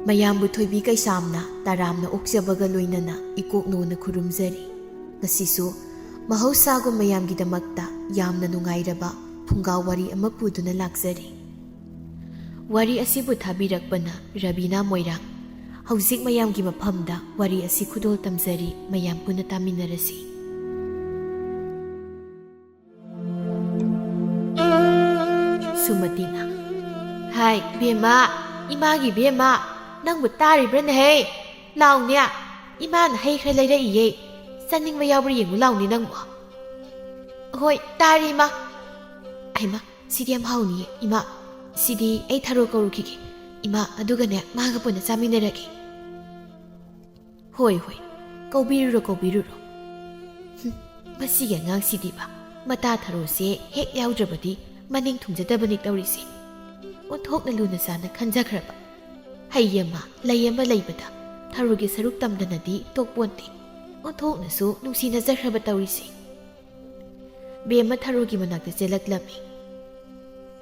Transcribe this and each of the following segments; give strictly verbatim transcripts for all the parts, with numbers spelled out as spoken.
ꯃꯌꯥꯝꯕꯨ ꯊꯣꯏꯕꯤ ꯀꯩꯁꯥꯝꯅ ꯇꯔꯥꯝꯅ ꯑꯣꯛꯆꯕꯒ ꯂꯣꯏꯅꯅ ꯏꯀꯣꯛꯅꯧꯅ ꯈꯨꯔꯨꯝꯖꯔꯤ꯫ ꯉꯁꯤꯁꯨ ꯃꯍꯧꯁꯥꯒꯨꯝ ꯃꯌꯥꯝꯒꯤꯗꯃꯛꯇ ꯌꯥꯝꯅ ꯅꯨꯡꯉꯥꯏꯔꯕ ꯐꯨꯡꯒꯥ ꯋꯥꯔꯤ ꯑꯃ ꯄꯨꯗꯨꯅ ꯂꯥꯛꯆꯔꯤ꯫ ꯋꯥꯔꯤ ꯑꯁꯤꯕꯨ ꯊꯥꯕꯤꯔꯛꯄꯅ ꯔꯕꯤꯅꯥ ꯃꯣꯏꯔꯥꯡ꯫ ꯍꯧꯖꯤꯛ ꯃꯌꯥꯝꯒꯤ ꯃꯐꯝꯗ ꯋꯥꯔꯤ ꯑꯁꯤ ꯈꯨꯗꯣꯜ ꯇꯝꯖꯔꯤ, ꯃꯌꯥꯝ ꯄꯨꯟꯅ ꯇꯥꯃꯤꯟꯅꯔꯁꯤ꯫ ꯁꯨꯃꯇꯤꯅ, "ꯍꯥꯏ, ꯕꯦꯝꯃ, ꯏꯃꯥꯒꯤ ꯕꯦꯝꯃ, ꯅꯪꯕꯨ ꯇꯥꯔꯤꯕ꯭ꯔꯅꯦꯍꯦ? ꯂꯥꯎꯅꯦ, ꯏꯃꯥꯅ ꯍꯩ ꯈꯔ ꯂꯩꯔꯛꯏꯌꯦ, ꯆꯥꯅꯤꯡꯕ ꯌꯥꯎꯕ꯭ꯔꯥ ꯌꯦꯡꯉꯨ ꯂꯥꯎꯅꯦ ꯅꯪꯕꯨ꯫" "ꯍꯣꯏ, ꯇꯥꯔꯤ ꯏꯃꯥ꯫" "ꯍꯩꯃꯥ, ꯁꯤꯗꯤ ꯌꯥꯝ ꯍꯥꯎꯅꯤꯌꯦ ꯏꯃꯥ, ꯁꯤꯗꯤ ꯑꯩ ꯊꯔꯣ ꯀꯧꯔꯨꯈꯤꯒꯦ ꯏꯃꯥ, ꯑꯗꯨꯒꯅꯦ ꯃꯥꯒ ꯄꯨꯟꯅ ꯆꯥꯃꯤꯟꯅꯔꯒꯦ꯫" "ꯍꯣꯏ, ꯍꯣꯏ, ꯀꯧꯕꯤꯔꯨꯔꯣ, ꯀꯧꯕꯤꯔꯨꯔꯣ꯫" ꯍꯨꯝ, ꯃꯁꯤꯒꯤ ꯑꯉꯥꯡꯁꯤꯗꯤꯕ, ꯃꯇꯥ ꯊꯔꯣꯁꯦ ꯍꯦꯛ ꯌꯥꯎꯗ꯭ꯔꯕꯗꯤ ꯃꯅꯤꯡ ꯊꯨꯡꯖꯗꯕꯅꯤ ꯇꯧꯔꯤꯁꯦ꯫ ꯑꯣꯟꯊꯣꯛꯅ ꯂꯨꯅ ꯆꯥꯅ ꯈꯟꯖꯈ꯭ꯔꯕ꯫ ꯍꯩ ꯑꯃ, ꯂꯩ ꯑꯃ ꯂꯩꯕꯗ ꯊꯔꯣꯒꯤ ꯁꯔꯨꯛ ꯇꯝꯗꯅꯗꯤ ꯇꯣꯛꯄꯣꯟꯇꯦ꯫ ꯑꯣꯟꯊꯣꯛꯅꯁꯨ ꯅꯨꯡꯁꯤꯅꯖꯈ꯭ꯔꯕ ꯇꯧꯔꯤꯁꯦ꯫ ꯕꯦꯝꯃ ꯊꯔꯣꯒꯤ ꯃꯅꯥꯛꯇ ꯆꯦꯜꯂꯛꯂꯝꯃꯤ꯫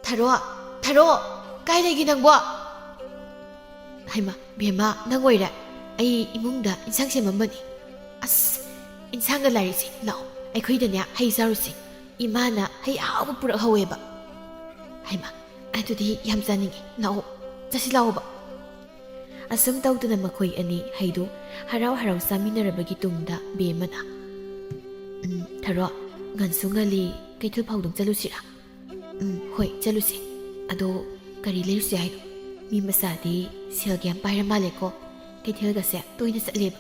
"ꯊꯔꯣ, ꯊꯔꯣ, ꯀꯥꯏ ꯂꯩꯒꯦ ꯅꯪꯕꯣ?" "ꯍꯩꯃꯥ, ꯕꯦꯝꯃ, ꯅꯪ ꯑꯣꯏꯔꯦ꯫ ꯑꯩ ꯏꯃꯨꯡꯗ ꯏꯟꯁꯥꯡ ꯁꯦꯝꯃꯝꯕꯅꯤ꯫" "ꯑꯁ, ꯏꯟꯁꯥꯡꯒ ꯂꯥꯏꯔꯤꯁꯦ, ꯂꯥꯛꯑꯣ, ꯑꯩꯈꯣꯏꯗꯅꯦ ꯍꯩ ꯆꯥꯔꯨꯁꯦ꯫ ꯏꯃꯥꯅ ꯍꯩ ꯑꯍꯥꯎꯕ ꯄꯨꯔꯛꯍꯧꯋꯦꯕ꯫" "ꯍꯩꯃꯥ, ꯑꯗꯨꯗꯤ ꯌꯥꯝ ꯆꯥꯅꯤꯡꯉꯤ꯫ ꯂꯥꯛꯑꯣ, ꯆꯠꯁꯤ ꯂꯥꯛꯑꯣꯕ꯫" ꯑꯁꯨꯝ ꯇꯧꯗꯨꯅ ꯃꯈꯣꯏ ꯑꯅꯤ ꯍꯩꯗꯨ ꯍꯔꯥꯎ ꯍꯔꯥꯎ ꯆꯥꯃꯤꯟꯅꯔꯕꯒꯤ ꯇꯨꯡꯗ ꯕꯦꯝꯃꯅ, "ꯎꯝ, ꯊꯔꯣ, ꯉꯟꯁꯨ ꯉꯜꯂꯤ, ꯀꯩꯊꯦꯜ ꯐꯥꯎꯗꯪ ꯆꯠꯂꯨꯁꯤꯔꯥ?" "ꯎꯝ, ꯍꯣꯏ, ꯆꯠꯂꯨꯁꯦ꯫ ꯑꯗꯣ ꯀꯔꯤ ꯂꯩꯔꯨꯁꯦ ꯍꯥꯏꯅꯣ? ꯃꯤ ꯃꯆꯥꯗꯤ ꯁꯦꯜꯒ ꯌꯥꯝ ꯄꯥꯏꯔ ꯃꯥꯜꯂꯦꯀꯣ, ꯀꯩꯊꯦꯜꯒꯁꯦ ꯇꯣꯏꯅ ꯆꯠꯂꯦꯕ꯫"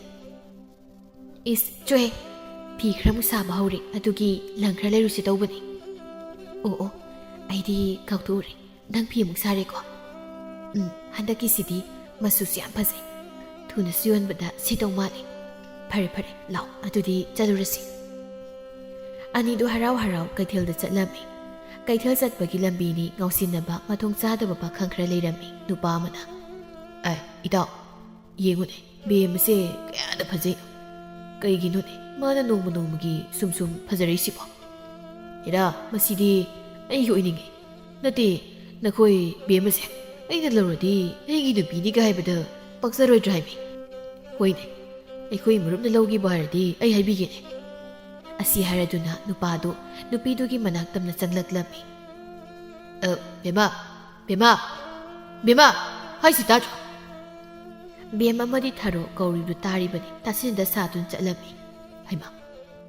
"ꯏꯁ, ꯆꯣꯍꯦ, ꯐꯤ ꯈꯔ ꯑꯃꯨꯛ ꯁꯥꯕ ꯍꯧꯔꯦ, ꯑꯗꯨꯒꯤ ꯂꯪ ꯈꯔ ꯂꯩꯔꯨꯁꯦ ꯇꯧꯕꯅꯤ꯫" "ꯑꯣ, ꯑꯣ, ꯑꯩꯗꯤ ꯀꯥꯎꯊꯣꯛꯎꯔꯦ꯫ ꯅꯪ ꯐꯤ ꯑꯃꯨꯛ ꯁꯥꯔꯦꯀꯣ?" "ꯎꯝ, ꯍꯟꯗꯛꯀꯤꯁꯤꯗꯤ ꯃꯆꯨꯁꯨ ꯌꯥꯝ ꯐꯖꯩ꯫ ꯊꯨꯅꯁꯨ ꯌꯣꯟꯕꯗ ꯁꯤꯠꯇꯧ ꯃꯥꯜꯂꯤ꯫ ꯐꯔꯦ, ꯐꯔꯦ, ꯂꯥꯛꯑꯣ, ꯑꯗꯨꯗꯤ ꯆꯠꯂꯨꯔꯁꯤ꯫" ꯑꯅꯤꯗꯨ ꯍꯔꯥꯎ ꯍꯔꯥꯎ ꯀꯩꯊꯦꯜꯗ ꯆꯠꯂꯝꯃꯤ꯫ ꯀꯩꯊꯦꯜ ꯆꯠꯄꯒꯤ ꯂꯝꯕꯤꯅꯤ ꯉꯥꯎꯁꯤꯟꯅꯕ ꯃꯊꯣꯡ ꯆꯥꯗꯕ ꯄꯥꯈꯪ ꯈꯔ ꯂꯩꯔꯝꯃꯤ꯫ ꯅꯨꯄꯥ ꯑꯃꯅ, "ꯑꯦ, ꯏꯇꯥꯎ, ꯌꯦꯡꯉꯨꯅꯦ, ꯕꯦꯝꯃꯁꯦ ꯀꯌꯥꯗ ꯐꯖꯩꯅꯣ꯫ ꯀꯩꯒꯤꯅꯣꯅꯦ ꯃꯥꯅ ꯅꯣꯡꯃ ꯅꯣꯡꯃꯒꯤ ꯁꯨꯝ ꯁꯨꯝ ꯐꯖꯔꯛꯏꯁꯤꯕꯣ? ꯍꯦꯔꯥ, ꯃꯁꯤꯗꯤ ꯑꯩꯒꯤ ꯑꯣꯏꯅꯤꯡꯉꯤ꯫ ꯅꯠꯇꯦ, ꯅꯈꯣꯏ ꯕꯦꯝꯃꯁꯦ ꯑꯩꯅ ꯂꯧꯔꯗꯤ ꯑꯩꯒꯤ ꯅꯨꯄꯤꯅꯤꯒ ꯍꯥꯏꯕꯗ ꯄꯛꯆꯔꯣꯏꯗ꯭ꯔꯥ ꯍꯥꯏꯕꯅꯤ꯫ ꯍꯣꯏꯅꯦ, ꯑꯩꯈꯣꯏ ꯃꯔꯨꯞꯅ ꯂꯧꯒꯦꯕꯨ ꯍꯥꯏꯔꯗꯤ ꯑꯩ ꯍꯥꯏꯕꯤꯒꯦꯅꯦ꯫ ꯑꯁꯤ ꯍꯥꯏꯔꯗꯨꯅ ꯅꯨꯄꯥꯗꯨ ꯅꯨꯄꯤꯗꯨꯒꯤ ꯃꯅꯥꯛ ꯇꯝꯅ ꯆꯪꯂꯛꯂꯝꯃꯤ꯫ "ꯑ, ꯕꯦꯝꯃ, ꯕꯦꯝꯃ, ꯕꯦꯝꯃ, ꯍꯥꯏꯁꯤ ꯇꯥꯗ꯭ꯔꯣ?" ꯕꯦꯝ ꯑꯃꯗꯤ ꯊꯔꯣ ꯀꯧꯔꯤꯕꯗꯨ ꯇꯥꯔꯤꯕꯅꯤ, ꯇꯥꯁꯤꯟꯅꯗ ꯁꯥꯗꯨꯅ ꯆꯠꯂꯝꯃꯤ꯫ "ꯍꯩꯃꯥ,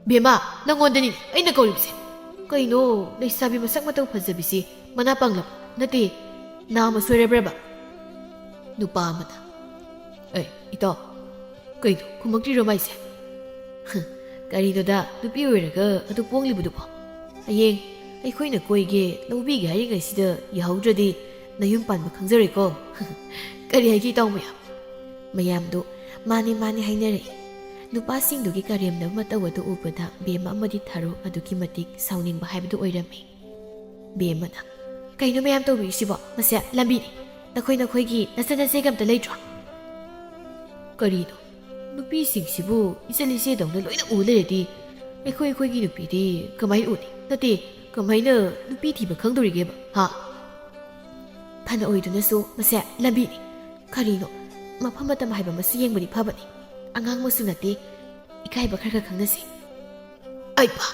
ꯕꯦꯝꯃ, ꯅꯪꯉꯣꯟꯗꯅꯤ ꯑꯩꯅ ꯀꯧꯔꯤꯕꯁꯦ꯫ ꯀꯩꯅꯣ, ꯂꯩꯁꯥꯕꯤ ꯃꯁꯛ ꯃꯇꯧ ꯐꯖꯕꯤꯁꯤ ꯃꯅꯥ ꯄꯥꯡꯂꯕ? ꯅꯠꯇꯦ, ꯅꯥ ꯑꯃ ꯁꯣꯏꯔꯕ꯭ꯔꯕ?" ꯅꯨꯄꯥ ꯑꯃꯅ, "ꯑꯦ, ꯏꯇꯥꯎ, ꯀꯩꯅꯣ, ꯈꯨꯝꯃꯛꯇ꯭ꯔꯤꯔꯣ ꯃꯥꯏꯁꯦ?" "ꯀꯔꯤꯅꯣꯗ, ꯅꯨꯄꯤ ꯑꯣꯏꯔꯒ ꯑꯗꯨ ꯄꯣꯡꯂꯤꯕꯗꯨꯕꯣ? ꯍꯌꯦꯡ ꯑꯩꯈꯣꯏꯅ ꯀꯣꯏꯒꯦ, ꯂꯧꯕꯤꯒꯦ ꯍꯥꯏꯔꯤꯉꯩꯁꯤꯗ ꯌꯥꯍꯧꯗ꯭ꯔꯗꯤ ꯅꯌꯨꯝ ꯄꯥꯟꯕ ꯈꯪꯖꯔꯣꯏꯀꯣ꯫" ꯀꯔꯤ ꯍꯥꯏꯒꯦ, ꯏꯇꯥꯎ ꯃꯌꯥꯝ? ꯃꯌꯥꯝꯗꯨ ꯃꯥꯅꯦ ꯃꯥꯅꯦ ꯍꯥꯏꯅꯔꯛꯏ꯫ ꯅꯨꯄꯥꯁꯤꯡꯗꯨꯒꯤ ꯀꯔꯦꯝꯅꯕ ꯃꯇꯧ ꯑꯗꯨ ꯎꯕꯗ ꯕꯦꯝꯃ ꯑꯃꯗꯤ ꯊꯔꯣ ꯑꯗꯨꯛꯀꯤ ꯃꯇꯤꯛ ꯁꯥꯎꯅꯤꯡꯕ ꯍꯥꯏꯕꯗꯨ ꯑꯣꯏꯔꯝꯃꯤ꯫ ꯕꯦꯝꯃꯅ, "ꯀꯩꯅꯣ ꯃꯌꯥꯝ ꯇꯧꯕꯤꯔꯤꯁꯤꯕꯣ? ꯃꯁꯦ ꯂꯝꯕꯤꯅꯤ꯫ ꯅꯈꯣꯏ ꯅꯈꯣꯏꯒꯤ ꯅꯆꯟ ꯅꯆꯦꯒ ꯑꯝꯇ ꯂꯩꯇ꯭ꯔꯣ?" "ꯀꯔꯤꯅꯣ? ꯅꯨꯄꯤꯁꯤꯡꯁꯤꯕꯨ ꯏꯆꯟ ꯏꯆꯦꯗꯧꯅ ꯂꯣꯏꯅ ꯎ ꯂꯩꯔꯗꯤ ꯑꯩꯈꯣꯏ ꯑꯩꯈꯣꯏꯒꯤ ꯅꯨꯄꯤꯗꯤ ꯀꯃꯥꯏꯅ ꯎꯅꯤ? ꯅꯠꯇꯦ, ꯀꯃꯥꯏꯅ ꯅꯨꯄꯤ ꯊꯤꯕ ꯈꯪꯗꯣꯔꯤꯒꯦꯕ, ꯍꯥ?" "ꯐꯅ ꯑꯣꯏꯗꯨꯅꯁꯨ ꯃꯁꯦ ꯂꯝꯕꯤꯅꯤ꯫ ꯀꯔꯤꯅꯣ, ꯃꯐꯝ ꯃꯇꯝ ꯍꯥꯏꯕ ꯑꯃꯁꯨ ꯌꯦꯡꯕꯗꯤ ꯐꯕꯅꯤ꯫ ꯑꯉꯥꯡ ꯃꯁꯨ ꯅꯠꯇꯦ, ꯏꯀꯥꯏꯕ ꯈꯔ ꯈꯔ ꯈꯪꯅꯁꯤ꯫" "ꯑꯩ ꯄꯥ,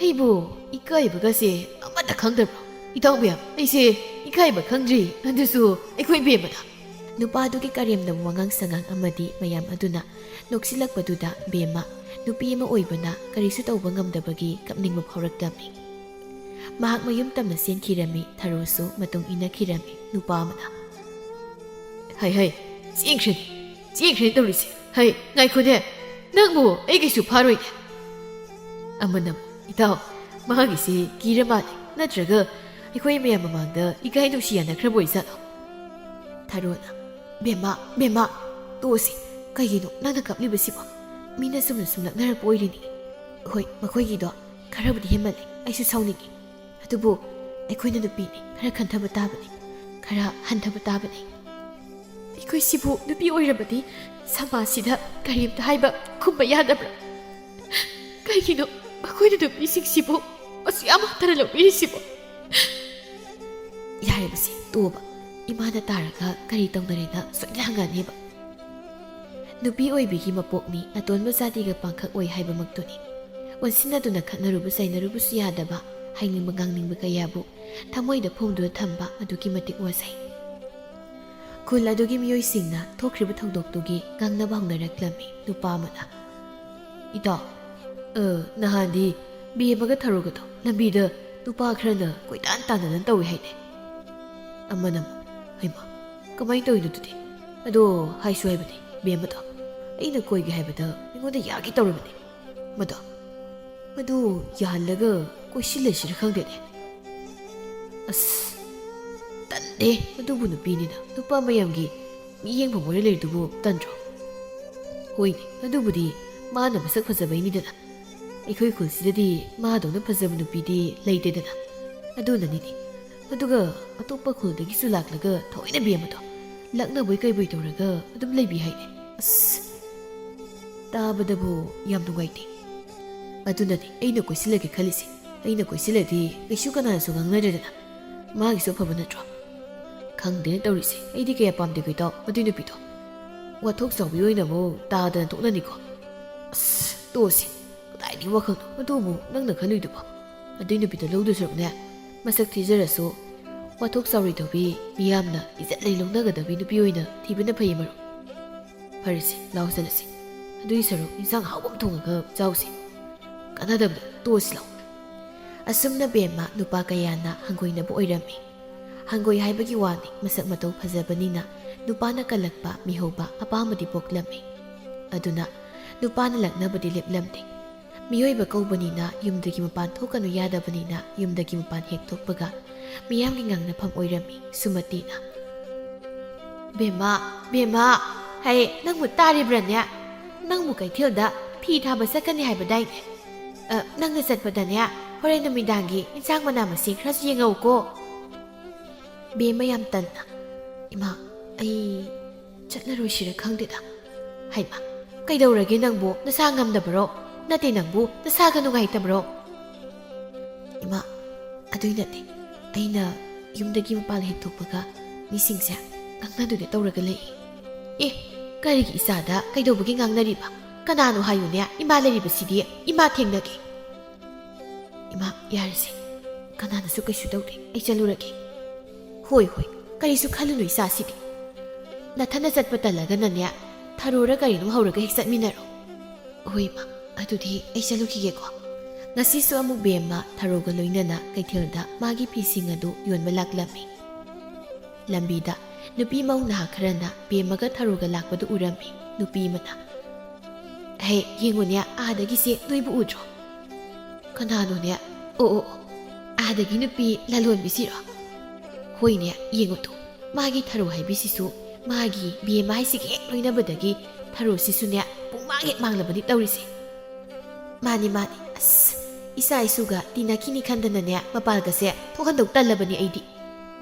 ꯑꯩꯕꯨ ꯏꯀꯥꯏꯕꯒꯁꯦ ꯑꯃꯠꯇ ꯈꯪꯗꯕ꯭ꯔꯣ? ꯏꯇꯥꯎ ꯃꯌꯥꯝ, ꯑꯩꯁꯦ ꯏꯀꯥꯏꯕ ꯈꯪꯗ꯭ꯔꯤ, ꯑꯗꯨꯁꯨ ꯑꯩꯈꯣꯏ ꯕꯦꯝꯃꯗ꯫" ꯅꯨꯄꯥꯗꯨꯒꯤ ꯀꯔꯦꯝꯅꯕ ꯋꯥꯉꯥꯡ ꯁꯉꯥꯡ ꯑꯃꯗꯤ ꯃꯌꯥꯝ ꯑꯗꯨꯅ ꯅꯣꯛꯁꯤꯜꯂꯛꯄꯗꯨꯗ ꯕꯦꯝꯃ, ꯅꯨꯄꯤ ꯑꯃ ꯑꯣꯏꯕꯅ ꯀꯔꯤꯁꯨ ꯇꯧꯕ ꯉꯝꯗꯕꯒꯤ ꯀꯞꯅꯤꯡꯕ ꯐꯥꯎꯔꯛꯇꯝꯃꯤ꯫ ꯃꯍꯥꯛ ꯃꯌꯨꯝ ꯇꯝꯅ ꯆꯦꯟꯈꯤꯔꯝꯃꯤ, ꯊꯔꯣꯁꯨ ꯃꯇꯨꯡ ꯏꯟꯅꯈꯤꯔꯝꯃꯤ꯫ ꯅꯨꯄꯥ ꯑꯃꯅ, "ꯍꯩ, ꯍꯩ, ꯆꯦꯟꯈ꯭ꯔꯦꯅꯦ, ꯆꯦꯟꯈ꯭ꯔꯦꯅꯦ ꯇꯧꯔꯤꯁꯦ꯫ ꯍꯩ, ꯉꯥꯏꯈꯣꯅꯦ, ꯅꯪꯕꯨ ꯑꯩ ꯀꯩꯁꯨ ꯐꯥꯔꯣꯏꯅꯦ꯫" ꯑꯃꯅ, "ꯏꯇꯥꯎ, ꯃꯥꯒꯤꯁꯦ ꯀꯤꯔ ꯃꯥꯜꯂꯦ, ꯅꯠꯇ꯭ꯔꯒ ꯑꯩꯈꯣꯏ ꯃꯌꯥꯝ ꯃꯃꯥꯡꯗ ꯏꯀꯥꯏ ꯅꯨꯡꯁꯤ ꯌꯥꯅꯈ꯭ꯔꯕ ꯑꯣꯏꯖꯥꯠꯂꯣ?" ꯊꯔꯣꯅ, "ꯕꯦꯝꯃ, ꯕꯦꯝꯃ, ꯇꯣꯛꯑꯁꯤ꯫ ꯀꯩꯒꯤꯅꯣ ꯅꯪꯅ ꯀꯞꯂꯤꯕꯁꯤꯕꯣ? ꯃꯤꯅ ꯆꯨꯝꯅ ꯁꯨꯝ ꯂꯛꯅꯔꯛꯄ ꯑꯣꯏꯔꯤꯅꯤ꯫ ꯍꯣꯏ, ꯃꯈꯣꯏꯒꯤꯗꯣ ꯈꯔꯕꯨꯗꯤ ꯍꯦꯟꯃꯜꯂꯦ, ꯑꯩꯁꯨ ꯁꯥꯎꯅꯤꯡꯉꯤ꯫ ꯑꯗꯨꯕꯨ ꯑꯩꯈꯣꯏꯅ ꯅꯨꯄꯤꯅꯤ, ꯈꯔ ꯈꯟꯊꯕ ꯇꯥꯕꯅꯤ, ꯈꯔ ꯍꯟꯊꯕ ꯇꯥꯕꯅꯤ꯫ ꯑꯩꯈꯣꯏꯁꯤꯕꯨ ꯅꯨꯄꯤ ꯑꯣꯏꯔꯕꯗꯤ ꯁꯃꯥꯖꯁꯤꯗ ꯀꯔꯤꯝꯇ ꯍꯥꯏꯕ ꯈꯨꯝꯕ ꯌꯥꯗꯕ꯭ꯔꯥ? ꯀꯩꯒꯤꯅꯣ ꯃꯈꯣꯏꯅ ꯅꯨꯄꯤꯁꯤꯡꯁꯤꯕꯨ ꯑꯁꯨꯛ ꯌꯥꯝ ꯍꯟꯊꯅ ꯂꯧꯕꯤꯔꯤꯁꯤꯕꯣ?" "ꯌꯥꯔꯦ, ꯃꯁꯤ ꯇꯣꯛꯑꯣꯕ꯫ ꯏꯃꯥꯅ ꯇꯥꯔꯒ ꯀꯔꯤ ꯇꯧꯅꯔꯦꯅ ꯁꯣꯏꯗꯅ ꯍꯪꯉꯛꯑꯅꯦꯕ꯫ ꯅꯨꯄꯤ ꯑꯣꯏꯕꯤꯒꯤ ꯃꯄꯣꯛꯅꯤ, ꯑꯇꯣꯟꯕ ꯖꯥꯇꯤꯒ ꯄꯥꯡꯈꯛ ꯑꯣꯏ ꯍꯥꯏꯕꯃꯛꯇꯨꯅꯤ꯫ ꯑꯣꯟꯁꯤꯟꯅꯗꯨꯅ ꯈꯠꯅꯔꯨꯕ ꯆꯩꯅꯔꯨꯕꯁꯨ ꯌꯥꯗꯕ, ꯍꯥꯏꯅꯤꯡꯕ ꯉꯥꯡꯅꯤꯡꯕ ꯀꯌꯥꯕꯨ ꯊꯃꯣꯏꯗ ꯐꯨꯝꯗꯨꯅ ꯊꯝꯕ ꯑꯗꯨꯛꯀꯤ ꯃꯇꯤꯛ ꯋꯥꯖꯩ꯫ ꯈꯨꯜ ꯑꯗꯨꯒꯤ ꯃꯤꯑꯣꯏꯁꯤꯡꯅ ꯊꯣꯛꯈ꯭ꯔꯤꯕ ꯊꯧꯗꯣꯛꯇꯨꯒꯤ ꯉꯥꯡꯅꯕ ꯍꯧꯅꯔꯛꯂꯝꯃꯤ ꯅꯨꯄꯥ ꯑꯃꯅ꯫ "ꯏꯇꯥꯎ, ꯑ, ꯅꯍꯥꯟꯗꯤ ꯕꯦꯝꯃꯒ ꯊꯔꯣꯒꯗꯣ ꯂꯝꯕꯤꯗ ꯅꯨꯄꯥ ꯈꯔꯅ ꯀꯣꯏꯇꯥꯟ ꯇꯥꯟꯅꯗꯅ ꯇꯧꯏ ꯍꯥꯏꯅꯦ?" ꯑꯃꯅ ꯑꯃꯨꯛ, "ꯍꯩꯃꯥ, ꯀꯃꯥꯏꯅ ꯇꯧꯔꯤꯅꯣ ꯑꯗꯨꯗꯤ? ꯑꯗꯣ ꯍꯥꯏꯁꯨ ꯍꯥꯏꯕꯅꯦ ꯕꯦꯝꯃꯗꯣ, ꯑꯩꯅ ꯀꯣꯏꯒꯦ ꯍꯥꯏꯕꯗ ꯑꯩꯉꯣꯟꯗ ꯌꯥꯒꯦ ꯇꯧꯔꯕꯅꯦ ꯃꯗꯣ꯫ ꯃꯗꯨ ꯌꯥꯍꯜꯂꯒ ꯀꯣꯏꯁꯤꯜꯂꯁꯤꯔ ꯈꯪꯗꯦꯅꯦ꯫ ꯑꯁ, ꯇꯟꯗꯦ꯫ ꯑꯗꯨꯕꯨ ꯅꯨꯄꯤꯅꯤꯅ ꯅꯨꯄꯥ ꯃꯌꯥꯝꯒꯤ ꯃꯤꯠꯌꯦꯡ ꯐꯝ ꯑꯣꯏꯔ ꯂꯩꯔꯤꯗꯨꯕꯨ ꯇꯟꯗ꯭ꯔꯣ?" "ꯍꯣꯏꯅꯦ, ꯑꯗꯨꯕꯨꯗꯤ ꯃꯥꯅ ꯃꯁꯛ ꯐꯖꯕꯩꯅꯤꯗꯅ꯫ ꯑꯩꯈꯣꯏ ꯈꯨꯜꯁꯤꯗꯗꯤ ꯃꯥꯗꯧꯅ ꯐꯖꯕ ꯅꯨꯄꯤꯗꯤ ꯂꯩꯇꯦꯗꯅ꯫ ꯑꯗꯨꯅꯅꯤꯅꯦ꯫ ꯑꯗꯨꯒ ꯑꯇꯣꯞꯄ ꯈꯨꯜꯗꯒꯤꯁꯨ ꯂꯥꯛꯂꯒ ꯊꯑꯣꯏꯅ ꯕꯦꯝꯃꯗꯣ ꯂꯛꯅꯕꯣꯏ ꯀꯩꯕꯣꯏ ꯇꯧꯔꯒ ꯑꯗꯨꯝ ꯂꯩꯕꯤ ꯍꯥꯏꯅꯦ꯫ ꯑꯁ, ꯇꯥꯕꯗꯕꯨ ꯌꯥꯝ ꯅꯨꯡꯉꯥꯏꯇꯦ꯫ ꯑꯗꯨꯅꯅꯦ ꯑꯩꯅ ꯀꯣꯏꯁꯤꯜꯂꯒꯦ ꯈꯜꯂꯤꯁꯦ꯫ ꯑꯩꯅ ꯀꯣꯏꯁꯤꯜꯂꯗꯤ ꯀꯩꯁꯨ ꯀꯅꯥꯅꯁꯨ ꯉꯥꯡꯅꯔꯦꯗꯅ꯫ ꯃꯥꯒꯤꯁꯨ ꯑꯐꯕ ꯅꯠꯇ꯭ꯔꯣ? ꯈꯪꯗꯦꯅ ꯇꯧꯔꯤꯁꯦ꯫ ꯑꯩꯗꯤ ꯀꯌꯥ ꯄꯥꯝꯗꯦꯀꯣ ꯏꯇꯥꯎ, ꯑꯗꯨꯏ ꯅꯨꯄꯤꯗꯣ꯫ ꯋꯥꯊꯣꯛ ꯆꯥꯎꯕꯤ ꯑꯣꯏꯅꯕꯨ ꯇꯥꯗꯅ ꯇꯣꯛꯅꯅꯤꯀꯣ꯫ ꯑꯁ, ꯇꯣꯛꯑꯁꯤ꯫ ꯀꯗꯥꯏꯗꯒꯤ ꯋꯥꯈꯜꯅꯣ? ꯑꯗꯨꯕꯨ ꯅꯪꯅ ꯈꯜꯂꯨꯏꯗꯨꯕꯣ? ꯑꯗꯨꯏ ꯅꯨꯄꯤꯗꯣ ꯂꯧꯗꯣꯏ ꯁꯔꯨꯛꯅꯦ, ꯃꯁꯛ ꯊꯤꯖꯔꯁꯨ ꯋꯥꯊꯣꯛ ꯆꯥꯎꯔꯣꯏꯗꯧꯕꯤ, ꯃꯤꯌꯥꯝꯅ ꯏꯖꯠ ꯂꯩ ꯂꯧꯅꯒꯗꯕꯤ ꯅꯨꯄꯤ ꯑꯣꯏꯅ ꯊꯤꯕꯅ ꯐꯩꯌꯦ ꯃꯔꯨꯞ꯫ ꯐꯔꯦꯁꯦ, ꯂꯥꯎ ꯆꯠꯂꯁꯤ꯫ ꯑꯗꯨꯏ ꯁꯔꯨꯛ ꯏꯟꯁꯥꯡ ꯑꯍꯥꯎꯕ ꯑꯃ ꯊꯣꯡꯉꯒ ꯆꯥꯎꯁꯦ꯫ ꯀꯥꯟꯅꯗꯕꯗꯣ ꯇꯣꯛꯑꯁꯤ ꯂꯥꯎ꯫ ꯑꯁꯨꯝꯅ ꯕꯦꯝꯃ ꯅꯨꯄꯥ ꯀꯌꯥꯅ ꯍꯪꯒꯣꯏꯅꯕ ꯑꯣꯏꯔꯝꯃꯤ꯫ ꯍꯪꯒꯣꯏ ꯍꯥꯏꯕꯒꯤ ꯋꯥꯅꯤ, ꯃꯁꯛ ꯃꯇꯧ ꯐꯖꯕꯅꯤꯅ ꯅꯨꯄꯥꯅ ꯀꯜꯂꯛꯄ ꯃꯤꯍꯧꯕ ꯑꯄꯥꯝꯕꯗꯤ ꯄꯣꯛꯂꯝꯃꯤ꯫ ꯑꯗꯨꯅ ꯅꯨꯄꯥꯅ ꯂꯛꯅꯕꯗꯤ ꯂꯦꯞꯂꯝꯗꯦ꯫ ꯃꯤꯑꯣꯏꯕ ꯀꯧꯕꯅꯤꯅ ꯌꯨꯝꯗꯒꯤ ꯃꯄꯥꯟ ꯊꯣꯛꯀꯅꯨ ꯌꯥꯗꯕꯅꯤꯅ ꯌꯨꯝꯗꯒꯤ ꯃꯄꯥꯟ ꯍꯦꯛ ꯊꯣꯛꯄꯒ ꯃꯤꯌꯥꯝꯒꯤ ꯉꯥꯡꯅꯐꯝ ꯑꯣꯏꯔꯝꯃꯤ ꯁꯨꯃꯇꯤꯅ꯫ "ꯕꯦꯝꯃ, ꯕꯦꯝꯃ, ꯍꯩ, ꯅꯪꯕꯨ ꯇꯥꯔꯤꯕ꯭ꯔꯅꯦ? ꯅꯪꯕꯨ ꯀꯩꯊꯦꯜꯗ ꯐꯤ ꯊꯥꯕ ꯆꯠꯀꯅꯤ ꯍꯥꯏꯕꯗꯥꯏꯅꯦ? ꯑ, ꯅꯪꯅ ꯆꯠꯄꯗꯅꯦ, ꯍꯣꯔꯦꯟ ꯅꯨꯃꯤꯗꯥꯡꯒꯤ ꯏꯟꯁꯥꯡ ꯃꯅꯥ ꯃꯁꯤꯡ ꯈꯔꯁꯨ ꯌꯦꯡꯉꯛꯎꯀꯣ꯫" ꯕꯦꯝꯃ ꯌꯥꯝ ꯇꯟꯅ, "ꯏꯃꯥ, ꯑꯩ ꯆꯠꯂꯔꯣꯏꯁꯤꯔ ꯈꯪꯗꯦꯗ꯫" "ꯍꯩꯃꯥ, ꯀꯩꯗꯧꯔꯒꯦ ꯅꯪꯕꯨ? ꯅꯁꯥ ꯉꯝꯗꯕꯔꯣ? ꯅꯠꯇꯦ, ꯅꯪꯕꯨ ꯅꯁꯥꯒ ꯅꯨꯡꯉꯥꯏꯇꯕꯔꯣ?" "ꯏꯃꯥ, ꯑꯗꯨꯏ ꯅꯠꯇꯦ꯫ ꯑꯩꯅ ꯌꯨꯝꯗꯒꯤ ꯃꯄꯥꯟ ꯍꯦꯛ ꯊꯣꯛꯄꯒ ꯃꯤꯁꯤꯡꯁꯦ ꯉꯥꯡꯅꯗꯨꯅ ꯇꯧꯔꯒ ꯂꯩ꯫ ꯑꯦ, ꯀꯔꯤꯒꯤ ꯏꯆꯥꯗ ꯀꯩꯗꯧꯕꯒꯤ ꯉꯥꯡꯅꯔꯤꯕ? ꯀꯅꯥꯅꯣ ꯍꯥꯏꯌꯨꯅꯦ? ꯏꯃꯥ ꯂꯩꯔꯤꯕꯁꯤꯗꯤ꯫ ꯏꯃꯥ ꯊꯦꯡꯅꯒꯦ꯫ ꯏꯃꯥ, ꯌꯥꯔꯦꯁꯦ, ꯀꯅꯥꯅꯁꯨ ꯀꯩꯁꯨ ꯇꯧꯗꯦ, ꯑꯩ ꯆꯠꯂꯨꯔꯒꯦ꯫ ꯍꯣꯏ ꯍꯣꯏ, ꯀꯔꯤꯁꯨ ꯈꯜꯂꯨꯅꯨ ꯏꯆꯥꯁꯤꯗꯤ꯫ ꯅꯊꯟꯅ ꯆꯠꯄ ꯇꯜꯂꯒꯅꯅꯦ, ꯊꯔꯣꯔ ꯀꯔꯤꯅꯣ ꯍꯧꯔꯒ ꯍꯦꯛ ꯆꯠꯃꯤꯟꯅꯔꯣ꯫ ꯍꯣꯏ ꯏꯃꯥ, ꯑꯗꯨꯗꯤ ꯑꯩ ꯆꯠꯂꯨꯈꯤꯒꯦꯀꯣ꯫ ꯉꯁꯤꯁꯨ ꯑꯃꯨꯛ ꯕꯦꯝꯃ ꯊꯔꯣꯒ ꯂꯣꯏꯅꯅ ꯀꯩꯊꯦꯜꯗ ꯃꯥꯒꯤ ꯐꯤꯁꯤꯡ ꯑꯗꯨ ꯌꯣꯟꯕ ꯂꯥꯛꯂꯝꯃꯤ꯫ ꯂꯝꯕꯤꯗ ꯅꯨꯄꯤ ꯃꯧ ꯅꯍꯥ ꯈꯔꯅ ꯕꯦꯝꯃꯒ ꯊꯔꯣꯒ ꯂꯥꯛꯄꯗꯨ ꯎꯔꯝꯃꯤ꯫ ꯅꯨꯄꯤ ꯑꯃꯅ, "ꯍꯦ, ꯌꯦꯡꯉꯨꯅꯦ, ꯑꯥꯗꯒꯤꯁꯦ ꯅꯣꯏꯕꯨ ꯎꯗ꯭ꯔꯣ?" "ꯀꯅꯥꯅꯣꯅꯦ? ꯑꯣ, ꯑꯣ, ꯑꯣ, ꯑꯥꯗꯒꯤ ꯅꯨꯄꯤ ꯂꯂꯣꯟꯕꯤꯁꯤꯔꯣ?" "ꯍꯣꯏꯅꯦ, ꯌꯦꯡꯉꯨ ꯇꯨ, ꯃꯥꯒꯤ ꯊꯔꯣ ꯍꯥꯏꯕꯤꯁꯤꯁꯨ ꯃꯥꯒꯤ ꯕꯦꯝꯃ ꯍꯥꯏꯁꯤꯒ ꯍꯦꯛ ꯂꯣꯏꯅꯕꯗꯒꯤ ꯊꯔꯣꯁꯤꯁꯨꯅꯦ ꯄꯨꯡꯃꯥꯡ ꯍꯦꯛ ꯃꯥꯡꯂꯕꯅꯤ ꯇꯧꯔꯤꯁꯦ꯫ ꯃꯥꯅꯤ, ꯃꯥꯅꯤ, ꯑꯁ, ꯏꯆꯥ ꯏꯁꯨꯒ ꯇꯤꯟꯅꯈꯤꯅꯤ ꯈꯟꯗꯅꯅꯦ ꯃꯄꯥꯜꯒꯁꯦ ꯊꯣꯛꯍꯟꯗꯧ ꯇꯜꯂꯕꯅꯤ ꯑꯩꯗꯤ꯫"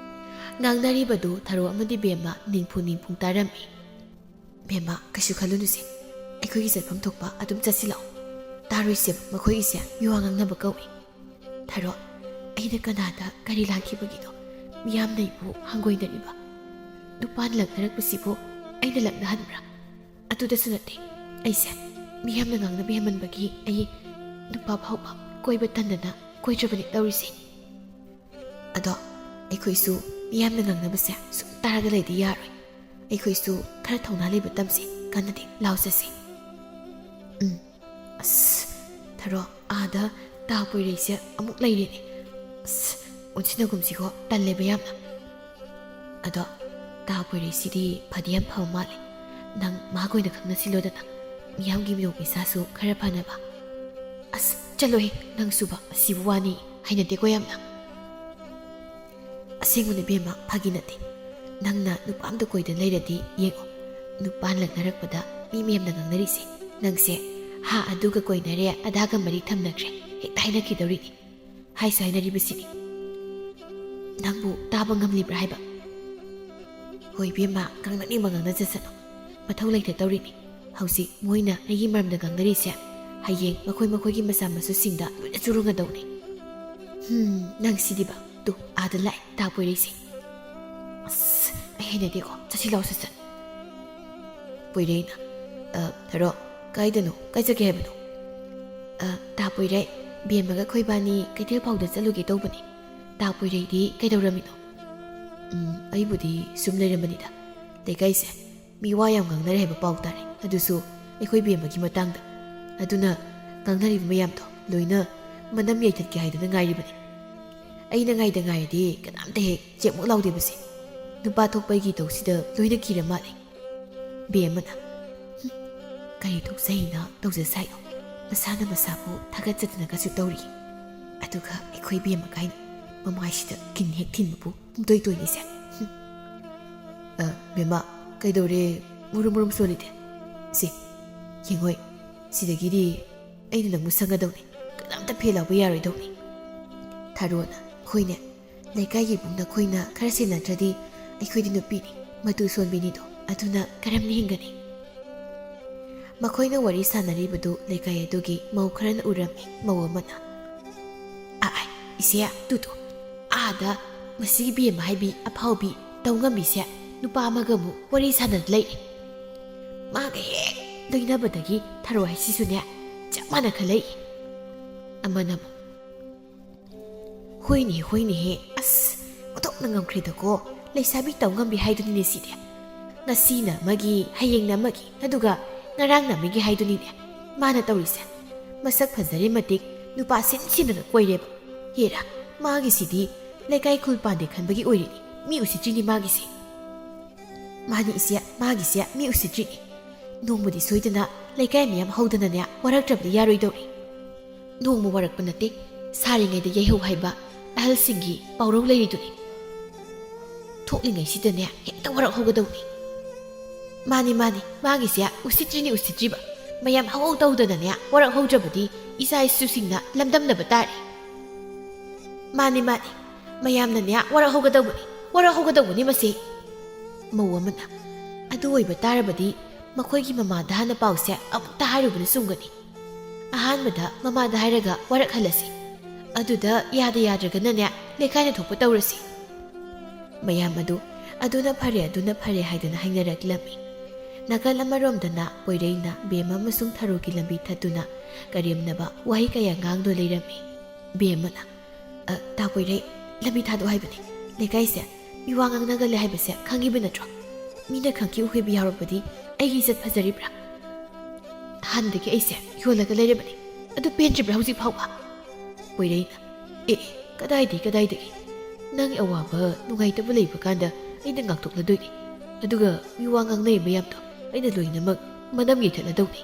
ꯉꯥꯡꯅꯔꯤꯕꯗꯨ ꯊꯔꯣ ꯑꯃꯗꯤ ꯕꯦꯝꯃ ꯅꯤꯡꯐꯨ ꯅꯤꯡꯐꯨ ꯇꯥꯔꯝꯃꯤ꯫ "ꯕꯦꯝꯃ, ꯀꯩꯁꯨ ꯈꯜꯂꯨꯅꯨꯁꯦ, ꯑꯩꯈꯣꯏꯒꯤ ꯆꯠꯐꯝ ꯊꯣꯛꯄ ꯑꯗꯨꯝ ꯆꯠꯁꯤ ꯂꯥꯛꯑꯣ꯫ ꯇꯥꯔꯣꯏꯁꯦ, ꯃꯈꯣꯏꯒꯤꯁꯦ ꯃꯤꯋꯥ ꯉꯥꯡꯅꯕ ꯀꯧꯏ꯫" "ꯊꯔꯣ, ꯑꯩꯅ ꯀꯅꯥꯗ ꯀꯔꯤ ꯂꯥꯟꯈꯤꯕꯒꯤꯅꯣ ꯃꯤꯌꯥꯝꯅ ꯑꯩꯕꯨ ꯍꯪꯒꯣꯏꯅꯔꯤꯕ? ꯅꯨꯄꯥꯅ ꯂꯛꯅꯔꯛꯄꯁꯤꯕꯨ ꯑꯩꯅ ꯂꯛꯅꯍꯟꯕ꯭ꯔꯥ? ꯑꯗꯨꯗꯁꯨ ꯅꯠꯇꯦ, ꯑꯩꯁꯦ ꯃꯤꯌꯥꯝꯅ ꯉꯥꯡꯅꯕ ꯍꯦꯟꯃꯟꯕꯒꯤ ꯑꯩ ꯅꯨꯄꯥ ꯐꯥꯎꯕ ꯀꯣꯏꯕ ꯇꯟꯗꯅ ꯀꯣꯏꯗ꯭ꯔꯕꯅꯤ ꯇꯧꯔꯤꯁꯦ꯫ ꯑꯗꯣ ꯑꯩꯈꯣꯏꯁꯨ ꯃꯤꯌꯥꯝꯅ ꯉꯥꯡꯅꯕꯁꯦ ꯁꯨꯝ ꯇꯥꯔꯒ ꯂꯩꯗꯤ ꯌꯥꯔꯣꯏ꯫ ꯑꯩꯈꯣꯏꯁꯨ ꯈꯔ ꯊꯧꯅꯥ ꯂꯩꯕ ꯇꯝꯁꯤ, ꯀꯟꯅꯗꯤ ꯂꯥꯎ ꯆꯠꯁꯤ꯫" ꯎꯝ, ꯑꯁ, ꯊꯔꯣ, ꯑꯥꯗ ꯇꯥ ꯄꯣꯏꯔꯩꯁꯦ ꯑꯃꯨꯛ ꯂꯩꯔꯦꯅꯦ꯫ ꯑꯁ, ꯑꯣꯟꯁꯤꯟꯅꯒꯨꯝꯁꯤꯀꯣ, ꯇꯜꯂꯦꯕ ꯌꯥꯝꯅ꯫ ꯑꯗꯣ ꯇꯥ ꯄꯣꯏꯔꯩꯁꯤꯗꯤ ꯐꯗꯤ ꯌꯥꯝ ꯐꯕ ꯃꯥꯜꯂꯦ꯫ ꯅꯪ ꯃꯥꯒ ꯑꯣꯏꯅ ꯈꯪꯅꯁꯤꯜꯂꯣꯗꯅ, ꯃꯤꯌꯥꯝꯒꯤ ꯃꯤꯅꯣꯛ ꯃꯩꯁꯥꯁꯨ ꯈꯔ ꯐꯅꯕ꯫ ꯑꯁ, ꯆꯠꯂꯣꯍꯦ, ꯅꯪꯁꯨꯕ, ꯑꯁꯤꯕꯨ ꯋꯥꯅꯤ, ꯍꯩꯅꯗꯦꯀꯣ ꯌꯥꯝꯅ꯫ ꯑꯁꯦꯡꯕꯅꯦ ꯕꯦꯝꯃ, ꯐꯥꯒꯤ ꯅꯠꯇꯦ꯫ ꯅꯪꯅ ꯅꯨꯄꯥ ꯑꯝꯗ ꯀꯣꯏꯗꯅ ꯂꯩꯔꯗꯤ ꯌꯦꯡꯉꯣ, ꯅꯨꯄꯥꯅ ꯂꯛꯅꯔꯛꯄꯗ ꯃꯤ ꯃꯌꯥꯝꯅ ꯉꯥꯡꯅꯔꯤꯁꯦ, ꯅꯪꯁꯦ ꯍꯥ ꯑꯗꯨꯒ ꯀꯣꯏꯅꯔꯦ, ꯑꯗꯥꯒ ꯃꯔꯤ ꯊꯝꯅꯈ꯭ꯔꯦ, ꯍꯦꯛꯇ ꯍꯥꯏꯅꯈꯤꯗꯧꯔꯤꯅꯤ꯫ ꯍꯥꯏꯁꯨ ꯍꯥꯏꯅꯔꯤꯕꯁꯤꯅꯤ꯫ ꯅꯪꯕꯨ ꯇꯥꯕ ꯉꯝꯂꯤꯕ꯭ꯔꯥ ꯍꯥꯏꯕ? ꯍꯣꯏ ꯏꯕꯦꯝꯃ, ꯉꯥꯡꯅꯅꯤꯡꯕ ꯉꯥꯡꯅꯖꯁꯅꯨ꯫ ꯃꯊꯧ ꯂꯩꯇ ꯇꯧꯔꯤꯅꯤ꯫ ꯍꯧꯖꯤꯛ ꯃꯣꯏꯅ ꯑꯩꯒꯤ ꯃꯔꯝꯗ ꯉꯥꯡꯅꯔꯤꯁꯦ, ꯍꯌꯦꯡ ꯃꯈꯣꯏ ꯃꯈꯣꯏꯒꯤ ꯃꯆꯥ ꯃꯁꯨꯁꯤꯡꯗ ꯂꯣꯏꯅ ꯆꯨꯔꯨꯡꯒꯗꯧꯅꯤ꯫ ꯍꯝ, ꯅꯪ ꯁꯤꯗꯤꯕ꯫ ꯇꯨ, ꯑꯥꯗ ꯂꯥꯛꯑꯦ ꯇꯥ ꯄꯣꯏꯔꯩꯁꯦ꯫ ꯑꯁ, ꯍꯩꯅꯗꯦꯀꯣ, ꯆꯠꯁꯤ ꯂꯥꯎ ꯁꯠ ꯁꯠ꯫ ꯄꯣꯏꯔꯩꯅ, "ꯑ, ꯊꯔꯣ, ꯀꯥꯏꯗꯅꯣ? ꯀꯥꯏ ꯆꯠꯀꯦ ꯍꯥꯏꯕꯅꯣ?" "ꯑ, ꯇꯥ ꯄꯣꯏꯔꯩ, ꯕꯦꯝꯃꯒ ꯑꯩꯈꯣꯏꯕꯥꯅꯤ ꯀꯩꯊꯦꯜ ꯐꯥꯎꯗ ꯆꯠꯂꯨꯒꯦ ꯇꯧꯕꯅꯤ꯫ ꯇꯥ ꯄꯣꯏꯔꯩꯗꯤ ꯀꯩꯗꯧꯔꯝꯃꯤꯅꯣ?" "ꯎꯝ, ꯑꯩꯕꯨꯗꯤ ꯁꯨꯝ ꯂꯩꯔꯝꯕꯅꯤꯗ꯫ ꯂꯩꯀꯥꯏꯁꯦ ꯃꯤ ꯋꯥ ꯌꯥꯝ ꯉꯥꯡꯅꯔꯦ ꯍꯥꯏꯕ ꯄꯥꯎ ꯇꯥꯔꯦ, ꯑꯗꯨꯁꯨ ꯑꯩꯈꯣꯏ ꯕꯦꯝꯃꯒꯤ ꯃꯇꯥꯡꯗ꯫ ꯑꯗꯨꯅ ꯉꯥꯡꯅꯔꯤꯕ ꯃꯌꯥꯝꯗꯣ ꯂꯣꯏꯅ ꯃꯅꯝ ꯌꯩꯊꯠꯀꯦ ꯍꯥꯏꯗꯅ ꯉꯥꯏꯔꯤꯕꯅꯤ꯫ ꯑꯩꯅ ꯉꯥꯏꯗ ꯉꯥꯏꯔꯗꯤ ꯀꯅꯥꯝꯇ ꯍꯦꯛ ꯆꯦꯛꯃꯨꯛ ꯂꯥꯎꯗꯦꯕꯁꯦ꯫ ꯅꯨꯄꯥ ꯊꯣꯛꯄꯒꯤ ꯇꯧꯁꯤꯗ ꯂꯣꯏꯅ ꯀꯤꯔ ꯃꯥꯜꯂꯦ꯫" ꯕꯦꯝꯃꯅ, "ꯍꯨꯝ, ꯀꯔꯤ ꯊꯣꯛꯆꯩꯅ ꯇꯧꯖ ꯁꯥꯏꯅꯣ? ꯃꯁꯥꯅ ꯃꯁꯥꯕꯨ ꯊꯥꯒꯠꯆꯗꯅꯒꯁꯨ ꯇꯧꯔꯤ꯫ ꯑꯗꯨꯒ ꯑꯩꯈꯣꯏ ꯕꯦꯝꯃ ꯀꯥꯏꯅ ꯃꯃꯥꯏꯁꯤꯗ ꯀꯤꯟ ꯍꯦꯛ ꯊꯤꯟꯕꯕꯨ ꯄꯨꯡꯇꯣꯏ ꯇꯣꯏꯅꯤꯁꯦ꯫ ꯍꯨꯝ꯫ ꯑ, ꯕꯦꯝꯃ, ꯀꯩꯗꯧꯔꯦ ꯃꯨꯔꯨꯝ ꯃꯨꯔꯨꯝ ꯁꯣꯜꯂꯤꯗꯦ? ꯁꯤ, ꯌꯦꯡꯉꯣꯏ, ꯁꯤꯗꯒꯤꯗꯤ ꯑꯩꯅ ꯅꯪꯕꯨ ꯁꯪꯒꯗꯧꯅꯤ꯫ ꯀꯅꯥꯝꯇ ꯐꯦꯜ ꯂꯥꯎꯕ ꯌꯥꯔꯣꯏꯗꯧꯅꯤ꯫" ꯊꯥꯔꯣꯅ, "ꯍꯣꯏꯅꯦ, ꯂꯩꯀꯥꯏꯒꯤ ꯏꯕꯨꯡ ꯅꯈꯣꯏꯅ ꯈꯔ ꯁꯦꯟꯅꯗ꯭ꯔꯗꯤ ꯑꯩꯈꯣꯏꯗꯤ ꯅꯨꯄꯤꯅꯤ, ꯃꯇꯨ ꯁꯣꯟꯕꯤꯅꯤꯗꯣ, ꯑꯗꯨꯅ ꯀꯔꯝꯅ ꯍꯤꯡꯒꯅꯤ?" ꯃꯈꯣꯏꯅ ꯋꯥꯔꯤ ꯁꯥꯟꯅꯔꯤꯕꯗꯨ ꯂꯩꯀꯥꯏ ꯑꯗꯨꯒꯤ ꯃꯧ ꯈꯔꯅ ꯎꯔꯝꯃꯤ꯫ ꯃꯧ ꯑꯃꯅ, "ꯑꯥ, ꯑꯥ, ꯏꯆꯦ, ꯇꯨꯗꯣ, ꯑꯥꯗ ꯃꯁꯤꯒꯤ ꯕꯦꯝꯃ ꯍꯥꯏꯕꯤ ꯑꯐꯥꯎꯕꯤ ꯇꯧ ꯉꯝꯕꯤꯁꯦ ꯅꯨꯄꯥ ꯑꯃꯒ ꯑꯃꯨꯛ ꯋꯥꯔꯤ ꯁꯥꯟꯅꯗ ꯂꯩꯔꯦ꯫ ꯃꯥꯒ ꯍꯦꯛ ꯂꯣꯏꯅꯕꯗꯒꯤ ꯊꯔꯣ ꯍꯥꯏꯁꯤꯁꯨꯅꯦ ꯆꯞ ꯃꯥꯟꯅ ꯈꯜꯂꯛꯏ꯫" ꯑꯃꯅ ꯑꯃꯨꯛ, "ꯍꯣꯏꯅꯦ, ꯍꯣꯏꯅꯦꯍꯦ, ꯑꯁ, ꯑꯣꯟꯊꯣꯛꯅ ꯉꯝꯈ꯭ꯔꯦꯗꯀꯣ, ꯂꯩꯁꯥꯕꯤ ꯇꯧ ꯉꯝꯕꯤ ꯍꯥꯏꯗꯨꯅꯤꯅꯦ ꯁꯤꯗꯤ꯫ ꯉꯁꯤꯅ ꯑꯃꯒꯤ, ꯍꯌꯦꯡꯅ ꯑꯃꯒꯤ, ꯑꯗꯨꯒ ꯉꯔꯥꯡꯅ ꯑꯃꯒꯤ ꯍꯥꯏꯗꯨꯅꯤꯅꯦ ꯃꯥꯅ ꯇꯧꯔꯤꯁꯦ꯫ ꯃꯁꯛ ꯐꯖꯔꯦ ꯃꯇꯤꯛ ꯅꯨꯄꯥ ꯁꯤꯟ ꯁꯤꯟꯗꯅ ꯀꯣꯏꯔꯦꯕ꯫ ꯍꯦꯔꯥ, ꯃꯥꯒꯤꯁꯤꯗꯤ ꯂꯩꯀꯥꯏ ꯈꯨꯜ ꯄꯥꯟꯗꯦ ꯈꯟꯕꯒꯤ ꯑꯣꯏꯔꯤꯅꯤ, ꯃꯤ ꯎꯁꯤꯠꯇ꯭ꯔꯤꯅꯤ ꯃꯥꯒꯤꯁꯦ꯫ ꯃꯥꯅꯤ ꯏꯆꯦ, ꯃꯥꯒꯤꯁꯦ ꯃꯤ ꯎꯁꯤꯠꯇ꯭ꯔꯤꯅꯤ꯫ ꯅꯣꯡꯃꯗꯤ ꯁꯣꯏꯗꯅ ꯂꯩꯀꯥꯏ ꯃꯌꯥꯝ ꯍꯧꯗꯅꯅꯦ ꯋꯥꯔꯛꯇ꯭ꯔꯕꯗꯤ ꯌꯥꯔꯣꯏꯗꯧꯔꯤ꯫ ꯅꯣꯡꯃ ꯋꯥꯔꯛꯄ ꯅꯠꯇꯦ, ꯁꯥꯔꯤꯉꯩꯗ ꯌꯩꯍꯧ ꯍꯥꯏꯕ ꯑꯍꯜꯁꯤꯡꯒꯤ ꯄꯥꯎꯔꯧ ꯂꯩꯔꯤꯗꯨꯅꯤ꯫ ꯊꯣꯛꯂꯤꯉꯩꯁꯤꯗꯅꯦ ꯍꯦꯛꯇ ꯋꯥꯔꯛꯍꯧꯒꯗꯧꯅꯤ꯫" "ꯃꯥꯅꯤ, ꯃꯥꯅꯤ, ꯃꯥꯒꯤꯁꯦ ꯎꯁꯤꯠꯇ꯭ꯔꯤꯅꯤ, ꯎꯁꯤꯠꯇ꯭ꯔꯤꯕ꯫ ꯃꯌꯥꯝ ꯍꯧꯍꯧ ꯇꯧꯗꯅꯅꯦ ꯋꯥꯔꯛꯍꯧꯗ꯭ꯔꯕꯗꯤ ꯏꯆꯥ ꯏꯁꯨꯁꯤꯡꯅ ꯂꯝꯗꯝꯅꯕ ꯇꯥꯔꯦ꯫" "ꯃꯥꯅꯤ, ꯃꯥꯅꯤ, ꯃꯌꯥꯝꯅꯅꯦ ꯋꯥꯔꯛꯍꯧꯒꯗꯧꯕꯅꯤ, ꯋꯥꯔꯛꯍꯧꯒꯗꯧꯕꯅꯤ ꯃꯁꯤ꯫" ꯃꯧ ꯑꯃꯅ, "ꯑꯗꯨ ꯑꯣꯏꯕ ꯇꯥꯔꯕꯗꯤ ꯃꯈꯣꯏꯒꯤ ꯃꯃꯥꯗ ꯍꯥꯟꯅ ꯄꯥꯎꯁꯦ ꯑꯃꯨꯛꯇ ꯍꯥꯏꯔꯨꯕꯅ ꯆꯨꯝꯒꯅꯤ꯫ ꯑꯍꯥꯟꯕꯗ ꯃꯃꯥꯗ ꯍꯥꯏꯔꯒ ꯋꯥꯔꯛꯍꯜꯂꯁꯤ꯫ ꯑꯗꯨꯗ ꯌꯥꯗ ꯌꯥꯗ꯭ꯔꯒꯅꯅꯦ ꯂꯩꯀꯥꯏꯅ ꯊꯣꯛꯄ ꯇꯧꯔꯁꯤ꯫" ꯃꯌꯥꯝ ꯑꯗꯨ "ꯑꯗꯨꯅ ꯐꯔꯦ, ꯑꯗꯨꯅ ꯐꯔꯦ" ꯍꯥꯏꯗꯨꯅ ꯍꯥꯏꯅꯔꯛꯂꯝꯃꯤ꯫ ꯅꯥꯀꯜ ꯑꯃꯔꯣꯝꯗꯅ ꯄꯣꯏꯔꯩꯅ ꯕꯦꯝꯃ ꯑꯃꯁꯨꯡ ꯊꯔꯣꯒꯤ ꯂꯝꯕꯤ ꯊꯠꯇꯨꯅ ꯀꯔꯦꯝꯅꯕ ꯋꯥꯍꯩ ꯀꯌꯥ ꯉꯥꯡꯗꯨꯅ ꯂꯩꯔꯝꯃꯤ꯫ ꯕꯦꯝꯃꯅ, "ꯑ, ꯇꯥ ꯄꯣꯏꯔꯩ, ꯂꯝꯕꯤ ꯊꯥꯗꯣꯛ ꯍꯥꯏꯕꯅꯤ꯫ ꯂꯩꯀꯥꯏꯁꯦ ꯃꯤ ꯋꯥ ꯉꯥꯡꯅꯒꯜꯂꯦ ꯍꯥꯏꯕꯁꯦ ꯈꯪꯉꯤꯕ ꯅꯠꯇ꯭ꯔꯣ? ꯃꯤꯅ ꯈꯪꯈꯤꯎ ꯍꯩꯕ ꯌꯥꯎꯔꯕꯗꯤ ꯑꯩꯒꯤ ꯏꯖꯠ ꯐꯖꯔꯤꯕ꯭ꯔꯥ? ꯍꯥꯟꯅꯗꯒꯤ ꯑꯩꯁꯦ ꯌꯣꯜꯂꯒ ꯂꯩꯔꯕꯅꯤ꯫ ꯑꯗꯨ ꯄꯦꯟꯗ꯭ꯔꯤꯕ꯭ꯔꯥ ꯍꯧꯖꯤꯛ ꯐꯥꯎꯕ?" ꯄꯣꯏꯔꯩꯅ, "ꯑꯦ, ꯑꯦ, ꯀꯗꯥꯏꯗꯒꯤ, ꯀꯗꯥꯏꯗꯒꯤ? ꯅꯪꯒꯤ ꯑꯋꯥꯕ, ꯅꯨꯡꯉꯥꯏꯇꯕ ꯂꯩꯕ ꯀꯥꯟꯗ ꯑꯩꯅ ꯉꯥꯛꯊꯣꯛꯂꯗꯣꯏꯅꯤ꯫ ꯑꯗꯨꯒ ꯃꯤ ꯋꯥ ꯉꯥꯡꯅꯩ ꯃꯌꯥꯝꯗꯣ ꯑꯩꯅ ꯂꯣꯏꯅꯃꯛ ꯃꯅꯝ ꯌꯩꯊꯠꯂꯗꯧꯅꯤ꯫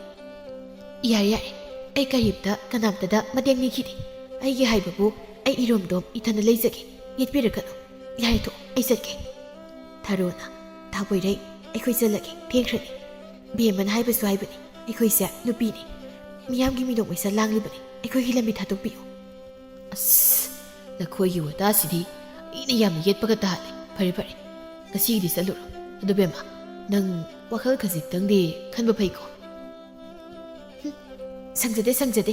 ꯌꯥꯔꯦ, ꯌꯥꯔꯦ, ꯑꯩ ꯀꯔꯤꯝꯇ ꯀꯅꯥꯝꯇꯗ ꯃꯇꯦꯡ ꯅꯤꯈꯤꯗꯦ꯫ ꯑꯩꯒꯤ ꯍꯥꯏꯕꯕꯨ ꯑꯩ ꯏꯔꯣꯝꯗꯣꯝ ꯏꯊꯟꯗ ꯂꯩꯖꯒꯦ꯫ ꯌꯦꯠꯄꯤꯔꯛꯀꯅꯨ꯫ ꯌꯥꯔꯦ, ꯊꯣꯛꯑꯣ, ꯑꯩ ꯆꯠꯀꯦ꯫" ꯊꯔꯣꯅ, "ꯇꯥ ꯄꯣꯏꯔꯩ, ꯑꯩꯈꯣꯏ ꯆꯠꯂꯒꯦ, ꯊꯦꯡꯈ꯭ꯔꯅꯤ꯫ ꯕꯦꯝꯃꯅ ꯍꯥꯏꯕꯁꯨ ꯍꯥꯏꯕꯅꯤ, ꯑꯩꯈꯣꯏꯁꯦ ꯅꯨꯄꯤꯅꯤ꯫ ꯃꯤꯌꯥꯝꯒꯤ ꯃꯤꯅꯣꯛ ꯃꯩꯁꯥ ꯂꯥꯡꯂꯤꯕꯅꯤ, ꯑꯩꯈꯣꯏꯒꯤ ꯂꯝꯕꯤ ꯊꯥꯗꯣꯛꯄꯤꯌꯨ꯫" ꯑꯁ, ꯅꯈꯣꯏꯒꯤ ꯋꯥꯇꯥꯁꯤꯗꯤ ꯑꯩꯅ ꯌꯥꯝꯅ ꯌꯦꯠꯄꯒ ꯇꯥꯍꯜꯂꯦ꯫ ꯐꯔꯦ, ꯐꯔꯦ, ꯉꯁꯤꯒꯤꯗꯤ ꯆꯠꯂꯨꯔꯣ꯫ ꯑꯗꯨ ꯕꯦꯝꯃ, ꯅꯪ ꯋꯥꯈꯜ ꯈꯖꯤꯛꯇꯪꯗꯤ ꯈꯟꯕ ꯐꯩꯀꯣ꯫ "ꯍꯨꯝ, ꯁꯪꯖꯗꯦ, ꯁꯪꯖꯗꯦ꯫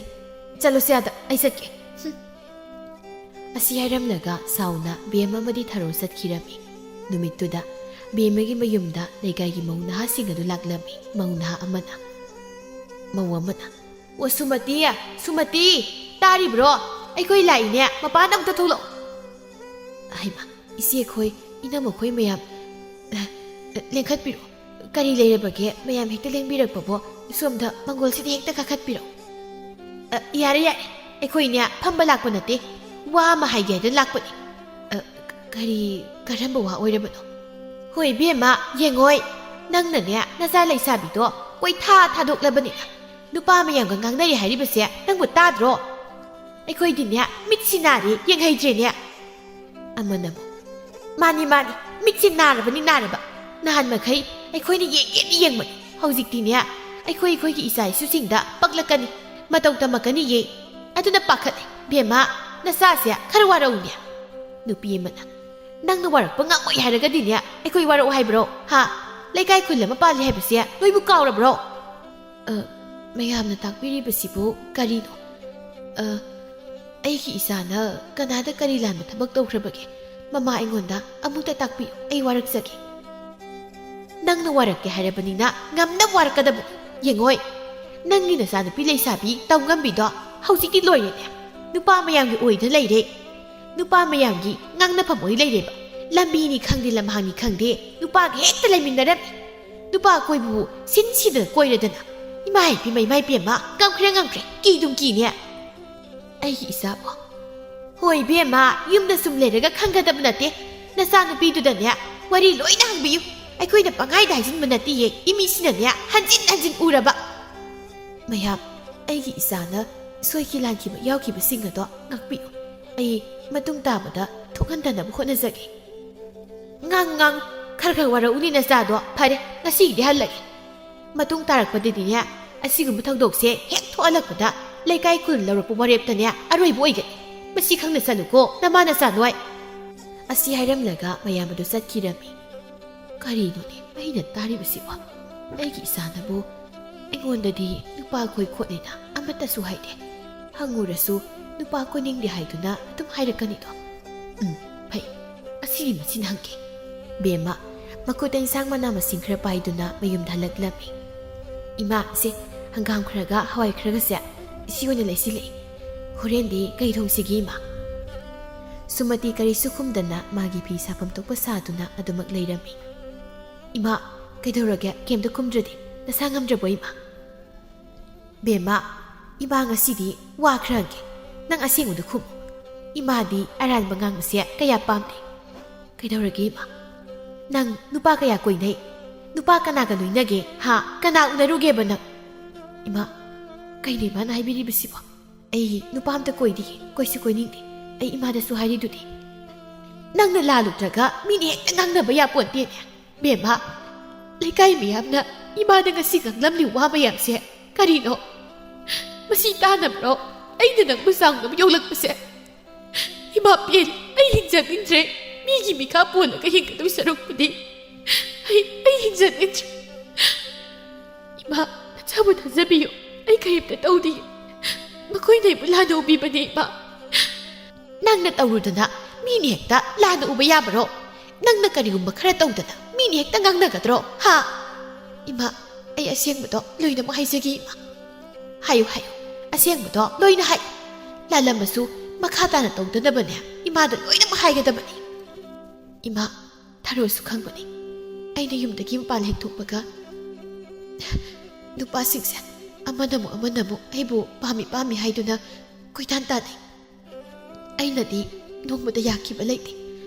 ꯆꯠꯂꯣꯁꯦ ꯑꯥꯗ, ꯑꯩ ꯆꯠꯀꯦ꯫" ꯍꯨꯝ꯫ ꯑꯁꯤ ꯍꯥꯏꯔꯝꯂꯒ ꯁꯥꯎꯅ ꯕꯦꯝꯃ ꯑꯃꯗꯤ ꯊꯔꯣ ꯆꯠꯈꯤꯔꯝꯃꯤ꯫ ꯅꯨꯃꯤꯠꯇꯨꯗ ꯕꯦꯝꯃꯒꯤ ꯃꯌꯨꯝꯗ ꯂꯩꯀꯥꯏꯒꯤ ꯃꯧ ꯅꯍꯥꯁꯤꯡ ꯑꯗꯨ ꯂꯥꯛꯂꯝꯃꯤ꯫ ꯃꯧ ꯅꯍꯥ ꯑꯃꯅ, ꯃꯧ ꯑꯃꯅ, "ꯑꯣ, ꯁꯨꯃꯇꯤ, ꯁꯨꯃꯇꯤ, ꯇꯥꯔꯤꯕ꯭ꯔꯣ? ꯑꯩꯈꯣꯏ ꯂꯥꯛꯏꯅꯦ, ꯃꯄꯥꯟꯗ ꯑꯝꯇ ꯊꯣꯛꯂꯛꯑꯣ꯫" ꯍꯩꯃꯥ, ꯏꯆꯦ ꯈꯣꯏ, ꯏꯅꯝꯃ ꯈꯣꯏ ꯃꯌꯥꯝ, ꯑ, ꯑ, ꯂꯦꯡꯈꯠꯄꯤꯔꯣ꯫ ꯀꯔꯤ ꯂꯩꯔꯕꯒꯦ? ꯃꯌꯥꯝ ꯍꯦꯛꯇ ꯂꯦꯡꯕꯤꯔꯛꯄꯕꯣ? ꯁꯣꯝꯗ ꯃꯪꯒꯣꯜꯁꯤꯗ ꯍꯦꯛꯇ ꯀꯥꯈꯠꯄꯤꯔꯣ꯫ "ꯑ, ꯌꯥꯔꯦ, ꯌꯥꯔꯦ꯫ ꯑꯩꯈꯣꯏꯅꯦ ꯐꯝꯕ ꯂꯥꯛꯄ ꯅꯠꯇꯦ꯫ ꯋꯥ ꯑꯃ ꯍꯥꯏꯒꯦ ꯍꯥꯏꯗꯅ ꯂꯥꯛꯄꯅꯤ꯫" "ꯑ, ꯀ-, ꯀꯔꯤ, ꯀꯔꯝꯕ ꯋꯥ ꯑꯣꯏꯔꯕꯅꯣ?" "ꯍꯣꯏ, ꯏꯕꯦꯝꯃ, ꯌꯦꯡꯉꯣꯏ꯫ ꯅꯪꯅꯅꯦ ꯅꯆꯥ ꯂꯩꯁꯥꯕꯤꯗꯣ ꯀꯣꯏꯊꯥ ꯊꯥꯗꯣꯛꯂꯕꯅꯤꯅ ꯅꯨꯄꯥ ꯃꯌꯥꯝꯒ ꯉꯥꯡꯅꯔꯤ ꯍꯥꯏꯔꯤꯕꯁꯦ ꯅꯪꯕꯨ ꯇꯥꯗ꯭ꯔꯣ? ꯑꯩꯈꯣꯏꯗꯤꯅꯦ ꯃꯤꯠꯁꯤ ꯅꯥꯔꯦ, ꯌꯦꯡꯍꯩꯗ꯭ꯔꯦꯅꯦ꯫" ꯑꯃꯅ ꯑꯃꯨꯛ, "ꯃꯥꯅꯤ, ꯃꯥꯅꯤ, ꯃꯤꯠꯁꯤ ꯅꯥꯔꯕꯅꯤ, ꯅꯥꯔꯕ꯫ ꯅꯍꯥꯟ ꯃꯈꯩ ꯑꯩꯈꯣꯏꯅ ꯌꯦꯡꯒꯦꯗꯤ ꯌꯦꯡꯕꯅꯤ, ꯍꯧꯖꯤꯛꯇꯤꯅꯦ ꯑꯩꯈꯣꯏ ꯑꯩꯈꯣꯏꯒꯤ ꯏꯆꯥ ꯏꯁꯨꯁꯤꯡꯗ ꯄꯛꯂꯛꯀꯅꯤ, ꯃꯇꯧ ꯇꯝꯃꯛꯀꯅꯤꯌꯦ꯫ ꯑꯗꯨꯅ ꯄꯥꯈꯠꯂꯦ꯫ ꯕꯦꯝꯃ, ꯅꯆꯥꯁꯦ ꯈꯔ ꯋꯥꯔꯛꯎꯅꯦ꯫" ꯅꯨꯄꯤ ꯑꯃꯅ, "ꯅꯪꯅ ꯋꯥꯔꯛꯄ ꯉꯝꯃꯣꯏ ꯍꯥꯏꯔꯒꯗꯤꯅꯦ ꯑꯩꯈꯣꯏ ꯋꯥꯔꯛꯑꯣ ꯍꯥꯏꯕ꯭ꯔꯣ? ꯍꯥ? ꯂꯩꯀꯥꯏ ꯈꯨꯜ ꯑꯃ ꯄꯥꯜꯂꯤ ꯍꯥꯏꯕꯁꯦ ꯅꯣꯏꯕꯨ ꯀꯥꯎꯔꯕ꯭ꯔꯣ?" "ꯑ, ꯃꯌꯥꯝꯅ ꯇꯥꯛꯄꯤꯔꯤꯕꯁꯤꯕꯨ ꯀꯔꯤꯅꯣ? ꯑ, ꯑꯩꯒꯤ ꯏꯆꯥꯅ ꯀꯅꯥꯗ ꯀꯔꯤ ꯂꯥꯟꯕ ꯊꯕꯛ ꯇꯧꯈ꯭ꯔꯕꯒꯦ? ꯃꯃꯥ, ꯑꯩꯉꯣꯟꯗ ꯑꯃꯨꯛꯇ ꯇꯥꯛꯄꯤꯌꯨ, ꯑꯩ ꯋꯥꯔꯛꯆꯒꯦ꯫ ꯅꯪꯅ ꯋꯥꯔꯛꯀꯦ ꯍꯥꯏꯔꯕꯅꯤꯅ ꯉꯝꯅꯕ ꯋꯥꯔꯛꯀꯗꯕꯅꯤ꯫ ꯌꯦꯡꯉꯣꯏ, ꯅꯪꯒꯤ ꯅꯆꯥꯅꯨꯄꯤ ꯂꯩꯁꯥꯕꯤ ꯇꯧꯉꯝꯕꯤꯗꯣ ꯍꯧꯖꯤꯛꯇꯤ ꯂꯣꯏꯔꯦꯅꯦ꯫ ꯅꯨꯄꯥ ꯃꯌꯥꯝꯒꯤ ꯑꯣꯏꯗ ꯂꯩꯔꯦ꯫ ꯅꯨꯄꯥ ꯃꯌꯥꯝꯒꯤ ꯉꯥꯡꯅꯐꯝ ꯑꯣꯏ ꯂꯩꯔꯦꯕ꯫ ꯂꯝꯕꯤꯅꯤ ꯈꯪꯗꯦ, ꯂꯝꯍꯥꯡꯅꯤ ꯈꯪꯗꯦ, ꯅꯨꯄꯥꯒ ꯍꯦꯛꯇ ꯂꯩꯃꯤꯟꯅꯔꯝꯃꯤ꯫ ꯅꯨꯄꯥ ꯀꯣꯏꯕꯕꯨ ꯁꯤꯟ ꯁꯤꯗꯅ ꯀꯣꯏꯔꯗꯅ꯫ ꯏꯃꯥ ꯏꯄꯦꯝꯃ, ꯏꯃꯥ ꯏꯄꯦꯝꯃ, ꯀꯝꯈ꯭ꯔꯦ ꯉꯝꯈ꯭ꯔꯦ, ꯀꯤꯗꯨꯝ ꯀꯤꯅꯦ꯫ ꯑꯩꯒꯤ ꯏꯆꯥꯕꯨ꯫ ꯍꯣꯏ ꯏꯕꯦꯝꯃ, ꯌꯨꯝꯗ ꯁꯨꯝ ꯂꯩꯔꯒ ꯈꯪꯒꯗꯕ ꯅꯠꯇꯦ꯫ ꯅꯆꯥꯅꯨꯄꯤꯗꯨꯗꯅꯦ ꯋꯥꯔꯤ ꯂꯣꯏꯅ ꯍꯪꯕꯤꯌꯨ꯫ ꯑꯩꯈꯣꯏꯅ ꯄꯪꯍꯥꯏꯗ ꯍꯥꯏꯖꯤꯟꯕ ꯅꯠꯇꯤꯌꯦ, ꯏꯃꯤꯁꯤꯅꯅꯦ ꯍꯟꯖꯤꯟ ꯍꯟꯖꯤꯟ ꯎꯔꯕ꯫ ꯃꯌꯥꯝ, ꯑꯩꯒꯤ ꯏꯆꯥꯅ ꯁꯣꯏꯈꯤ ꯂꯥꯟꯈꯤꯕ ꯌꯥꯎꯈꯤꯕꯁꯤꯡ ꯑꯗꯣ ꯉꯥꯛꯄꯤꯌꯨ꯫ ꯑꯩ ꯃꯇꯨꯡ ꯇꯥꯕꯗ ꯊꯣꯛꯍꯟꯗꯅꯕ ꯍꯣꯠꯅꯖꯒꯦ꯫ ꯉꯥꯡ ꯉꯥꯡ, ꯈꯔ ꯈꯔ ꯋꯥꯔꯛꯎꯅꯦ ꯅꯆꯥꯗꯣ꯫ ꯐꯔꯦ, ꯉꯁꯤꯒꯤꯗꯤ ꯍꯜꯂꯒꯦ꯫ ꯃꯇꯨꯡ ꯇꯥꯔꯛꯄꯗꯗꯤꯅꯦ, ꯑꯁꯤꯒꯨꯝꯕ ꯊꯧꯗꯣꯛꯁꯦ ꯍꯦꯛ ꯊꯣꯛꯍꯜꯂꯛꯄꯗ ꯂꯩꯀꯥꯏ ꯈꯨꯜ ꯂꯧꯔꯛꯄ ꯋꯥꯔꯦꯞꯇꯅꯦ ꯑꯔꯣꯏꯕ ꯑꯣꯏꯒꯅꯤ꯫ ꯃꯁꯤ ꯈꯪꯅ ꯆꯠꯂꯨꯀꯣ, ꯅꯃꯥ ꯅꯆꯥ ꯅꯣꯏ꯫ ꯑꯁꯤ ꯍꯥꯏꯔꯝꯂꯒ ꯃꯌꯥꯝ ꯑꯗꯨ ꯆꯠꯈꯤꯔꯝꯃꯤ꯫ ꯀꯔꯤꯅꯣꯅꯦ ꯑꯩꯅ ꯇꯥꯔꯤꯕꯁꯤꯕꯣ? ꯑꯩꯒꯤ ꯏꯆꯥꯅꯕꯨ ꯑꯩꯉꯣꯟꯗꯗꯤ ꯅꯨꯄꯥ ꯀꯣꯏ ꯈꯣꯠꯂꯦꯅ ꯑꯃꯠꯇꯁꯨ ꯍꯥꯏꯗꯦ꯫ ꯍꯪꯉꯨꯔꯁꯨ ꯅꯨꯄꯥ ꯀꯣꯏꯅꯤꯡꯗꯦ ꯍꯥꯏꯗꯨꯅ ꯑꯗꯨꯝ ꯍꯥꯏꯔꯛꯀꯅꯤꯗꯣ꯫ ꯎꯝ, ꯐꯩ꯫ ꯑꯁꯤꯗꯤ ꯃꯁꯤꯅ ꯍꯪꯒꯦ꯫ ꯕꯦꯝꯃ, ꯃꯈꯨꯠꯇ ꯏꯟꯁꯥꯡ ꯃꯅꯥ ꯃꯁꯤꯡ ꯈꯔ ꯄꯥꯏꯗꯨꯅ ꯃꯌꯨꯝꯗ ꯍꯜꯂꯛꯂꯝꯃꯤ꯫ ꯏꯃꯥ, ꯁꯦ, ꯍꯪꯒꯥꯝ ꯈꯔꯒ ꯍꯋꯥꯏ ꯈꯔꯒꯁꯦ ꯏꯆꯦ ꯑꯣꯏꯅ ꯂꯩꯁꯤꯜꯂꯛꯏ꯫ ꯍꯣꯔꯦꯟꯗꯤ ꯀꯩ ꯊꯣꯡꯁꯤꯒꯦ, ꯏꯃꯥ? ꯁꯨꯃꯇꯤ ꯀꯔꯤꯁꯨ ꯈꯨꯝꯗꯅ ꯃꯥꯒꯤ ꯐꯤ ꯁꯥꯐꯝ ꯊꯣꯛꯄ ꯁꯥꯗꯨꯅ ꯑꯗꯨꯃꯛ ꯂꯩꯔꯝꯃꯤ꯫ ꯏꯃꯥ, ꯀꯩꯗꯧꯔꯒꯦ? ꯀꯩꯝꯇ ꯈꯨꯝꯗ꯭ꯔꯗꯤ? ꯅꯁꯥ ꯉꯝꯗ꯭ꯔꯕꯣ, ꯏꯃꯥ? ꯕꯦꯝꯃ, ꯏꯃꯥ ꯉꯁꯤꯗꯤ ꯋꯥ ꯈꯔ ꯍꯪꯒꯦ꯫ ꯅꯪ ꯑꯁꯦꯡꯕꯗꯨ ꯈꯨꯝꯃꯨ꯫ ꯏꯃꯥꯗꯤ ꯑꯔꯥꯟꯕ ꯉꯥꯡꯕꯁꯦ ꯀꯌꯥ ꯄꯥꯝꯗꯦ꯫ ꯀꯩꯗꯧꯔꯒꯦ, ꯏꯃꯥ? ꯅꯪ ꯅꯨꯄꯥ ꯀꯌꯥ ꯀꯣꯏꯅꯩ? ꯅꯨꯄꯥ ꯀꯅꯥꯒ ꯂꯣꯏꯅꯒꯦ? ꯍꯥ? ꯀꯅꯥ ꯎꯅꯔꯨꯒꯦꯕ ꯅꯪ? ꯏꯃꯥ, ꯀꯩꯅꯣ ꯏꯃꯥꯅ ꯍꯥꯏꯕꯤꯔꯤꯕꯁꯤꯕꯣ? ꯑꯩ ꯅꯨꯄꯥ ꯑꯝꯇ ꯀꯣꯏꯗꯤꯌꯦ, ꯀꯣꯏꯁꯨ ꯀꯣꯏꯅꯤꯡꯗꯦ꯫ ꯑꯩ ꯏꯃꯥꯗꯁꯨ ꯍꯥꯏꯔꯤꯗꯨꯗꯤ꯫ ꯅꯪꯅ ꯂꯥꯜꯂꯨꯗ꯭ꯔꯒ ꯃꯤꯅ ꯍꯦꯛꯇ ꯉꯥꯡꯅꯕ ꯌꯥꯄꯣꯟꯇꯦꯅꯦ꯫ ꯕꯦꯝꯃ, ꯂꯩꯀꯥꯏ ꯃꯤꯌꯥꯝꯅ ꯏꯃꯥꯗ ꯉꯁꯤ ꯉꯥꯡꯂꯝꯂꯤ ꯋꯥ ꯃꯌꯥꯝꯁꯦ ꯀꯔꯤꯅꯣ? ꯃꯁꯤ ꯇꯥꯅꯕ꯭ꯔꯣ ꯑꯩꯅ ꯅꯪꯕꯨ ꯆꯥꯡꯅꯕ ꯌꯣꯛꯂꯛꯄꯁꯦ? ꯏꯃꯥ ꯄꯦꯟ, ꯑꯩ ꯍꯤꯡꯖꯅꯤꯡꯗ꯭ꯔꯦ꯫ ꯃꯤꯒꯤ ꯃꯤꯈꯥ ꯄꯣꯜꯂꯒ ꯍꯤꯡꯒꯗꯧ ꯁꯔꯨꯛꯄꯨꯗꯤ ꯑꯩ, ꯑꯩ ꯍꯤꯡꯖꯅꯤꯡꯗ꯭ꯔꯦ꯫ ꯏꯃꯥ, ꯅꯆꯥꯕꯨ ꯊꯥꯖꯕꯤꯌꯨ꯫ ꯑꯩ ꯀꯔꯤꯝꯇ ꯇꯧꯗꯦ꯫ ꯃꯈꯣꯏꯅ ꯑꯩꯕꯨ ꯂꯥꯟꯅ ꯎꯕꯤꯕꯅꯦ, ꯏꯃꯥ꯫ ꯅꯪꯅ ꯇꯧꯔꯨꯗꯅ ꯃꯤꯅ ꯍꯦꯛꯇ ꯂꯥꯟꯅ ꯎꯕ ꯌꯥꯕꯔꯣ? ꯅꯪꯅ ꯀꯔꯤꯒꯨꯝꯕ ꯈꯔ ꯇꯧꯗꯅ ꯃꯤꯅ ꯍꯦꯛꯇ ꯉꯥꯡꯅꯒꯗ꯭ꯔꯣ? ꯍꯥ? ꯏꯃꯥ, ꯑꯩ ꯑꯁꯦꯡꯕꯗꯣ ꯂꯣꯏꯅꯃꯛ ꯍꯥꯏꯖꯒꯦ, ꯏꯃꯥ꯫ ꯍꯥꯏꯌꯨ, ꯍꯥꯏꯌꯨ꯫ ꯑꯁꯦꯡꯕꯗꯣ ꯂꯣꯏꯅ ꯍꯥꯏ꯫ ꯂꯥꯜꯂꯝꯃꯁꯨ ꯃꯈꯥ ꯇꯥꯅ ꯇꯧꯗꯅꯕꯅꯦ ꯏꯃꯥꯗ ꯂꯣꯏꯅꯃꯛ ꯍꯥꯏꯒꯗꯕꯅꯤ꯫ ꯏꯃꯥ, ꯊꯔꯣꯁꯨ ꯈꯪꯕꯅꯤ꯫ ꯑꯩꯅ ꯌꯨꯝꯗꯒꯤ ꯃꯄꯥꯟ ꯍꯦꯛ ꯊꯣꯛꯄꯒ ꯅꯨꯄꯥꯁꯤꯡꯁꯦ ꯑꯃꯅ ꯑꯃꯨꯛ ꯑꯃꯅ ꯑꯃꯨꯛ ꯑꯩꯕꯨ ꯄꯥꯝꯃꯤ ꯄꯥꯝꯃꯤ ꯍꯥꯏꯗꯨꯅ ꯀꯣꯏꯇꯥꯟ ꯇꯥꯟꯅꯩ꯫ ꯑꯩꯅꯗꯤ ꯅꯣꯡꯃꯇ ꯌꯥꯈꯤꯕ ꯂꯩꯇꯦ꯫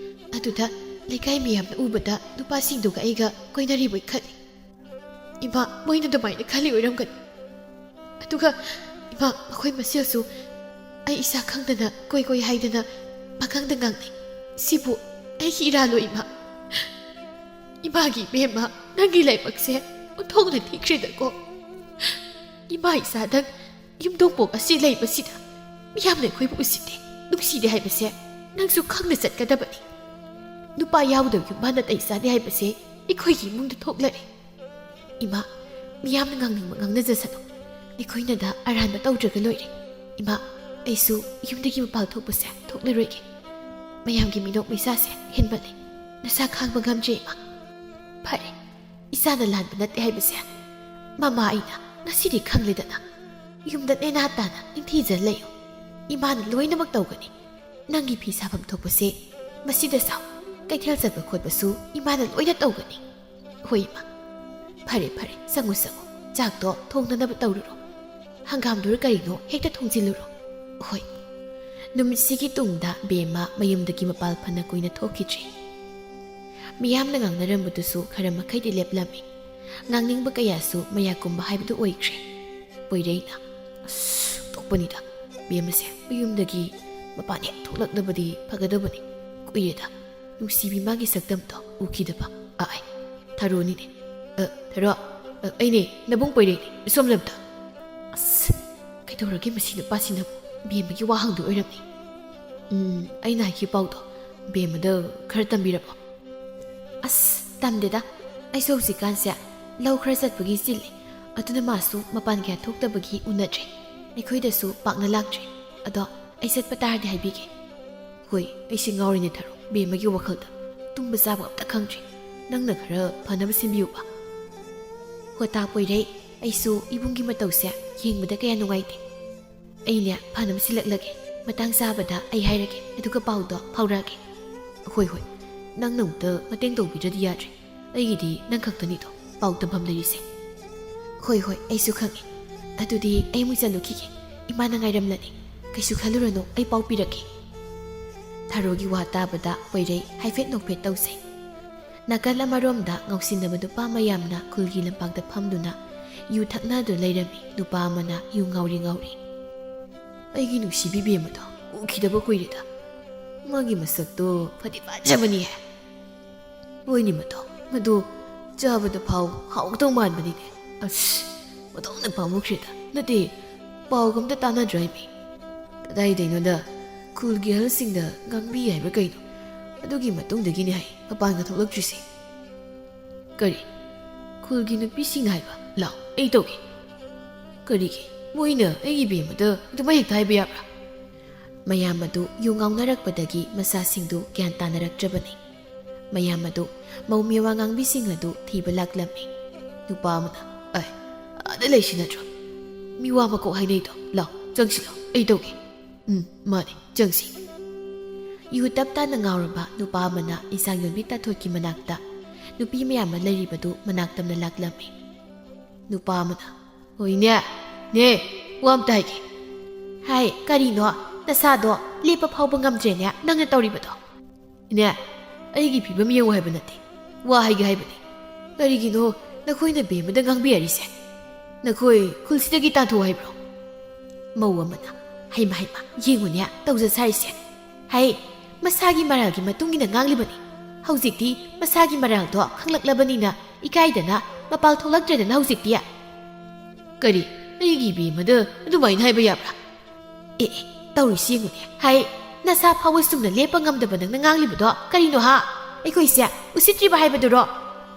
ꯑꯗꯨꯗ ꯂꯩꯀꯥꯏ ꯃꯤꯌꯥꯝꯅ ꯎꯕꯗ ꯅꯨꯄꯥꯁꯤꯡꯗꯨꯒ ꯑꯩꯒ ꯀꯣꯏꯅꯔꯤꯕꯣꯏ ꯈꯜꯂꯤ꯫ ꯏꯃꯥ, ꯃꯣꯏꯅ ꯑꯗꯨꯃꯥꯏꯅ ꯈꯜꯂꯤ ꯑꯣꯏꯔꯝꯒꯅꯤ꯫ ꯑꯗꯨꯒ ꯏꯃꯥ, ꯃꯈꯣꯏ ꯃꯁꯦꯜꯁꯨ ꯑꯩ ꯏꯁꯥ ꯈꯪꯗꯅ ꯀꯣꯏ ꯀꯣꯏ ꯍꯥꯏꯗꯅ ꯄꯥꯈꯪꯗ ꯉꯥꯡꯅꯩ꯫ ꯁꯤꯕꯨ ꯑꯩꯒꯤ ꯏꯔꯥꯜꯂꯣ, ꯏꯃꯥ? ꯏꯃꯥꯒꯤ ꯏꯕꯦꯝꯃ, ꯅꯪꯒꯤ ꯂꯥꯏꯕꯛꯁꯦ ꯑꯣꯟꯊꯣꯛꯅ ꯊꯤꯈ꯭ꯔꯦꯗꯀꯣ꯫ ꯏꯃꯥ ꯏꯆꯥꯗꯪ ꯌꯨꯝꯊꯣꯡꯄꯣꯛ ꯑꯁꯤ ꯂꯩꯕꯁꯤꯗ ꯃꯤꯌꯥꯝꯅ ꯑꯩꯈꯣꯏꯕꯨ ꯎꯁꯤꯠꯇꯦ, ꯅꯨꯡꯁꯤꯗꯦ ꯍꯥꯏꯕꯁꯦ ꯅꯪꯁꯨ ꯈꯪꯅ ꯆꯠꯀꯗꯕꯅꯤ꯫ ꯅꯨꯄꯥ ꯌꯥꯎꯗꯕ ꯌꯨꯝ ꯃꯥꯟꯅ ꯇꯩ ꯆꯥꯗꯦ ꯍꯥꯏꯕꯁꯦ ꯑꯩꯈꯣꯏꯒꯤ ꯏꯃꯨꯡꯗ ꯊꯣꯛꯂꯔꯦ꯫ ꯏꯃꯥ, ꯃꯤꯌꯥꯝꯅ ꯉꯥꯡꯅꯤꯡꯕ ꯉꯥꯡꯅꯖꯁꯅꯨ꯫ ꯑꯩꯈꯣꯏꯅꯗ ꯑꯔꯥꯟꯕ ꯇꯧꯗ꯭ꯔꯒ ꯂꯣꯏꯔꯦ꯫ ꯏꯃꯥ, ꯑꯩꯁꯨ ꯌꯨꯝꯗꯒꯤ ꯃꯄꯥꯜ ꯊꯣꯛꯄꯁꯦ ꯊꯣꯛꯂꯔꯣꯏꯒꯦ꯫ ꯃꯌꯥꯝꯒꯤ ꯃꯤꯅꯣꯛ ꯃꯩꯁꯥꯁꯦ ꯍꯦꯟꯃꯜꯂꯦ꯫ ꯅꯁꯥ ꯈꯥꯡꯕ ꯉꯝꯗ꯭ꯔꯦ, ꯏꯃꯥ꯫ ꯐꯔꯦ, ꯏꯆꯥꯅ ꯂꯥꯟꯕ ꯅꯠꯇꯦ ꯍꯥꯏꯕꯁꯦ ꯃꯃꯥ ꯑꯩꯅ ꯉꯁꯤꯗꯤ ꯈꯪꯂꯦꯗꯅ꯫ ꯌꯨꯝꯗ ꯅꯦꯅꯥ ꯇꯥꯅ ꯅꯤꯡꯊꯤꯖ ꯂꯩꯌꯨ꯫ ꯏꯃꯥꯅ ꯂꯣꯏꯅꯃꯛ ꯇꯧꯒꯅꯤ꯫ ꯅꯪꯒꯤ ꯐꯤ ꯁꯥꯐꯝ ꯊꯣꯛꯄꯁꯦ ꯃꯁꯤꯗ ꯁꯥꯎ꯫ ꯀꯩꯊꯦꯜ ꯆꯠꯄ ꯈꯣꯠꯄꯁꯨ ꯏꯃꯥꯅ ꯂꯣꯏꯅ ꯇꯧꯒꯅꯤ꯫ ꯍꯣꯏ, ꯏꯃꯥ꯫ ꯐꯔꯦ, ꯐꯔꯦ, ꯆꯪꯉꯨ, ꯆꯪꯉꯨ꯫ ꯆꯥꯛꯇꯣ ꯊꯣꯡꯅꯅꯕ ꯇꯧꯔꯨꯔꯣ꯫ ꯍꯪꯒꯥꯝꯗꯨꯔ ꯀꯔꯤꯅꯣ ꯍꯦꯛꯇ ꯊꯣꯡꯖꯤꯜꯂꯨꯔꯣ꯫ ꯍꯣꯏ꯫ ꯅꯨꯃꯤꯠꯁꯤꯒꯤ ꯇꯨꯡꯗ ꯕꯦꯝꯃ ꯃꯌꯨꯝꯗꯒꯤ ꯃꯄꯥꯜ ꯐꯅ ꯀꯨꯏꯅ ꯊꯣꯛꯈꯤꯗ꯭ꯔꯤ꯫ ꯃꯤꯌꯥꯝꯅ ꯉꯥꯡꯅꯔꯝꯕꯗꯨꯁꯨ ꯈꯔ ꯃꯈꯩꯗꯤ ꯂꯦꯞꯂꯝꯃꯤ꯫ ꯉꯥꯡꯅꯤꯡꯕ ꯀꯌꯥꯁꯨ ꯃꯌꯥ ꯀꯨꯝꯕ ꯍꯥꯏꯕꯗꯨ ꯑꯣꯏꯈ꯭ꯔꯦ꯫ ꯄꯣꯏꯔꯩꯅ, "ꯑꯁ, ꯇꯣꯛꯄꯅꯤꯗ, ꯕꯦꯝꯃꯁꯦ ꯃꯌꯨꯝꯗꯒꯤ ꯃꯄꯥꯟ ꯍꯦꯛ ꯊꯣꯛꯂꯛꯅꯕꯗꯤ ꯐꯒꯗꯕꯅꯤ꯫ ꯀꯨꯏꯔꯦꯗ ꯅꯨꯡꯁꯤꯕꯤ ꯃꯥꯒꯤ ꯁꯛꯇꯝꯗꯣ ꯎꯈꯤꯗꯕ꯫ ꯑꯥꯏ, ꯊꯔꯣꯅꯤꯅꯦ꯫ ꯑ, ꯊꯔꯣ, ꯑ, ꯑꯩꯅꯦ, ꯅꯕꯨꯡ ꯄꯣꯏꯔꯩꯅꯦ, ꯁꯣꯝꯂꯝꯗ꯫" ꯑꯁ, ꯀꯩꯗꯧꯔꯒꯦ ꯃꯁꯤ ꯅꯨꯄꯥꯁꯤꯅꯕꯨ? ꯕꯦꯝꯃꯒꯤ ꯋꯥ ꯍꯪꯗꯣꯏ ꯑꯣꯏꯔꯝꯅꯤ꯫ ꯎꯝ, ꯑꯩꯅ ꯍꯥꯏꯈꯤꯕ ꯄꯥꯎꯗꯣ ꯕꯦꯝꯃꯗ ꯈꯔ ꯇꯝꯕꯤꯔꯕꯣ? ꯑꯁ, ꯇꯝꯗꯦꯗ꯫ ꯑꯩꯁꯨ ꯍꯧꯖꯤꯛꯀꯥꯟꯁꯦ ꯂꯧ ꯈꯔ ꯆꯠꯄꯒꯤ ꯆꯤꯜꯂꯤ꯫ ꯑꯗꯨꯅ ꯃꯥꯁꯨ ꯃꯄꯥꯟ ꯀꯌꯥ ꯊꯣꯛꯇꯕꯒꯤ ꯎꯅꯗ꯭ꯔꯦ꯫ ꯑꯩꯈꯣꯏꯗꯁꯨ ꯄꯥꯛꯅ ꯂꯥꯛꯇ꯭ꯔꯦ꯫ ꯑꯗꯣ ꯑꯩ ꯆꯠꯄ ꯇꯥꯔꯗꯤ ꯍꯥꯏꯕꯤꯒꯦ꯫ ꯍꯣꯏ, ꯑꯩꯁꯦ ꯉꯥꯎꯔꯤꯅꯦ ꯊꯥꯔꯣ, ꯕꯦꯝꯃꯒꯤ ꯋꯥꯈꯜꯗ꯫ ꯇꯨꯝꯕ ꯆꯥꯕ ꯑꯝꯇ ꯈꯪꯗ꯭ꯔꯦ꯫ ꯅꯪꯅ ꯈꯔ ꯐꯅꯕ ꯁꯤꯟꯕꯤꯌꯨꯕ꯫ ꯍꯣ, ꯇꯥ ꯄꯣꯏꯔꯩ, ꯑꯩꯁꯨ ꯏꯕꯨꯡꯒꯤ ꯃꯇꯧꯁꯦ ꯌꯦꯡꯕꯗ ꯀꯌꯥ ꯅꯨꯡꯉꯥꯏꯇꯦ꯫ ꯑꯩꯅꯦ ꯐꯅꯕ ꯁꯤꯜꯂꯛꯂꯒꯦ꯫ ꯃꯇꯥꯡ ꯆꯥꯕꯗ ꯑꯩ ꯍꯥꯏꯔꯒꯦ, ꯑꯗꯨꯒ ꯄꯥꯎꯗꯣ ꯐꯥꯎꯔꯛꯑꯒꯦ꯫ ꯍꯣꯏ, ꯍꯣꯏ, ꯅꯪꯅ ꯑꯃꯨꯛꯇ ꯃꯇꯦꯡ ꯇꯧꯕꯤꯗ꯭ꯔꯗꯤ ꯌꯥꯗ꯭ꯔꯦ꯫ ꯑꯩꯒꯤꯗꯤ ꯅꯪ ꯈꯛꯇꯅꯤꯗꯣ ꯄꯥꯎ ꯇꯝꯐꯝ ꯂꯩꯔꯤꯁꯦ꯫ ꯍꯣꯏ, ꯍꯣꯏ, ꯑꯩꯁꯨ ꯈꯪꯉꯦ꯫ ꯑꯗꯨꯗꯤ ꯑꯩ ꯑꯃꯨꯛ ꯆꯠꯂꯨꯈꯤꯒꯦ꯫ ꯏꯃꯥꯅ ꯉꯥꯏꯔꯝꯂꯅꯤ꯫ ꯀꯩꯁꯨ ꯈꯜꯂꯨꯔꯅꯨ, ꯑꯩ ꯄꯥꯎ ꯄꯤꯔꯛꯀꯦ꯫ ꯊꯥꯔꯣꯒꯤ ꯋꯥ ꯇꯥꯕꯗ ꯄꯣꯏꯔꯩ ꯍꯥꯏꯐꯦꯠ ꯅꯣꯛꯐꯦꯠ ꯇꯧꯖꯩ꯫ ꯅꯥꯀꯜ ꯑꯃꯔꯣꯝꯗ ꯉꯥꯎꯁꯤꯟꯅꯕ ꯅꯨꯄꯥ ꯃꯌꯥꯝꯅ ꯈꯨꯜꯒꯤ ꯂꯝꯄꯥꯛꯇ ꯐꯝꯗꯨꯅ ꯌꯨ ꯊꯛꯅꯗꯨꯅ ꯂꯩꯔꯝꯃꯤ꯫ ꯅꯨꯄꯥ ꯑꯃꯅ ꯌꯨ ꯉꯥꯎꯔꯤ ꯉꯥꯎꯔꯤ, "ꯑꯩꯒꯤ ꯅꯨꯡꯁꯤꯕꯤ ꯕꯦꯝꯃꯗꯣ ꯎꯈꯤꯗꯕ ꯀꯨꯏꯔꯦꯗ꯫ ꯃꯥꯒꯤ ꯃꯁꯛꯇꯣ ꯐꯗꯤ ꯐꯖꯕꯅꯤꯍꯦ꯫ ꯍꯣꯏꯅꯦ ꯃꯗꯣ, ꯃꯗꯨ ꯆꯥꯕꯗ ꯐꯥꯎ ꯍꯥꯎꯒꯗꯧ ꯃꯥꯟꯕꯅꯤꯅꯦ꯫ ꯑꯁ, ꯃꯗꯧꯅ ꯄꯥꯝꯃꯨꯈ꯭ꯔꯦꯗ꯫ ꯅꯠꯇꯦ, ꯄꯥꯎꯒ ꯑꯝꯇ ꯇꯥꯟꯅꯗ꯭ꯔꯣ ꯍꯥꯏꯃꯤ? ꯀꯗꯥꯏꯗꯩꯅꯣꯗ, ꯈꯨꯜꯒꯤ ꯑꯍꯜꯁꯤꯡꯅ ꯉꯥꯡꯕꯤ ꯍꯥꯏꯕ꯭ꯔꯥ ꯀꯩꯅꯣ? ꯑꯗꯨꯒꯤ ꯃꯇꯨꯡꯗꯒꯤꯅꯦ ꯍꯥꯏ ꯃꯄꯥꯟꯒ ꯊꯣꯛꯂꯛꯇ꯭ꯔꯤꯁꯦ꯫" "ꯀꯔꯤ? ꯈꯨꯜꯒꯤ ꯅꯨꯄꯤꯁꯤꯡꯅ ꯍꯥꯏꯕ? ꯂꯥꯎ, ꯑꯩ ꯇꯧꯒꯦ꯫" "ꯀꯔꯤꯒꯤ? ꯃꯣꯏꯅ ꯑꯩꯒꯤ ꯕꯦꯝꯃꯗ ꯑꯗꯨꯃꯥꯏ ꯍꯦꯛꯇ ꯍꯥꯏꯕ ꯌꯥꯕ꯭ꯔꯥ?" ꯃꯌꯥꯝ ꯑꯗꯨ ꯌꯨ ꯉꯥꯎꯅꯔꯛꯄꯗꯒꯤ ꯃꯆꯥꯁꯤꯡꯗꯨ ꯒ꯭ꯌꯥꯟ ꯇꯥꯅꯔꯛꯇ꯭ꯔꯕꯅꯤ꯫ ꯃꯌꯥꯝ ꯑꯗꯨ ꯃꯧ ꯃꯤꯋꯥ ꯉꯥꯡꯕꯤꯁꯤꯡ ꯑꯗꯨ ꯊꯤꯕ ꯂꯥꯛꯂꯝꯃꯤ꯫ ꯅꯨꯄꯥ ꯑꯃꯅ, "ꯑꯦ, ꯑꯥꯗ ꯂꯩꯁꯤ ꯅꯠꯇ꯭ꯔꯣ? ꯃꯤꯋꯥ ꯃꯀꯣꯛ ꯍꯥꯏꯅꯩꯗꯣ꯫ ꯂꯥꯎ, ꯆꯪꯁꯤ ꯂꯥꯎ, ꯑꯩ ꯇꯧꯒꯦ꯫" "ꯎꯝ, ꯃꯥꯅꯦ, ꯆꯪꯁꯤ꯫" ꯌꯨ ꯇꯞ ꯇꯥꯅ ꯉꯥꯎꯔꯕ ꯅꯨꯄꯥ ꯑꯃꯅ ꯏꯟꯁꯥꯡ ꯌꯣꯟꯕꯤ ꯇꯥꯊꯣꯠꯀꯤ ꯃꯅꯥꯛꯇ ꯅꯨꯄꯤ ꯃꯌꯥꯝ ꯑꯃ ꯂꯩꯔꯤꯕꯗꯨ ꯃꯅꯥꯛ ꯇꯝꯅ ꯂꯥꯛꯂꯝꯃꯤ꯫ ꯅꯨꯄꯥ ꯑꯃꯅ, "ꯍꯣꯏꯅꯦ, ꯅꯦ, ꯋꯥ ꯑꯝꯇ ꯍꯥꯏꯒꯦ꯫" "ꯍꯥꯏ, ꯀꯔꯤꯅꯣ? ꯅꯁꯥꯗꯣ ꯂꯦꯞꯄ ꯐꯥꯎꯕ ꯉꯝꯗ꯭ꯔꯦꯅꯦ ꯅꯪꯅ ꯇꯧꯔꯤꯕꯗꯣ?" "ꯏꯅꯦ, ꯑꯩꯒꯤ ꯐꯤꯕꯝ ꯌꯦꯡꯉꯨ ꯍꯥꯏꯕ ꯅꯠꯇꯦ, ꯋꯥ ꯍꯥꯏꯒꯦ ꯍꯥꯏꯕꯅꯤ꯫ ꯀꯔꯤꯒꯤꯅꯣ ꯅꯈꯣꯏꯅ ꯕꯦꯝꯃꯗ ꯉꯥꯡꯕꯤꯔꯤꯁꯦ? ꯅꯈꯣꯏ ꯈꯨꯜꯁꯤꯗꯒꯤ ꯇꯥꯟꯊꯣꯛꯎ ꯍꯥꯏꯕ꯭ꯔꯣ?" ꯃꯧ ꯑꯃꯅ, "ꯍꯩꯃ, ꯍꯩꯃ, ꯌꯦꯡꯉꯨꯅꯦ ꯇꯧꯖ ꯁꯥꯔꯤꯁꯦ꯫ ꯍꯩ, ꯃꯁꯥꯒꯤ ꯃꯔꯥꯜꯒꯤ ꯃꯇꯨꯡ ꯏꯟꯅ ꯉꯥꯡꯂꯤꯕꯅꯤ꯫ ꯍꯧꯖꯤꯛꯇꯤ ꯃꯁꯥꯒꯤ ꯃꯔꯥꯜꯗꯣ ꯈꯪꯂꯛꯂꯕꯅꯤꯅ ꯏꯀꯥꯏꯗꯅ ꯃꯄꯥꯜ ꯊꯣꯛꯂꯛꯇ꯭ꯔꯦꯗꯅ ꯍꯧꯖꯤꯛꯇꯤ꯫" "ꯀꯔꯤ? ꯑꯩꯒꯤ ꯕꯦꯝꯃꯗ ꯑꯗꯨꯃꯥꯏꯅ ꯍꯥꯏꯕ ꯌꯥꯕ꯭ꯔꯥ?" "ꯑꯦ, ꯑꯦ, ꯇꯧꯔꯤꯁꯤ ꯌꯦꯡꯉꯨꯅꯦ꯫ ꯍꯥꯏ, ꯅꯁꯥ ꯐꯥꯎꯕ ꯆꯨꯝꯅ ꯂꯦꯞꯄ ꯉꯝꯗꯕ ꯅꯪꯅ ꯉꯥꯡꯂꯤꯕꯗꯣ ꯀꯔꯤꯅꯣ ꯍꯥ? ꯑꯩꯈꯣꯏꯁꯦ ꯎꯁꯤꯠꯇ꯭ꯔꯤꯕ ꯍꯥꯏꯕꯗꯨꯔꯣ?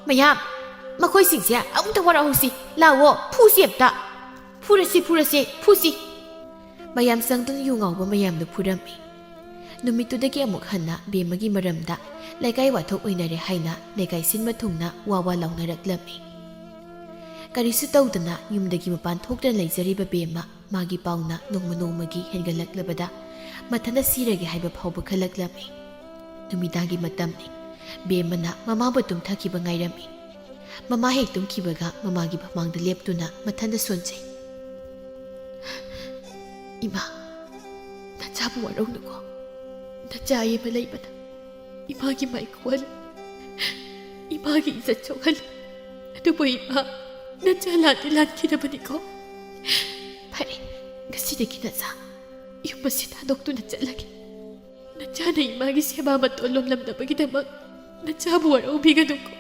ꯃꯌꯥꯝ, ꯃꯈꯣꯏꯁꯤꯡꯁꯦ ꯑꯃꯨꯛꯇ ꯋꯥꯔꯛꯍꯧꯁꯤ꯫ ꯂꯥꯛꯑꯣ, ꯐꯨꯁꯤ ꯑꯝꯇ꯫ ꯐꯨꯔꯁꯤ, ꯐꯨꯔꯁꯤ, ꯐꯨꯁꯤ꯫" ꯃꯌꯥꯝ ꯆꯪꯗꯨꯅ ꯌꯨ ꯉꯥꯎꯕ ꯃꯌꯥꯝꯗꯨ ꯐꯨꯔꯝꯃꯤ꯫ ꯅꯨꯃꯤꯠꯇꯨꯗꯒꯤ ꯑꯃꯨꯛ ꯍꯟꯅ ꯕꯦꯝꯃꯒꯤ ꯃꯔꯝꯗ ꯂꯩꯀꯥꯏ ꯋꯥꯊꯣꯛ ꯑꯣꯏꯅꯔꯦ ꯍꯥꯏꯅ ꯂꯩꯀꯥꯏ ꯁꯤꯟꯕ ꯊꯨꯡꯅ ꯋꯥ ꯋꯥ ꯂꯥꯎꯅꯔꯛꯂꯝꯃꯤ꯫ ꯀꯔꯤꯁꯨ ꯇꯧꯗꯅ ꯌꯨꯝꯗꯒꯤ ꯃꯄꯥꯟ ꯊꯣꯛꯇꯅ ꯂꯩꯖꯔꯤꯕ ꯕꯦꯝꯃ ꯃꯥꯒꯤ ꯄꯥꯎꯅ ꯅꯣꯡꯃ ꯅꯣꯡꯃꯒꯤ ꯍꯦꯟꯒꯠꯂꯛꯂꯕꯗ ꯃꯊꯟꯇ ꯁꯤꯔꯒꯦ ꯍꯥꯏꯕ ꯐꯥꯎꯕ ꯈꯜꯂꯛꯂꯝꯃꯤ꯫ ꯅꯨꯃꯤꯗꯥꯡꯒꯤ ꯃꯇꯝꯅꯤ꯫ ꯕꯦꯝꯃꯅ ꯃꯃꯥꯕꯨ ꯇꯨꯝꯊꯈꯤꯕ ꯉꯥꯏꯔꯝꯃꯤ꯫ ꯃꯃꯥ ꯍꯦꯛ ꯇꯨꯝꯈꯤꯕꯒ ꯃꯃꯥꯒꯤ ꯃꯃꯥꯡꯗ ꯂꯦꯞꯇꯨꯅ ꯃꯊꯟꯇ ꯁꯣꯟꯖꯩ꯫ "ꯏꯃꯥ, ꯅꯆꯥꯕꯨ ꯋꯥꯔꯧꯅꯨꯀꯣ꯫ ꯅꯆꯥ ꯑꯃ ꯂꯩꯕꯅ ꯏꯃꯥꯒꯤ ꯃꯥꯏ ꯈꯨꯍꯜꯂꯤ, ꯏꯃꯥꯒꯤ ꯏꯖꯠ ꯁꯣꯛꯍꯜꯂꯤ꯫ ꯑꯗꯨꯕꯨ ꯏꯃꯥ, ꯅꯆꯥ ꯂꯥꯟꯗꯤ ꯂꯥꯟꯈꯤꯗꯕꯅꯤꯀꯣ꯫ ꯐꯔꯦ, ꯉꯁꯤꯗꯒꯤ ꯅꯆꯥ ꯌꯨꯝ ꯑꯁꯤ ꯊꯥꯗꯣꯛꯇꯨꯅ ꯆꯠꯂꯒꯦ꯫ ꯅꯆꯥꯅ ꯏꯃꯥꯒꯤ ꯁꯦꯕꯥ ꯃꯇꯣꯟ ꯂꯣꯝꯂꯝꯅꯕꯒꯤꯗꯃꯛ ꯅꯆꯥꯕꯨ ꯋꯥꯔꯧꯕꯤꯒꯅꯨꯀꯣ꯫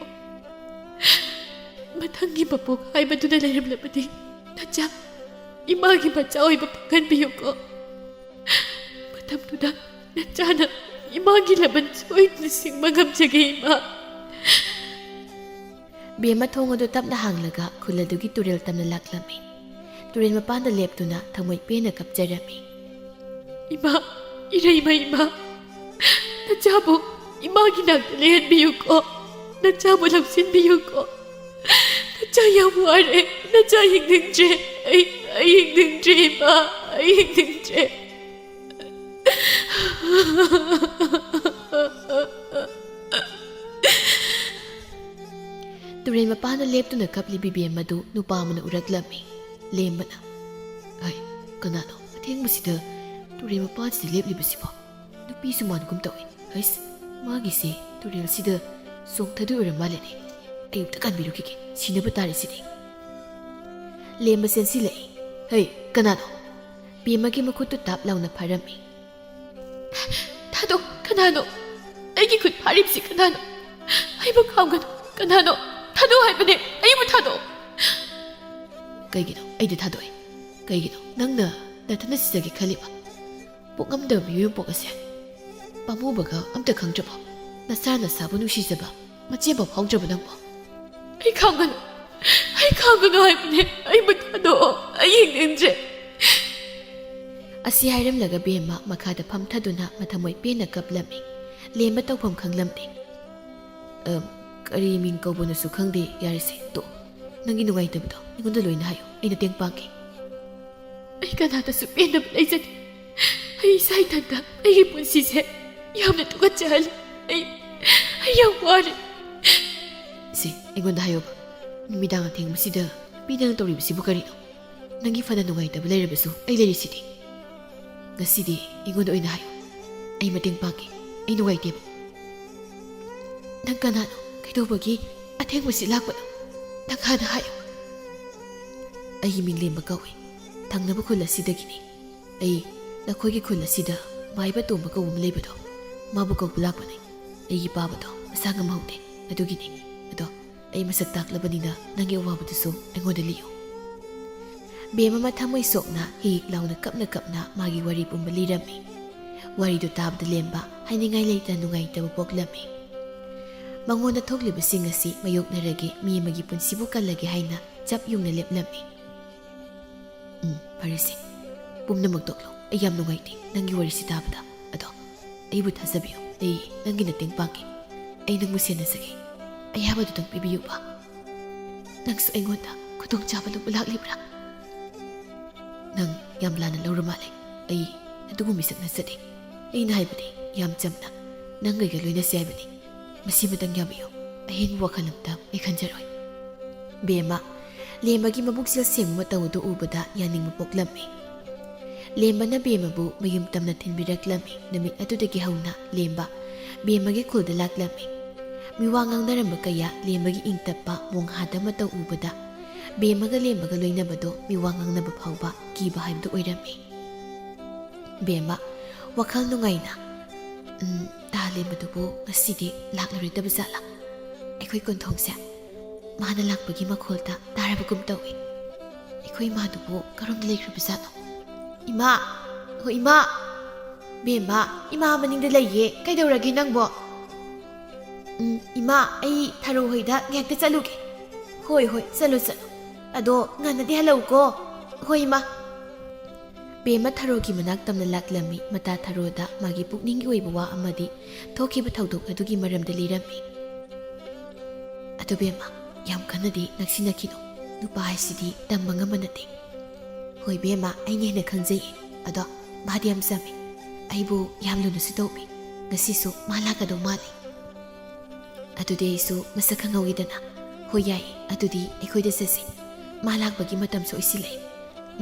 ꯃꯊꯪꯒꯤ ꯃꯄꯣꯛ ꯍꯥꯏꯕꯗꯨꯅ ꯂꯩꯔꯝꯂꯕꯗꯤ ꯅꯆꯥ ꯏꯃꯥꯒꯤ ꯃꯆꯥ ꯑꯣꯏꯕ ꯐꯪꯍꯟꯕꯤꯌꯨꯀꯣ꯫ ꯃꯇꯝꯗꯨꯗ ꯅꯆꯥꯅ ꯏꯃꯥꯒꯤ ꯂꯃꯟ ꯁꯣꯏꯗꯅ ꯁꯤꯡꯕ ꯉꯝꯖꯒꯦ, ꯏꯃꯥ꯫" ꯕꯦꯝꯃ ꯊꯣꯡ ꯑꯗꯨ ꯇꯞꯅ ꯍꯥꯡꯂꯒ ꯈꯨꯜ ꯑꯗꯨꯒꯤ ꯇꯨꯔꯦꯜ ꯇꯝꯅ ꯂꯥꯛꯂꯝꯃꯤ꯫ ꯇꯨꯔꯦꯜ ꯃꯄꯥꯟꯗ ꯂꯦꯞꯇꯨꯅ ꯊꯃꯣꯏ ꯄꯦꯟꯅ ꯀꯞꯆꯔꯝꯃꯤ꯫ "ꯏꯃꯥ, ꯏꯔꯩꯃ ꯏꯃꯥ, ꯅꯆꯥꯕꯨ ꯏꯃꯥꯒꯤ ꯅꯥꯛꯇ ꯂꯩꯍꯟꯕꯤꯌꯨꯀꯣ꯫ ꯅꯆꯥꯕꯨ ꯂꯧꯁꯤꯟꯕꯤꯌꯨꯀꯣ꯫ ꯅꯆꯥ ꯌꯥꯝ ꯋꯥꯔꯦ꯫ ꯅꯆꯥ ꯌꯦꯡꯅꯤꯡꯗ꯭ꯔꯦ꯫ ꯑꯩ, ꯑꯩ ꯌꯦꯡꯅꯤꯡꯗ꯭ꯔꯦ, ꯏꯃꯥ꯫ ꯑꯩ ꯌꯦꯡꯅꯤꯡꯗ꯭ꯔꯦ꯫" ꯇꯨꯔꯦꯜ ꯃꯄꯥꯟꯗ ꯂꯦꯞꯇꯨꯅ ꯀꯞꯂꯤꯕꯤ ꯕꯦꯝꯃꯗꯨ ꯅꯨꯄꯥ ꯑꯃꯅ ꯎꯔꯛꯂꯝꯃꯤ꯫ ꯂꯦꯝꯕꯅ, "ꯍꯩ, ꯀꯅꯥꯅꯣ ꯑꯊꯦꯡꯕꯁꯤꯗ ꯇꯨꯔꯦꯜ ꯃꯄꯥꯟꯁꯤꯗ ꯂꯦꯞꯂꯤꯕꯁꯤꯕꯣ? ꯅꯨꯄꯤꯁꯨ ꯃꯥꯟꯒꯨꯝ ꯇꯧꯏ꯫ ꯍꯩꯁ, ꯃꯥꯒꯤꯁꯦ ꯇꯨꯔꯦꯜꯁꯤꯗ ꯆꯣꯡꯊꯗꯣꯏ ꯑꯣꯏꯔ ꯃꯥꯜꯂꯦꯅꯦ꯫ ꯑꯩ ꯑꯝꯇ ꯀꯟꯕꯤꯔꯨꯈꯤꯒꯦ꯫ ꯁꯤꯅꯕ ꯇꯥꯔꯦ ꯁꯤꯗꯤ꯫" ꯂꯦꯝꯕ ꯆꯦꯟꯁꯤꯜꯂꯛꯏ꯫ "ꯍꯩ, ꯀꯅꯥꯅꯣ?" ꯕꯦꯝꯃꯒꯤ ꯃꯈꯨꯠꯇꯨ ꯇꯥꯞ ꯂꯥꯎꯅ ꯐꯥꯔꯝꯃꯤ꯫ "ꯊꯥꯗꯣꯛ, ꯀꯅꯥꯅꯣ? ꯑꯩꯒꯤ ꯈꯨꯠ ꯐꯥꯔꯤꯕꯁꯤ ꯀꯅꯥꯅꯣ? ꯑꯩꯕꯨ ꯈꯥꯝꯒꯅꯨ, ꯀꯅꯥꯅꯣ? ꯊꯥꯗꯣꯛ ꯍꯥꯏꯕꯅꯦ, ꯑꯩꯕꯨ ꯊꯥꯗꯣꯛ꯫" "ꯀꯩꯒꯤꯅꯣ ꯑꯩꯗꯤ ꯊꯥꯗꯣꯛꯑꯦ? ꯀꯩꯒꯤꯅꯣ ꯅꯪꯅ ꯅꯊꯟꯇ ꯁꯤꯖꯒꯦ ꯈꯜꯂꯤꯕ? ꯄꯣꯛꯉꯝꯗꯕ ꯃꯤꯑꯣꯏ ꯄꯣꯛ ꯑꯁꯦ ꯄꯥꯝꯃꯨꯕꯒ ꯑꯝꯇ ꯈꯪꯗ꯭ꯔꯕꯣ? ꯅꯆꯥ ꯅꯁꯥꯕꯨ ꯅꯨꯡꯁꯤꯖꯕ ꯃꯆꯦꯐꯥꯎ ꯐꯥꯎꯗ꯭ꯔꯕ ꯅꯪꯕꯣ?" "ꯑꯩ ꯈꯥꯝꯒꯅꯨ, ꯑꯩ ꯈꯥꯝꯒꯅꯨ ꯍꯥꯏꯕꯅꯦ, ꯑꯩꯕꯨ ꯊꯥꯗꯣꯛꯑꯣ, ꯑꯩ ꯌꯦꯡꯅꯤꯡꯗ꯭ꯔꯦ꯫" ꯑꯁꯤ ꯍꯥꯏꯔꯝꯂꯒ ꯕꯦꯝꯃ ꯃꯈꯥꯗ ꯐꯝꯊꯗꯨꯅ ꯃꯊꯃꯣꯏ ꯄꯦꯟꯅ ꯀꯞꯂꯝꯃꯤ꯫ ꯂꯦꯝꯕ ꯇꯧꯐꯝ ꯈꯪꯂꯝꯗꯦ꯫ "ꯑ, ꯀꯔꯤ ꯃꯤꯡ ꯀꯧꯕꯅꯣꯁꯨ ꯈꯪꯗꯦ, ꯌꯥꯔꯦꯁꯦ, ꯇꯣꯛ꯫ ꯅꯪꯒꯤ ꯅꯨꯡꯉꯥꯏꯇꯕꯗꯣ ꯑꯩꯉꯣꯟꯗ ꯂꯣꯏꯅ ꯍꯥꯏꯌꯨ, ꯑꯩ ꯃꯇꯦꯡ ꯄꯥꯡꯒꯦ꯫" "ꯑꯩ ꯀꯅꯥꯗꯁꯨ ꯄꯦꯟꯗꯕ ꯂꯩꯖꯗꯦ꯫ ꯑꯩ ꯏꯁꯥ ꯏꯊꯟꯇ ꯑꯩꯒꯤ ꯄꯨꯟꯁꯤꯁꯦ ꯌꯥꯝꯅ ꯇꯨꯀꯠꯆꯍꯜꯂꯤ꯫ ꯑꯩ, ꯑꯩ ꯌꯥꯝ ꯋꯥꯔꯦ꯫" "ꯁꯤ, ꯑꯩꯉꯣꯟꯗ ꯍꯥꯏꯌꯣꯕ, ꯅꯨꯃꯤꯗꯥꯡ ꯑꯊꯦꯡꯕꯁꯤꯗ ꯅꯨꯄꯤꯗꯪ ꯇꯧꯔꯤꯕꯁꯤꯕꯨ ꯀꯔꯤꯅꯣ? ꯅꯪꯒꯤ ꯐꯅ ꯅꯨꯡꯉꯥꯏꯇꯕ ꯂꯩꯔꯕꯁꯨ ꯑꯩ ꯂꯩꯔꯤꯁꯤꯗꯤ꯫ ꯉꯁꯤꯗꯤ ꯑꯩꯉꯣꯟꯗ ꯑꯣꯏꯅ ꯍꯥꯏꯌꯨ, ꯑꯩ ꯃꯇꯦꯡ ꯄꯥꯡꯒꯦ꯫ ꯑꯩ ꯅꯨꯡꯉꯥꯏꯇꯦꯕ꯫" "ꯅꯪ ꯀꯅꯥꯅꯣ? ꯀꯩꯗꯧꯕꯒꯤ ꯑꯊꯦꯡꯕꯁꯤ ꯂꯥꯛꯄꯅꯣ? ꯅꯪ ꯍꯥꯟꯅ ꯍꯥꯏꯌꯨ꯫" "ꯑꯩꯒꯤ ꯃꯤꯡ ꯂꯦꯝꯕ ꯀꯧꯏ꯫ ꯊꯪꯅꯕ ꯈꯨꯜ ꯑꯁꯤꯗꯒꯤꯅꯤ꯫ ꯑꯩ ꯅꯈꯣꯏꯒꯤ ꯈꯨꯜ ꯑꯁꯤꯗ ꯃꯥꯏꯕ ꯇꯣꯝꯕ ꯀꯧꯕ ꯑꯃ ꯂꯩꯕꯗꯣ, ꯃꯥꯕꯨ ꯀꯧꯕ ꯂꯥꯛꯄꯅꯤ꯫ ꯑꯩꯒꯤ ꯄꯥꯕꯗꯣ ꯃꯁꯥ ꯉꯝꯍꯧꯗꯦ, ꯑꯗꯨꯒꯤꯅꯤ꯫ ꯑꯗꯣ ꯑꯩ ꯃꯁꯛ ꯇꯥꯛꯂꯕꯅꯤꯅ ꯅꯪꯒꯤ ꯑꯋꯥꯕꯗꯨꯁꯨ ꯑꯩꯉꯣꯟꯗ ꯂꯤꯌꯨ꯫" ꯕꯦꯝꯃ ꯃꯊꯃꯣꯏ ꯁꯣꯛꯅ ꯍꯤꯛ ꯂꯥꯎꯅ ꯀꯞꯅ ꯀꯞꯅ ꯃꯥꯒꯤ ꯋꯥꯔꯤ ꯄꯨꯝꯕ ꯂꯤꯔꯝꯃꯤ꯫ ꯋꯥꯔꯤꯗꯨ ꯇꯥꯕꯗ ꯂꯦꯝꯕ ꯍꯥꯏꯅꯤꯡꯉꯥꯏ ꯂꯩꯇꯅ ꯅꯨꯡꯉꯥꯏꯇꯕ ꯄꯣꯛꯂꯝꯃꯤ꯫ ꯃꯉꯣꯟꯗ ꯊꯣꯛꯂꯤꯕꯁꯤꯡ ꯑꯁꯤ ꯃꯥꯌꯣꯛꯅꯔꯒꯦ, ꯃꯤ ꯑꯃꯒꯤ ꯄꯨꯟꯁꯤꯕꯨ ꯀꯜꯂꯒꯦ ꯍꯥꯏꯅ ꯆꯞ ꯌꯨꯡꯅ ꯂꯦꯞꯂꯝꯃꯤ꯫ "ꯎꯝ, ꯐꯔꯦꯁꯦ꯫ ꯄꯨꯝꯅꯃꯛ ꯇꯣꯛꯂꯣ꯫ ꯑꯩ ꯌꯥꯝ ꯅꯨꯡꯉꯥꯏꯇꯦ ꯅꯪꯒꯤ ꯋꯥꯔꯤꯁꯤ ꯇꯥꯕꯗ꯫ ꯑꯗꯣ ꯑꯩꯕꯨ ꯊꯥꯖꯕꯤꯌꯨ꯫ ꯑꯩ ꯅꯪꯒꯤ ꯃꯇꯦꯡ ꯄꯥꯡꯒꯦ꯫ ꯑꯩ ꯅꯪꯕꯨ ꯁꯦꯟꯅꯖꯒꯦ꯫ ꯑꯌꯥꯕꯗꯨꯗꯪ ꯄꯤꯕꯤꯌꯨꯕ꯫" "ꯅꯪꯁꯨ ꯑꯩꯉꯣꯟꯗ ꯈꯨꯗꯣꯡꯆꯥꯕ ꯂꯧꯕ ꯂꯥꯛꯂꯤꯕ꯭ꯔꯥ?" "ꯅꯪ ꯌꯥꯝ ꯂꯥꯟꯅ ꯂꯧꯔ ꯃꯥꯜꯂꯦ꯫ ꯑꯩ ꯑꯗꯨꯒꯨꯝ ꯃꯤꯁꯛ ꯅꯠꯆꯗꯦ꯫ ꯑꯩꯅ ꯍꯥꯏꯕꯗꯤ ꯌꯥꯝ ꯆꯝꯅ ꯅꯪ ꯑꯩꯒ ꯂꯣꯏꯅꯁꯤ ꯍꯥꯏꯕꯅꯤ꯫ ꯃꯁꯤꯃꯇꯪ ꯌꯥꯕꯤꯌꯨ꯫ ꯑꯍꯦꯟꯕ ꯋꯥꯈꯜ ꯑꯝꯇ ꯑꯩ ꯈꯟꯖꯔꯣꯏ꯫" ꯕꯦꯝꯃ, ꯂꯦꯝꯕꯒꯤ ꯃꯕꯨꯛꯆꯦꯜ ꯁꯦꯡꯕ ꯃꯇꯧ ꯑꯗꯨ ꯎꯕꯗ ꯌꯥꯅꯤꯡꯕ ꯄꯣꯛꯂꯝꯃꯤ꯫ ꯂꯦꯝꯕꯅ ꯕꯦꯝꯃꯕꯨ ꯃꯌꯨꯝ ꯇꯝꯅ ꯊꯤꯟꯕꯤꯔꯛꯂꯝꯃꯤ꯫ ꯅꯨꯃꯤꯠ ꯑꯗꯨꯗꯒꯤ ꯍꯧꯅ ꯂꯦꯝꯕ ꯕꯦꯝꯃꯒꯤ ꯈꯨꯜꯗ ꯂꯥꯛꯂꯝꯃꯤ꯫ ꯃꯤꯋꯥ ꯉꯥꯡꯅꯔꯝꯕ ꯀꯌꯥ ꯂꯦꯝꯕꯒꯤ ꯏꯪ ꯇꯞꯄ ꯃꯣꯡꯍꯥꯗ ꯃꯇꯧ ꯎꯕꯗ ꯕꯦꯝꯃꯒ ꯂꯦꯝꯕꯒ ꯂꯣꯏꯅꯕꯗꯣ ꯃꯤꯋꯥ ꯉꯥꯡꯅꯕ ꯐꯥꯎꯕ ꯀꯤꯕ ꯍꯥꯏꯕꯗꯨ ꯑꯣꯏꯔꯝꯃꯤ꯫ ꯕꯦꯝꯃ, ꯋꯥꯈꯜ ꯅꯨꯡꯉꯥꯏꯅ, "ꯎꯝ, ꯇꯥ ꯂꯦꯝꯕꯗꯨꯕꯨ ꯉꯁꯤꯗꯤ ꯂꯥꯛꯂꯔꯣꯏꯗꯕ ꯖꯥꯠꯂꯥ? ꯑꯩꯈꯣꯏ ꯀꯣꯟꯊꯣꯡꯁꯦ ꯃꯥꯅ ꯂꯥꯛꯄꯒꯤ ꯃꯈꯣꯜꯗ ꯇꯥꯔꯕꯒꯨꯝ ꯇꯧꯏ꯫ ꯑꯩꯈꯣꯏ ꯏꯃꯥꯗꯨꯕꯨ ꯀꯔꯣꯝꯗ ꯂꯩꯈ꯭ꯔꯕ ꯖꯥꯠꯅꯣ? ꯏꯃꯥ! ꯍꯣ, ꯏꯃꯥ!" "ꯕꯦꯝꯃ, ꯏꯃꯥ ꯃꯅꯤꯡꯗ ꯂꯩꯌꯦ꯫ ꯀꯩꯗꯧꯔꯒꯦ ꯅꯪꯕꯣ?" "ꯎꯝ, ꯏꯃꯥ, ꯑꯩ ꯊꯔꯣ ꯍꯣꯏꯗ ꯉꯥꯏꯍꯥꯛꯇ ꯆꯠꯂꯨꯒꯦ꯫" "ꯍꯣꯏ, ꯍꯣꯏ, ꯆꯠꯂꯣ, ꯆꯠꯂꯣ꯫ ꯑꯗꯣ ꯉꯟꯅꯗꯤ ꯍꯜꯂꯛꯎꯀꯣ꯫" "ꯍꯣꯏ, ꯏꯃꯥ꯫" ꯕꯦꯝꯃ ꯊꯔꯣꯒꯤ ꯃꯅꯥꯛ ꯇꯝꯅ ꯂꯥꯛꯂꯝꯃꯤ꯫ ꯃꯇꯥ ꯊꯔꯣꯗ ꯃꯥꯒꯤ ꯄꯨꯛꯅꯤꯡꯒꯤ ꯑꯣꯏꯕ ꯋꯥ ꯑꯃꯗꯤ ꯊꯣꯛꯈꯤꯕ ꯊꯧꯗꯣꯛ ꯑꯗꯨꯒꯤ ꯃꯔꯝꯗ ꯂꯤꯔꯝꯃꯤ꯫ "ꯑꯗꯨ ꯕꯦꯝꯃ, ꯌꯥꯝ ꯀꯟꯅꯗꯤ ꯅꯛꯁꯤꯟꯅꯈꯤꯅꯨ꯫ ꯅꯨꯄꯥ ꯍꯥꯏꯁꯤꯗꯤ ꯇꯝꯕ ꯉꯝꯕ ꯅꯠꯇꯦ꯫" "ꯍꯣꯏ ꯕꯦꯝꯃ, ꯑꯩꯅ ꯍꯦꯟꯅ ꯈꯪꯖꯩꯌꯦ꯫ ꯑꯗꯣ ꯃꯥꯗꯤ ꯌꯥꯝ ꯆꯝꯃꯤ꯫ ꯑꯩꯕꯨ ꯌꯥꯝ ꯂꯨꯅꯁꯨ ꯇꯧꯕꯤ꯫ ꯉꯁꯤꯁꯨ ꯃꯥ ꯂꯥꯛꯀꯗꯧ ꯃꯥꯜꯂꯤ꯫ ꯑꯗꯨꯗꯤ ꯑꯩꯁꯨ ꯃꯁꯛ ꯈꯪꯍꯧꯒꯦꯗꯅ꯫" "ꯍꯣꯏ ꯌꯥꯏꯌꯦ, ꯑꯗꯨꯗꯤ ꯑꯩꯈꯣꯏꯗ ꯆꯠꯁꯤ꯫ ꯃꯥ ꯂꯥꯛꯄꯒꯤ ꯃꯇꯝꯁꯨ ꯑꯣꯏꯁꯤꯜꯂꯛꯑꯦ꯫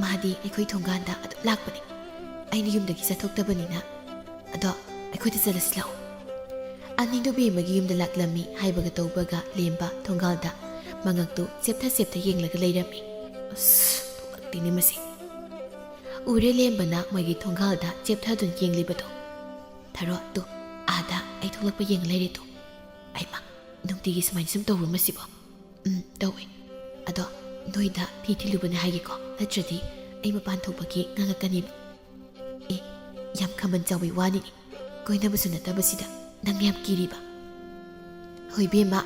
ꯃꯥꯗꯤ ꯑꯩꯈꯣꯏ ꯊꯣꯡꯒꯥꯟꯗ ꯑꯗꯨꯝ ꯂꯥꯛꯄꯅꯦ꯫ ꯑꯩꯅ ꯌꯨꯝꯗꯒꯤ ꯆꯠꯊꯣꯛꯇꯕꯅꯤꯅ꯫ ꯑꯗꯣ ꯑꯩꯈꯣꯏꯗ ꯆꯠꯂꯁꯤ ꯂꯥꯛꯑꯣ꯫" ꯑꯅꯤꯗꯨ ꯕꯦꯝꯃꯒꯤ ꯌꯨꯝꯗ ꯂꯥꯛꯂꯝꯃꯤ꯫ ꯍꯥꯏꯕꯒ ꯇꯧꯕꯒ ꯂꯦꯝꯕ ꯊꯣꯡꯒꯥꯜꯗ ꯃꯉꯛꯇꯨ ꯆꯦꯞꯊ ꯆꯦꯞꯊ ꯌꯦꯡꯂꯒ ꯂꯩꯔꯝꯃꯤ꯫ ꯑꯁ, ꯊꯣꯛꯂꯛꯇꯦꯅꯦ ꯃꯁꯤ꯫ ꯎꯔꯦ ꯂꯦꯝꯕꯅ ꯃꯣꯏꯒꯤ ꯊꯣꯡꯒꯥꯜꯗ ꯆꯦꯞꯊꯗꯨꯅ ꯌꯦꯡꯂꯤꯕꯗꯣ꯫ "ꯊꯔꯣ, ꯇꯨ, ꯑꯥꯗ ꯑꯩ ꯊꯣꯛꯂꯛꯄ ꯌꯦꯡ ꯂꯩꯔꯦ ꯇꯨ꯫ ꯑꯩꯃ, ꯅꯨꯡꯇꯤꯒꯤ ꯁꯨꯃꯥꯏꯅ ꯁꯨꯝ ꯇꯧꯕ꯭ꯔꯣ ꯃꯁꯤꯕꯣ?" "ꯎꯝ, ꯇꯧꯋꯦ꯫ ꯑꯗꯣ ꯅꯣꯏꯗ ꯐꯤ ꯊꯤꯜꯂꯨꯕꯅꯦ ꯍꯥꯏꯒꯦꯀꯣ, ꯅꯠꯇ꯭ꯔꯗꯤ ꯑꯩ ꯃꯄꯥꯟ ꯊꯣꯛꯄꯒꯤ ꯉꯥꯡꯉꯛꯀꯅꯦꯕ꯫" "ꯑꯦ, ꯌꯥꯝ ꯈꯥꯝꯕꯟ ꯆꯥꯎꯕꯩ ꯋꯥꯅꯤꯅꯦ꯫ ꯀꯣꯏꯅꯕꯁꯨ ꯅꯠꯇꯕꯁꯤꯗ ꯅꯪ ꯌꯥꯝ ꯀꯤꯔꯤꯕ?" "ꯍꯣꯏ ꯕꯦꯝꯃ,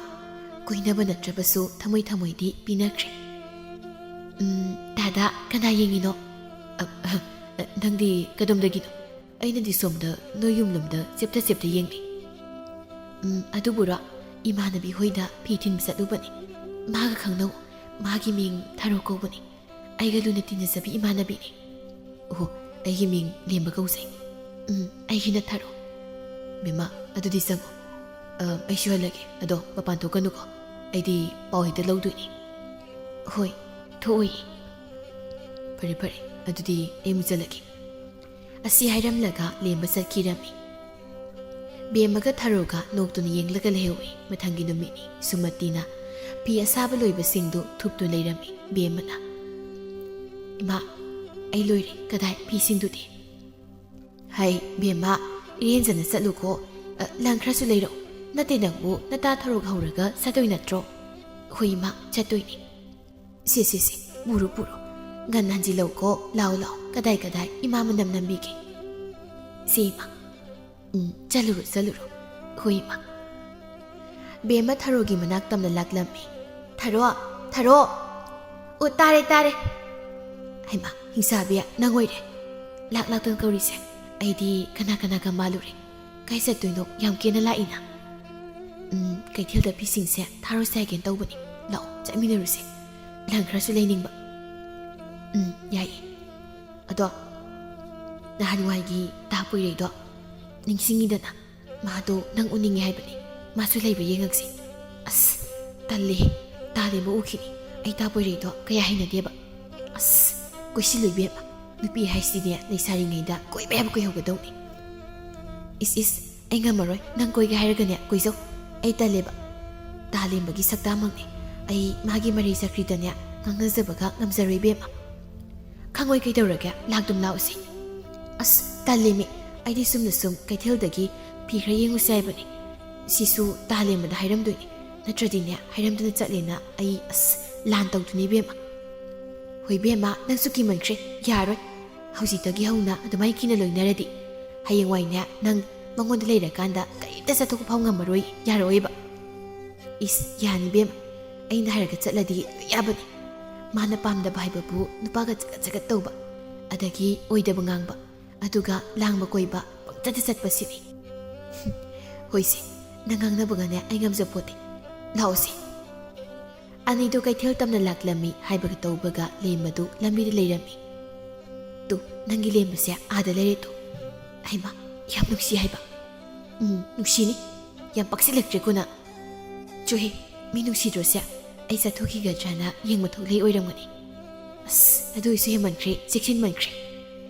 ꯀꯣꯏꯅꯕ ꯅꯠꯇ꯭ꯔꯕꯁꯨ ꯊꯃꯣꯏ ꯊꯃꯣꯏꯗꯤ ꯄꯤꯅꯈ꯭ꯔꯦ꯫" "ꯎꯝ, ꯗꯥꯗꯥ, ꯀꯅꯥ ꯌꯦꯡꯉꯤꯅꯣ?" "ꯑ, ꯑ, ꯅꯪꯗꯤ ꯀꯗꯣꯝꯗꯒꯤꯅꯣ?" "ꯑꯩꯅꯗꯤ ꯁꯣꯝꯗ ꯅꯣꯏ ꯌꯨꯝꯂꯣꯝꯗ ꯆꯦꯞꯇ ꯆꯦꯞꯇ ꯌꯦꯡꯂꯤ꯫" "ꯎꯝ, ꯑꯗꯨꯕꯨꯔꯣ, ꯏꯃꯥꯟꯅꯕꯤ ꯍꯣꯏꯗ ꯐꯤ ꯊꯤꯟꯕ ꯆꯠꯂꯨꯕꯅꯤ꯫ ꯃꯥꯒ ꯈꯪꯅꯧ, ꯃꯥꯒꯤ ꯃꯤꯡ ꯊꯔꯣ ꯀꯧꯕꯅꯤ꯫ ꯑꯩꯒ ꯂꯨꯅ ꯇꯤꯟꯅꯖꯕꯤ ꯏꯃꯥꯟꯅꯕꯤꯅꯤ꯫" "ꯑꯣꯍꯣ, ꯑꯩꯒꯤ ꯃꯤꯡ ꯂꯦꯝꯕ ꯀꯧꯖꯩ꯫" "ꯎꯝ, ꯑꯩꯒꯤꯅ ꯊꯔꯣ꯫" "ꯕꯦꯝꯃ, ꯑꯗꯨꯗꯤ ꯆꯪꯉꯣ꯫ ꯑ, ꯑꯩꯁꯨ ꯍꯜꯂꯒꯦ꯫ ꯑꯗꯣ ꯃꯄꯥꯟ ꯊꯣꯛꯀꯅꯨꯀꯣ꯫ ꯑꯩꯗꯤ ꯄꯥꯎ ꯍꯦꯛꯇ ꯂꯧꯗꯣꯏꯅꯤ꯫" "ꯍꯣꯏ, ꯊꯣꯛꯑꯣꯏꯌꯦ꯫" "ꯐꯔꯦ, ꯐꯔꯦ꯫ ꯑꯗꯨꯗꯤ ꯑꯩ ꯑꯃꯨꯛ ꯆꯠꯂꯒꯦ꯫" ꯑꯁꯤ ꯍꯥꯏꯔꯝꯂꯒ ꯂꯦꯝꯕ ꯆꯠꯈꯤꯔꯝꯃꯤ꯫ ꯕꯦꯝꯃꯒ ꯊꯔꯣꯒ ꯅꯣꯛꯇꯨꯅ ꯌꯦꯡꯂꯒ ꯂꯩꯍꯧꯏ꯫ ꯃꯊꯪꯒꯤ ꯅꯨꯃꯤꯠꯅꯤ꯫ ꯁꯨꯃꯇꯤꯅ ꯐꯤ ꯑꯁꯥꯕ ꯂꯣꯏꯕꯁꯤꯡꯗꯨ ꯊꯨꯞꯇꯨꯅ ꯂꯩꯔꯝꯃꯤ꯫ ꯕꯦꯝꯃꯅ, "ꯏꯃꯥ, ꯑꯩ ꯂꯣꯏꯔꯦ꯫ ꯀꯗꯥꯏ ꯐꯤꯁꯤꯡꯗꯨꯗꯤ?" "ꯍꯩ, ꯕꯦꯝꯃ, ꯏꯔꯦꯟꯖꯅ ꯆꯠꯂꯨꯀꯣ꯫ ꯑ, ꯂꯪ ꯈꯔꯁꯨ ꯂꯩꯔꯛꯎ꯫ ꯅꯠꯇꯦ, ꯅꯪꯕꯨ ꯅꯇꯥ ꯊꯔꯣꯒ ꯍꯧꯔꯒ ꯆꯠꯇꯣꯏ ꯅꯠꯇ꯭ꯔꯣ?" "ꯍꯣꯏ, ꯏꯃꯥ, ꯆꯠꯇꯣꯏꯅꯤ꯫" "ꯁꯦ, ꯁꯦ, ꯁꯦ, ꯄꯨꯔꯣ, ꯄꯨꯔꯣ꯫ ꯉꯟꯅ ꯍꯟꯖꯤꯜꯂꯛꯎꯀꯣ꯫ ꯂꯥꯛꯑꯣ, ꯂꯥꯛꯑꯣ꯫ ꯀꯗꯥꯏ, ꯀꯗꯥꯏ? ꯏꯃꯥ ꯃꯅꯝ ꯅꯝꯕꯤꯒꯦ꯫" "ꯁꯦ, ꯏꯃꯥ꯫" "ꯎꯝ, ꯆꯠꯂꯨꯔꯣ, ꯆꯠꯂꯨꯔꯣ꯫" "ꯍꯣꯏ, ꯏꯃꯥ꯫" ꯕꯦꯝꯃ ꯊꯔꯣꯒꯤ ꯃꯅꯥꯛ ꯇꯝꯅ ꯂꯥꯛꯂꯝꯃꯤ꯫ "ꯊꯔꯣ, ꯊꯔꯣ!" "ꯑꯣ, ꯇꯥꯔꯦ, ꯇꯥꯔꯦ꯫" "ꯍꯩꯃꯥ, ꯍꯤꯡꯁꯥꯕꯤ, ꯅꯪ ꯑꯣꯏꯔꯦ꯫ ꯂꯥꯛ ꯂꯥꯛꯇꯅ ꯀꯧꯔꯤꯁꯦ? ꯑꯩꯗꯤ ꯀꯅꯥ ꯀꯅꯥꯒ ꯃꯥꯜꯂꯨꯔꯦ꯫ ꯀꯥꯏ ꯆꯠꯇꯣꯏꯅꯣ? ꯌꯥꯝ ꯀꯦꯅ ꯂꯥꯛꯏꯅ꯫ ꯎꯝ, ꯀꯩꯊꯦꯜꯗ ꯐꯤꯁꯤꯡꯁꯦ ꯊꯥꯔꯨꯁꯦ ꯍꯥꯏꯒꯦꯅ ꯇꯧꯕꯅꯤ꯫ ꯂꯥꯛꯑꯣ, ꯆꯠꯃꯤꯟꯅꯔꯨꯁꯦ꯫ ꯂꯪ ꯈꯔꯁꯨ ꯂꯩꯅꯤꯡꯕ꯫ ꯎꯝ, ꯌꯥꯏꯌꯦ꯫ ꯑꯗꯣ ꯅꯍꯥꯟꯋꯥꯏꯒꯤ ꯇꯥ ꯄꯣꯏꯔꯩꯗꯣ ꯅꯤꯡꯁꯤꯡꯉꯤꯗꯅ? ꯃꯥꯗꯣ ꯅꯪ ꯎꯅꯤꯡꯉꯦ ꯍꯥꯏꯕꯅꯤ꯫ ꯃꯥꯁꯨ ꯂꯩꯕ꯭ꯔꯥ ꯌꯦꯡꯉꯛꯁꯤ꯫ ꯑꯁ, ꯇꯜꯂꯦꯍꯦ꯫ ꯇꯥ ꯂꯦꯝꯕ ꯎꯈꯤꯅꯤ꯫ ꯑꯩ ꯇꯥ ꯄꯣꯏꯔꯩꯗꯣ ꯀꯌꯥ ꯍꯩꯅꯗꯦꯕ꯫ ꯑꯁ, ꯀꯣꯏꯁꯤꯜꯂꯨ ꯏꯕꯦꯝꯃ꯫ ꯅꯨꯄꯤ ꯍꯥꯏꯁꯤꯗꯤꯅꯦ ꯂꯩꯁꯥꯔꯤꯉꯩꯗ ꯀꯣꯏꯕ ꯌꯥꯕ ꯀꯣꯏꯍꯧꯒꯗꯧꯅꯤ꯫ ꯏꯁ ꯏꯁ, ꯑꯩ ꯉꯝꯃꯔꯣꯏ꯫ ꯅꯪ ꯀꯣꯏꯒꯦ ꯍꯥꯏꯔꯒꯅꯦ ꯀꯣꯏꯖꯧ꯫ ꯑꯩ ꯇꯜꯂꯦꯕ꯫ ꯇꯥ ꯂꯦꯝꯕꯒꯤ ꯁꯛꯇꯥꯃꯛꯅꯦ꯫ ꯑꯩ ꯃꯥꯒꯤ ꯃꯔꯩ ꯆꯀ꯭ꯔꯤꯗꯅꯦ ꯉꯥꯡꯅꯖꯕꯒ ꯉꯝꯖꯔꯣꯏ ꯏꯕꯦꯝꯃ꯫ ꯈꯪꯉꯣꯏ ꯀꯩꯗꯧꯔꯒꯦ? ꯂꯥꯛꯇꯨꯝ ꯂꯥꯛꯎꯁꯦ꯫ ꯑꯁ, ꯇꯜꯂꯦꯃꯤ꯫ ꯑꯩꯗꯤ ꯁꯨꯝꯅ ꯁꯨꯝ ꯀꯩꯊꯦꯜꯗꯒꯤ ꯐꯤ ꯈꯔ ꯌꯦꯡꯉꯨꯁꯦ ꯍꯥꯏꯕꯅꯤ꯫ ꯁꯤꯁꯨ ꯇꯥ ꯂꯦꯝꯕꯗ ꯍꯥꯏꯔꯝꯗꯣꯏꯅꯤ꯫ ꯅꯠꯇ꯭ꯔꯗꯤꯅꯦ ꯍꯥꯏꯔꯝꯗꯅ ꯆꯠꯂꯦꯅ ꯑꯩ, ꯑꯁ, ꯂꯥꯟ ꯇꯧꯗꯣꯏꯅꯤ ꯏꯕꯦꯝꯃ꯫ ꯍꯣꯏ ꯏꯕꯦꯝꯃ, ꯅꯪꯁꯨ ꯀꯤꯃꯟꯈ꯭ꯔꯦ꯫ ꯌꯥꯔꯣꯏ꯫ ꯍꯧꯖꯤꯛꯇꯒꯤ ꯍꯧꯅ ꯑꯗꯨꯃꯥꯏꯅ ꯀꯤꯅ ꯂꯣꯏꯅꯔꯗꯤ ꯍꯌꯦꯡꯋꯥꯏꯅꯦ ꯅꯪ ꯃꯉꯣꯟꯗ ꯂꯩꯔꯀꯥꯟꯗ ꯀꯔꯤꯝꯇ ꯆꯠꯊꯣꯛꯄ ꯐꯥꯎ ꯉꯝꯃꯔꯣꯏ, ꯌꯥꯔꯛꯑꯣꯏꯕ꯫ ꯏꯁ, ꯌꯥꯅꯤ ꯏꯕꯦꯝꯃ꯫ ꯑꯩꯅ ꯍꯥꯏꯔꯒ ꯆꯠꯂꯗꯤ ꯂꯣꯏ ꯌꯥꯕꯅꯤ꯫ ꯃꯥꯅ ꯄꯥꯝꯗꯕ ꯍꯥꯏꯕꯕꯨ ꯅꯨꯄꯥꯒ ꯆꯒꯠ ꯆꯒꯠ ꯇꯧꯕ, ꯑꯗꯒꯤ ꯑꯣꯏꯗꯕ ꯉꯥꯡꯕ, ꯑꯗꯨꯒ ꯂꯥꯡꯕ ꯀꯣꯏꯕ, ꯄꯪꯆꯠꯇ ꯆꯠꯄꯁꯤꯅꯤ꯫ ꯍꯣꯏꯁꯦ, ꯅꯪ ꯉꯥꯡꯅꯕꯒꯅꯦ ꯑꯩ ꯉꯝꯖꯄꯣꯠꯇꯦ꯫ ꯂꯥꯛꯑꯣꯁꯦ꯫ ꯑꯅꯤꯗꯨ ꯀꯩꯊꯦꯜ ꯇꯝꯅ ꯂꯥꯛꯂꯝꯃꯤ ꯍꯥꯏꯕꯒ ꯇꯧꯕꯒ ꯂꯦꯝꯕꯗꯨ ꯂꯝꯕꯤꯗ ꯂꯩꯔꯝꯃꯤ꯫ "ꯇꯨ, ꯅꯪꯒꯤ ꯂꯦꯝꯕꯁꯦ ꯑꯥꯗ ꯂꯩꯔꯦ ꯇꯨ꯫ ꯍꯩꯃꯥ, ꯌꯥꯝ ꯅꯨꯡꯁꯤ ꯍꯥꯏꯕ꯫ ꯎꯝ, ꯅꯨꯡꯁꯤꯅꯤ꯫ ꯌꯥꯝ ꯄꯛꯁꯤꯜꯂꯛꯇ꯭ꯔꯦꯀꯣ ꯅꯪ꯫ ꯆꯨꯍꯦ, ꯃꯤ ꯅꯨꯡꯁꯤꯗ꯭ꯔꯣꯁꯦ? ꯑꯩ ꯆꯠꯊꯣꯛꯈꯤꯒꯗ꯭ꯔꯅ ꯌꯦꯡꯕ ꯊꯣꯛꯂꯛꯏ ꯑꯣꯏꯔꯝꯒꯅꯤ꯫ ꯑꯁ, ꯑꯗꯨ ꯑꯣꯏꯁꯨ ꯍꯦꯟꯃꯟꯈ꯭ꯔꯦ, ꯆꯦꯛꯁꯤꯟꯃꯟꯈ꯭ꯔꯦ꯫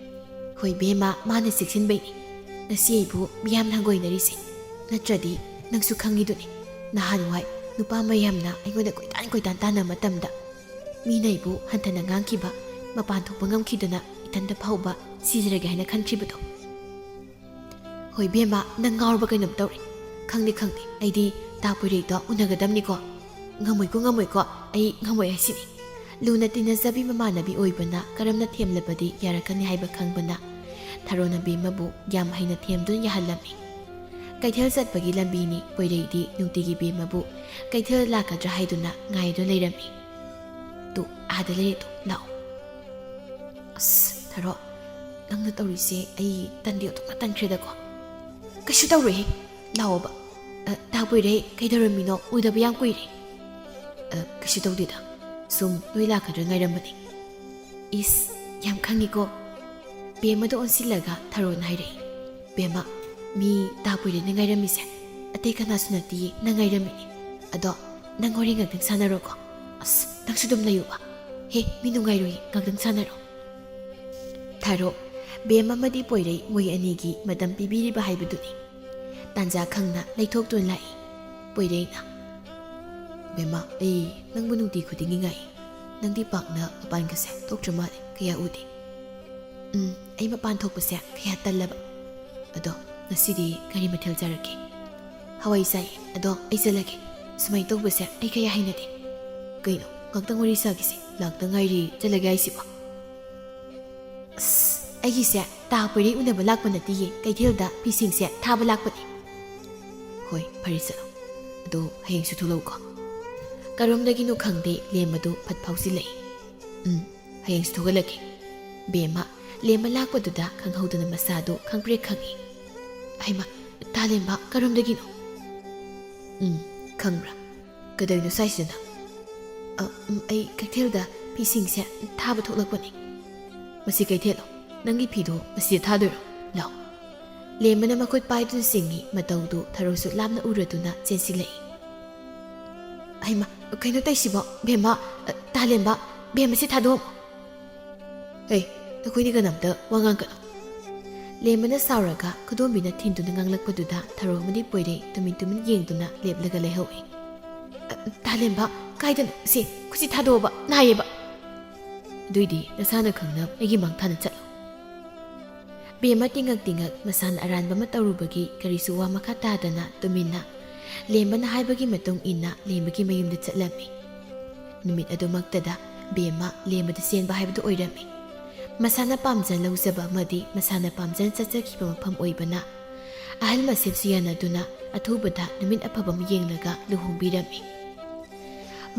ꯍꯣꯏ ꯕꯦꯝꯃ, ꯃꯥꯅ ꯆꯦꯛꯁꯤꯟꯕꯩꯅꯤ ꯉꯁꯤ ꯑꯩꯕꯨ ꯃꯤꯌꯥꯝꯅ ꯍꯪꯒꯣꯏꯅꯔꯤꯁꯦ꯫ ꯅꯠꯇ꯭ꯔꯗꯤ ꯅꯪꯁꯨ ꯈꯪꯉꯤꯗꯨꯅꯤ, ꯅꯍꯥꯟꯋꯥꯏ ꯅꯨꯄꯥ ꯃꯌꯥꯝꯅ ꯑꯩꯉꯣꯟꯗ ꯀꯣꯏꯇꯥꯟ ꯀꯣꯏꯇꯥꯟ ꯇꯥꯟꯅ ꯃꯇꯝꯗ ꯃꯤꯅ ꯑꯩꯕꯨ ꯍꯟꯊꯅ ꯉꯥꯡꯈꯤꯕ, ꯃꯄꯥꯟ ꯊꯣꯛꯄ ꯉꯝꯈꯤꯗꯅ ꯏꯊꯟꯇ ꯐꯥꯎꯕ ꯁꯤꯖꯔꯒꯦ ꯍꯥꯏꯅ ꯈꯟꯈꯤꯕꯗꯣ꯫ ꯍꯣꯏ ꯕꯦꯝꯃ, ꯅꯪ ꯉꯥꯎꯔꯕ ꯀꯩꯅꯣꯝ ꯇꯧꯔꯦ꯫ ꯈꯪꯗꯦ, ꯈꯪꯗꯦ, ꯑꯩꯗꯤ ꯇꯥ ꯄꯣꯏꯔꯩꯗꯣ ꯎꯅꯒꯗꯕꯅꯤꯀꯣ꯫ ꯉꯝꯃꯣꯏꯀꯣ, ꯉꯝꯃꯣꯏꯀꯣ, ꯑꯩ ꯉꯝꯃꯣꯏ ꯍꯥꯏꯁꯤꯅꯤ꯫ ꯂꯨꯅ ꯇꯤꯟꯅꯖꯕꯤ ꯃꯃꯥꯟꯅꯕꯤ ꯑꯣꯏꯕꯅ ꯀꯔꯝꯅ ꯊꯦꯝꯂꯕꯗꯤ ꯌꯥꯔꯛꯀꯅꯤ ꯍꯥꯏꯕ ꯈꯪꯕꯅ ꯊꯔꯣꯅ ꯕꯦꯝꯃꯕꯨ ꯌꯥꯝ ꯍꯩꯅ ꯊꯦꯝꯗꯨꯅ ꯌꯥꯍꯜꯂꯝꯃꯤ꯫ ꯀꯩꯊꯦꯜ ꯆꯠꯄꯒꯤ ꯂꯝꯕꯤꯅꯤ, ꯄꯣꯏꯔꯩꯗꯤ ꯅꯨꯡꯇꯤꯒꯤ ꯕꯦꯝꯃꯕꯨ ꯀꯩꯊꯦꯜ ꯂꯥꯛꯀꯗ꯭ꯔꯥ ꯍꯥꯏꯗꯨꯅ ꯉꯥꯏꯗꯨꯅ ꯂꯩꯔꯝꯃꯤ꯫ "ꯇꯨ, ꯑꯥꯗ ꯂꯩꯔꯦ ꯇꯨ, ꯂꯥꯛꯑꯣ꯫" "ꯑꯁ, ꯊꯔꯣ, ꯅꯪꯅ ꯇꯧꯔꯤꯁꯦ ꯑꯩ ꯇꯟꯗꯤ ꯑꯣꯟꯊꯣꯛꯅ ꯇꯟꯈ꯭ꯔꯦꯗꯀꯣ꯫ ꯀꯩꯁꯨ ꯇꯧꯔꯣꯏꯍꯦ, ꯂꯥꯛꯑꯣꯕ꯫ ꯑ, ꯇꯥ ꯄꯣꯏꯔꯩ, ꯀꯩꯗꯧꯔꯝꯃꯤꯅꯣ? ꯎꯗꯕ ꯌꯥꯝ ꯀꯨꯏꯔꯦ꯫ ꯑ, ꯀꯩꯁꯨ ꯇꯧꯗꯦꯗ, ꯁꯨꯝ ꯅꯣꯏ ꯂꯥꯛꯀꯗ꯭ꯔꯥ ꯉꯥꯏꯔꯝꯕꯅꯦ꯫ ꯏꯁ, ꯌꯥꯝ ꯈꯪꯉꯤꯀꯣ꯫ ꯕꯦꯝꯃꯗ ꯑꯣꯟꯁꯤꯜꯂꯒ ꯊꯔꯣꯅ ꯍꯥꯏꯔꯛꯏ, "ꯕꯦꯝꯃ, ꯃꯤ ꯇꯥ ꯄꯣꯏꯔꯩꯅ ꯉꯥꯏꯔꯝꯃꯤꯁꯦ ꯑꯇꯩ ꯀꯅꯥꯁꯨ ꯅꯠꯇꯤꯌꯦ, ꯅꯪ ꯉꯥꯏꯔꯝꯃꯤꯅꯦ꯫ ꯑꯗꯣ ꯅꯪ ꯋꯥꯔꯤ ꯉꯥꯛꯇꯪ ꯁꯥꯟꯅꯔꯣꯀꯣ꯫ ꯑꯁ, ꯅꯪꯁꯨ ꯑꯗꯨꯝ ꯂꯩꯌꯨꯕ꯫ ꯍꯦ, ꯃꯤ ꯅꯨꯡꯉꯥꯏꯔꯣꯏꯌꯦ, ꯉꯥꯛꯇꯪ ꯁꯥꯟꯅꯔꯣ꯫" ꯊꯥꯔꯣ, ꯕꯦꯝ ꯑꯃꯗꯤ ꯄꯣꯏꯔꯩ ꯃꯣꯏ ꯑꯅꯤꯒꯤ ꯃꯇꯝ ꯄꯤꯕꯤꯔꯤꯕ ꯍꯥꯏꯕꯗꯨꯅꯤ꯫ ꯇꯥꯟꯖꯥ ꯈꯪꯅ ꯂꯩꯊꯣꯛꯇꯨꯅ ꯂꯥꯛꯏ꯫ ꯄꯣꯏꯔꯩꯅ, "ꯕꯦꯝꯃ, ꯑꯩ ꯅꯪꯕꯨ ꯅꯨꯡꯇꯤ ꯈꯨꯗꯤꯡꯒꯤ ꯉꯥꯏ꯫ ꯅꯪꯗꯤ ꯄꯥꯛꯅ ꯃꯄꯥꯟꯒꯁꯦ ꯊꯣꯛꯇ꯭ꯔ ꯃꯥꯜꯂꯦ, ꯀꯌꯥ ꯎꯗꯦ꯫" "ꯎꯝ, ꯑꯩ ꯃꯄꯥꯟ ꯊꯣꯛꯄꯁꯦ ꯀꯌꯥ ꯇꯜꯂꯕ꯫ ꯑꯗꯣ ꯉꯁꯤꯗꯤ ꯀꯔꯤ ꯃꯊꯦꯜ ꯆꯥꯔꯛꯀꯦ?" "ꯍꯋꯥꯏ ꯆꯥꯏ, ꯑꯗꯣ ꯑꯩ ꯆꯠꯂꯒꯦ꯫ ꯁꯨꯃꯥꯏꯅ ꯇꯧꯕꯁꯦ ꯑꯩ ꯀꯌꯥ ꯍꯩꯅꯗꯦ꯫" "ꯀꯩꯅꯣ, ꯉꯥꯛꯇꯪ ꯋꯥꯔꯤ ꯁꯥꯈꯤꯁꯦ, ꯂꯥꯛꯇ ꯉꯥꯏꯔꯤ, ꯆꯠꯂꯒꯦ ꯍꯥꯏꯁꯤꯕꯣ?" "ꯑꯁ, ꯑꯩꯒꯤꯁꯦ ꯇꯥ ꯄꯣꯏꯔꯩ ꯎꯅꯕ ꯂꯥꯛꯄ ꯅꯠꯇꯤꯌꯦ, ꯀꯩꯊꯦꯜꯗ ꯐꯤꯁꯤꯡꯁꯦ ꯊꯥꯕ ꯂꯥꯛꯄꯅꯦ꯫" "ꯍꯣꯏ, ꯐꯔꯦ, ꯆꯠꯂꯣ꯫ ꯑꯗꯣ ꯍꯌꯦꯡꯁꯨ ꯊꯣꯛꯂꯛꯎꯀꯣ꯫" ꯀꯔꯣꯝꯗꯒꯤꯅꯣ ꯈꯪꯗꯦ, ꯂꯦꯝꯕꯗꯨ ꯐꯠ ꯐꯥꯎꯖꯤꯜꯂꯛꯏ꯫ "ꯎꯝ, ꯍꯌꯦꯡꯁꯨ ꯊꯣꯛꯍꯜꯂꯛꯀꯦ꯫" ꯕꯦꯝꯃ, ꯂꯦꯝꯕ ꯂꯥꯛꯄꯗꯨꯗ ꯈꯪꯍꯧꯗꯅ ꯃꯁꯥꯗꯨ ꯈꯪꯄ꯭ꯔꯦꯛ ꯈꯪꯉꯤ꯫ "ꯍꯩꯃꯥ, ꯇꯥ ꯂꯦꯝꯕ, ꯀꯔꯣꯝꯗꯒꯤꯅꯣ?" "ꯎꯝ, ꯈꯪꯕ꯭ꯔꯥ? ꯀꯩꯗꯧꯔꯤꯅꯣ ꯁ꯭ꯋꯥꯏꯁꯤꯗ ꯅꯪ?" "ꯑ, ꯎꯝ, ꯑꯩ ꯀꯩꯊꯦꯜꯗ ꯐꯤꯁꯤꯡꯁꯦ ꯊꯥꯕ ꯊꯣꯛꯂꯛꯄꯅꯦ꯫" "ꯃꯁꯤ ꯀꯩꯊꯦꯜꯂꯣ? ꯅꯪꯒꯤ ꯐꯤꯗꯣ ꯃꯁꯤꯗ ꯊꯥꯗꯣꯏꯔꯣ? ꯂꯥꯎ꯫" ꯂꯦꯝꯕꯅ ꯃꯈꯨꯠ ꯄꯥꯏꯗꯨꯅ ꯆꯤꯡꯏ, ꯃꯇꯧꯗꯨ ꯊꯔꯣꯁꯨ ꯂꯥꯞꯅ ꯎꯔꯗꯨꯅ ꯆꯦꯟꯁꯤꯜꯂꯛꯏ꯫ "ꯍꯩꯃꯥ, ꯀꯩꯅꯣ ꯇꯧꯏꯁꯤꯕꯣ? ꯕꯦꯝꯃ, ꯑ, ꯇꯥ ꯂꯦꯝꯕ, ꯕꯦꯝꯃꯁꯤ ꯊꯥꯗꯣꯛꯑꯝꯃꯣ꯫" "ꯍꯦ, ꯅꯈꯣꯏꯅꯤ ꯀꯅꯥꯝꯇ ꯋꯥ ꯉꯥꯡꯒꯅꯨ꯫" ꯂꯦꯝꯕꯅ ꯁꯥꯎꯔꯒ ꯈꯨꯗꯣꯝꯕꯤꯅ ꯊꯤꯟꯗꯨꯅ ꯉꯥꯡꯂꯛꯄꯗꯨꯗ ꯊꯔꯣ ꯑꯃꯗꯤ ꯄꯣꯏꯔꯩ ꯇꯨꯃꯤꯟ ꯇꯨꯃꯤꯟ ꯌꯦꯡꯗꯨꯅ ꯂꯦꯞꯂꯒ ꯂꯩꯍꯧꯏ꯫ "ꯑ, ꯇꯥ ꯂꯦꯝꯕ, ꯀꯥꯏꯗꯅꯣ? ꯁꯤ, ꯈꯨꯠꯁꯤ ꯊꯥꯗꯣꯛꯑꯣꯕ, ꯅꯥꯏꯌꯦꯕ꯫" "ꯑꯗꯨꯏꯗꯤ ꯅꯁꯥꯅ ꯈꯪꯅ ꯑꯩꯒꯤ ꯃꯥꯡ ꯊꯥꯅ ꯆꯠꯂꯣ꯫" ꯕꯦꯝꯃ ꯇꯤꯡꯉꯛ ꯇꯤꯡꯉꯛ ꯃꯁꯥꯅ ꯑꯔꯥꯟꯕ ꯑꯃ ꯇꯧꯔꯨꯕꯒꯤ ꯀꯔꯤꯁꯨ ꯋꯥ ꯃꯈꯥ ꯇꯥꯗꯅ ꯇꯨꯃꯤꯟꯅ ꯂꯦꯝꯕꯅ ꯍꯥꯏꯕꯒꯤ ꯃꯇꯨꯡ ꯏꯟꯅ ꯂꯦꯝꯕꯒꯤ ꯃꯌꯨꯝꯗ ꯆꯠꯂꯝꯃꯤ꯫ ꯅꯨꯃꯤꯠ ꯑꯗꯨꯃꯛꯇꯗ ꯕꯦꯝꯃ ꯂꯦꯝꯕꯗ ꯆꯦꯟꯕ ꯍꯥꯏꯕꯗꯨ ꯑꯣꯏꯔꯝꯃꯤ꯫ ꯃꯁꯥꯅ ꯄꯥꯝꯖ ꯂꯧꯖꯕ ꯑꯃꯗꯤ ꯃꯁꯥꯅ ꯄꯥꯝꯖꯅ ꯆꯠꯆꯈꯤꯕ ꯃꯐꯝ ꯑꯣꯏꯕꯅ ꯑꯍꯜ ꯃꯁꯦꯟꯁꯨ ꯌꯥꯅꯗꯨꯅ ꯑꯊꯨꯕꯗ ꯅꯨꯃꯤꯠ ꯑꯐꯕ ꯑꯃ ꯌꯦꯡꯂꯒ ꯂꯨꯍꯣꯡꯕꯤꯔꯝꯃꯤ꯫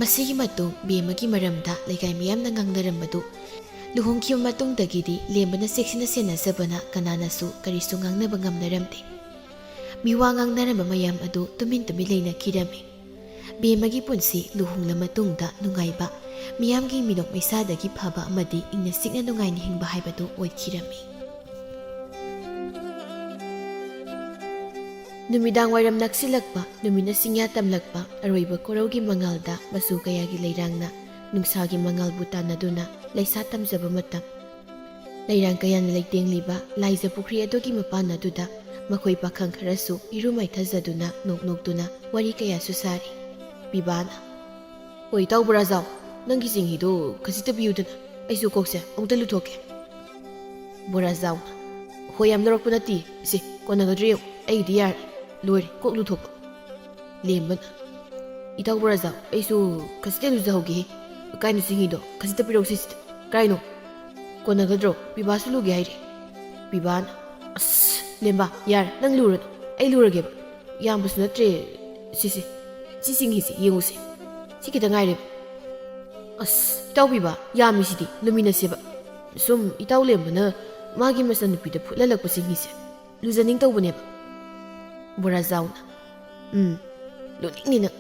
ꯃꯁꯤꯒꯤ ꯃꯇꯨꯡ ꯕꯦꯝꯃꯒꯤ ꯃꯔꯝꯗ ꯂꯩꯀꯥꯏ ꯃꯤꯌꯥꯝꯅ ꯉꯥꯡꯅꯔꯝꯕꯗꯨ ꯂꯨꯍꯣꯡꯈꯤꯕ ꯃꯇꯨꯡꯗꯒꯤꯗꯤ ꯂꯦꯝꯕꯅ ꯆꯦꯛꯁꯤꯟꯅ ꯁꯦꯟꯅꯖꯕꯅ ꯀꯅꯥꯅꯁꯨ ꯀꯔꯤꯁꯨ ꯉꯥꯡꯅꯕ ꯉꯝꯅꯔꯝꯗꯦ꯫ ꯃꯤꯋꯥ ꯉꯥꯡꯅꯔꯝꯕ ꯃꯌꯥꯝ ꯑꯗꯨ ꯇꯨꯃꯤꯟ ꯇꯨꯃꯤꯟ ꯂꯩꯅꯈꯤꯔꯝꯃꯤ꯫ ꯕꯦꯝꯃꯒꯤ ꯄꯨꯟꯁꯤ ꯂꯨꯍꯣꯡꯂ ꯃꯇꯨꯡꯗ ꯅꯨꯡꯉꯥꯏꯕ, ꯃꯤꯌꯥꯝꯒꯤ ꯃꯤꯅꯣꯛ ꯃꯩꯁꯥꯗꯒꯤ ꯐꯕ ꯑꯃꯗꯤ ꯏꯪꯅ ꯆꯤꯛꯅ ꯅꯨꯡꯉꯥꯏꯅ ꯍꯤꯡꯕ ꯍꯥꯏꯕꯗꯨ ꯑꯣꯏꯈꯤꯔꯝꯃꯤ꯫ ꯅꯨꯃꯤꯗꯥꯡ ꯋꯥꯏꯔꯝ ꯅꯛꯁꯤꯜꯂꯛꯄ, ꯅꯨꯃꯤꯠꯅ ꯆꯤꯡꯌꯥ ꯇꯝꯂꯛꯄ, ꯑꯔꯣꯏꯕ ꯀꯣꯔꯧꯒꯤ ꯃꯉꯥꯜꯗ ꯃꯆꯨ ꯀꯌꯥꯒꯤ ꯂꯩꯔꯥꯡꯅ ꯅꯨꯡꯁꯥꯒꯤ ꯃꯉꯥꯜꯕꯨ ꯇꯥꯟꯅꯗꯨꯅ ꯂꯩꯁꯥ ꯇꯝꯖꯕ ꯃꯇꯝ꯫ ꯂꯩꯔꯥꯡ ꯀꯌꯥꯅ ꯂꯩꯇꯦꯡꯂꯤꯕ ꯂꯥꯏꯖ ꯄꯨꯈ꯭ꯔꯤ ꯑꯗꯨꯒꯤ ꯃꯄꯥꯟ ꯑꯗꯨꯗ ꯃꯈꯣꯏ ꯄꯥꯈꯪ ꯈꯔꯁꯨ ꯏꯔꯨ ꯃꯥꯏꯊꯖꯗꯨꯅ ꯅꯣꯛ ꯅꯣꯛꯇꯨꯅ ꯋꯥꯔꯤ ꯀꯌꯥꯁꯨ ꯁꯥꯔꯤ꯫ ꯄꯤꯕꯥꯅ, "ꯍꯣꯏ, ꯏꯇꯥꯎ ꯕꯣꯔꯥꯖꯥꯎ, ꯅꯪꯒꯤ ꯆꯤꯡꯍꯤꯗꯣ ꯈꯖꯤꯛꯇ ꯄꯤꯌꯨꯗꯅ, ꯑꯩꯁꯨ ꯀꯣꯛꯁꯦ ꯑꯃꯨꯛꯇ ꯂꯨꯊꯣꯛꯀꯦ꯫" ꯕꯣꯔꯥꯖꯥꯎꯅ, "ꯍꯣꯏ, ꯌꯥꯝ ꯂꯧꯔꯛꯄ ꯅꯠꯇꯦ, ꯁꯦ, ꯀꯣꯟꯅꯒꯗ꯭ꯔ ꯌꯦꯡꯉꯨ, ꯑꯩꯒꯤꯗꯤ ꯌꯥꯔꯦ, ꯂꯣꯏꯔꯦ, ꯀꯣꯛ ꯂꯨꯊꯣꯛꯄ꯫" ꯂꯦꯝꯕꯅ, "ꯏꯇꯥꯎ ꯕꯣꯔꯥꯖꯥꯎ, ꯑꯩꯁꯨ ꯈꯖꯤꯛꯇ ꯂꯨꯖꯍꯧꯒꯦꯍꯦ꯫ ꯀꯥꯏꯅꯣ ꯆꯤꯡꯍꯤꯗꯣ? ꯈꯖꯤꯛꯇ ꯄꯤꯔꯛꯎꯁꯦ ꯁꯤꯗ꯫ ꯀꯥꯏꯅꯣ? ꯀꯣꯟꯅꯒꯗ꯭ꯔꯣ? ꯄꯤꯕꯥꯁꯨ ꯂꯨꯒꯦ ꯍꯥꯏꯔꯤ꯫" ꯄꯤꯕꯥꯅ, "ꯑꯁ, ꯂꯦꯝꯕ, ꯌꯥꯔꯦ, ꯅꯪ ꯂꯨꯔꯅꯨ꯫ ꯑꯩ ꯂꯨꯔꯒꯦꯕ꯫ ꯌꯥꯝꯕꯁꯨ ꯅꯠꯇ꯭ꯔꯦ꯫ ꯁꯤꯁꯦ, ꯁꯤ ꯆꯤꯡꯍꯤꯁꯦ ꯌꯦꯡꯉꯨꯁꯦ꯫ ꯁꯤ ꯈꯤꯇ ꯉꯥꯏꯔꯦꯕ꯫" "ꯑꯁ, ꯏꯇꯥꯎ ꯄꯤꯕꯥ, ꯌꯥꯝꯃꯤꯁꯤꯗꯤ, ꯂꯨꯃꯤꯟꯅꯁꯦꯕ꯫ ꯁꯨꯝ ꯏꯇꯥꯎ ꯂꯦꯝꯕꯅ ꯃꯥꯒꯤ ꯃꯆꯟꯅꯨꯄꯤꯗ ꯐꯨꯠꯍꯜꯂꯛꯄ ꯆꯤꯡꯍꯤꯁꯦ ꯂꯨꯖꯅꯤꯡ ꯇꯧꯕꯅꯦꯕ꯫" ꯕꯣꯔꯥꯖꯥꯎꯅ, "ꯎꯝ, ꯂꯨꯅꯤꯡꯅꯤ ꯅꯪ꯫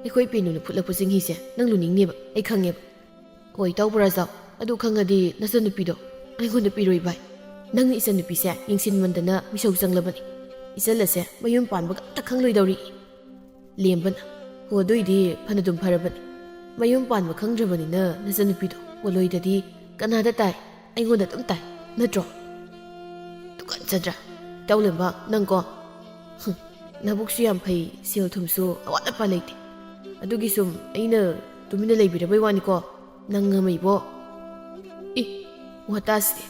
ꯑꯩꯈꯣꯏ ꯄꯦꯅꯨꯅ ꯐꯨꯠꯂꯛꯄ ꯆꯤꯡꯍꯤꯁꯦ ꯅꯪ ꯂꯨꯅꯤꯡꯅꯦꯕ, ꯑꯩ ꯈꯪꯉꯦꯕ꯫" "ꯍꯣꯏ, ꯏꯇꯥꯎ ꯕꯣꯔꯥꯖꯥꯎ, ꯑꯗꯨ ꯈꯪꯉꯗꯤ ꯅꯆꯟꯅꯨꯄꯤꯗꯣ ꯑꯩꯉꯣꯟꯗ ꯄꯤꯔꯣꯏ ꯚꯥꯏ꯫ ꯅꯪꯅ ꯏꯆꯟꯅꯨꯄꯤꯁꯦ ꯌꯦꯡꯁꯤꯟꯃꯟꯗꯅ ꯃꯤꯁꯧ ꯆꯪꯂꯕꯅꯤ꯫ ꯏꯆꯜ ꯑꯁꯦ ꯃꯌꯨꯝ ꯄꯥꯟꯕꯒ ꯑꯝꯇ ꯈꯪꯂꯣꯏꯗꯧꯔꯤ꯫" ꯂꯦꯝꯕꯅ, "ꯍꯣ, ꯑꯗꯨꯏꯗꯤ ꯐꯅꯗꯨꯝ ꯐꯔꯕꯅꯤ꯫ ꯃꯌꯨꯝ ꯄꯥꯟꯕ ꯈꯪꯗ꯭ꯔꯕꯅꯤꯅ ꯅꯆꯟꯅꯨꯄꯤꯗꯣ ꯄꯣꯂꯣꯏꯗꯗꯤ ꯀꯅꯥꯗ ꯇꯥꯏ? ꯑꯩꯉꯣꯟꯗ ꯑꯗꯨꯝ ꯇꯥꯏ, ꯅꯠꯇ꯭ꯔꯣ?" "ꯇꯨꯀꯠꯆꯗ꯭ꯔꯥ? ꯏꯇꯥꯎ ꯂꯦꯝꯕ, ꯅꯪꯀꯣ꯫ ꯍꯨꯝ, ꯅꯕꯨꯛꯁꯨ ꯌꯥꯝ ꯐꯩ, ꯁꯦꯜ ꯊꯨꯝꯁꯨ ꯑꯋꯥꯠ ꯑꯄꯥ ꯂꯩꯇꯦ꯫ ꯑꯗꯨꯒꯤ ꯁꯨꯝ ꯑꯩꯅ ꯇꯨꯃꯤꯟꯅ ꯂꯩꯕꯤꯔꯕꯩ ꯋꯥꯅꯤꯀꯣ, ꯅꯪ ꯑꯃ ꯏꯕꯣ꯫" "ꯏ, ꯋꯥꯇꯥꯁꯤꯗꯤ꯫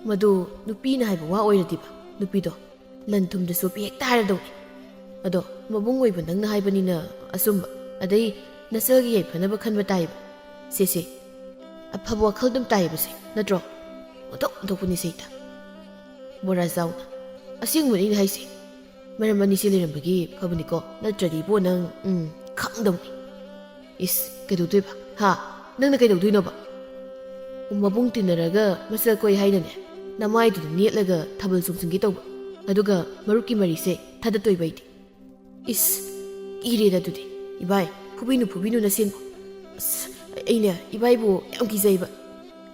ꯃꯗꯨ ꯅꯨꯄꯤꯅ ꯍꯥꯏꯕ ꯋꯥ ꯑꯣꯏꯔꯗꯤꯕ, ꯅꯨꯄꯤꯗꯣ ꯂꯟ ꯊꯨꯝꯗꯁꯨ ꯄꯤ ꯍꯦꯛꯇ ꯍꯥꯏꯔꯗꯧꯅꯤ꯫ ꯑꯗꯣ ꯃꯕꯨꯡ ꯑꯣꯏꯕ ꯅꯪꯅ ꯍꯥꯏꯕꯅꯤꯅ ꯑꯆꯨꯝꯕ, ꯑꯗꯩ ꯅꯆꯜꯒꯤ ꯌꯥꯏꯐꯅꯕ ꯈꯟꯕ ꯇꯥꯏꯕ꯫ ꯁꯦ, ꯁꯦ, ꯑꯐꯕ ꯋꯥꯈꯜ ꯑꯗꯨꯝ ꯇꯥꯏꯕꯁꯦ, ꯅꯠꯇ꯭ꯔꯣ?" ꯑꯣꯟꯊꯣꯛ ꯑꯣꯟꯊꯣꯛꯄꯅꯤ ꯁꯩꯇ꯫ ꯕꯣꯔꯥꯖꯥꯎꯅ, "ꯑꯁꯦꯡꯕꯅꯤ ꯑꯩꯅ ꯍꯥꯏꯁꯦ꯫ ꯃꯔꯝ ꯑꯅꯤꯁꯦ ꯂꯩꯔꯝꯕꯒꯤ ꯐꯕꯅꯤꯀꯣ, ꯅꯠꯇ꯭ꯔꯗꯤ ꯏꯕꯣ ꯅꯪ, ꯎꯝ, ꯈꯪꯗꯧꯅꯤ꯫" "ꯏꯁ, ꯀꯩꯗꯧꯗꯣꯏꯕ? ꯍꯥ? ꯅꯪꯅ ꯀꯩꯗꯧꯗꯣꯏꯅꯣꯕ?" ꯃꯕꯨꯡ ꯇꯤꯟꯅꯔꯒ ꯃꯆꯜ ꯀꯣꯏ ꯍꯥꯏꯅꯅꯦ, ꯅꯃꯥꯏꯗꯨꯗ ꯅꯦꯠꯂꯒ ꯊꯥꯕꯜ ꯆꯣꯡꯁꯤꯟꯒꯦ ꯇꯧꯕ꯫ ꯑꯗꯨꯒ ꯃꯔꯨꯞꯀꯤ ꯃꯔꯤꯁꯦ ꯊꯥꯗꯠꯇꯣꯏꯕ ꯑꯩꯗꯤ꯫ ꯏꯁ, ꯀꯤꯔꯦꯗ ꯑꯗꯨꯗꯤ꯫ ꯏꯕꯥꯏ, ꯐꯨꯕꯤꯅꯨ, ꯐꯨꯕꯤꯅꯨ ꯅꯁꯦꯟꯕꯨ꯫ ꯑꯁ, ꯑꯩꯅꯦ ꯏꯕꯥꯏꯕꯨ ꯌꯥꯝ ꯀꯤꯖꯩꯕ꯫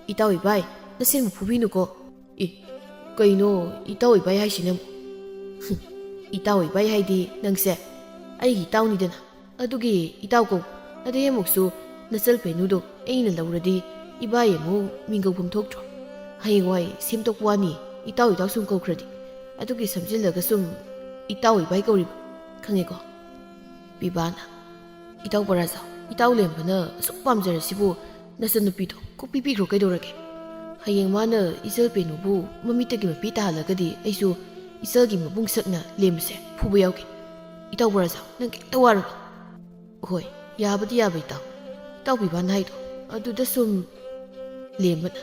ꯏꯇꯥꯎ ꯏꯕꯥꯏ, ꯅꯁꯦꯟꯕꯨ ꯐꯨꯕꯤꯅꯨꯀꯣ꯫ ꯏ, ꯀꯩꯅꯣ ꯏꯇꯥꯎ ꯏꯕꯥꯏ ꯍꯥꯏꯁꯤꯅ ꯑꯃꯨꯛ? ꯍꯨꯝ, ꯏꯇꯥꯎ ꯏꯕꯥꯏ ꯍꯥꯏꯗꯤ ꯅꯪꯁꯦ ꯑꯩꯒꯤ ꯏꯇꯥꯎꯅꯤꯗꯅ꯫ ꯑꯗꯨꯒꯤ ꯏꯇꯥꯎ ꯀꯧ꯫ ꯑꯗꯩ ꯑꯃꯨꯛꯁꯨ ꯅꯆꯜ ꯄꯦꯅꯨꯗꯣ ꯑꯩꯅ ꯂꯧꯔꯗꯤ ꯏꯕꯥꯏ ꯑꯃꯨꯛ ꯃꯤꯡ ꯀꯧꯐꯝ ꯊꯣꯛꯇ꯭ꯔꯣ? ꯍꯌꯦꯡꯋꯥꯏ ꯁꯦꯝꯗꯣꯛꯄ ꯋꯥꯅꯤ, ꯏꯇꯥꯎ ꯏꯇꯥꯎ ꯁꯨꯝ ꯀꯧꯈ꯭ꯔꯗꯤ꯫ ꯑꯗꯨꯒꯤ ꯁꯝꯖꯤꯜꯂꯒ ꯁꯨꯝ ꯏꯇꯥꯎ ꯏꯕꯥꯏ ꯀꯧꯔꯤꯕ, ꯈꯪꯉꯦꯀꯣ? ꯕꯤꯕꯥꯅ, "ꯏꯇꯥꯎ ꯕꯣꯔꯥꯖꯥꯎ, ꯏꯇꯥꯎ ꯂꯦꯝꯕꯅ ꯑꯁꯨꯛ ꯄꯥꯝꯖꯔꯁꯤꯕꯨ ꯅꯆꯟꯅꯨꯄꯤꯗꯣ ꯀꯣꯛ ꯄꯤꯕꯤꯈ꯭ꯔꯣ ꯀꯩꯗꯧꯔꯒꯦ? ꯍꯌꯦꯡ ꯃꯥꯅ ꯏꯆꯜ ꯄꯦꯅꯨꯕꯨ ꯃꯃꯤꯠꯇꯒꯤ ꯃꯄꯤ ꯇꯥꯍꯜꯂꯒꯗꯤ ꯑꯩꯁꯨ ꯏꯆꯜꯒꯤ ꯃꯕꯨꯡ ꯁꯛꯅ ꯂꯦꯝꯕꯁꯦ ꯐꯨꯕ ꯌꯥꯎꯒꯦ꯫ ꯏꯇꯥꯎ ꯕꯣꯔꯥꯖꯥꯎ, ꯅꯪ ꯀꯩꯝꯇ ꯋꯥꯔꯨꯅꯨ꯫" "ꯍꯣꯏ, ꯌꯥꯕꯗꯤ ꯌꯥꯕ ꯏꯇꯥꯎ, ꯏꯇꯥꯎ ꯕꯤꯕꯥꯅ ꯍꯥꯏꯗꯣ ꯑꯗꯨꯗ ꯁꯨꯝ ꯂꯦꯝꯕꯅ,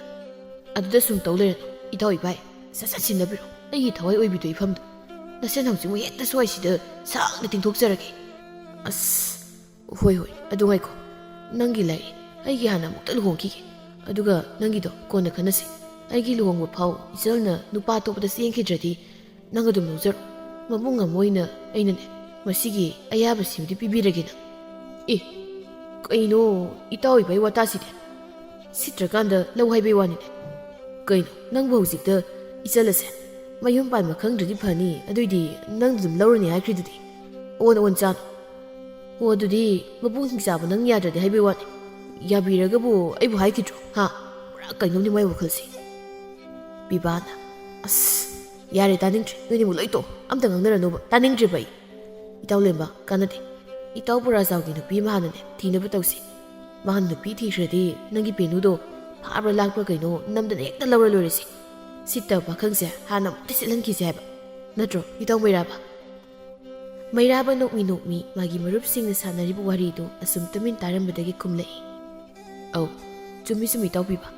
ꯑꯗꯨꯗ ꯁꯨꯝ ꯇꯧ ꯂꯩꯔꯅꯨ ꯏꯇꯥꯎ ꯏꯕꯥꯏ, ꯁꯠ ꯁꯠ ꯁꯤꯟꯅꯕꯤꯔꯣ ꯑꯩꯒꯤ ꯊꯋꯥꯏ ꯑꯣꯏꯕꯤꯗꯣ ꯏꯐꯝꯗꯣ꯫ ꯅꯆꯟ ꯍꯧꯖꯤꯛꯃꯛ ꯍꯦꯛꯇ ꯁ꯭ꯋꯥꯏꯁꯤꯗ ꯁꯥꯡꯅ ꯇꯤꯡꯊꯣꯛꯆꯔꯒꯦ꯫" "ꯑꯁ, ꯍꯣꯏ ꯍꯣꯏ, ꯑꯗꯨ ꯉꯥꯏꯈꯣ, ꯅꯪꯒꯤ ꯂꯥꯏꯔꯤꯛ ꯑꯩꯒꯤ ꯍꯥꯟꯅ ꯑꯃꯨꯛꯇ ꯂꯨꯍꯣꯡꯈꯤꯒꯦ, ꯑꯗꯨꯒ ꯅꯪꯒꯤꯗꯣ ꯀꯣꯟꯅ ꯈꯟꯅꯁꯤ꯫ ꯑꯩꯒꯤ ꯂꯨꯍꯣꯡꯕ ꯐꯥꯎ ꯏꯆꯜꯅ ꯅꯨꯄꯥ ꯑꯇꯣꯞꯄꯗ ꯆꯦꯟꯈꯤꯗ꯭ꯔꯗꯤ ꯅꯪ ꯑꯗꯨꯝ ꯂꯧꯖꯔꯣ꯫ ꯃꯕꯨꯡ ꯑꯃ ꯑꯣꯏꯅ ꯑꯩꯅꯅꯦ ꯃꯁꯤꯒꯤ ꯑꯌꯥꯕꯁꯤꯃꯗꯤ ꯄꯤꯕꯤꯔꯒꯦ ꯅꯪ꯫" "ꯑꯦ, ꯀꯩꯅꯣ ꯏꯇꯥꯎ ꯏꯕꯥꯏ ꯋꯥꯇꯥꯁꯤꯗꯤ? ꯁꯤꯠꯇ꯭ꯔꯀꯥꯟꯗ ꯂꯧ ꯍꯥꯏꯕꯩ ꯋꯥꯅꯤꯅꯦ꯫ ꯀꯩꯅꯣ ꯅꯪꯕꯨ ꯍꯧꯖꯤꯛꯇ ꯏꯆꯜ ꯑꯁꯦ ꯃꯌꯨꯝ ꯄꯥꯟꯕ ꯈꯪꯗ꯭ꯔꯗꯤ ꯐꯅꯤ, ꯑꯗꯨꯏꯗꯤ ꯅꯪ ꯑꯗꯨꯝ ꯂꯧꯔꯅꯤ ꯍꯥꯏꯈ꯭ꯔꯤꯗꯨꯗꯤ? ꯑꯣꯟ ꯑꯣꯟ ꯆꯥꯅꯨ꯫ ꯑꯣ ꯑꯗꯨꯗꯤ ꯃꯕꯨꯡ ꯍꯤꯡꯆꯥꯕ ꯅꯪ ꯌꯥꯗ꯭ꯔꯗꯤ ꯍꯥꯏꯕꯩ ꯋꯥꯅꯤ꯫ ꯌꯥꯕꯤꯔꯒꯕꯨ ꯑꯩꯕꯨ ꯍꯥꯏꯈꯤꯗ꯭ꯔꯣ? ꯍꯥ? ꯄꯨꯔꯥ ꯀꯩꯅꯣꯝꯅꯤ ꯃꯥꯏ ꯋꯥꯈꯜꯁꯦ꯫" ꯕꯤꯕꯥꯅ, "ꯑꯁ, ꯌꯥꯔꯦ ꯇꯥꯅꯤꯡꯗ꯭ꯔꯦ, ꯅꯣꯏꯅꯤꯃꯨꯛ ꯂꯣꯏ ꯇꯣꯛꯑꯣ, ꯑꯝꯇ ꯉꯥꯡꯅꯔꯅꯨꯕ, ꯇꯥꯅꯤꯡꯗ꯭ꯔꯦꯕ ꯑꯩ꯫ ꯏꯇꯥꯎ ꯂꯦꯝꯕ, ꯀꯥꯟꯅꯗꯦ꯫ ꯏꯇꯥꯎ ꯕꯣꯔꯥꯖꯥꯎꯒꯤ ꯅꯨꯄꯤ ꯑꯃ ꯍꯥꯟꯅꯅꯦ ꯊꯤꯅꯕ ꯇꯧꯁꯤ꯫ ꯃꯥꯅ ꯅꯨꯄꯤ ꯊꯤꯈ꯭ꯔꯗꯤ ꯅꯪꯒꯤ ꯄꯦꯅꯨꯗꯣ ꯐꯥꯕ꯭ꯔꯥ ꯂꯥꯛꯄ꯭ꯔꯥ ꯀꯩꯅꯣ ꯅꯝꯗꯅ ꯍꯦꯛꯇ ꯂꯧꯔ ꯂꯣꯏꯔꯦꯁꯦ꯫ ꯁꯤꯠꯇꯕ ꯄꯥꯈꯪꯁꯦ ꯍꯥꯟꯅ ꯑꯃꯨꯛꯇ ꯁꯤꯠꯍꯟꯈꯤꯁꯦ ꯍꯥꯏꯕ꯫ ꯅꯠꯇ꯭ꯔꯣ ꯏꯇꯥꯎ ꯃꯩꯔꯥꯕ?" ꯃꯩꯔꯥꯕ ꯅꯣꯛꯃꯤ ꯅꯣꯛꯃꯤ ꯃꯥꯒꯤ ꯃꯔꯨꯞꯁꯤꯡꯅ ꯁꯥꯟꯅꯔꯤꯕ ꯋꯥꯔꯤꯗꯨ ꯑꯁꯨꯝ ꯇꯨꯃꯤꯟ ꯇꯥꯔꯝꯕꯗꯒꯤ ꯈꯨꯝꯂꯛꯏ꯫ "ꯑꯧ, ꯆꯨꯝꯃꯤ ꯆꯨꯝꯃꯤ ꯏꯇꯥꯎ ꯕꯤꯕꯥ꯫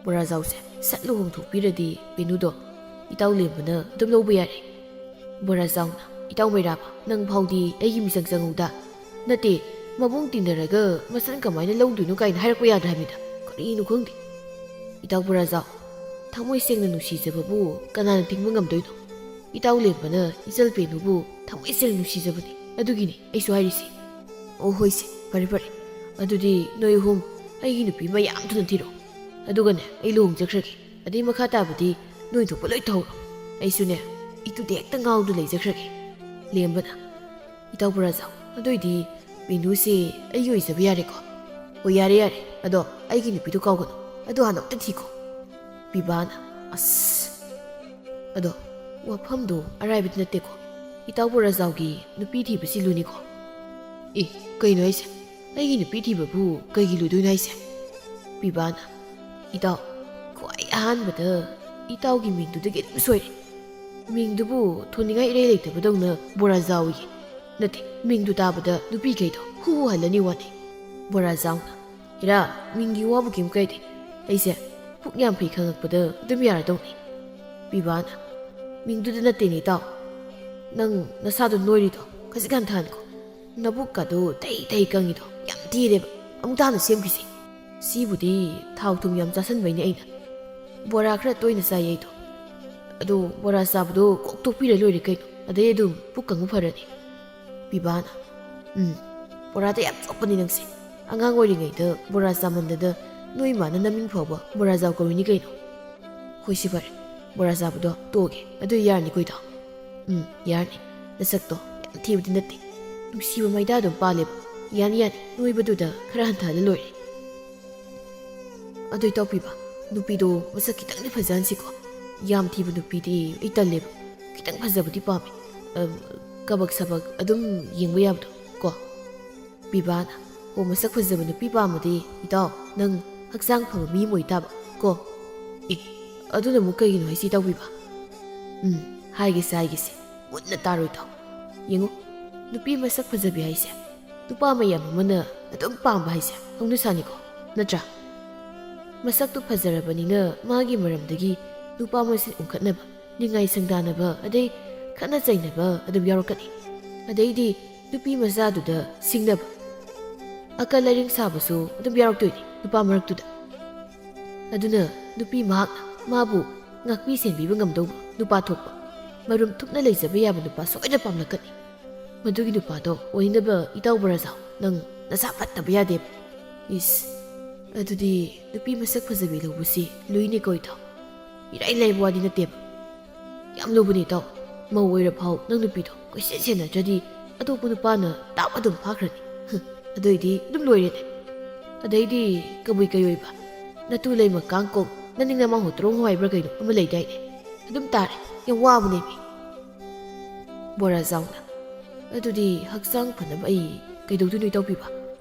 ꯕꯣꯔꯥꯖꯥꯎꯁꯦ ꯁꯠ ꯂꯨꯍꯣꯡꯊꯣꯛꯄꯤꯔꯗꯤ ꯄꯦꯅꯨꯗꯣ ꯏꯇꯥꯎ ꯂꯦꯝꯕꯅ ꯑꯗꯨꯝ ꯂꯧꯕ ꯌꯥꯔꯦ꯫" ꯕꯣꯔꯥꯖꯥꯎꯅ, "ꯏꯇꯥꯎ ꯃꯩꯔꯥꯕ, ꯅꯪ ꯐꯥꯎꯗꯤ ꯑꯩꯒꯤ ꯃꯤꯆꯪ ꯆꯪꯍꯧꯗ꯫ ꯅꯠꯇꯦ, ꯃꯕꯨꯡ ꯇꯤꯟꯅꯔꯒ ꯃꯆꯟ ꯀꯃꯥꯏꯅ ꯂꯧꯗꯣꯏꯅꯣ ꯀꯥꯏꯅ ꯍꯥꯏꯔꯛꯄ ꯌꯥꯗ꯭ꯔꯥ ꯍꯥꯏꯕꯅꯤꯗ꯫ ꯀꯔꯤꯅꯣ ꯈꯪꯗꯦ꯫" ꯏꯇꯥꯎ ꯕꯣꯔꯥꯖꯥꯎ, ꯊꯃꯣꯏ ꯁꯦꯡꯅ ꯅꯨꯡꯁꯤꯖꯕꯕꯨ ꯀꯅꯥꯅ ꯊꯤꯡꯕ ꯉꯝꯗꯣꯏꯅꯣ? ꯏꯇꯥꯎ ꯂꯦꯝꯕꯅ ꯏꯆꯜ ꯄꯦꯅꯨꯕꯨ ꯊꯃꯣꯏ ꯁꯦꯡꯅ ꯅꯨꯡꯁꯤꯖꯕꯅꯤ, ꯑꯗꯨꯒꯤꯅꯤ ꯑꯩꯁꯨ ꯍꯥꯏꯔꯤꯁꯤ꯫ ꯑꯣ ꯍꯣꯏꯁꯦ, ꯐꯔꯦ ꯐꯔꯦ, ꯑꯗꯨꯗꯤ ꯅꯣꯏ ꯑꯍꯨꯝ ꯑꯩꯒꯤ ꯅꯨꯄꯤ ꯃꯌꯥꯝ ꯊꯨꯅ ꯊꯤꯔꯣ, ꯑꯗꯨꯒꯅꯦ ꯑꯩ ꯂꯨꯍꯣꯡꯖꯈ꯭ꯔꯒꯦ꯫ ꯑꯗꯩ ꯃꯈꯥ ꯇꯥꯕꯗꯤ ꯅꯣꯏ ꯊꯣꯛꯄ ꯂꯣꯏ ꯇꯧꯔꯣ꯫ ꯑꯩꯁꯨꯅꯦ, ꯏꯇꯨꯗ ꯍꯦꯛꯇ ꯉꯥꯎꯗꯨ ꯂꯩꯖꯈ꯭ꯔꯒꯦ꯫ ꯂꯦꯝꯕꯅ, ꯏꯇꯥꯎ ꯕꯣꯔꯥꯖꯥꯎ, ꯑꯗꯨꯏꯗꯤ ꯄꯦꯅꯨꯁꯦ ꯑꯩꯒꯤ ꯑꯣꯏꯖꯕ ꯌꯥꯔꯦꯀꯣ? ꯍꯣꯏ, ꯌꯥꯔꯦ ꯌꯥꯔꯦ, ꯑꯗꯣ ꯑꯩꯒꯤ ꯅꯨꯄꯤꯗꯣ ꯀꯥꯎꯒꯅꯨ, ꯑꯗꯨ ꯍꯥꯟꯅ ꯑꯝꯇ ꯊꯤꯈꯣ꯫ ꯄꯤꯕꯥꯅ, ꯑꯁ, ꯑꯗꯣ ꯋꯥꯐꯝꯗꯣ ꯑꯔꯥꯏꯕꯗꯤ ꯅꯠꯇꯦꯀꯣ, ꯏꯇꯥꯎ ꯕꯣꯔꯥꯖꯥꯎꯒꯤ ꯅꯨꯄꯤ ꯊꯤꯕꯁꯤ ꯂꯨꯅꯤꯀꯣ꯫ ꯑꯦ, ꯀꯩꯅꯣ ꯍꯥꯏꯁꯦ? ꯑꯩꯒꯤ ꯅꯨꯄꯤ ꯊꯤꯕꯕꯨ ꯀꯩꯒꯤ ꯂꯨꯗꯣꯏꯅꯣ ꯍꯥꯏꯁꯦ? ꯄꯤꯕꯥꯅ, ꯏꯇꯥꯎ, ꯈ꯭ꯋꯥꯏ ꯑꯍꯥꯟꯕꯗ ꯏꯇꯥꯎꯒꯤ ꯃꯤꯡꯗꯨꯗꯒꯤ ꯑꯗꯨꯝ ꯁꯣꯏꯔꯦ꯫ ꯃꯤꯡꯗꯨꯕꯨ ꯊꯣꯟꯅꯤꯡꯉꯥꯏ ꯏꯔꯩ ꯂꯩꯇꯕꯗꯧꯅ ꯕꯣꯔꯥꯖꯥꯎ ꯏꯌꯦ꯫ ꯅꯠꯇꯦ, ꯃꯤꯡꯗꯨ ꯇꯥꯕꯗ ꯅꯨꯄꯤꯈꯩꯗꯣ ꯍꯨ ꯍꯨ ꯍꯜꯂꯅꯤ ꯋꯥꯅꯤ꯫ ꯕꯣꯔꯥꯖꯥꯎꯅ, ꯏꯔꯥ, ꯃꯤꯡꯒꯤ ꯋꯥꯕꯨ ꯀꯩꯝ ꯀꯥꯏꯗꯦ꯫ ꯑꯩꯁꯦ ꯄꯨꯛ ꯌꯥꯝ ꯐꯩ ꯈꯪꯉꯛꯄꯗ ꯑꯗꯨꯝ ꯌꯥꯔꯗꯧꯅꯤ꯫ ꯄꯤꯕꯥꯅ, ꯃꯤꯡꯗꯨꯗ ꯅꯠꯇꯦꯅꯦ ꯏꯇꯥꯎ, ꯅꯪ ꯅꯁꯥꯗꯣ ꯅꯣꯏꯔꯤꯗꯣ ꯈꯖꯤꯛ ꯍꯟꯊꯍꯟꯈꯣ꯫ ꯅꯕꯨꯛꯀꯗꯣ ꯇꯩ ꯇꯩ ꯀꯪꯉꯤꯗꯣ ꯌꯥꯝ ꯊꯤꯔꯦꯕ꯫ ꯑꯃꯨꯛꯇ ꯍꯥꯟꯅ ꯁꯦꯝꯈꯤꯁꯦ꯫ ꯁꯤꯕꯨꯗꯤ ꯊꯥꯎ ꯊꯨꯝ ꯌꯥꯝ ꯆꯥꯁꯟꯕꯩꯅꯦ ꯑꯩꯅ꯫ ꯕꯣꯔꯥ ꯈꯔ ꯇꯣꯏꯅ ꯆꯥꯏ ꯑꯩꯗꯣ꯫ ꯑꯗꯣ ꯕꯣꯔꯥ ꯆꯥꯕꯗꯣ ꯀꯣꯛ ꯇꯣꯛꯄꯤꯔ ꯂꯣꯏꯔꯦ ꯀꯩꯅꯣ꯫ ꯑꯗꯩ ꯑꯗꯨꯝ ꯄꯨꯛ ꯀꯪꯕ ꯐꯔꯅꯤ꯫ ꯄꯤꯕꯥꯅ, ꯎꯝ, ꯕꯣꯔꯥꯗ ꯌꯥꯝ ꯆꯣꯞꯄꯅꯤ ꯅꯪꯁꯦ꯫ ꯑꯉꯥꯡ ꯑꯣꯏꯔꯤꯉꯩꯗ ꯕꯣꯔꯥ ꯆꯥꯃꯟꯗꯗ ꯅꯣꯏ ꯏꯃꯥꯅ ꯅꯃꯤꯡ ꯐꯥꯎꯕ ꯕꯣꯔꯥ ꯆꯥꯎ ꯀꯧꯔꯤꯅꯤ ꯀꯩꯅꯣ꯫ ꯍꯣꯏ, ꯁꯤ ꯐꯔꯦ, ꯕꯣꯔꯥ ꯆꯥꯕꯗꯣ ꯇꯣꯛꯑꯒꯦ꯫ ꯑꯗꯨ ꯌꯥꯔꯅꯤꯀꯣ ꯏꯇꯥꯎ? ꯎꯝ, ꯌꯥꯔꯅꯤ꯫ ꯅꯁꯛꯇꯣ ꯌꯥꯝ ꯊꯤꯕꯗꯤ ꯅꯠꯇꯦ, ꯅꯨꯡꯁꯤꯕ ꯃꯩꯗꯥ ꯑꯗꯨꯝ ꯄꯥꯜꯂꯦꯕ꯫ ꯌꯥꯅꯤ ꯌꯥꯅꯤ, ꯅꯣꯏꯕꯗꯨꯗ ꯈꯔ ꯍꯟꯊꯍꯜꯂ ꯂꯣꯏꯔꯦ꯫ ꯑꯗꯨ ꯏꯇꯥꯎ ꯄꯤꯕꯥ, ꯅꯨꯄꯤꯗꯣ ꯃꯁꯛ ꯈꯤꯇꯪꯗꯤ ꯐꯖꯍꯟꯁꯤꯀꯣ꯫ ꯌꯥꯝ ꯊꯤꯕ ꯅꯨꯄꯤꯗꯤ ꯑꯩ ꯇꯜꯂꯦꯕ, ꯈꯤꯇꯪ ꯐꯖꯕꯗꯤ ꯄꯥꯝꯃꯦ꯫ ꯑꯝ, ꯀꯕꯛ ꯁꯕꯛ ꯑꯗꯨꯝ ꯌꯦꯡꯕ ꯌꯥꯕꯗꯣ ꯀꯣ꯫ ꯄꯤꯕꯥꯅ, ꯑꯣ, ꯃꯁꯛ ꯐꯖꯕ ꯅꯨꯄꯤ ꯄꯥꯝꯃꯗꯤ ꯏꯇꯥꯎ, ꯅꯪ ꯍꯛꯆꯥꯡ ꯐꯕ ꯃꯤ ꯑꯃ ꯑꯣꯏꯇꯥꯕ ꯀꯣ꯫ ꯑꯦ, ꯑꯗꯨꯅ ꯑꯃꯨꯛ ꯀꯩꯒꯤꯅꯣ ꯍꯥꯏꯁꯤ ꯏꯇꯥꯎ ꯄꯤꯕꯥ? ꯎꯝ, ꯍꯥꯏꯒꯦꯁꯦ, ꯍꯥꯏꯒꯦꯁꯦ, ꯃꯨꯟꯅ ꯇꯥꯔꯣ ꯏꯇꯥꯎ꯫ ꯌꯦꯡꯉꯨ, ꯅꯨꯄꯤ ꯃꯁꯛ ꯐꯖꯕꯤ ꯍꯥꯏꯁꯦ ꯅꯨꯄꯥ ꯃꯌꯥꯝ ꯑꯃꯅ ꯑꯗꯨꯝ ꯄꯥꯝꯕ ꯍꯥꯏꯁꯦ ꯍꯧꯅꯁꯥꯅꯤꯀꯣ, ꯅꯠꯇ꯭ꯔꯥ? ꯃꯁꯛꯇꯨ ꯐꯖꯔꯕꯅꯤꯅ ꯃꯥꯒꯤ ꯃꯔꯝꯗꯒꯤ ꯅꯨꯄꯥ ꯃꯁꯦꯟ ꯎꯪꯈꯠꯅꯕ, ꯅꯤꯡꯉꯥꯏ ꯁꯪꯗꯥꯅꯕ, ꯑꯗꯩ ꯈꯠꯅ ꯆꯩꯅꯕ ꯑꯗꯨꯝ ꯌꯥꯎꯔꯛꯀꯅꯤ꯫ ꯑꯗꯩꯗꯤ ꯅꯨꯄꯤ ꯃꯆꯥꯗꯨꯗ ꯁꯤꯡꯅꯕ, ꯑꯀꯜ ꯑꯔꯤꯡ ꯁꯥꯕꯁꯨ ꯑꯗꯨꯝ ꯌꯥꯎꯔꯛꯇꯣꯏꯅꯤ ꯅꯨꯄꯥ ꯃꯔꯛꯇꯨꯗ꯫ ꯑꯗꯨꯅ ꯅꯨꯄꯤ ꯃꯍꯥꯛꯅ ꯃꯥꯕꯨ ꯉꯥꯛꯄꯤ ꯁꯦꯟꯕꯤꯕ ꯉꯝꯗꯧꯕ ꯅꯨꯄꯥ ꯊꯣꯛꯄ, ꯃꯔꯨꯝ ꯊꯨꯞꯅ ꯂꯩꯖꯕ ꯌꯥꯕ ꯅꯨꯄꯥ ꯁꯣꯏꯗꯅ ꯄꯥꯝꯂꯛꯀꯅꯤ꯫ ꯃꯗꯨꯒꯤ ꯅꯨꯄꯥꯗꯣ ꯑꯣꯏꯅꯕ ꯏꯇꯥꯎ ꯕꯣꯔꯥꯖꯥꯎ, ꯅꯪ ꯅꯁꯥ ꯐꯠꯇꯕ ꯌꯥꯗꯦꯕ꯫ ꯏꯁ, ꯑꯗꯨꯗꯤ ꯅꯨꯄꯤ ꯃꯁꯛ ꯐꯖꯕꯤ ꯂꯧꯕꯁꯤ ꯂꯨꯏꯅꯦꯀꯣ ꯏꯇꯥꯎ꯫ ꯏꯔꯥꯏ ꯂꯥꯏꯕ ꯋꯥꯗꯤ ꯅꯠꯇꯦꯕ꯫ ꯌꯥꯝ ꯂꯨꯕꯅꯦ ꯏꯇꯥꯎ꯫ ꯃꯧ ꯑꯣꯏꯔ ꯐꯥꯎ ꯅꯪ ꯅꯨꯄꯤꯗꯣ ꯀꯣꯏꯁꯦꯟ ꯁꯦꯟꯅꯗ꯭ꯔꯗꯤ ꯑꯇꯣꯞꯄ ꯅꯨꯄꯥꯅ ꯇꯥꯞ ꯑꯗꯨꯝ ꯐꯥꯈ꯭ꯔꯅꯤ꯫ ꯍ, ꯑꯗꯨꯏꯗꯤ ꯑꯗꯨꯝ ꯂꯣꯏꯔꯦꯅꯦ꯫ ꯑꯗꯩꯗꯤ ꯀꯕꯨꯏ ꯀꯩꯑꯣꯏꯕ ꯅꯇꯨ ꯂꯩꯃ ꯀꯥꯡꯀꯣꯡ ꯅꯅꯤꯡ ꯅꯃꯥꯡ ꯍꯣꯇ꯭ꯔꯣꯡ ꯍꯋꯥꯏꯕ꯭ꯔꯥ ꯀꯩꯅꯣ ꯑꯃ ꯂꯩꯗꯥꯏꯅꯦ? ꯑꯗꯨꯝ ꯇꯥꯔꯦ꯫ ꯌꯥꯝ ꯋꯥꯕꯅꯦꯃꯤ꯫ ꯕꯣꯔꯥꯖꯥꯎꯅ, ꯑꯗꯨꯗꯤ ꯍꯛꯆꯥꯡ ꯐꯅꯕ ꯑꯩ ꯀꯩꯗꯧꯗꯣꯏꯅꯣ ꯏꯇꯥꯎꯄꯤꯕ?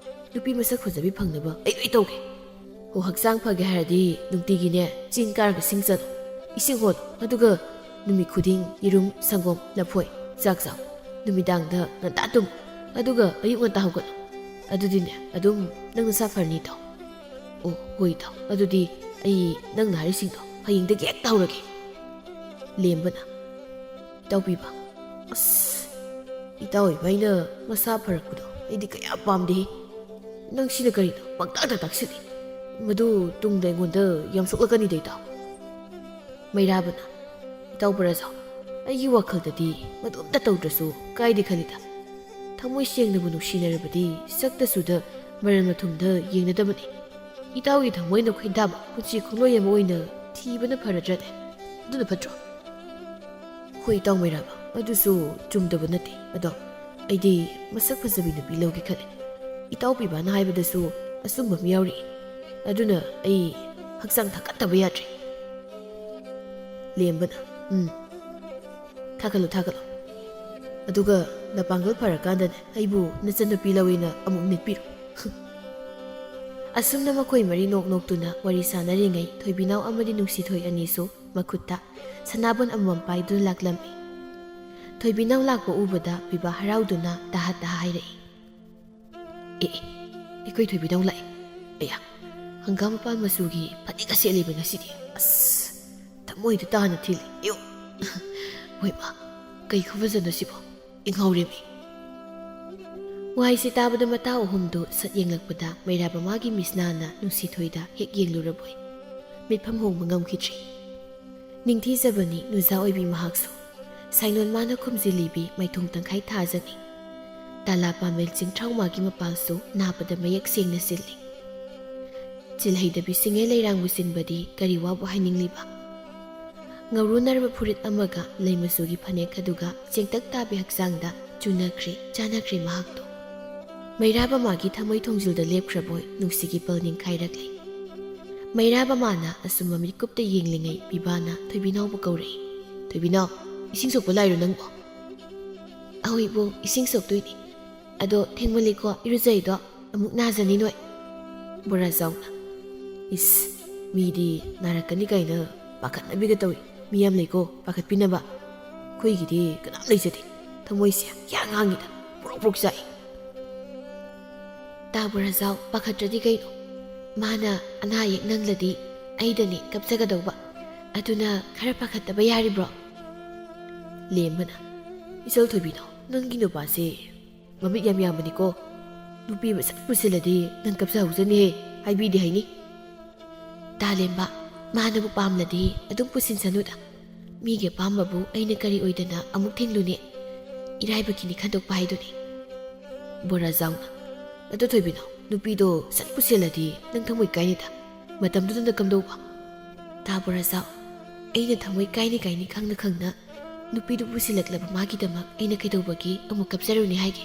ꯅꯨꯄꯤ ꯃꯁꯛ ꯐꯖꯕꯤ ꯐꯪꯅꯕ ꯑꯩ ꯂꯣꯏ ꯇꯧꯒꯦ꯫ ꯑꯣ, ꯍꯛꯆꯥꯡ ꯐꯒꯦ ꯍꯥꯏꯔꯗꯤ ꯅꯨꯡꯇꯤꯒꯤꯅꯦ ꯆꯤꯡ ꯀꯥꯔꯒ ꯁꯤꯡ ꯆꯠꯂꯣ, ꯏꯁꯤꯡ ꯍꯣꯜꯂꯣ, ꯑꯗꯨꯒ ꯅꯨꯃꯤꯠ ꯈꯨꯗꯤꯡ ꯌꯦꯔꯨꯝ, ꯁꯪꯒꯣꯝ, ꯂꯐꯣꯏ ꯆꯥꯛ ꯆꯥꯎ꯫ ꯅꯨꯃꯤꯗꯥꯡꯗ ꯉꯟꯇꯥ ꯇꯨꯝꯃꯨ, ꯑꯗꯨꯒ ꯑꯌꯨꯛ ꯉꯟꯇꯥ ꯍꯧꯒꯠꯂꯨ꯫ ꯑꯗꯨꯗꯤꯅꯦ ꯑꯗꯨꯝ ꯅꯪ ꯅꯁꯥ ꯐꯔꯅꯤ ꯏꯇꯥꯎ꯫ ꯑꯣ, ꯍꯣꯏ ꯏꯇꯥꯎ, ꯑꯗꯨꯗꯤ ꯑꯩ ꯅꯪꯅ ꯍꯥꯏꯔꯤꯁꯤꯡꯗꯣ ꯍꯌꯦꯡꯗꯒꯤ ꯍꯦꯛꯇ ꯍꯧꯔꯒꯦ꯫ ꯂꯦꯝꯕꯅ, ꯏꯇꯥꯎꯄꯤꯕ, ꯑꯁ, ꯏꯇꯥꯎ ꯏꯕꯥꯏꯅ ꯃꯁꯥ ꯐꯔꯛꯄꯗꯣ ꯑꯩꯗꯤ ꯀꯌꯥ ꯄꯥꯝꯗꯦ꯫ ꯅꯪ ꯁꯤꯅ ꯀꯔꯤꯅꯣ? ꯄꯪꯇꯥꯛꯇ ꯇꯥꯛꯁꯤꯜꯂꯤ꯫ ꯃꯗꯨ ꯇꯨꯡꯗ ꯑꯩꯉꯣꯟꯗ ꯌꯥꯝ ꯁꯣꯛꯂꯛꯀꯅꯤꯗ ꯏꯇꯥꯎ꯫ ꯃꯩꯔꯥꯕꯅ, ꯏꯇꯥꯎ ꯕꯣꯔꯥꯖꯥꯎ, ꯑꯩꯒꯤ ꯋꯥꯈꯜꯗꯗꯤ ꯃꯗꯨ ꯑꯝꯇ ꯇꯧꯗ꯭ꯔꯁꯨ ꯀꯥꯏꯗꯦ ꯈꯜꯂꯤꯗ꯫ ꯊꯃꯣꯏ ꯁꯦꯡꯅꯕꯨ ꯅꯨꯡꯁꯤꯅꯔꯕꯗꯤ ꯁꯛꯇ ꯆꯨꯗ ꯃꯔꯟ ꯃꯊꯨꯝꯗ ꯌꯦꯡꯅꯗꯕꯅꯤ꯫ ꯏꯇꯥꯎꯒꯤ ꯊꯃꯣꯏꯅ ꯈꯣꯏꯗꯥꯕ ꯄꯨꯟꯁꯤ ꯈꯣꯡꯂꯣꯏ ꯑꯃ ꯑꯣꯏꯅ ꯊꯤꯕꯅ ꯐꯔꯗ꯭ꯔꯅꯦ? ꯑꯗꯨꯅ ꯐꯠꯇ꯭ꯔꯣ? ꯍꯣꯏ ꯏꯇꯥꯎ ꯃꯩꯔꯥꯕ, ꯑꯗꯨꯁꯨ ꯆꯨꯝꯗꯕ ꯅꯠꯇꯦ꯫ ꯑꯗꯣ ꯑꯩꯗꯤ ꯃꯁꯛ ꯐꯖꯕꯤ ꯅꯨꯄꯤ ꯂꯧꯒꯦ ꯈꯜꯂꯦ꯫ ꯏꯇꯥꯎ ꯄꯤꯕꯥꯅ ꯍꯥꯏꯕꯗꯁꯨ ꯑꯆꯨꯝꯕ ꯑꯃ ꯌꯥꯎꯔꯤ꯫ ꯑꯗꯨꯅ ꯑꯩ ꯍꯛꯆꯥꯡ ꯊꯥꯀꯠꯇꯕ ꯌꯥꯗ꯭ꯔꯦ꯫ ꯂꯦꯝꯕꯅ, ꯎꯝ, ꯊꯥꯒꯠꯂꯨ, ꯊꯥꯒꯠꯂꯨ꯫ ꯑꯗꯨꯒ ꯅꯄꯥꯡꯒꯜ ꯐꯔꯀꯥꯟꯗꯅꯦ ꯑꯩꯕꯨ ꯅꯆꯟꯅꯨꯄꯤ ꯂꯧꯏꯅ ꯑꯃꯨꯛ ꯅꯤꯠꯄꯤꯔꯣ꯫ ꯑꯁꯨꯝꯅ ꯃꯈꯣꯏ ꯃꯔꯤ ꯅꯣꯛ ꯅꯣꯛꯇꯨꯅ ꯋꯥꯔꯤ ꯁꯥꯟꯅꯔꯤꯉꯩ ꯊꯣꯏꯕꯤꯅꯥꯎ ꯑꯃꯗꯤ ꯅꯨꯡꯁꯤꯊꯣꯏ ꯑꯅꯤꯁꯨ ꯃꯈꯨꯠꯇ ꯁꯅꯥꯕꯨꯟ ꯑꯃꯃꯝ ꯄꯥꯏꯗꯨꯅ ꯂꯥꯛꯂꯝꯃꯤ꯫ ꯊꯣꯏꯕꯤꯅꯥꯎ ꯂꯥꯛꯄ ꯎꯕꯗ ꯄꯤꯕꯥ ꯍꯔꯥꯎꯗꯨꯅ ꯇꯍꯥ ꯇꯍꯥ ꯍꯥꯏꯔꯛꯏ꯫ ꯑꯦ, ꯑꯦ, ꯑꯩꯈꯣꯏ ꯊꯣꯏꯕꯤꯅꯥꯎ ꯂꯥꯛꯑꯦ꯫ ꯑꯌꯥ, ꯍꯪꯒꯥꯝ ꯃꯄꯥꯟ ꯃꯆꯨꯒꯤ ꯐꯅꯦꯛꯀ ꯁꯦꯠꯂꯤꯕ ꯉꯁꯤꯗꯤ꯫ ꯑꯁ, ꯊꯃꯣꯏꯗ ꯇꯥꯅ ꯊꯤꯜꯂꯤ꯫ ꯑꯌꯣ! ꯍꯣꯏ ꯃꯥ, ꯀꯩ ꯈꯨꯐꯖꯅꯣ ꯁꯤꯕꯣ? ꯏꯪꯍꯧꯔꯦꯃꯤ꯫ ꯋꯥꯍꯩꯁꯦ ꯇꯥꯕꯗ ꯃꯇꯥ ꯑꯍꯨꯝꯗꯨ ꯁꯠ ꯌꯦꯡꯂꯛꯄꯗ ꯃꯩꯔꯥꯕ ꯃꯥꯒꯤ ꯃꯤꯁꯅꯥꯅ ꯅꯨꯡꯁꯤꯊꯣꯏꯗ ꯍꯦꯛ ꯌꯦꯡꯂꯨꯔꯕꯣꯏ꯫ ꯃꯤꯐꯝ ꯍꯣꯡꯕ ꯉꯝꯈꯤꯗ꯭ꯔꯤ꯫ ꯅꯤꯡꯊꯤꯖꯕꯅꯤ ꯅꯨꯖꯥ ꯑꯣꯏꯕꯤ ꯃꯍꯥꯛꯁꯨ꯫ ꯁꯥꯏꯅꯣꯟ ꯃꯥꯅ ꯈꯨꯝꯖꯤꯜꯂꯤꯕꯤ ꯃꯥꯏꯊꯣꯡ ꯇꯪꯈꯥꯏ ꯊꯥꯖꯅꯤ꯫ ꯇꯥꯂꯥ ꯄꯥꯃꯦꯜ ꯆꯤꯡꯊ꯭ꯔꯥꯎ ꯃꯥꯒꯤ ꯃꯄꯥꯜꯁꯨ ꯅꯥꯕꯗ ꯃꯌꯦꯛ ꯁꯦꯡꯅ ꯁꯤꯜꯂꯤ꯫ ꯆꯤꯜꯍꯩꯗꯕꯤ ꯁꯤꯡꯉꯦ ꯂꯩꯔꯥꯡꯕꯨ ꯁꯤꯟꯕꯗꯤ ꯀꯔꯤ ꯋꯥꯕꯨ ꯍꯥꯏꯅꯤꯡꯂꯤꯕ? ꯉꯧꯔꯨꯅꯔꯕ ꯐꯨꯔꯤꯠ ꯑꯃꯒ ꯂꯩ ꯃꯆꯨꯒꯤ ꯐꯅꯦꯛ ꯑꯗꯨꯒ ꯆꯦꯡꯇꯛ ꯇꯥꯕꯤ ꯍꯛꯆꯥꯡꯗ ꯆꯨꯅꯈ꯭ꯔꯦ, ꯆꯥꯅꯈ꯭ꯔꯦ ꯃꯍꯥꯛꯇꯣ꯫ ꯃꯩꯔꯥꯕ ꯃꯥꯒꯤ ꯊꯃꯣꯏ ꯊꯣꯡꯖꯤꯜꯗ ꯂꯦꯞꯈ꯭ꯔꯕꯣꯏ ꯅꯨꯡꯁꯤꯒꯤ ꯄꯜ ꯅꯤꯡꯈꯥꯏꯔꯛꯂꯦ꯫ ꯃꯩꯔꯥꯕ ꯃꯥꯅ ꯑꯁꯨꯝ ꯃꯃꯤꯠꯀꯨꯞꯇ ꯌꯦꯡꯂꯤꯉꯩ ꯄꯤꯕꯥꯅ ꯊꯣꯏꯕꯤꯅꯥꯎꯕꯨ ꯀꯧꯔꯛꯏ꯫ "ꯊꯣꯏꯕꯤꯅꯥꯎ, ꯏꯁꯤꯡ ꯁꯣꯛꯄ ꯂꯥꯛꯏꯔꯣ ꯅꯪꯕꯣ?" "ꯑꯍꯣꯏꯕꯣ, ꯏꯁꯤꯡ ꯁꯣꯛꯇꯣꯏꯅꯤ꯫ ꯑꯗꯣ ꯊꯦꯡꯃꯜꯂꯤꯀꯣ ꯏꯔꯨꯖꯩꯗꯣ, ꯑꯃꯨꯛ ꯅꯥꯖꯅꯤ ꯅꯣꯏ꯫" ꯕꯣꯔꯥꯖꯥꯎꯅ, "ꯏꯁ, ꯃꯤꯗꯤ ꯅꯥꯔꯛꯀꯅꯤ ꯀꯥꯏꯅ ꯄꯥꯈꯠꯅꯕꯤꯒ ꯇꯧꯏ꯫ ꯃꯤ ꯌꯥꯝ ꯂꯩꯀꯣ ꯄꯥꯈꯠꯄꯤꯅꯕ꯫ ꯑꯩꯈꯣꯏꯒꯤꯗꯤ ꯀꯅꯥꯝ ꯂꯩꯖꯗꯦ꯫ ꯊꯃꯣꯏꯁꯦ ꯌꯥꯡ ꯍꯥꯡꯉꯤꯗ, ꯄ꯭ꯔꯣꯛ ꯄ꯭ꯔꯣꯛ ꯆꯥꯛꯏ꯫" "ꯇꯥ ꯕꯣꯔꯥꯖꯥꯎ, ꯄꯥꯈꯠꯇ꯭ꯔꯗꯤ ꯀꯩꯅꯣ? ꯃꯥꯅ ꯑꯅꯥ ꯑꯌꯦꯛ ꯅꯪꯂꯗꯤ ꯑꯩꯗꯅꯦ ꯀꯞꯆꯒꯗꯧꯕ꯫ ꯑꯗꯨꯅ ꯈꯔ ꯄꯥꯈꯠꯇꯕ ꯌꯥꯔꯤꯕ꯭ꯔꯣ?" ꯂꯦꯝꯕꯅ, "ꯏꯆꯜ ꯊꯣꯏꯕꯤꯅꯥꯎ, ꯅꯪꯒꯤ ꯅꯨꯄꯥꯁꯦ ꯃꯃꯤꯠ ꯌꯥꯝ ꯌꯥꯝꯕꯅꯤꯀꯣ꯫ ꯅꯨꯄꯤ ꯃꯁꯛ ꯄꯨꯁꯤꯜꯂꯗꯤ ꯅꯪ ꯀꯞꯆꯍꯧꯖꯅꯤꯍꯦ, ꯍꯥꯏꯕꯤꯗꯦ ꯍꯥꯏꯅꯤ꯫" "ꯇꯥꯂꯦꯝꯕ, ꯃꯥꯅꯕꯨ ꯄꯥꯝꯂꯗꯤ ꯑꯗꯨꯝ ꯄꯨꯁꯤꯟꯁꯅꯨꯗ꯫ ꯃꯤꯒꯤ ꯑꯄꯥꯝꯕꯕꯨ ꯑꯩꯅ ꯀꯔꯤ ꯑꯣꯏꯗꯅ ꯑꯃꯨꯛ ꯊꯤꯡꯂꯨꯅꯤ? ꯏꯔꯥꯏꯕꯛꯀꯤꯅꯤ ꯈꯟꯗꯣꯛꯄ ꯍꯥꯏꯗꯨꯅꯤ꯫" ꯕꯣꯔꯥꯖꯥꯎꯅ, "ꯑꯗꯣ ꯊꯣꯏꯕꯤꯅꯥꯎ, ꯅꯨꯄꯤꯗꯣ ꯁꯠ ꯄꯨꯁꯤꯜꯂꯗꯤ ꯅꯪ ꯊꯃꯣꯏ ꯀꯥꯏꯅꯤꯗ꯫ ꯃꯇꯝꯗꯨꯗꯅ ꯀꯝꯗꯧꯕ?" "ꯇꯥ ꯕꯣꯔꯥꯖꯥꯎ, ꯑꯩꯅ ꯊꯃꯣꯏ ꯀꯥꯏꯅꯤ ꯀꯥꯏꯅꯤ ꯈꯪꯅ ꯈꯪꯅ ꯅꯨꯄꯤꯗꯨ ꯄꯨꯁꯤꯜꯂꯛꯂꯕ ꯃꯥꯒꯤꯗꯃꯛ ꯑꯩꯅ ꯀꯩꯗꯧꯕꯒꯤ ꯑꯃꯨꯛ ꯀꯞꯆꯔꯨꯅꯤ ꯍꯥꯏꯒꯦ?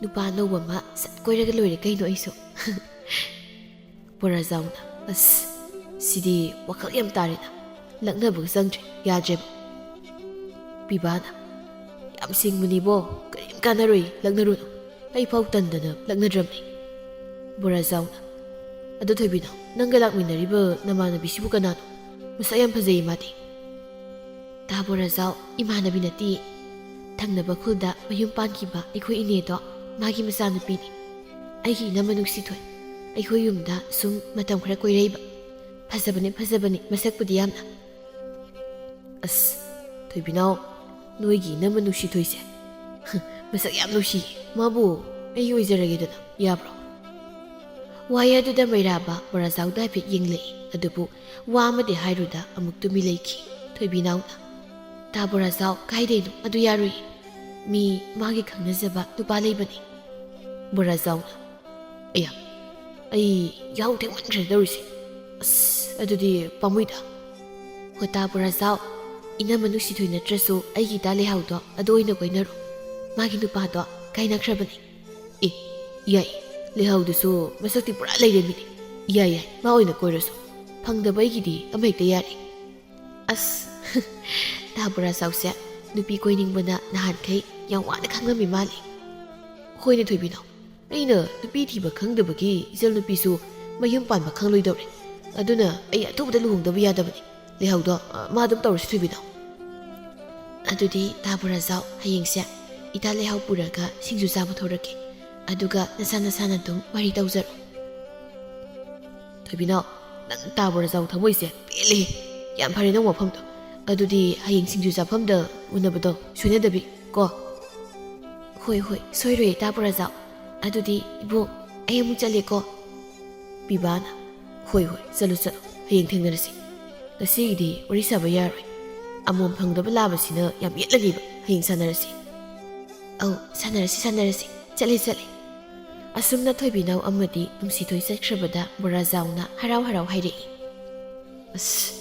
ꯅꯨꯄꯥ ꯑꯅꯧꯕ ꯑꯃ ꯁꯠ ꯀꯣꯏꯔꯒ ꯂꯣꯏꯔꯦ ꯀꯩꯅꯣ ꯑꯩꯁꯨ꯫" ꯕꯣꯔꯥꯖꯥꯎꯅ, "ꯑꯁ, ꯁꯤꯗꯤ ꯋꯥꯈꯜ ꯌꯥꯝ ꯇꯥꯔꯦꯗ꯫ ꯂꯛꯅꯕꯒ ꯆꯪꯗ꯭ꯔꯦ, ꯌꯥꯗ꯭ꯔꯦꯕ꯫" ꯄꯤꯕꯥꯅ, "ꯌꯥꯝ ꯁꯤꯡꯕꯅꯤꯕꯣ, ꯀꯔꯤꯝ ꯀꯥꯟꯅꯔꯣꯏ, ꯂꯛꯅꯔꯨꯅꯨ꯫ ꯑꯩ ꯐꯥꯎ ꯇꯟꯗꯅ ꯂꯛꯅꯗ꯭ꯔꯕꯅꯤ꯫" ꯕꯣꯔꯥꯖꯥꯎꯅ, "ꯑꯗꯣ ꯊꯣꯏꯕꯤꯅꯥꯎ, ꯅꯪꯒ ꯂꯥꯛꯃꯤꯟꯅꯔꯤꯕ ꯅꯃꯥꯟꯅꯕꯤꯁꯤꯕꯨ ꯀꯅꯥꯅꯣ? ꯃꯁꯛ ꯌꯥꯝ ꯐꯖꯩꯌꯦ ꯃꯥꯗꯤ꯫" "ꯇꯥ ꯕꯣꯔꯥꯖꯥꯎ, ꯏꯃꯥꯟꯅꯕꯤ ꯅꯠꯇꯤꯌꯦ꯫ ꯊꯪꯅꯕ ꯈꯨꯜꯗ ꯃꯌꯨꯝ ꯄꯥꯟꯈꯤꯕ ꯑꯩꯈꯣꯏ ꯏꯅꯦꯗꯣ ꯃꯥꯒꯤ ꯃꯆꯥꯅꯨꯄꯤꯅꯤ꯫ ꯑꯩꯒꯤ ꯏꯅꯝꯃ ꯅꯨꯡꯁꯤꯊꯣꯏ꯫ ꯑꯩꯈꯣꯏ ꯌꯨꯝꯗ ꯁꯨꯝ ꯃꯇꯝ ꯈꯔ ꯀꯣꯏꯔꯛꯏꯕ꯫ ꯐꯖꯕꯅꯦ, ꯐꯖꯕꯅꯦ, ꯃꯁꯛꯄꯨꯗꯤ ꯌꯥꯝꯅ꯫" "ꯑꯁ, ꯊꯣꯏꯕꯤꯅꯥꯎ, ꯅꯣꯏꯒꯤ ꯏꯅꯝꯃ ꯅꯨꯡꯁꯤꯊꯣꯏꯁꯦ ꯃꯁꯛ ꯌꯥꯝ ꯅꯨꯡꯁꯤꯌꯦ꯫ ꯃꯥꯕꯨ ꯑꯩ ꯑꯣꯏꯖꯔꯒꯦꯗꯅ, ꯌꯥꯕ꯭ꯔꯣ?" ꯋꯥꯍꯩ ꯑꯗꯨꯗ ꯃꯩꯔꯥꯕ ꯕꯣꯔꯥꯖꯥꯎꯗ ꯍꯥꯏꯐꯦꯠ ꯌꯦꯡꯂꯛꯏ꯫ ꯑꯗꯨꯕꯨ ꯋꯥ ꯑꯃꯗꯤ ꯍꯥꯏꯔꯨꯗ ꯑꯃꯨꯛ ꯇꯨꯃꯤ ꯂꯩꯈꯤ꯫ ꯊꯣꯏꯕꯤꯅꯥꯎꯅ, "ꯇꯥ ꯕꯣꯔꯥꯖꯥꯎ, ꯀꯥꯏꯗꯩꯅꯣ? ꯑꯗꯨ ꯌꯥꯔꯨꯏ꯫ ꯃꯤ ꯃꯥꯒꯤ ꯈꯪꯅꯖꯕ ꯅꯨꯄꯥ ꯂꯩꯕꯅꯤ꯫" ꯕꯣꯔꯥꯖꯥꯎꯅ, "ꯑꯌꯥ, ꯑꯩ ꯌꯥꯍꯧ ꯊꯦꯡꯃꯟꯈ꯭ꯔꯦ ꯇꯧꯔꯤꯁꯦ꯫ ꯑꯁ, ꯑꯗꯨꯗꯤ ꯄꯥꯝꯃꯨꯏꯗ꯫" "ꯍꯣ ꯇꯥ ꯕꯣꯔꯥꯖꯥꯎ, ꯏꯅꯝꯃ ꯅꯨꯡꯁꯤꯊꯣꯏ ꯅꯠꯇ꯭ꯔꯁꯨ ꯑꯩꯒꯤ ꯏꯇꯥ ꯂꯩꯍꯥꯎꯗꯣ ꯑꯗꯨ ꯑꯣꯏꯅ ꯀꯣꯏꯅꯔꯣ꯫ ꯃꯥꯒꯤ ꯅꯨꯄꯥꯗꯣ ꯀꯥꯏꯅꯈ꯭ꯔꯕꯅꯤ꯫" "ꯑꯦ, ꯌꯥꯏ꯫ ꯂꯩꯍꯥꯎꯗꯨꯁꯨ ꯃꯁꯛꯇꯤ ꯄꯨꯔꯥ ꯂꯩꯔꯦ ꯃꯤꯅꯦ꯫ ꯌꯥꯏ, ꯌꯥꯏ, ꯃꯥ ꯑꯣꯏꯅ ꯀꯣꯏꯔꯁꯨ꯫ ꯐꯪꯗꯕ ꯑꯩꯒꯤꯗꯤ ꯑꯃꯍꯦꯛꯇ ꯌꯥꯔꯦ꯫" ꯑꯁ, ꯇꯥ ꯕꯣꯔꯥꯖꯥꯎꯁꯦ ꯅꯨꯄꯤ ꯀꯣꯏꯅꯤꯡꯕꯅ ꯅꯍꯥꯟꯈꯩ ꯌꯥꯝ ꯋꯥꯅ ꯈꯥꯡꯂꯝꯃꯤ ꯃꯥꯜꯂꯦ꯫ "ꯍꯣꯏꯅꯦ ꯊꯣꯏꯕꯤꯅꯥꯎ, ꯑꯩꯅ ꯅꯨꯄꯤ ꯊꯤꯕ ꯈꯪꯗꯕꯒꯤ ꯏꯆꯜ ꯅꯨꯄꯤꯁꯨ ꯃꯌꯨꯝ ꯄꯥꯟꯕ ꯈꯪꯂꯣꯏꯗꯧꯔꯦ꯫ ꯑꯗꯨꯅ ꯑꯩ ꯑꯊꯨꯕꯗ ꯂꯨꯍꯣꯡꯗꯕ ꯌꯥꯗꯕꯅꯤ꯫ ꯂꯩꯍꯥꯎꯗꯣ, ꯑ, ꯃꯥ ꯑꯗꯨꯝ ꯇꯧꯔꯁꯤ ꯊꯣꯏꯕꯤꯅꯥꯎ꯫" "ꯑꯗꯨꯗꯤ ꯇꯥ ꯕꯣꯔꯥꯖꯥꯎ, ꯍꯌꯦꯡꯁꯦ ꯏꯇꯥ ꯂꯩꯍꯥꯎ ꯄꯨꯔꯒ ꯁꯤꯡꯖꯨ ꯆꯥꯕ ꯊꯣꯔꯛꯀꯦ꯫ ꯑꯗꯨꯒ ꯅꯁꯥ ꯅꯁꯥꯅ ꯑꯗꯨꯝ ꯋꯥꯔꯤ ꯇꯧꯖꯔꯣ꯫" "ꯊꯣꯏꯕꯤꯅꯥꯎ, ꯅꯪ ꯇꯥ ꯕꯣꯔꯥꯖꯥꯎ ꯊꯃꯣꯏꯁꯦ ꯄꯦꯜꯂꯦ꯫ ꯌꯥꯝ ꯐꯔꯦ ꯅꯪ ꯋꯥꯐꯝꯗꯣ꯫ ꯑꯗꯨꯗꯤ ꯍꯌꯦꯡ ꯁꯤꯡꯖꯨ ꯆꯥꯐꯝꯗ ꯎꯅꯕꯗꯣ ꯁꯣꯏꯅꯗꯕꯤ ꯀꯣ꯫" "ꯍꯣꯏ, ꯍꯣꯏ, ꯁꯣꯏꯔꯣꯏ ꯇꯥ ꯕꯣꯔꯥꯖꯥꯎ꯫ ꯑꯗꯨꯗꯤ ꯏꯕꯣꯛ, ꯑꯩ ꯑꯃꯨꯛ ꯆꯠꯂꯦꯀꯣ꯫" ꯄꯤꯕꯥꯅ, "ꯍꯣꯏ, ꯍꯣꯏ, ꯆꯠꯂꯨ, ꯆꯠꯂꯨ꯫ ꯍꯌꯦꯡ ꯊꯦꯡꯅꯔꯁꯤ꯫ ꯉꯁꯤꯒꯤꯗꯤ ꯋꯥꯔꯤ ꯁꯥꯕ ꯌꯥꯔꯣꯏ꯫ ꯑꯃꯣꯝ ꯐꯪꯗꯕ ꯂꯥꯕꯁꯤꯅ ꯌꯥꯝ ꯌꯦꯠꯂꯅꯤꯕ꯫ ꯍꯌꯦꯡ ꯁꯥꯟꯅꯔꯁꯤ꯫" "ꯑꯧ, ꯁꯥꯟꯅꯔꯁꯤ, ꯁꯥꯟꯅꯔꯁꯤ꯫ ꯆꯠꯂꯦ, ꯆꯠꯂꯦ꯫" ꯑꯁꯨꯝꯅ ꯊꯣꯏꯕꯤꯅꯥꯎ ꯑꯃꯗꯤ ꯅꯨꯡꯁꯤꯊꯣꯏ ꯆꯠꯈ꯭ꯔꯕꯗ ꯕꯣꯔꯥꯖꯥꯎꯅ ꯍꯔꯥꯎ ꯍꯔꯥꯎ ꯍꯥꯏꯔꯛꯏ, "ꯑꯁ,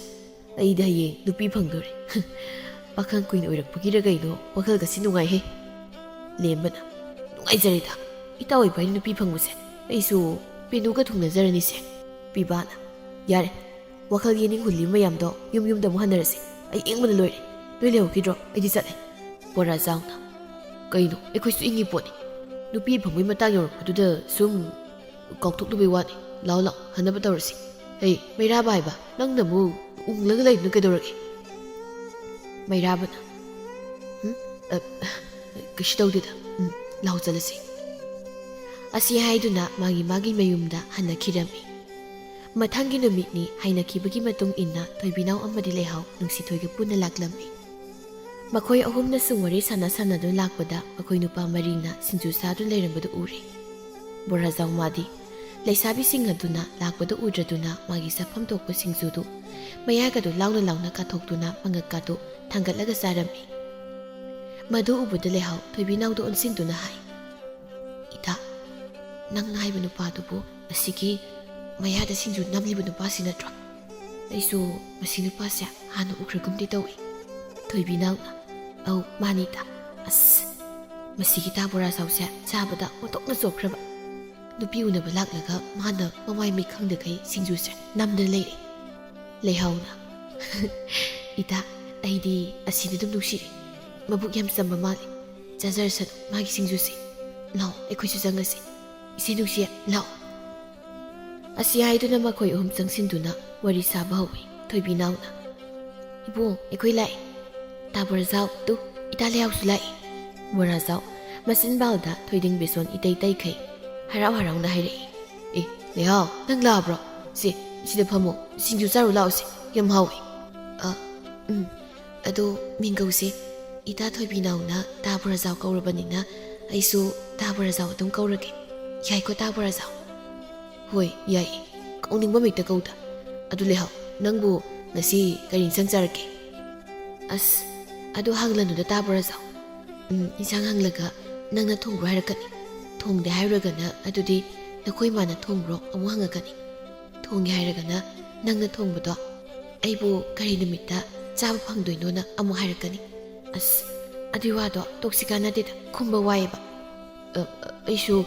ꯑꯩꯗꯤ ꯍꯌꯦꯡ ꯅꯨꯄꯤ ꯐꯪꯗꯣꯔꯦ꯫ ꯄꯥꯈꯪ ꯀꯨꯏꯅ ꯑꯣꯏꯔꯛꯄꯒꯤꯔ ꯀꯩꯅꯣ, ꯋꯥꯈꯜꯒꯁꯤ ꯅꯨꯡꯉꯥꯏꯍꯦ꯫" ꯂꯦꯝꯕꯅ, "ꯅꯨꯡꯉꯥꯏꯖꯔꯦꯗ, ꯏꯇꯥꯎ ꯏꯕꯥꯅꯤ ꯅꯨꯄꯤ ꯐꯪꯕꯁꯦ꯫ ꯑꯩꯁꯨ ꯄꯦꯅꯨꯒ ꯊꯨꯡꯅꯖꯔꯅꯤꯁꯦ꯫" ꯄꯤꯕꯥꯅ, "ꯌꯥꯔꯦ, ꯋꯥꯈꯜ ꯌꯦꯅꯤꯡ ꯍꯨꯜꯂꯤ ꯃꯌꯥꯝꯗꯣ ꯌꯨꯝ ꯌꯨꯝꯗ ꯑꯃꯨꯛ ꯍꯟꯅꯔꯁꯤ꯫ ꯑꯩ ꯏꯪꯕꯅ ꯂꯣꯏꯔꯦ꯫ ꯅꯣꯏ ꯂꯩꯍꯧꯈꯤꯗ꯭ꯔꯣ? ꯑꯩꯗꯤ ꯆꯠꯂꯦ꯫" ꯕꯣꯔꯥꯖꯥꯎꯅ, "ꯀꯩꯅꯣ, ꯑꯩꯈꯣꯏꯁꯨ ꯏꯪꯉꯤ ꯄꯣꯠꯅꯤ꯫ ꯅꯨꯄꯤ ꯐꯪꯕꯒꯤ ꯃꯇꯥꯡ ꯌꯧꯔꯛꯄꯗꯨꯗ ꯁꯨꯝ ꯀꯥꯎꯊꯣꯛꯂꯨꯕꯩ ꯋꯥꯅꯤ꯫ ꯂꯥꯎ, ꯂꯥꯎ, ꯍꯟꯅꯕ ꯇꯧꯔꯁꯤ꯫ ꯍꯩ, ꯃꯩꯔꯥꯕ ꯍꯥꯏꯕ, ꯅꯪꯅ ꯑꯃꯨꯛ ꯎꯪꯂꯒ ꯂꯩꯗꯨꯅ ꯀꯩꯗꯧꯔꯒꯦ?" ꯃꯩꯔꯥꯕꯅ, "ꯍꯨꯝ? ꯑ, ꯀꯩꯁꯨ ꯇꯧꯗꯦꯗ꯫ ꯎꯝ, ꯂꯥꯎ ꯆꯠꯂꯁꯤ꯫" ꯑꯁꯤ ꯍꯥꯏꯗꯨꯅ ꯃꯥꯒꯤ ꯃꯥꯒꯤ ꯃꯌꯨꯝꯗ ꯍꯟꯅꯈꯤꯔꯝꯃꯤ꯫ ꯃꯊꯪꯒꯤ ꯅꯨꯃꯤꯠꯅꯤ꯫ ꯍꯥꯏꯅꯈꯤꯕꯒꯤ ꯃꯇꯨꯡ ꯏꯟꯅ ꯊꯣꯏꯕꯤꯅꯥꯎ ꯑꯃꯗꯤ ꯂꯩꯍꯥꯎ ꯅꯨꯡꯁꯤꯊꯣꯏꯒ ꯄꯨꯟꯅ ꯂꯥꯛꯂꯝꯃꯤ꯫ ꯃꯈꯣꯏ ꯑꯍꯨꯝꯅ ꯁꯨꯝ ꯋꯥꯔꯤ ꯁꯥꯟꯅ ꯁꯥꯟꯅꯗꯨꯅ ꯂꯥꯛꯄꯗ ꯃꯈꯣꯏ ꯅꯨꯄꯥ ꯃꯔꯤꯅ ꯁꯤꯡꯖꯨ ꯆꯥꯗꯨꯅ ꯂꯩꯔꯝꯕꯗꯨ ꯎꯔꯦ꯫ ꯕꯣꯔꯥꯖꯥꯎ ꯃꯥꯗꯤ ꯂꯩꯁꯥꯕꯤꯁꯤꯡ ꯑꯗꯨꯅ ꯂꯥꯛꯄꯗ ꯎꯗ꯭ꯔꯗꯨꯅ ꯃꯥꯒꯤ ꯆꯥꯐꯝ ꯊꯣꯛꯄ ꯁꯤꯡꯖꯨꯗꯨ ꯃꯌꯥꯒꯗꯨ ꯂꯥꯎꯅ ꯂꯥꯎꯅ ꯀꯥꯊꯣꯛꯇꯨꯅ ꯃꯉꯛꯀꯥꯗꯨ ꯊꯥꯡꯒꯠꯂꯒ ꯆꯥꯔꯝꯃꯤ꯫ ꯃꯗꯨ ꯎꯕꯗ ꯂꯩꯍꯥꯎ ꯊꯣꯏꯕꯤꯅꯥꯎꯗ ꯑꯣꯟꯁꯤꯟꯗꯨꯅ ꯍꯥꯏ, "ꯏꯇꯥ, ꯅꯪꯅ ꯍꯥꯏꯕ ꯅꯨꯄꯥꯗꯨꯕꯨ ꯑꯁꯤꯒꯤ ꯃꯌꯥꯗ ꯁꯤꯡꯖꯨ ꯅꯝꯂꯤꯕ ꯅꯨꯄꯥꯁꯤ ꯅꯠꯇ꯭ꯔꯣ? ꯑꯩꯁꯨ ꯃꯁꯤ ꯅꯨꯄꯥꯁꯦ ꯍꯥꯟꯅ ꯎꯈ꯭ꯔꯒꯨꯝꯗꯤ ꯇꯧꯏ꯫" ꯊꯣꯏꯕꯤꯅꯥꯎꯅ, "ꯑꯧ, ꯃꯥꯅꯤ ꯏꯇꯥ꯫ ꯑꯁ, ꯃꯁꯤꯒꯤ ꯇꯥ ꯕꯣꯔꯥꯖꯥꯎꯁꯦ ꯆꯥꯕꯗ ꯑꯣꯟꯊꯣꯛꯅ ꯆꯣꯞꯈ꯭ꯔꯕ꯫ ꯅꯨꯄꯤ ꯎꯅꯕ ꯂꯥꯛꯂꯒ ꯃꯥꯅ ꯃꯃꯥꯏ ꯃꯤꯠ ꯈꯪꯗꯈꯩ ꯁꯤꯡꯖꯨꯁꯦ ꯅꯝꯗꯅ ꯂꯩꯔꯦ꯫" ꯂꯩꯍꯥꯎꯅ, "ꯏꯇꯥ, ꯑꯩꯗꯤ ꯑꯁꯤꯅ ꯑꯗꯨꯝ ꯅꯨꯡꯁꯤꯔꯦ꯫ ꯃꯕꯨꯛ ꯌꯥꯝ ꯆꯝꯕ ꯃꯥꯜꯂꯦ꯫ ꯆꯥꯖꯔꯁꯅꯨ ꯃꯥꯒꯤ ꯁꯤꯡꯖꯨꯁꯦ꯫ ꯂꯥꯛꯑꯣ, ꯑꯩꯈꯣꯏꯁꯨ ꯆꯪꯉꯁꯤ꯫ ꯏꯆꯦ ꯅꯨꯡꯁꯤꯌꯦ, ꯂꯥꯛꯑꯣ꯫" ꯑꯁꯤ ꯍꯥꯏꯗꯨꯅ ꯃꯈꯣꯏ ꯑꯍꯨꯝ ꯆꯪꯁꯤꯟꯗꯨꯅ ꯋꯥꯔꯤ ꯁꯥꯕ ꯍꯧꯏ꯫ ꯊꯣꯏꯕꯤꯅꯥꯎꯅ, "ꯏꯕꯨꯡ, ꯑꯩꯈꯣꯏ ꯂꯥꯛꯑꯦ꯫ ꯇꯥ ꯕꯣꯔꯥꯖꯥꯎ, ꯇꯨ, ꯏꯇꯥ ꯂꯩꯍꯥꯎꯁꯨ ꯂꯥꯛꯑꯦ꯫" ꯕꯣꯔꯥꯖꯥꯎ ꯃꯆꯤꯟꯕꯥꯜꯗ ꯊꯣꯏꯗꯤꯡ ꯕꯦꯁꯣꯟ ꯏꯇꯩ ꯇꯩꯈꯩ ꯍꯔꯥꯎ ꯍꯔꯥꯎꯅ ꯍꯥꯏꯔꯛꯏ, "ꯑꯦ, ꯂꯩꯍꯥꯎ, ꯅꯪ ꯂꯥꯛꯑꯕ꯭ꯔꯣ? ꯁꯦ, ꯁꯤꯗ ꯐꯝꯃꯣ, ꯁꯤꯡꯖꯨ ꯆꯥꯔꯨ ꯂꯥꯛꯑꯣꯁꯦ, ꯌꯥꯝ ꯍꯥꯎꯋꯦ꯫" "ꯑ, ꯎꯝ, ꯑꯗꯣ ꯃꯤꯡꯒꯧꯁꯦ ꯏꯇꯥ ꯊꯣꯏꯕꯤꯅꯥꯎꯅ ꯇꯥ ꯕꯣꯔꯥꯖꯥꯎ ꯀꯧꯔꯕꯅꯤꯅ ꯑꯩꯁꯨ ꯇꯥ ꯕꯣꯔꯥꯖꯥꯎ ꯑꯗꯨꯝ ꯀꯧꯔꯒꯦ꯫ ꯌꯥꯏꯀꯣ, ꯇꯥ ꯕꯣꯔꯥꯖꯥꯎ?" "ꯍꯣꯏ, ꯌꯥꯏꯌꯦ꯫ ꯀꯧꯅꯤꯡꯕ ꯃꯤꯛꯇ ꯀꯧꯗ꯫ ꯑꯗꯨ ꯂꯩꯍꯥꯎ, ꯅꯪꯕꯨ ꯉꯁꯤ ꯀꯔꯤ ꯏꯟꯁꯥꯡ ꯆꯥꯔꯛꯀꯦ?" "ꯑꯁ, ꯑꯗꯨ ꯍꯪꯂꯅꯨꯗ ꯇꯥ ꯕꯣꯔꯥꯖꯥꯎ꯫ ꯎꯝ, ꯏꯟꯁꯥꯡ ꯍꯪꯂꯒ ꯅꯪꯅ ꯊꯣꯡꯕ꯭ꯔꯣ ꯍꯥꯏꯔꯛꯀꯅꯤ꯫ ꯊꯣꯡꯗꯦ ꯍꯥꯏꯔꯨꯔꯒꯅ ꯑꯗꯨꯗꯤ ꯅꯈꯣꯏ ꯃꯥꯅ ꯊꯣꯡꯕ꯭ꯔꯣ ꯑꯃꯨꯛ ꯍꯪꯉꯛꯀꯅꯤ꯫ ꯊꯣꯡꯉꯦ ꯍꯥꯏꯔꯒꯅ ꯅꯪꯅ ꯊꯣꯡꯕꯗꯣ ꯑꯩꯕꯨ ꯀꯔꯤ ꯅꯨꯃꯤꯠꯇ ꯆꯥꯕ ꯐꯪꯗꯣꯏꯅꯣꯅ ꯑꯃꯨꯛ ꯍꯥꯏꯔꯛꯀꯅꯤ꯫ ꯑꯁ, ꯑꯗꯨꯏ ꯋꯥꯗꯣ ꯇꯣꯛꯁꯤ ꯀꯥꯟꯅꯗꯦꯗ, ꯈꯨꯝꯕ ꯋꯥꯏꯌꯦꯕ꯫" "ꯑ, ꯑ, ꯑꯩꯁꯨ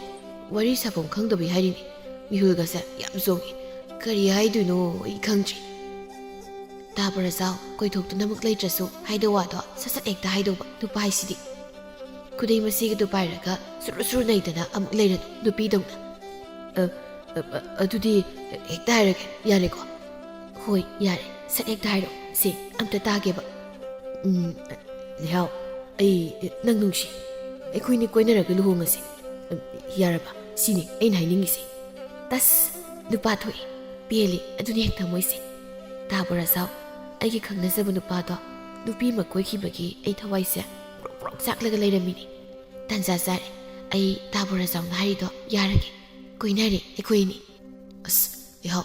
ꯋꯥꯔꯤ ꯁꯥꯐꯝ ꯈꯪꯗꯕꯩ ꯍꯥꯏꯔꯤꯅꯤ꯫ ꯃꯤꯍꯨꯜꯒꯁꯦ ꯌꯥꯝ ꯆꯣꯡꯉꯤ꯫ ꯀꯔꯤ ꯍꯥꯏꯗꯣꯏꯅꯣ ꯑꯩ ꯈꯪꯗ꯭ꯔꯦ꯫" ꯇꯥ ꯕꯣꯔꯥꯖꯥꯎ, ꯀꯣꯏꯊꯣꯛꯇꯨꯅꯃꯛ ꯂꯩꯇ꯭ꯔꯁꯨ ꯍꯥꯏꯗꯧ ꯋꯥꯗꯣ ꯁꯠ ꯁꯠ ꯍꯦꯛꯇ ꯍꯥꯏꯗꯧꯕ ꯅꯨꯄꯥ ꯍꯥꯏꯁꯤꯗꯤ꯫ ꯈꯨꯗꯩ ꯃꯆꯦꯒꯗꯨ ꯄꯥꯏꯔꯒ ꯁꯨꯔꯨ ꯁꯨꯔꯨ ꯅꯩꯗꯅ ꯑꯃꯨꯛ ꯂꯩꯔꯅꯨ, ꯅꯨꯄꯤꯗꯧꯅ꯫ "ꯑ, ꯑ, ꯑ, ꯑꯗꯨꯗꯤ ꯍꯦꯛꯇ ꯍꯥꯏꯔꯒꯦ, ꯌꯥꯔꯦꯀꯣ?" "ꯍꯣꯏ, ꯌꯥꯔꯦ, ꯁꯠ ꯍꯦꯛꯇ ꯍꯥꯏꯔꯛꯑꯣ꯫ ꯁꯦ, ꯑꯝꯇ ꯇꯥꯒꯦꯕ꯫ ꯎꯝ, ꯂꯩꯍꯥꯎ, ꯑꯩ ꯅꯪ ꯅꯨꯡꯁꯤ꯫ ꯑꯩꯈꯣꯏꯅꯤ ꯀꯣꯏꯅꯔꯒ ꯂꯨꯍꯣꯡꯉꯁꯦ꯫ ꯌꯥꯔꯕ? ꯁꯤꯅꯤ ꯑꯩꯅ ꯍꯥꯏꯅꯤꯡꯉꯤꯁꯦ꯫" "ꯇꯁ, ꯅꯨꯄꯥ ꯊꯣꯛꯑꯦ꯫ ꯄꯦꯜꯂꯦ, ꯑꯗꯨꯅꯤ ꯍꯦꯛ ꯊꯃꯣꯏꯁꯦ꯫ ꯇꯥ ꯕꯣꯔꯥꯖꯥꯎ, ꯑꯩꯒꯤ ꯈꯪꯅꯖꯕ ꯅꯨꯄꯥꯗꯣ ꯅꯨꯄꯤ ꯑꯃ ꯀꯣꯏꯈꯤꯕꯒꯤ ꯑꯩ ꯊꯋꯥꯏꯁꯦ ꯄ꯭ꯔꯣꯛ ꯄ꯭ꯔꯣꯛ ꯆꯥꯛꯂꯒ ꯂꯩꯔꯝꯃꯤꯅꯤ꯫ ꯇꯥꯟꯖꯥ ꯆꯥꯔꯦ꯫ ꯑꯩ ꯇꯥ ꯕꯣꯔꯥꯖꯥꯎꯅ ꯍꯥꯏꯔꯤꯗꯣ ꯌꯥꯔꯒꯦ꯫" ꯀꯣꯏꯅꯔꯦ ꯑꯩꯈꯣꯏ ꯑꯅꯤ꯫ ꯑꯁ, ꯂꯩꯍꯥꯎ,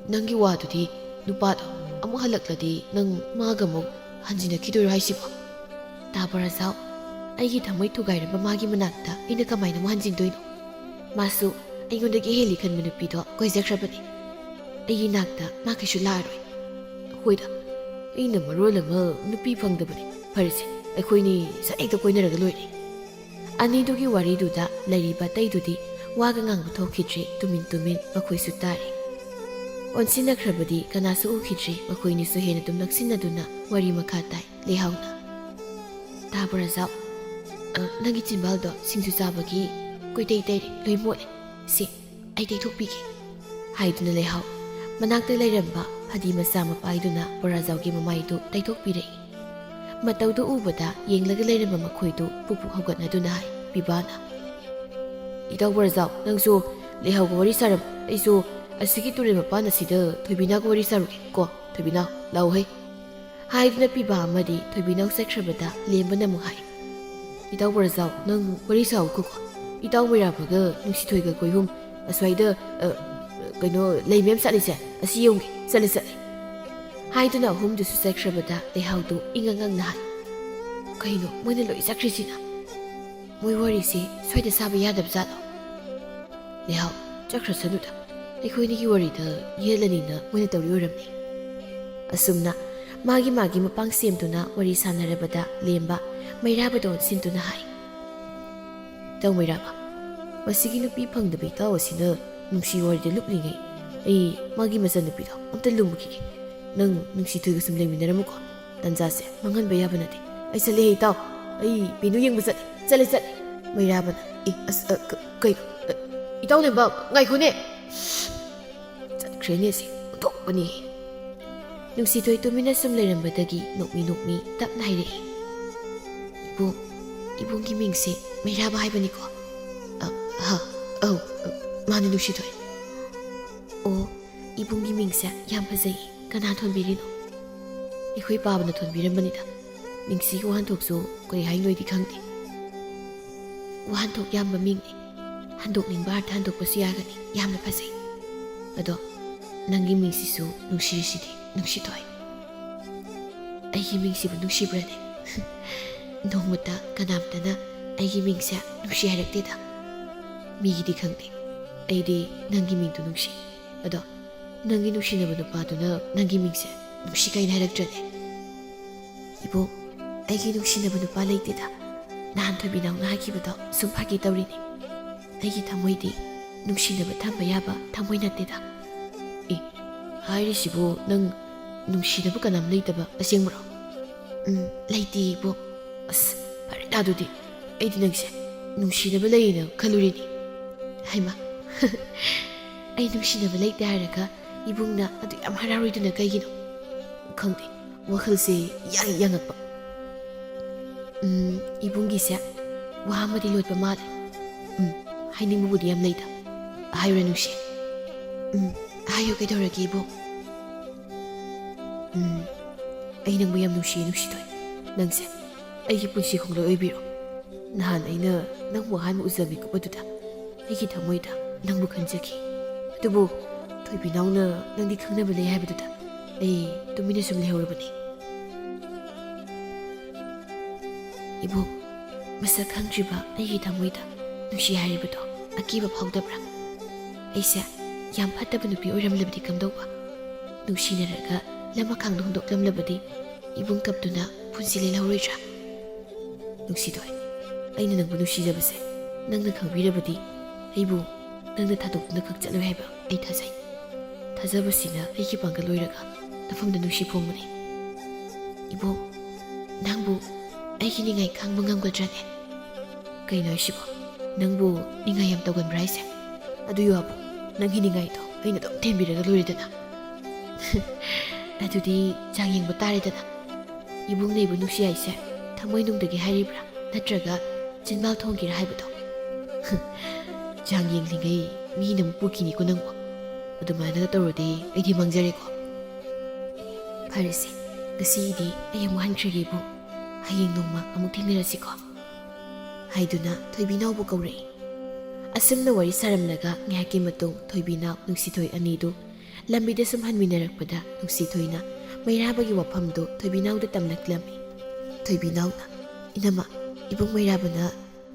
ꯅꯪꯒꯤ ꯋꯥꯗꯨꯗꯤ, ꯅꯨꯄꯥꯗꯣ ꯑꯃꯨꯛ ꯍꯜꯂꯛꯂꯗꯤ ꯅꯪ ꯃꯥꯒ ꯑꯃꯨꯛ ꯍꯟꯖꯤꯟꯅꯈꯤꯗꯣꯏꯔꯣ ꯍꯥꯏꯁꯤꯕꯣ? ꯇꯥꯕ ꯔꯖꯥꯎ, ꯑꯩꯒꯤ ꯊꯃꯣꯏ ꯊꯨꯒꯥꯏꯔꯝꯕ ꯃꯥꯒꯤ ꯃꯅꯥꯛꯇ ꯑꯩꯅ ꯀꯃꯥꯏꯅ ꯑꯃꯨꯛ ꯍꯟꯖꯤꯟꯗꯣꯏꯅꯣ? ꯃꯥꯁꯨ ꯑꯩꯉꯣꯟꯗꯒꯤ ꯍꯦꯜꯂꯤ ꯈꯟꯕ ꯅꯨꯄꯤꯗꯣ ꯀꯣꯏꯖꯈ꯭ꯔꯕꯅꯤ꯫ ꯑꯩꯒꯤ ꯅꯥꯛꯇ ꯃꯥ ꯀꯩꯁꯨ ꯂꯥꯛꯑꯔꯣꯏ꯫ ꯍꯣꯏꯗ, ꯑꯩꯅ ꯃꯔꯣꯜ ꯑꯃ ꯅꯨꯄꯤ ꯐꯪꯗꯕꯅꯤ꯫ ꯐꯔꯦꯁꯦ, ꯑꯩꯈꯣꯏꯅꯤ ꯁꯠ ꯍꯦꯛꯇ ꯀꯣꯏꯅꯔꯒ ꯂꯣꯏꯔꯦ꯫ ꯑꯅꯤꯗꯨꯒꯤ ꯋꯥꯔꯤꯗꯨꯗ ꯂꯩꯔꯤꯕ ꯑꯇꯩꯗꯨꯗꯤ ꯋꯥꯒ ꯉꯥꯡꯕ ꯊꯣꯛꯈꯤꯗ꯭ꯔꯦ, ꯇꯨꯃꯤꯟ ꯇꯨꯃꯤꯟ ꯃꯈꯣꯏꯁꯨ ꯇꯥꯔꯤ꯫ ꯑꯣꯟꯁꯤꯟꯅꯈ꯭ꯔꯕꯗꯤ ꯀꯅꯥꯁꯨ ꯎꯈꯤꯗ꯭ꯔꯦ, ꯃꯈꯣꯏꯅꯤꯁꯨ ꯍꯦꯟꯅ ꯑꯗꯨꯝ ꯅꯛꯁꯤꯟꯅꯗꯨꯅ ꯋꯥꯔꯤ ꯃꯈꯥ ꯇꯥꯏ꯫ ꯂꯩꯍꯥꯎꯅ, "ꯇꯥꯕ꯭ꯔꯣ ꯔꯖꯥꯎ? ꯑ, ꯅꯪꯒꯤ ꯆꯤꯟꯕꯥꯜꯗꯣ ꯁꯤꯡꯖꯨ ꯆꯥꯕꯒꯤ ꯀꯣꯏꯇꯩ ꯇꯩꯔꯦ, ꯂꯣꯏ ꯃꯣꯠꯂꯦ꯫ ꯁꯦ, ꯑꯩ ꯇꯩꯊꯣꯛꯄꯤꯒꯦ," ꯍꯥꯏꯗꯨꯅ ꯂꯩꯍꯥꯎ ꯃꯅꯥꯛꯇ ꯂꯩꯔꯝꯕ ꯐꯗꯤ ꯃꯆꯥ ꯑꯃ ꯄꯥꯏꯗꯨꯅ ꯕꯣꯔꯥꯖꯥꯎꯒꯤ ꯃꯃꯥꯏꯗꯨ ꯇꯩꯊꯣꯛꯄꯤꯔꯛꯏ꯫ ꯃꯇꯧꯗꯨ ꯎꯕꯗ ꯌꯦꯡꯂꯒ ꯂꯩꯔꯝꯕ ꯃꯈꯣꯏꯗꯨ ꯄꯨꯛ ꯄꯨꯛ ꯍꯧꯒꯠꯅꯗꯨꯅ ꯍꯥꯏ, ꯄꯤꯕꯥꯅ, "ꯏꯇꯥꯎ ꯕꯣꯔꯥꯖꯥꯎ, ꯅꯪꯁꯨ ꯂꯩꯍꯥꯎꯒ ꯋꯥꯔꯤ ꯁꯥꯔꯝꯃꯨ꯫ ꯑꯩꯁꯨ ꯑꯁꯤꯒꯤ ꯇꯨꯔꯦꯜ ꯃꯄꯥꯟ ꯑꯁꯤꯗ ꯊꯣꯏꯕꯤꯅꯥꯒ ꯋꯥꯔꯤ ꯁꯥꯔꯨꯒꯦ ꯀꯣ꯫ ꯊꯣꯏꯕꯤꯅꯥ, ꯂꯥꯛꯎ ꯍꯩ," ꯍꯥꯏꯗꯨꯅ ꯄꯤꯕꯥ ꯑꯃꯗꯤ ꯊꯣꯏꯕꯤꯅꯥꯎ ꯆꯠꯈ꯭ꯔꯕꯗ ꯂꯦꯝꯕꯅ ꯑꯃꯨꯛ ꯍꯥꯏ, "ꯏꯇꯥꯎ ꯕꯣꯔꯥꯖꯥꯎ, ꯅꯪ ꯋꯥꯔꯤ ꯁꯥꯎꯈꯣꯀꯣ꯫ ꯏꯇꯥꯎ ꯃꯩꯔꯥꯕꯒ ꯅꯨꯡꯁꯤꯊꯣꯏꯒ ꯀꯣꯏꯍꯨꯝ ꯑꯁ꯭ꯋꯥꯏꯗ, ꯑ, ꯀꯩꯅꯣ, ꯂꯩ ꯃꯌꯥꯝ ꯁꯥꯠꯂꯤꯁꯦ, ꯑꯁꯤ ꯌꯦꯡꯉꯨꯒꯦ, ꯆꯠꯂꯦ, ꯆꯠꯂꯦ," ꯍꯥꯏꯗꯨꯅ ꯑꯍꯨꯝꯗꯨꯁꯨ ꯆꯠꯈ꯭ꯔꯕꯗ ꯂꯩꯍꯥꯎꯗꯨ ꯏꯉꯛ ꯉꯛꯅ ꯍꯥꯏ, "ꯀꯩꯅꯣ, ꯃꯣꯏꯅ ꯂꯣꯏ ꯆꯠꯈ꯭ꯔꯤꯁꯤꯅ? ꯃꯣꯏ ꯋꯥꯔꯤꯁꯦ ꯁ꯭ꯋꯥꯏꯗ ꯁꯥꯕ ꯌꯥꯗꯕ ꯖꯥꯠꯂꯣ?" "ꯂꯩꯍꯥꯎ, ꯆꯠꯈ꯭ꯔꯁꯅꯨꯗ꯫ ꯑꯩꯈꯣꯏꯅꯤꯒꯤ ꯋꯥꯔꯤꯗ ꯌꯦꯠꯂꯅꯤꯅ ꯃꯣꯏꯅ ꯇꯧꯔꯤ ꯑꯣꯏꯔꯝꯅꯤ꯫" ꯑꯁꯨꯝꯅ ꯃꯥꯒꯤ ꯃꯥꯒꯤ ꯃꯄꯥꯡ ꯁꯦꯝꯗꯨꯅ ꯋꯥꯔꯤ ꯁꯥꯟꯅꯔꯕꯗ ꯂꯦꯝꯕ ꯃꯩꯔꯥꯕꯗ ꯑꯣꯟꯁꯤꯟꯗꯨꯅ ꯍꯥꯏ, "ꯏꯇꯥꯎ ꯃꯩꯔꯥꯕ, ꯃꯁꯤꯒꯤ ꯅꯨꯄꯤ ꯐꯪꯗꯕ ꯏꯇꯥꯎ ꯑꯁꯤꯅ ꯅꯨꯡꯁꯤ ꯋꯥꯔꯤꯗ ꯂꯨꯞꯂꯤꯉꯩ ꯑꯩ ꯃꯥꯒꯤ ꯃꯆꯟꯅꯨꯄꯤꯗꯣ ꯑꯝꯇ ꯂꯨꯝꯃꯨꯈꯤꯒꯦ꯫ ꯅꯪ ꯅꯨꯡꯁꯤꯊꯣꯏꯒ ꯁꯨꯝ ꯂꯩꯃꯤꯟꯅꯔꯝꯃꯨꯀꯣ꯫ ꯇꯟꯖꯥꯁꯦ ꯃꯥꯡꯍꯟꯕ ꯌꯥꯕ ꯅꯠꯇꯦ꯫ ꯑꯩ ꯆꯠꯂꯦ ꯏꯇꯥꯎ꯫ ꯑꯩ ꯄꯤꯅꯨ ꯌꯦꯡꯕ ꯆꯠꯂꯦ꯫ ꯆꯠꯂꯦ, ꯆꯠꯂꯦ꯫" ꯃꯩꯔꯥꯕꯅ, "ꯑꯦ, ꯑꯁ, ꯑ, ꯀ-, ꯀꯩ, ꯑ, ꯏꯇꯥꯎ ꯅꯦꯝꯕ, ꯉꯥꯏꯈꯣꯅꯦ꯫" ꯆꯠꯈ꯭ꯔꯦꯅꯦ ꯁꯤ, ꯑꯣꯟꯊꯣꯛꯄꯅꯤ꯫ ꯅꯨꯡꯁꯤꯊꯣꯏ ꯇꯨꯃꯤꯟꯅ ꯁꯨꯝ ꯂꯩꯔꯝꯕꯗꯒꯤ ꯅꯣꯛꯃꯤ ꯅꯣꯛꯃꯤ ꯇꯞꯅ ꯍꯥꯏꯔꯛꯏ, "ꯏꯕꯨꯡ, ꯏꯕꯨꯡꯒꯤ ꯃꯤꯡꯁꯦ ꯃꯩꯔꯥꯕ ꯍꯥꯏꯕꯅꯤꯀꯣ?" "ꯑ, ꯍ, ꯑꯧ, ꯑ, ꯃꯥꯅꯦ ꯅꯨꯡꯁꯤꯊꯣꯏ꯫" "ꯑꯣ, ꯏꯕꯨꯡꯒꯤ ꯃꯤꯡꯁꯦ ꯌꯥꯝ ꯐꯖꯩ꯫ ꯀꯅꯥ ꯊꯣꯟꯕꯤꯔꯤꯅꯣ?" "ꯑꯩꯈꯣꯏ ꯄꯥꯕꯅ ꯊꯣꯟꯕꯤꯔꯝꯕꯅꯤꯗ꯫ ꯃꯤꯡꯁꯤꯒꯤ ꯋꯥꯍꯟꯊꯣꯛꯁꯨ ꯀꯔꯤ ꯍꯥꯏꯅꯣꯏꯗꯤ ꯈꯪꯗꯦ꯫ ꯋꯥꯍꯟꯊꯣꯛ ꯌꯥꯝꯕ ꯃꯤꯡꯅꯤ꯫ ꯍꯟꯗꯣꯛꯅꯤꯡꯕ ꯑꯥꯔꯊ ꯍꯟꯗꯣꯛꯄꯁꯨ ꯌꯥꯒꯅꯤ꯫ ꯌꯥꯝꯅ ꯐꯖꯩ꯫ ꯑꯗꯣ ꯅꯪꯒꯤ ꯃꯤꯡꯁꯤꯁꯨ ꯅꯨꯡꯁꯤꯔꯤꯁꯤꯗꯤ, ꯅꯨꯡꯁꯤꯊꯣꯏ꯫ ꯑꯩꯒꯤ ꯃꯤꯡꯁꯤꯕꯨ ꯅꯨꯡꯁꯤꯕ꯭ꯔꯅꯦ? ꯅꯣꯡꯃꯇ ꯀꯅꯥꯝꯇꯅ ꯑꯩꯒꯤ ꯃꯤꯡꯁꯦ ꯅꯨꯡꯁꯤ ꯍꯥꯏꯔꯛꯇꯦꯗ꯫ ꯃꯤꯒꯤꯗꯤ ꯈꯪꯗꯦ, ꯑꯩꯗꯤ ꯅꯪꯒꯤ ꯃꯤꯡꯗꯨ ꯅꯨꯡꯁꯤ꯫ ꯑꯗꯣ ꯅꯪꯒꯤ ꯅꯨꯡꯁꯤꯅꯕ ꯅꯨꯄꯥꯗꯨꯅ ꯅꯪꯒꯤ ꯃꯤꯡꯁꯦ ꯅꯨꯡꯁꯤ ꯀꯥꯏꯅ ꯍꯥꯏꯔꯛꯇ꯭ꯔꯅꯦ? ꯏꯕꯣꯛ, ꯑꯩꯒꯤ ꯅꯨꯡꯁꯤꯅꯕ ꯅꯨꯄꯥ ꯂꯩꯇꯦꯗ꯫ ꯅꯍꯥꯟ ꯊꯣꯏꯕꯤꯅꯥꯎꯅ ꯍꯥꯏꯈꯤꯕꯗꯣ ꯁꯨꯝ ꯐꯥꯒꯤ ꯇꯧꯔꯤꯅꯤ꯫ ꯑꯩꯒꯤ ꯊꯃꯣꯏꯗꯤ ꯅꯨꯡꯁꯤꯅꯕ ꯊꯝꯕ ꯌꯥꯕ ꯊꯃꯣꯏ ꯅꯠꯇꯦꯗ꯫ ꯑꯦ, ꯍꯥꯏꯔꯤꯁꯤꯕꯨ ꯅꯪ ꯅꯨꯡꯁꯤꯅꯕ ꯀꯅꯥꯝ ꯂꯩꯇꯕ ꯑꯁꯦꯡꯕꯔꯣ? ꯎꯝ, ꯂꯩꯇꯦ ꯏꯕꯣꯛ꯫ ꯑꯁ, ꯐꯔꯦꯗ ꯑꯗꯨꯗꯤ꯫ ꯑꯩꯗꯤ ꯅꯪꯁꯦ ꯅꯨꯡꯁꯤꯅꯕ ꯂꯩꯌꯦꯅ ꯈꯜꯂꯨꯔꯤꯅꯤ꯫ ꯍꯩꯃꯥ, ꯑꯩ ꯅꯨꯡꯁꯤꯅꯕ ꯂꯩꯇꯦ ꯍꯥꯏꯔꯒ ꯏꯕꯨꯡꯅ ꯑꯗꯨ ꯌꯥꯝ ꯍꯔꯥꯎꯔꯤꯗꯨꯅ ꯀꯩꯒꯤꯅꯣ? ꯈꯪꯗꯦ, ꯋꯥꯈꯜꯁꯦ ꯌꯥꯡ ꯌꯥꯡꯉꯛꯄ꯫ ꯎꯝ, ꯏꯕꯨꯡꯒꯤꯁꯦ ꯋꯥ ꯑꯃꯗꯤ ꯂꯣꯠꯄ ꯃꯥꯜꯂꯦ꯫ ꯎꯝ, ꯍꯥꯏꯅꯤꯡꯕꯕꯨꯗꯤ ꯌꯥꯝ ꯂꯩꯗ꯫ ꯍꯥꯏꯌꯨꯔ ꯅꯨꯡꯁꯤ? ꯎꯝ, ꯍꯥꯏꯌꯨ, ꯀꯩꯗꯧꯔꯒꯦ ꯏꯕꯨꯡ? ꯎꯝ, ꯑꯩ ꯅꯪꯕꯨ ꯌꯥꯝ ꯅꯨꯡꯁꯤꯌꯦ ꯅꯨꯡꯁꯤꯊꯣꯏ꯫ ꯅꯪꯁꯦ ꯑꯩꯒꯤ ꯄꯨꯟꯁꯤ ꯈꯣꯡꯂꯣꯏ ꯑꯣꯏꯕꯤꯔꯣ꯫ ꯅꯍꯥꯟ ꯑꯩꯅ ꯅꯪꯕꯨ ꯑꯍꯥꯟꯕ ꯎꯖꯕ ꯃꯤꯀꯨꯞ ꯑꯗꯨꯗ ꯑꯩꯒꯤ ꯊꯃꯣꯏꯗ ꯅꯪꯕꯨ ꯈꯟꯖꯈꯤ꯫ ꯑꯗꯨꯕꯨ ꯊꯣꯏꯕꯤꯅꯥꯎꯅ ꯅꯪꯗꯤ ꯈꯪꯅꯕ ꯂꯩ ꯍꯥꯏꯕꯗꯨꯗ ꯑꯩ ꯇꯨꯃꯤꯟꯅ ꯁꯨꯝ ꯂꯩꯍꯧꯔꯕꯅꯤ꯫ ꯏꯕꯣꯛ, ꯃꯁꯛ ꯈꯪꯗ꯭ꯔꯤꯕ ꯑꯩꯒꯤ ꯊꯃꯣꯏꯗ ꯅꯨꯡꯁꯤ ꯍꯥꯏꯔꯤꯕꯗꯣ ꯑꯀꯤꯕ ꯐꯥꯎꯗꯕ꯭ꯔꯥ? ꯑꯩꯁꯦ ꯌꯥꯝ ꯐꯠꯇꯕ ꯅꯨꯄꯤ ꯑꯣꯏꯔꯝꯂꯕꯗꯤ ꯀꯝꯗꯧꯕ? ꯅꯨꯡꯁꯤꯅꯔꯒ ꯂꯃꯈꯥꯡꯗ ꯍꯨꯟꯗꯣꯛꯂꯝꯂꯕꯗꯤ ꯏꯕꯨꯡ ꯀꯞꯇꯨꯅ ꯄꯨꯟꯁꯤ ꯂꯦꯜꯍꯧꯔꯣꯏꯗ꯭ꯔꯥ? ꯅꯨꯡꯁꯤꯊꯣꯏ, ꯑꯩꯅ ꯅꯪꯕꯨ ꯅꯨꯡꯁꯤꯖꯕꯁꯦ ꯅꯪꯅ ꯈꯪꯕꯤꯔꯕꯗꯤ ꯑꯩꯕꯨ ꯅꯪꯅ ꯊꯥꯗꯣꯛꯇꯨꯅ ꯈꯛ ꯆꯠꯂꯣꯏ ꯍꯥꯏꯕ ꯑꯩ ꯊꯥꯖꯩ꯫ ꯊꯥꯖꯕꯁꯤꯅ ꯑꯩꯒꯤ ꯄꯥꯡꯒꯜ ꯑꯣꯏꯔꯒ ꯅꯐꯝꯗ ꯅꯨꯡꯁꯤ ꯐꯣꯡꯕꯅꯤ꯫ ꯏꯕꯣꯛ, ꯅꯪꯕꯨ ꯑꯩꯒꯤ ꯅꯤꯡꯉꯥꯏ ꯈꯥꯡꯕ ꯉꯝꯒꯗ꯭ꯔꯅꯦ? ꯀꯩꯅꯣ ꯍꯥꯏꯁꯤꯕꯣ? ꯅꯪꯕꯨ ꯅꯤꯡꯉꯥꯏ ꯌꯥꯝ ꯇꯧꯒꯟꯕ꯭ꯔꯥ ꯍꯥꯏꯁꯦ? ꯑꯗꯨ ꯌꯣꯍꯥꯕꯨ ꯅꯪꯒꯤ ꯅꯤꯡꯉꯥꯏꯗꯣ ꯑꯩꯅ ꯑꯗꯨꯝ ꯊꯦꯝꯕꯤꯔꯒ ꯂꯣꯏꯔꯦꯗꯅ꯫ ꯑꯗꯨꯗꯤ ꯆꯥꯡ ꯌꯦꯡꯕ ꯇꯥꯔꯦꯗꯅ꯫ ꯏꯕꯨꯡꯅ ꯏꯕꯨ ꯅꯨꯡꯁꯤ ꯍꯥꯏꯁꯦ ꯊꯃꯣꯏꯅꯨꯡꯗꯒꯤ ꯍꯥꯏꯔꯤꯕ꯭ꯔꯥ, ꯅꯠꯇ꯭ꯔꯒ ꯆꯤꯟꯕꯥꯜ ꯊꯣꯡꯒꯤꯔ ꯍꯥꯏꯕꯗꯣ? ꯆꯥꯡ ꯌꯦꯡꯂꯤꯉꯩ ꯃꯤꯅ ꯑꯃꯨꯛ ꯄꯨꯈꯤꯅꯤꯀꯣ ꯅꯪꯕꯨ꯫ ꯑꯗꯨꯃꯥꯏꯅꯒ ꯇꯧꯔꯗꯤ ꯑꯩꯗꯤ ꯃꯥꯡꯖꯔꯦꯀꯣ꯫ ꯐꯔꯦꯁꯦ, ꯉꯁꯤꯒꯤꯗꯤ ꯑꯩ ꯑꯃꯨꯛ ꯍꯟꯈ꯭ꯔꯒꯦ ꯏꯕꯨꯡ꯫ ꯍꯌꯦꯡ ꯅꯣꯡꯃ ꯑꯃꯨꯛ ꯊꯦꯡꯅꯔꯁꯤꯀꯣ꯫ ꯍꯥꯏꯗꯨꯅ ꯊꯣꯏꯕꯤꯅꯥꯎꯕꯨ ꯀꯧꯔꯛꯏ꯫ ꯑꯁꯨꯝꯅ ꯋꯥꯔꯤ ꯁꯥꯔꯝꯂꯒ ꯉꯥꯏꯍꯥꯛꯀꯤ ꯃꯇꯨꯡ ꯊꯣꯏꯕꯤꯅꯥꯎ ꯅꯨꯡꯁꯤꯊꯣꯏ ꯑꯅꯤꯗꯨ ꯂꯝꯕꯤꯗ ꯁꯨꯝ ꯍꯟꯃꯤꯟꯅꯔꯛꯄꯗ ꯅꯨꯡꯁꯤꯊꯣꯏꯅ ꯃꯩꯔꯥꯕꯒꯤ ꯋꯥꯐꯝꯗꯨ ꯊꯣꯏꯕꯤꯅꯥꯎꯗ ꯇꯝꯂꯛꯂꯝꯃꯤ꯫ ꯊꯣꯏꯕꯤꯅꯥꯎꯅ, "ꯏꯅꯝꯃ, ꯏꯕꯨꯡ ꯃꯩꯔꯥꯕꯅ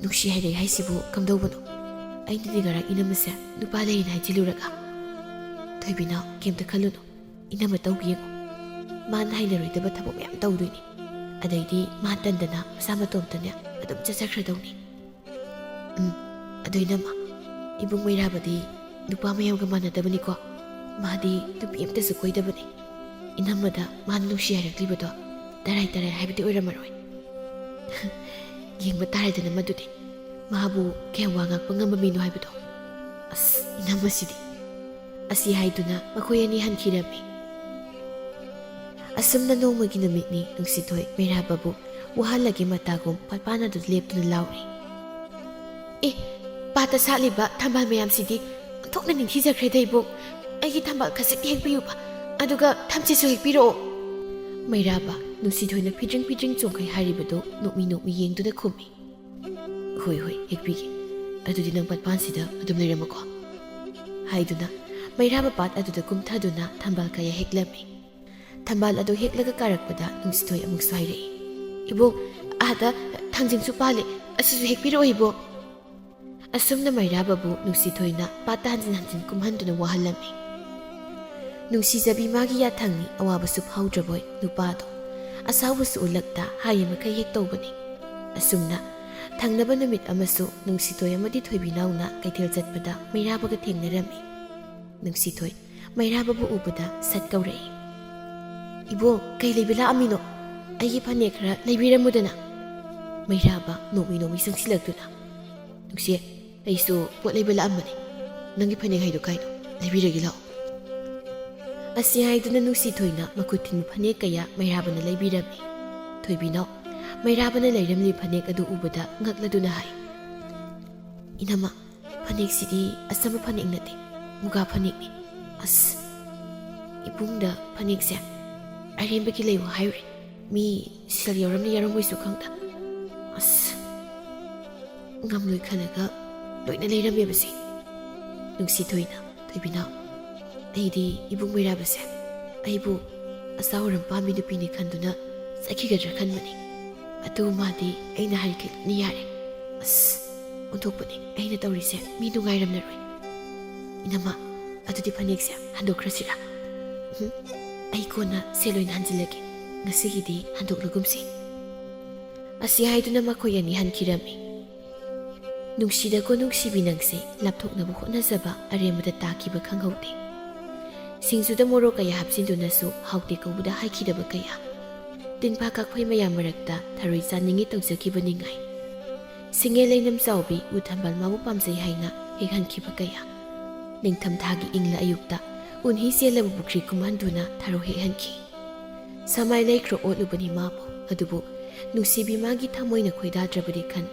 ꯅꯨꯡꯁꯤ ꯍꯥꯏꯔꯛꯏ ꯍꯥꯏꯁꯤꯕꯨ ꯀꯝꯗꯧꯕꯅꯣ? ꯑꯩꯅꯗꯤ ꯉꯔꯥꯡ ꯏꯅꯝꯃꯁꯦ ꯅꯨꯄꯥ ꯂꯩꯅ ꯍꯥꯏꯖꯤꯜꯂꯨꯔꯒ?" "ꯊꯣꯏꯕꯤꯅꯥꯎ, ꯀꯩꯝꯇ ꯈꯜꯂꯨꯅꯨ꯫ ꯏꯅꯝꯃ ꯇꯧꯒꯦ ꯌꯦꯡꯉꯨ꯫ ꯃꯥꯅ ꯍꯩꯅꯔꯣꯏꯗꯕ ꯊꯕꯛ ꯃꯌꯥꯝ ꯇꯧꯗꯣꯏꯅꯤ꯫ ꯑꯗꯩꯗꯤ ꯃꯥ ꯇꯟꯗꯅ ꯃꯁꯥ ꯃꯇꯣꯝꯇꯅꯦ ꯑꯗꯨꯝ ꯆꯠꯆꯈ꯭ꯔꯗꯧꯅꯤ꯫ ꯎꯝ, ꯑꯗꯨ ꯏꯅꯝꯃ, ꯏꯕꯨꯡ ꯃꯩꯔꯥꯕꯗꯤ ꯅꯨꯄꯥ ꯃꯌꯥꯝꯒ ꯃꯥꯟꯅꯗꯕꯅꯤꯀꯣ꯫ ꯃꯥꯗꯤ ꯅꯨꯄꯤ ꯑꯝꯇꯁꯨ ꯀꯣꯏꯗꯕꯅꯤ꯫ ꯏꯅꯝꯃꯗ ꯃꯥꯅ ꯅꯨꯡꯁꯤ ꯍꯥꯏꯔꯛꯂꯤꯕꯗꯣ ꯇꯔꯥꯏ ꯇꯔꯥꯏ ꯍꯥꯏꯕꯗꯤ ꯑꯣꯏꯔꯝꯃꯔꯣꯏ꯫ ꯌꯦꯡꯕ ꯇꯥꯔꯦꯗꯅ ꯃꯗꯨꯗꯤ꯫ ꯃꯥꯕꯨ ꯀꯌꯥꯝ ꯋꯥ ꯉꯥꯡꯕ ꯉꯝꯕ ꯃꯤꯅꯣ ꯍꯥꯏꯕꯗꯣ꯫ ꯑꯁ, ꯏꯅꯝꯃꯁꯤꯗꯤ꯫" ꯑꯁꯤ ꯍꯥꯏꯗꯨꯅ ꯃꯈꯣꯏ ꯑꯅꯤ ꯍꯟꯈꯤꯔꯝꯃꯤ꯫ ꯑꯁꯨꯝꯅ ꯅꯣꯡꯃꯒꯤ ꯅꯨꯃꯤꯠꯅꯤ꯫ ꯅꯨꯡꯁꯤꯊꯣꯏ ꯃꯩꯔꯥꯕꯕꯨ ꯋꯥꯍꯜꯂꯒꯦ ꯃꯇꯥꯒꯨꯝ ꯄꯥꯠꯄꯥꯟ ꯑꯗꯨ ꯂꯦꯞꯇꯨꯅ ꯂꯥꯎꯔꯤ꯫ "ꯑꯦ, ꯄꯥꯠꯇ ꯁꯥꯠꯂꯤꯕ ꯊꯝꯕꯥꯜ ꯃꯌꯥꯝꯁꯤꯗꯤ ꯑꯣꯟꯊꯣꯛꯅ ꯅꯤꯡꯊꯤꯖꯈ꯭ꯔꯦꯗ ꯏꯕꯨꯡ꯫ ꯑꯩꯒꯤ ꯊꯝꯕꯥꯜ ꯈꯖꯤꯛ ꯍꯦꯛꯄꯤꯌꯨꯕ, ꯑꯗꯨꯒ ꯊꯝꯆꯦꯠꯁꯨ ꯍꯦꯛꯄꯤꯔꯛꯑꯣ꯫" ꯃꯩꯔꯥꯕ ꯅꯨꯡꯁꯤꯊꯣꯏꯅ ꯐꯤꯗ꯭ꯔꯤꯡ ꯐꯤꯗ꯭ꯔꯤꯡ ꯆꯣꯡꯈꯩ ꯍꯥꯏꯔꯤꯕꯗꯨ ꯅꯣꯛꯃꯤ ꯅꯣꯛꯃꯤ ꯌꯦꯡꯗꯨꯅ ꯈꯨꯝꯃꯤ꯫ "ꯍꯣꯏ, ꯍꯣꯏ, ꯍꯦꯛꯄꯤꯒꯦ꯫ ꯑꯗꯨꯗꯤ ꯅꯪ ꯄꯥꯠꯄꯥꯟꯁꯤꯗ ꯑꯗꯨꯝ ꯂꯩꯔꯝꯃꯨꯀꯣ꯫" ꯍꯥꯏꯗꯨꯅ ꯃꯩꯔꯥꯕ ꯄꯥꯠ ꯑꯗꯨꯗ ꯀꯨꯝꯊꯗꯨꯅ ꯊꯝꯕꯥꯜ ꯀꯌꯥ ꯍꯦꯛꯂꯝꯃꯤ꯫ ꯊꯝꯕꯥꯜ ꯑꯗꯨ ꯍꯦꯛꯂꯒ ꯀꯥꯔꯛꯄꯗ ꯅꯨꯡꯁꯤꯊꯣꯏ ꯑꯃꯨꯛꯁꯨ ꯍꯥꯏꯔꯛꯏ, "ꯏꯕꯣꯛ, ꯑꯥꯗ ꯊꯥꯡꯖꯤꯡꯁꯨ ꯄꯥꯜꯂꯦ, ꯑꯁꯤꯁꯨ ꯍꯦꯛꯄꯤꯔꯛꯑꯣ ꯏꯕꯣꯛ꯫" ꯑꯁꯨꯝꯅ ꯃꯩꯔꯥꯕꯕꯨ ꯅꯨꯡꯁꯤꯊꯣꯏꯅ ꯄꯥꯠꯇ ꯍꯟꯖꯤꯟ ꯍꯟꯖꯤꯟ ꯀꯨꯝꯍꯟꯗꯨꯅ ꯋꯥꯍꯜꯂꯝꯃꯤ꯫ ꯅꯨꯡꯁꯤꯖꯕꯤ ꯃꯥꯒꯤ ꯌꯥꯊꯪꯅꯤ, ꯑꯋꯥꯕꯁꯨ ꯐꯥꯎꯗ꯭ꯔꯕꯣꯏ ꯅꯨꯄꯥꯗꯣ꯫ ꯑꯁꯥꯎꯕꯁꯨ ꯎꯠꯂꯛꯇ ꯍꯥꯏꯔꯤꯃꯈꯩ ꯍꯦꯛ ꯇꯧꯕꯅꯤ꯫ ꯑꯁꯨꯝꯅ ꯊꯪꯅꯕ ꯅꯨꯃꯤꯠ ꯑꯃꯁꯨ ꯅꯨꯡꯁꯤꯊꯣꯏ ꯑꯃꯗꯤ ꯊꯣꯏꯕꯤꯅꯥꯎꯅ ꯀꯩꯊꯦꯜ ꯆꯠꯄꯗ ꯃꯩꯔꯥꯕꯒ ꯊꯦꯡꯅꯔꯝꯃꯤ꯫ ꯅꯨꯡꯁꯤꯊꯣꯏ ꯃꯩꯔꯥꯕꯕꯨ ꯎꯕꯗ ꯁꯠ ꯀꯧꯔꯛꯏ, "ꯏꯕꯣꯛ, ꯀꯩ ꯂꯩꯕ ꯂꯥꯛꯑꯝꯃꯤꯅꯣ? ꯑꯩꯒꯤ ꯐꯅꯦꯛ ꯈꯔ ꯂꯩꯕꯤꯔꯝꯃꯨꯗꯅ꯫" ꯃꯩꯔꯥꯕ ꯅꯣꯛꯃꯤ ꯅꯣꯛꯃꯤ ꯆꯪꯁꯤꯜꯂꯛꯇꯨꯅ, "ꯅꯨꯡꯁꯤ, ꯑꯩꯁꯨ ꯄꯣꯠ ꯂꯩꯕ ꯂꯥꯛꯑꯝꯕꯅꯦ꯫ ꯅꯪꯒꯤ ꯐꯅꯦꯛ ꯍꯥꯏꯗꯣ ꯀꯥꯏꯅꯣ? ꯂꯩꯕꯤꯔꯒꯦ ꯂꯥꯛꯑꯣ꯫" ꯑꯁꯤ ꯍꯥꯏꯗꯨꯅ ꯅꯨꯡꯁꯤꯊꯣꯏꯅ ꯃꯈꯨꯠ ꯊꯤꯟꯕ ꯐꯅꯦꯛ ꯀꯌꯥ ꯃꯩꯔꯥꯕꯅ ꯂꯩꯕꯤꯔꯝꯃꯤ꯫ ꯊꯣꯏꯕꯤꯅꯥꯎ ꯃꯩꯔꯥꯕꯅ ꯂꯩꯔꯝꯂꯤꯕ ꯐꯅꯦꯛ ꯑꯗꯨ ꯎꯕꯗ ꯉꯛꯂꯗꯨꯅ ꯍꯥꯏ, "ꯏꯅꯝꯃ, ꯐꯅꯦꯛꯁꯤꯗꯤ ꯑꯆꯝꯕ ꯐꯅꯦꯛ ꯅꯠꯇꯦ, ꯃꯨꯒꯥ ꯐꯅꯦꯛꯅꯤ꯫ ꯑꯁ, ꯏꯕꯨꯡꯗ ꯐꯅꯦꯛꯁꯦ ꯑꯔꯦꯝꯕꯒꯤ ꯂꯩꯌꯨ ꯍꯥꯏꯔꯨꯔꯦ꯫ ꯃꯤ ꯁꯦꯜ ꯌꯥꯎꯔꯝꯅꯤ ꯌꯥꯎꯔꯝꯃꯣꯏꯁꯨ ꯈꯪꯗ꯫ ꯑꯁ, ꯉꯝꯂꯣꯏ ꯈꯜꯂꯒ ꯂꯣꯏꯅ ꯂꯩꯔꯝꯃꯦꯕꯁꯦ꯫ ꯅꯨꯡꯁꯤꯊꯣꯏꯅ, "ꯊꯣꯏꯕꯤꯅꯥꯎ, ꯑꯩꯗꯤ ꯏꯕꯨꯡ ꯃꯩꯔꯥꯕꯁꯦ ꯑꯩꯕꯨ ꯑꯆꯥ ꯑꯣꯏꯔꯝ ꯄꯥꯝꯕꯤ ꯅꯨꯄꯤꯅꯤ ꯈꯟꯗꯨꯅ ꯆꯠꯈꯤꯒꯗ꯭ꯔꯥ ꯈꯟꯕꯅꯤ꯫ ꯑꯗꯨ ꯃꯥꯗꯤ ꯑꯩꯅ ꯍꯥꯏꯔꯤꯈꯩ ꯂꯣꯏꯅ ꯌꯥꯔꯦ꯫ ꯑꯁ, ꯑꯣꯟꯊꯣꯛꯄꯅꯤ ꯑꯩꯅ ꯇꯧꯔꯤꯁꯦ, ꯃꯤ ꯅꯨꯡꯉꯥꯏꯔꯝꯂꯔꯣꯏ꯫ ꯏꯅꯝꯃ, ꯑꯗꯨꯗꯤ ꯐꯅꯦꯛꯁꯦ ꯍꯟꯗꯣꯛꯈ꯭ꯔꯁꯤꯔꯥ? ꯎꯝ, ꯑꯩ ꯀꯣꯟꯅ ꯁꯦꯜ ꯑꯣꯏꯅ ꯍꯟꯖꯤꯜꯂꯒꯦ, ꯉꯁꯤꯒꯤꯗꯤ ꯍꯟꯗꯣꯛꯂꯒꯨꯝꯁꯤ"꯫ ꯑꯁꯤ ꯍꯥꯏꯗꯨꯅ ꯃꯈꯣꯏ ꯑꯅꯤ ꯍꯟꯈꯤꯔꯝꯃꯤ꯫ ꯅꯨꯡꯁꯤꯗꯀꯣ ꯅꯨꯡꯁꯤꯕꯤ ꯅꯪꯁꯦ ꯂꯥꯞꯊꯣꯛꯅꯕ ꯍꯣꯠꯅꯖꯕ ꯑꯔꯦꯝꯕꯗ ꯇꯥꯈꯤꯕ ꯈꯪꯍꯧꯗꯦ꯫ ꯁꯤꯡꯖꯨꯗ ꯃꯣꯔꯣꯛ ꯀꯌꯥ ꯍꯥꯞꯆꯤꯟꯗꯨꯅꯁꯨ ꯍꯥꯎꯇꯦ ꯀꯧꯕꯗ ꯍꯥꯏꯈꯤꯗꯕ ꯀꯌꯥ꯫ ꯇꯤꯟꯐꯥ ꯀꯥꯛꯐꯩ ꯃꯌꯥꯝ ꯃꯔꯛꯇ ꯊꯔꯣꯏ ꯆꯥꯅꯤꯡꯏ ꯇꯧꯖꯈꯤꯕ ꯅꯤꯡꯉꯥꯏ꯫ ꯁꯤꯡꯉꯦ ꯂꯩꯅꯝ ꯆꯥꯎꯕꯤ ꯎ ꯊꯝꯕꯥꯜ ꯃꯥꯕꯨ ꯄꯥꯝꯖꯩ ꯍꯥꯏꯅ ꯍꯦꯛꯍꯟꯈꯤꯕ ꯀꯌꯥ꯫ ꯅꯤꯡꯊꯝꯊꯥꯒꯤ ꯏꯪꯂ ꯑꯌꯨꯛꯇ ꯎꯟꯍꯤ ꯆꯦꯜꯂꯕ ꯄꯨꯈ꯭ꯔꯤ ꯀꯨꯝꯍꯟꯗꯨꯅ ꯊꯔꯣ ꯍꯦꯛꯍꯟꯈꯤ꯫ ꯁꯃꯥꯏ ꯂꯩꯈ꯭ꯔ ꯑꯣꯠꯂꯨꯕꯅꯤ ꯃꯥꯕꯨ, ꯑꯗꯨꯕꯨ ꯅꯨꯡꯁꯤꯕꯤ ꯃꯥꯒꯤ ꯊꯃꯣꯏꯅ ꯈꯣꯏꯗꯥꯗ꯭ꯔꯕꯗꯤ ꯈꯟ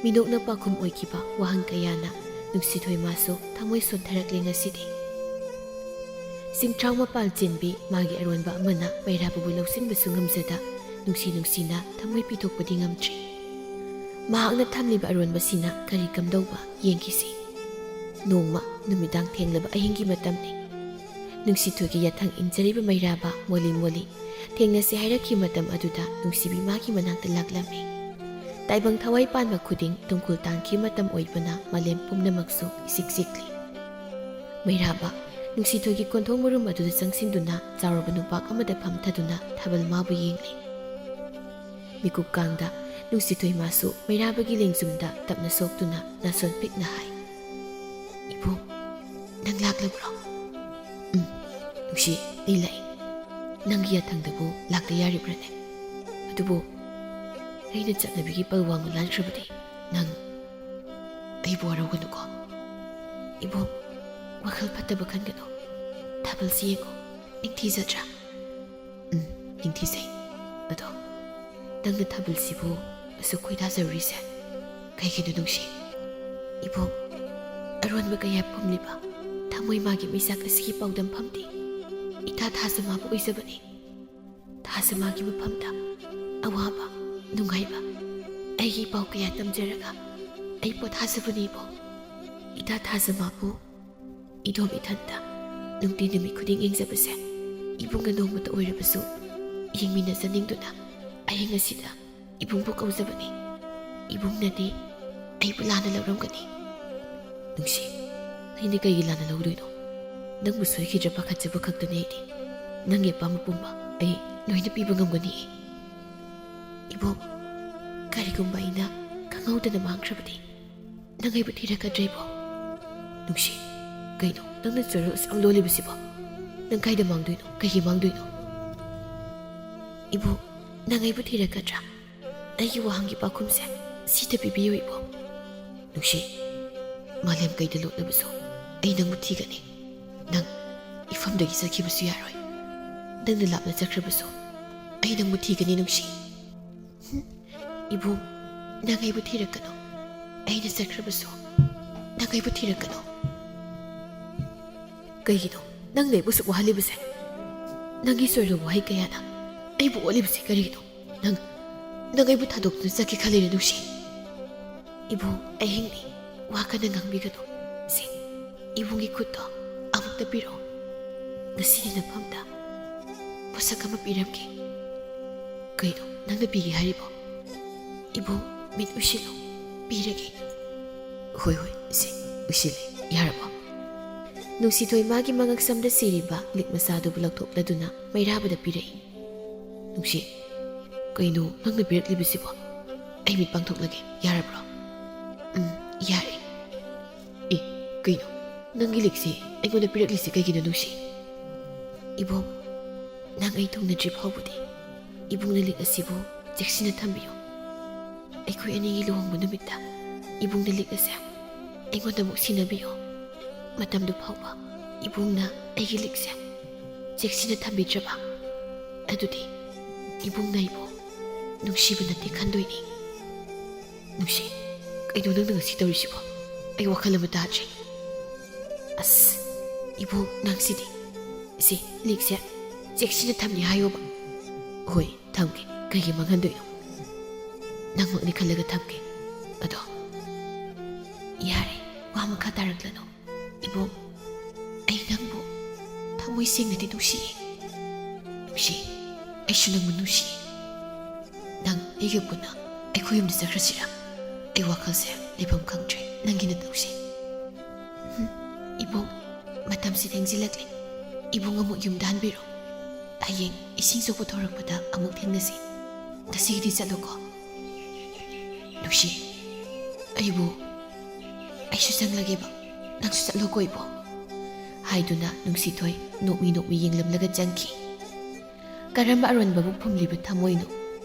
ꯃꯤꯅꯣꯛꯅ ꯄꯥꯎꯈꯨꯝ ꯑꯣꯏꯈꯤꯕ ꯋꯥꯍꯪ ꯀꯌꯥꯅ ꯅꯨꯡꯁꯤꯊꯣꯏ ꯃꯥꯁꯨ ꯊꯃꯣꯏ ꯁꯣꯟꯊꯔꯛꯂꯦ ꯉꯁꯤꯗꯤ꯫ ꯆꯤꯡꯊ꯭ꯔꯥꯎ ꯃꯄꯥꯜ ꯆꯦꯟꯕꯤ ꯃꯥꯒꯤ ꯑꯔꯣꯟꯕ ꯑꯃꯅ ꯃꯩꯔꯥꯕꯕꯨ ꯂꯧꯁꯤꯟꯕꯁꯨ ꯉꯝꯖꯗ ꯅꯨꯡꯁꯤ ꯅꯨꯡꯁꯤꯅ ꯊꯃꯣꯏ ꯄꯤꯊꯣꯛꯄꯗꯤ ꯉꯝꯗ꯭ꯔꯤ꯫ ꯃꯍꯥꯛꯅ ꯊꯝꯂꯤꯕ ꯑꯔꯣꯟꯕꯁꯤꯅ ꯀꯔꯤ ꯀꯝꯗꯧꯕ ꯌꯦꯡꯈꯤꯁꯤ꯫ ꯅꯣꯡꯃ ꯅꯨꯃꯤꯗꯥꯡ ꯊꯦꯡꯂꯕ ꯑꯍꯤꯡꯒꯤ ꯃꯇꯝꯅꯤ꯫ ꯅꯨꯡꯁꯤꯊꯣꯏꯒꯤ ꯌꯥꯊꯪ ꯏꯟꯖꯔꯤꯕ ꯃꯩꯔꯥꯕ ꯃꯣꯂꯤ ꯃꯣꯂꯤ ꯊꯦꯡꯅꯁꯤ ꯍꯥꯏꯔꯛꯈꯤ ꯃꯇꯝ ꯑꯗꯨꯗ ꯅꯨꯡꯁꯤꯕꯤ ꯃꯥꯒꯤ ꯃꯅꯥꯛꯇ ꯂꯥꯛꯂꯝꯃꯤ꯫ ꯇꯥꯏꯕꯪ ꯊꯋꯥꯏ ꯄꯥꯟꯕ ꯈꯨꯗꯤꯡ ꯇꯨꯡꯈꯨꯜ ꯇꯥꯟꯈꯤ ꯃꯇꯝ ꯑꯣꯏꯕꯅ ꯃꯥꯂꯦꯝ ꯄꯨꯝꯅꯃꯛꯁꯨ ꯏꯆꯤꯛ ꯆꯤꯛꯂꯤ꯫ ꯃꯩꯔꯥꯕ ꯅꯨꯡꯁꯤꯊꯣꯏꯒꯤ ꯀꯣꯟꯊꯣꯡ ꯃꯔꯨꯝ ꯑꯗꯨꯗ ꯆꯪꯁꯤꯟꯗꯨꯅ ꯆꯥꯎꯔꯕ ꯅꯨꯄꯥꯛ ꯑꯃꯗ ꯐꯝꯊꯗꯨꯅ ꯊꯥꯕꯜ ꯃꯥꯕꯨ ꯌꯦꯡꯂꯤ꯫ ꯃꯤꯀꯨꯞ ꯀꯥꯡꯗ ꯅꯨꯡꯁꯤꯊꯣꯏ ꯃꯥꯁꯨ ꯃꯩꯔꯥꯕꯒꯤ ꯂꯦꯡꯖꯨꯝꯗ ꯇꯞꯅ ꯁꯣꯛꯇꯨꯅ ꯅꯥꯁꯣꯟ ꯄꯤꯛꯅ ꯍꯥꯏ, "ꯏꯕꯨꯡ, ꯅꯪ ꯂꯥꯛꯂꯕ꯭ꯔꯣ?" "ꯎꯝ, ꯅꯨꯡꯁꯤ, ꯑꯩ ꯂꯥꯛꯏ꯫ ꯅꯪꯒꯤ ꯌꯥꯊꯪꯗꯕꯨ ꯂꯥꯛꯇ ꯌꯥꯔꯤꯕ꯭ꯔꯅꯦ? ꯑꯗꯨꯕꯨ ꯑꯩꯅ ꯆꯠꯅꯕꯤꯒꯤ ꯄꯜ ꯋꯥꯡꯃ ꯂꯥꯟꯈ꯭ꯔꯕꯗꯤ ꯅꯪ ꯑꯩꯕꯨ ꯋꯥꯔꯧꯒꯅꯨꯀꯣ꯫ ꯏꯕꯨꯡ, ꯋꯥꯈꯜ ꯐꯠꯇꯕ ꯈꯟꯒꯅꯨ꯫ ꯊꯥꯕꯜꯁꯤ ꯌꯦꯡꯉꯨ, ꯅꯤꯡꯊꯤꯖꯗ꯭ꯔꯥ?" "ꯎꯝ, ꯅꯤꯡꯊꯤꯖꯩ꯫ ꯑꯗꯣ ꯅꯪꯅ ꯊꯥꯕꯜꯁꯤꯕꯨ ꯑꯁꯨꯛ ꯈꯣꯏꯗꯥꯖꯔꯨꯔꯤꯁꯦ ꯀꯩꯒꯤꯅꯣ ꯅꯨꯡꯁꯤ?" "ꯏꯕꯣꯛ, ꯑꯔꯣꯟꯕ ꯀꯌꯥ ꯄꯨꯝꯂꯤꯕ ꯊꯃꯣꯏ ꯃꯥꯒꯤ ꯃꯩꯆꯥꯛ ꯑꯁꯤꯒꯤ ꯄꯥꯎꯗꯝꯐꯝꯗꯤ ꯏꯊꯥ ꯊꯥꯖ ꯃꯥꯕꯨ ꯑꯣꯏꯖꯕꯅꯤ꯫ ꯊꯥꯖ ꯃꯥꯒꯤ ꯃꯐꯝꯗ ꯑꯋꯥꯕ, ꯅꯨꯡꯉꯥꯏꯕ, ꯑꯩꯒꯤ ꯏꯄꯥꯎ ꯀꯌꯥ ꯇꯝꯖꯔꯒ ꯑꯩ ꯄꯣꯊꯥꯖꯕꯅꯤ ꯏꯕꯣꯛ꯫ ꯏꯊꯥ ꯊꯥꯖꯕꯕꯨ ꯏꯗꯣꯝ ꯏꯊꯟꯇ ꯅꯨꯡꯇꯤ ꯅꯨꯃꯤꯠ ꯈꯨꯗꯤꯡ ꯌꯦꯡꯖꯕꯁꯦ ꯏꯕꯨꯡꯅ ꯅꯣꯡꯃꯇ ꯑꯣꯏꯔꯕꯁꯨ ꯌꯦꯡꯃꯤꯟꯅꯖꯅꯤꯡꯗꯨꯅ ꯑꯍꯤꯡ ꯑꯁꯤꯗ ꯏꯕꯨꯡꯕꯨ ꯀꯧꯖꯕꯅꯤ꯫ ꯏꯕꯨꯡꯅꯗꯤ ꯑꯩꯕꯨ ꯂꯥꯟꯅ ꯂꯧꯔꯝꯒꯅꯤ꯫ ꯅꯨꯡꯁꯤ, ꯑꯩꯅ ꯀꯩꯒꯤ ꯂꯥꯟꯅ ꯂꯧꯗꯣꯏꯅꯣ? ꯅꯪꯕꯨ ꯁꯣꯏꯈꯤꯗ꯭ꯔꯥ ꯄꯥꯈꯠꯆꯕ ꯈꯛꯇꯅꯦ ꯑꯩꯗꯤ꯫ ꯅꯪꯒꯤ ꯑꯄꯥꯝꯕ ꯄꯨꯝꯕ ꯑꯩ ꯂꯣꯏꯅ ꯄꯤꯕ ꯉꯝꯒꯅꯤ꯫ ꯏꯕꯣꯛ, ꯀꯔꯤꯒꯨꯝꯕ ꯑꯩꯅ ꯈꯪꯍꯧꯗꯅ ꯃꯥꯡꯈ꯭ꯔꯕꯗꯤ ꯅꯪ ꯑꯩꯕꯨ ꯊꯤꯔꯛꯀꯗ꯭ꯔꯥ ꯏꯕꯣꯛ? ꯅꯨꯡꯁꯤ, ꯀꯩꯅꯣ ꯅꯪꯅ ꯆꯣꯏꯔꯣꯜ ꯑꯁꯨꯛ ꯌꯥꯝ ꯂꯣꯜꯂꯤꯕꯁꯤꯕꯣ? ꯅꯪ ꯀꯥꯏꯗ ꯃꯥꯡꯗꯣꯏꯅꯣ? ꯀꯩꯒꯤ ꯃꯥꯡꯗꯣꯏꯅꯣ? ꯏꯕꯣꯛ, ꯅꯪ ꯑꯩꯕꯨ ꯊꯤꯔꯛꯀꯗ꯭ꯔꯥ? ꯑꯩꯒꯤ ꯋꯥꯍꯪꯒꯤ ꯄꯥꯎꯈꯨꯝꯁꯦ ꯁꯤꯗ ꯄꯤꯕꯤꯌꯨ ꯏꯕꯣꯛ꯫ ꯅꯨꯡꯁꯤ, ꯃꯥꯂꯦꯝ ꯀꯩꯗ ꯂꯣꯠꯂꯕꯁꯨ ꯑꯩ ꯅꯪꯕꯨ ꯊꯤꯒꯅꯤ꯫ ꯅꯪ ꯏꯐꯝꯗꯒꯤ ꯆꯠꯈꯤꯕꯁꯨ ꯌꯥꯔꯣꯏ꯫ ꯅꯪꯅ ꯂꯥꯞꯅ ꯆꯠꯈ꯭ꯔꯕꯁꯨ ꯑꯩ ꯅꯪꯕꯨ ꯊꯤꯒꯅꯤ ꯅꯨꯡꯁꯤ꯫ ꯏꯕꯨꯡ, ꯅꯪ ꯑꯩꯕꯨ ꯊꯤꯔꯛꯀꯅꯨ꯫ ꯑꯩꯅ ꯆꯠꯈ꯭ꯔꯕꯁꯨ ꯅꯪ ꯑꯩꯕꯨ ꯊꯤꯔꯛꯀꯅꯨ꯫ ꯀꯩꯒꯤꯅꯣ ꯅꯪꯅ ꯑꯩꯕꯨ ꯁꯨꯛ ꯋꯥꯍꯜꯂꯤꯕꯁꯦ? ꯅꯪꯒꯤ ꯆꯣꯏꯔꯣꯜ ꯋꯥꯍꯩ ꯀꯌꯥꯅ ꯑꯩꯕꯨ ꯑꯣꯠꯂꯤꯕꯁꯦ ꯀꯔꯤꯒꯤꯅꯣ? ꯅꯪ, ꯅꯪ ꯑꯩꯕꯨ ꯊꯥꯗꯣꯛꯇꯨꯅ ꯆꯠꯀꯦ ꯈꯜꯂꯤꯔ ꯅꯨꯡꯁꯤ? ꯏꯕꯨꯡ, ꯑꯍꯤꯡꯅꯤ, ꯋꯥ ꯀꯟꯅ ꯉꯥꯡꯕꯤꯒꯅꯨ꯫ ꯁꯦ, ꯏꯕꯨꯡꯒꯤ ꯈꯨꯠꯇꯣ ꯑꯃꯨꯛꯇ ꯄꯤꯔꯛꯑꯣ꯫ ꯉꯁꯤꯗꯤ ꯅꯐꯝꯗ ꯄꯣꯠꯁꯛ ꯑꯃ ꯄꯤꯔꯝꯒꯦ꯫ ꯀꯩꯅꯣ ꯅꯪꯅ ꯄꯤꯒꯦ ꯍꯥꯏꯔꯤꯕꯣ? ꯏꯕꯨꯡ, ꯃꯤꯠ ꯎꯏꯁꯤꯜꯂꯨ, ꯄꯤꯔꯒꯦ꯫ ꯍꯣꯏ, ꯍꯣꯏ, ꯁꯦ, ꯎꯏꯁꯤꯜꯂꯦ꯫ ꯌꯥꯔꯕꯣ? ꯅꯨꯡꯁꯤꯊꯣꯏ ꯃꯥꯒꯤ ꯃꯉꯛꯁꯝꯗ ꯁꯤꯔꯤꯕ ꯂꯤꯛ ꯃꯆꯥꯗꯨꯕꯨ ꯂꯧꯊꯣꯛꯂꯗꯨꯅ ꯃꯩꯔꯥꯕꯗ ꯄꯤꯔꯛꯏ꯫ ꯅꯨꯡꯁꯤ, ꯀꯩꯅꯣ ꯅꯪꯅ ꯄꯤꯔꯛꯂꯤꯕꯁꯤꯕꯣ? ꯑꯩ ꯃꯤꯠ ꯄꯥꯡꯊꯣꯛꯂꯒꯦ, ꯌꯥꯔꯕ꯭ꯔꯣ? ꯎꯝ, ꯌꯥꯔꯦ꯫ ꯑꯦ, ꯀꯩꯅꯣ? ꯅꯪꯒꯤ ꯂꯤꯛꯁꯤ ꯑꯩꯉꯣꯟꯗ ꯄꯤꯔꯛꯂꯤꯁꯤ ꯀꯩꯒꯤꯅꯣ ꯅꯨꯡꯁꯤ? ꯏꯕꯨꯡ, ꯅꯪ ꯑꯩ ꯊꯨꯡꯅꯗ꯭ꯔꯤ ꯐꯥꯎꯕꯗꯤ ꯏꯕꯨꯡꯅ ꯂꯤꯛ ꯑꯁꯤꯕꯨ ꯆꯦꯛꯁꯤꯟꯅ ꯊꯝꯕꯤꯌꯨ꯫ ꯑꯩꯈꯣꯏ ꯑꯅꯤꯒꯤ ꯂꯨꯍꯣꯡꯕ ꯅꯨꯃꯤꯠꯇ ꯏꯕꯨꯡꯅ ꯂꯤꯛ ꯑꯁꯦ ꯑꯩꯉꯣꯟꯗ ꯑꯃꯨꯛ ꯁꯤꯟꯅꯕꯤꯌꯨ꯫ ꯃꯇꯝꯗꯨ ꯐꯥꯎꯕ ꯏꯕꯨꯡꯅ ꯑꯩꯒꯤ ꯂꯤꯛꯁꯦ ꯆꯦꯛꯁꯤꯟꯅ ꯊꯝꯕꯤꯗ꯭ꯔꯕ, ꯑꯗꯨꯗꯤ ꯏꯕꯨꯡꯅ ꯑꯩꯕꯨ ꯅꯨꯡꯁꯤꯕ ꯅꯠꯇꯦ ꯈꯟꯗꯣꯏꯅꯤ꯫ ꯅꯨꯡꯁꯤ, ꯀꯩꯅꯣ ꯅꯪꯅ ꯉꯁꯤ ꯇꯧꯔꯤꯁꯤꯕꯣ? ꯑꯩ ꯋꯥꯈꯜ ꯑꯃ ꯇꯥꯗ꯭ꯔꯦ꯫ ꯑꯁ, ꯏꯕꯨꯡ, ꯅꯪꯁꯤꯗꯤ꯫ ꯁꯤ ꯂꯤꯛꯁꯦ ꯆꯦꯛꯁꯤꯟꯅ ꯊꯝꯅꯤ ꯍꯥꯏꯌꯣꯕ꯫ ꯍꯣꯏ, ꯊꯝꯒꯦ꯫ ꯀꯩꯒꯤ ꯃꯥꯡꯍꯟꯗꯣꯏꯅꯣ? ꯅꯪꯃꯛꯅꯤ ꯈꯜꯂꯒ ꯊꯝꯒꯦ꯫ ꯑꯗꯣ, ꯌꯥꯔꯦ, ꯋꯥ ꯃꯈꯥ ꯇꯥꯔꯛꯂꯅꯨ꯫ ꯏꯕꯣꯛ, ꯑꯩ ꯅꯪꯕꯨ ꯊꯃꯣꯏ ꯁꯦꯡꯅꯗꯤ ꯅꯨꯡꯁꯤꯌꯦ꯫ ꯅꯨꯡꯁꯤ, ꯑꯩꯁꯨ ꯅꯪꯕꯨ ꯅꯨꯡꯁꯤ꯫ ꯅꯪ ꯑꯩꯒ ꯄꯨꯟꯅ ꯑꯩꯈꯣꯏ ꯌꯨꯝꯗ ꯆꯠꯈ꯭ꯔꯁꯤꯔꯥ? ꯑꯩ ꯋꯥꯈꯜꯁꯦ ꯂꯩꯐꯝ ꯈꯪꯗ꯭ꯔꯦ ꯅꯪꯒꯤ ꯅꯇꯧꯁꯦ꯫ ꯍꯨꯝ, ꯏꯕꯣꯛ, ꯃꯇꯝꯁꯤ ꯊꯦꯡꯖꯤꯜꯂꯛꯂꯦ꯫ ꯏꯕꯨꯡ ꯑꯃꯨꯛ ꯌꯨꯝꯗ ꯍꯟꯕꯤꯔꯣ꯫ ꯍꯌꯦꯡ ꯏꯁꯤꯡꯁꯨ ꯄꯨꯊꯣꯔꯛꯄꯗ ꯑꯃꯨꯛ ꯊꯦꯡꯅꯁꯤ꯫ ꯉꯁꯤꯒꯤꯗꯤ ꯆꯠꯂꯣꯀꯣ꯫ ꯅꯨꯡꯁꯤ, ꯑꯩꯕꯨ, ꯑꯩꯁꯨ ꯆꯪꯂꯒꯦꯕ, ꯅꯪꯁꯨ ꯆꯠꯂꯣꯀꯣ ꯏꯕꯣ꯫ ꯍꯥꯏꯗꯨꯅ ꯅꯨꯡꯁꯤꯊꯣꯏ ꯅꯣꯛꯃꯤ ꯅꯣꯛꯃꯤ ꯌꯦꯡꯂꯝꯂꯒ ꯆꯪꯈꯤ꯫ ꯀꯔꯝꯕ ꯑꯔꯣꯟꯕꯕꯨ ꯐꯨꯝꯂꯤꯕ ꯊꯃꯣꯏꯅꯣ?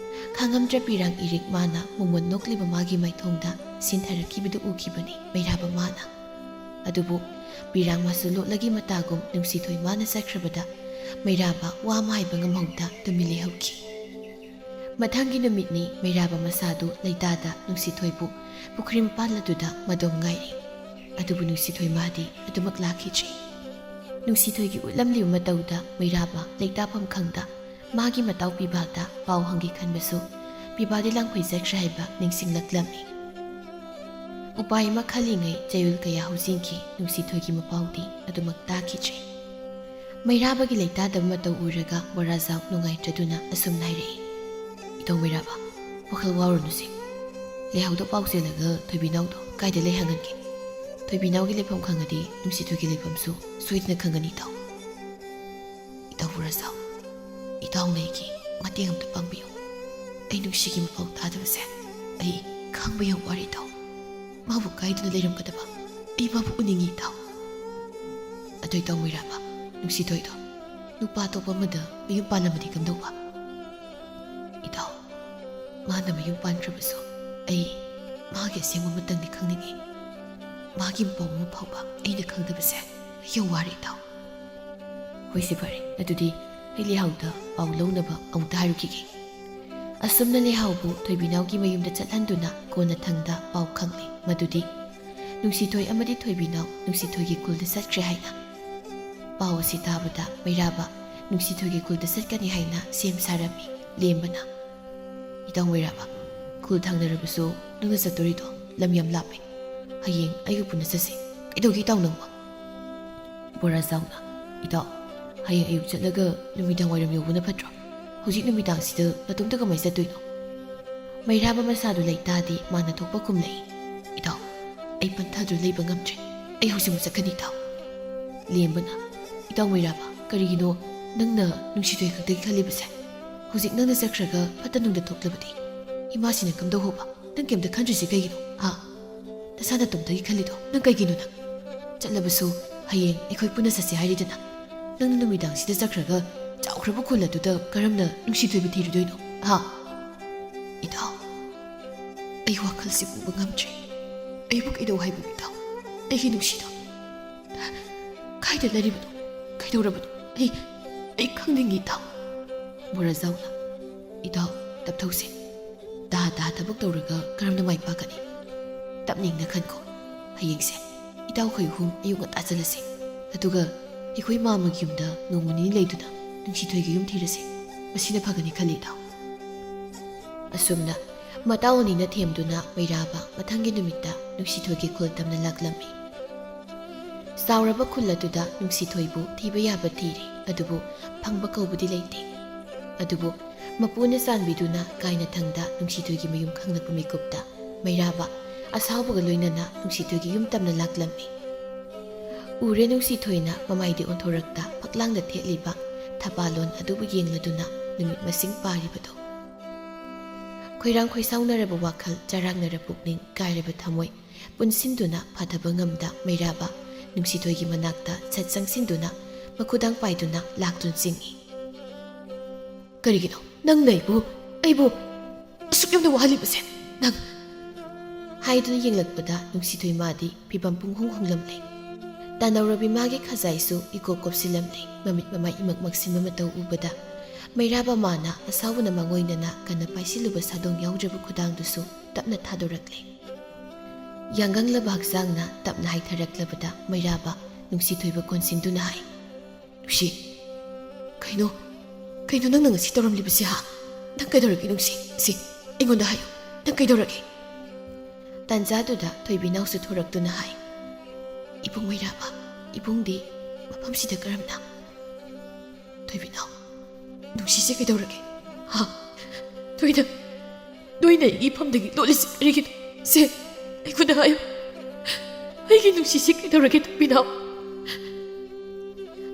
ꯈꯥꯡꯉꯝꯗ꯭ꯔ ꯄꯤꯔꯥꯡ ꯏꯔꯤꯛ ꯃꯥꯅ ꯃꯣꯃꯣꯟ ꯅꯣꯛꯂꯤꯕ ꯃꯥꯒꯤ ꯃꯥꯏꯊꯣꯡꯗ ꯁꯤꯟꯊꯔꯛꯈꯤꯕꯗꯨ ꯎꯈꯤꯕꯅꯤ ꯃꯩꯔꯥꯕ ꯃꯥꯅ꯫ ꯑꯗꯨꯕꯨ ꯄꯤꯔꯥꯡ ꯃꯥꯁꯨ ꯂꯣꯠꯂꯒꯤ ꯃꯇꯥꯒꯨꯝ ꯅꯨꯡꯁꯤꯊꯣꯏ ꯃꯥꯅ ꯆꯠꯈ꯭ꯔꯕꯗ ꯃꯩꯔꯥꯕ ꯋꯥ ꯑꯃ ꯍꯥꯏꯕ ꯉꯝꯍꯧꯗ ꯇꯨꯃꯤꯟ ꯂꯩꯍꯧꯈꯤ꯫ ꯃꯊꯪꯒꯤ ꯅꯨꯃꯤꯠꯅꯤ ꯃꯩꯔꯥꯕ ꯃꯁꯥꯗꯨ ꯂꯩꯇꯥꯗ ꯅꯨꯡꯁꯤꯊꯣꯏꯕꯨ ꯄꯨꯈ꯭ꯔꯤ ꯃꯄꯥꯟ ꯑꯗꯨꯗ ꯃꯗꯣꯝ ꯉꯥꯏꯔꯤ꯫ ꯑꯗꯨꯕꯨ ꯅꯨꯡꯁꯤꯊꯣꯏ ꯃꯥꯗꯤ ꯑꯗꯨꯃꯛ ꯂꯥꯛꯈꯤꯗ꯭ꯔꯤ꯫ ꯅꯨꯡꯁꯤꯊꯣꯏꯒꯤ ꯎꯠꯂꯝꯂꯤꯕ ꯃꯇꯧꯗ ꯃꯩꯔꯥꯕ ꯂꯩꯇꯥꯐꯝ ꯈꯪꯗ ꯃꯥꯒꯤ ꯃꯇꯥꯎ ꯄꯤꯕꯥꯜꯗ ꯄꯥꯎ ꯍꯪꯒꯦ ꯈꯟꯕꯁꯨ ꯄꯤꯕꯥꯜꯗꯤ ꯂꯥꯡꯐꯩ ꯆꯠꯈ꯭ꯔꯦ ꯍꯥꯏꯕ ꯅꯤꯡꯁꯤꯡꯂꯛꯂꯝꯃꯤ꯫ ꯎꯄꯥꯏ ꯑꯃ ꯈꯜꯂꯤꯉꯩ ꯆꯌꯣꯜ ꯀꯌꯥ ꯍꯧꯖꯤꯟꯈꯤ, ꯅꯨꯡꯁꯤꯊꯣꯏꯒꯤ ꯃꯄꯥꯎꯗꯤ ꯑꯗꯨꯃꯛ ꯇꯥꯈꯤꯗ꯭ꯔꯦ꯫ ꯃꯩꯔꯥꯕꯒꯤ ꯂꯩꯇꯥꯗꯕ ꯃꯇꯧ ꯎꯔꯒ ꯕꯣꯔꯥꯖꯥꯎ ꯅꯨꯡꯉꯥꯏꯇ꯭ꯔꯗꯨꯅ ꯑꯁꯨꯝꯅ ꯍꯥꯏꯔꯛꯏ, "ꯏꯇꯧ ꯃꯩꯔꯥꯕ, ꯋꯥꯈꯜ ꯋꯥꯔꯨꯅꯨꯁꯦ꯫ ꯂꯩꯍꯥꯎꯗ ꯄꯥꯎ ꯆꯦꯜꯂꯒ ꯊꯣꯏꯕꯤꯅꯥꯎꯗꯣ ꯀꯥꯏꯗ ꯂꯩ ꯍꯪꯍꯟꯒꯦ꯫ ꯊꯣꯏꯕꯤꯅꯥꯎꯒꯤ ꯂꯩꯐꯝ ꯈꯪꯉꯗꯤ ꯅꯨꯡꯁꯤꯊꯣꯏꯒꯤ ꯂꯩꯐꯝꯁꯨ ꯁꯣꯏꯗꯅ ꯈꯪꯒꯅꯤ ꯏꯇꯥꯎ꯫ ꯏꯇꯥꯎ ꯕꯣꯔꯥꯖꯥꯎ, ꯏꯇꯥꯎꯅ ꯑꯩꯒꯤ ꯃꯇꯦꯡ ꯑꯝꯇ ꯄꯥꯡꯕꯤꯌꯨ꯫ ꯑꯩ ꯅꯨꯡꯁꯤꯒꯤ ꯃꯄꯥꯎ ꯇꯥꯗꯕꯁꯦ ꯑꯩ ꯈꯪꯕ ꯌꯥꯝ ꯋꯥꯔꯦ ꯏꯇꯥꯎ꯫ ꯃꯥꯕꯨ ꯀꯥꯏꯗꯅ ꯂꯩꯔꯝꯒꯗꯕ? ꯑꯩ ꯃꯥꯕꯨ ꯎꯅꯤꯡꯉꯤ ꯏꯇꯥꯎ꯫" "ꯑꯗꯨ ꯏꯇꯥꯎ ꯃꯩꯔꯥꯕ, ꯅꯨꯡꯁꯤꯊꯣꯏꯗꯣ ꯅꯨꯄꯥ ꯑꯇꯣꯞꯄ ꯑꯃꯗ ꯃꯌꯨꯝ ꯄꯥꯜꯂꯝꯃꯗꯤ ꯀꯝꯗꯧꯕ?" "ꯏꯇꯥꯎ, ꯃꯥꯅ ꯃꯌꯨꯝ ꯄꯥꯟꯈ꯭ꯔꯕꯁꯨ ꯑꯩ ꯃꯥꯒꯤ ꯑꯁꯦꯡꯕ ꯃꯇꯝꯗꯤ ꯈꯪꯅꯤꯡꯉꯤ꯫ ꯃꯥꯒꯤ ꯃꯄꯥꯎ ꯑꯃ ꯐꯥꯎꯕ ꯑꯩꯅ ꯈꯪꯗꯕꯁꯦ ꯑꯩ ꯌꯥꯝ ꯋꯥꯔꯦ ꯏꯇꯥꯎ꯫" "ꯍꯣꯏꯁꯦ ꯐꯔꯦ, ꯑꯗꯨꯗꯤ ꯑꯩ ꯂꯩꯍꯥꯎꯗ ꯄꯥꯎ ꯂꯧꯅꯕ ꯑꯃꯨꯛꯇ ꯍꯥꯏꯔꯨꯈꯤꯒꯦ꯫" ꯑꯁꯨꯝꯅ ꯂꯩꯍꯥꯎꯕꯨ ꯊꯣꯏꯕꯤꯅꯥꯎꯒꯤ ꯃꯌꯨꯝꯗ ꯆꯠꯍꯟꯗꯨꯅ ꯀꯣꯟꯅꯊꯪꯗ ꯄꯥꯎ ꯈꯪꯂꯦ ꯃꯗꯨꯗꯤ ꯅꯨꯡꯁꯤꯊꯣꯏ ꯑꯃꯗꯤ ꯊꯣꯏꯕꯤꯅꯥꯎ ꯅꯨꯡꯁꯤꯊꯣꯏꯒꯤ ꯈꯨꯜꯗ ꯆꯠꯈ꯭ꯔꯦ ꯍꯥꯏꯅ꯫ ꯄꯥꯎ ꯑꯁꯤ ꯇꯥꯕꯗ ꯃꯩꯔꯥꯕ ꯅꯨꯡꯁꯤꯊꯣꯏꯒꯤ ꯈꯨꯜꯗ ꯆꯠꯀꯅꯤ ꯍꯥꯏꯅ ꯁꯦꯝ ꯁꯥꯔꯝꯃꯤ꯫ ꯂꯦꯝꯕꯅ, "ꯏꯇꯥꯎ ꯃꯩꯔꯥꯕ, ꯈꯨꯜ ꯊꯪꯅꯔꯕꯁꯨ ꯅꯪꯅ ꯆꯠꯇꯣꯔꯤꯗꯣ ꯂꯝ ꯌꯥꯝ ꯂꯥꯞꯄꯦ꯫ "ꯍꯌꯦꯡ ꯑꯩꯒ ꯄꯨꯟꯅ ꯆꯠꯁꯦ꯫ ꯀꯩꯗꯧꯒꯦ ꯏꯇꯥꯎ ꯅꯪꯕꯣ?" ꯕꯣꯔꯥꯖꯥꯎꯅ, "ꯏꯇꯥꯎ, ꯍꯌꯦꯡ ꯑꯌꯨꯛ ꯆꯠꯂꯒ ꯅꯨꯃꯤꯗꯥꯡ ꯋꯥꯏꯔꯝ ꯌꯧꯕꯅ ꯐꯠꯇ꯭ꯔꯣ? ꯍꯧꯖꯤꯛ ꯅꯨꯃꯤꯗꯥꯡꯁꯤꯗ ꯅꯇꯣꯝꯇ ꯀꯃꯥꯏ ꯆꯠꯇꯣꯏꯅꯣ?" ꯃꯩꯔꯥꯕ ꯃꯁꯥꯗꯨ ꯂꯩ ꯇꯥꯗꯦ, ꯃꯥꯅ ꯊꯣꯛꯄ ꯈꯨꯝꯂꯛꯏ, "ꯏꯇꯥꯎ, ꯑꯩ ꯄꯟꯊꯗꯨꯅ ꯂꯩꯕ ꯉꯝꯗ꯭ꯔꯦ꯫ ꯑꯩ ꯍꯧꯖꯤꯛꯃꯛ ꯆꯠꯀꯅꯤ ꯏꯇꯥꯎ꯫" ꯂꯦꯝꯕꯅ, "ꯏꯇꯥꯎ ꯃꯩꯔꯥꯕ, ꯀꯔꯤꯒꯤꯅꯣ ꯅꯪꯅ ꯅꯨꯡꯁꯤꯊꯣꯏ ꯈꯛꯇꯒꯤ ꯈꯜꯂꯤꯕꯁꯦ? ꯍꯧꯖꯤꯛ ꯅꯪꯅ ꯆꯠꯈ꯭ꯔꯒ ꯐꯠꯇ ꯅꯨꯡꯗ ꯊꯣꯛꯂꯕꯗꯤ ꯏꯃꯥꯁꯤꯅ ꯀꯝꯗꯧ ꯍꯧꯕ? ꯅꯪ ꯀꯩꯝꯇ ꯈꯟꯗ꯭ꯔꯤꯁꯤ ꯀꯩꯒꯤꯅꯣ? ꯍꯥ? ꯅꯁꯥ ꯅꯇꯣꯝꯇꯒꯤ ꯈꯜꯂꯤꯗꯣ ꯅꯪ ꯀꯩꯒꯤꯅꯣ? ꯅꯪ ꯆꯠꯂꯕꯁꯨ ꯍꯌꯦꯡ ꯑꯩꯈꯣꯏ ꯄꯨꯟꯅ ꯆꯠꯁꯦ ꯍꯥꯏꯔꯤꯗꯅ꯫ ꯅꯪꯅ ꯅꯨꯃꯤꯗꯥꯡꯁꯤꯗ ꯆꯠꯈ꯭ꯔꯒ ꯆꯥꯎꯈ꯭ꯔꯕ ꯈꯨꯜ ꯑꯗꯨꯗ ꯀꯔꯝꯅ ꯅꯨꯡꯁꯤꯊꯣꯏꯕ ꯊꯤꯔꯨꯗꯣꯏꯅꯣ? ꯍꯥ? ꯏꯇꯥꯎ, ꯑꯩ ꯋꯥꯈꯜꯁꯤ ꯄꯨꯕ ꯉꯝꯗ꯭ꯔꯦ꯫ ꯑꯩꯕꯨ ꯀꯩꯗꯧ ꯍꯥꯏꯕꯅꯣ ꯏꯇꯥꯎ? ꯑꯩꯒꯤ ꯅꯨꯡꯁꯤꯗꯣ ꯀꯥꯏꯗ ꯂꯩꯔꯤꯕꯅꯣ? ꯀꯩꯗꯧꯔꯕꯅꯣ? ꯑꯩ, ꯑꯩ ꯈꯪꯅꯤꯡꯉꯤ ꯏꯇꯥꯎ꯫" ꯕꯣꯔꯥꯖꯥꯎꯅ, "ꯏꯇꯥꯎ, ꯇꯞꯊꯧꯁꯦ꯫ ꯇꯥ ꯇꯥ ꯊꯕꯛ ꯇꯧꯔꯒ ꯀꯔꯝꯅ ꯃꯥꯏ ꯄꯥꯛꯀꯅꯤ? ꯇꯞꯅꯤꯡꯅ ꯈꯟꯈꯣ꯫ ꯍꯌꯦꯡꯁꯦ ꯏꯇꯥꯎꯈꯣꯏ ꯑꯍꯨꯝ ꯑꯌꯨꯛ ꯉꯟꯇꯥ ꯆꯠꯂꯁꯦ꯫ ꯑꯗꯨꯒ ꯑꯩꯈꯣꯏ ꯃꯥꯝꯃꯒꯤ ꯌꯨꯝꯗ ꯅꯣꯡꯃ ꯅꯤꯅꯤ ꯂꯩꯗꯨꯅ ꯅꯨꯡꯁꯤꯊꯣꯏꯒꯤ ꯌꯨꯝ ꯊꯤꯔꯁꯦ꯫ ꯃꯁꯤꯅ ꯐꯒꯅꯤ ꯈꯜꯂꯤ ꯏꯇꯥꯎ꯫" ꯑꯁꯨꯝꯅ ꯃꯇꯥꯎ ꯑꯅꯤꯅ ꯊꯦꯝꯗꯨꯅ ꯃꯩꯔꯥꯕ ꯃꯊꯪꯒꯤ ꯅꯨꯃꯤꯠꯇ ꯅꯨꯡꯁꯤꯊꯣꯏꯒꯤ ꯈꯨꯜ ꯇꯝꯅ ꯂꯥꯛꯂꯝꯃꯤ꯫ ꯆꯥꯎꯔꯕ ꯈꯨꯜ ꯑꯗꯨꯗ ꯅꯨꯡꯁꯤꯊꯣꯏꯕꯨ ꯊꯤꯕ ꯌꯥꯕ ꯊꯤꯔꯦ, ꯑꯗꯨꯕꯨ ꯐꯪꯕ ꯀꯧꯕꯗꯤ ꯂꯩꯇꯦ꯫ ꯑꯗꯨꯕꯨ ꯃꯄꯨꯅ ꯆꯥꯟꯕꯤꯗꯨꯅ ꯀꯥꯏꯅꯊꯪꯗ ꯅꯨꯡꯁꯤꯊꯣꯏꯒꯤ ꯃꯌꯨꯝ ꯈꯪꯂꯛꯄ ꯃꯤꯀꯨꯞꯇ ꯃꯩꯔꯥꯕ ꯑꯁꯥꯎꯕꯒ ꯂꯣꯏꯅꯅ ꯅꯨꯡꯁꯤꯊꯣꯏꯒꯤ ꯌꯨꯝ ꯇꯝꯅ ꯂꯥꯛꯂꯝꯃꯤ꯫ ꯎꯔꯦ ꯅꯨꯡꯁꯤꯊꯣꯏꯅ ꯃꯃꯥꯏꯗꯤ ꯑꯣꯟꯊꯣꯔꯛꯇ ꯐꯛꯂꯥꯡꯗ ꯊꯦꯠꯂꯤꯕ ꯊꯄꯥꯂꯣꯟ ꯑꯗꯨꯕꯨ ꯌꯦꯡꯂꯗꯨꯅ ꯅꯨꯃꯤꯠ ꯃꯁꯤꯡ ꯄꯥꯔꯤꯕꯗꯨ꯫ ꯈꯣꯏꯔꯥꯡ ꯈꯣꯏꯁꯥꯎꯅꯔꯕ ꯋꯥꯈꯜ, ꯆꯔꯥꯡꯅꯔ ꯄꯨꯛꯅꯤꯡ, ꯀꯥꯏꯔꯕ ꯊꯃꯣꯏ ꯄꯨꯟꯁꯤꯟꯗꯨꯅ ꯐꯥꯊꯕ ꯉꯝꯗ ꯃꯩꯔꯥꯕ ꯅꯨꯡꯁꯤꯊꯣꯏꯒꯤ ꯃꯅꯥꯛꯇ ꯁꯠ ꯆꯪꯁꯤꯟꯗꯨꯅ ꯃꯈꯨꯗꯥꯡ ꯄꯥꯏꯗꯨꯅ ꯂꯥꯛꯇꯨꯅ ꯆꯤꯡꯏ꯫ "ꯀꯔꯤꯒꯤꯅꯣ ꯅꯪꯅ ꯑꯩꯕꯨ, ꯑꯩꯕꯨ ꯑꯁꯨꯛ ꯌꯥꯝꯅ ꯋꯥꯍꯜꯂꯤꯕꯁꯦ? ꯅꯪ?" ꯍꯥꯏꯗꯨꯅ ꯌꯦꯡꯂꯛꯄꯗ ꯅꯨꯡꯁꯤꯊꯣꯏ ꯃꯥꯗꯤ ꯐꯤꯕꯝ ꯄꯨꯡꯍꯣꯡ ꯍꯣꯡꯂꯝꯂꯦ꯫ ꯇꯥꯅꯧꯔꯕꯤ ꯃꯥꯒꯤ ꯈꯖꯥꯏꯁꯨ ꯏꯀꯣꯞ ꯀꯣꯞꯁꯤꯜꯂꯝꯂꯦ꯫ ꯃꯃꯤꯠ ꯃꯃꯥꯏ ꯏꯃꯛ ꯃꯛꯁꯤꯟꯕ ꯃꯇꯧ ꯎꯕꯗ ꯃꯩꯔꯥꯕ ꯃꯥꯅ ꯑꯁꯥꯎꯕꯅ ꯃꯥꯡꯑꯣꯏꯅꯅ ꯀꯟꯅ ꯄꯥꯏꯁꯤꯜꯂꯨꯕ ꯁꯥꯗꯣꯡ ꯌꯥꯎꯗ꯭ꯔꯕ ꯈꯨꯗꯥꯡꯗꯨꯁꯨ ꯇꯞꯅ ꯊꯥꯗꯣꯔꯛꯂꯦ꯫ ꯌꯥꯡꯒꯪꯂꯕ ꯍꯛꯆꯥꯡꯅ ꯇꯞꯅ ꯍꯥꯏꯊꯔꯛꯂꯕꯗ ꯃꯩꯔꯥꯕ ꯅꯨꯡꯁꯤꯊꯣꯏꯕ ꯀꯣꯟꯁꯤꯟꯗꯨꯅ ꯍꯥꯏ, "ꯅꯨꯡꯁꯤ, ꯀꯩꯅꯣ, ꯀꯩꯅꯣ ꯅꯪꯅ ꯉꯁꯤ ꯇꯧꯔꯝꯂꯤꯕꯁꯤ, ꯍꯥ? ꯅꯪ ꯀꯩꯗꯧꯔꯒꯦ ꯅꯨꯡꯁꯤ? ꯁꯤ ꯑꯩꯉꯣꯟꯗ ꯍꯥꯏꯌꯨ, ꯅꯪ ꯀꯩꯗꯧꯔꯒꯦ?" ꯇꯥꯟꯖꯥꯗꯨꯗ ꯊꯣꯏꯕꯤꯅꯥꯎꯁꯨ ꯊꯣꯔꯛꯇꯨꯅ ꯍꯥꯏ, "ꯏꯕꯨꯡ ꯃꯩꯔꯥꯕ, ꯏꯕꯨꯡꯗꯤ ꯃꯐꯝꯁꯤꯗ ꯀꯔꯝꯅ?" "ꯊꯣꯏꯕꯤꯅꯥꯎ, ꯅꯨꯡꯁꯤꯁꯦ ꯀꯩꯗꯧꯔꯒꯦ? ꯍꯥ? ꯅꯣꯏꯅ, ꯅꯣꯏꯅ ꯑꯩꯒꯤ ꯏꯐꯝꯗꯒꯤ ꯂꯣꯠꯂꯤꯁꯦ ꯀꯔꯤꯒꯤꯅꯣ? ꯁꯦ, ꯑꯩꯉꯣꯟꯗ ꯍꯥꯏꯌꯨ꯫ ꯑꯩꯒꯤ ꯅꯨꯡꯁꯤꯁꯦ ꯀꯩꯗꯧꯔꯒꯦ, ꯊꯣꯏꯕꯤꯅꯥꯎ?"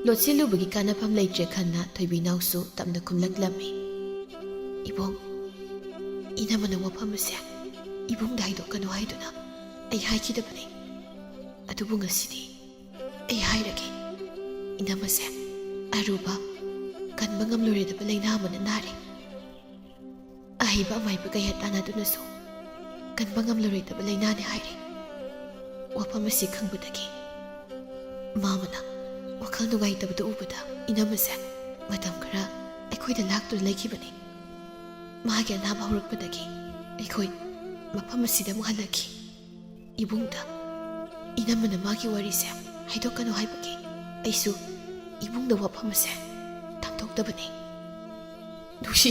ꯂꯣꯠꯁꯤꯜꯂꯨꯕꯒꯤ ꯀꯥꯟꯅꯐꯝ ꯂꯩꯇ꯭ꯔꯦ ꯈꯟꯅ ꯊꯣꯏꯕꯤꯅꯥꯎꯁꯨ ꯇꯞꯅ ꯈꯨꯝꯂꯛꯂꯝꯃꯤ, "ꯏꯕꯨꯡ, ꯏꯅꯝꯃꯅ ꯋꯥꯐꯝ ꯑꯁꯦ ꯏꯕꯨꯡꯗ ꯍꯥꯏꯗꯣꯛꯀꯅꯨ ꯍꯥꯏꯗꯨꯅ ꯑꯩ ꯍꯥꯏꯈꯤꯗꯕꯅꯤ꯫ ꯑꯗꯨꯕꯨ ꯉꯁꯤꯗꯤ ꯑꯩ ꯍꯥꯏꯔꯒꯦ꯫ ꯏꯅꯝꯃꯁꯦ ꯑꯔꯨꯕ, ꯀꯟꯕ ꯉꯝꯂꯣꯏꯗꯕ ꯂꯥꯏꯅꯥ ꯑꯃꯅ ꯅꯥꯔꯦ꯫ ꯑꯍꯩꯕ ꯑꯃꯥꯏꯕ ꯀꯌꯥ ꯇꯥꯟꯅꯗꯨꯅꯁꯨ ꯀꯟꯕ ꯉꯝꯂꯔꯣꯏꯗꯕ ꯂꯥꯏꯅꯥꯅꯦ ꯍꯥꯏꯔꯦ꯫ ꯋꯥꯐꯝ ꯑꯁꯤ ꯈꯪꯕꯗꯒꯤ ꯃꯥꯃꯅ ꯋꯥꯈꯜ ꯅꯨꯡꯉꯥꯏꯇꯕꯗꯨ ꯎꯕꯗ ꯏꯅꯝꯃꯁꯦ ꯃꯇꯝ ꯈꯔ ꯑꯩꯈꯣꯏꯗ ꯂꯥꯛꯇꯨꯅ ꯂꯩꯈꯤꯕꯅꯤ꯫ ꯃꯥꯒꯤ ꯑꯅꯥꯕ ꯍꯧꯔꯛꯄꯗꯒꯤ ꯑꯩꯈꯣꯏ ꯃꯐꯝ ꯑꯁꯤꯗ ꯑꯃꯨꯛ ꯍꯜꯂꯛꯈꯤ꯫ ꯏꯕꯨꯡꯗ ꯏꯅꯝꯃꯅ ꯃꯥꯒꯤ ꯋꯥꯔꯤꯁꯦ ꯍꯥꯏꯗꯣꯛꯀꯅꯨ ꯍꯥꯏꯕꯒꯤ ꯑꯩꯁꯨ ꯏꯕꯨꯡꯗ ꯋꯥꯐꯝ ꯑꯁꯦ ꯇꯝꯊꯣꯛꯇꯕꯅꯤ꯫ ꯅꯨꯡꯁꯤ,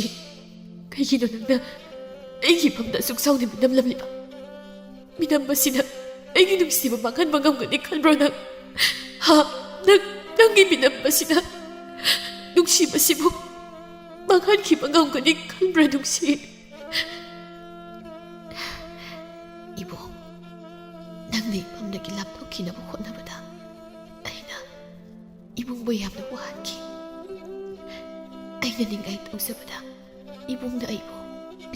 ꯀꯩꯒꯤꯅꯣ ꯅꯪꯅ ꯑꯩꯒꯤ ꯏꯐꯝꯗ ꯑꯁꯨꯛ ꯆꯥꯎꯅ ꯃꯤꯅꯝꯂꯝꯂꯤꯕ? ꯃꯤꯅꯝꯕꯁꯤꯅ ꯑꯩꯒꯤ ꯅꯨꯡꯁꯤꯕ ꯃꯥꯡꯍꯟꯕ ꯉꯝꯒꯅꯤ ꯈꯟꯕ꯭ꯔꯣ ꯅꯪ? ꯍꯥ? ꯅꯪ, ꯅꯪꯒꯤ ꯃꯤꯅꯝꯕꯁꯤꯅ ꯅꯨꯡꯁꯤꯕꯁꯤꯕꯨ ꯃꯥꯡꯍꯟꯈꯤꯕ ꯉꯝꯒꯅꯤ ꯈꯟꯕ꯭ꯔꯥ, ꯅꯨꯡꯁꯤ?" "ꯏꯕꯨꯡ, ꯅꯪꯅ ꯏꯐꯝꯗꯒꯤ ꯂꯥꯞꯊꯣꯛꯈꯤꯅꯕ ꯍꯣꯠꯅꯕꯗ ꯑꯩꯅ ꯏꯕꯨꯡꯕꯨ ꯌꯥꯝꯅ ꯋꯥꯍꯟꯈꯤ꯫ ꯑꯩꯅ ꯅꯤꯡꯉꯥꯏ ꯇꯧꯖꯕꯗ ꯏꯕꯨꯡꯅ ꯑꯩꯕꯨ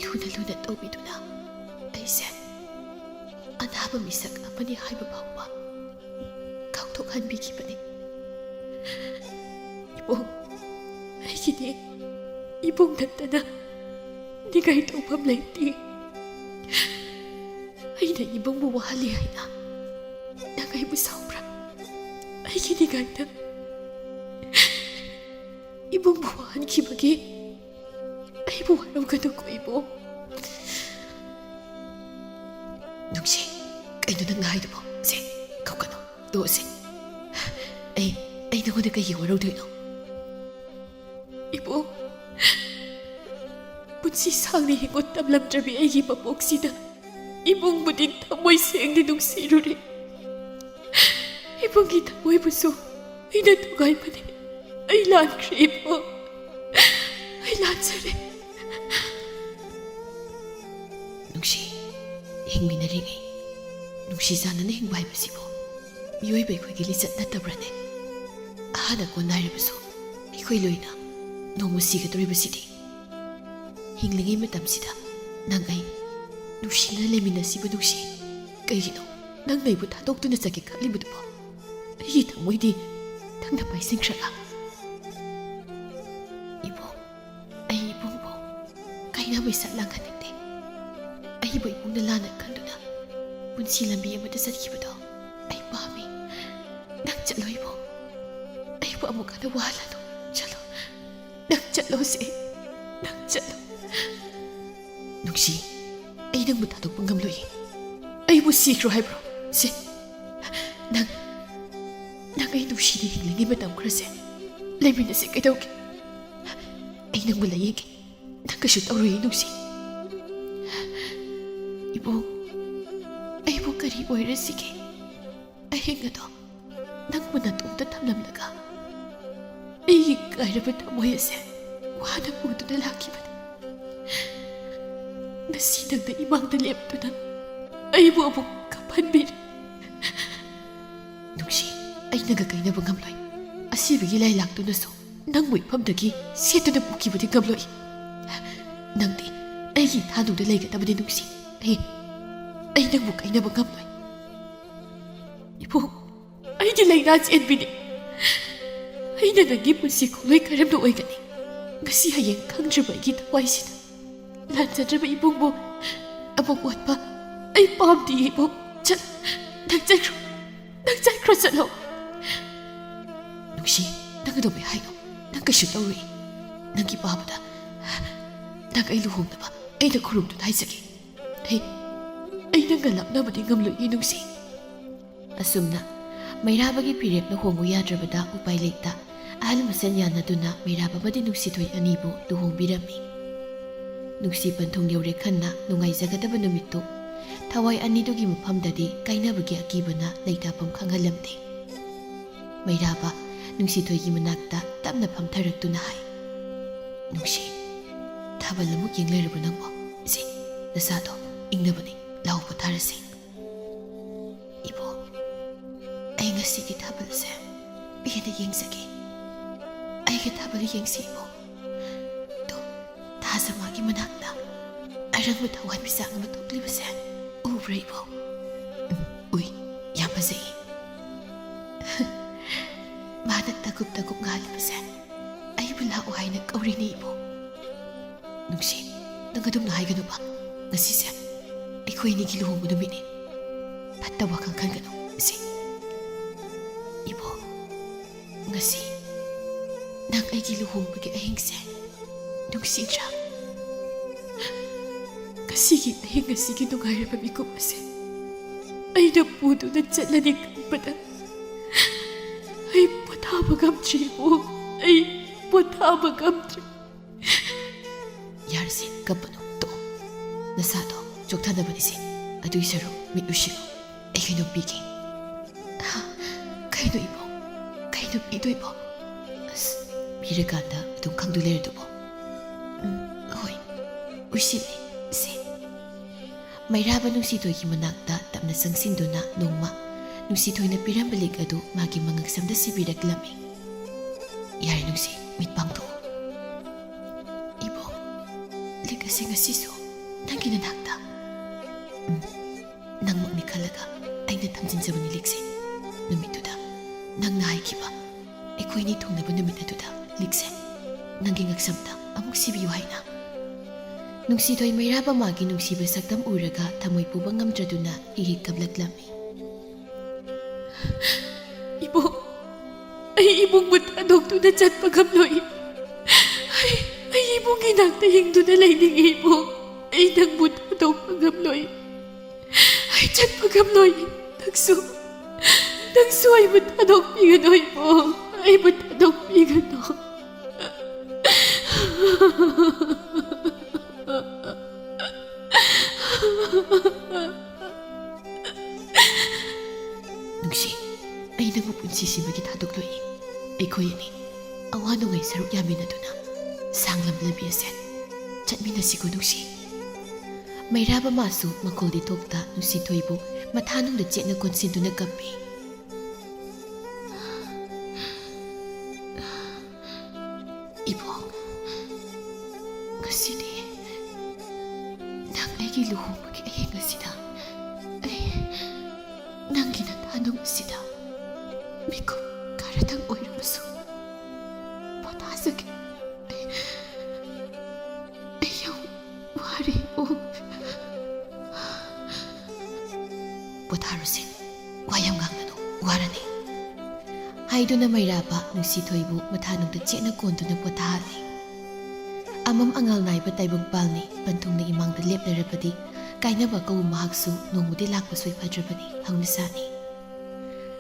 ꯂꯨꯅ ꯂꯨꯅ ꯇꯧꯕꯤꯗꯨꯅ ꯑꯩꯁꯦ ꯑꯅꯥꯕ ꯃꯤꯁꯛ ꯑꯃꯅꯤ ꯍꯥꯏꯕ ꯐꯥꯎꯕ ꯀꯥꯎꯊꯣꯛꯍꯟꯕꯤꯈꯤꯕꯅꯤ꯫ ꯏꯕꯨꯡ, ꯑꯩꯒꯤꯗꯤ ꯏꯕꯨꯡ ꯅꯠꯇꯅ ꯅꯤꯡꯉꯥꯏ ꯇꯧꯐꯝ ꯂꯩꯇꯦ꯫ ꯑꯩꯅ ꯏꯕꯨꯡꯕꯨ ꯋꯥꯍꯜꯂꯤ ꯍꯥꯏꯅ ꯅꯪ ꯑꯩꯕꯨ ꯁꯥꯎꯕ꯭ꯔꯥ? ꯑꯩꯒꯤ ꯅꯤꯡꯉꯥꯏꯗ ꯏꯕꯨꯡꯕꯨ ꯋꯥꯍꯟꯈꯤꯕꯒꯤ ꯑꯩꯕꯨ ꯋꯥꯔꯧꯒꯅꯨꯀꯣ, ꯏꯕꯨꯡ꯫" "ꯅꯨꯡꯁꯤ, ꯀꯩꯅꯣ ꯅꯪꯅ ꯍꯥꯏꯗꯨꯕꯣ? ꯁꯦ, ꯀꯞꯀꯅꯨ, ꯇꯣꯛꯑꯁꯦ꯫ ꯑꯩ, ꯑꯩ ꯅꯉꯣꯟꯗ ꯀꯩꯒꯤ ꯋꯥꯔꯧꯗꯣꯏꯅꯣ?" "ꯏꯕꯨꯡ, ꯄꯨꯟꯁꯤ ꯁꯥꯡꯅ ꯍꯤꯡꯉꯣ ꯇꯝꯂꯝꯗ꯭ꯔꯕꯤ ꯑꯩꯒꯤ ꯃꯄꯣꯛꯁꯤꯗ ꯏꯕꯨꯡꯕꯨꯗꯤ ꯊꯃꯣꯏ ꯁꯦꯡꯅ ꯅꯨꯡꯁꯤꯔꯨꯔꯦ꯫ ꯏꯕꯨꯡꯒꯤ ꯊꯃꯣꯏꯕꯨꯁꯨ ꯑꯩꯅ ꯊꯨꯒꯥꯏꯕꯅꯤ꯫ ꯑꯩ ꯂꯥꯟꯈ꯭ꯔꯦ ꯏꯕꯨꯡ, ꯑꯩ ꯂꯥꯟꯖꯔꯦ꯫ ꯅꯨꯡꯁꯤ, ꯍꯤꯡꯃꯤꯟꯅꯔꯤꯉꯩ ꯅꯨꯡꯁꯤ ꯆꯥꯟꯅꯅ ꯍꯤꯡꯕ ꯍꯥꯏꯕꯁꯤꯕꯨ ꯃꯤꯑꯣꯏꯕ ꯑꯩꯈꯣꯏꯒꯤ ꯂꯤꯆꯠ ꯅꯠꯇꯕ꯭ꯔꯅꯦ? ꯑꯍꯥꯟ ꯑꯀꯣꯟ ꯅꯥꯏꯔꯕꯁꯨ ꯑꯩꯈꯣꯏ ꯂꯣꯏꯅ ꯅꯣꯡꯃ ꯁꯤꯒꯗꯧꯔꯤꯕꯁꯤꯗꯤ꯫ ꯍꯤꯡꯂꯤꯉꯩ ꯃꯇꯝꯁꯤꯗ ꯅꯪ ꯑꯩ ꯅꯨꯡꯁꯤꯅ ꯂꯩꯃꯤꯟꯅꯁꯤꯕ ꯅꯨꯡꯁꯤ꯫ ꯀꯩꯒꯤꯅꯣ ꯅꯪꯅ ꯑꯩꯕꯨ ꯊꯥꯗꯣꯛꯇꯨꯅ ꯆꯠꯀꯦ ꯈꯜꯂꯤꯕꯗꯨꯕꯣ? ꯑꯩꯒꯤ ꯊꯃꯣꯏꯗꯤ ꯅꯪꯅ ꯄꯥꯏꯁꯤꯟꯈ꯭ꯔꯒ꯫ ꯏꯕꯨꯡ, ꯑꯩ ꯏꯕꯨꯡꯕꯨ ꯀꯥꯏꯅꯕꯩ ꯁꯠ ꯂꯥꯡꯍꯟꯅꯤꯡꯗꯦ꯫ ꯑꯩꯕꯨ ꯏꯕꯨꯡꯅ ꯂꯥꯟꯅ ꯈꯟꯗꯨꯅ ꯄꯨꯟꯁꯤ ꯂꯝꯕꯤ ꯑꯃꯗ ꯆꯠꯈꯤꯕꯗꯣ ꯑꯩ ꯄꯥꯝꯃꯤ꯫ ꯅꯪ ꯆꯠꯂꯣ ꯏꯕꯨꯡ, ꯑꯩꯕꯨ ꯑꯃꯨꯛ ꯍꯟꯅ ꯋꯥꯍꯜꯂꯅꯨ꯫ ꯆꯠꯂꯣ, ꯅꯪ ꯆꯠꯂꯣꯁꯦ, ꯅꯪ ꯆꯠꯂꯣ꯫ ꯅꯨꯡꯁꯤ, ꯑꯩ ꯅꯪꯕꯨ ꯊꯥꯗꯣꯛꯄ ꯉꯝꯂꯣꯏꯌꯦ꯫ ꯑꯩꯕꯨ ꯁꯤꯈ꯭ꯔꯣ ꯍꯥꯏꯕ꯭ꯔꯣ? ꯁꯦ, ꯅꯪ, ꯅꯪ ꯑꯩ ꯅꯨꯡꯁꯤꯅ ꯍꯤꯡꯂꯤꯉꯩ ꯃꯇꯝ ꯈꯔꯁꯦ ꯂꯩꯃꯤꯟꯅꯁꯦ ꯀꯩꯗꯧꯒꯦ? ꯑꯩ ꯅꯪꯕꯨ ꯂꯥꯌꯦꯡꯒꯦ꯫ ꯅꯪ ꯀꯩꯁꯨ ꯇꯧꯔꯣꯏꯌꯦ ꯅꯨꯡꯁꯤ꯫ ꯏꯕꯨꯡ, ꯑꯩꯕꯨ ꯀꯔꯤ ꯑꯣꯏꯔꯁꯤꯒꯦ? ꯑꯍꯤꯡ ꯑꯗꯣ ꯅꯪꯕꯨ ꯅꯇꯣꯝꯇ ꯊꯝꯂꯝꯂꯒ ꯑꯩꯒꯤ ꯀꯥꯏꯔꯕ ꯊꯃꯣꯏ ꯑꯁꯦ ꯋꯥꯅ ꯄꯨꯗꯨꯅ ꯂꯥꯛꯈꯤꯕꯅꯤ꯫ ꯉꯁꯤ ꯅꯪꯅ ꯏꯃꯥꯡꯗ ꯂꯦꯞꯇꯨꯅ ꯑꯩꯕꯨ ꯑꯃꯨꯛ ꯀꯞꯍꯟꯕꯤꯔꯦ꯫ ꯅꯨꯡꯁꯤ, ꯑꯩ ꯅꯪꯒ ꯀꯥꯏꯅꯕ ꯉꯝꯂꯣꯏ꯫ ꯑꯁꯤꯕꯒꯤ ꯂꯥꯏ ꯂꯥꯛꯇꯨꯅꯁꯨ ꯅꯪꯕꯨ ꯏꯐꯝꯗꯒꯤ ꯁꯦꯠꯇꯨꯅ ꯄꯨꯈꯤꯕꯗꯤ ꯉꯝꯂꯣꯏ꯫ ꯅꯪꯗꯤ ꯑꯩꯒꯤ ꯏꯊꯥꯅꯨꯡꯗ ꯂꯩꯒꯗꯕꯅꯤ ꯅꯨꯡꯁꯤ꯫ ꯑꯩ, ꯑꯩ ꯅꯪꯕꯨ ꯀꯥꯏꯅꯕ ꯉꯝꯂꯣꯏ꯫ ꯏꯕꯨꯡ, ꯑꯩꯒꯤ ꯂꯥꯏꯅꯥ ꯆꯦꯟꯕꯤꯅꯤ꯫ ꯑꯩꯅ ꯅꯪꯒꯤ ꯄꯨꯟꯁꯤ ꯈꯣꯡꯂꯣꯏ ꯀꯔꯝꯅ ꯑꯣꯏꯒꯅꯤ? ꯉꯁꯤ ꯍꯌꯦꯡ ꯈꯪꯗ꯭ꯔꯕ ꯑꯩꯒꯤ ꯊꯋꯥꯏꯁꯤꯗ ꯂꯥꯟꯖꯗ꯭ꯔꯕ ꯏꯕꯨꯡꯕꯨ ꯑꯃꯨꯛ ꯑꯣꯠꯄ ꯑꯩ ꯄꯥꯝꯗꯦ ꯏꯕꯨꯡ꯫ ꯆꯠ, ꯅꯪ ꯆꯠꯈ꯭ꯔꯣ, ꯅꯪ ꯆꯠꯈ꯭ꯔꯣ, ꯆꯠꯂꯣ꯫ ꯅꯨꯡꯁꯤ, ꯅꯪ ꯀꯩꯗꯧꯕꯩ ꯍꯥꯏꯅꯣ? ꯅꯪ ꯀꯩꯁꯨ ꯇꯧꯔꯣꯏ꯫ ꯅꯪꯒꯤ ꯄꯥꯕꯗ ꯅꯪ ꯑꯩ ꯂꯨꯍꯣꯡꯅꯕ ꯑꯩꯅ ꯈꯨꯔꯨꯝꯗꯨꯅ ꯍꯥꯏꯖꯒꯦ꯫ ꯑꯩ, ꯑꯩ ꯅꯪꯒ ꯂꯥꯞꯅꯕꯗꯤ ꯉꯝꯂꯣꯏꯌꯦ ꯅꯨꯡꯁꯤ꯫ ꯑꯁꯨꯝꯅ ꯃꯩꯔꯥꯕꯒꯤ ꯐꯤꯔꯦꯞꯅ ꯍꯣꯡꯉꯨ ꯌꯥꯗ꯭ꯔꯕꯗ ꯎꯄꯥꯏ ꯂꯩꯇ ꯑꯍꯜ ꯃꯁꯦꯟ ꯌꯥꯅꯗꯨꯅ ꯃꯩꯔꯥꯕ ꯑꯃꯗꯤ ꯅꯨꯡꯁꯤꯊꯣꯏ ꯑꯅꯤꯕꯨ ꯂꯨꯍꯣꯡꯕꯤꯔꯝꯃꯤ꯫ ꯅꯨꯡꯁꯤ ꯄꯟꯊꯨꯡ ꯌꯧꯔꯦ ꯈꯟꯅ ꯅꯨꯡꯉꯥꯏꯖꯒꯗꯕ ꯅꯨꯃꯤꯠꯇꯨ ꯊꯋꯥꯏ ꯑꯅꯤꯗꯨꯒꯤ ꯃꯐꯝꯗꯗꯤ ꯀꯥꯏꯅꯕꯒꯤ ꯑꯀꯤꯕꯅ ꯂꯩꯇꯥꯐꯝ ꯈꯪꯍꯜꯂꯝꯗꯦ꯫ ꯃꯩꯔꯥꯕ ꯅꯨꯡꯁꯤꯊꯣꯏꯒꯤ ꯃꯅꯥꯛꯇ ꯇꯞꯅ ꯐꯝꯊꯔꯛꯇꯨꯅ ꯍꯥꯏ, "ꯅꯨꯡꯁꯤ, ꯊꯥꯕꯜ ꯑꯃꯨꯛ ꯌꯦꯡ ꯂꯩꯔꯕ ꯅꯪꯕꯣ? ꯁꯦ, ꯅꯁꯥꯗꯣ ꯏꯪꯅꯕꯅꯤ, ꯂꯥꯎ ꯄꯣꯊꯥꯔꯁꯤ꯫" "ꯏꯕꯣ, ꯑꯩ ꯉꯁꯤꯒꯤ ꯊꯥꯕꯜꯁꯦ ꯄꯦꯟꯅ ꯌꯦꯡꯖꯒꯦ꯫ ꯑꯩꯒꯤ ꯊꯥꯕꯜ ꯌꯦꯡꯁꯤ ꯏꯕꯣ꯫ ꯇꯣ, ꯊꯥꯖꯃꯥꯒꯤ ꯃꯅꯥꯛꯇ ꯑꯔꯪꯕ ꯊꯋꯥꯟꯃꯤꯆꯥꯛ ꯑꯃ ꯊꯣꯛꯂꯤꯕꯁꯦ ꯎꯕ꯭ꯔꯥ ꯏꯕꯣ?" "ꯎꯝ, ꯎꯏ꯫ ꯌꯥꯝ ꯐꯖꯩ꯫" "ꯃꯥꯅ ꯇꯒꯨꯞ ꯇꯒꯨꯞ ꯉꯥꯜꯂꯤꯕꯁꯦ ꯑꯩꯕꯨ ꯂꯥꯛꯑꯣ ꯍꯥꯏꯅ ꯀꯧꯔꯤꯅꯦ ꯏꯕꯣ꯫" "ꯅꯨꯡꯁꯤ, ꯅꯪ ꯑꯗꯨꯝꯅ ꯍꯥꯏꯒꯅꯨꯕ꯫ ꯉꯁꯤꯁꯦ ꯑꯩꯈꯣꯏ ꯑꯅꯤꯒꯤ ꯂꯨꯍꯣꯡꯕ ꯅꯨꯃꯤꯠꯅꯤ꯫ ꯐꯠꯇ ꯋꯥꯈꯜ ꯈꯟꯒꯅꯨ ꯁꯤ꯫" "ꯏꯕꯣ, ꯉꯁꯤ ꯅꯪ ꯑꯩꯒꯤ ꯂꯨꯍꯣꯡꯕꯒꯤ ꯑꯍꯤꯡꯁꯦ ꯅꯨꯡꯁꯤꯗ꯭ꯔꯥ? ꯉꯁꯤꯒꯤ ꯑꯍꯤꯡ ꯑꯁꯤꯒꯤ ꯅꯨꯡꯉꯥꯏꯔꯕ ꯃꯤꯀꯨꯞ ꯑꯁꯦ ꯑꯩꯅ ꯄꯨꯗꯨꯅ ꯆꯠꯂꯅꯤ ꯈꯟꯕꯗ ꯑꯩ ꯄꯣꯊꯥꯕ ꯉꯝꯗ꯭ꯔꯦ ꯏꯕꯣ꯫ ꯑꯩ ꯄꯣꯊꯥꯕ ꯉꯝꯗ꯭ꯔꯦ꯫" "ꯌꯥꯔꯦꯁꯦ, ꯀꯞꯄꯅꯨ, ꯇꯣꯛꯑꯣ꯫ ꯅꯁꯥꯗꯣ ꯆꯣꯛꯊꯅꯕꯅꯤꯁꯦ꯫ ꯑꯗꯨꯒꯤ ꯁꯔꯨꯛ ꯃꯤꯠ ꯎꯏꯁꯤꯜꯂꯨ꯫ ꯑꯩ ꯀꯩꯅꯣꯝ ꯄꯤꯒꯦ꯫" "ꯍꯥ? ꯀꯩꯅꯣ ꯏꯕꯣ? ꯀꯩꯅꯣ ꯄꯤꯗꯣꯏꯕꯣ? ꯑꯁ, ꯄꯤꯔꯀꯥꯟꯗ ꯑꯗꯨꯝ ꯈꯪꯗꯣꯏ ꯂꯩꯔꯗꯨꯕꯣ꯫" "ꯎꯝ, ꯍꯣꯏ, ꯎꯏꯁꯤꯜꯂꯦ, ꯁꯦ꯫" ꯃꯩꯔꯥꯕ ꯅꯨꯡꯁꯤꯊꯣꯏꯒꯤ ꯃꯅꯥꯛꯇ ꯇꯞꯅ ꯆꯪꯁꯤꯟꯗꯨꯅ ꯅꯣꯡꯃ ꯅꯨꯡꯁꯤꯊꯣꯏꯅ ꯄꯤꯔꯝꯕ ꯂꯤꯛ ꯑꯗꯨ ꯃꯥꯒꯤ ꯃꯉꯛꯁꯝꯗ ꯁꯤꯕꯤꯔꯛꯂꯝꯃꯤ꯫ "ꯌꯥꯔꯦ ꯅꯨꯡꯁꯤ, ꯃꯤꯠ ꯄꯥꯡꯊꯣꯛꯑꯣ꯫" "ꯏꯕꯣ, ꯂꯤꯛ ꯑꯁꯤ ꯉꯁꯤꯁꯨ ꯅꯪꯒꯤ ꯅꯅꯥꯛꯇ?" "ꯎꯝ, ꯅꯪꯃꯛꯅꯤ ꯈꯜꯂꯒ ꯑꯩꯅ ꯊꯝꯖꯤꯟꯖꯕꯅꯤ ꯂꯤꯛꯁꯦ꯫ ꯅꯨꯃꯤꯠꯇꯨꯗ ꯅꯪꯅ ꯍꯥꯏꯈꯤꯕ ꯑꯩꯈꯣꯏꯅꯤ ꯊꯨꯡꯅꯕ ꯅꯨꯃꯤꯠ ꯑꯗꯨꯗ ꯂꯤꯛꯁꯦ ꯅꯪꯒꯤ ꯉꯛꯁꯝꯗ ꯑꯃꯨꯛ ꯁꯤꯕꯤꯌꯨ ꯍꯥꯏꯅ꯫" ꯅꯨꯡꯁꯤꯊꯣꯏ ꯃꯩꯔꯥꯕ ꯃꯥꯒꯤ ꯅꯨꯡꯁꯤꯕ ꯁꯛꯇꯝ ꯎꯔꯒ ꯊꯃꯣꯏ ꯄꯨꯕ ꯉꯝꯗ꯭ꯔꯗꯨꯅ ꯍꯤꯛ ꯍꯤꯛ ꯀꯞꯂꯛꯂꯝꯃꯤ꯫ "ꯏꯕꯣ, ꯑꯩ ꯏꯕꯨꯡꯕꯨ ꯊꯥꯗꯣꯛꯇꯨꯅ ꯆꯠꯄ ꯉꯝꯂꯣꯏ꯫ ꯑꯩ, ꯑꯩ ꯏꯕꯨꯡꯒꯤ ꯅꯥꯛꯇ ꯍꯤꯡꯗꯨꯅ ꯂꯩꯅꯤꯡꯉꯤ ꯏꯕꯣ꯫ ꯑꯩ ꯅꯪꯕꯨ ꯊꯥꯗꯣꯛꯄ ꯉꯝꯂꯣꯏ꯫ ꯑꯩ ꯆꯠꯄ ꯉꯝꯂꯣꯏ꯫ ꯅꯪꯁꯨ, ꯅꯪꯁꯨ ꯑꯩꯕꯨ ꯊꯥꯗꯣꯛꯄꯤꯒꯅꯨ ꯏꯕꯣ꯫ ꯑꯩꯕꯨ ꯊꯥꯗꯣꯛꯄꯤꯒꯅꯨ꯫" ꯕꯒꯤ ꯊꯥꯗꯣꯛꯂꯣꯏꯌꯦ꯫ ꯑꯩꯈꯣꯏ ꯑꯅꯤ ꯑꯋꯥ ꯅꯨꯡꯉꯥꯏ ꯁꯔꯨꯛ ꯌꯥꯃꯤꯟꯅꯗꯨꯅ ꯁꯥꯡꯂꯕ ꯂꯝꯕꯤ ꯑꯁꯦ ꯆꯠꯃꯤꯟꯅꯁꯤꯀꯣ ꯅꯨꯡꯁꯤ꯫ ꯃꯩꯔꯥꯕ ꯃꯥꯁꯨ ꯃꯈꯣꯜꯗꯤ ꯊꯣꯛꯇ ꯅꯨꯡꯁꯤꯊꯣꯏꯕꯨ ꯃꯊꯥꯅꯨꯡꯗ ꯆꯦꯠꯅ ꯀꯣꯟꯁꯤꯟꯗꯨꯅ ꯀꯞꯄꯤ꯫ ꯏꯕꯣꯛ, ꯉꯁꯤꯗꯤ ꯅꯪ ꯑꯩꯒꯤ ꯂꯨꯍꯣꯡꯕꯒꯤ ꯑꯍꯤꯡ ꯑꯁꯤꯗ ꯑꯩ ꯅꯪꯒꯤ ꯅꯊꯥꯅꯨꯡ ꯑꯁꯤꯗ ꯃꯤꯀꯨꯞ ꯈꯔꯗꯪ ꯑꯣꯏꯔꯕꯁꯨ ꯄꯣꯊꯥꯖꯒꯦ꯫ ꯑꯩ, ꯑꯩ ꯌꯥꯝ ꯋꯥꯔꯦ ꯏꯕꯣꯛ꯫ ꯄꯣꯊꯥꯔꯨꯁꯦ, ꯋꯥ ꯌꯥꯝ ꯉꯥꯡꯒꯅꯨ, ꯋꯥꯔꯅꯤ꯫ ꯍꯥꯏꯗꯨꯅ ꯃꯩꯔꯥꯕ ꯅꯨꯡꯁꯤꯊꯣꯏꯕꯨ ꯃꯊꯥꯅꯨꯡꯗ ꯆꯦꯠꯅ ꯀꯣꯟꯗꯨꯅ ꯄꯣꯊꯥꯍꯜꯂꯤ꯫ ꯑꯃꯝ ꯑꯉꯥꯜ ꯅꯥꯏꯕ ꯇꯥꯏꯕꯪꯄꯥꯜꯅꯤ, ꯄꯟꯊꯨꯡꯅ ꯏꯃꯥꯡꯗ ꯂꯦꯞꯂꯔꯕꯗꯤ ꯀꯥꯏꯅꯕ ꯀꯧꯕ ꯃꯍꯥꯛꯁꯨ ꯅꯣꯡꯃꯗꯤ ꯂꯥꯛꯄ ꯁꯣꯏꯐꯗ꯭ꯔꯕꯅꯤ, ꯍꯧꯅꯁꯥꯅꯤ꯫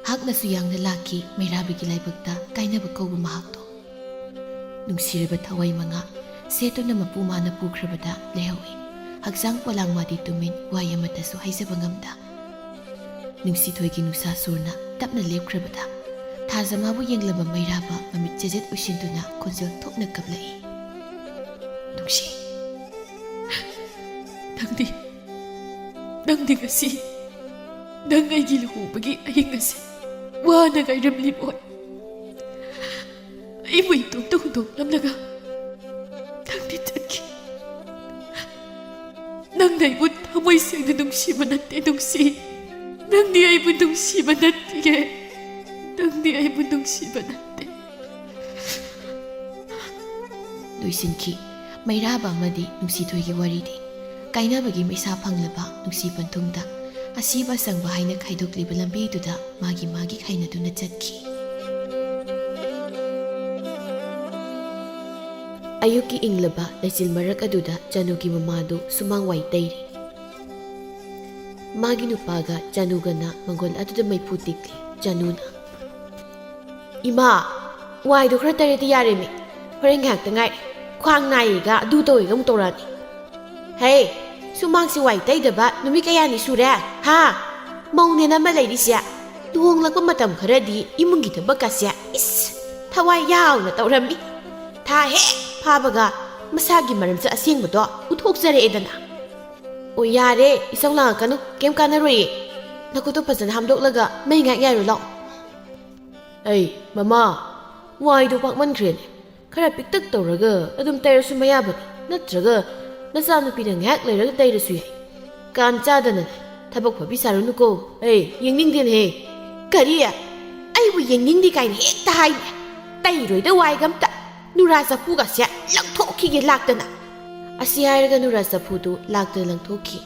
ꯍꯥꯛꯅꯁꯨ ꯌꯥꯡꯅ ꯂꯥꯛꯈꯤ ꯃꯩꯔꯥꯕꯒꯤ ꯂꯥꯏꯕꯛꯇ ꯀꯥꯏꯅꯕ ꯀꯧꯕ ꯃꯍꯥꯛꯇꯣ꯫ ꯅꯨꯡꯁꯤꯔꯕ ꯊꯋꯥꯏ ꯃꯉꯥ ꯁꯦꯠꯇꯨꯅ ꯃꯄꯨ ꯃꯥꯅ ꯄꯨꯈ꯭ꯔꯕꯗ ꯂꯩꯍꯧꯏ꯫ ꯍꯛꯆꯥꯡ ꯄꯣꯂꯥꯡ ꯃꯥꯗꯤ ꯇꯨꯃꯤꯟ, ꯋꯥꯍꯩ ꯑꯃꯠꯇꯁꯨ ꯍꯥꯏꯖꯕ ꯉꯝꯗ꯫ ꯅꯨꯡꯁꯤꯊꯣꯏꯒꯤ ꯅꯨꯡꯁꯥ ꯁꯣꯔꯅ ꯇꯞꯅ ꯂꯦꯞꯈ꯭ꯔꯕꯗ ꯊꯥꯖ ꯃꯥꯕꯨ ꯌꯦꯡꯂꯕ ꯃꯩꯔꯥꯕ ꯃꯃꯤꯠ ꯆꯦꯖꯦꯠ ꯎꯏꯁꯤꯟꯗꯨꯅ ꯈꯣꯟꯖꯦꯜ ꯊꯣꯛꯅ ꯀꯞꯂꯛꯏ꯫ ꯅꯨꯡꯁꯤ, ꯅꯪꯗꯤ, ꯅꯪꯗꯤ ꯉꯁꯤ ꯅꯪ ꯑꯩꯒꯤ ꯂꯨꯍꯣꯡꯕꯒꯤ ꯑꯍꯤꯡ ꯑꯁꯤ ꯋꯥꯅ ꯉꯥꯏꯔꯝꯂꯤꯕꯣꯏ꯫ ꯑꯩꯕꯨ ꯏꯇꯣꯝꯇ ꯍꯨꯟꯗꯣꯛꯂꯝꯂꯒ ꯅꯪꯗꯤ ꯆꯠꯈꯤ꯫ ꯅꯪꯅ ꯑꯩꯕꯨ ꯊꯃꯣꯏ ꯁꯦꯡꯅ ꯅꯨꯡꯁꯤꯕ ꯅꯠꯇꯦ, ꯅꯨꯡꯁꯤ꯫ ꯅꯪꯗꯤ ꯑꯩꯕꯨ ꯅꯨꯡꯁꯤꯕ ꯅꯠꯇꯤꯌꯦ꯫ ꯅꯪꯗꯤ ꯑꯩꯕꯨ ꯅꯨꯡꯁꯤꯕ ꯅꯠꯇꯦ꯫ ꯂꯣꯏꯁꯤꯟꯈꯤ ꯃꯩꯔꯥꯕ ꯑꯃꯗꯤ ꯅꯨꯡꯁꯤꯊꯣꯏꯒꯤ ꯋꯥꯔꯤꯗꯤ꯫ ꯀꯥꯏꯅꯕꯒꯤ ꯃꯩꯁꯥ ꯐꯪꯂꯕ ꯅꯨꯡꯁꯤ ꯄꯟꯊꯨꯡꯗ ꯑꯁꯤꯕ ꯑꯁꯪꯕ ꯍꯥꯏꯅ ꯈꯥꯏꯗꯣꯛꯂꯤꯕ ꯂꯝꯕꯤꯗꯨꯗ ꯃꯥꯒꯤ ꯃꯥꯒꯤ ꯈꯥꯏꯅꯗꯨꯅ ꯆꯠꯈꯤ꯫ ꯑꯌꯨꯛꯀꯤ ꯏꯪꯂꯕ ꯂꯩꯆꯤꯜ ꯃꯔꯛ ꯑꯗꯨꯗ ꯆꯅꯨꯒꯤ ꯃꯃꯥꯗꯨ ꯁꯨꯃꯥꯡ ꯋꯥꯏ ꯇꯩꯔꯤ꯫ ꯃꯥꯒꯤ ꯅꯨꯄꯥꯒ ꯆꯅꯨꯒꯅ ꯃꯪꯒꯣꯜ ꯑꯗꯨꯗ ꯃꯩꯐꯨ ꯇꯤꯛꯂꯤ꯫ ꯆꯅꯨꯅ, "ꯏꯃꯥ, ꯋꯥꯏꯗꯣ ꯈꯔ ꯇꯩꯔꯗꯤ ꯌꯥꯔꯦꯃꯤ꯫ ꯍꯣꯔꯦꯟ ꯉꯥꯏꯍꯥꯛꯇ ꯉꯥꯏꯔꯦ꯫ ꯈ꯭ꯋꯥꯡ ꯅꯥꯏꯌꯦꯒ ꯑꯗꯨ ꯇꯧꯋꯦꯒ ꯑꯃꯨꯛ ꯇꯧꯔꯛꯑꯅꯤ꯫ ꯍꯦ, ꯁꯨꯃꯥꯡꯁꯤ ꯋꯥꯏ ꯇꯩꯗꯕ ꯅꯨꯃꯤꯠ ꯀꯌꯥꯅꯤ ꯁꯨꯔꯦ? ꯍꯥ? ꯃꯧꯅꯦꯅ ꯑꯃ ꯂꯩꯔꯤꯁꯦ꯫ ꯂꯨꯍꯣꯡꯂꯛꯄ ꯃꯇꯝ ꯈꯔꯗꯤ ꯏꯃꯨꯡꯒꯤ ꯊꯕꯛꯀꯁꯦ, ꯏꯁ, ꯊꯋꯥꯏ ꯌꯥꯎꯅ ꯇꯧꯔꯝꯃꯤ꯫ ꯊꯥ ꯍꯦꯛ ꯐꯥꯕꯒ ꯃꯁꯥꯒꯤ ꯃꯔꯝꯆꯠ ꯑꯁꯦꯡꯕꯗꯣ ꯎꯠꯊꯣꯛꯆꯔꯛꯑꯦꯗꯅ꯫ ꯑꯣ, ꯌꯥꯔꯦ, ꯏꯁꯧ ꯂꯥꯡꯉꯛꯀꯅꯨ, ꯀꯩꯝ ꯀꯥꯟꯅꯔꯣꯏꯌꯦ꯫ ꯅꯈꯨꯠꯇꯣ ꯐꯖꯅ ꯍꯥꯝꯗꯣꯛꯂꯒ ꯃꯩ ꯉꯥꯏꯍꯥꯛ ꯌꯥꯏꯔꯨ ꯂꯥꯛꯑꯣ꯫ ꯑꯩ, ꯃꯃꯥ, ꯋꯥꯏꯗꯣ ꯄꯥꯛꯃꯟꯈ꯭ꯔꯦꯅꯦ꯫ ꯈꯔ ꯄꯤꯛꯇꯛ ꯇꯧꯔꯒ ꯑꯗꯨꯝ ꯇꯩꯔꯁꯨ ꯃꯌꯥꯕꯅꯤ, ꯅꯠꯇ꯭ꯔꯒ ꯅꯆꯥꯅꯨꯄꯤꯅ ꯉꯥꯏꯍꯥꯛ ꯂꯩꯔꯒ ꯇꯩꯔꯁꯨ ꯌꯥꯏ꯫ ꯀꯥꯟ ꯆꯥꯗꯅꯅꯦ, ꯊꯕꯛ ꯐꯕꯤ ꯁꯥꯔꯨꯅꯨꯀꯣ꯫ ꯑꯩ, ꯌꯦꯡꯅꯤꯡꯗꯦꯅꯦꯍꯦ꯫ ꯀꯔꯤ? ꯑꯩꯕꯨ ꯌꯦꯡꯅꯤꯡꯗꯦ ꯀꯥꯏꯅ ꯍꯦꯛꯇ ꯍꯥꯏꯅꯦ꯫ ꯇꯩꯔꯣꯏꯗ ꯋꯥꯏꯒ ꯑꯝꯇ꯫ ꯅꯨꯔꯥ ꯆꯐꯨꯒꯁꯦ ꯂꯪꯊꯣꯛꯈꯤꯒꯦ ꯂꯥꯛꯇꯅ꯫ ꯑꯁꯤ ꯍꯥꯏꯔꯒ ꯅꯨꯔꯥ ꯆꯐꯨꯗꯨ ꯂꯥꯛꯇ ꯂꯪꯊꯣꯛꯈꯤ꯫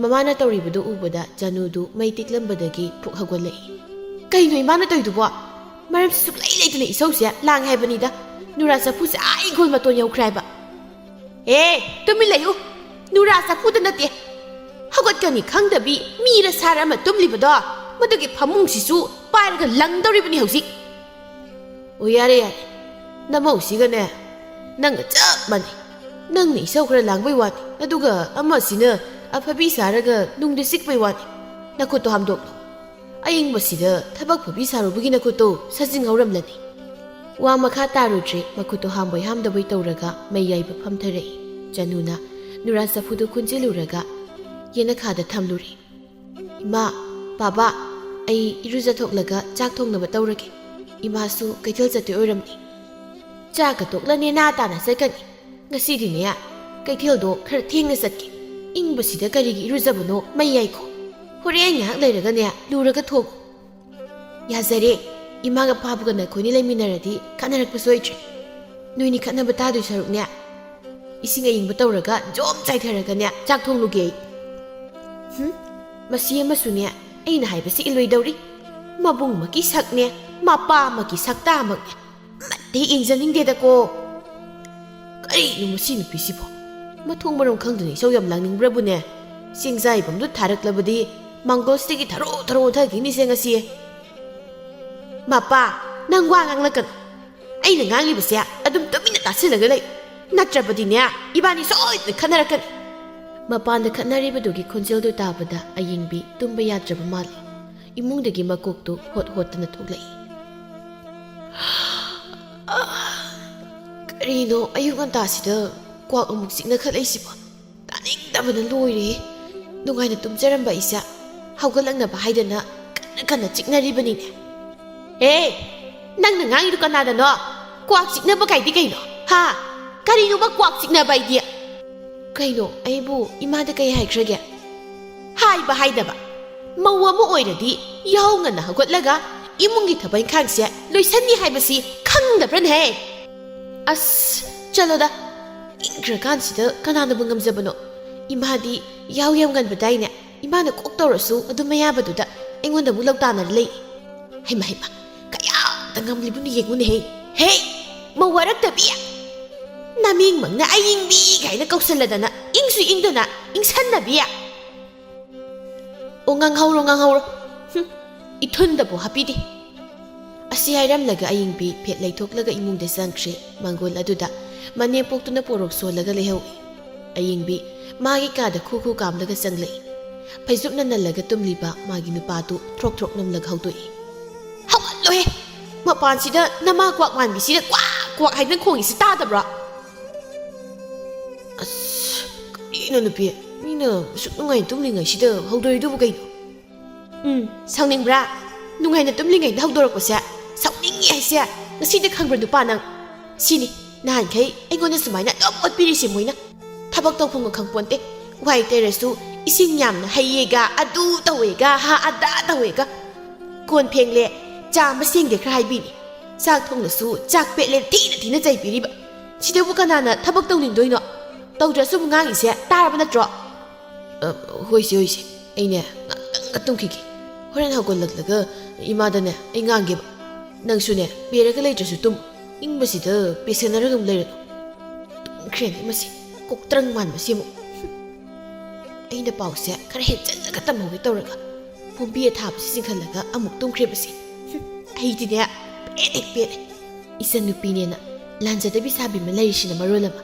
ꯃꯃꯥꯅ ꯇꯧꯔꯤꯕꯗꯨ ꯎꯕꯗ ꯖꯥꯅꯨꯗꯨ ꯃꯩ ꯇꯤꯛꯂꯝꯕꯗꯒꯤ ꯐꯨꯛ ꯍꯧꯒꯠꯂꯛꯏ꯫ ꯀꯩꯅꯣ ꯏꯃꯥꯅ ꯇꯧꯔꯤꯗꯨꯕꯣ? ꯃꯔꯝ ꯁꯨꯛꯂꯩ ꯂꯩꯇꯅ ꯏꯁꯧꯁꯦ ꯂꯥꯡꯉꯦ ꯍꯥꯏꯕꯅꯤꯗ꯫ ꯅꯨꯔꯥ ꯆꯐꯨꯁꯦ ꯑꯥ ꯏꯪꯈꯣꯜ ꯃꯇꯣꯟ ꯌꯧꯈ꯭ꯔꯦ ꯍꯥꯏꯕ꯫ ꯑꯦ, ꯇꯨꯃꯤꯟ ꯂꯩꯌꯨ꯫ ꯅꯨꯔꯥ ꯆꯐꯨꯗ ꯅꯠꯇꯦ, ꯍꯧꯒꯠꯀꯅꯤ ꯈꯪꯗꯕꯤ ꯃꯤꯔ ꯁꯥꯔ ꯑꯃ ꯇꯨꯝꯂꯤꯕꯗꯣ, ꯃꯗꯨꯒꯤ ꯐꯃꯨꯡꯁꯤꯁꯨ ꯄꯥꯏꯔꯒ ꯂꯪꯗꯧꯔꯤꯕꯅꯤ ꯍꯧꯖꯤꯛ꯫ ꯑꯣ, ꯌꯥꯔꯦ, ꯌꯥꯔꯦ꯫ ꯅꯃꯧꯁꯤꯒꯅꯦ, ꯅꯪꯒ ꯆꯞ ꯃꯥꯟꯅꯩ꯫ ꯅꯪꯅ ꯏꯁꯧ ꯈꯔ ꯂꯥꯡꯕꯩ ꯋꯥꯅꯤ, ꯑꯗꯨꯒ ꯑꯃꯁꯤꯅ ꯑꯐꯕꯤ ꯁꯥꯔꯒ ꯅꯨꯡꯗ ꯆꯤꯛꯄꯩ ꯋꯥꯅꯤ꯫ ꯅꯈꯨꯠꯇꯣ ꯍꯥꯝꯗꯣꯛꯂꯣ꯫ ꯑꯏꯪꯕꯁꯤꯗ ꯊꯕꯛ ꯐꯕꯤ ꯁꯥꯔꯨꯕꯒꯤ ꯅꯈꯨꯠꯇꯣ ꯁꯥꯖꯤꯡ ꯍꯧꯔꯝꯂꯅꯤ꯫ ꯋꯥ ꯃꯈꯥ ꯇꯥꯔꯨꯗ꯭ꯔꯦ, ꯃꯈꯨꯠꯇꯣ ꯍꯥꯝꯕꯣꯏ ꯍꯥꯝꯗꯕꯣꯏ ꯇꯧꯔꯒ ꯃꯌꯥꯏꯕ ꯐꯝꯊꯔꯛꯏ꯫ ꯖꯅꯨꯅ ꯅꯨꯔꯥ ꯆꯐꯨꯗꯨ ꯈꯨꯟꯖꯤꯜꯂꯨꯔꯒ ꯌꯦꯅꯈꯥꯗ ꯊꯝꯂꯨꯔꯦ꯫ "ꯏꯃꯥ, ꯕꯥꯕꯥ, ꯑꯩ ꯏꯔꯨꯖꯊꯣꯛꯂꯒ ꯆꯥꯛ ꯊꯣꯡꯅꯕ ꯇꯧꯔꯒꯦ꯫ ꯏꯃꯥꯁꯨ ꯀꯩꯊꯦꯜ ꯆꯠꯇꯣꯏ ꯑꯣꯏꯔꯝꯅꯤ꯫ ꯆꯥꯛꯀ ꯇꯣꯛꯂ ꯅꯦꯅꯥ ꯇꯥꯅ ꯆꯠꯀꯅꯤ꯫ ꯉꯁꯤꯗꯤꯅꯦ, ꯀꯩꯊꯦꯜꯗꯣ ꯈꯔ ꯊꯦꯡꯅ ꯆꯠꯀꯦ꯫ ꯏꯪꯕꯁꯤꯗ ꯀꯔꯤꯒꯤ ꯏꯔꯨꯖꯕꯅꯣ, ꯃꯩ ꯌꯥꯏꯈꯣ꯫ ꯍꯣꯔꯦꯟ ꯉꯥꯏꯍꯥꯛ ꯂꯩꯔꯒꯅꯦ, ꯂꯨꯔꯒ ꯊꯣꯛꯎ꯫" "ꯌꯥꯖꯔꯦ꯫ ꯏꯃꯥꯒ ꯄꯥꯕꯒ ꯅꯈꯣꯏꯅꯤ ꯂꯩꯃꯤꯟꯅꯔꯗꯤ ꯈꯠꯅꯔꯛꯄ ꯁꯣꯏꯗ꯭ꯔꯦ꯫ ꯅꯣꯏꯅꯤ ꯈꯠꯅꯕ ꯇꯥꯗꯣꯏ ꯁꯔꯨꯛꯅꯦ, ꯏꯁꯤꯡ ꯑꯏꯪꯕ ꯇꯧꯔꯒ ꯖꯣꯝ ꯆꯥꯏꯊꯔꯒꯅꯦ, ꯆꯥꯛ ꯊꯣꯡꯂꯨꯒꯦ ꯑꯩ꯫" ꯍꯨꯝ, ꯃꯁꯤ ꯑꯃꯁꯨꯅꯦ, ꯑꯩꯅ ꯍꯥꯏꯕꯁꯤ ꯏꯜꯂꯣꯏꯗꯧꯔꯤ꯫ ꯃꯕꯨꯡꯃꯛꯀꯤ ꯁꯛꯅꯦ, ꯃꯄꯥꯃꯛꯀꯤ ꯁꯛꯇꯥꯃꯛꯅꯦ꯫ ꯑꯃꯠꯇ ꯍꯦꯛ ꯌꯦꯡꯖꯅꯤꯡꯗꯦꯗꯀꯣ꯫ ꯀꯔꯤꯅꯣ ꯃꯁꯤ ꯅꯨꯄꯤꯁꯤꯕꯣ? ꯃꯊꯣꯡ ꯃꯔꯝ ꯈꯪꯗꯅ ꯏꯁꯧ ꯌꯥꯝ ꯂꯥꯡꯅꯤꯡꯕ꯭ꯔꯕꯨꯅꯦ? ꯆꯦꯡꯖꯥꯏꯕꯝꯗꯨ ꯊꯥꯔꯛꯂꯕꯗꯤ ꯃꯥꯡꯒꯣꯜꯁꯤꯗꯒꯤ ꯊꯔꯣ ꯊꯔꯣ ꯑꯣꯟꯊꯈꯤꯅꯤꯁꯦ ꯉꯁꯤ꯫ "ꯃꯄꯥ, ꯅꯪ ꯋꯥ ꯉꯥꯡꯂꯛꯀꯅꯨ꯫ ꯑꯩꯅ ꯉꯥꯡꯂꯤꯕꯁꯦ ꯑꯗꯨꯝ ꯇꯨꯃꯤꯟꯅ ꯇꯥꯁꯤꯜꯂꯒ ꯂꯩ꯫ ꯅꯠꯇ꯭ꯔꯕꯗꯤꯅꯦ, ꯏꯕꯥꯅꯤ ꯁꯣꯏꯗꯅ ꯈꯠꯅꯔꯛꯀꯅꯤ꯫" ꯃꯄꯥꯟꯗ ꯈꯠꯅꯔꯤꯕꯗꯨꯒꯤ ꯈꯣꯟꯖꯦꯜꯗꯨ ꯇꯥꯕꯗ ꯑꯌꯤꯡꯕꯤ ꯇꯨꯝꯕ ꯌꯥꯗ꯭ꯔꯕ ꯃꯥꯜꯂꯤ꯫ ꯏꯃꯨꯡꯗꯒꯤ ꯃꯀꯣꯛꯇꯨ ꯍꯣꯠ ꯍꯣꯠꯇꯅ ꯊꯣꯛꯂꯛꯏ꯫ ꯀꯔꯤꯅꯣ ꯑꯌꯨꯛ ꯉꯟꯇꯥꯁꯤꯗ ꯀ꯭ꯋꯥꯛ ꯑꯃꯨꯛ ꯆꯤꯛꯅꯈꯠꯂꯛꯏꯁꯤꯕꯣ? ꯇꯥꯅꯤꯡꯗꯕꯅ ꯂꯣꯏꯔꯦ꯫ ꯅꯨꯡꯉꯥꯏꯅ ꯇꯨꯝꯖꯔꯝꯕ ꯑꯩꯁꯦ ꯍꯧꯒꯠꯂꯛꯅꯕ ꯍꯥꯏꯗꯅ ꯀꯟꯅ ꯀꯟꯅ ꯆꯤꯛꯅꯔꯤꯕꯅꯤꯅꯦ꯫ ꯍꯦ, ꯅꯪꯅ ꯉꯥꯡꯉꯤꯗꯨ ꯀꯅꯥꯗꯅꯣ? ꯀ꯭ꯋꯥꯛ ꯆꯤꯛꯅꯕ ꯀꯥꯏꯗꯤ ꯀꯩꯅꯣ? ꯍꯥ? ꯀꯔꯤꯅꯣꯕ ꯀ꯭ꯋꯥꯛ ꯆꯤꯛꯅꯕ ꯍꯥꯏꯗꯤ? ꯀꯩꯅꯣ, ꯑꯩꯕꯨ ꯏꯃꯥꯗ ꯀꯩ ꯍꯥꯏꯈ꯭ꯔꯒꯦ? ꯍꯥꯏꯕ ꯍꯥꯏꯗꯕ꯫ ꯃꯧ ꯑꯃ ꯑꯣꯏꯔꯗꯤ ꯌꯥꯍꯧ ꯉꯟꯅ ꯍꯧꯒꯠꯂꯒ ꯏꯃꯨꯡꯒꯤ ꯊꯕꯛ ꯏꯪꯈꯥꯡꯁꯦ ꯂꯣꯏꯁꯟꯅꯤ ꯍꯥꯏꯕꯁꯤ ꯈꯪꯗꯕ꯭ꯔꯅꯦꯍꯦ? ꯑꯁ, ꯆꯠꯂꯣꯗ꯫ ꯏꯪꯈ꯭ꯔꯀꯥꯟꯁꯤꯗ ꯀꯅꯥꯅꯕꯨ ꯉꯝꯖꯕꯅꯣ? ꯏꯃꯥꯗꯤ ꯌꯥꯍꯧ ꯌꯥꯝ ꯉꯟꯕꯗꯥꯏꯅꯦ? ꯏꯃꯥꯅ ꯀꯣꯛ ꯇꯧꯔꯁꯨ ꯑꯗꯨꯝ ꯃꯌꯥꯕꯗꯨꯗ ꯑꯩꯉꯣꯟꯗ ꯑꯃꯨꯛ ꯂꯧꯇꯥꯅꯔ ꯂꯩ꯫ ꯍꯩꯃ, ꯍꯩꯃ, ꯀꯌꯥꯗ ꯉꯝꯂꯤꯕꯅꯣ ꯌꯦꯡꯉꯨꯅꯦꯍꯦ꯫ ꯍꯦ, ꯃꯧ ꯋꯥꯔꯛꯇꯕꯤ! ꯅꯃꯤꯡꯃꯛꯅ ꯑꯌꯤꯡꯕꯤ ꯀꯥꯏꯅ ꯀꯧꯁꯜꯂꯗꯅ ꯏꯪꯁꯨ ꯏꯪꯗꯅ ꯏꯪꯁꯟꯅꯕꯤ! ꯑꯣ, ꯉꯥꯡꯍꯧꯔꯣ, ꯉꯥꯡꯍꯧꯔꯣ꯫ ꯍꯨꯝ, ꯏꯊꯨꯟꯗꯕꯨ ꯍꯥꯞꯄꯤꯗꯦ꯫ ꯑꯁꯤ ꯍꯥꯏꯔꯝꯂꯒ ꯑꯌꯤꯡꯕꯤ ꯐꯦꯠ ꯂꯩꯊꯣꯛꯂꯒ ꯏꯃꯨꯡꯗ ꯆꯪꯈ꯭ꯔꯦ꯫ ꯃꯪꯒꯣꯜ ꯑꯗꯨꯗ ꯃꯅꯦꯝꯄꯣꯛꯇꯨꯅ ꯄꯣꯔꯣꯛ ꯁꯣꯜꯂꯒ ꯂꯩꯍꯧꯏ꯫ ꯑꯌꯤꯡꯕꯤ ꯃꯥꯒꯤ ꯀꯥꯗ ꯈꯨ ꯈꯨ ꯀꯥꯝꯂꯒ ꯆꯪꯂꯛꯏ꯫ ꯐꯩꯖꯨꯞꯅ ꯅꯜꯂꯒ ꯇꯨꯝꯂꯤꯕ ꯃꯥꯒꯤ ꯅꯨꯄꯥꯗꯨ ꯊ꯭ꯔꯣꯛ ꯊ꯭ꯔꯣꯛ ꯅꯝꯂꯒ ꯍꯧꯗꯣꯛꯏ꯫ "ꯍꯧꯒꯠꯂꯣꯍꯦ! ꯃꯄꯥꯟꯁꯤꯗ ꯅꯃꯥ ꯀ꯭ꯋꯥꯛ ꯃꯥꯟꯕꯤꯁꯤꯅ ꯀ꯭ꯋꯥꯛ ꯀ꯭ꯋꯥꯛ ꯍꯥꯏꯗꯅ ꯈꯣꯡꯉꯤꯁꯤ ꯇꯥꯗꯕ꯭ꯔꯣ?" "ꯑꯁ, ꯀꯔꯤꯅꯣ ꯅꯨꯄꯤ? ꯃꯤꯅ ꯑꯁꯨꯛ ꯅꯨꯡꯉꯥꯏꯅ ꯇꯨꯝꯂꯤꯉꯩꯁꯤꯗ ꯍꯧꯗꯣꯔꯤꯗꯨꯕꯨ ꯀꯩꯅꯣ?" "ꯎꯝ, ꯁꯥꯎꯅꯤꯡꯕ꯭ꯔꯥ? ꯅꯨꯡꯉꯥꯏꯅ ꯇꯨꯝꯂꯤꯉꯩꯗ ꯍꯧꯗꯣꯔꯛꯄꯁꯦ ꯁꯥꯎꯅꯤꯡꯉꯤ ꯍꯥꯏꯁꯦ꯫ ꯉꯁꯤꯗꯤ ꯈꯪꯕ꯭ꯔꯥ ꯅꯨꯄꯥ ꯅꯪ? ꯁꯤꯅꯤ ꯅꯍꯥꯟꯈꯩ ꯑꯩꯉꯣꯟꯗ ꯁꯨꯃꯥꯏꯅ ꯑꯗꯨꯝ ꯑꯣꯠꯄꯤꯔꯤꯁꯦ ꯃꯣꯏꯅ꯫ ꯊꯕꯛ ꯇꯧꯐꯝꯒ ꯈꯪꯄꯣꯟꯇꯦ꯫ ꯋꯥꯏ ꯇꯩꯔꯁꯨ ꯏꯁꯤꯡ ꯌꯥꯝꯅ ꯍꯩꯌꯦꯒ, ꯑꯗꯨ ꯇꯧꯋꯦꯒ, ꯍꯥ ꯑꯗꯥ ꯇꯧꯋꯦꯒ꯫ ꯀꯣꯟ ꯐꯦꯡꯂꯦ, ꯆꯥꯝꯕ ꯁꯦꯡꯗꯦ ꯈꯔ ꯍꯥꯏꯕꯤꯅꯤ꯫ ꯆꯥꯛ ꯊꯣꯡꯂꯁꯨ ꯆꯥꯛ ꯄꯦꯠꯂꯦ ꯊꯤꯅ ꯊꯤꯅ ꯆꯩꯕꯤꯔꯤꯕ꯫ ꯁꯤꯗꯕꯨ ꯀꯅꯥꯅ ꯊꯕꯛ ꯇꯧꯅꯤꯡꯗꯣꯏꯅꯣ? ꯇꯧꯗ꯭ꯔꯁꯨ ꯉꯥꯡꯉꯤꯁꯦ ꯇꯥꯔꯕ ꯅꯠꯇ꯭ꯔꯣ?" "ꯑ, ꯍꯣꯏꯁꯦ, ꯍꯣꯏꯁꯦ꯫ ꯑꯩꯅꯦ ꯉꯥꯛꯇꯪꯒ ꯇꯨꯝꯈꯤꯒꯦ꯫ ꯍꯣꯔꯦꯟ ꯍꯧꯒꯠꯂꯛꯂꯒ ꯏꯃꯥꯗꯅꯦ ꯑꯩ ꯉꯥꯡꯒꯦꯕ꯫ ꯅꯪꯁꯨꯅꯦ ꯄꯦꯔꯒ ꯂꯩꯇ꯭ꯔꯁꯨ ꯇꯨꯝ꯫ ꯏꯪꯕꯁꯤꯗ ꯄꯦꯁꯟꯅꯔꯒ ꯑꯃꯨꯛ ꯂꯩꯔꯅꯨ꯫" ꯇꯨꯝꯈ꯭ꯔꯦꯅꯦ ꯃꯁꯤ, ꯀꯣꯛꯇ꯭ꯔꯪ ꯃꯥꯟꯕꯁꯤ ꯑꯃꯨꯛ꯫ ꯍꯨꯝ꯫ ꯑꯩꯅ ꯄꯥꯎꯁꯦ ꯈꯔ ꯍꯦꯟꯖꯜꯂꯒ ꯇꯝꯍꯧꯒꯦ ꯇꯧꯔꯒ ꯄꯣꯝꯕꯤ ꯑꯊꯥꯕꯁꯤ ꯆꯤꯡꯈꯠꯂꯒ ꯑꯃꯨꯛ ꯇꯨꯝꯈ꯭ꯔꯦꯕꯁꯤ꯫ ꯍꯨꯝ, ꯑꯩꯗꯤꯅꯦ ꯄꯦꯜꯂꯦ, ꯄꯦꯜꯂꯦ꯫ ꯏꯆꯟꯅꯨꯄꯤꯅꯦꯅ ꯂꯥꯟꯖꯗꯕꯤ ꯁꯥꯕꯤ ꯑꯃ ꯂꯩꯔꯤꯁꯤꯅ ꯃꯔꯣꯜ ꯑꯃ,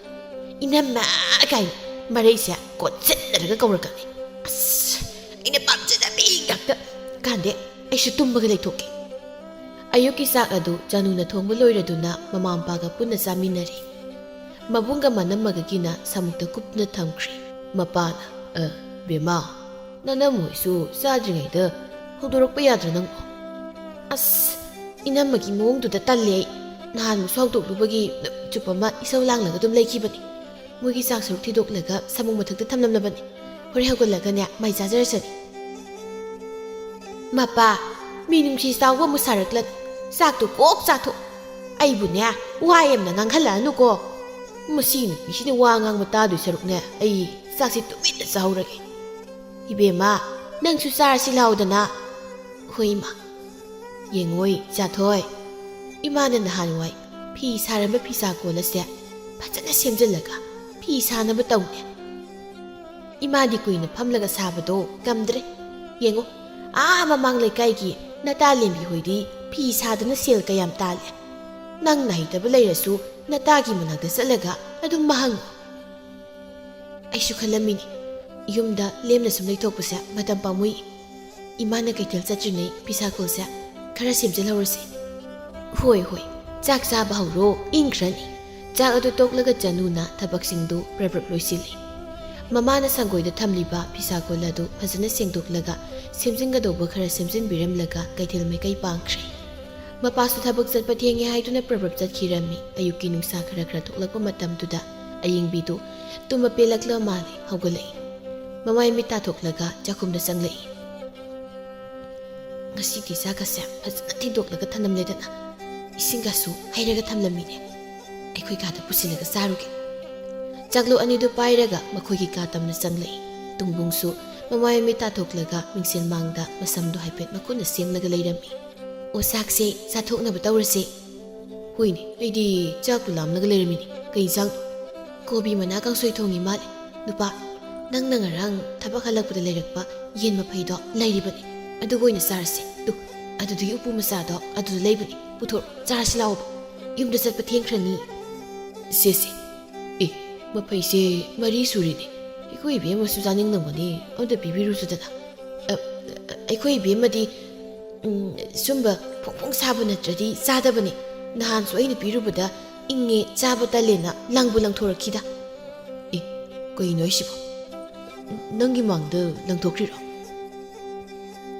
"ꯏꯅꯝꯃ" ꯀꯥꯏꯅ ꯃꯔꯩꯁꯦ ꯀꯣꯠꯁꯤꯟꯅꯔꯒ ꯀꯧꯔꯛꯀꯅꯤ꯫ ꯑꯁ, ꯑꯩꯅ ꯄꯥꯝꯖꯗꯕꯤ ꯉꯥꯛꯇ꯫ ꯌꯥꯗꯦ, ꯑꯩꯁꯨ ꯇꯨꯝꯕꯒ ꯂꯩꯊꯣꯛꯀꯦ꯫ ꯑꯌꯨꯛꯀꯤ ꯆꯥꯛ ꯑꯗꯨ ꯆꯥꯅꯨꯅ ꯊꯣꯡꯕ ꯂꯣꯏꯔꯗꯨꯅ ꯃꯃꯥ ꯃꯄꯥꯒ ꯄꯨꯟꯅ ꯆꯥꯃꯤꯟꯅꯔꯦ꯫ ꯃꯕꯨꯡꯒ ꯃꯅꯝꯃꯒꯒꯤꯅ ꯁꯥꯃꯨꯛꯇ ꯀꯨꯞꯅ ꯊꯝꯈ꯭ꯔꯦ꯫ ꯃꯄꯥꯅ, "ꯑ, ꯕꯦꯝꯃ, ꯅꯅꯝꯃꯣꯏꯁꯨ ꯆꯥꯗ꯭ꯔꯤꯉꯩꯗ ꯍꯧꯗꯣꯔꯛꯄ ꯌꯥꯗ꯭ꯔꯥ ꯅꯪꯕꯣ?" "ꯑꯁ, ꯏꯅꯝꯃꯒꯤ ꯃꯑꯣꯡꯗꯨꯗ ꯇꯜꯂꯦ ꯑꯩ꯫ ꯅꯍꯥꯟꯃꯨꯛꯁꯨ ꯍꯧꯗꯣꯛꯂꯨꯕꯒꯤ ꯅꯨꯃꯤꯠ ꯆꯨꯞꯄ ꯑꯃ ꯏꯁꯧ ꯂꯥꯡꯂꯒ ꯑꯗꯨꯝ ꯂꯩꯈꯤꯕꯅꯤ꯫ ꯃꯣꯏꯒꯤ ꯆꯥꯛ ꯁꯔꯨꯛ ꯊꯤꯗꯣꯛꯂꯒ ꯁꯥꯃꯨꯛ ꯃꯊꯛꯇ ꯊꯝꯂꯝꯂꯕꯅꯤ꯫ ꯍꯣꯔꯦꯟ ꯍꯧꯒꯠꯂꯒꯅꯦ ꯃꯥꯏ ꯆꯥꯖꯔꯁꯅꯤ꯫" "ꯃꯄꯥ, ꯃꯤꯅꯨꯡꯁꯤ ꯆꯥꯎꯕ ꯑꯃꯨꯛ ꯁꯥꯔꯛꯂꯅꯨ꯫ ꯆꯥꯛꯇꯣ ꯀꯣꯛ ꯆꯥꯊꯣꯛ꯫ ꯑꯩꯕꯨꯅꯦ ꯋꯥ ꯌꯥꯝꯅ ꯉꯥꯡꯍꯜꯂꯛꯑꯅꯨꯀꯣ꯫ ꯃꯁꯤ ꯅꯨꯄꯤꯁꯤꯅ ꯋꯥ ꯉꯥꯡꯕ ꯇꯥꯗꯣꯏ ꯁꯔꯨꯛꯅꯦ ꯑꯩ ꯆꯥꯛꯁꯤ ꯇꯨꯃꯤꯟꯅ ꯆꯥꯍꯧꯔꯒꯦ꯫" "ꯏꯕꯦꯝꯃ, ꯅꯪꯁꯨ ꯆꯥꯔꯁꯤ ꯂꯥꯎꯗꯅ꯫" "ꯍꯣꯏ ꯏꯃꯥ꯫" "ꯌꯦꯡꯉꯣꯏ ꯆꯥꯊꯣꯏ, ꯏꯃꯥꯅ ꯅꯍꯥꯟꯋꯥꯏ ꯐꯤ ꯁꯥꯔꯝꯕ ꯐꯤꯁꯥ ꯀꯣꯜ ꯑꯁꯦ ꯐꯖꯅ ꯁꯦꯝꯖꯤꯜꯂꯒ ꯐꯤ ꯁꯥꯅꯕ ꯇꯧꯅꯦ꯫ ꯏꯃꯥꯗꯤ ꯀꯨꯏꯅ ꯐꯝꯂꯒ ꯁꯥꯕꯗꯣ ꯉꯝꯗ꯭ꯔꯦ꯫ ꯌꯦꯡꯉꯣ, ꯑꯥ ꯃꯃꯥꯡ ꯂꯩꯀꯥꯏꯒꯤ ꯅꯇꯥ ꯂꯦꯝꯕꯤ ꯍꯣꯏꯗꯤ ꯐꯤ ꯁꯥꯗꯅ ꯁꯦꯜ ꯀꯌꯥꯝ ꯇꯥꯜꯂꯦ꯫ ꯅꯪꯅ ꯍꯩꯇꯕ ꯂꯩꯔꯁꯨ ꯅꯇꯥꯒꯤ ꯃꯅꯥꯛꯇ ꯆꯠꯂꯒ ꯑꯗꯨꯝ ꯃꯍꯪꯉꯨ꯫" ꯑꯩꯁꯨ ꯈꯜꯂꯝꯃꯤꯅꯤ, ꯌꯨꯝꯗ ꯂꯦꯝꯅ ꯁꯨꯝ ꯂꯩꯊꯣꯛꯄꯁꯦ ꯃꯇꯝ ꯄꯥꯝꯃꯨꯏ꯫ ꯏꯃꯥꯅ ꯀꯩꯊꯦꯜ ꯆꯠꯇ꯭ꯔꯤꯉꯩ ꯐꯤꯁꯥ ꯀꯣꯜꯁꯦ ꯈꯔ ꯁꯦꯝꯖꯤꯜꯍꯧꯔꯁꯤ꯫ "ꯍꯣꯏ, ꯍꯣꯏ, ꯆꯥꯛ ꯆꯥꯕ ꯍꯧꯔꯣ, ꯏꯪꯈ꯭ꯔꯅꯤ꯫" ꯆꯥꯛ ꯑꯗꯨ ꯇꯣꯛꯂꯒ ꯆꯅꯨꯅ ꯊꯕꯛꯁꯤꯡꯗꯨ ꯄ꯭ꯔꯞ ꯄ꯭ꯔꯞ ꯂꯣꯏꯁꯤꯜꯂꯤ꯫ ꯃꯃꯥꯅ ꯁꯪꯒꯣꯏꯗ ꯊꯝꯂꯤꯕ ꯐꯤꯁꯥ ꯀꯣꯜ ꯑꯗꯨ ꯐꯖꯅ ꯁꯦꯡꯗꯣꯛꯂꯒ ꯁꯦꯝꯖꯤꯟꯒꯗꯧꯕ ꯈꯔ ꯁꯦꯝꯖꯤꯟꯕꯤꯔꯝꯂꯒ ꯀꯩꯊꯦꯜ ꯃꯥꯏꯀꯩ ꯄꯥꯡꯈ꯭ꯔꯦ꯫ ꯃꯄꯥꯁꯨ ꯊꯕꯛ ꯆꯠꯄ ꯊꯦꯡꯉꯦ ꯍꯥꯏꯗꯨꯅ ꯄ꯭ꯔꯞ ꯄ꯭ꯔꯞ ꯆꯠꯈꯤꯔꯝꯃꯤ꯫ ꯑꯌꯨꯛꯀꯤ ꯅꯨꯡꯁꯥ ꯈꯔ ꯈꯔ ꯊꯣꯛꯂꯛꯄ ꯃꯇꯝꯗꯨꯗ ꯑꯌꯤꯡꯕꯤꯗꯨ ꯇꯨꯝꯕ ꯄꯦꯜꯂꯛꯂ ꯃꯥꯜꯂꯦ, ꯍꯧꯒꯠꯂꯛꯏ꯫ ꯃꯃꯥꯏ ꯃꯤꯠ ꯇꯥꯊꯣꯛꯂꯒ ꯆꯥꯛꯈꯨꯝꯗ ꯆꯪꯂꯛꯏ꯫ "ꯉꯁꯤꯗꯤ ꯆꯥꯛꯀꯁꯦ ꯐꯖꯅ ꯊꯤꯟꯗꯣꯛꯂꯒ ꯊꯝꯂꯝꯂꯦꯗꯅ, ꯏꯁꯤꯡꯒꯁꯨ ꯍꯩꯔꯒ ꯊꯝꯂꯝꯃꯤꯅꯦ꯫ ꯑꯩꯈꯣꯏ ꯀꯥꯗ ꯄꯨꯁꯤꯜꯂꯒ ꯆꯥꯔꯨꯒꯦ꯫" ꯆꯥꯛꯂꯨ ꯑꯅꯤꯗꯨ ꯄꯥꯏꯔꯒ ꯃꯈꯣꯏꯒꯤ ꯀꯥ ꯇꯝꯅ ꯆꯪꯂꯛꯏ꯫ ꯇꯨꯡꯕꯨꯡꯁꯨ ꯃꯃꯥꯏ ꯃꯤꯠ ꯇꯥꯊꯣꯛꯂꯒ ꯃꯤꯡꯁꯦꯜ ꯃꯥꯡꯗ ꯃꯁꯝꯗꯨ ꯍꯥꯏꯐꯦꯠ ꯃꯈꯨꯠꯅ ꯁꯦꯝꯂꯒ ꯂꯩꯔꯝꯃꯤ꯫ "ꯑꯣ, ꯆꯥꯛꯁꯦ ꯆꯥꯊꯣꯛꯅꯕ ꯇꯧꯔꯁꯦ꯫" "ꯍꯣꯏꯅꯦ, ꯑꯩꯗꯤ ꯆꯥꯛꯄꯨ ꯂꯥꯝꯂꯒ ꯂꯩꯔꯝꯃꯤꯅꯦ꯫ ꯀꯩ ꯏꯟꯁꯥꯡꯅꯣ?" "ꯀꯣꯕꯤ ꯃꯅꯥ ꯀꯥꯡꯁꯣꯏ ꯊꯣꯡꯉꯤ ꯃꯥꯜꯂꯦ꯫ ꯅꯨꯄꯥ, ꯅꯪꯅ ꯉꯔꯥꯡ ꯊꯕꯛ ꯍꯜꯂꯛꯄꯗ ꯂꯩꯔꯛꯄ ꯌꯦꯟ ꯃꯐꯩꯗꯣ ꯂꯩꯔꯤꯕꯅꯦ꯫ ꯑꯗꯨꯒ ꯑꯣꯏꯅ ꯆꯥꯔꯁꯦ꯫ ꯇꯨ, ꯑꯗꯨꯗꯒꯤ ꯎꯄꯨ ꯃꯆꯥꯗꯣ ꯑꯗꯨꯗ ꯂꯩꯕꯅꯦ꯫ ꯄꯨꯊꯣꯔꯛꯑꯣ, ꯆꯥꯔꯁꯤ ꯂꯥꯛꯑꯣꯕ꯫ ꯌꯨꯝꯗ ꯆꯠꯄ ꯊꯦꯡꯈ꯭ꯔꯅꯤ꯫" "ꯁꯦ, ꯁꯦ꯫ ꯑꯦ, ꯃꯐꯩꯁꯦ ꯃꯔꯤ ꯁꯨꯔꯤꯅꯦ꯫ ꯑꯩꯈꯣꯏ ꯏꯕꯦꯝꯃꯁꯨ ꯆꯥꯅꯤꯡꯂꯝꯒꯅꯤ꯫ ꯑꯝꯇ ꯄꯤꯕꯤꯔꯨꯁꯨꯗꯅ꯫" "ꯑ, ꯑ, ꯑꯩꯈꯣꯏ ꯏꯕꯦꯝꯃꯗꯤ, ꯎꯝ, ꯁꯨꯝꯕ ꯐꯣꯡ ꯐꯣꯡ ꯁꯥꯕ ꯅꯠꯇ꯭ꯔꯗꯤ ꯆꯥꯗꯕꯅꯤ꯫ ꯅꯍꯥꯟꯁꯨ ꯑꯩꯅ ꯄꯤꯔꯨꯕꯗ ꯏꯪꯉꯦ, ꯆꯥꯕ ꯇꯜꯂꯦꯅ ꯂꯪꯕꯨ ꯂꯪꯊꯣꯔꯛꯈꯤꯗ꯫ ꯑꯦ, ꯀꯩꯅꯣ ꯍꯥꯏꯁꯤꯕꯣ? ꯅꯪꯒꯤ ꯃꯥꯡꯗ ꯂꯪꯊꯣꯛꯈ꯭ꯔꯤꯔꯣ?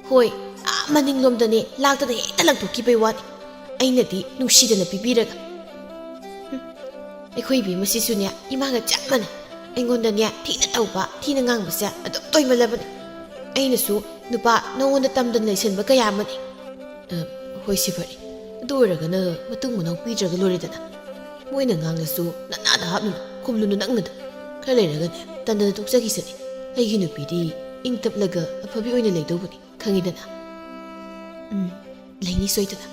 ꯍꯣꯏ, ꯑꯥ ꯃꯅꯤꯡꯂꯣꯝꯗꯅꯦ ꯂꯥꯛꯇꯅ ꯍꯦꯛꯇ ꯂꯪꯊꯣꯛꯈꯤꯕꯩ ꯋꯥꯅꯤ꯫ ꯑꯩꯅꯗꯤ ꯅꯨꯡꯁꯤꯗꯅ ꯄꯤꯕꯤꯔꯒ꯫ ꯍꯨꯝ, ꯑꯩꯈꯣꯏ ꯏꯕꯦꯝꯃꯁꯤꯁꯨꯅꯦ ꯏꯃꯥꯒ ꯆꯞ ꯃꯥꯟꯅꯩ꯫ ꯑꯩꯉꯣꯟꯗꯅꯦ ꯊꯤꯅ ꯇꯧꯕ, ꯊꯤꯅ ꯉꯥꯡꯕꯁꯦ ꯑꯗꯨꯝ ꯇꯣꯏꯃꯜꯂꯕꯅꯤ꯫ ꯑꯩꯅꯁꯨ, "ꯅꯨꯄꯥ ꯅꯉꯣꯟꯗ ꯇꯝꯗꯅ ꯂꯩꯁꯟꯕ ꯀꯌꯥ ꯑꯃꯅꯤ"꯫ ꯑ, ꯍꯣꯏ ꯁꯤ ꯐꯔꯦ꯫ ꯑꯗꯨ ꯑꯣꯏꯔꯒꯅ ꯃꯇꯨꯡ ꯃꯅꯥꯎ ꯄꯤꯗ꯭ꯔꯒ ꯂꯣꯏꯔꯦꯗꯅ꯫ ꯃꯣꯏꯅ ꯉꯥꯡꯂꯁꯨ ꯅꯅꯥꯗ ꯍꯥꯞꯅꯨ, ꯈꯨꯝꯂꯨꯅꯨ ꯅꯪꯅꯗ꯫ ꯈꯔ ꯂꯩꯔꯒꯅꯦ ꯇꯟꯗꯅ ꯇꯣꯛꯆꯈꯤꯁꯅꯤ꯫ ꯑꯩꯒꯤ ꯅꯨꯄꯤꯗꯤ ꯏꯪ ꯇꯞꯂꯒ ꯑꯐꯕꯤ ꯑꯣꯏꯅ ꯂꯩꯗꯧꯕꯅꯤ, ꯈꯪꯉꯤꯗꯅ꯫ ꯎꯝ, ꯂꯩꯅꯤ ꯁꯣꯏꯗꯅ꯫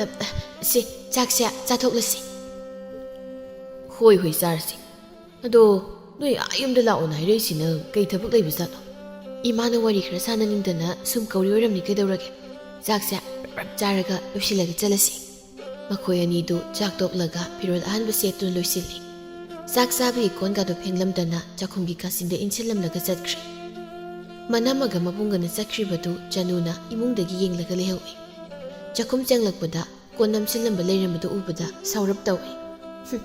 ꯑ, ꯑ, ꯁꯦ, ꯆꯥꯛꯁꯦ ꯆꯥꯊꯣꯛꯂꯁꯤ꯫ ꯍꯣꯏ, ꯍꯣꯏ, ꯆꯥꯔꯁꯤ꯫ ꯑꯗꯣ ꯅꯣꯏ ꯑꯥ ꯌꯨꯝꯗ ꯂꯥꯛꯑꯣꯅ ꯍꯥꯏꯔꯛꯏꯁꯤꯅ ꯀꯩ ꯊꯕꯛ ꯂꯩꯕꯖꯥꯠꯅꯣ? ꯏꯃꯥꯅ ꯋꯥꯔꯤ ꯈꯔ ꯁꯥꯟꯅꯅꯤꯡꯗꯅ ꯁꯨꯝ ꯀꯧꯔꯤ ꯑꯣꯏꯔꯝꯅꯤ, ꯀꯩꯗꯧꯔꯒꯦ? ꯆꯥꯛꯁꯦ ꯔꯞ ꯆꯥꯔꯒ ꯂꯣꯏꯁꯤꯜꯂꯒ ꯆꯠꯂꯁꯤ꯫ ꯃꯈꯣꯏ ꯑꯅꯤꯗꯨ ꯆꯥꯛ ꯇꯣꯛꯂꯒ ꯐꯤꯔꯣꯜ ꯑꯍꯟꯕ ꯁꯦꯠꯇꯨꯅ ꯂꯣꯏꯁꯤꯜꯂꯤ꯫ ꯆꯥꯛ ꯆꯥꯕꯒꯤ ꯀꯣꯟꯒꯗꯨ ꯐꯦꯡꯂꯝꯗꯅ ꯆꯥꯛꯈꯨꯝꯒꯤ ꯀꯥꯆꯤꯟꯗ ꯏꯟꯁꯤꯜꯂꯝꯂꯒ ꯆꯠꯈ꯭ꯔꯦ꯫ ꯃꯅꯝꯃꯒ ꯃꯕꯨꯡꯒꯅ ꯆꯠꯈ꯭ꯔꯤꯕꯗꯨ ꯆꯅꯨꯅ ꯏꯃꯨꯡꯗꯒꯤ ꯌꯦꯡꯂꯒ ꯂꯩꯍꯧꯏ꯫ ꯆꯥꯛꯈꯨꯝ ꯆꯪꯂꯛꯄꯗ ꯀꯣꯟ ꯅꯝꯁꯤꯜꯂꯝꯕ ꯂꯩꯔꯝꯕꯗꯨ ꯎꯕꯗ ꯁꯥꯎꯔꯞ ꯇꯧꯏ꯫ "ꯍꯨꯝ,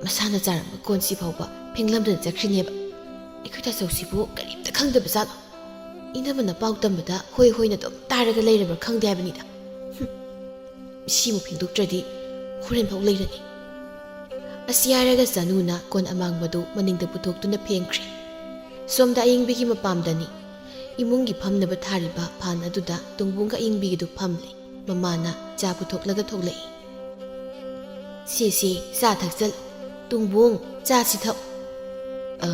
ꯃꯁꯥꯅ ꯆꯥꯔꯝꯕ ꯀꯣꯟꯁꯤ ꯐꯥꯎꯕ ꯐꯦꯡꯂꯝꯗꯅ ꯆꯠꯈ꯭ꯔꯤꯅꯦꯕ꯫ ꯑꯩꯈꯣꯏ ꯇꯥꯆꯧꯁꯤꯕꯨ ꯀꯔꯤꯝꯇ ꯈꯪꯗꯕ ꯖꯥꯠꯂꯣ? ꯏꯅꯝꯃꯅ ꯄꯥꯎ ꯇꯝꯕꯗ ꯍꯣꯏ ꯍꯣꯏꯅ ꯑꯗꯨꯝ ꯇꯥꯔꯒ ꯂꯩꯔꯕ꯭ꯔꯥ ꯈꯪꯗꯦ ꯍꯥꯏꯕꯅꯤꯗ꯫ ꯍꯨꯝ, ꯁꯤꯃꯨꯛ ꯐꯦꯡꯗꯣꯛꯇ꯭ꯔꯗꯤ ꯍꯣꯔꯦꯟ ꯐꯥꯎ ꯂꯩꯔꯅꯤ"꯫ ꯑꯁꯤ ꯍꯥꯏꯔꯒ ꯆꯅꯨꯅ ꯀꯣꯟ ꯑꯃꯥꯡꯕꯗꯨ ꯃꯅꯤꯡꯗ ꯄꯨꯊꯣꯛꯇꯨꯅ ꯐꯦꯡꯈ꯭ꯔꯦ꯫ ꯁꯣꯝꯗ ꯑꯌꯤꯡꯕꯤꯒꯤ ꯃꯄꯥꯝꯗꯅꯤ꯫ ꯏꯃꯨꯡꯒꯤ ꯐꯝꯅꯕ ꯊꯥꯔꯤꯕ ꯐꯥꯟ ꯑꯗꯨꯗ ꯇꯣꯡꯕꯨꯡꯒ ꯑꯌꯤꯡꯕꯤꯒꯗꯨ ꯐꯝꯂꯤ꯫ ꯃꯃꯥꯅ ꯆꯥ ꯄꯨꯊꯣꯛꯂꯒ ꯊꯣꯛꯂꯛꯏ꯫ "ꯁꯦ, ꯁꯦ, ꯆꯥ ꯊꯛꯆꯜ꯫ ꯇꯣꯡꯕꯨꯡ, ꯆꯥꯁꯤ ꯊꯛ"꯫ "ꯑ,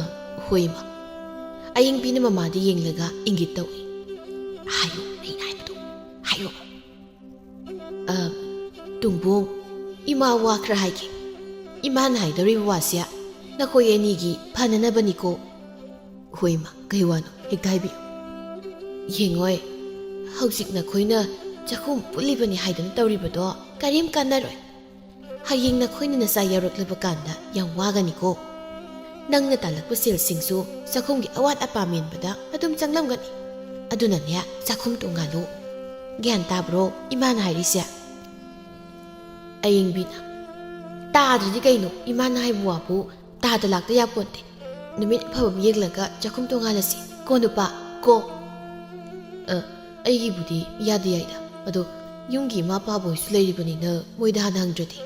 ꯍꯣꯏ, ꯏꯃꯥ"꯫ ꯑꯌꯤꯡꯕꯤꯅ ꯃꯃꯥꯗ ꯌꯦꯡꯂꯒ ꯏꯪꯒꯤꯠ ꯇꯧꯏ꯫ "ꯍꯥꯏꯌꯨ, ꯑꯩꯅ ꯍꯥꯏꯕꯗꯨ ꯍꯥꯏꯌꯨ"꯫ "ꯑ, ꯇꯣꯡꯕꯨꯡ, ꯏꯃꯥ ꯋꯥ ꯈꯔ ꯍꯥꯏꯒꯦ꯫ ꯏꯃꯥꯅ ꯍꯥꯏꯗꯧꯔꯤꯕ ꯋꯥꯁꯦ ꯅꯈꯣꯏ ꯑꯅꯤꯒꯤ ꯐꯅꯅꯕꯅꯤꯀꯣ"꯫ "ꯍꯣꯏ, ꯏꯃꯥ, ꯀꯩ ꯋꯥꯅꯣ? ꯍꯦꯛꯇ ꯍꯥꯏꯕꯤꯌꯨ"꯫ "ꯌꯦꯡꯉꯣꯏ, ꯍꯧꯖꯤꯛ ꯅꯈꯣꯏꯅ ꯆꯥꯛꯈꯨꯝ ꯄꯨꯜꯂꯤꯕꯅꯤ ꯍꯥꯏꯗꯅ ꯇꯧꯔꯤꯕꯗꯣ ꯀꯔꯤꯝ ꯀꯥꯟꯅꯔꯣꯏ꯫ ꯍꯌꯦꯡ ꯅꯈꯣꯏꯅ ꯅꯆꯥ ꯌꯥꯎꯔꯛꯂꯕ ꯀꯥꯟꯗ ꯌꯥꯝ ꯋꯥꯒꯅꯤꯀꯣ꯫ ꯅꯪꯅ ꯇꯥꯜꯂꯛꯄ ꯁꯦꯜꯁꯤꯡꯁꯨ ꯆꯥꯛꯈꯨꯝꯒꯤ ꯑꯋꯥꯠ ꯑꯄꯥ ꯃꯦꯟꯕꯗ ꯑꯗꯨꯝ ꯆꯪꯂꯝꯒꯅꯤ꯫ ꯑꯗꯨꯅꯅꯦ, ꯆꯥꯛꯈꯨꯝ ꯇꯣꯡꯉꯥꯜꯂꯨ꯫ ꯒ꯭ꯌꯥꯟ ꯇꯥꯕ꯭ꯔꯣ ꯏꯃꯥꯅ ꯍꯥꯏꯔꯤꯁꯦ? ꯑꯌꯤꯡꯕꯤꯅ, ꯇꯥꯗ꯭ꯔꯗꯤ ꯀꯩꯅꯣ? ꯏꯃꯥꯅ ꯍꯥꯏꯕ ꯋꯥꯕꯨ ꯇꯥꯗ ꯂꯥꯛꯇ ꯌꯥꯄꯣꯟꯇꯦ꯫ ꯅꯨꯃꯤꯠ ꯑꯐꯕ ꯑꯃ ꯌꯦꯡꯂꯒ ꯆꯥꯛꯈꯨꯝ ꯇꯣꯡꯉꯥꯜꯂꯁꯤ ꯀꯣ, ꯅꯨꯄꯥ, ꯀꯣ꯫ ꯑ, ꯑꯩꯒꯤꯕꯨꯗꯤ ꯌꯥꯗꯤ ꯌꯥꯏꯗ, ꯑꯗꯣ ꯌꯨꯝꯒꯤ ꯏꯃꯥ ꯄꯥꯕ ꯍꯣꯏꯁꯨ ꯂꯩꯔꯤꯕꯅꯤꯅ ꯃꯣꯏꯗ ꯍꯥꯟꯅ ꯍꯪꯗ꯭ꯔꯗꯤ꯫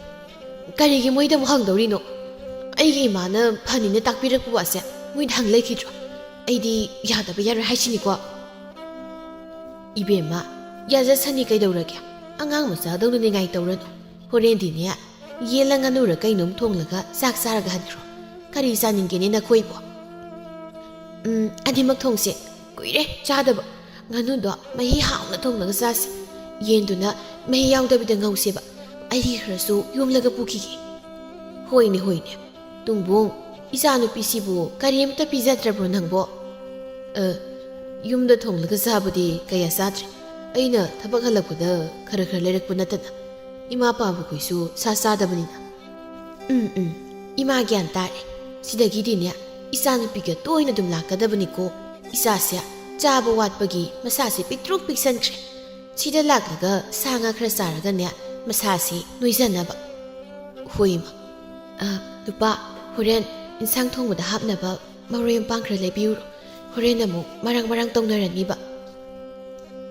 ꯀꯔꯤꯒꯤ ꯃꯣꯏꯗ ꯑꯃꯨꯛ ꯍꯪꯗꯧꯔꯤꯅꯣ? ꯑꯩꯒꯤ ꯏꯃꯥꯅ ꯐꯅꯤꯅ ꯇꯥꯛꯄꯤꯔꯛꯄ ꯋꯥꯁꯦ ꯃꯣꯏꯗ ꯍꯪ ꯂꯩꯈꯤꯗ꯭ꯔꯣ? ꯑꯩꯗꯤ ꯌꯥꯗꯕ ꯌꯥꯔꯣꯏ ꯍꯥꯏꯁꯤꯅꯤꯀꯣ꯫ ꯏꯕꯦꯝꯃ, ꯌꯥꯖꯁꯅꯤ ꯀꯩꯗꯧꯔꯒꯦ? ꯑꯉꯥꯡ ꯃꯆꯥꯗꯧꯅ ꯅꯤꯡꯉꯥꯏ ꯇꯧꯔꯅꯨ꯫ ꯍꯣꯔꯦꯟꯗꯤꯅꯦ, ꯌꯦꯟꯂ ꯉꯥꯅꯨꯔ ꯀꯩꯅꯣꯝ ꯊꯣꯡꯂꯒ ꯆꯥꯛ ꯆꯥꯔꯒ ꯍꯟꯈ꯭ꯔꯣ꯫ ꯀꯔꯤ ꯆꯥꯅꯤꯡꯒꯦꯅꯦ ꯅꯈꯣꯏꯕꯣ? ꯎꯝ, ꯑꯅꯤꯃꯛ ꯊꯣꯡꯁꯦ꯫ ꯀꯨꯏꯔꯦ ꯆꯥꯗꯕ꯫ ꯉꯥꯅꯨꯗꯣ ꯃꯍꯤ ꯍꯥꯎꯅ ꯊꯣꯡꯂꯒ ꯆꯥꯁꯦ꯫ ꯌꯦꯟꯗꯨꯅ ꯃꯍꯤ ꯌꯥꯎꯗꯕꯤꯗ ꯉꯧꯁꯦꯕ꯫ ꯑꯩꯒꯤ ꯈꯔꯁꯨ ꯌꯣꯝꯂꯒ ꯄꯨꯈꯤꯒꯦ꯫ ꯍꯣꯏꯅꯦ, ꯍꯣꯏꯅꯦ꯫ ꯇꯣꯡꯕꯨꯡ, ꯏꯆꯥꯅꯨꯄꯤꯁꯤꯕꯨ ꯀꯔꯤꯝꯇ ꯄꯤꯖꯗ꯭ꯔꯕ꯭ꯔꯣ ꯅꯪꯕꯣ? ꯑ, ꯌꯨꯝꯗ ꯊꯣꯡꯂꯒ ꯆꯥꯕꯗꯤ ꯀꯌꯥ ꯆꯥꯗ꯭ꯔꯦ꯫ ꯑꯩꯅ ꯊꯕꯛ ꯍꯜꯂꯛꯄꯗ ꯈꯔ ꯈꯔ ꯂꯩꯔꯛꯄ ꯅꯠꯇꯅ꯫ ꯏꯃꯥ ꯄꯥꯕꯈꯣꯏꯁꯨ ꯁꯥ ꯆꯥꯗꯕꯅꯤꯅ꯫ ꯎꯝ, ꯎꯝ, ꯏꯃꯥ ꯒ꯭ꯌꯥꯟ ꯇꯥꯔꯦ꯫ ꯁꯤꯗꯒꯤꯗꯤꯅꯦ, ꯏꯆꯥꯅꯨꯄꯤꯒ ꯇꯣꯏꯅ ꯑꯗꯨꯝ ꯂꯥꯛꯀꯗꯕꯅꯤꯀꯣ꯫ ꯏꯆꯥꯁꯦ ꯆꯥꯕ ꯋꯥꯠꯄꯒꯤ ꯃꯁꯥꯁꯦ ꯄꯤꯛꯇ꯭ꯔꯨꯛ ꯄꯤꯛꯁꯟꯈ꯭ꯔꯦ꯫ ꯁꯤꯗ ꯂꯥꯛꯂꯒ ꯁꯥ ꯉꯥ ꯈꯔ ꯆꯥꯔꯒꯅꯦ, ꯃꯁꯥꯁꯤ ꯅꯣꯏꯖꯅꯕ꯫ ꯍꯣꯏ, ꯏꯃꯥ꯫ ꯑ, ꯅꯨꯄꯥ, ꯍꯣꯔꯦꯟ ꯏꯟꯁꯥꯡ ꯊꯣꯡꯕꯗ ꯍꯥꯞꯅꯕ ꯃꯔꯣꯏ ꯃꯄꯥꯡ ꯈꯔ ꯂꯩꯕꯤꯌꯨꯔꯣ꯫ ꯍꯣꯔꯦꯟ ꯑꯃꯨꯛ ꯃꯔꯥꯡ ꯃꯔꯥꯡ ꯇꯧꯅꯔꯅꯤꯕ꯫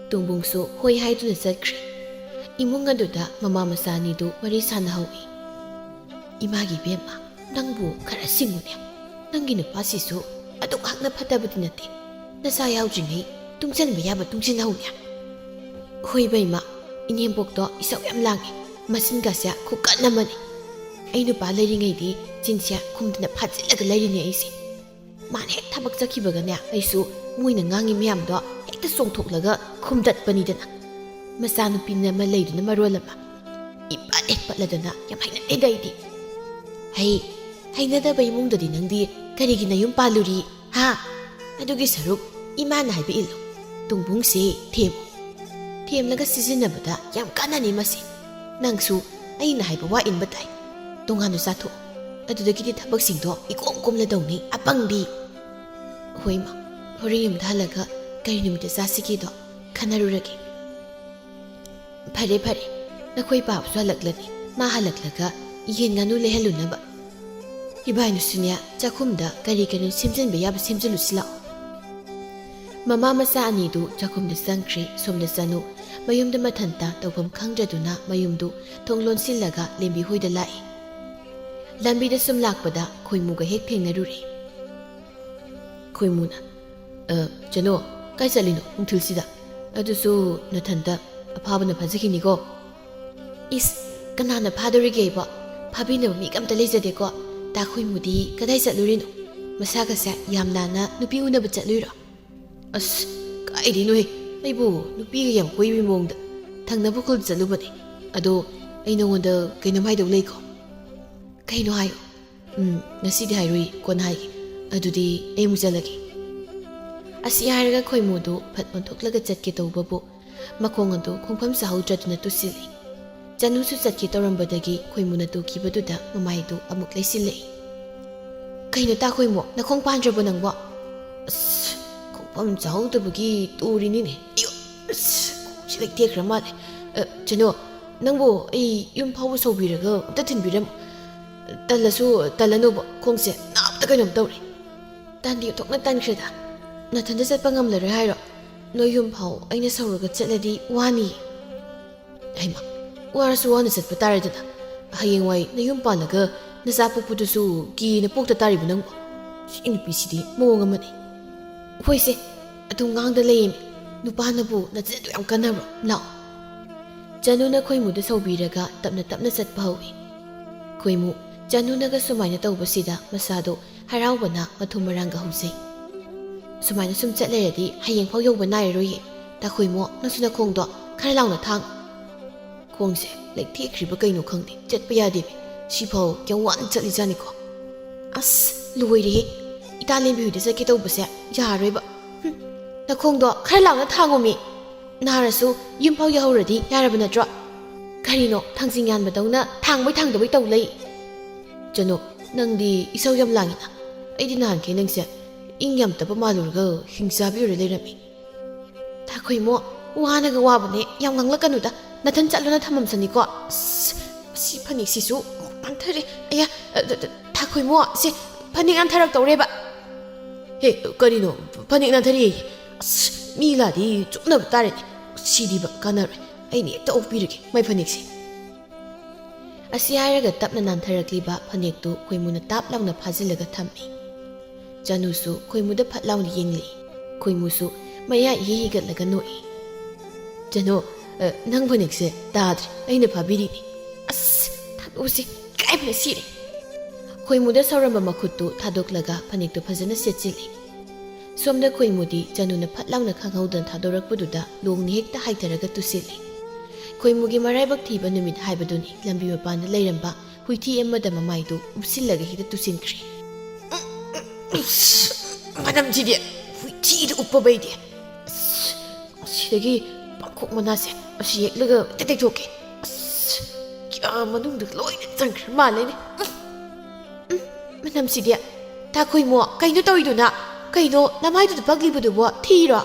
ꯇꯣꯡꯕꯨꯡꯁꯨ ꯍꯣꯏ ꯍꯥꯏꯗꯨꯅ ꯆꯠꯈ꯭ꯔꯦ꯫ ꯏꯃꯨꯡ ꯑꯗꯨꯗ ꯃꯃꯥ ꯃꯆꯥ ꯑꯅꯤꯗꯨ ꯋꯥꯔꯤ ꯁꯥꯟꯅꯍꯧꯏ꯫ ꯏꯃꯥꯒꯤ ꯏꯕꯦꯝꯃ, ꯅꯪꯕꯨ ꯈꯔ ꯁꯤꯡꯉꯨꯅꯦ꯫ ꯅꯪꯒꯤ ꯅꯨꯄꯥꯁꯤꯁꯨ ꯑꯗꯨꯛ ꯍꯛꯅ ꯐꯠꯇꯕꯗꯤ ꯅꯠꯇꯦ꯫ ꯅꯆꯥ ꯌꯥꯎꯗ꯭ꯔꯤꯉꯩ ꯇꯨꯡꯁꯤꯟꯕ ꯌꯥꯕ ꯇꯨꯡꯁꯤꯟꯍꯧꯅꯦ꯫ ꯍꯣꯏ ꯕꯦꯝꯃ, ꯏꯅꯦꯝꯄꯣꯛꯇꯣ ꯏꯁꯧ ꯌꯥꯝ ꯂꯥꯡꯉꯦ꯫ ꯃꯆꯤꯟꯒꯁꯦ ꯈꯨꯀꯟ ꯑꯃꯅꯤ꯫ ꯑꯩ ꯅꯨꯄꯥ ꯂꯩꯔꯤꯉꯩꯗꯤ ꯆꯤꯟꯁꯦ ꯈꯨꯝꯗꯅ ꯐꯥꯖꯤꯜꯂꯒ ꯂꯩꯔꯤꯅꯦ ꯑꯩꯁꯦ꯫ ꯃꯥꯅ ꯍꯦꯛ ꯊꯕꯛ ꯆꯠꯈꯤꯕꯒꯅꯦ, ꯑꯩꯁꯨ ꯃꯣꯏꯅ ꯉꯥꯡꯉꯤ ꯃꯌꯥꯝꯗꯣ ꯍꯦꯛꯇ ꯆꯣꯡꯊꯣꯛꯂꯒ ꯈꯨꯝꯗꯠꯄꯅꯤꯗꯅ꯫ ꯃꯆꯥꯅꯨꯄꯤꯅ ꯑꯃ ꯂꯩꯗꯨꯅ ꯃꯔꯣꯜ ꯑꯃ ꯏꯄꯠ ꯍꯦꯛ ꯄꯠꯂꯗꯅ ꯌꯥꯝ ꯍꯩꯅꯗꯦꯗ ꯑꯩꯗꯤ꯫ ꯍꯩ, ꯍꯩꯅꯗꯕ ꯏꯃꯨꯡꯗꯗꯤ ꯅꯪꯗꯤ ꯀꯔꯤꯒꯤ ꯅꯌꯨꯝ ꯄꯥꯜꯂꯨꯔꯤ? ꯍꯥ? ꯑꯗꯨꯒꯤ ꯁꯔꯨꯛ ꯏꯃꯥꯅ ꯍꯥꯏꯕ ꯏꯜꯂꯨ꯫ ꯇꯣꯡꯕꯨꯡꯁꯦ ꯊꯦꯝꯃꯨ꯫ ꯊꯦꯝꯂꯒ ꯁꯤꯖꯤꯟꯅꯕꯗ ꯌꯥꯝ ꯀꯥꯟꯅꯅꯤ ꯃꯁꯤ꯫ ꯅꯪꯁꯨ ꯑꯩꯅ ꯍꯥꯏꯕ ꯋꯥ ꯏꯟꯕ ꯇꯥꯏ꯫ ꯇꯣꯉꯥꯟꯅ ꯆꯥꯊꯣꯛ꯫ ꯑꯗꯨꯗꯒꯤꯗꯤ ꯊꯕꯛꯁꯤꯡꯗꯣ ꯏꯀꯣꯝ ꯀꯣꯝꯅ ꯇꯧꯅꯤ, ꯑꯄꯪꯕꯤ꯫ ꯍꯣꯏ ꯏꯃꯥ, ꯍꯣꯔꯦꯟ ꯌꯨꯝꯗ ꯍꯜꯂꯒ ꯀꯔꯤ ꯅꯨꯃꯤꯠꯇ ꯆꯥꯁꯤꯒꯦꯗꯣ ꯈꯟꯅꯔꯨꯔꯒꯦ꯫ ꯐꯔꯦ ꯐꯔꯦ, ꯅꯈꯣꯏ ꯄꯥꯕꯁꯨ ꯍꯜꯂꯛꯂꯅꯤ꯫ ꯃꯥ ꯍꯜꯂꯛꯂꯒ ꯌꯦꯟ ꯉꯥꯅꯨ ꯂꯩꯍꯜꯂꯨꯅꯕ꯫ ꯏꯕꯥꯏꯅꯨꯁꯨꯅꯦ, ꯆꯥꯛꯈꯨꯝꯗ ꯀꯔꯤ ꯀꯔꯤ ꯁꯦꯝꯖꯤꯟꯕ ꯌꯥꯕ ꯁꯦꯝꯖꯤꯜꯂꯨꯁꯤ ꯂꯥꯛꯑꯣ꯫ ꯃꯃꯥ ꯃꯆꯥ ꯑꯅꯤꯗꯨ ꯆꯥꯛꯈꯨꯝꯗ ꯆꯪꯈ꯭ꯔꯦ꯫ ꯁꯣꯝꯗ ꯆꯅꯨ ꯃꯌꯨꯝꯗ ꯃꯊꯟꯇ ꯇꯧꯐꯝ ꯈꯪꯗ꯭ꯔꯗꯨꯅ ꯃꯌꯨꯝꯗꯨ ꯊꯣꯡ ꯂꯣꯟꯁꯤꯜꯂꯒ ꯂꯦꯝꯕꯤ ꯍꯣꯏꯗ ꯂꯥꯛꯏ꯫ ꯂꯝꯕꯤꯗ ꯁꯨꯝ ꯂꯥꯛꯄꯗ ꯈꯣꯏꯃꯨꯒ ꯍꯦꯛ ꯊꯦꯡꯅꯔꯨꯔꯦ꯫ ꯈꯣꯏꯃꯨꯅ, "ꯑ, ꯆꯅꯨ, ꯀꯥꯏ ꯆꯠꯂꯤꯅꯣ ꯅꯨꯡꯊꯤꯜꯁꯤꯗ? ꯑꯗꯨꯁꯨ ꯅꯊꯟꯇ꯫ ꯑꯐꯥꯕꯅ ꯐꯥꯖꯈꯤꯅꯤꯀꯣ?" "ꯏꯁ, ꯀꯅꯥꯅ ꯐꯥꯗꯣꯔꯤꯒꯦ ꯑꯩꯕꯣ? ꯐꯥꯕꯤꯅꯕ ꯃꯤꯒ ꯑꯝꯇ ꯂꯩꯖꯗꯦꯀꯣ꯫ ꯇꯥ ꯈꯣꯏꯃꯨꯗꯤ ꯀꯗꯥꯏ ꯆꯠꯂꯨꯔꯤꯅꯣ? ꯃꯁꯥꯒꯁꯦ ꯌꯥꯝ ꯅꯥꯟꯅ ꯅꯨꯄꯤ ꯎꯅꯕ ꯆꯠꯂꯨꯏꯔꯣ?" "ꯑꯁ, ꯀꯥꯏꯗꯩꯅꯣꯍꯦ? ꯑꯩꯕꯨ ꯅꯨꯄꯤꯒ ꯌꯥꯝ ꯀꯣꯏꯕꯒꯤ ꯃꯑꯣꯡꯗ꯫ ꯊꯪꯅꯕ ꯈꯨꯜꯗ ꯆꯠꯂꯨꯕꯅꯦ꯫ ꯑꯗꯣ ꯑꯩ ꯅꯉꯣꯟꯗ ꯀꯩꯅꯣꯝ ꯍꯥꯏꯗꯧ ꯂꯩꯀꯣ?" "ꯀꯩꯅꯣ ꯍꯥꯏꯌꯣ?" "ꯎꯝ, ꯉꯁꯤꯗꯤ ꯍꯥꯏꯔꯣꯏ, ꯀꯣꯟꯅ ꯍꯥꯏꯒꯦ꯫ ꯑꯗꯨꯗꯤ ꯑꯩ ꯑꯃꯨꯛ ꯆꯠꯂꯒꯦ꯫" ꯑꯁꯤ ꯍꯥꯏꯔꯒ ꯈꯣꯏꯃꯨꯗꯨ ꯐꯠ ꯑꯣꯟꯊꯣꯛꯂꯒ ꯆꯠꯀꯦ ꯇꯧꯕꯕꯨ ꯃꯈꯣꯡ ꯑꯗꯨ ꯈꯣꯡꯐꯝ ꯆꯥꯍꯧꯗ꯭ꯔꯗꯨꯅ ꯇꯨꯁꯤꯜꯂꯤ꯫ ꯆꯅꯨꯁꯨ ꯆꯠꯀꯦ ꯇꯧꯔꯝꯕꯗꯒꯤ ꯈꯣꯏꯃꯨꯅ ꯇꯨꯈꯤꯕꯗꯨꯗ ꯃꯃꯥꯏꯗꯨ ꯑꯃꯨꯛ ꯂꯩꯁꯤꯜꯂꯛꯏ꯫ "ꯀꯩꯅꯣ ꯇꯥ ꯈꯣꯏꯃꯨ, ꯅꯈꯣꯡ ꯄꯥꯟꯗ꯭ꯔꯕꯣ ꯅꯪꯕꯣ?" "ꯑꯁ, ꯈꯣꯡꯐꯝ ꯆꯥꯍꯧꯗꯕꯒꯤ ꯇꯨꯔꯤꯅꯤꯅꯦ꯫ ꯑꯌꯣ, ꯑꯁ, ꯈꯣꯡꯁꯤ ꯂꯩꯇꯦꯛꯈ꯭ꯔ ꯃꯥꯜꯂꯦ꯫ ꯑ, ꯆꯅꯨ, ꯅꯪꯕꯨ ꯑꯩ ꯌꯨꯝ ꯐꯥꯎꯕ ꯁꯧꯕꯤꯔꯒ ꯑꯝꯇ ꯊꯤꯟꯕꯤꯔꯝꯃꯨ꯫ ꯇꯜꯂꯁꯨ ꯇꯜꯂꯅꯨꯕ, ꯈꯣꯡꯁꯦ ꯅꯥꯕꯗ ꯀꯩꯅꯣꯝ ꯇꯧꯔꯦ꯫" "ꯇꯟꯗꯤ ꯑꯣꯟꯊꯣꯛꯅ ꯇꯟꯈ꯭ꯔꯦꯗ꯫ ꯅꯊꯟꯗ ꯆꯠꯄ ꯉꯝꯂꯔꯣꯏ ꯍꯥꯏꯔꯣ? ꯅꯣꯏ ꯌꯨꯝ ꯐꯥꯎ ꯑꯩꯅ ꯁꯧꯔꯒ ꯆꯠꯂꯗꯤ ꯋꯥꯅꯤ꯫" "ꯍꯩꯃꯥ, ꯋꯥꯔꯁꯨ ꯋꯥꯅ ꯆꯠꯄ ꯇꯥꯔꯦꯗꯅ꯫ ꯍꯌꯦꯡꯋꯥꯏ ꯅꯌꯨꯝ ꯄꯥꯜꯂꯒ ꯅꯆꯥ ꯄꯣꯛꯄꯗꯨꯁꯨ ꯀꯤꯅ ꯄꯣꯛꯇ ꯇꯥꯔꯤꯕ ꯅꯪꯕꯨ꯫ ꯁꯤ ꯅꯨꯄꯤꯁꯤꯗꯤ ꯃꯑꯣꯡ ꯑꯃꯅꯤ꯫" "ꯍꯣꯏꯁꯦ, ꯑꯗꯨꯝ ꯉꯥꯡꯗ ꯂꯩꯌꯦꯃꯤ꯫ ꯅꯨꯄꯥꯅꯕꯨ ꯅꯆꯤꯟ ꯑꯗꯨ ꯌꯥꯝ ꯀꯟꯅꯕ꯭ꯔꯣ? ꯂꯥꯛꯑꯣ꯫" ꯆꯅꯨꯅ ꯈꯣꯏꯃꯨꯗ ꯁꯧꯕꯤꯔꯒ ꯇꯞꯅ ꯇꯞꯅ ꯆꯠꯄ ꯍꯧꯏ꯫ ꯈꯣꯏꯃꯨ ꯆꯅꯨꯅꯒ ꯁꯨꯃꯥꯏꯅ ꯇꯧꯕꯁꯤꯗ ꯃꯁꯥꯗꯣ ꯍꯔꯥꯎꯕꯅ ꯃꯊꯨꯝ ꯃꯔꯥꯡꯒ ꯍꯧꯖꯩ꯫ "ꯁꯨꯃꯥꯏꯅ ꯁꯨꯝ ꯆꯠ ꯂꯩꯔꯗꯤ ꯍꯌꯦꯡ ꯐꯥꯎ ꯌꯧꯕ ꯅꯥꯏꯔꯔꯣꯏꯌꯦ꯫ ꯇꯥ ꯈꯣꯏꯃꯨ, ꯅꯪꯁꯨ ꯅꯈꯣꯡꯗꯣ ꯈꯔ ꯂꯥꯎꯅ ꯊꯥꯡ꯫" "ꯈꯣꯡꯁꯦ ꯂꯩꯊꯦꯛꯈ꯭ꯔꯤꯕ ꯀꯩꯅꯣ ꯈꯪꯗꯦ, ꯆꯠꯄ ꯌꯥꯗꯦꯃꯤ꯫ ꯁꯤꯐꯥꯎ ꯀꯌꯥꯝ ꯋꯥꯅ ꯆꯠꯂꯤꯖꯥꯠꯅꯤꯀꯣ꯫" "ꯑꯁ, ꯂꯣꯏꯔꯦꯍꯦ꯫ ꯏꯇꯥ ꯂꯦꯝꯕꯤ ꯍꯣꯏꯗ ꯆꯠꯀꯦ ꯇꯧꯕꯁꯦ ꯌꯥꯔꯣꯏꯕ꯫ ꯍꯨꯝ, ꯅꯈꯣꯡꯗꯣ ꯈꯔ ꯂꯥꯎꯅ ꯊꯥꯡꯉꯣꯃꯤ꯫ ꯅꯥꯔꯁꯨ ꯌꯨꯝ ꯐꯥꯎ ꯌꯧꯍꯧꯔꯗꯤ ꯌꯥꯔꯕ ꯅꯠꯇ꯭ꯔꯣ? ꯀꯔꯤꯅꯣ, ꯊꯥꯡꯖꯤꯡ ꯌꯥꯟꯕꯗꯧꯅ ꯊꯥꯡꯕꯣꯏ ꯊꯥꯡꯗꯕꯣꯏ ꯇꯧ ꯂꯩ꯫" "ꯆꯅꯨ, ꯅꯪꯗꯤ ꯏꯁꯧ ꯌꯥꯝ ꯂꯥꯡꯉꯤꯅ꯫ ꯑꯩꯗꯤ ꯅꯍꯥꯟꯈꯩ ꯅꯪꯁꯦ ꯏꯪ ꯌꯥꯝ ꯇꯞꯄ ꯃꯥꯜꯂꯨꯔꯒ ꯍꯤꯡꯆꯥꯕꯤ ꯑꯣꯏꯔ ꯂꯩꯔꯝꯃꯤ꯫ ꯊꯥꯈꯣꯏꯃꯣ, ꯋꯥꯅꯒ ꯋꯥꯕꯅꯦ, ꯌꯥꯝ ꯉꯥꯡꯂꯛꯀꯅꯨꯗ꯫ ꯅꯥꯊꯟ ꯆꯠꯂꯣꯅ ꯊꯝꯃꯝꯁꯅꯤꯀꯣ꯫ ꯑꯁ, ꯃꯁꯤ ꯐꯅꯦꯛꯁꯤꯁꯨ ꯅꯥꯟꯊꯔꯦ꯫ ꯑꯌꯥ, ꯑ, ꯗ, ꯗ, ꯊꯥꯈꯣꯏꯃꯣ, ꯁꯤ ꯐꯅꯦꯛ ꯅꯥꯟꯊꯔꯛꯇꯧꯔꯦꯕ꯫ ꯍꯦ, ꯀꯔꯤꯅꯣ? ꯐꯅꯦꯛ ꯅꯥꯟꯊꯔꯦꯌꯦ? ꯑꯁ, ꯃꯤ ꯂꯥꯛꯑꯗꯤ ꯆꯨꯞꯅꯕ ꯇꯥꯔꯦꯅꯦ꯫ ꯁꯤꯗꯤꯕ ꯀꯥꯟꯅꯔꯣꯏ꯫ ꯑꯩꯅ ꯍꯦꯛꯇ ꯑꯣꯛꯄꯤꯔꯒꯦ ꯃꯥꯏ ꯐꯅꯦꯛꯁꯦ꯫ ꯑꯁꯤ ꯍꯥꯏꯔꯒ ꯇꯞꯅ ꯅꯥꯟꯊꯔꯛꯂꯤꯕ ꯐꯅꯦꯛꯇꯨ ꯈꯣꯏꯃꯨꯅ ꯇꯥꯞ ꯂꯥꯎꯅ ꯐꯥꯖꯤꯜꯂꯒ ꯊꯝꯃꯤ꯫ ꯆꯅꯨꯁꯨ ꯈꯣꯏꯃꯨꯗ ꯐꯠ ꯂꯥꯎꯅ ꯌꯦꯡꯂꯤ꯫ ꯈꯣꯏꯃꯨꯁꯨ ꯃꯌꯥ ꯏꯍꯤ ꯍꯤꯒꯠꯂꯒ ꯅꯣꯛꯏ꯫ "ꯆꯅꯨ, ꯑ, ꯅꯪ ꯐꯅꯦꯛꯁꯦ ꯇꯥꯗ꯭ꯔꯦ, ꯑꯩꯅ ꯐꯥꯕꯤꯔꯤꯅꯤ꯫" "ꯑꯁ, ꯊꯥꯗꯣꯛꯎꯁꯤ, ꯏꯀꯥꯏꯕꯅ ꯁꯤꯔꯦ꯫" ꯈꯣꯏꯃꯨꯗ ꯁꯧꯔꯝꯕ ꯃꯈꯨꯠꯇꯨ ꯊꯥꯗꯣꯛꯂꯒ ꯐꯅꯦꯛꯇꯨ ꯐꯖꯅ ꯁꯦꯠꯆꯤꯜꯂꯤ꯫ ꯁꯣꯝꯗ ꯈꯣꯏꯃꯨꯗꯤ ꯆꯅꯨꯅ ꯐꯠ ꯂꯥꯎꯅ ꯈꯪꯍꯧꯗꯅ ꯊꯥꯗꯣꯔꯛꯄꯗꯨꯗ ꯂꯣꯡꯅ ꯍꯦꯛꯇ ꯍꯥꯏꯊꯔꯒ ꯇꯨꯁꯤꯜꯂꯤ꯫ ꯈꯣꯏꯃꯨꯒꯤ ꯃꯔꯥꯏꯕꯛ ꯊꯤꯕ ꯅꯨꯃꯤꯠ ꯍꯥꯏꯕꯗꯨꯅꯤ ꯂꯝꯕꯤ ꯃꯄꯥꯟꯗ ꯂꯩꯔꯝꯕ ꯍꯨꯏꯊꯤ ꯑꯃꯗ ꯃꯃꯥꯏꯗꯨ ꯎꯞꯁꯤꯜꯂꯒ ꯍꯦꯛꯇ ꯇꯨꯁꯤꯟꯈ꯭ꯔꯦ꯫ "ꯃꯅꯝꯁꯤꯗꯤ ꯍꯨꯏꯊꯤꯗ ꯎꯞꯄꯕꯩꯗꯤ꯫ ꯑꯁ, ꯑꯁꯤꯗꯒꯤ ꯄꯥꯡꯈꯣꯛ ꯃꯅꯥꯁꯦ ꯑꯁꯤ ꯍꯦꯛꯂꯒ ꯍꯦꯛꯇ ꯇꯩꯊꯣꯛꯀꯦ꯫ ꯑꯁ, ꯀꯌꯥ ꯃꯅꯨꯡꯗ ꯂꯣꯏꯅ ꯆꯪꯈ꯭ꯔ ꯃꯥꯜꯂꯦꯅꯦ꯫ ꯎꯝ, ꯎꯝ, ꯃꯅꯝꯁꯤꯗꯤ꯫ ꯊꯥꯈꯣꯏꯃꯣ, ꯀꯩꯅꯣ ꯇꯧꯔꯤꯗꯨꯅ? ꯀꯩꯅꯣ ꯅꯃꯥꯏꯗꯨꯗ ꯄꯛꯂꯤꯕꯗꯨꯕꯣ? ꯊꯤꯔꯣ?"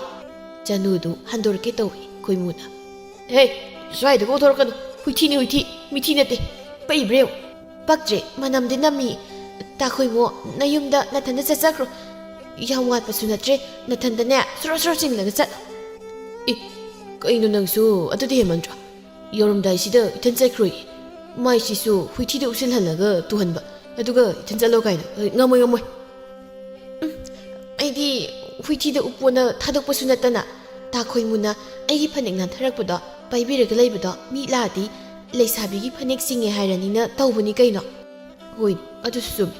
ꯆꯅꯨꯗꯨ ꯍꯟꯗꯣꯔꯛꯀꯦ ꯇꯧꯏ ꯈꯣꯏꯃꯨꯅ꯫ "ꯍꯦ, ꯁ꯭ꯋꯥꯏꯗ ꯀꯣꯛꯊꯣꯔꯛꯀꯅꯨ꯫ ꯍꯨꯏꯊꯤꯅꯤ, ꯍꯨꯏꯊꯤ꯫ ꯃꯤꯊꯤ ꯅꯠꯇꯦ꯫ ꯄꯛꯏꯕ꯭ꯔꯥ ꯌꯦꯡꯉꯨ꯫" "ꯄꯛꯇ꯭ꯔꯦ, ꯃꯅꯝꯗꯤ ꯅꯝꯃꯤ꯫ ꯊꯥꯈꯣꯏꯃꯣ, ꯅꯌꯨꯝꯗ ꯅꯊꯟꯗ ꯆꯠꯆꯈ꯭ꯔꯣ꯫ ꯌꯥꯝ ꯋꯥꯠꯄꯁꯨ ꯅꯠꯇ꯭ꯔꯦ, ꯅꯊꯟꯗꯅꯦ ꯁꯣꯔꯣ ꯁꯣꯔꯣ ꯆꯤꯡꯂꯒ ꯆꯠꯂꯣ꯫" "ꯑꯦ, ꯀꯩꯅꯣ ꯅꯪꯁꯨ? ꯑꯗꯨꯗꯤ ꯍꯦꯟꯃꯟꯗ꯭ꯔꯣ? ꯌꯧꯔꯝꯗꯥꯏꯁꯤꯗ ꯏꯊꯟ ꯆꯠꯈ꯭ꯔꯣꯏ꯫ ꯃꯥꯏꯁꯤꯁꯨ ꯍꯨꯏꯊꯤꯗ ꯎꯞꯁꯤꯜꯍꯜꯂꯒ ꯇꯨꯍꯟꯕ, ꯑꯗꯨꯒ ꯏꯊꯟ ꯆꯠꯂꯣ ꯀꯥꯏꯅ? ꯑꯦ, ꯉꯝꯃꯣꯏ, ꯉꯝꯃꯣꯏ꯫" "ꯎꯝ, ꯑꯩꯗꯤ ꯍꯨꯏꯊꯤꯗ ꯎꯞꯄꯣꯅ ꯊꯥꯗꯣꯛꯄꯁꯨ ꯅꯠꯇꯅ, ꯊꯥꯈꯣꯏꯃꯨꯅ ꯑꯩꯒꯤ ꯐꯅꯦꯛ ꯅꯥꯟꯊꯔꯛꯄꯗꯣ ꯄꯥꯏꯕꯤꯔꯒ ꯂꯩꯕꯗꯣ ꯃꯤ ꯂꯥꯛꯑꯗꯤ ꯂꯩꯁꯥꯕꯤꯒꯤ ꯐꯅꯦꯛ ꯆꯤꯡꯉꯦ ꯍꯥꯏꯔꯅꯤꯅ ꯇꯧꯕꯅꯤ ꯀꯩꯅꯣ꯫" "ꯍꯣꯏ, ꯑꯗꯨꯁꯨ ꯆꯨꯝꯃꯤ꯫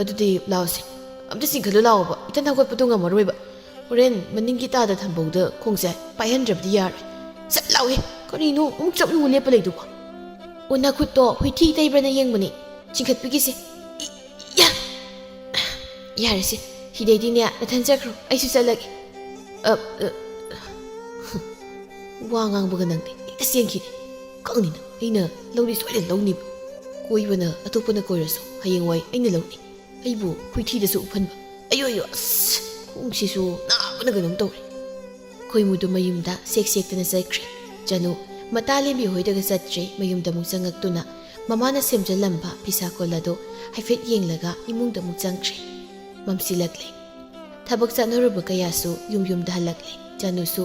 ꯑꯗꯨꯗꯤ ꯂꯥꯛꯑꯣꯁꯦ꯫ ꯑꯝꯇ ꯆꯤꯡꯈꯠꯂꯨ ꯂꯥꯛꯑꯣꯕ, ꯏꯊꯟ ꯍꯧꯒꯠꯄꯗꯣ ꯉꯝꯃꯔꯣꯏꯕ꯫ ꯍꯣꯔꯦꯟ ꯃꯅꯤꯡꯒꯤ ꯇꯥꯗ ꯊꯝꯕꯧꯗ ꯈꯣꯡꯁꯦ ꯄꯥꯏꯍꯟꯗ꯭ꯔꯕꯗꯤ ꯌꯥꯔꯣꯏ꯫" "ꯆꯠ ꯂꯥꯎꯍꯦ, ꯀꯔꯤꯅꯣ ꯑꯃꯨꯛ ꯆꯞ ꯌꯨꯡꯉ ꯂꯦꯞꯄ ꯂꯩꯗꯨꯕꯣ?" "ꯑꯣ, ꯅꯈꯨꯠꯇꯣ ꯍꯨꯏꯊꯤ ꯇꯩꯕ꯭ꯔꯅ ꯌꯦꯡꯕꯅꯦ, ꯆꯤꯡꯈꯠꯄꯤꯒꯦꯁꯦ꯫" ꯏ, ꯌꯥ! "ꯌꯥꯔꯦꯁꯦ, ꯁꯤꯗꯩꯗꯤꯅꯦ ꯅꯊꯟ ꯆꯠꯈ꯭ꯔꯣ, ꯑꯩꯁꯨ ꯆꯠꯂꯒꯦ꯫" ꯑ, ꯑ, ꯋꯥ ꯉꯥꯡꯕꯒ ꯅꯪꯗꯤ ꯍꯦꯛꯇ ꯆꯦꯟꯈꯤꯅꯦ꯫ ꯈꯪꯅꯤ ꯅꯪ, ꯑꯩꯅ ꯂꯧꯗꯤ ꯁꯣꯏꯗꯅ ꯂꯧꯅꯤꯕ꯫ ꯀꯣꯏꯕꯅ ꯑꯇꯣꯞꯄꯅ ꯀꯣꯏꯔꯁꯨ ꯍꯌꯦꯡꯋꯥꯏ ꯑꯩꯅ ꯂꯧꯅꯤ꯫ ꯑꯩꯕꯨ ꯍꯨꯏꯊꯤꯗꯁꯨ ꯎꯞꯍꯟꯕ꯫ ꯑꯌꯣ, ꯑꯌꯣ, ꯑꯁ! ꯈꯣꯡꯁꯤꯁꯨ ꯅꯥꯕꯅ ꯀꯩꯅꯣꯝ ꯇꯧꯔꯦ꯫ ꯈꯣꯏꯃꯨꯗꯨ ꯃꯌꯨꯝꯗ ꯁꯦꯛ ꯁꯦꯛꯇꯅ ꯆꯠꯈ꯭ꯔꯦ꯫ ꯆꯅꯨ ꯃꯇꯥ ꯂꯦꯝꯕꯤ ꯍꯣꯏꯗꯒ ꯆꯠꯇ꯭ꯔꯦ꯫ ꯃꯌꯨꯝꯗ ꯑꯃꯨꯛ ꯆꯪꯉꯛꯇꯨꯅ ꯃꯃꯥꯅ ꯁꯦꯝꯖꯜꯂꯝꯕ ꯐꯤꯁꯥ ꯀꯣꯜ ꯑꯗꯨ ꯍꯥꯏꯐꯦꯠ ꯌꯦꯡꯂꯒ ꯏꯃꯨꯡꯗ ꯑꯃꯨꯛ ꯆꯪꯈ꯭ꯔꯦ꯫ ꯃꯝꯁꯤꯜꯂꯛꯂꯦ꯫ ꯊꯕꯛ ꯆꯠꯅꯔꯨꯕ ꯀꯌꯥꯁꯨ ꯌꯨꯝ ꯌꯨꯝꯗ ꯍꯜꯂꯛꯂꯦ꯫ ꯆꯅꯨꯁꯨ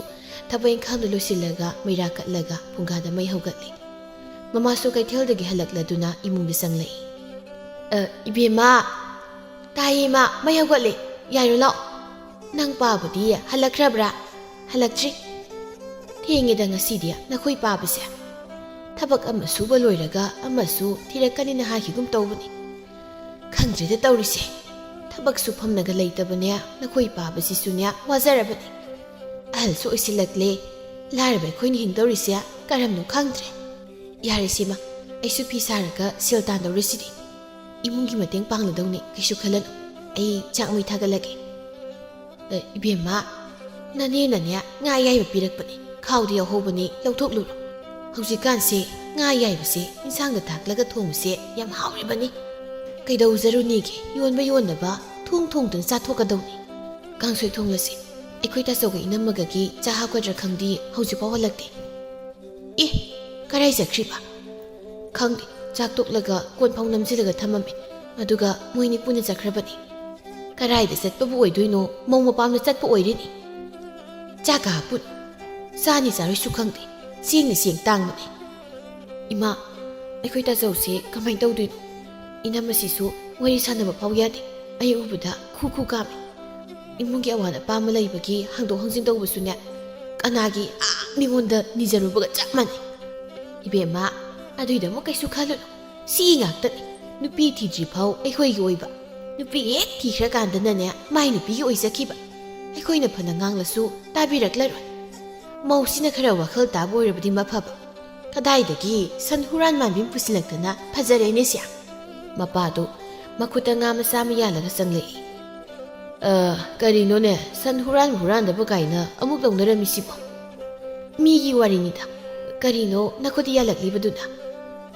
ꯊꯕꯛ ꯏꯪꯈꯥꯡꯗꯨ ꯂꯣꯏꯁꯤꯜꯂꯒ ꯃꯩꯔꯥ ꯀꯠꯂꯒ ꯐꯨꯡꯒꯥꯗ ꯃꯩ ꯍꯧꯒꯠꯂꯦ꯫ ꯃꯃꯥꯁꯨ ꯀꯩꯊꯦꯜꯗꯒꯤ ꯍꯜꯂꯛꯂꯗꯨꯅ ꯏꯃꯨꯡꯗ ꯆꯪꯂꯛꯏ꯫ "ꯑ, ꯏꯕꯦꯝꯃ!" "ꯇꯥꯏꯌꯦ, ꯏꯃꯥ, ꯃꯩ ꯍꯧꯒꯠꯂꯦ꯫ ꯌꯥꯏꯔꯨ ꯂꯥꯛꯑꯣ꯫ ꯅꯪ ꯄꯥꯕꯗꯤ ꯍꯜꯂꯛꯈ꯭ꯔꯕ꯭ꯔꯥ?" "ꯍꯜꯂꯛꯇ꯭ꯔꯤ꯫ ꯊꯦꯡꯉꯦꯗ ꯉꯁꯤꯗꯤ ꯅꯈꯣꯏ ꯄꯥꯕꯁꯦ꯫ ꯊꯕꯛ ꯑꯃ ꯁꯨꯕ ꯂꯣꯏꯔꯒ ꯑꯃꯁꯨ ꯊꯤꯔꯛꯀꯅꯤꯅ ꯍꯥꯏꯈꯤꯒꯨꯝ ꯇꯧꯕꯅꯤ꯫ ꯈꯪꯗ꯭ꯔꯦꯗ ꯇꯧꯔꯤꯁꯦ꯫ ꯊꯕꯛ ꯁꯨꯐꯝꯅꯒ ꯂꯩꯇꯕꯅꯦ, ꯅꯈꯣꯏ ꯄꯥꯕꯁꯤꯁꯨꯅꯦ ꯋꯥꯖꯔꯕꯅꯤ꯫ ꯑꯍꯜꯁꯨ ꯑꯣꯏꯁꯤꯜꯂꯛꯂꯦ꯫ ꯂꯥꯏꯔꯕ ꯑꯩꯈꯣꯏꯅ ꯍꯤꯡꯗꯧꯔꯤꯁꯦ ꯀꯔꯝꯅꯣ ꯈꯪꯗ꯭ꯔꯦ꯫ ꯌꯥꯔꯦꯁꯦ ꯏꯃꯥ, ꯑꯩꯁꯨ ꯐꯤ ꯁꯥꯔꯒ ꯁꯦꯜ ꯇꯥꯟꯗꯧꯔꯤꯁꯤꯗꯤ꯫ ꯏꯃꯨꯡꯒꯤ ꯃꯇꯦꯡ ꯄꯥꯡꯂꯗꯧꯅꯤ, ꯀꯩꯁꯨ ꯈꯜꯂꯅꯨ꯫ ꯑꯩ ꯆꯥꯛ ꯃꯩ ꯊꯥꯒꯠꯂꯒꯦ꯫ ꯑ, ꯏꯕꯦꯝꯃ, ꯅꯅꯦꯅꯅꯦ ꯉꯥ ꯑꯌꯥꯏꯕ ꯄꯤꯔꯛꯄꯅꯦ꯫ ꯈꯥꯎꯗ ꯌꯥꯎꯍꯧꯕꯅꯦ, ꯂꯧꯊꯣꯛꯂꯨꯔꯣ꯫ ꯍꯧꯖꯤꯛꯀꯥꯟꯁꯦ ꯉꯥ ꯑꯌꯥꯏꯕꯁꯦ ꯏꯟꯁꯥꯡꯗ ꯊꯥꯛꯂꯒ ꯊꯣꯡꯕꯁꯦ ꯌꯥꯝ ꯍꯥꯎꯔꯤꯕꯅꯤ꯫ ꯀꯩꯗꯧꯖꯔꯨꯅꯤꯒꯦ, ꯌꯣꯟꯕ ꯌꯣꯟꯗꯕ ꯊꯣꯡ ꯊꯣꯡꯗꯅ ꯆꯥꯊꯣꯛꯀꯗꯧꯅꯤ꯫ ꯀꯥꯡꯁꯣꯏ ꯊꯣꯡꯂꯁꯤ꯫ ꯑꯩꯈꯣꯏ ꯇꯥꯆꯧꯒ ꯏꯅꯝꯃꯒꯒꯤ ꯆꯥ ꯍꯥꯞꯀꯗ꯭ꯔꯥ ꯈꯪꯗꯦ, ꯍꯧꯖꯤꯛꯐꯥꯎ ꯍꯜꯂꯛꯇꯦ꯫ ꯑꯦ, ꯀꯔꯥꯏ ꯆꯠꯈ꯭ꯔꯤꯕ? ꯈꯪꯗꯦ, ꯆꯥꯛ ꯇꯣꯛꯂꯒ ꯀꯣꯟ ꯐꯥꯎ ꯅꯝꯁꯤꯜꯂꯒ ꯊꯝꯃꯝꯃꯦ꯫ ꯑꯗꯨꯒ ꯃꯣꯏꯅꯤ ꯄꯨꯟꯅ ꯆꯠꯈ꯭ꯔꯕꯅꯤ꯫ ꯀꯔꯥꯏꯗ ꯆꯠꯄꯕꯨ ꯑꯣꯏꯗꯣꯏꯅꯣ? ꯃꯧ ꯃꯄꯥꯝꯗ ꯆꯠꯄ ꯑꯣꯏꯔꯤꯅꯤ꯫ ꯆꯥꯛꯀ ꯍꯥꯞꯄꯨꯅꯨ꯫ ꯆꯥꯅꯤ ꯆꯥꯔꯣꯏꯁꯨ ꯈꯪꯗꯦ꯫ ꯆꯦꯡꯅ ꯆꯦꯡ ꯇꯥꯡꯕꯅꯦ꯫ ꯏꯃꯥ, ꯑꯩꯈꯣꯏ ꯇꯥꯆꯧꯁꯦ ꯀꯃꯥꯏꯅ ꯇꯧꯗꯣꯏꯅꯣ? ꯏꯅꯝꯃꯁꯤꯁꯨ ꯋꯥꯔꯤ ꯁꯥꯟꯅꯕ ꯐꯥꯎ ꯌꯥꯗꯦ꯫ ꯑꯩ ꯎꯕꯗ ꯈꯨ ꯈꯨ ꯀꯥꯝꯃꯤ꯫ ꯏꯃꯨꯡꯒꯤ ꯑꯋꯥꯠ ꯑꯄꯥ ꯑꯃ ꯂꯩꯕꯒꯤ ꯍꯪꯗꯣꯛ ꯍꯪꯖꯤꯟ ꯇꯧꯕꯁꯨꯅꯦ, ꯀꯅꯥꯒꯤ ꯑꯥ ꯃꯤꯉꯣꯟꯗ ꯅꯤꯖꯔꯨꯕꯒ ꯆꯞ ꯃꯥꯟꯅꯩ꯫ ꯏꯕꯦꯝꯃ, ꯑꯗꯨꯏꯗꯃꯛ ꯀꯩꯁꯨ ꯈꯜꯂꯨꯅꯨ꯫ ꯁꯤ ꯉꯥꯛꯇꯅꯤ ꯅꯨꯄꯤ ꯊꯤꯗ꯭ꯔꯤ ꯐꯥꯎ ꯑꯩꯈꯣꯏꯒꯤ ꯑꯣꯏꯕ꯫ ꯅꯨꯄꯤ ꯍꯦꯛ ꯊꯤꯈ꯭ꯔꯀꯥꯟꯗꯅꯅꯦ, ꯃꯥꯏ ꯅꯨꯄꯤꯒꯤ ꯑꯣꯏꯖꯈꯤꯕ꯫ ꯑꯩꯈꯣꯏꯅ ꯐꯅ ꯉꯥꯡꯂꯁꯨ ꯇꯥꯕꯤꯔꯛꯂꯔꯣꯏ꯫ ꯃꯧꯁꯤꯅ ꯈꯔ ꯋꯥꯈꯜ ꯇꯥꯕ ꯑꯣꯏꯔꯕꯗꯤ ꯃꯐꯕ꯫ ꯀꯗꯥꯏꯗꯒꯤ ꯁꯟ ꯍꯨꯔꯥꯟ ꯃꯥꯟꯕꯤ ꯑꯃ ꯄꯨꯁꯤꯜꯂꯛꯇꯅ ꯐꯖꯔꯦꯅꯦ ꯁꯤ꯫ ꯃꯄꯥꯗꯨ ꯃꯈꯨꯠꯇ ꯉꯥ ꯃꯆꯥ ꯑꯃ ꯌꯥꯜꯂꯒ ꯆꯪꯂꯛꯏ꯫ "ꯑ, ꯀꯔꯤꯅꯣꯅꯦ, ꯁꯟ ꯍꯨꯔꯥꯟꯕ ꯍꯨꯔꯥꯟꯗꯕ ꯀꯥꯏꯅ ꯑꯃꯨꯛ ꯇꯧꯅꯔꯝꯃꯤꯁꯤꯕꯣ?" "ꯃꯤꯒꯤ ꯋꯥꯔꯤꯅꯤꯗ꯫ ꯀꯔꯤꯅꯣ ꯅꯈꯨꯠꯇ ꯌꯥꯜꯂꯛꯂꯤꯕꯗꯨꯅ?"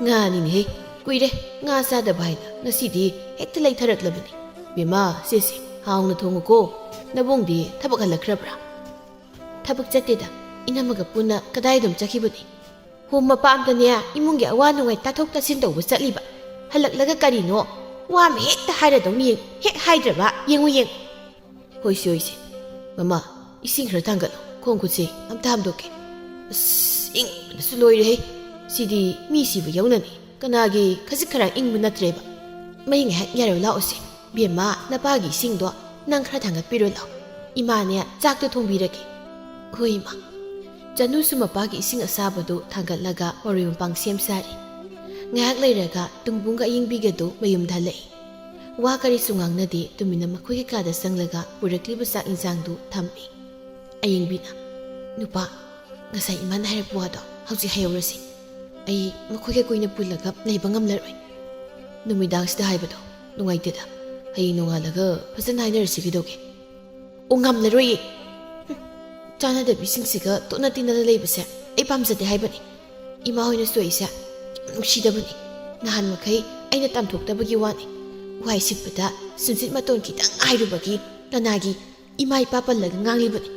"ꯉꯥꯅꯤꯅꯦꯍꯦ꯫ ꯀꯨꯏꯔꯦ ꯉꯥ ꯆꯥꯗꯕ ꯍꯥꯏꯅ ꯉꯁꯤꯗꯤ ꯍꯦꯛꯇ ꯂꯩꯊꯔꯛꯂꯕꯅꯤ꯫ ꯕꯦꯝꯃ, ꯁꯦ ꯁꯦ, ꯍꯥꯎꯅ ꯊꯣꯡꯉꯨꯀꯣ꯫ ꯅꯕꯨꯡꯗꯤ ꯊꯕꯛ ꯍꯜꯂꯛꯈ꯭ꯔꯕ꯭ꯔꯥ?" ꯊꯕꯛ ꯆꯠꯇꯦꯗ, ꯏꯅꯝꯃꯒ ꯄꯨꯟꯅ ꯀꯗꯥꯏꯗꯅꯣ ꯆꯠꯈꯤꯕꯅꯤ꯫ ꯍꯣ, ꯃꯄꯥ ꯑꯝꯇꯅꯦ, ꯏꯃꯨꯡꯒꯤ ꯑꯋꯥ ꯅꯨꯡꯉꯥꯏ ꯇꯥꯊꯣꯛ ꯇꯥꯁꯤꯟ ꯇꯧꯕ ꯆꯠꯂꯤꯕ꯫ ꯍꯜꯂꯛꯂꯒ ꯀꯔꯤꯅꯣ, ꯋꯥ ꯑꯃ ꯍꯦꯛꯇ ꯍꯥꯏꯔꯗꯧꯅꯤ, ꯌꯦꯡꯉꯨ, ꯍꯦꯛ ꯍꯥꯏꯗ꯭ꯔꯕ, ꯌꯦꯡꯉꯨ, ꯌꯦꯡꯉꯨ꯫ ꯍꯣꯏꯁꯦ, ꯍꯣꯏꯁꯦ꯫ ꯃꯃꯥ, ꯏꯁꯤꯡ ꯈꯔ ꯊꯥꯡꯒꯠꯂꯣ, ꯈꯣꯡ ꯈꯨꯠꯁꯦ ꯑꯝꯇ ꯍꯥꯝꯗꯣꯛꯀꯦ꯫ ꯑꯁ, ꯏꯪꯕꯅꯁꯨ ꯂꯣꯏꯔꯦꯍꯦ꯫ ꯁꯤꯗꯤ ꯃꯤ ꯁꯤꯕ ꯌꯧꯅꯅꯤ꯫ ꯀꯅꯥꯒꯤ ꯈꯖꯤꯛ ꯈꯔ ꯏꯪꯕ ꯅꯠꯇ꯭ꯔꯦꯕ꯫ ꯃꯩ ꯉꯥꯏꯍꯥꯛ ꯌꯥꯏꯔꯣ ꯂꯥꯛꯑꯣꯁꯦ꯫ ꯕꯦꯝꯃ, ꯅꯄꯥꯒꯤ ꯏꯁꯤꯡꯗꯣ ꯅꯪ ꯈꯔ ꯊꯥꯡꯒꯠꯄꯤꯔꯣ ꯂꯥꯎ꯫ ꯏꯃꯥꯅꯦ, ꯆꯥꯛꯇꯣ ꯊꯣꯡꯕꯤꯔꯒꯦ꯫ ꯍꯣꯏ, ꯏꯃꯥ꯫ ꯆꯅꯨꯁꯨ ꯃꯄꯥꯒꯤ ꯏꯁꯤꯡ ꯑꯁꯥꯕꯗꯨ ꯊꯥꯡꯒꯠꯂꯒ ꯃꯔꯣꯏ ꯃꯄꯥꯡ ꯁꯦꯝ ꯁꯥꯔꯤ꯫ ꯉꯥꯏꯍꯥꯛ ꯂꯩꯔꯒ ꯇꯨꯡꯕꯨꯡꯒ ꯑꯌꯤꯡꯕꯤꯒꯗꯨ ꯃꯌꯨꯝꯗ ꯍꯜꯂꯛꯏ꯫ ꯋꯥ ꯀꯔꯤꯁꯨ ꯉꯥꯡꯅꯗꯦ, ꯇꯨꯃꯤꯟꯅ ꯃꯈꯣꯏꯒꯤ ꯀꯥꯗ ꯆꯪꯂꯒ ꯄꯨꯔꯛꯂꯤꯕ ꯆꯥꯛ ꯏꯟꯁꯥꯡꯗꯨ ꯊꯝꯃꯤ꯫ ꯑꯌꯤꯡꯕꯤꯅ, "ꯅꯨꯄꯥ, ꯉꯁꯥꯏ ꯏꯃꯥꯅ ꯍꯥꯏꯔꯛꯄ ꯋꯥꯗꯣ ꯍꯧꯖꯤꯛ ꯍꯥꯏꯍꯧꯔꯁꯤ꯫ ꯑꯩ ꯃꯈꯣꯏꯒ ꯀꯨꯏꯅ ꯄꯨꯜꯂꯒ ꯂꯩꯕ ꯉꯝꯂꯔꯣꯏ꯫ ꯅꯨꯃꯤꯗꯥꯡꯁꯤꯗ ꯍꯥꯏꯕꯗꯣ ꯅꯨꯡꯉꯥꯏꯇꯦꯗ꯫ ꯍꯌꯦꯡ ꯅꯣꯡꯉꯥꯜꯂꯒ ꯐꯖꯅ ꯍꯥꯏꯅꯔꯁꯤ ꯀꯩꯗꯧꯒꯦ?" "ꯑꯣ, ꯉꯝꯂꯔꯣꯏꯌꯦ꯫ ꯍꯨꯝ, ꯆꯥꯟꯅꯗꯕꯤꯁꯤꯡꯁꯤꯒ ꯇꯣꯠꯅ ꯇꯤꯟꯅꯅ ꯂꯩꯕꯁꯦ ꯑꯩ ꯄꯥꯝꯖꯗꯦ ꯍꯥꯏꯕꯅꯤ꯫ ꯏꯃꯥ ꯍꯣꯏꯅꯁꯨ ꯑꯩꯁꯦ ꯌꯥꯝ ꯅꯨꯡꯁꯤꯗꯕꯅꯤ꯫ ꯅꯍꯥꯟ ꯃꯈꯩ ꯑꯩꯅ ꯇꯝꯊꯣꯛꯇꯕꯒꯤ ꯋꯥꯅꯤ꯫ ꯋꯥꯏ ꯁꯤꯠꯄꯗ ꯁꯨꯝꯆꯤꯠ ꯃꯇꯣꯟ ꯈꯤꯇꯪ ꯍꯥꯏꯔꯨꯕꯒꯤ ꯀꯅꯥꯒꯤ ꯏꯃꯥ ꯏꯄꯥ ꯄꯜꯂꯒ ꯉꯥꯡꯂꯤꯕꯅꯤ꯫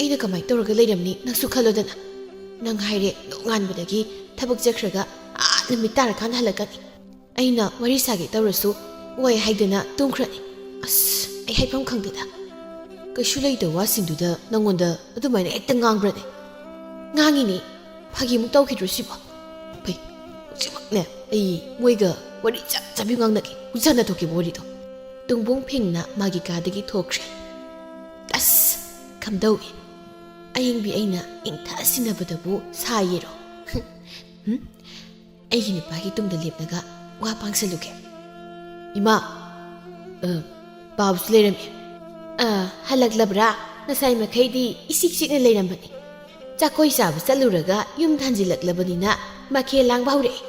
ꯑꯩꯅ ꯀꯃꯥꯏꯅ ꯇꯧꯔꯒ ꯂꯩꯔꯝꯅꯤ ꯅꯪꯁꯨ ꯈꯜꯂꯣꯗꯅ꯫ ꯅꯪ ꯍꯥꯏꯔꯦ, ꯅꯣꯡꯉꯥꯟꯕꯗꯒꯤ ꯊꯕꯛ ꯆꯠꯈ꯭ꯔꯒ ꯑꯥ ꯅꯨꯃꯤꯠ ꯇꯥꯔꯀꯥꯟꯗ ꯍꯜꯂꯛꯀꯅꯤ꯫ ꯑꯩꯅ ꯋꯥꯔꯤ ꯁꯥꯒꯦ ꯇꯧꯔꯁꯨ ꯋꯥꯏ ꯍꯥꯏꯗꯅ ꯇꯨꯝꯈ꯭ꯔꯅꯤ꯫ ꯑꯁ, ꯑꯩ ꯍꯥꯏꯐꯝ ꯈꯪꯗꯦꯗ꯫ ꯀꯩꯁꯨ ꯂꯩꯇꯕ ꯋꯥꯁꯤꯡꯗꯨꯗ ꯅꯪꯉꯣꯟꯗ ꯑꯗꯨꯃꯥꯏꯅ ꯍꯦꯛꯇ ꯉꯥꯡꯕ꯭ꯔꯅꯦ?" "ꯉꯥꯡꯉꯤꯅꯦ꯫ ꯐꯥꯒꯤꯃꯨꯛ ꯇꯧꯈꯤꯗ꯭ꯔꯣ ꯁꯤꯕꯣ? ꯐꯩ, ꯍꯧꯖꯤꯛꯃꯛꯅꯦ ꯑꯩ ꯃꯣꯏꯒ ꯋꯥꯔꯤ ꯆꯞ ꯆꯥꯕꯤ ꯉꯥꯡꯅꯒꯦ꯫ ꯍꯧꯖꯤꯛ ꯍꯟꯅ ꯊꯣꯛꯀꯦꯕ ꯋꯥꯔꯤꯗꯣ꯫" ꯇꯨꯡꯕꯨꯡ ꯐꯤꯡꯅ ꯃꯥꯒꯤ ꯀꯥꯗꯒꯤ ꯊꯣꯛꯈ꯭ꯔꯦ꯫ ꯑꯁ! ꯀꯝꯗꯧꯏ? ꯑꯌꯤꯡꯕꯤ ꯑꯩꯅ ꯏꯪꯊ ꯁꯤꯟꯅꯕꯗꯕꯨ ꯁꯥ ꯌꯦꯔꯣ? ꯍꯨꯝ? ꯑꯩꯒꯤ ꯅꯨꯄꯥꯒꯤ ꯇꯨꯡꯗ ꯂꯦꯞꯂꯒ ꯋꯥ ꯄꯥꯡꯁꯜꯂꯨꯒꯦ꯫ "ꯏꯃꯥ, ꯑ, ꯄꯥꯎꯁꯨ ꯂꯩꯔꯝꯃꯤ꯫" "ꯑ, ꯍꯜꯂꯛꯂꯕ꯭ꯔꯥ? ꯉꯁꯥꯏ ꯃꯈꯩꯗꯤ ꯏꯆꯤꯛ ꯆꯤꯛꯅ ꯂꯩꯔꯝꯕꯅꯤ꯫ ꯆꯥꯛꯀꯣꯏ ꯆꯥꯕ ꯆꯠꯂꯨꯔꯒ ꯌꯨꯝꯗ ꯍꯟꯖꯤꯜꯂꯛꯂꯕꯅꯤꯅ ꯃꯈꯦꯜ ꯂꯥꯡꯕ ꯍꯧꯔꯛꯑꯦ꯫"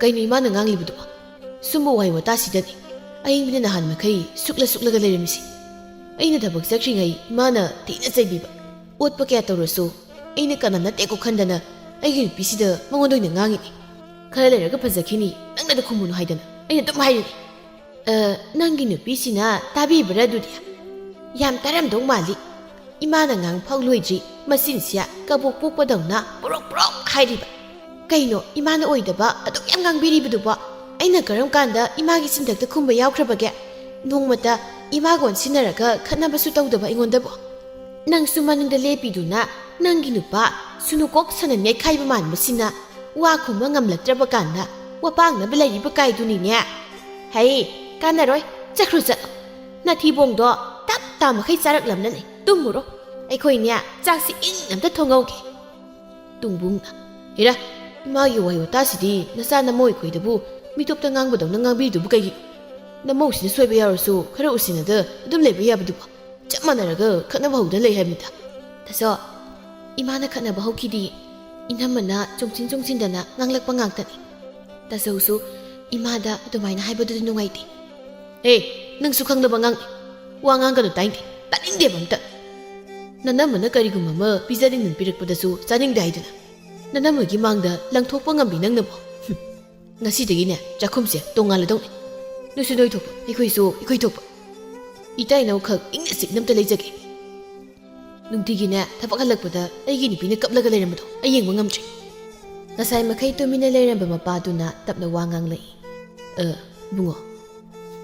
"ꯀꯩꯅꯣ ꯏꯃꯥꯅ ꯉꯥꯡꯂꯤꯕꯗꯨꯕꯣ? ꯁꯨꯝꯕ ꯋꯥꯍꯩ ꯋꯥꯇꯥꯁꯤꯗꯅꯤ ꯑꯌꯤꯡꯕꯤꯅ ꯅꯍꯥꯟ ꯃꯈꯩ ꯁꯨꯛꯂ ꯁꯨꯛꯂꯒ ꯂꯩꯔꯝꯃꯤꯁꯦ꯫ ꯑꯩꯅ ꯊꯕꯛ ꯆꯠꯈ꯭ꯔꯤꯉꯩ ꯏꯃꯥꯅ ꯊꯤꯅ ꯆꯩꯕꯤꯕ꯫ ꯑꯣꯠꯄ ꯀꯌꯥ ꯇꯧꯔꯁꯨ ꯑꯩꯅ ꯀꯅꯥ ꯅꯠꯇꯦꯀꯣ ꯈꯟꯗꯅ ꯑꯩꯒꯤ ꯅꯨꯄꯤꯁꯤꯗ ꯃꯉꯣꯟꯗ ꯑꯣꯏꯅ ꯉꯥꯡꯉꯤꯅꯤ꯫ ꯈꯔ ꯂꯩꯔꯒ ꯐꯖꯈꯤꯅꯤ, ꯅꯪꯅꯗ ꯈꯨꯝꯃꯨꯅꯨ ꯍꯥꯏꯗꯅ ꯑꯩꯅ ꯑꯗꯨꯝ ꯍꯥꯏꯔꯤꯅꯤ꯫" "ꯑ, ꯅꯪꯒꯤ ꯅꯨꯄꯤꯁꯤꯅ ꯇꯥꯕꯤꯕ꯭ꯔꯥ ꯑꯗꯨꯗꯤ? ꯌꯥꯝ ꯇꯥꯔꯝꯗꯧ ꯃꯥꯜꯂꯤ꯫ ꯏꯃꯥꯅ ꯉꯥꯡ ꯐꯥꯎ ꯂꯣꯏꯗ꯭ꯔꯤ, ꯃꯆꯤꯟꯁꯤꯌꯥ ꯀꯕꯣꯛ ꯄꯣꯛꯄꯗꯧꯅ ꯄ꯭ꯔꯣꯛ ꯄ꯭ꯔꯣꯛ ꯍꯥꯏꯔꯤꯕ꯫ ꯀꯩꯅꯣ ꯏꯃꯥꯅ ꯑꯣꯏꯗꯕ ꯑꯗꯨꯛ ꯌꯥꯝ ꯉꯥꯡꯕꯤꯔꯤꯕꯗꯨꯕꯣ? ꯑꯩꯅ ꯀꯔꯝ ꯀꯥꯟꯗ ꯏꯃꯥꯒꯤ ꯆꯤꯟꯊꯛꯇ ꯈꯨꯝꯕ ꯌꯥꯎꯈ꯭ꯔꯕꯒꯦ? ꯅꯣꯡꯃꯇ ꯏꯃꯥꯒ ꯑꯣꯟꯁꯤꯟꯅꯔꯒ ꯈꯠꯅꯕꯁꯨ ꯇꯧꯗꯕ ꯑꯩꯉꯣꯟꯗꯕꯨ꯫ ꯅꯪꯁꯨ ꯃꯅꯤꯡꯗ ꯂꯦꯞꯄꯤꯗꯨꯅ ꯅꯪꯒꯤ ꯅꯨꯄꯥ ꯁꯨꯅꯨꯀꯣꯛ ꯁꯅꯟ ꯌꯩꯈꯥꯏꯕ ꯃꯥꯟꯕꯁꯤꯅ ꯋꯥ ꯈꯨꯝꯕ ꯉꯝꯂꯛꯇ꯭ꯔꯕ ꯀꯥꯟꯗ ꯋꯥꯄꯥꯡꯅꯕ ꯂꯩꯔꯤꯕ ꯀꯥꯏꯗꯨꯅꯤꯅꯦ꯫ ꯍꯩ, ꯀꯥꯟꯅꯔꯣꯏ, ꯆꯠꯈ꯭ꯔꯣ ꯆꯠꯂꯣ꯫ ꯅꯊꯤꯕꯣꯡꯗꯣ ꯇꯞ ꯇꯥ ꯃꯈꯩ ꯆꯥꯔꯛꯂꯝꯅꯅꯤ, ꯇꯨꯝꯃꯨꯔꯣ꯫ ꯑꯩꯈꯣꯏꯅꯦ ꯆꯥꯛꯁꯤ ꯏꯪꯅ ꯑꯝꯇ ꯊꯣꯡꯍꯧꯒꯦ꯫ ꯇꯨꯡꯕꯨꯡꯅ, ꯏꯔꯥ, ꯏꯃꯥꯒꯤ ꯋꯥꯍꯩ ꯋꯥꯇꯥꯁꯤꯗꯤ ꯅꯆꯥ ꯅꯃꯧ ꯑꯩꯈꯣꯏꯗꯕꯨ ꯃꯤꯇꯣꯞꯇ ꯉꯥꯡꯕꯗꯧꯅ ꯉꯥꯡꯕꯤꯔꯤꯗꯨꯕꯨ ꯀꯩꯒꯤꯅꯣ? ꯅꯃꯧꯁꯤꯅ ꯁꯣꯏꯕ ꯌꯥꯎꯔꯁꯨ ꯈꯔ ꯎꯁꯤꯟꯅꯗ ꯑꯗꯨꯝ ꯂꯩꯕ ꯌꯥꯕꯗꯨꯕꯨ꯫ ꯆꯞ ꯃꯥꯟꯅꯔꯒ ꯈꯠꯅꯕ ꯍꯧꯗꯅ ꯂꯩ ꯍꯥꯏꯕꯅꯤꯗ꯫ ꯇꯥꯆꯧ, ꯏꯃꯥꯅ ꯈꯠꯅꯕ ꯍꯧꯈꯤꯗꯤ ꯏꯅꯝꯃꯅ ꯆꯣꯡꯁꯤꯟ ꯆꯣꯡꯁꯤꯟꯗꯅ ꯉꯥꯡꯂꯛꯄ ꯉꯥꯛꯇꯅꯤ꯫ ꯇꯥꯆꯧꯁꯨ ꯏꯃꯥꯗ ꯑꯗꯨꯃꯥꯏꯅ ꯍꯥꯏꯕꯗꯨꯗꯤ ꯅꯨꯡꯉꯥꯏꯇꯦ꯫ ꯑꯦ, ꯅꯪꯁꯨ ꯈꯪꯗꯕ ꯉꯥꯡ-, ꯋꯥ ꯉꯥꯡꯒꯅꯨ ꯇꯥꯏꯅꯤꯡꯗꯦ, ꯇꯥꯅꯤꯡꯗꯦꯕ ꯑꯝꯇ꯫ ꯅꯅꯝꯃꯅ ꯀꯔꯤꯒꯨꯝꯕ ꯑꯃ ꯄꯤꯖꯅꯤꯡꯗꯨꯅ ꯄꯤꯔꯛꯄꯗꯁꯨ ꯆꯥꯅꯤꯡꯗꯦ ꯍꯥꯏꯗꯨꯅ ꯅꯅꯝꯃꯒꯤ ꯃꯥꯡꯗ ꯂꯪꯊꯣꯛꯄ ꯉꯝꯕꯤ ꯅꯪꯅꯕꯣ? ꯍꯨꯝ, ꯉꯁꯤꯗꯒꯤꯅꯦ ꯆꯥꯛꯈꯨꯝꯁꯦ ꯇꯣꯡꯉꯥꯜꯂꯗꯧꯅꯤ꯫ ꯅꯣꯏꯁꯨ ꯅꯣꯏ ꯊꯣꯛꯄ, ꯑꯩꯈꯣꯏꯁꯨ ꯑꯩꯈꯣꯏ ꯊꯣꯛꯄ꯫ ꯏꯇꯩ ꯏꯅꯥꯎꯈꯛ ꯏꯪꯅ ꯆꯤꯛꯅ ꯑꯝꯇ ꯂꯩꯖꯒꯦ꯫ ꯅꯨꯡꯇꯤꯒꯤꯅꯦ ꯊꯕꯛ ꯍꯜꯂꯛꯄꯗ ꯑꯩꯒꯤ ꯅꯨꯄꯤꯅ ꯀꯞꯂꯒ ꯂꯩꯔꯝꯕꯗꯣ ꯑꯩ ꯌꯦꯡꯕ ꯉꯝꯗ꯭ꯔꯦ꯫ ꯉꯁꯥꯏ ꯃꯈꯩ ꯇꯨꯃꯤꯟꯅ ꯂꯩꯔꯝꯕ ꯃꯄꯥꯗꯨꯅ ꯇꯞꯅ ꯋꯥ ꯉꯥꯡꯂꯛꯏ꯫ ꯑ, ꯏꯕꯨꯡꯉꯣ,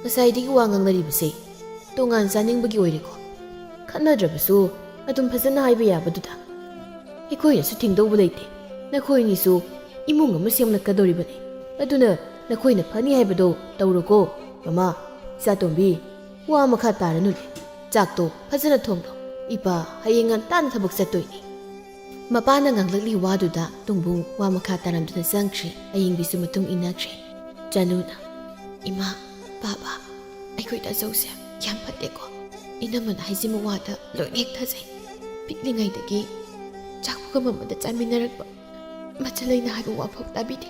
ꯉꯁꯥꯏꯗꯒꯤ ꯋꯥ ꯉꯥꯡꯅꯔꯤꯕꯁꯦ ꯇꯣꯉꯥꯟ ꯆꯥꯅꯤꯡꯕꯒꯤ ꯑꯣꯏꯔꯦꯀꯣ? ꯈꯠꯅꯗ꯭ꯔꯕꯁꯨ ꯑꯗꯨꯝ ꯐꯖꯅ ꯍꯥꯏꯕ ꯌꯥꯕꯗꯨꯗ꯫ ꯑꯩꯈꯣꯏꯅꯁꯨ ꯊꯤꯡꯗꯧꯕ ꯂꯩꯇꯦ꯫ ꯅꯈꯣꯏꯅꯤꯁꯨ ꯏꯃꯨꯡ ꯑꯃ ꯁꯦꯝꯂꯛꯀꯗꯧꯔꯤꯕꯅꯤ꯫ ꯑꯗꯨꯅ ꯅꯈꯣꯏꯅ ꯐꯅꯤ ꯍꯥꯏꯕꯗꯣ ꯇꯧꯔꯣꯀꯣ꯫ ꯃꯃꯥ, ꯏꯆꯥꯇꯣꯝꯕꯤ, ꯋꯥ ꯃꯈꯥ ꯇꯥꯔꯅꯨꯅꯦ꯫ ꯆꯥꯛꯇꯣ ꯐꯖꯅ ꯊꯣꯡꯂꯣ꯫ ꯏꯄꯥ ꯍꯌꯦꯡ ꯉꯟꯇꯥꯅ ꯊꯕꯛ ꯆꯠꯇꯣꯏꯅꯤ꯫ ꯃꯄꯥꯅ ꯉꯥꯡꯂꯛꯂꯤ ꯋꯥꯗꯨꯗ ꯇꯨꯡꯕꯨꯡ ꯋꯥ ꯃꯈꯥ ꯇꯥꯔꯝꯗꯅ ꯆꯪꯈ꯭ꯔꯦ꯫ ꯑꯌꯤꯡꯕꯤꯁꯨ ꯃꯇꯨꯡ ꯏꯟꯅꯈ꯭ꯔꯦ꯫ ꯆꯅꯨꯅ, "ꯏꯃꯥ, ꯄꯥꯕ, ꯑꯩꯈꯣꯏ ꯇꯥꯆꯧꯁꯦ ꯌꯥꯝ ꯐꯠꯇꯦꯀꯣ꯫ ꯏꯅꯝꯃꯅ ꯍꯥꯏꯖꯤꯟꯕ ꯋꯥꯗ ꯂꯣꯏꯅ ꯍꯦꯛ ꯊꯥꯖꯩ꯫ ꯄꯤꯛꯂꯤꯉꯩꯗꯒꯤ ꯆꯥꯛ ꯄꯨꯈꯝ ꯑꯃꯗ ꯆꯥꯃꯤꯟꯅꯔꯛꯄ ꯃꯆꯜ ꯑꯩꯅ ꯍꯥꯏꯕ ꯋꯥꯐꯥꯎ ꯇꯥꯕꯤꯗꯦ꯫"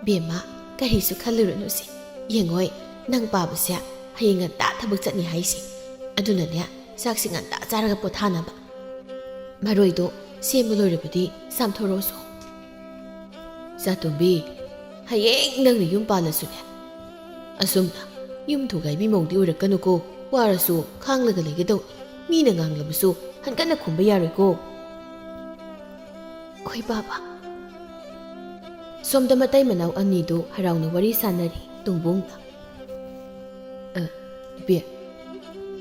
"ꯕꯦꯝꯃ, ꯀꯔꯤꯁꯨ ꯈꯜꯂꯨꯔꯅꯨꯁꯦ꯫ ꯌꯦꯡꯉꯣꯏ, ꯅꯪ ꯄꯥꯕꯁꯦ ꯍꯌꯦꯡ ꯉꯟꯇꯥ ꯊꯕꯛ ꯆꯠꯅꯤ ꯍꯥꯏꯁꯦ꯫ ꯑꯗꯨꯅꯅꯦ, ꯆꯥꯛꯁꯤ ꯉꯟꯇꯥ ꯆꯥꯔꯒ ꯄꯣꯊꯥꯅꯕ꯫ ꯃꯔꯣꯏꯗꯣ ꯁꯦꯝꯕ ꯂꯣꯏꯔꯕꯗꯤ ꯆꯥꯝꯊꯣꯔꯛꯑꯣꯁꯨ꯫" "ꯏꯆꯥꯇꯣꯝꯕꯤ, ꯍꯌꯦꯡ ꯅꯪꯅ ꯌꯨꯝ ꯄꯥꯜꯂꯁꯨꯅꯦ, ꯑꯁꯨꯝꯅ ꯌꯨꯝ ꯊꯨꯒꯥꯏꯕꯤ ꯃꯧꯗꯤ ꯑꯣꯏꯔꯛꯀꯅꯨꯀꯣ꯫ ꯋꯥꯔꯁꯨ ꯈꯥꯡꯂꯒ ꯂꯩꯒꯗꯧꯅꯤ꯫ ꯃꯤꯅ ꯉꯥꯡꯂꯕꯁꯨ ꯍꯟꯀꯠꯅ ꯈꯨꯝꯕ ꯌꯥꯔꯣꯏꯀꯣ꯫ ꯍꯣꯏ ꯕꯥꯕꯥ꯫ ꯁꯣꯝꯗ ꯃꯇꯩ ꯃꯅꯥꯎ ꯑꯅꯤꯗꯨ ꯍꯔꯥꯎꯅ ꯋꯥꯔꯤ ꯁꯥꯟꯅꯔꯤ꯫ ꯇꯨꯡꯕꯨꯡꯅ, "ꯑ, ꯏꯕꯦ,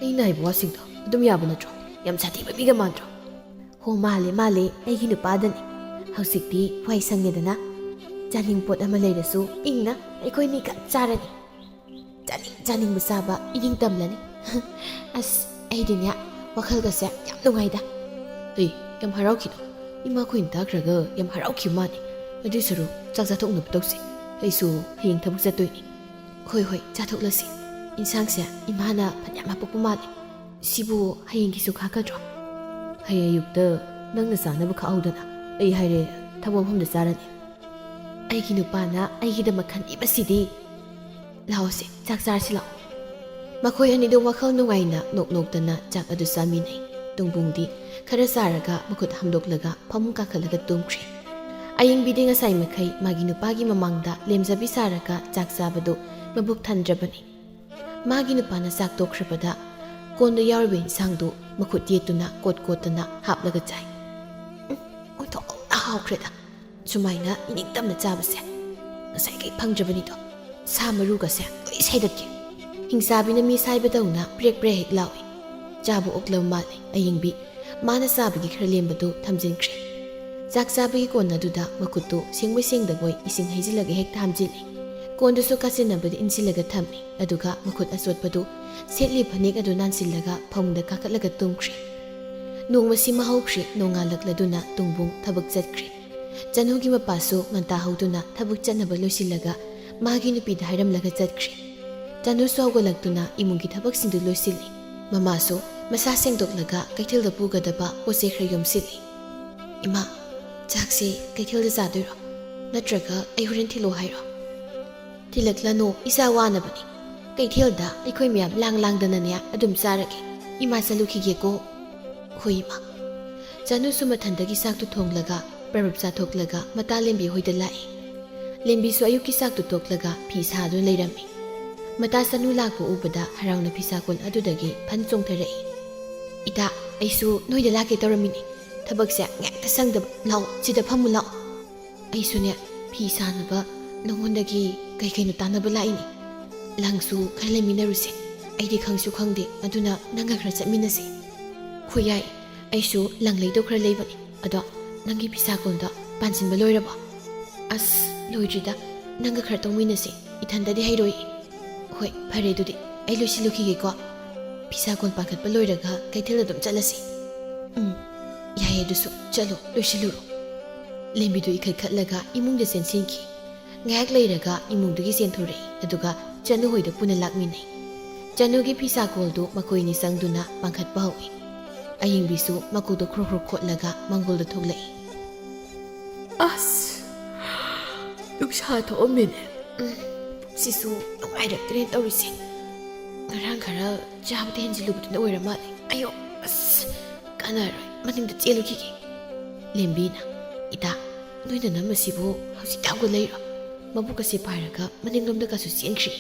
ꯑꯩꯅ ꯍꯥꯏꯕ ꯋꯥꯁꯤꯡꯗꯣ ꯑꯗꯨꯝ ꯌꯥꯕ ꯅꯠꯇ꯭ꯔꯣ? ꯌꯥꯝ ꯁꯥꯊꯤꯕ ꯃꯤꯒ ꯃꯥꯟꯗ꯭ꯔꯣ?" "ꯍꯣ, ꯃꯥꯜꯂꯦ, ꯃꯥꯜꯂꯦ, ꯑꯩꯒꯤ ꯅꯨꯄꯥꯗꯅꯤ꯫ ꯍꯧꯖꯤꯛꯇꯤ ꯋꯥꯏ ꯁꯪꯉꯦꯗꯅ꯫ ꯆꯥꯅꯤꯡ ꯄꯣꯠ ꯑꯃ ꯂꯩꯔꯁꯨ ꯏꯪꯅ ꯑꯩꯈꯣꯏꯅꯤ ꯈꯛ ꯆꯥꯔꯅꯤ꯫ ꯆꯥꯅꯤꯡ ꯆꯥꯅꯤꯡꯕ ꯆꯥꯕ ꯏꯅꯤꯡ ꯇꯝꯂꯅꯤ꯫" "ꯑꯁ, ꯑꯩꯗꯤꯅꯦ, ꯋꯥꯈꯜꯒꯁꯦ ꯌꯥꯝ ꯅꯨꯡꯉꯥꯏꯗ꯫" "ꯑꯩ ꯌꯥꯝ ꯍꯔꯥꯎꯈꯤꯅꯣ? ꯏꯃꯥꯈꯣꯏꯅ ꯇꯥꯈ꯭ꯔꯒ ꯌꯥꯝ ꯍꯔꯥꯎꯈꯤꯕ ꯃꯥꯜꯂꯦ꯫ ꯑꯗꯨꯏ ꯁꯔꯨꯛ ꯆꯥꯛ ꯆꯥꯊꯣꯛꯅꯕ ꯇꯧꯁꯦ꯫ ꯑꯩꯁꯨ ꯍꯌꯦꯡ ꯊꯕꯛ ꯆꯠꯇꯣꯏꯅꯤ꯫" "ꯍꯣꯏ, ꯍꯣꯏ, ꯆꯥꯊꯣꯛꯂꯁꯤ꯫ ꯏꯟꯁꯥꯡꯁꯦ ꯏꯃꯥꯅ ꯐꯅꯌꯥꯝ ꯍꯥꯄꯛꯄ ꯃꯥꯜꯂꯦ꯫ ꯁꯤꯕꯨ ꯍꯌꯦꯡꯒꯤꯁꯨ ꯈꯥꯛꯀꯗ꯭ꯔꯣ?" "ꯍꯌꯦꯡ ꯑꯌꯨꯛꯇ ꯅꯪꯅ ꯆꯥꯅꯕ ꯈꯥꯛꯍꯧꯗꯅ꯫ ꯑꯩ ꯍꯥꯏꯔꯦ, ꯊꯕꯛ ꯃꯐꯝꯗ ꯆꯥꯔꯅꯤ꯫" "ꯑꯩꯒꯤ ꯅꯨꯄꯥꯅ ꯑꯩꯒꯤꯗꯃꯛ ꯈꯟꯕꯤꯕꯁꯤꯗꯤ꯫ ꯂꯥꯛꯑꯣꯁꯦ, ꯆꯥꯛ ꯆꯥꯔꯁꯤ ꯂꯥꯛꯑꯣ꯫" ꯃꯈꯣꯏ ꯑꯅꯤꯗꯨ ꯋꯥꯈꯜ ꯅꯨꯡꯉꯥꯏꯅ ꯅꯣꯛ ꯅꯣꯛꯇꯅ ꯆꯥꯛ ꯑꯗꯨ ꯆꯥꯃꯤꯟꯅꯩ꯫ ꯇꯨꯡꯕꯨꯡꯗꯤ ꯈꯔ ꯆꯥꯔꯒ ꯃꯈꯨꯠ ꯍꯥꯝꯗꯣꯛꯂꯒ ꯐꯃꯨꯡ ꯀꯥꯈꯠꯂꯒ ꯇꯨꯝꯈ꯭ꯔꯦ꯫ ꯑꯌꯤꯡꯕꯤꯗꯤ ꯉꯁꯥꯏ ꯃꯈꯩ ꯃꯥꯒꯤ ꯅꯨꯄꯥꯒꯤ ꯃꯃꯥꯡꯗ ꯂꯦꯝꯖꯕꯤ ꯁꯥꯔꯒ ꯆꯥꯛ ꯆꯥꯕꯗꯨ ꯃꯕꯨꯛ ꯊꯟꯗ꯭ꯔꯕꯅꯤ꯫ ꯃꯥꯒꯤ ꯅꯨꯄꯥꯅ ꯆꯥꯛ ꯇꯣꯛꯈ꯭ꯔꯕꯗ ꯀꯣꯟꯗ ꯌꯥꯎꯔꯤꯕ ꯏꯟꯁꯥꯡꯗꯨ ꯃꯈꯨꯠ ꯌꯦꯠꯇꯨꯅ ꯀꯣꯠ ꯀꯣꯠꯇꯅ ꯍꯥꯞꯂꯒ ꯆꯥꯏ꯫ ꯎꯝ, ꯑꯣꯟꯊꯣꯛꯅ ꯍꯥꯎꯈ꯭ꯔꯦꯗ꯫ ꯁꯨꯃꯥꯏꯅ ꯏꯅꯤꯡꯇꯝꯅ ꯆꯥꯕꯁꯦ꯫ ꯉꯁꯥꯏꯈꯩ ꯐꯪꯗ꯭ꯔꯕꯅꯤꯗꯣ꯫ ꯁꯥ ꯃꯔꯨꯒꯁꯦ ꯂꯣꯏ ꯁꯥꯏꯗꯠꯀꯦ꯫ ꯍꯤꯡꯆꯥꯕꯤꯅ ꯃꯤ ꯁꯥꯏꯕꯗꯧꯅ ꯄ꯭ꯔꯦꯛ ꯄ꯭ꯔꯦꯛ ꯍꯦꯛ ꯂꯥꯎꯏ꯫ ꯆꯥꯕ ꯑꯣꯛꯂꯕ ꯃꯥꯜꯂꯦ ꯑꯌꯤꯡꯕꯤ꯫ ꯃꯥꯅ ꯆꯥꯕꯒꯤ ꯈꯔ ꯂꯦꯝꯕꯗꯨ ꯊꯝꯖꯤꯟꯈ꯭ꯔꯦ꯫ ꯆꯥꯛ ꯆꯥꯕꯒꯤ ꯀꯣꯟ ꯑꯗꯨꯗ ꯃꯈꯨꯠꯇꯨ ꯁꯦꯡꯕꯣꯏ ꯁꯦꯡꯗꯕꯣꯏ ꯏꯁꯤꯡ ꯍꯩꯖꯤꯜꯂꯒ ꯍꯦꯛꯇ ꯍꯥꯝꯖꯤꯜꯂꯤ꯫ ꯀꯣꯟꯗꯨꯁꯨ ꯀꯥꯆꯤꯟꯅꯕꯗ ꯏꯟꯁꯤꯜꯂꯒ ꯊꯝꯃꯤ꯫ ꯑꯗꯨꯒ ꯃꯈꯨꯠ ꯑꯆꯣꯠꯄꯗꯨ ꯁꯦꯠꯂꯤ ꯐꯅꯦꯛ ꯑꯗꯨ ꯅꯥꯟꯁꯤꯜꯂꯒ ꯐꯃꯨꯡꯗ ꯀꯥꯈꯠꯂꯒ ꯇꯨꯝꯈ꯭ꯔꯦ꯫ ꯅꯣꯡꯃꯁꯤꯃ ꯍꯧꯈ꯭ꯔꯦ꯫ ꯅꯣꯡꯉꯥꯜꯂꯛꯂꯗꯨꯅ ꯇꯨꯡꯕꯨꯡ ꯊꯕꯛ ꯆꯠꯈ꯭ꯔꯦ꯫ ꯆꯅꯨꯒꯤ ꯃꯄꯥꯁꯨ ꯉꯟꯇꯥ ꯍꯧꯗꯨꯅ ꯊꯕꯛ ꯆꯠꯅꯕ ꯂꯣꯏꯁꯤꯜꯂꯒ ꯃꯥꯒꯤ ꯅꯨꯄꯤꯗ ꯍꯥꯏꯔꯝꯂꯒ ꯆꯠꯈ꯭ꯔꯦ꯫ ꯆꯅꯨꯁꯨ ꯍꯧꯒꯠꯂꯛꯇꯨꯅ ꯏꯃꯨꯡꯒꯤ ꯊꯕꯛꯁꯤꯡꯗꯨ ꯂꯣꯏꯁꯤꯜꯂꯤ꯫ ꯃꯃꯥꯁꯨ ꯃꯁꯥ ꯁꯦꯡꯗꯣꯛꯂꯒ ꯀꯩꯊꯦꯜꯗ ꯄꯨꯒꯗꯕ ꯄꯣꯠ ꯆꯩ ꯈꯔ ꯌꯣꯝꯁꯤꯜꯂꯤ꯫ "ꯏꯃꯥ, ꯆꯥꯛꯁꯤ ꯀꯩꯊꯦꯜꯗ ꯆꯥꯗꯣꯏꯔꯣ? ꯅꯠꯇ꯭ꯔꯒ ꯑꯩ ꯍꯣꯔꯦꯟ ꯊꯤꯜꯂꯣ ꯍꯥꯏꯔꯣ?" "ꯊꯤꯜꯂꯛꯂꯅꯨ, ꯏꯆꯥ ꯋꯥꯅꯕꯅꯤ꯫ ꯀꯩꯊꯦꯜꯗ ꯑꯩꯈꯣꯏ ꯃꯌꯥꯝ ꯂꯥꯡ ꯂꯥꯡꯗꯅꯅꯦ ꯑꯗꯨꯝ ꯆꯥꯔꯒꯦ꯫ ꯏꯃꯥ ꯆꯠꯂꯨꯈꯤꯒꯦꯀꯣ꯫" "ꯍꯣꯏ, ꯏꯃꯥ꯫" ꯆꯅꯨꯁꯨ ꯃꯊꯟꯗꯒꯤ ꯆꯥꯛꯇꯨ ꯊꯣꯡꯂꯒ ꯄ꯭ꯔꯕꯨꯞ ꯆꯥꯊꯣꯛꯂꯒ ꯃꯇꯥ ꯂꯦꯝꯕꯤ ꯍꯣꯏꯗ ꯂꯥꯛꯏ꯫ ꯂꯦꯝꯕꯤꯁꯨ ꯑꯌꯨꯛꯀꯤ ꯆꯥꯛꯇꯨ ꯇꯣꯛꯂꯒ ꯐꯤ ꯁꯥꯗꯨꯅ ꯂꯩꯔꯝꯃꯤ꯫ ꯃꯇꯥ ꯆꯅꯨ ꯂꯥꯛꯄ ꯎꯕꯗ ꯍꯔꯥꯎꯅ ꯐꯤꯁꯥꯀꯣꯟ ꯑꯗꯨꯗꯒꯤ ꯐꯟ ꯆꯣꯡꯊꯔꯛꯏ꯫ "ꯏꯇꯥ, ꯑꯩꯁꯨ ꯅꯣꯏꯗ ꯂꯥꯛꯀꯦ ꯇꯧꯔꯝꯃꯤꯅꯤ꯫ ꯊꯕꯛꯁꯦ ꯉꯥꯏꯍꯥꯛꯇ ꯁꯪꯗꯕ꯫ ꯂꯥꯛꯑꯣ, ꯁꯤꯗ ꯐꯝꯃꯨ ꯂꯥꯛꯑꯣ꯫ ꯑꯩꯁꯨꯅꯦ, ꯐꯤ ꯁꯥꯅꯕ ꯅꯉꯣꯟꯗꯒꯤ ꯀꯩ ꯀꯩꯅꯣ ꯇꯥꯟꯅꯕ ꯂꯥꯛꯏꯅꯤ꯫ ꯂꯪꯁꯨ ꯈꯔ ꯂꯩꯃꯤꯟꯅꯔꯨꯁꯦ꯫ ꯑꯩꯗꯤ ꯈꯪꯁꯨ ꯈꯪꯗꯦ, ꯑꯗꯨꯅ ꯅꯪꯒ ꯈꯔ ꯆꯠꯃꯤꯟꯅꯁꯦ꯫" "ꯍꯣꯏ, ꯌꯥꯏ꯫ ꯑꯩꯁꯨ ꯂꯪ ꯂꯩꯗꯧ ꯈꯔ ꯂꯩꯕꯅꯤ꯫ ꯑꯗꯣ ꯅꯪꯒꯤ ꯐꯤꯁꯥ ꯀꯣꯟꯗꯣ ꯄꯥꯟꯁꯤꯟꯕ ꯂꯣꯏꯔꯕꯣ?" "ꯑꯁ, ꯂꯣꯏꯗ꯭ꯔꯤꯗ꯫ ꯅꯪꯒ ꯈꯔ ꯇꯧꯃꯤꯟꯅꯁꯦ꯫ ꯏꯊꯟꯗꯗꯤ ꯍꯩꯔꯣꯏ꯫" "ꯍꯣꯏ, ꯐꯔꯦ ꯑꯗꯨꯗꯤ꯫ ꯑꯩ ꯂꯣꯏꯁꯤꯜꯂꯨꯈꯤꯒꯦꯀꯣ꯫ ꯐꯤꯁꯥ ꯀꯣꯟ ꯄꯥꯟꯈꯠꯄ ꯂꯣꯏꯔꯒ ꯀꯩꯊꯦꯜ ꯑꯗꯨꯝ ꯆꯠꯂꯁꯤ꯫" "ꯎꯝ, ꯌꯥꯏꯌꯦ ꯑꯗꯨꯁꯨ꯫ ꯆꯠꯂꯣ, ꯂꯣꯏꯁꯤꯜꯂꯨꯔꯣ꯫" ꯂꯦꯝꯕꯤꯗꯨ ꯏꯈꯠ ꯈꯠꯂꯒ ꯏꯃꯨꯡꯗ ꯆꯦꯟꯁꯤꯟꯈꯤ꯫ ꯉꯥꯏꯍꯥꯛ ꯂꯩꯔꯒ ꯏꯃꯨꯡꯗꯒꯤ ꯆꯦꯟꯊꯣꯔꯛꯏ꯫ ꯑꯗꯨꯒ ꯆꯅꯨ ꯍꯣꯏꯗ ꯄꯨꯟꯅ ꯂꯥꯛꯃꯤꯟꯅꯩ꯫ ꯆꯅꯨꯒꯤ ꯐꯤꯁꯥ ꯀꯣꯜꯗꯨ ꯃꯈꯣꯏ ꯑꯅꯤ ꯆꯪꯗꯨꯅ ꯄꯥꯟꯈꯠꯄ ꯍꯧꯏ꯫ ꯑꯌꯤꯡꯕꯤꯁꯨ ꯃꯀꯣꯛꯇ ꯈ꯭ꯔꯣꯛ ꯈ꯭ꯔꯣꯛ ꯈꯣꯠꯂꯒ ꯃꯥꯡꯒꯣꯜꯗ ꯊꯣꯛꯂꯛꯏ꯫ "ꯑꯁ, ꯅꯨꯡꯁꯥ ꯊꯣꯛꯑꯝꯃꯦꯅꯦ꯫ ꯎꯝ, ꯄꯨꯛꯁꯤꯁꯨ ꯅꯨꯡꯉꯥꯏꯔꯛꯇ꯭ꯔꯦ ꯇꯧꯔꯤꯁꯦ꯫ ꯉꯔꯥꯡ ꯈꯔ ꯆꯥꯕꯗ ꯍꯦꯟꯖꯤꯜꯂꯨꯕꯗꯨꯅ ꯑꯣꯏꯔ ꯃꯥꯜꯂꯦ꯫ ꯑꯌꯣ, ꯑꯁ, ꯀꯥꯟꯅꯔꯣꯏ, ꯃꯅꯤꯡꯗ ꯆꯦꯜꯂꯨꯈꯤꯒꯦ꯫" ꯂꯦꯝꯕꯤꯅ, "ꯏꯇꯥ, ꯅꯣꯏ ꯅꯅꯝ ꯑꯁꯤꯕꯨ ꯍꯧꯖꯤꯛꯇ ꯍꯧꯒꯠꯂꯛꯏꯔꯣ? ꯃꯕꯨꯛ ꯑꯁꯤ ꯄꯥꯏꯔꯒ ꯃꯅꯤꯡꯂꯣꯝꯗꯒꯁꯨ ꯆꯦꯟꯈ꯭ꯔꯤ꯫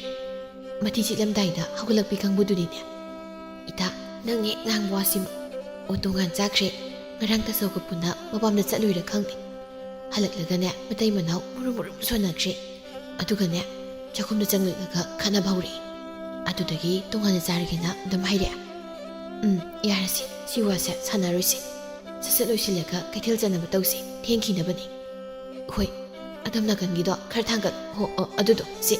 ꯃꯊꯤ ꯆꯤꯠꯂꯝꯗꯥꯏꯗ ꯍꯧꯒꯠꯂꯛꯄꯤ ꯀꯥꯡꯕꯨꯗꯨꯅꯤꯅꯦ꯫" "ꯏꯇꯥ, ꯅꯪ ꯍꯦꯛ ꯉꯥꯡꯕ ꯋꯥꯁꯤꯃ꯫ ꯑꯣ, ꯇꯣꯉꯥꯟ ꯆꯥꯈ꯭ꯔꯦ꯫ ꯉꯔꯥꯡ ꯇꯥꯆꯧꯒ ꯄꯨꯟꯅ ꯃꯄꯥꯝꯗ ꯆꯠꯂꯨꯏꯔ ꯈꯪꯗꯦ꯫ ꯍꯜꯂꯛꯂꯒꯅꯦ, ꯃꯇꯩ ꯃꯅꯥꯎ ꯃꯨꯔꯨꯝ ꯃꯨꯔꯨꯝ ꯁꯣꯟꯅꯈ꯭ꯔꯦ꯫ ꯑꯗꯨꯒꯅꯦ, ꯆꯥꯛꯈꯨꯝꯗ ꯆꯪꯂꯛꯂꯒ ꯈꯠꯅꯕ ꯍꯧꯔꯛꯑꯦ꯫ ꯑꯗꯨꯗꯒꯤ ꯇꯣꯉꯥꯟꯅ ꯆꯥꯔꯒꯦꯅ ꯑꯗꯨꯝ ꯍꯥꯏꯔꯛꯑꯦ꯫ ꯎꯝ, ꯌꯥꯔꯁꯤ, ꯁꯤ ꯋꯥꯁꯦ ꯁꯥꯟꯅꯔꯣꯏꯁꯤ꯫ ꯁꯠ ꯁꯠ ꯂꯣꯏꯁꯤꯜꯂꯒ ꯀꯩꯊꯦꯜ ꯆꯠꯅꯕ ꯇꯧꯁꯤ, ꯊꯦꯡꯈꯤꯅꯕꯅꯤ꯫ ꯍꯣꯏ, ꯑꯗꯣꯝ ꯅꯥꯀꯟꯒꯤꯗꯣ ꯈꯔ ꯊꯥꯡꯒꯠ꯫ ꯍꯣ, ꯑꯣ, ꯑꯗꯨꯗꯣ, ꯁꯤ꯫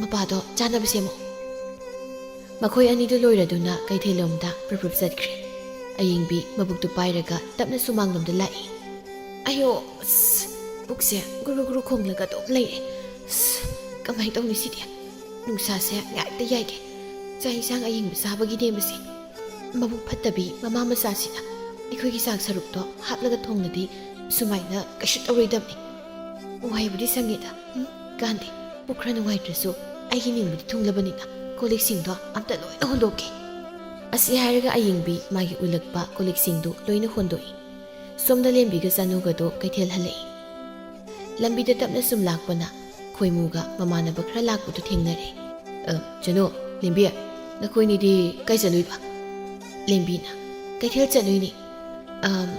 ꯃꯄꯥꯗꯣ ꯆꯥꯅꯕ ꯁꯦꯝꯃꯣ꯫" ꯃꯈꯣꯏ ꯑꯅꯤꯗꯨ ꯂꯣꯏꯔꯗꯨꯅ ꯀꯩꯊꯦꯜꯂꯣꯝꯗ ꯄ꯭ꯔꯞ ꯄ꯭ꯔꯞ ꯆꯠꯈ꯭ꯔꯦ꯫ ꯑꯌꯤꯡꯕꯤ ꯃꯕꯨꯛꯇꯨ ꯄꯥꯏꯔꯒ ꯇꯞꯅ ꯁꯨꯃꯥꯡꯂꯣꯝꯗ ꯂꯥꯛꯏ꯫ "ꯑꯌꯣ, ꯑꯁ, ꯄꯨꯛꯁꯦ ꯒꯨꯔꯨ ꯒꯨꯔꯨ ꯈꯣꯡꯂꯒ ꯑꯗꯨꯝ ꯂꯩꯔꯦ꯫ ꯑꯁ, ꯀꯃꯥꯏꯅ ꯇꯧꯅꯤ ꯁꯤꯗꯤ? ꯅꯨꯡꯁꯥꯁꯦ ꯉꯥꯏꯍꯥꯛꯇ ꯌꯥꯏꯒꯦ꯫ ꯆꯥꯛ ꯏꯟꯁꯥꯡ ꯑꯌꯤꯡꯕ ꯆꯥꯕꯒꯤꯅꯦꯕꯁꯦ꯫ ꯃꯕꯨꯛ ꯐꯠꯇꯕꯤ ꯃꯃꯥ ꯃꯆꯥꯁꯤꯅ ꯑꯩꯈꯣꯏꯒꯤ ꯆꯥꯛ ꯁꯔꯨꯛꯇꯣ ꯍꯥꯞꯂꯒ ꯊꯣꯡꯂꯗꯤ ꯁꯨꯃꯥꯏꯅ ꯀꯩꯁꯨ ꯇꯧꯔꯣꯏꯗꯕꯅꯤ꯫ ꯋꯥꯏꯕꯨꯗꯤ ꯁꯪꯉꯦꯗ꯫ ꯎꯝ, ꯀꯥꯟꯗꯦ꯫ ꯄꯨꯛ ꯈꯔ ꯅꯨꯡꯉꯥꯏꯇ꯭ꯔꯁꯨ ꯑꯩꯒꯤ ꯅꯤꯡꯕꯗꯤ ꯊꯨꯡꯂꯕꯅꯤꯅ ꯀꯣꯜ ꯂꯤꯛꯁꯤꯡꯗꯣ ꯑꯝꯇ ꯂꯣꯏꯅ ꯍꯣꯟꯗꯣꯛꯀꯦ꯫" ꯑꯁꯤ ꯍꯥꯏꯔꯒ ꯑꯌꯤꯡꯕꯤ ꯃꯥꯒꯤ ꯎꯠꯂꯛꯄ ꯀꯣꯜ ꯂꯤꯛꯁꯤꯡꯗꯨ ꯂꯣꯏꯅ ꯍꯣꯟꯗꯣꯛꯏ꯫ ꯁꯣꯝꯗ ꯂꯦꯝꯕꯤꯒ ꯆꯅꯨꯒꯗꯣ ꯀꯩꯊꯦꯜ ꯍꯜꯂꯛꯏ꯫ ꯂꯝꯕꯤꯗ ꯇꯞꯅ ꯁꯨꯝ ꯂꯥꯛꯄꯅ ꯈꯣꯏꯃꯨꯒ ꯃꯃꯥꯟꯅꯕ ꯈꯔ ꯂꯥꯛꯄꯗꯨ ꯊꯦꯡꯅꯔꯦ꯫ "ꯑ, ꯆꯅꯨ, ꯂꯦꯝꯕꯤ, ꯅꯈꯣꯏꯅꯤꯗꯤ ꯀꯥꯏ ꯆꯠꯂꯨꯏꯕ? ꯂꯦꯝꯕꯤꯅ, ꯀꯩꯊꯦꯜ ꯆꯠꯂꯨꯏꯅꯤ꯫ ꯑꯝ,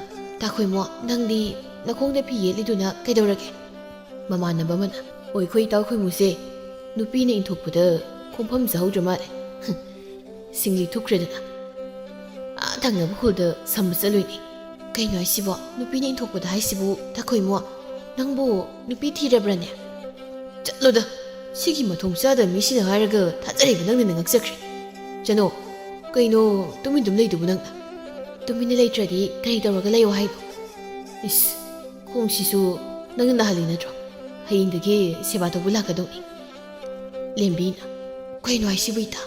ꯇꯥꯈꯣꯏꯃꯣ, ꯅꯪꯗꯤ ꯅꯈꯣꯡꯗ ꯐꯤ ꯌꯦꯠꯂꯤꯗꯨꯅ ꯀꯩꯗꯧꯔꯒꯦ? ꯃꯃꯥꯟꯅꯕ ꯑꯃꯅ, ꯑꯣꯏꯈꯣꯏ ꯏꯇꯥꯎ ꯈꯣꯏꯃꯨꯁꯦ ꯅꯨꯄꯤꯅ ꯏꯟꯊꯣꯛꯄꯗ ꯈꯣꯡꯐꯝ ꯆꯥꯍꯧꯗ꯭ꯔ ꯃꯥꯜꯂꯦ꯫ ꯁꯤꯡꯂꯤ ꯊꯨꯞꯈ꯭ꯔꯦꯗꯅ꯫ ꯑꯥ ꯊꯪꯅꯕ ꯈꯨꯜꯗ ꯁꯝꯕ ꯆꯠꯂꯨꯏꯅꯤ꯫ ꯀꯩꯅꯣ ꯍꯥꯏꯁꯤꯕꯣ? ꯅꯨꯄꯤꯅ ꯏꯟꯊꯣꯛꯄꯗ ꯍꯥꯏꯁꯤꯕꯨ? ꯇꯥꯈꯣꯏꯃꯣ, ꯅꯪꯕꯨ ꯅꯨꯄꯤ ꯊꯤꯔꯕ꯭ꯔꯅꯦ? ꯆꯠꯂꯣꯗ, ꯁꯤꯒꯤ ꯃꯊꯣꯡ ꯆꯥꯗꯕ ꯃꯤꯁꯤꯅ ꯍꯥꯏꯔꯒ ꯊꯥꯖꯔꯤꯕ ꯅꯪꯅ ꯉꯛꯆꯈ꯭ꯔꯦ꯫ ꯆꯅꯣ, ꯀꯩꯅꯣ ꯇꯨꯃꯤꯟ ꯇꯨꯝ ꯂꯩꯗꯨꯕꯨ ꯅꯪꯅ? ꯇꯨꯃꯤꯟꯅ ꯂꯩꯇ꯭ꯔꯗꯤ ꯀꯔꯤ ꯇꯧꯔꯒ ꯂꯩꯌꯣ ꯍꯥꯏꯅꯣ? ꯏꯁ, ꯈꯣꯡꯁꯤꯁꯨ ꯅꯪꯅ ꯅꯥꯍꯜꯂꯤ ꯅꯠꯇ꯭ꯔꯣ? ꯍꯌꯦꯡꯗꯒꯤ ꯁꯦꯕꯥ ꯇꯧꯕ ꯂꯥꯛꯀꯗꯧꯅꯤ꯫ ꯂꯦꯝꯕꯤꯅ, ꯀꯩꯅꯣ ꯍꯥꯏꯁꯤꯕꯨ ꯏꯇꯥ?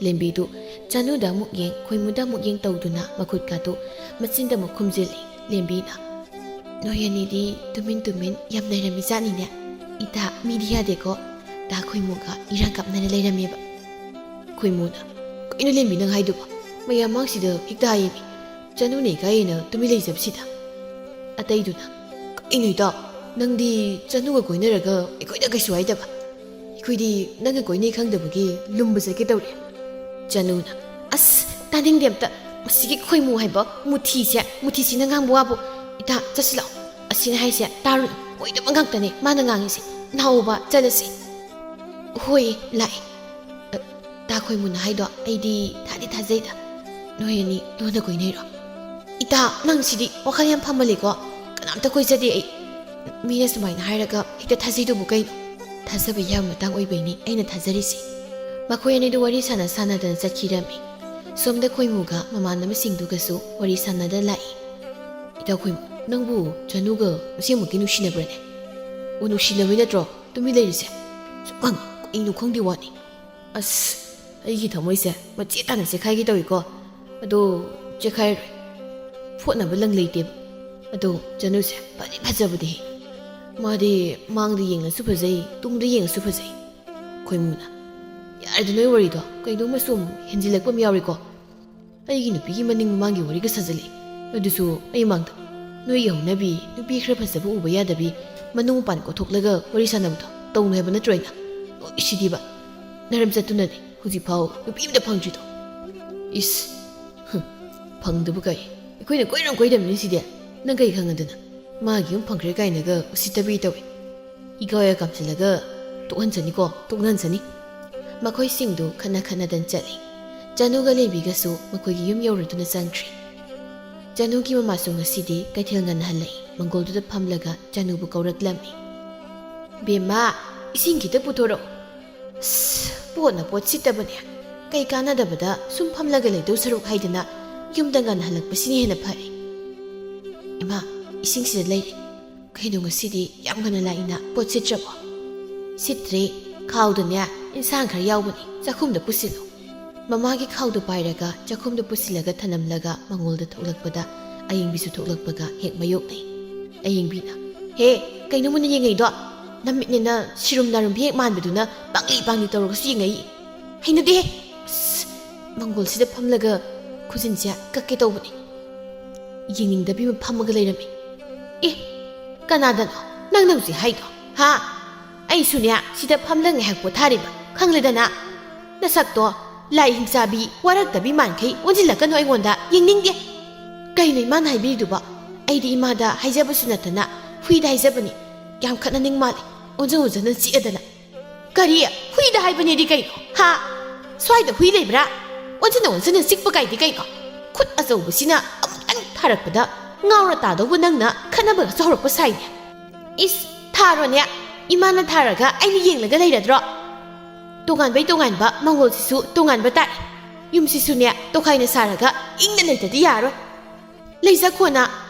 ꯂꯦꯝꯕꯤꯗꯨ ꯆꯅꯨꯗ ꯑꯃꯨꯛ ꯌꯦꯡ, ꯈꯣꯏꯃꯨꯗ ꯑꯃꯨꯛ ꯌꯦꯡ ꯇꯧꯗꯨꯅ ꯃꯈꯨꯠꯀꯥꯗꯨ ꯃꯆꯤꯟꯗ ꯑꯃꯨꯛ ꯈꯨꯝꯖꯤꯜꯂꯤ꯫ ꯂꯦꯝꯕꯤꯅ, ꯅꯣꯏ ꯑꯅꯤꯗꯤ ꯇꯨꯃꯤꯟ ꯇꯨꯃꯤꯟ ꯌꯥꯝ ꯅꯩꯔꯝꯃꯤꯖꯥꯠꯅꯤꯅꯦ꯫ ꯏꯇꯥ, ꯃꯤꯗꯤ ꯌꯥꯗꯦꯀꯣ꯫ ꯇꯥ ꯈꯣꯏꯃꯨꯒ ꯏꯔꯥꯡ ꯀꯥꯞꯅꯔ ꯂꯩꯔꯝꯃꯦꯕ꯫ ꯈꯣꯏꯃꯨꯅ, ꯀꯩꯅꯣ ꯂꯦꯝꯕꯤ ꯅꯪ ꯍꯥꯏꯗꯨꯕꯣ? ꯃꯌꯥꯝ ꯃꯥꯡꯁꯤꯗ ꯍꯦꯛꯇ ꯍꯥꯏꯌꯦꯃꯤ꯫ ꯆꯅꯨꯅ ꯏꯀꯥꯏꯌꯦꯅ ꯇꯨꯃꯤꯟ ꯂꯩꯖꯕꯁꯤꯗ꯫ ꯑꯇꯩꯗꯨꯅ, ꯀꯩꯅꯣ ꯏꯇꯥꯎ, ꯅꯪꯗꯤ ꯆꯅꯨꯒ ꯀꯣꯏꯅꯔꯒ ꯑꯩꯈꯣꯏꯗ ꯀꯩꯁꯨ ꯍꯥꯏꯗꯕ? ꯑꯩꯈꯣꯏꯗꯤ ꯅꯪꯒ ꯀꯣꯏꯅꯩ ꯈꯪꯗꯕꯒꯤ ꯂꯨꯝꯕ ꯆꯠꯀꯦ ꯇꯧꯔꯦ꯫ ꯆꯅꯨꯅ, ꯑꯁ, ꯇꯥꯅꯤꯡꯗꯦ ꯑꯝꯇ꯫ ꯃꯁꯤꯒꯤ ꯈꯣꯏꯃꯨ ꯍꯥꯏꯕ ꯃꯨꯊꯤꯁꯦ, ꯃꯨꯊꯤꯁꯤꯅ ꯉꯥꯡꯕ ꯋꯥꯕꯨ꯫ ꯏꯇꯥ, ꯆꯠꯁꯤꯜꯂꯛꯑꯣ꯫ ꯑꯁꯤꯅ ꯍꯥꯏꯁꯦ ꯇꯥꯔꯨꯅꯨ꯫ ꯑꯣꯏꯗꯕ ꯉꯥꯛꯇꯅꯦ ꯃꯥꯅ ꯉꯥꯡꯉꯤꯁꯦ꯫ ꯅꯥꯎꯕ, ꯆꯠꯂꯁꯤ꯫ ꯍꯣꯏ, ꯂꯥꯛꯑꯦ꯫ ꯑ, ꯇꯥ ꯈꯣꯏꯃꯨꯅ ꯍꯥꯏꯗꯣ ꯑꯩꯗꯤ ꯊꯥꯗꯤ ꯊꯥꯖꯩꯗ꯫ ꯅꯣꯏ ꯑꯅꯤ ꯂꯣꯟꯅ ꯀꯣꯏꯅꯩꯔꯣ? ꯏꯇꯥ, ꯅꯪ ꯁꯤꯗꯤ ꯋꯥꯈꯜ ꯌꯥꯝ ꯐꯃꯜꯂꯤꯀꯣ꯫ ꯀꯅꯥꯝꯇ ꯀꯣꯏꯖꯗꯦ ꯑꯩ꯫ ꯃꯤꯅ ꯁꯨꯃꯥꯏꯅ ꯍꯥꯏꯔꯒ ꯍꯦꯛꯇ ꯊꯥꯖꯩꯗꯨꯕꯨ ꯀꯩꯅꯣ? ꯊꯥꯖꯕ ꯌꯥꯕ ꯃꯇꯥꯡ ꯑꯣꯏꯕꯩꯅꯤ ꯑꯩꯅ ꯊꯥꯖꯔꯤꯁꯦ꯫ ꯃꯈꯣꯏ ꯑꯅꯤꯗꯨ ꯋꯥꯔꯤ ꯁꯥꯟꯅ ꯁꯥꯟꯅꯗꯅ ꯆꯠꯈꯤꯔꯝꯃꯤ꯫ ꯁꯣꯝꯗ ꯈꯣꯏꯃꯨꯒ ꯃꯃꯥꯟꯅꯕꯁꯤꯡꯗꯨꯒꯁꯨ ꯋꯥꯔꯤ ꯁꯥꯟꯅꯗ ꯂꯥꯛꯏ꯫ ꯏꯇꯥ ꯈꯣꯏꯃꯨ, ꯅꯪꯕꯨ ꯆꯅꯨꯒ ꯑꯁꯦꯡꯃꯛꯀꯤ ꯅꯨꯡꯁꯤꯅꯕ꯭ꯔꯅꯦ? ꯑꯣ, ꯅꯨꯡꯁꯤꯅꯕꯩ ꯅꯠꯇ꯭ꯔꯣ ꯇꯨꯃꯤꯟ ꯂꯩꯔꯤꯁꯦ? ꯁꯨꯛꯈꯪ-, ꯀꯩꯅꯣ ꯈꯪꯗꯦ ꯋꯥꯅꯤ꯫ ꯑꯁ, ꯑꯩꯒꯤ ꯊꯃꯣꯏꯁꯦ ꯃꯆꯦꯠ ꯇꯥꯅ ꯆꯦꯈꯥꯏꯒꯦ ꯇꯧꯏꯀꯣ꯫ ꯑꯗꯣ ꯆꯦꯈꯥꯏꯔꯣꯏ꯫ ꯐꯣꯠꯅꯕ ꯂꯪ ꯂꯩꯇꯦꯕ꯫ ꯑꯗꯣ ꯆꯅꯨꯁꯦ ꯐꯗꯤ ꯐꯖꯕꯗꯤ꯫ ꯃꯥꯗꯤ ꯃꯥꯡꯗ ꯌꯦꯡꯉꯁꯨ ꯐꯖꯩ, ꯇꯨꯡꯗ ꯌꯦꯡꯉꯁꯨ ꯐꯖꯩ꯫ ꯈꯣꯏꯃꯨꯅ, ꯌꯥꯔꯦꯗ ꯅꯣꯏ ꯋꯥꯔꯤꯗꯣ, ꯀꯩꯅꯣꯝꯃ ꯁꯨꯝ ꯍꯦꯟꯖꯤꯜꯂꯛꯄ ꯑꯃ ꯌꯥꯎꯔꯤꯀꯣ꯫ ꯑꯩꯒꯤ ꯅꯨꯄꯤꯒꯤ ꯃꯅꯤꯡ ꯃꯃꯥꯡꯒꯤ ꯋꯥꯔꯤꯒ ꯁꯥꯖꯜꯂꯤ꯫ ꯑꯗꯨꯁꯨ ꯑꯩ ꯃꯥꯡꯗ꯫ ꯅꯣꯏꯒꯤ ꯍꯧꯅꯕꯤ, ꯅꯨꯄꯤ ꯈꯔ ꯐꯖꯕ ꯎꯕ ꯌꯥꯗꯕꯤ, ꯃꯅꯨꯡ ꯃꯄꯥꯟ ꯀꯣꯠꯊꯣꯛꯂꯒ ꯋꯥꯔꯤ ꯁꯥꯟꯅꯕꯗꯣ ꯇꯧꯅꯨ ꯍꯥꯏꯕ ꯅꯠꯇ꯭ꯔꯣ ꯑꯩꯅ? ꯂꯣꯏ ꯁꯤꯗꯤꯕ꯫ ꯅꯔꯝ ꯆꯠꯇꯨꯅꯅꯦ꯫ ꯍꯧꯖꯤꯛꯐꯥꯎ ꯅꯨꯄꯤ ꯑꯃꯇ ꯐꯪꯗ꯭ꯔꯤꯗꯣ꯫ ꯏꯁ, ꯍꯨꯝ, ꯐꯪꯗꯕ ꯀꯥꯏ? ꯑꯩꯈꯣꯏꯅ ꯀꯣꯏꯔꯝ ꯀꯣꯏꯔꯝꯅꯤ ꯁꯤꯗꯤ꯫ ꯅꯪ ꯀꯩ ꯈꯪꯉꯗꯅ? ꯃꯥꯒꯤ ꯌꯨꯝ ꯐꯪꯈ꯭ꯔꯦ ꯀꯥꯏꯅꯒ ꯎꯁꯤꯠꯇꯕꯤ ꯇꯧꯏ꯫ ꯏꯀꯥꯏ ꯀꯥꯝꯁꯤꯜꯂꯒ ꯇꯣꯛꯍꯟꯁꯅꯤꯀꯣ, ꯇꯣꯛꯍꯟꯁꯅꯤ꯫ ꯃꯈꯣꯏꯁꯤꯡꯗꯨ ꯈꯠꯅ ꯈꯠꯅꯗꯅ ꯆꯠꯂꯤ꯫ ꯆꯅꯨꯒ ꯂꯩꯕꯤꯒꯁꯨ ꯃꯈꯣꯏꯒꯤ ꯌꯨꯝ ꯌꯧꯔꯗꯨꯅ ꯆꯪꯈ꯭ꯔꯦ꯫ ꯆꯅꯨꯒꯤ ꯃꯃꯥꯁꯨ ꯉꯁꯤꯗꯤ ꯀꯩꯊꯦꯜ ꯉꯟꯅ ꯍꯜꯂꯛꯏ꯫ ꯃꯪꯒꯣꯜꯗꯨꯗ ꯐꯝꯂꯒ ꯆꯅꯨꯕꯨ ꯀꯧꯔꯛꯂꯝꯃꯤ꯫ "ꯕꯦꯝꯃ, ꯏꯁꯤꯡ ꯈꯤꯇ ꯄꯨꯊꯣꯔꯛꯑꯣ꯫" "ꯑꯁ, ꯄꯣꯠꯅ ꯄꯣꯠ ꯁꯤꯠꯇꯕꯅꯦ꯫ ꯀꯩ ꯀꯥꯟꯅꯗꯕꯗ ꯁꯨꯝ ꯐꯝꯂꯒ ꯂꯩꯗꯧ ꯁꯔꯨꯛ ꯍꯥꯏꯗꯅ ꯌꯨꯝꯗ ꯉꯟꯅ ꯍꯜꯂꯛꯄꯁꯤꯅ ꯍꯦꯟꯅ ꯐꯔꯦ꯫" "ꯏꯃꯥ, ꯏꯁꯤꯡꯁꯤꯗ ꯂꯩꯔꯦ꯫ ꯀꯩꯅꯣ ꯉꯁꯤꯗꯤ ꯌꯥꯝ ꯉꯟꯅ ꯂꯥꯛꯏꯅ, ꯄꯣꯠ ꯁꯤꯠꯇ꯭ꯔꯕꯣ?" "ꯁꯤꯠꯇ꯭ꯔꯦ꯫ ꯈꯥꯎꯗꯅꯦ ꯏꯟꯁꯥꯡ ꯈꯔ ꯌꯥꯎꯕꯅꯤ, ꯆꯥꯛꯈꯨꯝꯗ ꯄꯨꯁꯤꯜꯂꯨ꯫" ꯃꯃꯥꯒꯤ ꯈꯥꯎꯗꯨ ꯄꯥꯏꯔꯒ ꯆꯥꯛꯈꯨꯝꯗ ꯄꯨꯁꯤꯜꯂꯒ ꯊꯅꯝꯂꯒ ꯃꯉꯣꯜꯗ ꯊꯣꯛꯂꯛꯄꯗ ꯑꯌꯦꯡꯕꯤꯁꯨ ꯊꯣꯛꯂꯛꯄꯒ ꯍꯦꯛ ꯃꯥꯌꯣꯛꯅꯩ꯫ ꯑꯌꯦꯡꯕꯤꯅ, "ꯍꯦ, ꯀꯩꯅꯣ ꯃꯨꯟꯅ ꯌꯦꯡꯉꯛꯏꯗꯣ? ꯅꯃꯤꯠꯅꯦꯅ ꯁꯤꯔꯨꯝ ꯅꯥꯔꯨꯝꯕꯤ ꯍꯦꯛ ꯃꯥꯟꯕꯗꯨꯅ ꯄꯪꯂꯤ ꯄꯪꯂꯤ ꯇꯧꯔꯒꯁꯨ ꯌꯦꯡꯉꯛꯏ꯫ ꯍꯩꯅꯗꯦꯍꯦ꯫ ꯑꯁ, ꯃꯪꯒꯣꯜꯁꯤꯗ ꯐꯝꯂꯒ ꯈꯨꯖꯤꯟꯁꯦ ꯀꯛꯀꯦ ꯇꯧꯕꯅꯤ꯫" ꯌꯦꯡꯅꯤꯡꯗꯕꯤ ꯑꯃ ꯐꯝꯃꯒ ꯂꯩꯔꯝꯃꯤ꯫ "ꯑꯦ, ꯀꯅꯥꯗꯅꯣ ꯅꯪꯅ ꯍꯧꯖꯤꯛ ꯍꯥꯏꯗꯣ? ꯍꯥ? ꯑꯩꯁꯨꯅꯦ ꯁꯤꯗ ꯐꯝꯂꯒ ꯉꯥꯏꯍꯥꯛ ꯄꯣꯊꯥꯔꯤꯕ, ꯈꯪꯂꯦꯗꯅ? ꯅꯁꯛꯇꯣ ꯂꯥꯏ ꯍꯤꯡꯆꯥꯕꯤ, ꯋꯥꯔꯛꯇꯕꯤ ꯃꯥꯟꯈꯩ ꯑꯣꯟꯁꯤꯜꯂꯛꯀꯅꯨ ꯑꯩꯉꯣꯟꯗ, ꯌꯦꯡꯅꯤꯡꯗꯦ꯫ ꯀꯩꯅꯣ ꯏꯃꯥꯅ ꯍꯥꯏꯕꯤꯔꯤꯗꯨꯕꯣ? ꯑꯩꯗꯤ ꯏꯃꯥꯗ ꯍꯥꯏꯖꯕꯁꯨ ꯅꯠꯇꯅ ꯍꯨꯏꯗ ꯍꯥꯏꯖꯕꯅꯤ꯫ ꯌꯥꯝ ꯈꯠꯅꯅꯤꯡ ꯃꯥꯜꯂꯦ, ꯑꯣꯟꯖꯪ ꯑꯣꯟꯖꯪꯅ ꯆꯤꯛꯑꯗꯅ꯫" "ꯀꯔꯤ? ꯍꯨꯏꯗ ꯍꯥꯏꯕꯅꯦꯗꯤ ꯀꯩꯅꯣ? ꯍꯥ? ꯁ꯭ꯋꯥꯏꯗ ꯍꯨꯏ ꯂꯩꯕ꯭ꯔꯥ? ꯑꯣꯟꯁꯤꯟꯅ ꯑꯣꯟꯁꯤꯟꯅ ꯆꯤꯛꯄ ꯀꯥꯏꯗꯤ ꯀꯩꯅꯣ? ꯈꯨꯠ ꯑꯆꯧꯕꯁꯤꯅ ꯑꯃꯨꯛꯇꯪ ꯊꯥꯔꯛꯄꯗ ꯉꯥꯎꯔ ꯇꯥꯗꯧꯕ ꯅꯪꯅ ꯈꯠꯅꯕꯒꯁꯨ ꯍꯧꯔꯛꯄ ꯁꯥꯏꯅꯦ꯫" "ꯏꯁ, ꯊꯥꯔꯣꯅꯦ꯫ ꯏꯃꯥꯅ ꯊꯥꯔꯒ ꯑꯩꯅ ꯌꯦꯡꯂꯒ ꯂꯩꯔꯗ꯭ꯔꯣ? ꯇꯣꯉꯥꯟꯕꯩ ꯇꯣꯉꯥꯟꯕ, ꯃꯪꯒꯣꯜꯁꯤꯁꯨ ꯇꯣꯉꯥꯟꯕ ꯇꯥꯏ꯫ ꯌꯨꯝꯁꯤꯁꯨꯅꯦ ꯇꯣꯈꯥꯏꯅ ꯁꯥꯔꯒ ꯏꯪꯅ ꯂꯩꯇꯗꯤ ꯌꯥꯔꯣꯏ꯫ ꯂꯩꯖꯈꯣꯅ꯫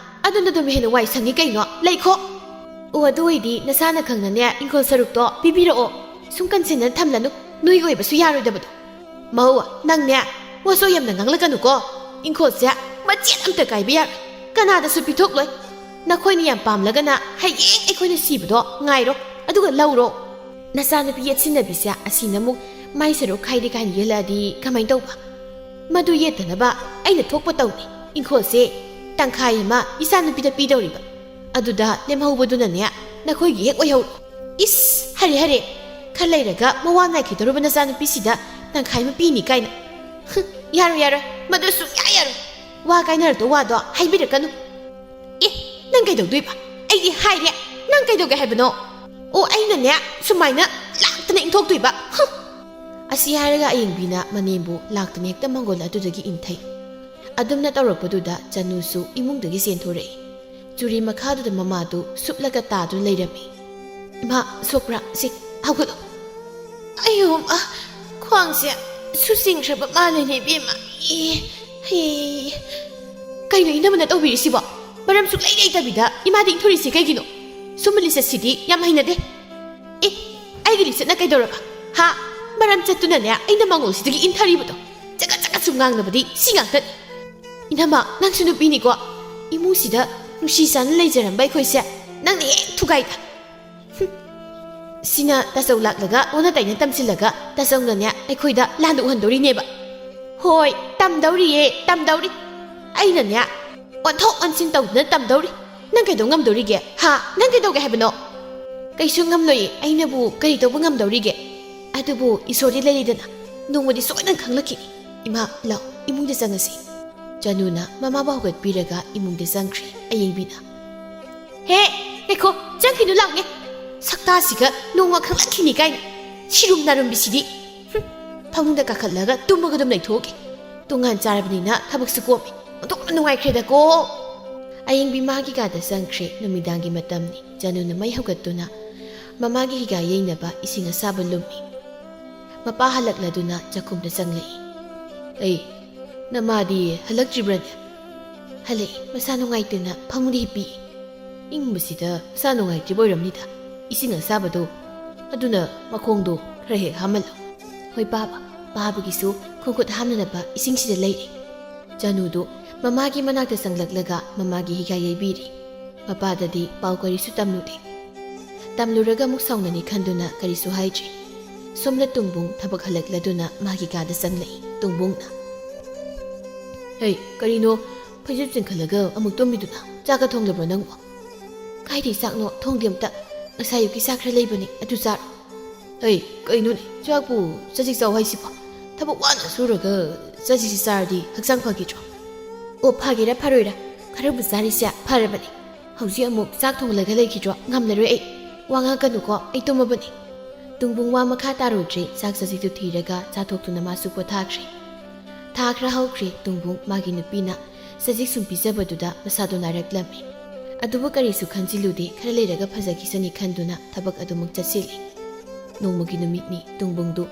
ꯑꯗꯨꯅ ꯑꯗꯨꯝ ꯍꯦꯟꯅ ꯋꯥꯏ ꯁꯪꯉꯤ ꯀꯩꯅꯣ꯫ ꯂꯩꯈꯣ꯫" "ꯑꯣ, ꯑꯗꯨ ꯑꯣꯏꯗꯤ ꯅꯁꯥꯅ ꯈꯪꯅꯅꯦ ꯏꯪꯈꯣꯜ ꯁꯔꯨꯛꯇꯣ ꯄꯤꯕꯤꯔꯛꯑꯣ꯫ ꯁꯨꯝ ꯀꯟꯁꯤꯟꯅ ꯊꯝꯂꯅꯨ꯫ ꯅꯣꯏꯒꯤ ꯑꯣꯏꯕꯁꯨ ꯌꯥꯔꯣꯏꯗꯕꯗꯣ꯫" "ꯃꯧ, ꯅꯪꯅꯦ ꯋꯥꯁꯣ ꯌꯥꯝꯅ ꯉꯥꯡꯂꯛꯀꯅꯨꯀꯣ꯫ ꯏꯪꯈꯣꯜꯁꯦ ꯃꯆꯦꯠ ꯑꯝꯇ ꯀꯥꯏꯕ ꯌꯥꯔꯣꯏ꯫ ꯀꯅꯥꯗꯁꯨ ꯄꯤꯊꯣꯛꯂꯣꯏ꯫ ꯅꯈꯣꯏꯅ ꯌꯥꯝ ꯄꯥꯝꯂꯒꯅ ꯍꯌꯦꯡ ꯑꯩꯈꯣꯏꯅ ꯁꯤꯕꯗꯣ ꯉꯥꯏꯔꯣ, ꯑꯗꯨꯒ ꯂꯧꯔꯣ꯫" "ꯅꯆꯥꯅꯨꯄꯤ ꯌꯦꯠꯁꯤꯟꯅꯕꯤꯁꯦ ꯑꯁꯤꯅ ꯑꯃꯨꯛ ꯃꯥꯏ ꯁꯔꯨꯛ ꯈꯥꯏꯗꯦ ꯀꯥꯏꯅ ꯌꯦꯜꯂꯛꯑꯗꯤ ꯀꯃꯥꯏꯅ ꯇꯧꯕ?" "ꯃꯗꯨ ꯌꯦꯠꯇꯅꯕ ꯑꯩꯅ ꯊꯣꯛꯄ ꯇꯧꯅꯤ꯫ ꯏꯪꯈꯣꯜꯁꯦ ꯇꯪꯈꯥꯏ ꯑꯃ ꯏꯆꯥꯅꯨꯄꯤꯗ ꯄꯤꯗꯧꯔꯤꯕ꯫ ꯑꯗꯨꯗ ꯂꯦꯝꯍꯧꯕꯗꯨꯅꯅꯦ ꯅꯈꯣꯏꯒꯤ ꯍꯦꯛ ꯑꯣꯏꯍꯧꯔꯣ꯫" "ꯏꯁ, ꯍꯔꯦ ꯍꯔꯦ, ꯈꯔ ꯂꯩꯔꯒ ꯃꯋꯥ ꯅꯥꯏꯈꯤꯗꯧꯔꯕ ꯅꯆꯥꯅꯨꯄꯤꯁꯤꯗ ꯇꯪꯈꯥꯏ ꯑꯃ ꯄꯤꯅꯤ ꯀꯥꯏꯅ꯫ ꯍꯨꯝ, ꯌꯥꯔꯣꯏ, ꯌꯥꯔꯣꯏ, ꯃꯗꯨ ꯁꯨꯡꯌꯥ ꯌꯥꯔꯣꯏ꯫ ꯋꯥ ꯀꯥꯏꯅꯔꯛꯇꯧ ꯋꯥꯗꯣ ꯍꯥꯏꯕꯤꯔꯛꯀꯅꯨ꯫ ꯑꯦ, ꯅꯪ ꯀꯩꯗꯧꯗꯣꯏꯕ? ꯑꯩꯗꯤ ꯍꯥꯏꯔꯦ, ꯅꯪ ꯀꯩꯗꯧꯒꯦ ꯍꯥꯏꯕꯅꯣ? ꯑꯣ, ꯑꯩꯅꯅꯦ ꯁꯨꯃꯥꯏꯅ ꯂꯥꯛꯇꯅ ꯏꯟꯊꯣꯛꯇꯣꯏꯕ꯫ ꯍꯨꯝ꯫ ꯑꯁꯤ ꯍꯥꯏꯔꯒ ꯑꯌꯦꯡꯕꯤꯅ ꯃꯅꯦꯝꯕꯨ ꯂꯥꯛꯇꯅ ꯍꯦꯛꯇ ꯃꯪꯒꯣꯜ ꯑꯗꯨꯗꯒꯤ ꯏꯟꯊꯩ꯫ ꯑꯗꯨꯝꯅ ꯇꯧꯔꯛꯄꯗꯨꯗ ꯆꯅꯨꯁꯨ ꯏꯃꯨꯡꯗꯒꯤ ꯆꯦꯟꯊꯣꯔꯛꯏ꯫ ꯆꯨꯔꯤ ꯃꯈꯥꯗꯨꯗ ꯃꯃꯥꯗꯨ ꯁꯨꯞꯂꯒ ꯇꯥꯗꯨꯅ ꯂꯩꯔꯝꯃꯤ꯫ "ꯏꯃꯥ, ꯁꯣꯛꯄ꯭ꯔꯥ? ꯁꯤ, ꯍꯧꯒꯠꯂꯣ꯫ ꯑꯌꯣ, ꯑ, ꯈ꯭ꯋꯥꯡꯁꯦ ꯁꯨꯆꯤꯡꯈ꯭ꯔꯕ ꯃꯥꯜꯂꯦꯅꯦ, ꯏꯕꯦꯝꯃ꯫ ꯑꯦ, ꯍꯦ꯫ ꯀꯩꯅꯣ ꯏꯅꯝꯃꯅ ꯇꯧꯕꯤꯔꯤꯁꯤꯕꯣ? ꯃꯔꯝ ꯁꯨꯛꯂꯩ ꯂꯩꯇꯕꯤꯗ ꯏꯃꯥꯗ ꯏꯟꯊꯣꯔꯤꯁꯤ ꯀꯩꯒꯤꯅꯣ? ꯁꯨꯝꯕ ꯂꯤꯆꯠꯁꯤꯗꯤ ꯌꯥꯝ ꯍꯩꯅꯗꯦ꯫ ꯑꯦ, ꯑꯩꯒꯤ ꯂꯤꯆꯠꯅ ꯀꯩꯗꯧꯔꯕ? ꯍꯥ? ꯃꯔꯝ ꯆꯠꯇꯨꯅꯅꯦ ꯑꯩꯅ ꯃꯉꯣꯜꯁꯤꯗꯒꯤ ꯏꯟꯊꯔꯤꯕꯗꯣ꯫ ꯆꯒꯠ ꯆꯒꯠ ꯁꯨꯝ ꯉꯥꯡꯅꯕꯗꯤ ꯁꯤ ꯉꯥꯛꯇꯅꯤ꯫ ꯏꯅꯝꯃ, ꯅꯪꯁꯨ ꯅꯨꯄꯤꯅꯤꯀꯣ꯫ ꯏꯃꯨꯡꯁꯤꯗ ꯅꯨꯡꯁꯤ ꯆꯥꯟꯅ ꯂꯩꯖꯔꯝꯕ ꯑꯩꯈꯣꯏꯁꯦ ꯅꯪꯅ ꯍꯦꯛ ꯊꯨꯒꯥꯏꯗ꯫ ꯍꯨꯝ꯫ ꯁꯤꯅ ꯇꯥꯆꯧ ꯂꯥꯛꯂꯒ ꯑꯣꯟꯅ ꯇꯩꯅ ꯇꯝꯁꯤꯜꯂꯒ ꯇꯥꯆꯧꯅꯅꯦ ꯑꯩꯈꯣꯏꯗ ꯂꯥꯟꯅ ꯎꯍꯟꯗꯧꯔꯤꯅꯦꯕ꯫ ꯍꯣꯏ, ꯇꯝꯗꯧꯔꯤꯌꯦ, ꯇꯝꯗꯧꯔꯤ꯫ ꯑꯩꯅꯅꯦ ꯑꯣꯟꯊꯣꯛ ꯑꯣꯟꯁꯤꯟ ꯇꯧꯗꯨꯅ ꯇꯝꯗꯧꯔꯤ꯫ ꯅꯪ ꯀꯩꯗꯧ ꯉꯝꯗꯧꯔꯤꯒꯦ? ꯍꯥ? ꯅꯪ ꯀꯩꯗꯧꯒꯦ ꯍꯥꯏꯕꯅꯣ? ꯀꯩꯁꯨ ꯉꯝꯂꯣꯏꯌꯦ꯫ ꯑꯩꯅꯕꯨ ꯀꯔꯤ ꯇꯧꯕ ꯉꯝꯗꯧꯔꯤꯒꯦ? ꯑꯗꯨꯕꯨ ꯏꯁꯣꯔꯗꯤ ꯂꯩꯔꯤꯗꯅ, ꯅꯣꯡꯃꯗꯤ ꯁꯣꯏꯗꯅ ꯈꯪꯂꯛꯈꯤꯅꯤ꯫ ꯏꯃꯥ, ꯂꯥꯎ, ꯏꯃꯨꯡꯗ ꯆꯪꯉꯁꯤ꯫ ꯆꯅꯨꯅ ꯃꯃꯥꯕꯨ ꯍꯧꯒꯠꯄꯤꯔꯒ ꯏꯃꯨꯡꯗ ꯆꯪꯈ꯭ꯔꯦ꯫ ꯑꯌꯦꯡꯕꯤꯅ, "ꯍꯦ, ꯉꯥꯏꯈꯣ, ꯆꯪꯈꯤꯅꯨ ꯂꯥꯎꯅꯦ꯫ ꯁꯛꯇꯥꯁꯤꯒ ꯅꯣꯡꯃ ꯈꯪꯂꯛꯈꯤꯅꯤ ꯀꯥꯏꯅ꯫ ꯁꯤꯔꯨꯝ ꯅꯥꯔꯨꯝꯕꯤꯁꯤꯗꯤ꯫ ꯍꯨꯝ, ꯐꯃꯨꯡꯗ ꯀꯥꯈꯠꯂꯒ ꯇꯨꯝꯃꯒ ꯑꯗꯨꯝ ꯂꯩꯊꯣꯛꯑꯒꯦ꯫ ꯇꯣꯉꯥꯟ ꯆꯥꯔꯕꯅꯤꯅ ꯊꯕꯛꯁꯨ ꯀꯣꯝꯃꯦ꯫ ꯑꯣꯟꯊꯣꯛꯅ ꯅꯨꯡꯉꯥꯏꯈ꯭ꯔꯦꯗꯀꯣ꯫" ꯑꯌꯦꯡꯕꯤ ꯃꯥꯒꯤ ꯀꯥꯗ ꯆꯪꯈ꯭ꯔꯦ꯫ ꯅꯨꯃꯤꯗꯥꯡꯒꯤ ꯃꯇꯝꯅꯤ꯫ ꯆꯅꯨꯅ ꯃꯩ ꯍꯧꯒꯠꯇꯨꯅ ꯃꯃꯥꯒꯤ ꯍꯤꯒꯥ ꯌꯩꯅꯕ ꯏꯁꯤꯡ ꯑꯁꯥꯕ ꯂꯨꯝꯃꯤ꯫ ꯃꯄꯥ ꯍꯜꯂꯛꯂꯗꯨꯅ ꯆꯥꯛꯈꯨꯝꯗ ꯆꯪꯂꯛꯏ꯫ "ꯑꯩ, ꯅꯃꯥꯗꯤ ꯍꯜꯂꯛꯇ꯭ꯔꯤꯕ꯭ꯔꯅꯦ?" "ꯍꯜꯂꯛꯏ, ꯃꯁꯥ ꯅꯨꯡꯉꯥꯏꯇꯦꯅ ꯐꯃꯨꯡꯗ ꯍꯤꯞꯄꯤ꯫" "ꯏꯪꯕꯁꯤꯗ ꯃꯁꯥ ꯅꯨꯡꯉꯥꯏꯇ꯭ꯔꯤꯕ ꯑꯣꯏꯔꯝꯅꯤꯗ, ꯏꯁꯤꯡ ꯑꯁꯥꯕꯗꯣ꯫ ꯑꯗꯨꯅ ꯃꯈꯣꯡꯗꯣ ꯈꯔ ꯍꯦꯛ ꯍꯥꯝꯍꯜꯂꯣ꯫" "ꯍꯣꯏ ꯄꯥꯕ꯫" ꯄꯥꯕꯒꯤꯁꯨ ꯈꯣꯡꯈꯨꯠ ꯍꯥꯝꯅꯅꯕ ꯏꯁꯤꯡꯁꯤꯗ ꯂꯩꯔꯦ꯫ ꯆꯅꯨꯗꯨ ꯃꯃꯥꯒꯤ ꯃꯅꯥꯛꯇ ꯆꯪꯂꯛꯂꯒ ꯃꯃꯥꯒꯤ ꯍꯤꯒꯥ ꯌꯩꯕꯤꯔꯤ꯫ ꯃꯄꯥꯗꯗꯤ ꯄꯥꯎ ꯀꯔꯤꯁꯨ ꯇꯝꯂꯨꯗꯦ꯫ ꯇꯝꯂꯨꯔꯒ ꯑꯃꯨꯛ ꯁꯥꯎꯅꯅꯤ ꯈꯟꯗꯨꯅ ꯀꯔꯤꯁꯨ ꯍꯥꯏꯗ꯭ꯔꯤ꯫ ꯁꯣꯝꯗ ꯇꯣꯡꯕꯨꯡ ꯊꯕꯛ ꯍꯜꯂꯛꯂꯗꯨꯅ ꯃꯥꯒꯤ ꯀꯥꯗ ꯆꯪꯂꯛꯏ꯫ ꯇꯣꯡꯕꯨꯡꯅ, "ꯍꯩ, ꯀꯔꯤꯅꯣ ꯐꯩꯖꯨꯞ ꯆꯤꯡꯈꯠꯂꯒ ꯑꯃꯨꯛ ꯇꯨꯝꯃꯤꯗꯨꯅ? ꯆꯥꯛꯀ ꯊꯣꯡꯂꯕ꯭ꯔꯣ ꯅꯪꯕꯣ?" "ꯀꯥꯏꯗꯩ ꯆꯥꯛꯅꯣ? ꯊꯣꯡꯗꯦ ꯑꯝꯇ꯫ ꯉꯁꯥꯏ ꯑꯌꯨꯛꯀꯤ ꯆꯥꯛ ꯈꯔ ꯂꯩꯕꯅꯤ, ꯑꯗꯨ ꯆꯥꯔꯣ꯫" "ꯍꯩ, ꯀꯩꯅꯣꯅꯦ, ꯆꯥꯛꯄꯨ ꯆꯖꯤꯛ ꯆꯥꯎ ꯍꯥꯏꯁꯤꯕꯣ? ꯊꯕꯛ ꯋꯥꯅ ꯁꯨꯔꯒ ꯆꯖꯤꯛꯁꯤ ꯆꯥꯔꯗꯤ ꯍꯛꯆꯥꯡ ꯐꯈꯤꯗ꯭ꯔꯣ? ꯑꯣ, ꯐꯒꯦꯔꯥ ꯐꯔꯣꯏꯔꯥ, ꯈꯔꯕꯨ ꯆꯥꯔꯤꯁꯦ ꯐꯔꯕꯅꯤ꯫ ꯍꯧꯖꯤꯛ ꯑꯃꯨꯛ ꯆꯥꯛ ꯊꯣꯡꯂꯒ ꯂꯩꯈꯤꯗ꯭ꯔꯣ? ꯉꯝꯂꯔꯣꯏ ꯑꯩ꯫ ꯋꯥ ꯉꯥꯡꯀꯅꯨꯀꯣ, ꯑꯩ ꯇꯨꯝꯃꯕꯅꯤ꯫ ꯇꯨꯡꯕꯨꯡ ꯋꯥ ꯃꯈꯥ ꯇꯥꯔꯨꯗ꯭ꯔꯦ, ꯆꯥꯛ ꯆꯖꯤꯛꯇꯨ ꯊꯤꯔꯒ ꯆꯥꯊꯣꯛꯇꯨꯅ ꯃꯥꯁꯨ ꯄꯣꯊꯥꯈ꯭ꯔꯦ꯫ ꯊꯥ ꯈꯔ ꯍꯧꯈ꯭ꯔꯦ, ꯇꯨꯡꯕꯨꯡ ꯃꯥꯒꯤ ꯅꯨꯄꯤꯅ ꯆꯖꯤꯛ ꯁꯨꯝ ꯄꯤꯖꯕꯗꯨꯗ ꯃꯁꯥꯗꯣ ꯅꯥꯔꯛꯂꯝꯃꯤ꯫ ꯑꯗꯨꯕꯨ ꯀꯔꯤꯁꯨ ꯈꯟꯖꯤꯜꯂꯨꯗꯦ, ꯈꯔ ꯂꯩꯔꯒ ꯐꯖꯈꯤꯁꯅꯤ ꯈꯟꯗꯨꯅ ꯊꯕꯛ ꯑꯗꯨꯃꯛ ꯆꯠꯁꯤꯜꯂꯤ꯫ ꯅꯣꯡꯃꯒꯤ ꯅꯨꯃꯤꯠꯅꯤ, ꯇꯨꯡꯕꯨꯡꯗꯨ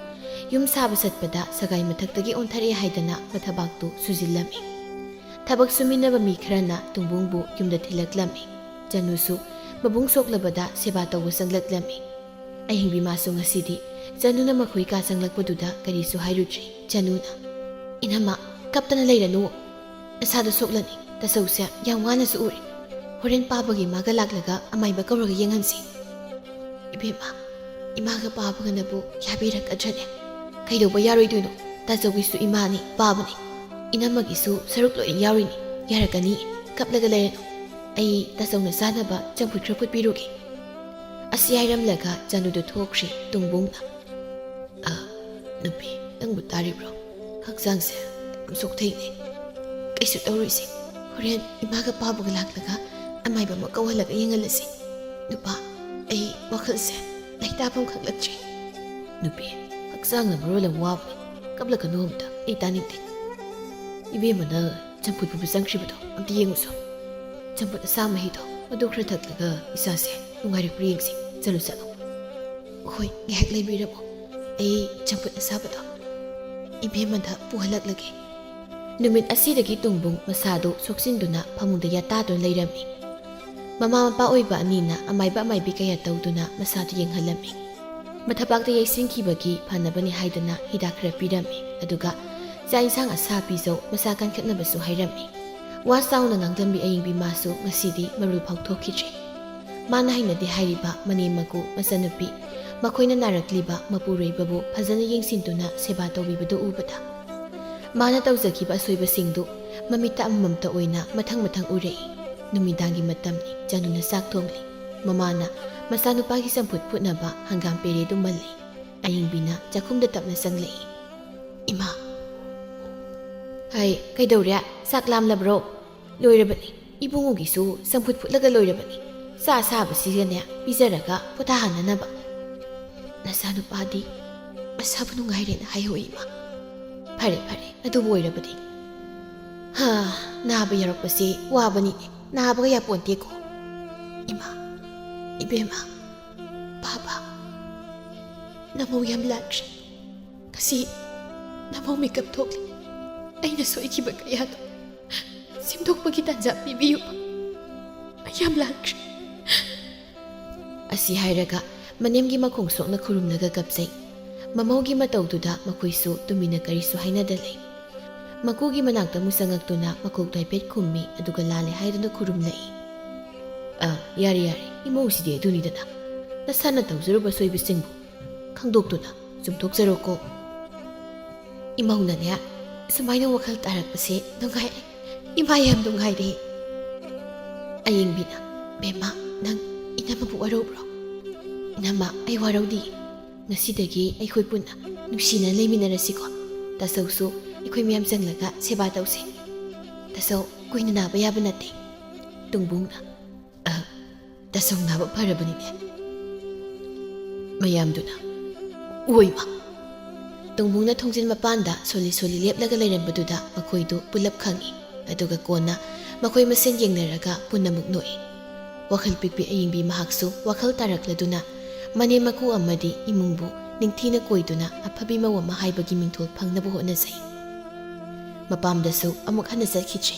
ꯌꯨꯝ ꯁꯥꯕ ꯆꯠꯄꯗ ꯁꯒꯥꯏ ꯃꯊꯛꯇꯒꯤ ꯑꯣꯟꯊꯔꯛꯑꯦ ꯍꯥꯏꯗꯅ ꯃꯊꯕꯥꯛꯇꯨ ꯁꯨꯖꯤꯜꯂꯝꯃꯤ꯫ ꯊꯕꯛ ꯁꯨꯃꯤꯟꯅꯕ ꯃꯤ ꯈꯔꯅ ꯇꯨꯡꯕꯨꯡꯕꯨ ꯌꯨꯝꯗ ꯊꯤꯜꯂꯛꯂꯝꯃꯤ꯫ ꯆꯅꯨꯁꯨ ꯃꯕꯨꯡ ꯁꯣꯛꯂꯕꯗ ꯁꯦꯕꯥ ꯇꯧꯕ ꯆꯪꯂꯛꯂꯝꯃꯤ꯫ ꯑꯍꯤꯡꯕꯤ ꯃꯥꯁꯨ ꯉꯁꯤꯗꯤ ꯆꯅꯨꯅ ꯃꯈꯣꯏ ꯀꯥ ꯆꯪꯂꯛꯄꯗꯨꯗ ꯀꯔꯤꯁꯨ ꯍꯥꯏꯔꯨꯗ꯭ꯔꯤ꯫ ꯆꯅꯨꯅ, "ꯏꯅꯝꯃ, ꯀꯞꯇꯅ ꯂꯩꯔꯅꯨ꯫ ꯅꯁꯥꯗꯣ ꯁꯣꯛꯂꯅꯤ꯫ ꯇꯥꯆꯧꯁꯦ ꯌꯥꯝ ꯋꯥꯅꯁꯨ ꯎꯔꯦ꯫ ꯍꯣꯔꯦꯟ ꯄꯥꯕꯒꯤ ꯃꯥꯒ ꯂꯥꯛꯂꯒ ꯑꯃꯥꯏꯕ ꯀꯧꯔꯒ ꯌꯦꯡꯍꯟꯁꯤ꯫" "ꯏꯕꯦꯝꯃ, ꯏꯃꯥꯒ ꯄꯥꯕꯒꯅꯕꯨ ꯌꯥꯕꯤꯔꯛꯀꯗ꯭ꯔꯅꯦ? ꯀꯩꯗꯧꯕ ꯌꯥꯔꯣꯏꯗꯣꯏꯅꯣ? ꯇꯥꯆꯧꯒꯤꯁꯨ ꯏꯃꯥꯅꯤ, ꯄꯥꯕꯅꯤ꯫ ꯏꯅꯝꯃꯒꯤꯁꯨ ꯁꯔꯨꯛ ꯂꯣꯏꯅ ꯌꯥꯎꯔꯤꯅꯤ꯫ ꯌꯥꯔꯛꯀꯅꯤ, ꯀꯞꯂꯒ ꯂꯩꯔꯅꯨ꯫ ꯑꯩ ꯇꯥꯆꯧꯅ ꯆꯥꯅꯕ ꯆꯝꯐꯨꯠ ꯈꯔ ꯐꯨꯠꯄꯤꯔꯨꯒꯦ꯫" ꯑꯁꯤ ꯍꯥꯏꯔꯝꯂꯒ ꯆꯅꯨꯗꯨ ꯊꯣꯛꯈ꯭ꯔꯦ꯫ ꯇꯨꯡꯕꯨꯡꯅ, "ꯑ, ꯅꯨꯄꯤ, ꯅꯪꯕꯨ ꯇꯥꯔꯤꯕ꯭ꯔꯣ? ꯍꯛꯆꯥꯡꯁꯦ ꯌꯥꯝ ꯆꯣꯛꯊꯩꯅꯦ꯫ ꯀꯩꯁꯨ ꯇꯧꯔꯣꯏꯁꯦ꯫ ꯍꯣꯔꯦꯟ ꯏꯃꯥꯒ ꯄꯥꯕꯒ ꯂꯥꯛꯂꯒ ꯑꯃꯥꯏꯕ ꯑꯃ ꯀꯧꯍꯜꯂꯒ ꯌꯦꯡꯍꯜꯂꯁꯤ꯫ ꯅꯨꯄꯥ, ꯑꯩ ꯋꯥꯈꯜꯁꯦ ꯂꯩꯇꯥꯐꯝ ꯈꯪꯂꯛꯇ꯭ꯔꯦ꯫" "ꯅꯨꯄꯤ, ꯍꯛꯆꯥꯡꯅ ꯃꯔꯣꯜ ꯑꯃ ꯋꯥꯕꯅꯤ, ꯀꯞꯂꯛꯀꯅꯨ ꯑꯝꯇ, ꯑꯩ ꯇꯥꯅꯤꯡꯗꯦ꯫" "ꯏꯕꯦꯝꯃꯅ ꯆꯝꯐꯨꯠ ꯐꯨꯠꯄ ꯆꯪꯈ꯭ꯔꯤꯕꯗꯣ ꯑꯝꯇ ꯌꯦꯡꯉꯨꯁꯣ꯫ ꯆꯝꯐꯨꯠ ꯑꯁꯥ ꯃꯍꯤꯗꯣ ꯑꯗꯨ ꯈꯔ ꯊꯛꯂꯒ ꯏꯁꯥꯁꯦ ꯅꯨꯡꯉꯥꯏꯔꯛꯄ꯭ꯔꯥ ꯌꯦꯡꯁꯤ꯫ ꯆꯠꯂꯨ, ꯆꯠꯂꯨ꯫" "ꯍꯣꯏ, ꯉꯥꯏꯍꯥꯛ ꯂꯩꯕꯤꯔꯝꯃꯣ꯫ ꯑꯩ ꯆꯝꯐꯨꯠ ꯑꯁꯥꯕꯗꯣ ꯏꯕꯦꯝꯃꯗ ꯄꯨꯍꯜꯂꯛꯂꯒꯦ꯫" ꯅꯨꯃꯤꯠ ꯑꯁꯤꯗꯒꯤ ꯇꯨꯡꯕꯨꯡ ꯃꯁꯥꯗꯨ ꯁꯣꯛꯆꯤꯟꯗꯨꯅ ꯐꯃꯨꯡꯗ ꯌꯥꯇꯥꯗꯨꯅ ꯂꯩꯔꯝꯃꯤ꯫ ꯃꯃꯥ ꯃꯄꯥ ꯑꯣꯏꯕ ꯑꯅꯤꯅ ꯑꯃꯥꯏꯕ ꯑꯃꯥꯏꯕꯤ ꯀꯌꯥ ꯇꯧꯗꯨꯅ ꯃꯁꯥꯗꯨ ꯌꯦꯡꯍꯜꯂꯝꯃꯤ꯫ ꯃꯊꯕꯥꯛꯇ ꯌꯩꯁꯤꯟꯈꯤꯕꯒꯤ ꯐꯅꯕꯅꯤ ꯍꯥꯏꯗꯨꯅ ꯍꯤꯗꯥꯛ ꯈꯔ ꯄꯤꯔꯝꯃꯤ꯫ ꯑꯗꯨꯒ ꯆꯥꯛ ꯏꯟꯁꯥꯡ ꯑꯁꯥ ꯄꯤꯖꯧ, ꯃꯁꯥ ꯀꯟꯈꯠꯅꯕꯁꯨ ꯍꯥꯏꯔꯝꯃꯤ꯫ ꯋꯥ ꯆꯥꯎꯅ ꯉꯥꯡꯂꯝꯃꯤ ꯑꯌꯤꯡꯕꯤ ꯃꯥꯁꯨ ꯉꯁꯤꯗꯤ ꯃꯔꯣꯜ ꯐꯥꯎ ꯊꯣꯛꯈꯤꯗ꯭ꯔꯦ꯫ ꯃꯥꯅ ꯍꯩꯅꯗꯦ ꯍꯥꯏꯔꯤꯕ ꯃꯅꯦꯝ ꯃꯀꯨ, ꯃꯆꯟꯅꯨꯄꯤ, ꯃꯈꯣꯏꯅ ꯅꯥꯔꯛꯂꯤꯕ ꯃꯄꯨꯔꯣꯏꯕꯕꯨ ꯐꯖꯅ ꯌꯦꯡꯁꯤꯟꯗꯨꯅ ꯁꯦꯕꯥ ꯇꯧꯕꯤꯕꯗꯨ ꯎꯕꯗ, ꯃꯥꯅ ꯇꯧꯖꯈꯤꯕ ꯑꯁꯣꯏꯕꯁꯤꯡꯗꯨ ꯃꯃꯤꯠꯇ ꯑꯃꯃꯝꯇ ꯑꯣꯏꯅ ꯃꯊꯪ ꯃꯊꯪ ꯎꯔꯛꯏ꯫ ꯅꯨꯃꯤꯗꯥꯡꯒꯤ ꯃꯇꯝꯅꯤ꯫ ꯆꯅꯨꯅ ꯆꯥꯛ ꯊꯣꯡꯂꯤ꯫ ꯃꯃꯥꯅ ꯃꯆꯥꯅꯨꯄꯥꯒꯤ ꯆꯝꯐꯨꯠ ꯐꯨꯠꯅꯕ ꯍꯪꯒꯥꯝ ꯄꯦꯔꯦꯗꯨ ꯃꯜꯂꯤ꯫ ꯑꯌꯤꯡꯕꯤꯅ ꯆꯥꯛꯈꯨꯝꯗ ꯇꯞꯅ ꯆꯪꯂꯛꯏ꯫ ꯏꯃꯥ꯫ ꯍꯥꯏ, ꯀꯩꯗꯧꯔꯦ? ꯆꯥꯛ ꯂꯥꯝꯂꯕ꯭ꯔꯣ? ꯂꯣꯏꯔꯕꯅꯤ꯫ ꯏꯕꯨꯡꯉꯣꯒꯤꯁꯨ ꯆꯝꯐꯨꯠ ꯐꯨꯠꯂꯒ ꯂꯣꯏꯔꯕꯅꯤ꯫ ꯆꯥ ꯁꯥꯕꯁꯤꯒꯅꯦ ꯄꯤꯖꯔꯒ ꯄꯣꯊꯥꯍꯟꯅꯅꯕ꯫ ꯅꯆꯥꯅꯨꯄꯥꯗꯤ ꯃꯁꯥꯕꯨ ꯅꯨꯡꯉꯥꯏꯔꯦꯅ ꯍꯥꯏꯍꯧꯏ, ꯏꯃꯥ꯫ ꯐꯔꯦ, ꯐꯔꯦ, ꯑꯗꯨꯕꯨ ꯑꯣꯏꯔꯕꯗꯤ꯫ ꯍꯥ, ꯅꯥꯕ ꯌꯥꯎꯔꯛꯄꯁꯤ ꯋꯥꯕꯅꯤꯅꯦ꯫ ꯅꯥꯕꯒ ꯌꯥꯄꯣꯟꯇꯦꯀꯣ꯫ ꯏꯃꯥ, ꯏꯕꯦꯝꯃ, ꯕꯥꯕꯥ, ꯅꯃꯧ ꯌꯥꯝ ꯂꯥꯟꯈ꯭ꯔꯦ꯫ ꯉꯁꯤ ꯅꯃꯧ ꯃꯤꯀꯞ ꯊꯣꯛꯂꯤ꯫ ꯑꯩꯅ ꯁꯣꯏꯈꯤꯕ ꯀꯌꯥꯗꯣ ꯁꯦꯝꯗꯣꯛꯄꯒꯤ ꯇꯥꯟꯖꯥ ꯄꯤꯕꯤꯌꯨ꯫ ꯑꯩ ꯌꯥꯝ ꯂꯥꯟꯈ꯭ꯔꯦ꯫ ꯑꯁꯤ ꯍꯥꯏꯔꯒ ꯃꯅꯦꯝꯒꯤ ꯃꯈꯣꯡ ꯁꯣꯛꯅ ꯈꯨꯔꯨꯝꯂꯒ ꯀꯞꯆꯩ꯫ ꯃꯃꯧꯒꯤ ꯃꯇꯧꯗꯨꯗ ꯃꯈꯣꯏꯁꯨ ꯇꯨꯃꯤꯟꯅ ꯀꯔꯤꯁꯨ ꯍꯥꯏꯅꯗ ꯂꯩ꯫ ꯃꯀꯨꯒꯤ ꯃꯅꯥꯛꯇ ꯑꯃꯨꯛ ꯆꯪꯉꯛꯇꯨꯅ ꯃꯀꯣꯛꯇꯣ ꯍꯥꯏꯐꯦꯠ ꯈꯨꯝꯃꯤ, ꯑꯗꯨꯒ ꯂꯥꯜꯂꯦ ꯍꯥꯏꯗꯨꯅ ꯈꯨꯔꯨꯝꯂꯛꯏ꯫ "ꯑ, ꯌꯥꯔꯦ, ꯌꯥꯔꯦ, ꯏꯃꯧꯁꯤꯗꯤ ꯑꯗꯨꯅꯤꯗꯅ꯫ ꯅꯁꯥꯅ ꯇꯧꯖꯔꯨꯕ ꯁꯣꯏꯕꯁꯤꯡꯕꯨ ꯈꯪꯗꯣꯛꯇꯨꯅ ꯆꯨꯝꯊꯣꯛꯆꯔꯣꯀꯣ꯫ ꯏꯃꯧꯅꯅꯦ ꯁꯨꯃꯥꯏꯅ ꯋꯥꯈꯜ ꯇꯥꯔꯛꯄꯁꯦ ꯅꯨꯡꯉꯥꯏꯔꯦ꯫ ꯏꯃꯥ ꯌꯥꯝ ꯅꯨꯡꯉꯥꯏꯔꯦ꯫" ꯑꯌꯤꯡꯕꯤꯅ, "ꯕꯦꯝꯃ, ꯅꯪ ꯏꯅꯝꯃꯕꯨ ꯋꯥꯔꯧꯕ꯭ꯔꯣ? ꯏꯅꯝꯃ, ꯑꯩ ꯋꯥꯔꯧꯗꯤꯌꯦ꯫ ꯉꯁꯤꯗꯒꯤ ꯑꯩꯈꯣꯏ ꯄꯨꯟꯅ ꯅꯨꯡꯁꯤꯅ ꯂꯩꯃꯤꯟꯅꯔꯁꯤꯀꯣ꯫ ꯇꯥꯆꯧꯁꯨ ꯑꯩꯈꯣꯏ ꯃꯌꯥꯝ ꯆꯪꯂꯒ ꯁꯦꯕꯥ ꯇꯧꯁꯦ꯫ ꯇꯥꯆꯧ, ꯀꯨꯏꯅ ꯅꯥꯕ ꯌꯥꯕ ꯅꯠꯇꯦ꯫" ꯇꯨꯡꯕꯨꯡꯅ, "ꯑ, ꯇꯥꯆꯧ ꯅꯥꯕ ꯐꯔꯕꯅꯤꯅꯦ꯫" ꯃꯌꯥꯝꯗꯨꯅ, "ꯑꯣꯏꯃ!" ꯇꯨꯡꯕꯨꯡꯅ ꯊꯣꯡꯖꯤꯟ ꯃꯄꯥꯟꯗ ꯁꯣꯜꯂꯤ ꯁꯣꯜꯂꯤ ꯂꯦꯞꯂꯒ ꯂꯩꯔꯝꯕꯗꯨꯗ ꯃꯈꯣꯏꯗꯨ ꯄꯨꯂꯞ ꯈꯪꯏ꯫ ꯑꯗꯨꯒ ꯀꯣꯟꯅ ꯃꯈꯣꯏ ꯃꯁꯦꯟ ꯌꯦꯡꯅꯔꯒ ꯄꯨꯟꯅꯃꯛ ꯅꯣꯛꯏ꯫ ꯋꯥꯈꯜ ꯄꯤꯛꯄꯤ ꯑꯌꯤꯡꯕꯤ ꯃꯍꯥꯛꯁꯨ ꯋꯥꯈꯜ ꯇꯥꯔꯛꯂꯗꯨꯅ ꯃꯅꯦꯝ ꯃꯀꯨ ꯑꯃꯗꯤ ꯏꯃꯨꯡꯕꯨ ꯅꯤꯡꯊꯤꯅ ꯀꯣꯏꯗꯨꯅ ꯑꯐꯕꯤ ꯃꯧ ꯑꯃ ꯍꯥꯏꯕꯒꯤ ꯃꯤꯡꯊꯣꯜ ꯐꯪꯅꯕ ꯍꯣꯠꯅꯖꯩ꯫ ꯃꯄꯥꯝꯗꯁꯨ ꯑꯃꯨꯛ ꯍꯟꯅ ꯆꯠꯈꯤꯗ꯭ꯔꯦ꯫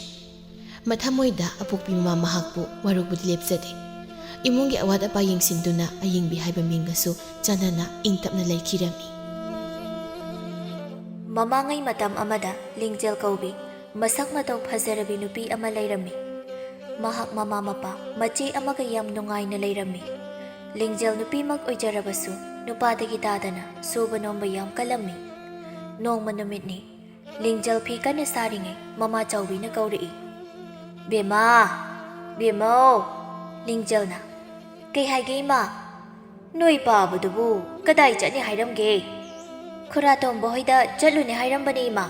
ꯃꯊꯃꯣꯏꯗ ꯑꯄꯣꯛꯄꯤ ꯃꯃꯥ ꯃꯍꯥꯛꯄꯨ ꯋꯥꯔꯧꯕꯗꯤ ꯂꯦꯞꯆꯗꯦ꯫ ꯏꯃꯨꯡꯒꯤ ꯑꯋꯥꯠ ꯑꯄꯥ ꯌꯦꯡꯁꯤꯟꯗꯨꯅ ꯑꯌꯤꯡꯕꯤ ꯍꯥꯏꯕ ꯃꯤꯡꯒꯁꯨ ꯆꯥꯟꯅꯅ ꯏꯪ ꯇꯞꯅ ꯂꯩꯈꯤꯔꯝꯃꯤ꯫ ꯃꯃꯥꯡꯉꯩ ꯃꯇꯝ ꯑꯃꯗ ꯂꯤꯡꯖꯦꯜ ꯀꯧꯕꯤ ꯃꯁꯛ ꯃꯇꯧ ꯐꯖꯔꯕꯤ ꯅꯨꯄꯤ ꯑꯃ ꯂꯩꯔꯝꯃꯤ꯫ ꯃꯍꯥꯛ ꯃꯃꯥ ꯃꯄꯥ ꯃꯆꯦ ꯑꯃꯒ ꯌꯥꯝ ꯅꯨꯡꯉꯥꯏꯅ ꯂꯩꯔꯝꯃꯤ꯫ ꯂꯤꯡꯖꯦꯜ ꯅꯨꯄꯤꯃꯛ ꯑꯣꯏꯖꯔꯕꯁꯨ ꯅꯨꯄꯥꯗꯒꯤ ꯇꯥꯗꯅ ꯁꯨꯕ ꯅꯣꯝꯕ ꯌꯥꯝ ꯀꯜꯂꯝꯃꯤ꯫ ꯅꯣꯡꯃ ꯅꯨꯃꯤꯠꯅꯤ꯫ ꯂꯤꯡꯖꯦꯜ ꯐꯤ ꯀꯟꯅ ꯁꯥꯔꯤꯉꯩ ꯃꯃꯥ ꯆꯥꯎꯕꯤꯅ ꯀꯧꯔꯛꯏ, "ꯕꯦꯝꯃ, ꯕꯦꯝꯃꯧ!" ꯂꯤꯡꯖꯦꯜꯅ, "ꯀꯩ ꯍꯥꯏꯒꯦ ꯏꯃꯥ?" "ꯅꯣꯏ ꯄꯥꯕꯗꯨꯕꯨ ꯀꯗꯥꯏ ꯆꯠꯅꯤ ꯍꯥꯏꯔꯝꯒꯦ?" "ꯈꯨꯔꯥꯇꯣꯝꯕ ꯍꯣꯏꯗ ꯆꯠꯂꯨꯅꯦ ꯍꯥꯏꯔꯝꯕꯅꯦ, ꯏꯃꯥ꯫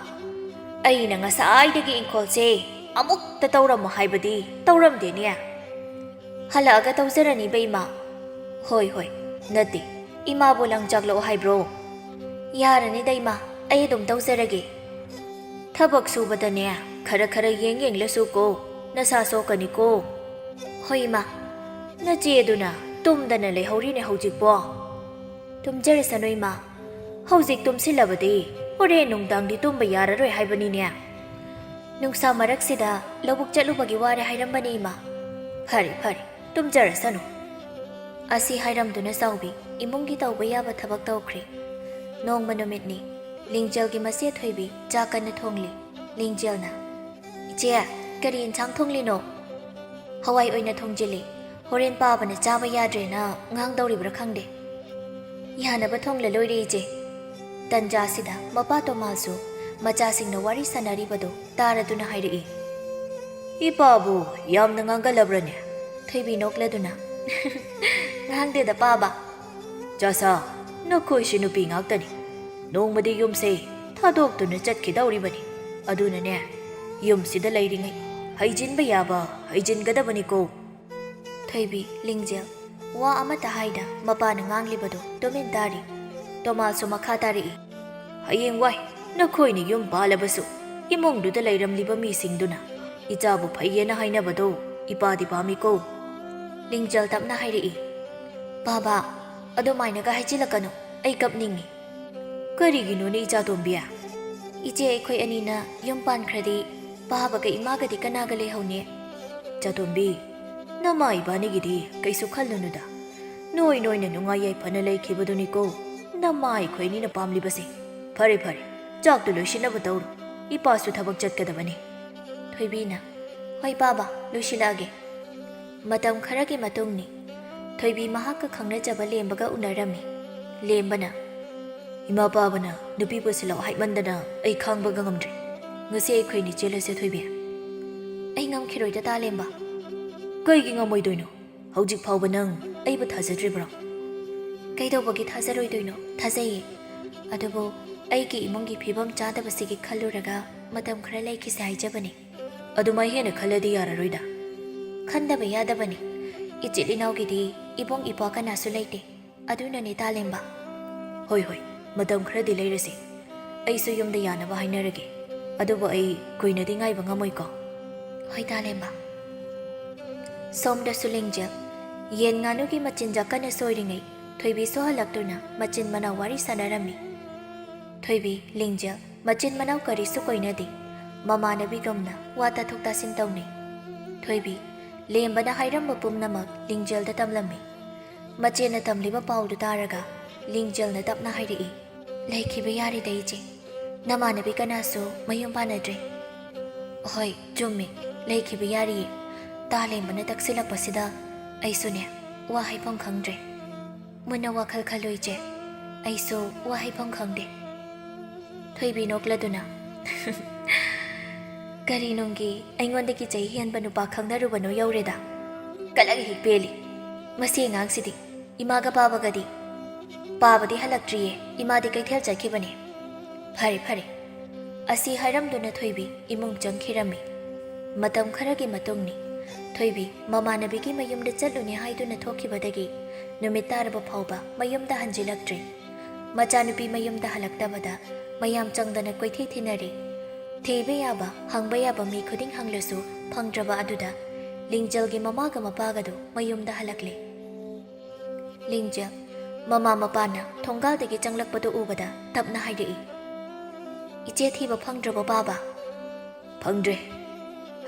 ꯑꯩꯅ ꯉꯁꯥꯏꯗꯒꯤ ꯏꯪꯈꯣꯜꯁꯦ ꯑꯃꯨꯛꯇ ꯇꯧꯔꯝꯃꯣ ꯍꯥꯏꯕꯗꯤ ꯇꯧꯔꯝꯗꯦꯅꯦ꯫ ꯍꯜꯂꯛꯑꯒ ꯇꯧꯖꯔꯅꯤꯕ, ꯏꯃꯥ꯫" "ꯍꯣꯏ, ꯍꯣꯏ꯫ ꯅꯠꯇꯦ, ꯏꯃꯥꯕꯨ ꯂꯪꯆꯥꯛꯂꯛꯑꯣ ꯍꯥꯏꯕ꯭ꯔꯣ?" "ꯌꯥꯔꯅꯤꯗ, ꯏꯃꯥ, ꯑꯩ ꯑꯗꯨꯝ ꯇꯧꯖꯔꯒꯦ꯫ ꯊꯕꯛ ꯁꯨꯕꯗꯅꯦ, ꯈꯔ ꯈꯔ ꯌꯦꯡ ꯌꯦꯡꯂꯁꯨ ꯀꯣ, ꯅꯁꯥ ꯁꯣꯛꯀꯅꯤꯀꯣ꯫" "ꯍꯣꯏ, ꯏꯃꯥ꯫" "ꯅꯆꯦꯗꯨꯅ ꯇꯨꯝꯗꯅ ꯂꯩꯍꯧꯔꯤꯅꯦ ꯍꯧꯖꯤꯛꯄꯣ꯫" "ꯇꯨꯝꯖꯔꯁꯅꯨ, ꯏꯃꯥ꯫ ꯍꯧꯖꯤꯛ ꯇꯨꯝꯁꯤꯜꯂꯕꯗꯤ ꯍꯣꯔꯦꯟ ꯅꯨꯡꯗꯥꯡꯗꯤ ꯇꯨꯝꯕ ꯌꯥꯔꯔꯣꯏ ꯍꯥꯏꯕꯅꯤꯅꯦ꯫ ꯅꯨꯡꯁꯥ ꯃꯔꯛꯁꯤꯗ ꯂꯧꯕꯨꯛ ꯆꯠꯂꯨꯕꯒꯤ ꯋꯥꯔꯦ ꯍꯥꯏꯔꯝꯕꯅꯤ, ꯏꯃꯥ꯫ ꯐꯔꯦ, ꯐꯔꯦ, ꯇꯨꯝꯖꯔꯁꯅꯨ꯫" ꯑꯁꯤ ꯍꯥꯏꯔꯝꯗꯨꯅ ꯆꯥꯎꯕꯤ ꯏꯃꯨꯡꯒꯤ ꯇꯧꯕ ꯌꯥꯕ ꯊꯕꯛ ꯇꯧꯈ꯭ꯔꯦ꯫ ꯅꯣꯡꯃ ꯅꯨꯃꯤꯠꯅꯤ꯫ ꯂꯤꯡꯖꯦꯜꯒꯤ ꯃꯆꯦ ꯊꯣꯏꯕꯤ ꯆꯥ ꯀꯟꯅ ꯊꯣꯡꯂꯤ꯫ ꯂꯤꯡꯖꯦꯜꯅ, "ꯏꯆꯦ, ꯀꯔꯤ ꯏꯟꯁꯥꯡ ꯊꯣꯡꯂꯤꯅꯣ?" "ꯍꯋꯥꯏ ꯑꯣꯏꯅ ꯊꯣꯡꯖꯤꯜꯂꯤ꯫ ꯍꯣꯔꯦꯟ ꯄꯥꯕꯅ ꯆꯥꯕ ꯌꯥꯗ꯭ꯔꯦꯅ ꯉꯥꯡꯗꯧꯔꯤꯕ꯭ꯔꯥ ꯈꯪꯗꯦ꯫" "ꯌꯥꯅꯕ ꯊꯣꯡꯂ ꯂꯣꯏꯔꯦ, ꯏꯆꯦ꯫" ꯇꯟꯖꯥꯁꯤꯗ ꯃꯄꯥ ꯇꯣꯃꯥꯁꯨ ꯃꯆꯥꯁꯤꯡꯅ ꯋꯥꯔꯤ ꯁꯥꯟꯅꯔꯤꯕꯗꯨ ꯇꯥꯔꯗꯨꯅ ꯍꯥꯏꯔꯛꯏ꯫ "ꯏꯄꯥꯕꯨ ꯌꯥꯝꯅ ꯉꯥꯡꯒꯜꯂꯕ꯭ꯔꯅꯦ?" ꯊꯣꯏꯕꯤ ꯅꯣꯛꯂꯗꯨꯅ, "ꯉꯥꯡꯗꯦꯗ, ꯄꯥꯕ꯫" "ꯆꯥꯁꯥ, ꯅꯈꯣꯏꯁꯤ ꯅꯨꯄꯤ ꯉꯥꯛꯇꯅꯤ꯫ ꯅꯣꯡꯃꯗꯤ ꯌꯨꯝꯁꯦ ꯊꯥꯗꯣꯛꯇꯨꯅ ꯆꯠꯈꯤꯗꯧꯔꯤꯕꯅꯤ꯫ ꯑꯗꯨꯅꯅꯦ, ꯌꯨꯝꯁꯤꯗ ꯂꯩꯔꯤꯉꯩ ꯍꯩꯖꯤꯟꯕ ꯌꯥꯕ ꯍꯩꯖꯤꯟꯒꯗꯕꯅꯤꯀꯣ꯫" ꯊꯣꯏꯕꯤ, ꯂꯤꯡꯖꯦꯜ ꯋꯥ ꯑꯃꯠꯇ ꯍꯥꯏꯗ ꯃꯄꯥꯅ ꯉꯥꯡꯂꯤꯕꯗꯨ ꯇꯨꯃꯤꯟ ꯇꯥꯔꯤ꯫ ꯇꯣꯃꯥꯁꯁꯨ ꯃꯈꯥ ꯇꯥꯔꯛꯏ꯫ "ꯍꯌꯦꯡꯋꯥꯏ ꯅꯈꯣꯏꯅ ꯌꯨꯝ ꯄꯥꯜꯂꯕꯁꯨ ꯏꯃꯨꯡꯗꯨꯗ ꯂꯩꯔꯝꯂꯤꯕ ꯃꯤꯁꯤꯡꯗꯨꯅ ꯏꯆꯥꯕꯨ ꯐꯩꯌꯦꯅ ꯍꯥꯏꯅꯕꯗꯣ ꯏꯄꯥꯗꯤ ꯄꯥꯝꯃꯤꯀꯣ꯫" ꯂꯤꯡꯖꯦꯜ ꯇꯞꯅ ꯍꯥꯏꯔꯛꯏ꯫ "ꯕꯥꯕꯥ, ꯑꯗꯨꯃꯥꯏꯅꯒ ꯍꯥꯏꯖꯤꯜꯂꯛꯀꯅꯨ, ꯑꯩ ꯀꯞꯅꯤꯡꯉꯤ꯫" "ꯀꯔꯤꯒꯤꯅꯣꯅꯦ, ꯏꯆꯥꯇꯣꯝꯕꯤ?" "ꯏꯆꯦ, ꯑꯩꯈꯣꯏ ꯑꯅꯤꯅ ꯌꯨꯝ ꯄꯥꯟꯈ꯭ꯔꯗꯤ ꯄꯥꯕꯒ ꯏꯃꯥꯒꯗꯤ ꯀꯅꯥꯒ ꯂꯩꯍꯧꯅꯤ?" "ꯏꯆꯥꯇꯣꯝꯕꯤ, ꯅꯃꯥ ꯏꯕꯥꯅꯤꯒꯤꯗꯤ ꯀꯩꯁꯨ ꯈꯜꯂꯨꯅꯨꯗ꯫ ꯅꯣꯏ ꯅꯣꯏꯅ ꯅꯨꯡꯉꯥꯏ ꯌꯥꯏꯐꯅ ꯂꯩꯈꯤꯕꯗꯨꯅꯤꯀꯣ ꯅꯃꯥ ꯑꯩꯈꯣꯏ ꯑꯅꯤꯅ ꯄꯥꯝꯂꯤꯕꯁꯦ꯫ ꯐꯔꯦ, ꯐꯔꯦ, ꯆꯥꯛꯇꯨ ꯂꯣꯏꯁꯤꯟꯅꯕ ꯇꯧꯔꯣ꯫ ꯏꯄꯥꯁꯨ ꯊꯕꯛ ꯆꯠꯀꯗꯕꯅꯤ꯫" ꯊꯣꯏꯕꯤꯅ, "ꯍꯣꯏ ꯄꯥꯕ, ꯂꯣꯏꯁꯤꯜꯂꯛꯑꯒꯦ꯫" ꯃꯇꯝ ꯈꯔꯒꯤ ꯃꯇꯨꯡꯅꯤ꯫ ꯊꯣꯏꯕꯤ ꯃꯍꯥꯛꯀ ꯈꯪꯅꯖꯕ ꯂꯦꯝꯕꯒ ꯎꯅꯔꯝꯃꯤ꯫ ꯂꯦꯝꯕꯅ, "ꯏꯃꯥ ꯄꯥꯕꯅ ꯅꯨꯄꯤ ꯄꯨꯁꯤꯜꯂꯛꯑꯣ ꯍꯥꯏꯃꯟꯗꯅ ꯑꯩ ꯈꯥꯡꯕꯒ ꯉꯝꯗ꯭ꯔꯦ꯫ ꯉꯁꯤ ꯑꯩꯈꯣꯏꯅꯤ ꯆꯦꯜꯂꯁꯦ, ꯊꯣꯏꯕꯤ꯫" "ꯑꯩ ꯉꯝꯈꯤꯔꯣꯏꯗ, ꯇꯥ ꯂꯦꯝꯕ꯫" "ꯀꯩꯒꯤ ꯉꯝꯃꯣꯏꯗꯣꯏꯅꯣ? ꯍꯧꯖꯤꯛ ꯐꯥꯎꯕ ꯅꯪ ꯑꯩꯕꯨ ꯊꯥꯖꯗ꯭ꯔꯤꯕ꯭ꯔꯣ?" "ꯀꯩꯗꯧꯕꯒꯤ ꯊꯥꯖꯔꯣꯏꯗꯣꯏꯅꯣ? ꯊꯥꯖꯩꯌꯦ꯫ ꯑꯗꯨꯕꯨ ꯑꯩꯒꯤ ꯏꯃꯨꯡꯒꯤ ꯐꯤꯕꯝ ꯆꯥꯗꯕꯁꯤꯒꯤ ꯈꯜꯂꯨꯔꯒ ꯃꯇꯝ ꯈꯔ ꯂꯩꯈꯤꯁꯦ ꯍꯥꯏꯖꯕꯅꯤ꯫ ꯑꯗꯨꯃꯥꯏ ꯍꯦꯟꯅ ꯈꯜꯂꯗꯤ ꯌꯥꯔꯔꯣꯏꯗ꯫ ꯈꯟꯗꯕ ꯌꯥꯗꯕꯅꯤ꯫ ꯏꯆꯤꯜ ꯏꯅꯥꯎꯒꯤꯗꯤ ꯏꯕꯨꯡ ꯏꯄ꯭ꯋꯥ ꯀꯅꯥꯁꯨ ꯂꯩꯇꯦ꯫ ꯑꯗꯨꯅꯅꯦ ꯇꯥꯂꯦꯝꯕ꯫ ꯍꯣꯏ, ꯍꯣꯏ, ꯃꯇꯝ ꯈꯔꯗꯤ ꯂꯩꯔꯁꯤ꯫ ꯑꯩꯁꯨ ꯌꯨꯝꯗ ꯌꯥꯅꯕ ꯍꯥꯏꯅꯔꯒꯦ꯫ ꯑꯗꯨꯕꯨ ꯑꯩ ꯀꯨꯏꯅꯗꯤ ꯉꯥꯏꯕ ꯉꯝꯃꯣꯏꯀꯣ꯫ ꯍꯣꯏ, ꯇꯥꯂꯦꯝꯕ꯫ ꯁꯣꯝꯗꯁꯨ ꯂꯤꯡꯖꯦꯜ ꯌꯦꯟ ꯉꯥꯅꯨꯒꯤ ꯃꯆꯤꯟꯖꯥꯛ ꯀꯟꯅ ꯁꯣꯏꯔꯤꯉꯩ ꯊꯣꯏꯕꯤꯁꯨ ꯍꯜꯂꯛꯇꯨꯅ ꯃꯆꯤꯟ ꯃꯅꯥꯎ ꯋꯥꯔꯤ ꯁꯥꯟꯅꯔꯝꯃꯤ꯫ ꯊꯣꯏꯕꯤ, ꯂꯤꯡꯖꯦꯜ ꯃꯆꯤꯟ ꯃꯅꯥꯎ ꯀꯔꯤꯁꯨ ꯀꯣꯏꯅꯗꯦ꯫ ꯃꯃꯥꯟꯅꯕꯤꯒꯨꯝꯅ ꯋꯥ ꯇꯥꯊꯣꯛ ꯇꯥꯁꯤꯟ ꯇꯧꯅꯩ꯫ ꯊꯣꯏꯕꯤ, ꯂꯦꯝꯕꯅ ꯍꯥꯏꯔꯝꯕ ꯄꯨꯝꯅꯃꯛ ꯂꯤꯡꯖꯦꯜꯗ ꯇꯝꯂꯝꯃꯤ꯫ ꯃꯆꯦꯅ ꯇꯝꯂꯤꯕ ꯄꯥꯎꯗꯨ ꯇꯥꯔꯒ ꯂꯤꯡꯖꯦꯜꯅ ꯇꯞꯅ ꯍꯥꯏꯔꯛꯏ, "ꯂꯩꯈꯤꯕ ꯌꯥꯔꯤꯗ ꯏꯆꯦ, ꯅꯃꯥꯟꯅꯕꯤ ꯀꯅꯥꯁꯨ ꯃꯌꯨꯝ ꯄꯥꯟꯅꯗ꯭ꯔꯦ꯫" "ꯍꯣꯏ, ꯆꯨꯝꯃꯤ, ꯂꯩꯈꯤꯕ ꯌꯥꯔꯤꯌꯦ꯫ ꯇꯥꯂꯦꯝꯕꯅ ꯇꯛꯁꯤꯜꯂꯛꯄꯁꯤꯗ ꯑꯩꯁꯨꯅꯦ, ꯋꯥ ꯍꯥꯏꯐꯝ ꯈꯪꯗ꯭ꯔꯦ꯫ ꯃꯨꯟꯅ ꯋꯥꯈꯜ ꯈꯜꯂꯨ ꯏꯆꯦ, ꯑꯩꯁꯨ ꯋꯥ ꯍꯥꯏꯐꯝ ꯈꯪꯗꯦ꯫" ꯊꯣꯏꯕꯤ ꯅꯣꯛꯂꯗꯨꯅ, "ꯀꯔꯤ ꯅꯨꯡꯒꯤ ꯑꯩꯉꯣꯟꯗꯒꯤ ꯆꯍꯤ ꯍꯦꯟꯕ ꯅꯨꯄꯥ ꯈꯪꯅꯔꯨꯕꯅꯣ ꯌꯧꯔꯦꯗ꯫ ꯀꯂꯛ ꯍꯦꯛ ꯄꯦꯜꯂꯤ꯫ ꯃꯁꯤ ꯑꯉꯥꯡꯁꯤꯗꯤ ꯏꯃꯥꯒ ꯄꯥꯕꯒꯗꯤ꯫" "ꯄꯥꯕꯗꯤ ꯍꯜꯂꯛꯇ꯭ꯔꯤꯌꯦ, ꯏꯃꯥꯗꯤ ꯀꯩꯊꯦꯜ ꯆꯠꯈꯤꯕꯅꯦ꯫" "ꯐꯔꯦ, ꯐꯔꯦ꯫" ꯑꯁꯤ ꯍꯥꯏꯔꯝꯗꯨꯅ ꯊꯣꯏꯕꯤ ꯏꯃꯨꯡ ꯆꯪꯈꯤꯔꯝꯃꯤ꯫ ꯃꯇꯝ ꯈꯔꯒꯤ ꯃꯇꯨꯡꯅꯤ꯫ ꯊꯣꯏꯕꯤ ꯃꯃꯥꯟꯅꯕꯤꯒꯤ ꯃꯌꯨꯝꯗ ꯆꯠꯂꯨꯅꯤ ꯍꯥꯏꯗꯨꯅ ꯊꯣꯛꯈꯤꯕꯗꯒꯤ ꯅꯨꯃꯤꯠ ꯇꯥꯔꯕ ꯐꯥꯎꯕ ꯃꯌꯨꯝꯗ ꯍꯟꯖꯤꯜꯂꯛꯇ꯭ꯔꯦ꯫ ꯃꯆꯥꯅꯨꯄꯤ ꯃꯌꯨꯝꯗ ꯍꯜꯂꯛꯇꯕꯗ ꯃꯌꯥꯝ ꯆꯪꯗꯅ ꯀꯣꯏꯊꯤ ꯊꯤꯅꯔꯦ꯫ ꯊꯤꯕ ꯌꯥꯕ, ꯍꯪꯕ ꯌꯥꯕ ꯃꯤ ꯈꯨꯗꯤꯡ ꯍꯪꯂꯁꯨ ꯐꯪꯗ꯭ꯔꯕ ꯑꯗꯨꯗ ꯂꯤꯡꯖꯦꯜꯒꯤ ꯃꯃꯥꯒ ꯃꯄꯥꯒꯗꯨ ꯃꯌꯨꯝꯗ ꯍꯜꯂꯛꯂꯦ꯫ ꯂꯤꯡꯖꯦꯜ ꯃꯃꯥ ꯃꯄꯥꯅ ꯊꯣꯡꯒꯥꯜꯗꯒꯤ ꯆꯪꯂꯛꯄꯗꯨ ꯎꯕꯗ ꯇꯞꯅ ꯍꯥꯏꯔꯛꯏ, "ꯏꯆꯦ ꯊꯤꯕ ꯐꯪꯗ꯭ꯔꯕꯣ ꯄꯥꯕ?" "ꯐꯪꯗ꯭ꯔꯦ꯫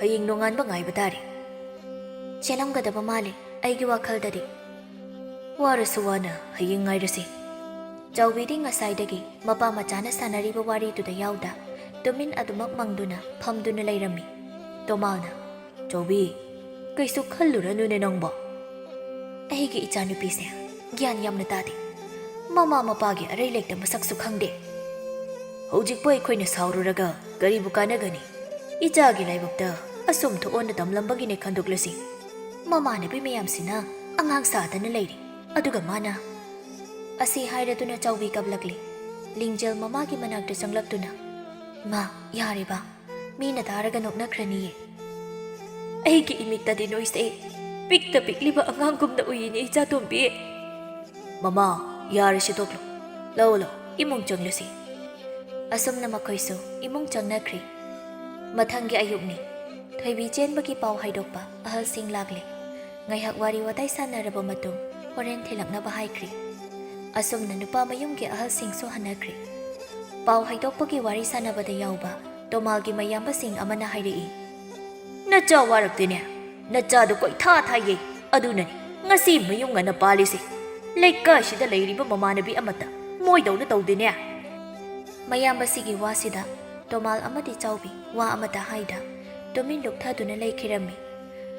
ꯍꯌꯦꯡ ꯅꯣꯡꯉꯥꯟꯕ ꯉꯥꯏꯕ ꯇꯥꯔꯦ꯫" "ꯆꯦꯜꯂꯝꯒꯗꯕ ꯃꯥꯜꯂꯤ, ꯑꯩꯒꯤ ꯋꯥꯈꯜꯗꯗꯤ꯫" "ꯋꯥꯔꯁꯨ ꯋꯥꯅ ꯍꯌꯦꯡ ꯉꯥꯏꯔꯁꯤ꯫" ꯆꯥꯎꯕꯤꯗꯤ ꯉꯁꯥꯏꯗꯒꯤ ꯃꯄꯥ ꯃꯆꯥꯅ ꯁꯥꯟꯅꯔꯤꯕ ꯋꯥꯔꯤꯗꯨꯗ ꯌꯥꯎꯗ ꯇꯨꯃꯤꯟ ꯑꯗꯨꯃꯛ ꯃꯪꯗꯨꯅ ꯐꯝꯗꯨꯅ ꯂꯩꯔꯝꯃꯤ꯫ ꯇꯣꯃꯥꯜꯅ, "ꯆꯥꯎꯕꯤ, ꯀꯩꯁꯨ ꯈꯜꯂꯨꯔꯅꯨꯅꯦ ꯅꯪꯕꯣ꯫ ꯑꯩꯒꯤ ꯏꯆꯥꯅꯨꯄꯤꯁꯦ ꯒ꯭ꯌꯥꯟ ꯌꯥꯝꯅ ꯇꯥꯗꯦ꯫ ꯃꯃꯥ ꯃꯄꯥꯒꯤ ꯑꯔꯩ ꯂꯩꯇ ꯃꯁꯛꯁꯨ ꯈꯪꯗꯦ꯫ ꯍꯧꯖꯤꯛꯄꯨ ꯑꯩꯈꯣꯏꯅ ꯁꯥꯎꯔꯨꯔꯒ ꯀꯔꯤꯕꯨ ꯀꯥꯟꯅꯒꯅꯤ? ꯏꯆꯥꯒꯤ ꯂꯥꯏꯕꯛꯇ ꯑꯁꯨꯝ ꯊꯣꯛꯑꯣꯅ ꯇꯝꯂꯝꯕꯒꯤꯅꯦ ꯈꯟꯗꯣꯛꯂꯁꯤ꯫ ꯃꯃꯥꯟꯅꯕꯤ ꯃꯌꯥꯝꯁꯤꯅ ꯑꯉꯥꯡ ꯁꯥꯗꯅ ꯂꯩꯔꯤ, ꯑꯗꯨꯒ ꯃꯥꯅ꯫" ꯑꯁꯤ ꯍꯥꯏꯔꯗꯨꯅ ꯆꯥꯎꯕꯤ ꯀꯞꯂꯛꯂꯤ꯫ ꯂꯤꯡꯖꯦꯜ ꯃꯃꯥꯒꯤ ꯃꯅꯥꯛꯇ ꯆꯪꯂꯛꯇꯨꯅ, "ꯏꯃꯥ, ꯌꯥꯔꯦꯕ, ꯃꯤꯅ ꯇꯥꯔꯒ ꯅꯣꯛꯅꯈ꯭ꯔꯅꯤꯌꯦ꯫ ꯑꯩꯒꯤ ꯏꯃꯤꯠꯇꯗꯤ ꯅꯣꯏꯁꯦ ꯄꯤꯛꯇ ꯄꯤꯛꯂꯤꯕ ꯑꯉꯥꯡꯒꯨꯝꯅ ꯎꯏꯅꯦ, ꯏꯆꯥꯇꯣꯝꯕꯤ꯫" "ꯃꯃꯥ, ꯌꯥꯔꯦꯁꯦ, ꯇꯣꯛꯂꯣ꯫ ꯂꯧ, ꯂꯧ, ꯏꯃꯨꯡ ꯆꯪꯂꯁꯤ꯫" ꯑꯁꯨꯝꯅ ꯃꯈꯣꯏꯁꯨ ꯏꯃꯨꯡ ꯆꯪꯅꯈ꯭ꯔꯤ꯫ ꯃꯊꯪꯒꯤ ꯑꯌꯨꯛꯅꯤ꯫ ꯊꯣꯏꯕꯤ ꯆꯦꯟꯕꯒꯤ ꯄꯥꯎ ꯍꯥꯏꯗꯣꯛꯄ ꯑꯍꯜꯁꯤꯡ ꯂꯥꯛꯂꯦ꯫ ꯉꯥꯏꯍꯥꯛ ꯋꯥꯔꯤ ꯋꯥꯇꯥꯏ ꯁꯥꯟꯅꯔꯕ ꯃꯇꯨꯡ ꯍꯣꯔꯦꯟ ꯊꯤꯜꯂꯛꯅꯕ ꯍꯥꯏꯈ꯭ꯔꯤ꯫ ꯑꯁꯨꯝꯅ ꯅꯨꯄꯥ ꯃꯌꯨꯝꯒꯤ ꯑꯍꯜꯁꯤꯡꯁꯨ ꯍꯟꯅꯈ꯭ꯔꯤ꯫ ꯄꯥꯎ ꯍꯥꯏꯗꯣꯛꯄꯒꯤ ꯋꯥꯔꯤ ꯁꯥꯟꯅꯕꯗ ꯌꯥꯎꯕ ꯇꯣꯃꯥꯜꯒꯤ ꯃꯌꯥꯝꯕꯁꯤꯡ ꯑꯃꯅ ꯍꯥꯏꯔꯛꯏ, "ꯅꯆꯥ ꯋꯥꯔꯛꯇꯦꯅꯦ꯫ ꯅꯆꯥꯗꯨ ꯀꯣꯏꯊꯥ ꯊꯥꯏꯌꯦ꯫ ꯑꯗꯨꯅꯅꯤ ꯉꯁꯤ ꯃꯌꯨꯝ ꯉꯟꯅ ꯄꯥꯜꯂꯤꯁꯦ꯫ ꯂꯩꯀꯥꯏꯁꯤꯗ ꯂꯩꯔꯤꯕ ꯃꯃꯥꯟꯅꯕꯤ ꯑꯃꯠꯇ ꯃꯣꯏꯗꯧꯅ ꯇꯧꯗꯦꯅꯦ꯫" ꯃꯌꯥꯝꯕꯁꯤꯒꯤ ꯋꯥꯁꯤꯗ ꯇꯣꯃꯥꯜ ꯑꯃꯗꯤ ꯆꯥꯎꯕꯤ ꯋꯥ ꯑꯃꯠꯇ ꯍꯥꯏꯗ ꯇꯨꯃꯤꯟ ꯂꯨꯞꯊꯗꯨꯅ ꯂꯩꯈꯤꯔꯝꯃꯤ꯫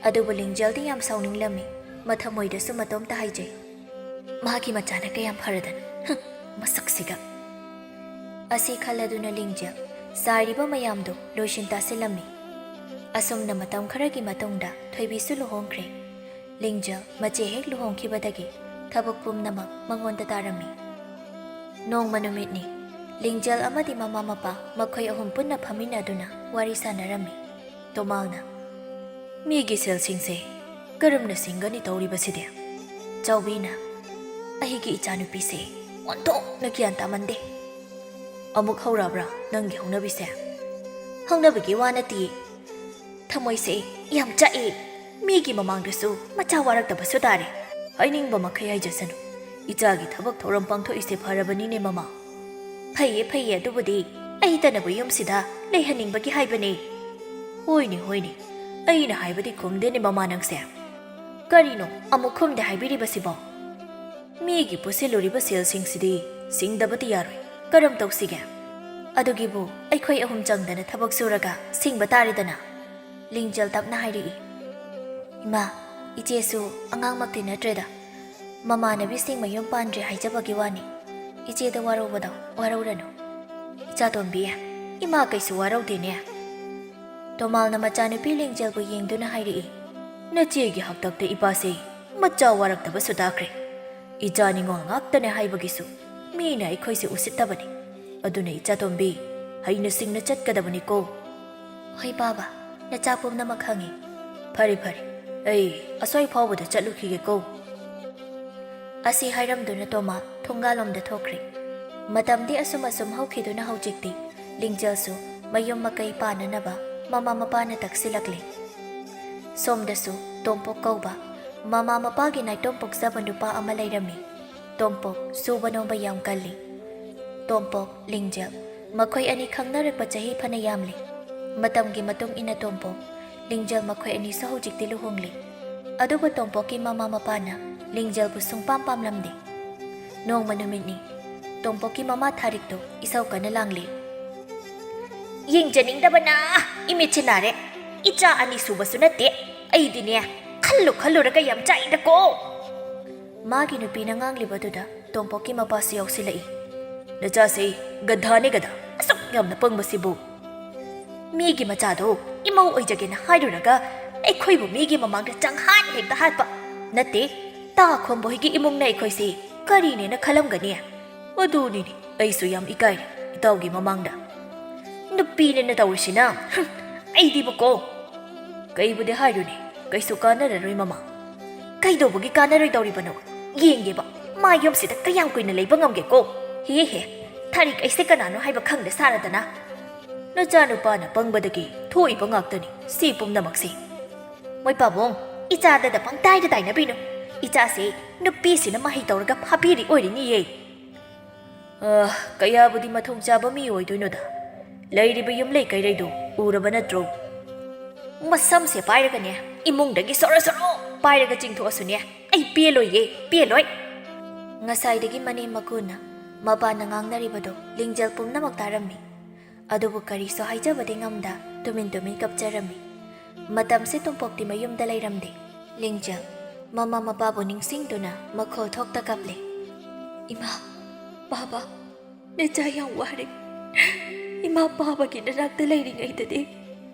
ꯑꯗꯨꯕꯨ ꯂꯤꯡꯖꯦꯜꯗꯤ ꯌꯥꯝ ꯁꯥꯎꯅꯤꯡꯂꯝꯃꯤ꯫ ꯃꯊꯃꯣꯏꯗꯁꯨ ꯃꯇꯣꯝꯇ ꯍꯥꯏꯖꯩ, "ꯃꯥꯒꯤ ꯃꯆꯥꯅ ꯀꯌꯥꯝ ꯐꯔꯗꯅ, ꯍꯨꯝ, ꯃꯁꯛꯁꯤꯒ!" ꯑꯁꯤ ꯈꯜꯂꯗꯨꯅ ꯂꯤꯡꯖꯦꯜ ꯆꯥꯏꯔꯤꯕ ꯃꯌꯥꯝꯗꯨ ꯂꯣꯏꯁꯤꯟ ꯇꯥꯁꯤꯜꯂꯝꯃꯤ꯫ ꯑꯁꯨꯝꯅ ꯃꯇꯝ ꯈꯔꯒꯤ ꯃꯇꯨꯡꯗ ꯊꯣꯏꯕꯤꯁꯨ ꯂꯨꯍꯣꯡꯈ꯭ꯔꯦ꯫ ꯂꯤꯡꯖꯦꯜ ꯃꯆꯦ ꯍꯦꯛ ꯂꯨꯍꯣꯡꯈꯤꯕꯗꯒꯤ ꯊꯕꯛ ꯄꯨꯝꯅꯃꯛ ꯃꯉꯣꯟꯗ ꯇꯥꯔꯝꯃꯤ꯫ ꯅꯣꯡꯃ ꯅꯨꯃꯤꯠꯅꯤ, ꯂꯤꯡꯖꯦꯜ ꯑꯃꯗꯤ ꯃꯃꯥ ꯃꯄꯥ ꯃꯈꯣꯏ ꯑꯍꯨꯝ ꯄꯨꯟꯅ ꯐꯝꯃꯤꯟꯅꯗꯨꯅ ꯋꯥꯔꯤ ꯁꯥꯟꯅꯔꯝꯃꯤ꯫ ꯇꯣꯃꯥꯜꯅ, "ꯃꯤꯒꯤ ꯁꯦꯜꯁꯤꯡꯁꯦ ꯀꯔꯝꯅ ꯁꯤꯡꯒꯅꯤ ꯇꯧꯔꯤꯕꯁꯤꯗꯤ?" ꯆꯥꯎꯕꯤꯅ, "ꯑꯩꯒꯤ ꯏꯆꯥꯅꯨꯄꯤꯁꯦ ꯑꯣꯟꯊꯣꯛꯅ ꯒ꯭ꯌꯥꯟ ꯇꯥꯃꯟꯗꯦ꯫ ꯑꯃꯨꯛ ꯍꯧꯔꯛꯑꯕ꯭ꯔꯥ ꯅꯪꯒꯤ ꯍꯧꯅꯕꯤꯁꯦ?" "ꯍꯧꯅꯕꯒꯤ ꯋꯥ ꯅꯠꯇꯤꯌꯦ꯫ ꯊꯃꯣꯏꯁꯦ ꯌꯥꯝ ꯆꯥꯛꯑꯦ꯫ ꯃꯤꯒꯤ ꯃꯃꯥꯡꯗꯁꯨ ꯃꯆꯥ ꯋꯥꯔꯛꯇꯕꯁꯨ ꯇꯥꯔꯦ꯫ ꯍꯥꯏꯅꯤꯡꯕ ꯃꯈꯩ ꯍꯥꯏꯖꯁꯅꯨ꯫ ꯏꯆꯥꯒꯤ ꯊꯕꯛ ꯊꯧꯔꯝ ꯄꯥꯡꯊꯣꯛꯏꯁꯦ ꯐꯔꯕꯅꯤꯅꯦ, ꯃꯃꯥ꯫" "ꯐꯩꯌꯦ, ꯐꯩꯌꯦ, ꯑꯗꯨꯕꯨꯗꯤ ꯑꯩꯇꯅꯕꯨ ꯌꯨꯝꯁꯤꯗ ꯂꯩꯍꯟꯅꯤꯡꯕꯒꯤ ꯍꯥꯏꯕꯅꯦ꯫" "ꯍꯣꯏꯅꯦ, ꯍꯣꯏꯅꯦ, ꯑꯩꯅ ꯍꯥꯏꯕꯗꯤ ꯈꯨꯝꯗꯦꯅꯦ, ꯃꯃꯥ, ꯅꯪꯁꯦ꯫ ꯀꯔꯤꯅꯣ ꯑꯃꯨꯛ ꯈꯨꯝꯗꯦ ꯍꯥꯏꯕꯤꯔꯤꯕꯁꯤꯕꯣ? ꯃꯤꯒꯤ ꯄꯨꯁꯤꯜꯂꯨꯔꯤꯕ ꯁꯦꯜꯁꯤꯡꯁꯤꯗꯤ ꯁꯤꯡꯗꯕꯗꯤ ꯌꯥꯔꯣꯏ꯫ ꯀꯔꯝ ꯇꯧꯁꯤꯒꯦ? ꯑꯗꯨꯒꯤꯕꯨ ꯑꯩꯈꯣꯏ ꯑꯍꯨꯝ ꯆꯪꯗꯅ ꯊꯕꯛ ꯁꯨꯔꯒ ꯁꯤꯡꯕ ꯇꯥꯔꯦꯗꯅ꯫" ꯂꯤꯡꯖꯦꯜ ꯇꯞꯅ ꯍꯥꯏꯔꯛꯏ, "ꯏꯃꯥ, ꯏꯆꯦꯁꯨ ꯑꯉꯥꯡꯃꯛꯇꯤ ꯅꯠꯇ꯭ꯔꯦꯗ꯫ ꯃꯃꯥꯟꯅꯕꯤꯁꯤꯡ ꯃꯌꯨꯝ ꯄꯥꯟꯗ꯭ꯔꯦ ꯍꯥꯏꯖꯕꯒꯤ ꯋꯥꯅꯤ꯫ ꯏꯆꯦꯗ ꯋꯥꯔꯧꯕꯗꯣ ꯋꯥꯔꯧꯔꯅꯨ꯫" "ꯏꯆꯥꯇꯣꯝꯕꯤ, ꯏꯃꯥ ꯀꯩꯁꯨ ꯋꯥꯔꯧꯗꯦꯅꯦ꯫" ꯇꯣꯃꯥꯜꯅ ꯃꯆꯥꯅꯨꯄꯤ ꯂꯤꯡꯖꯦꯜꯕꯨ ꯌꯦꯡꯗꯨꯅ ꯍꯥꯏꯔꯛꯏ, "ꯅꯆꯦꯒꯤ ꯍꯥꯛꯇꯛꯇ ꯏꯄꯥꯁꯦ ꯃꯆꯥ ꯋꯥꯔꯛꯇꯕꯁꯨ ꯇꯥꯈ꯭ꯔꯦ꯫ ꯏꯆꯥ ꯅꯤꯉꯣꯜ ꯉꯥꯛꯇꯅꯦ ꯍꯥꯏꯕꯒꯤꯁꯨ ꯃꯤꯅ ꯑꯩꯈꯣꯏꯁꯦ ꯎꯁꯤꯠꯇꯕꯅꯤ꯫ ꯑꯗꯨꯅ ꯏꯆꯥꯇꯣꯝꯕꯤ, ꯍꯩꯅ ꯁꯤꯡꯅ ꯆꯠꯀꯗꯕꯅꯤꯀꯣ꯫ ꯍꯣꯏ ꯕꯥꯕꯥ, ꯅꯆꯥ ꯄꯨꯝꯅꯃꯛ ꯈꯪꯉꯤ꯫ ꯐꯔꯦ ꯐꯔꯦ, ꯑꯩ ꯑꯁ꯭ꯋꯥꯏ ꯐꯥꯎꯕꯗ ꯆꯠꯂꯨꯈꯤꯒꯦꯀꯣ꯫ ꯑꯁꯤ ꯍꯥꯏꯔꯝꯗꯨꯅ ꯇꯣꯃꯥ ꯊꯣꯡꯒꯥꯜꯂꯣꯝꯗ ꯊꯣꯛꯈ꯭ꯔꯦ꯫ ꯃꯇꯝꯗꯤ ꯑꯁꯨꯝ ꯑꯁꯨꯝ ꯍꯧꯈꯤꯗꯨꯅ ꯍꯧꯖꯤꯛꯇꯤ ꯂꯤꯡꯖꯦꯜꯁꯨ ꯃꯌꯨꯝ ꯃꯀꯩ ꯄꯥꯟꯅꯅꯕ ꯃꯃꯥ ꯃꯄꯥꯅ ꯇꯛꯁꯤꯜꯂꯛꯂꯦ꯫ ꯁꯣꯝꯗꯁꯨ ꯇꯣꯝꯄꯣꯛ ꯀꯧꯕ ꯃꯃꯥ ꯃꯄꯥꯒꯤ ꯅꯥꯏꯇꯣꯝ ꯄꯣꯛꯆꯕ ꯅꯨꯄꯥ ꯑꯃ ꯂꯩꯔꯝꯃꯤ꯫ ꯇꯣꯝꯄꯣꯛ ꯁꯨꯕ ꯅꯣꯝꯕ ꯌꯥꯝ ꯀꯜꯂꯤ꯫ ꯇꯣꯝꯄꯣꯛ, ꯂꯤꯡꯖꯦꯜ, ꯃꯈꯣꯏ ꯑꯅꯤ ꯈꯪꯅꯔꯛꯄ ꯆꯍꯤ ꯐꯅ ꯌꯥꯝꯂꯤ꯫ ꯃꯇꯝꯒꯤ ꯃꯇꯨꯡ ꯏꯟꯅ ꯇꯣꯝꯄꯣꯛ, ꯂꯤꯡꯖꯦꯜ ꯃꯈꯣꯏ ꯑꯅꯤꯁꯨ ꯍꯧꯖꯤꯛꯇꯤ ꯂꯨꯍꯣꯡꯂꯤ꯫ ꯑꯗꯨꯕꯨ ꯇꯣꯝꯄꯣꯛꯀꯤ ꯃꯃꯥ ꯃꯄꯥꯅ ꯂꯤꯡꯖꯦꯜꯕꯨ ꯁꯨꯡꯄꯥꯝ ꯄꯥꯝꯂꯝꯗꯦ꯫ ꯅꯣꯡꯃ ꯅꯨꯃꯤꯠꯅꯤ, ꯇꯣꯝꯄꯣꯛꯀꯤ ꯃꯃꯥ ꯊꯥꯔꯤꯛꯇꯣ ꯏꯁꯧ ꯀꯟꯅ ꯂꯥꯡꯂꯤ꯫ "ꯌꯦꯡꯖꯅꯤꯡꯗꯕꯅ ꯏꯃꯤꯠꯁꯤ ꯅꯥꯔꯦ꯫ ꯏꯆꯥ ꯑꯅꯤ ꯁꯨꯕꯁꯨ ꯅꯠꯇꯦ꯫ ꯑꯩꯗꯤꯅꯦ, ꯈꯜꯂꯨ ꯈꯜꯂꯨꯔꯒ ꯌꯥꯝ ꯆꯥꯛꯏꯗꯀꯣ!" ꯃꯥꯒꯤ ꯅꯨꯄꯤꯅ ꯉꯥꯡꯂꯤꯕꯗꯨꯗ ꯇꯣꯝꯄꯣꯛꯀꯤ ꯃꯄꯥꯁꯨ ꯌꯥꯎꯁꯤꯜꯂꯛꯏ꯫ "ꯅꯆꯥꯁꯤ ꯒꯙꯥꯅꯦ ꯒꯙꯥ, ꯑꯁꯨꯛ ꯌꯥꯝꯅ ꯄꯪꯕꯁꯤꯕꯨ! ꯃꯤꯒꯤ ꯃꯆꯥꯗꯣ ꯏꯃꯧ ꯑꯣꯏꯖꯒꯦꯅ ꯍꯥꯏꯔꯨꯔꯒ ꯑꯩꯈꯣꯏꯕꯨ ꯃꯤꯒꯤ ꯃꯃꯥꯡꯗ ꯆꯪꯍꯥꯠ ꯍꯦꯛꯇ ꯍꯥꯠꯄ! ꯅꯠꯇꯦ, ꯇꯥ ꯈꯣꯝꯕ ꯍꯣꯏꯒꯤ ꯏꯃꯨꯡꯅ ꯑꯩꯈꯣꯏꯁꯤ ꯀꯔꯤꯅꯦꯅ ꯈꯜꯂꯝꯒꯅꯤ?" "ꯑꯗꯨꯅꯤꯅꯦ, ꯑꯩꯁꯨ ꯌꯥꯝ ꯏꯀꯥꯏꯔꯦ ꯏꯇꯥꯎꯒꯤ ꯃꯃꯥꯡꯗ꯫ ꯅꯨꯄꯤꯅꯦꯅ ꯇꯧꯔꯤꯁꯤꯅ, ꯍꯨꯝ, ꯑꯩꯗꯤꯕꯀꯣ!" "ꯀꯩꯕꯨꯗꯤ ꯍꯥꯏꯔꯨꯅꯤ, ꯀꯩꯁꯨ ꯀꯥꯟꯅꯔꯔꯣꯏ ꯃꯃꯥ꯫ ꯀꯩꯗꯧꯕꯒꯤ ꯀꯥꯟꯅꯔꯣꯏꯗꯧꯔꯤꯕꯅꯣ? ꯌꯦꯡꯒꯦꯕ, ꯃꯥ ꯌꯨꯝꯁꯤꯗ ꯀꯌꯥꯝ ꯀꯨꯏꯅ ꯂꯩꯕ ꯉꯝꯒꯦꯀꯣ? ꯍꯦ ꯍꯦ, ꯊꯥꯔꯤꯛ ꯑꯩꯁꯦ ꯀꯅꯥꯅꯣ ꯍꯥꯏꯕ ꯈꯪꯗ ꯁꯥꯔꯗꯅ꯫ ꯅꯆꯥꯅꯨꯄꯥꯅ ꯄꯪꯕꯗꯒꯤ ꯊꯣꯛꯏꯕ ꯉꯥꯛꯇꯅꯤ ꯁꯤ ꯄꯨꯝꯅꯃꯛꯁꯦ꯫ ꯃꯣꯏ ꯄꯥꯕꯨꯡ, ꯏꯆꯥꯗꯗ ꯄꯪꯇꯥꯏꯗ ꯇꯥꯏꯅꯕꯤꯅꯨ꯫ ꯏꯆꯥꯁꯦ ꯅꯨꯄꯤꯁꯤꯅ ꯃꯍꯩ ꯇꯧꯔꯒ ꯐꯥꯕꯤꯔꯤ ꯑꯣꯏꯔꯤꯅꯤꯌꯦ꯫ ꯑ, ꯀꯌꯥꯕꯨꯗꯤ ꯃꯊꯣꯡ ꯆꯥꯕ ꯃꯤ ꯑꯣꯏꯗꯣꯏꯅꯣꯗ꯫ ꯂꯩꯔꯤꯕ ꯌꯨꯝꯂꯩ ꯀꯩꯔꯩꯗꯣ ꯎꯔꯕ ꯅꯠꯇ꯭ꯔꯣ? ꯃꯁꯝꯁꯦ ꯄꯥꯏꯔꯒꯅꯦ, ꯏꯃꯨꯡꯗꯒꯤ ꯁꯣꯔꯣ ꯁꯣꯔꯣ ꯄꯥꯏꯔꯒ ꯆꯤꯡꯊꯣꯛꯑꯁꯨꯅꯦ, ꯑꯩ ꯄꯦꯜꯂꯣꯏꯌꯦ, ꯄꯦꯜꯂꯣꯏ!" ꯉꯁꯥꯏꯗꯒꯤ ꯃꯅꯦꯝ ꯃꯀꯨꯅ ꯃꯄꯥꯟꯅ ꯉꯥꯡꯅꯔꯤꯕꯗꯣ ꯂꯤꯡꯖꯦꯜ ꯄꯨꯝꯅꯃꯛ ꯇꯥꯔꯝꯃꯤ꯫ ꯑꯗꯨꯕꯨ ꯀꯔꯤꯁꯨ ꯍꯥꯏꯖꯕꯗꯤ ꯉꯝꯗ ꯇꯨꯃꯤꯟ ꯇꯨꯃꯤꯟ ꯀꯞꯆꯔꯝꯃꯤ꯫ ꯃꯇꯝꯁꯦ ꯇꯣꯝꯄꯣꯛꯇꯤ ꯃꯌꯨꯝꯗ ꯂꯩꯔꯝꯗꯦ꯫ ꯂꯤꯡꯖꯦꯜ ꯃꯃꯥ ꯃꯄꯥꯕꯨ ꯅꯤꯡꯁꯤꯡꯗꯨꯅ ꯃꯈꯣꯜ ꯊꯣꯛꯇ ꯀꯞꯂꯦ꯫ "ꯏꯃꯥ, ꯕꯥꯕꯥ, ꯅꯆꯥ ꯌꯥꯝ ꯋꯥꯔꯦ꯫ ꯏꯃꯥ ꯕꯥꯕꯥꯒꯤ ꯅꯅꯥꯛꯇ ꯂꯩꯔꯤꯉꯩꯗꯗꯤ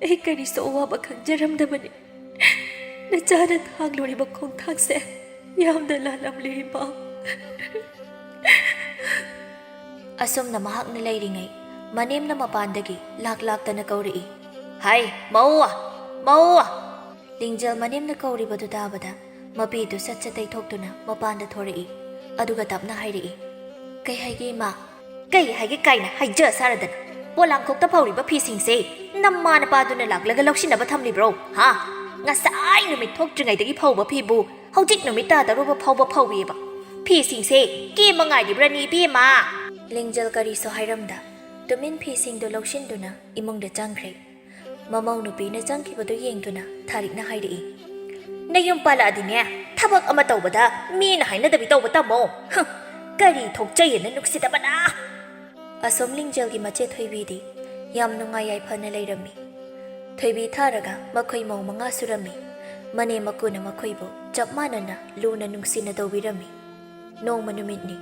ꯑꯩ ꯀꯔꯤꯁꯨ ꯑꯋꯥꯕ ꯈꯪꯖꯔꯝꯗꯕꯅꯤ꯫ ꯅꯆꯥꯅ ꯊꯥꯡꯂꯨꯔꯤꯕ ꯈꯣꯡꯊꯥꯡꯁꯦ ꯌꯥꯝꯅ ꯂꯥꯜꯂꯝꯂꯦ ꯏꯃꯥ꯫" ꯑꯁꯨꯝꯅ ꯃꯍꯥꯛꯅ ꯂꯩꯔꯤꯉꯩ, ꯃꯅꯦꯝꯅ ꯃꯄꯥꯟꯗꯒꯤ ꯂꯥꯛ ꯂꯥꯛꯇꯅ ꯀꯧꯔꯛꯏ꯫ "ꯍꯥꯏ, ꯃꯧꯋꯥ! ꯃꯧꯋꯥ!" ꯂꯤꯡꯖꯦꯜ ꯃꯅꯦꯝꯅ ꯀꯧꯔꯤꯕꯗꯨ ꯇꯥꯕꯗ, ꯃꯄꯤꯗꯨ ꯁꯠ ꯁꯠ ꯇꯩꯊꯣꯛꯇꯨꯅ ꯃꯄꯥꯟꯗ ꯊꯣꯔꯛꯏ꯫ ꯑꯗꯨꯒ ꯇꯞꯅ ꯍꯥꯏꯔꯛꯏ, "ꯀꯩ ꯍꯥꯏꯒꯦ, ꯏꯃꯥ?" "ꯀꯩ ꯍꯥꯏꯒꯦ ꯀꯥꯏꯅ ꯍꯥꯏꯖ ꯁꯥꯔꯗꯅ, ꯄꯣꯂꯥꯡꯈꯣꯛꯇ ꯐꯧꯔꯤꯕ ꯐꯤꯁꯤꯡꯁꯦ ꯅꯃꯥ ꯅꯄꯥꯗꯨꯅ ꯂꯥꯛꯂꯒ ꯂꯧꯁꯤꯟꯅꯕ ꯊꯝꯂꯤꯕ꯭ꯔꯣ? ꯍꯥ? ꯉꯁꯥꯏ ꯅꯨꯃꯤꯠ ꯊꯣꯛꯇ꯭ꯔꯤꯉꯩꯗꯒꯤ ꯐꯧꯕ ꯐꯤꯕꯨ ꯍꯧꯖꯤꯛ ꯅꯨꯃꯤꯠ ꯇꯥꯗꯧꯔꯕ ꯐꯥꯎꯕ ꯐꯧꯏꯕ꯫ ꯐꯤꯁꯤꯡꯁꯦ ꯀꯦꯝꯕ ꯉꯥꯏꯔꯤꯕ꯭ꯔꯅꯤ, ꯏꯕꯦꯝꯃ?" ꯂꯤꯡꯖꯦꯜ ꯀꯔꯤꯁꯨ ꯍꯥꯏꯔꯝꯗ, ꯇꯨꯃꯤꯟ ꯐꯤꯁꯤꯡꯗꯨ ꯂꯧꯁꯤꯟꯗꯨꯅ ꯏꯃꯨꯡꯗ ꯆꯪꯈ꯭ꯔꯦ꯫ ꯃꯃꯧ ꯅꯨꯄꯤꯅ ꯆꯪꯈꯤꯕꯗꯨ ꯌꯦꯡꯗꯨꯅ ꯊꯥꯔꯤꯛꯅ ꯍꯥꯏꯔꯛꯏ, "ꯅꯌꯨꯝ ꯄꯥꯜꯂꯛꯑꯗꯤꯅꯦ, ꯊꯕꯛ ꯑꯃ ꯇꯧꯕꯗ ꯃꯤꯅ ꯍꯥꯏꯅꯗꯕꯤ ꯇꯧꯕ ꯇꯝꯃꯣ꯫ ꯍꯨꯝ, ꯀꯔꯤ ꯊꯣꯛꯆꯩꯌꯦꯅ ꯅꯨꯡꯁꯤꯗꯕꯅ!" ꯑꯁꯣꯝ ꯂꯤꯡꯖꯦꯜꯒꯤ ꯃꯆꯦ ꯊꯣꯏꯕꯤꯗꯤ ꯌꯥꯝ ꯅꯨꯡꯉꯥꯏ ꯌꯥꯏꯐꯅ ꯂꯩꯔꯝꯃꯤ꯫ ꯊꯣꯏꯕꯤ ꯊꯥꯔꯒ ꯃꯈꯣꯏ ꯃꯧ ꯃꯉꯥ ꯁꯨꯔꯝꯃꯤ꯫ ꯃꯅꯦꯝ ꯃꯀꯨꯅ ꯃꯈꯣꯏꯕꯨ ꯆꯞ ꯃꯥꯟꯅꯅ ꯂꯨꯅ ꯅꯨꯡꯁꯤꯅ ꯇꯧꯕꯤꯔꯝꯃꯤ꯫ ꯅꯣꯡꯃ ꯅꯨꯃꯤꯠꯅꯤ꯫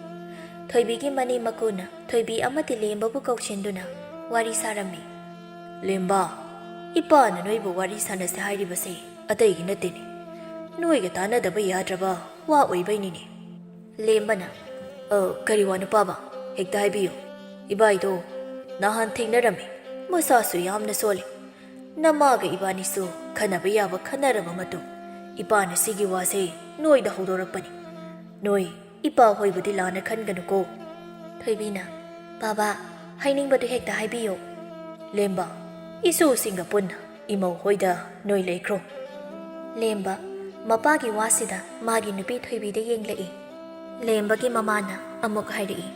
ꯊꯣꯏꯕꯤꯒꯤ ꯃꯅꯦꯝ ꯃꯀꯨꯅ ꯊꯣꯏꯕꯤ ꯑꯃꯗꯤ ꯂꯦꯝꯕꯕꯨ ꯀꯧꯁꯤꯟꯗꯨꯅ ꯋꯥꯔꯤ ꯁꯥꯔꯝꯃꯤ꯫ "ꯂꯦꯝꯕ, ꯏꯄꯥꯅ ꯅꯣꯏꯕꯨ ꯋꯥꯔꯤ ꯁꯥꯟꯅꯁꯦ ꯍꯥꯏꯔꯤꯕꯁꯦ ꯑꯇꯩꯒꯤ ꯅꯠꯇꯦꯅꯦ꯫ ꯅꯣꯏꯒ ꯇꯥꯟꯅꯗꯕ ꯌꯥꯗ꯭ꯔꯕ ꯋꯥ ꯑꯣꯏꯕꯩꯅꯤꯅꯦ꯫" ꯂꯦꯝꯕꯅ, "ꯑ, ꯀꯔꯤ ꯋꯥꯅꯣ ꯄꯥꯕ? ꯍꯦꯛꯇ ꯍꯥꯏꯕꯤꯌꯨ꯫" "ꯏꯕꯥꯏꯗꯣ ꯅꯍꯥꯟ ꯊꯦꯡꯅꯔꯝꯃꯤ꯫ ꯃꯁꯥꯁꯨ ꯌꯥꯝꯅ ꯁꯣꯜꯂꯤ꯫ ꯅꯃꯥꯒ ꯏꯕꯥꯅꯤꯁꯨ ꯈꯟꯅꯕ ꯌꯥꯕ ꯈꯟꯅꯔꯕ ꯃꯇꯨꯡ, ꯏꯄꯥꯅ ꯁꯤꯒꯤ ꯋꯥꯁꯦ ꯅꯣꯏꯗ ꯍꯧꯗꯣꯔꯛꯄꯅꯤ꯫ ꯅꯣꯏ ꯏꯄꯥ ꯍꯣꯏꯕꯨꯗꯤ ꯂꯥꯟꯅ ꯈꯟꯒꯅꯨꯀꯣ꯫" ꯊꯣꯏꯕꯤꯅ, "ꯄꯥꯕ, ꯍꯥꯏꯅꯤꯡꯕꯗꯨ ꯍꯦꯛꯇ ꯍꯥꯏꯕꯤꯌꯨ꯫" "ꯂꯦꯝꯕ, ꯏꯁꯨꯁꯤꯡꯒ ꯄꯨꯟꯅ ꯏꯃꯧ ꯍꯣꯏꯗ ꯅꯣꯏ ꯂꯩꯈ꯭ꯔꯣ꯫" ꯂꯦꯝꯕ, ꯃꯄꯥꯒꯤ ꯋꯥꯁꯤꯗ ꯃꯥꯒꯤ ꯅꯨꯄꯤ ꯊꯣꯏꯕꯤꯗ ꯌꯦꯡꯂꯛꯏ꯫ ꯂꯦꯝꯕꯒꯤ ꯃꯃꯥꯅ ꯑꯃꯨꯛ ꯍꯥꯏꯔꯛꯏ,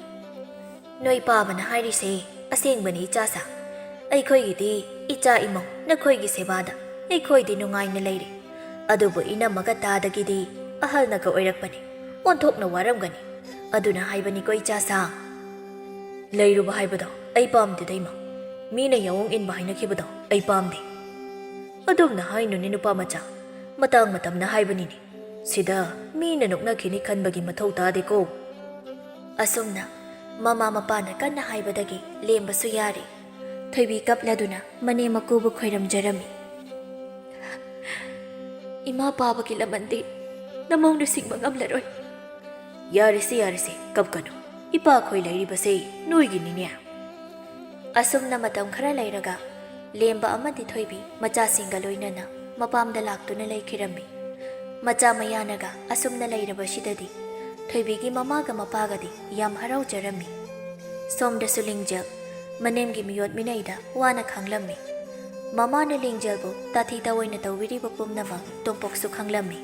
"ꯅꯣꯏ ꯄꯥꯕꯅ ꯍꯥꯏꯔꯤꯁꯦ ꯑꯁꯦꯡꯕꯅꯤ, ꯏꯆꯥꯁꯥ꯫ ꯑꯩꯈꯣꯏꯒꯤꯗꯤ ꯏꯆꯥ ꯏꯃꯧ ꯅꯈꯣꯏꯒꯤ ꯁꯦꯕꯥꯗ ꯑꯩꯈꯣꯏꯗꯤ ꯅꯨꯡꯉꯥꯏꯅ ꯂꯩꯔꯦ꯫ ꯑꯗꯨꯕꯨ ꯏꯅꯝꯃꯒ ꯇꯥꯗꯒꯤꯗꯤ ꯑꯍꯜꯅꯒ ꯑꯣꯏꯔꯛꯄꯅꯤ, ꯑꯣꯟꯊꯣꯛꯅ ꯋꯥꯔꯝꯒꯅꯤ꯫ ꯑꯗꯨꯅ ꯍꯥꯏꯕꯅꯤꯀꯣ, ꯏꯆꯥꯁꯥ꯫" "ꯂꯩꯔꯨꯕ ꯍꯥꯏꯕꯗꯣ ꯑꯩ ꯄꯥꯝꯗꯦꯗ, ꯏꯃꯥ꯫ ꯃꯤꯅ ꯌꯥꯑꯣꯡ ꯏꯟꯕ ꯍꯥꯏꯅꯈꯤꯕꯗꯣ ꯑꯩ ꯄꯥꯝꯗꯦ꯫" "ꯑꯗꯨꯝꯅ ꯍꯥꯏꯅꯨꯅꯦ, ꯅꯨꯄꯥ ꯃꯆꯥ꯫ ꯃꯇꯥꯡ ꯃꯇꯝꯅ ꯍꯥꯏꯕꯅꯤꯅꯦ꯫ ꯁꯤꯗ ꯃꯤꯅ ꯅꯣꯛꯅꯈꯤꯅꯤ ꯈꯟꯕꯒꯤ ꯃꯊꯧ ꯇꯥꯗꯦꯀꯣ꯫" ꯑꯁꯨꯝꯅ ꯃꯃꯥ ꯃꯄꯥꯅ ꯀꯟꯅ ꯍꯥꯏꯕꯗꯒꯤ ꯂꯦꯝꯕꯁꯨ ꯌꯥꯔꯦ꯫ ꯊꯣꯏꯕꯤ ꯀꯞꯂꯗꯨꯅ ꯃꯅꯦꯝ ꯃꯀꯨꯕꯨ ꯈꯣꯏꯔꯝꯖꯔꯝꯃꯤ꯫ "ꯏꯃꯥ ꯄꯥꯕꯒꯤ ꯂꯃꯟꯗꯤ ꯅꯃꯧꯅ ꯁꯤꯡꯕ ꯉꯝꯂꯔꯣꯏ꯫" "ꯌꯥꯔꯦꯁꯦ, ꯌꯥꯔꯦꯁꯦ, ꯀꯞꯀꯅꯨ꯫ "ꯏꯄꯥꯈꯣꯏ ꯂꯩꯔꯤꯕꯁꯦ ꯅꯣꯏꯒꯤꯅꯤꯅꯦ?" ꯑꯁꯨꯝꯅ ꯃꯇꯝ ꯈꯔ ꯂꯩꯔꯒ ꯂꯦꯝꯕ ꯑꯃꯗꯤ ꯊꯣꯏꯕꯤ ꯃꯆꯥꯁꯤꯡꯒ ꯂꯣꯏꯅꯅ ꯃꯄꯥꯝꯗ ꯂꯥꯛꯇꯨꯅ ꯂꯩꯈꯤꯔꯝꯃꯤ꯫ ꯃꯆꯥ ꯃꯌꯥꯅꯒ ꯑꯁꯨꯝꯅ ꯂꯩꯔꯕꯁꯤꯗꯗꯤ ꯊꯣꯏꯕꯤꯒꯤ ꯃꯃꯥꯒ ꯃꯄꯥꯒꯗꯤ ꯌꯥꯝ ꯍꯔꯥꯎꯖꯔꯝꯃꯤ꯫ ꯁꯣꯝꯗꯁꯨ ꯂꯤꯡꯖꯦꯜ ꯃꯅꯦꯝꯒꯤ ꯃꯤꯑꯣꯠ ꯃꯤꯅꯩꯗ ꯋꯥꯅ ꯈꯥꯡꯂꯝꯃꯤ꯫ ꯃꯃꯥꯅ ꯂꯤꯡꯖꯦꯜꯕꯨ ꯇꯥꯊꯤ ꯇꯥꯑꯣꯏꯅ ꯇꯧꯕꯤꯔꯤꯕ ꯄꯨꯝꯅꯃꯛ ꯇꯣꯝꯄꯣꯛꯁꯨ ꯈꯪꯂꯝꯃꯤ꯫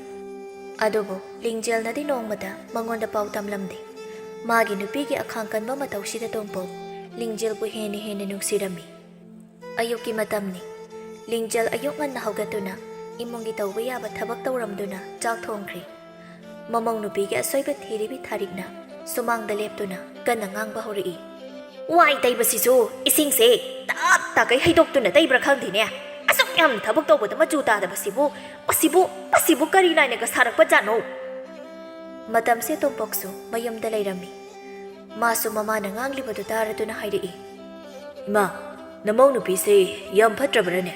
ꯑꯗꯨꯕꯨ ꯂꯤꯡꯖꯦꯜꯅꯗꯤ ꯅꯣꯡꯃꯇ ꯃꯉꯣꯟꯗ ꯄꯥꯎ ꯇꯝꯂꯝꯗꯦ꯫ ꯃꯥꯒꯤ ꯅꯨꯄꯤꯒꯤ ꯑꯈꯥꯡ ꯀꯟꯕ ꯃꯇꯧꯁꯤꯗ ꯇꯣꯝꯄꯣꯛ ꯂꯤꯡꯖꯦꯜꯕꯨ ꯍꯦꯟꯅ ꯍꯦꯟꯅ ꯅꯨꯡꯁꯤꯔꯝꯃꯤ꯫ ꯑꯌꯨꯛꯀꯤ ꯃꯇꯝꯅꯤ꯫ ꯂꯤꯡꯖꯦꯜ ꯑꯌꯨꯛ ꯉꯟꯅ ꯍꯧꯒꯠꯇꯨꯅ ꯏꯃꯨꯡꯒꯤ ꯇꯧꯕ ꯌꯥꯕ ꯊꯕꯛ ꯇꯧꯔꯝꯗꯨꯅ ꯆꯥꯛ ꯊꯣꯡꯈ꯭ꯔꯦ꯫ ꯃꯃꯧ ꯅꯨꯄꯤꯒꯤ ꯑꯁꯣꯏꯕ ꯊꯤꯔꯤꯕꯤ ꯊꯥꯔꯤꯛꯅ ꯁꯨꯃꯥꯡꯗ ꯂꯦꯞꯇꯨꯅ ꯀꯟꯅ ꯉꯥꯡꯕ ꯍꯧꯔꯛꯏ꯫ "ꯋꯥꯏ ꯇꯩꯕꯁꯤꯁꯨ ꯏꯁꯤꯡꯁꯦ ꯇꯞ ꯇꯥꯈꯩ ꯍꯩꯗꯣꯛꯇꯨꯅ ꯇꯩꯕ꯭ꯔꯥ ꯈꯪꯗꯦꯅꯦ꯫ ꯑꯁꯨꯛ ꯌꯥꯝ ꯊꯕꯛ ꯇꯧꯕꯗ ꯃꯆꯨ ꯇꯥꯗꯕꯁꯤꯕꯨ, ꯃꯁꯤꯕꯨ, ꯃꯁꯤꯕꯨ ꯀꯔꯤ ꯂꯥꯏꯅꯒ ꯁꯥꯔꯛꯄ ꯖꯥꯠꯅꯣ?" ꯃꯇꯝꯁꯦ ꯇꯣꯝꯄꯣꯛꯁꯨ ꯃꯌꯨꯝꯗ ꯂꯩꯔꯝꯃꯤ꯫ ꯃꯥꯁꯨ ꯃꯃꯥꯅ ꯉꯥꯡꯂꯤꯕꯗꯨ ꯇꯥꯔꯗꯨꯅ ꯍꯥꯏꯔꯛꯏ꯫ "ꯏꯃꯥ, ꯅꯃꯧ ꯅꯨꯄꯤꯁꯦ ꯌꯥꯝ ꯐꯠꯇ꯭ꯔꯕ꯭ꯔꯅꯦ?"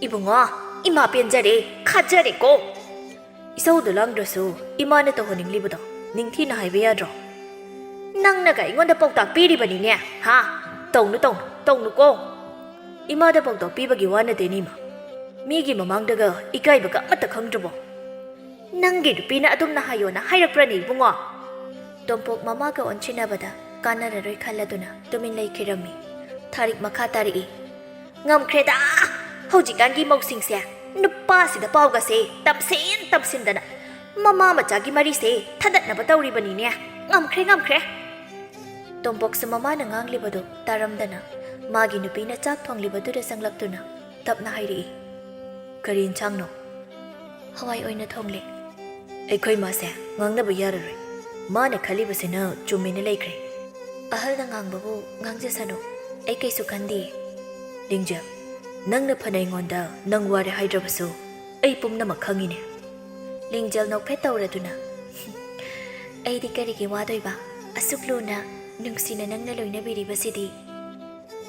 "ꯏꯕꯨꯡꯉꯣ, ꯏꯃꯥ ꯄꯦꯟꯖꯔꯦ, ꯈꯥꯖꯔꯦꯀꯣ꯫ ꯏꯁꯧꯗꯣ ꯂꯥꯡꯗ꯭ꯔꯁꯨ ꯏꯃꯥꯅ ꯇꯧꯍꯟꯅꯤꯡꯂꯤꯕꯗꯣ ꯅꯤꯡꯊꯤꯅ ꯍꯥꯏꯕ ꯌꯥꯗ꯭ꯔꯣ?" "ꯅꯪꯅꯒ ꯑꯩꯉꯣꯟꯗ ꯄꯥꯎꯇꯥꯛ ꯄꯤꯔꯤꯕꯅꯤꯅꯦ, ꯍꯥ? ꯇꯧꯅꯨ, ꯇꯧꯅꯨ, ꯇꯧꯅꯨꯀꯣ꯫ ꯏꯃꯥꯗ ꯄꯥꯎꯇꯥꯛ ꯄꯤꯕꯒꯤ ꯋꯥ ꯅꯠꯇꯦꯅꯦ, ꯏꯃꯥ꯫ ꯃꯤꯒꯤ ꯃꯃꯥꯡꯗꯒ ꯏꯀꯥꯏꯕꯒ ꯑꯃꯠꯇ ꯈꯪꯗ꯭ꯔꯕꯣ?" "ꯅꯪꯒꯤ ꯅꯨꯄꯤꯅ ꯑꯗꯨꯝꯅ ꯍꯥꯏꯌꯣꯅ ꯍꯥꯏꯔꯛꯄ꯭ꯔꯅꯦ, ꯏꯕꯨꯡꯉꯣ?" ꯇꯣꯝꯄꯣꯛ ꯃꯃꯥꯒ ꯑꯣꯟꯁꯤꯟꯅꯕꯗ ꯀꯥꯟꯅꯔꯔꯣꯏ ꯈꯜꯂꯗꯨꯅ ꯇꯨꯃꯤꯟ ꯂꯩꯈꯤꯔꯝꯃꯤ꯫ ꯊꯥꯔꯤꯛ ꯃꯈꯥ ꯇꯥꯔꯛꯏ꯫ "ꯉꯝꯈ꯭ꯔꯦꯗ! ꯍꯧꯖꯤꯛꯀꯥꯟꯒꯤ ꯃꯧꯁꯤꯡꯁꯦ ꯅꯨꯄꯥꯁꯤꯗ ꯄꯥꯎꯒꯁꯦ ꯇꯝꯁꯤꯟ ꯇꯝꯁꯤꯟꯗꯅ ꯃꯃꯥ ꯃꯆꯥꯒꯤ ꯃꯔꯤꯁꯦ ꯊꯗꯠꯅꯕ ꯇꯧꯔꯤꯕꯅꯤꯅꯦ꯫ ꯉꯝꯈ꯭ꯔꯦ, ꯉꯝꯈ꯭ꯔꯦ!" ꯇꯣꯝꯄꯣꯛꯁꯨ ꯃꯃꯥꯅ ꯉꯥꯡꯂꯤꯕꯗꯨ ꯇꯥꯔꯝꯗꯅ ꯃꯥꯒꯤ ꯅꯨꯄꯤꯅ ꯆꯥꯛ ꯊꯣꯡꯂꯤꯕꯗꯨꯗ ꯆꯪꯂꯛꯇꯨꯅ ꯇꯞꯅ ꯍꯥꯏꯔꯛꯏ꯫ "ꯀꯔꯤ ꯏꯟꯁꯥꯡꯅꯣ?" "ꯍꯋꯥꯏ ꯑꯣꯏꯅ ꯊꯣꯡꯂꯦ꯫" "ꯑꯩꯈꯣꯏ ꯃꯥꯁꯦ ꯉꯥꯡꯅꯕ ꯌꯥꯔꯔꯣꯏ꯫ ꯃꯥꯅ ꯈꯜꯂꯤꯕꯁꯤꯅ ꯆꯨꯝꯃꯦꯅ ꯂꯩꯈ꯭ꯔꯦ꯫" "ꯑꯍꯜꯅ ꯉꯥꯡꯕꯕꯨ ꯉꯥꯡꯖꯁꯅꯨ, ꯑꯩ ꯀꯩꯁꯨ ꯈꯟꯗꯤꯌꯦ꯫" "ꯂꯤꯡꯖꯦꯜ, ꯅꯪꯅ ꯐꯅ ꯑꯩꯉꯣꯟꯗ ꯅꯪ ꯋꯥꯔꯦ ꯍꯥꯏꯗ꯭ꯔꯕꯁꯨ ꯑꯩ ꯄꯨꯝꯅꯃꯛ ꯈꯪꯉꯤꯅꯦ꯫" ꯂꯤꯡꯖꯦꯜ ꯅꯣꯛꯐꯦꯠ ꯇꯧꯔꯗꯨꯅ, "ꯑꯩꯗꯤ ꯀꯔꯤꯒꯤ ꯋꯥꯗꯣꯏꯕ? ꯑꯁꯨꯛ ꯂꯨꯅ, ꯅꯨꯡꯁꯤꯅ ꯅꯪꯅ ꯂꯣꯏꯅꯕꯤꯔꯤꯕꯁꯤꯗꯤ꯫"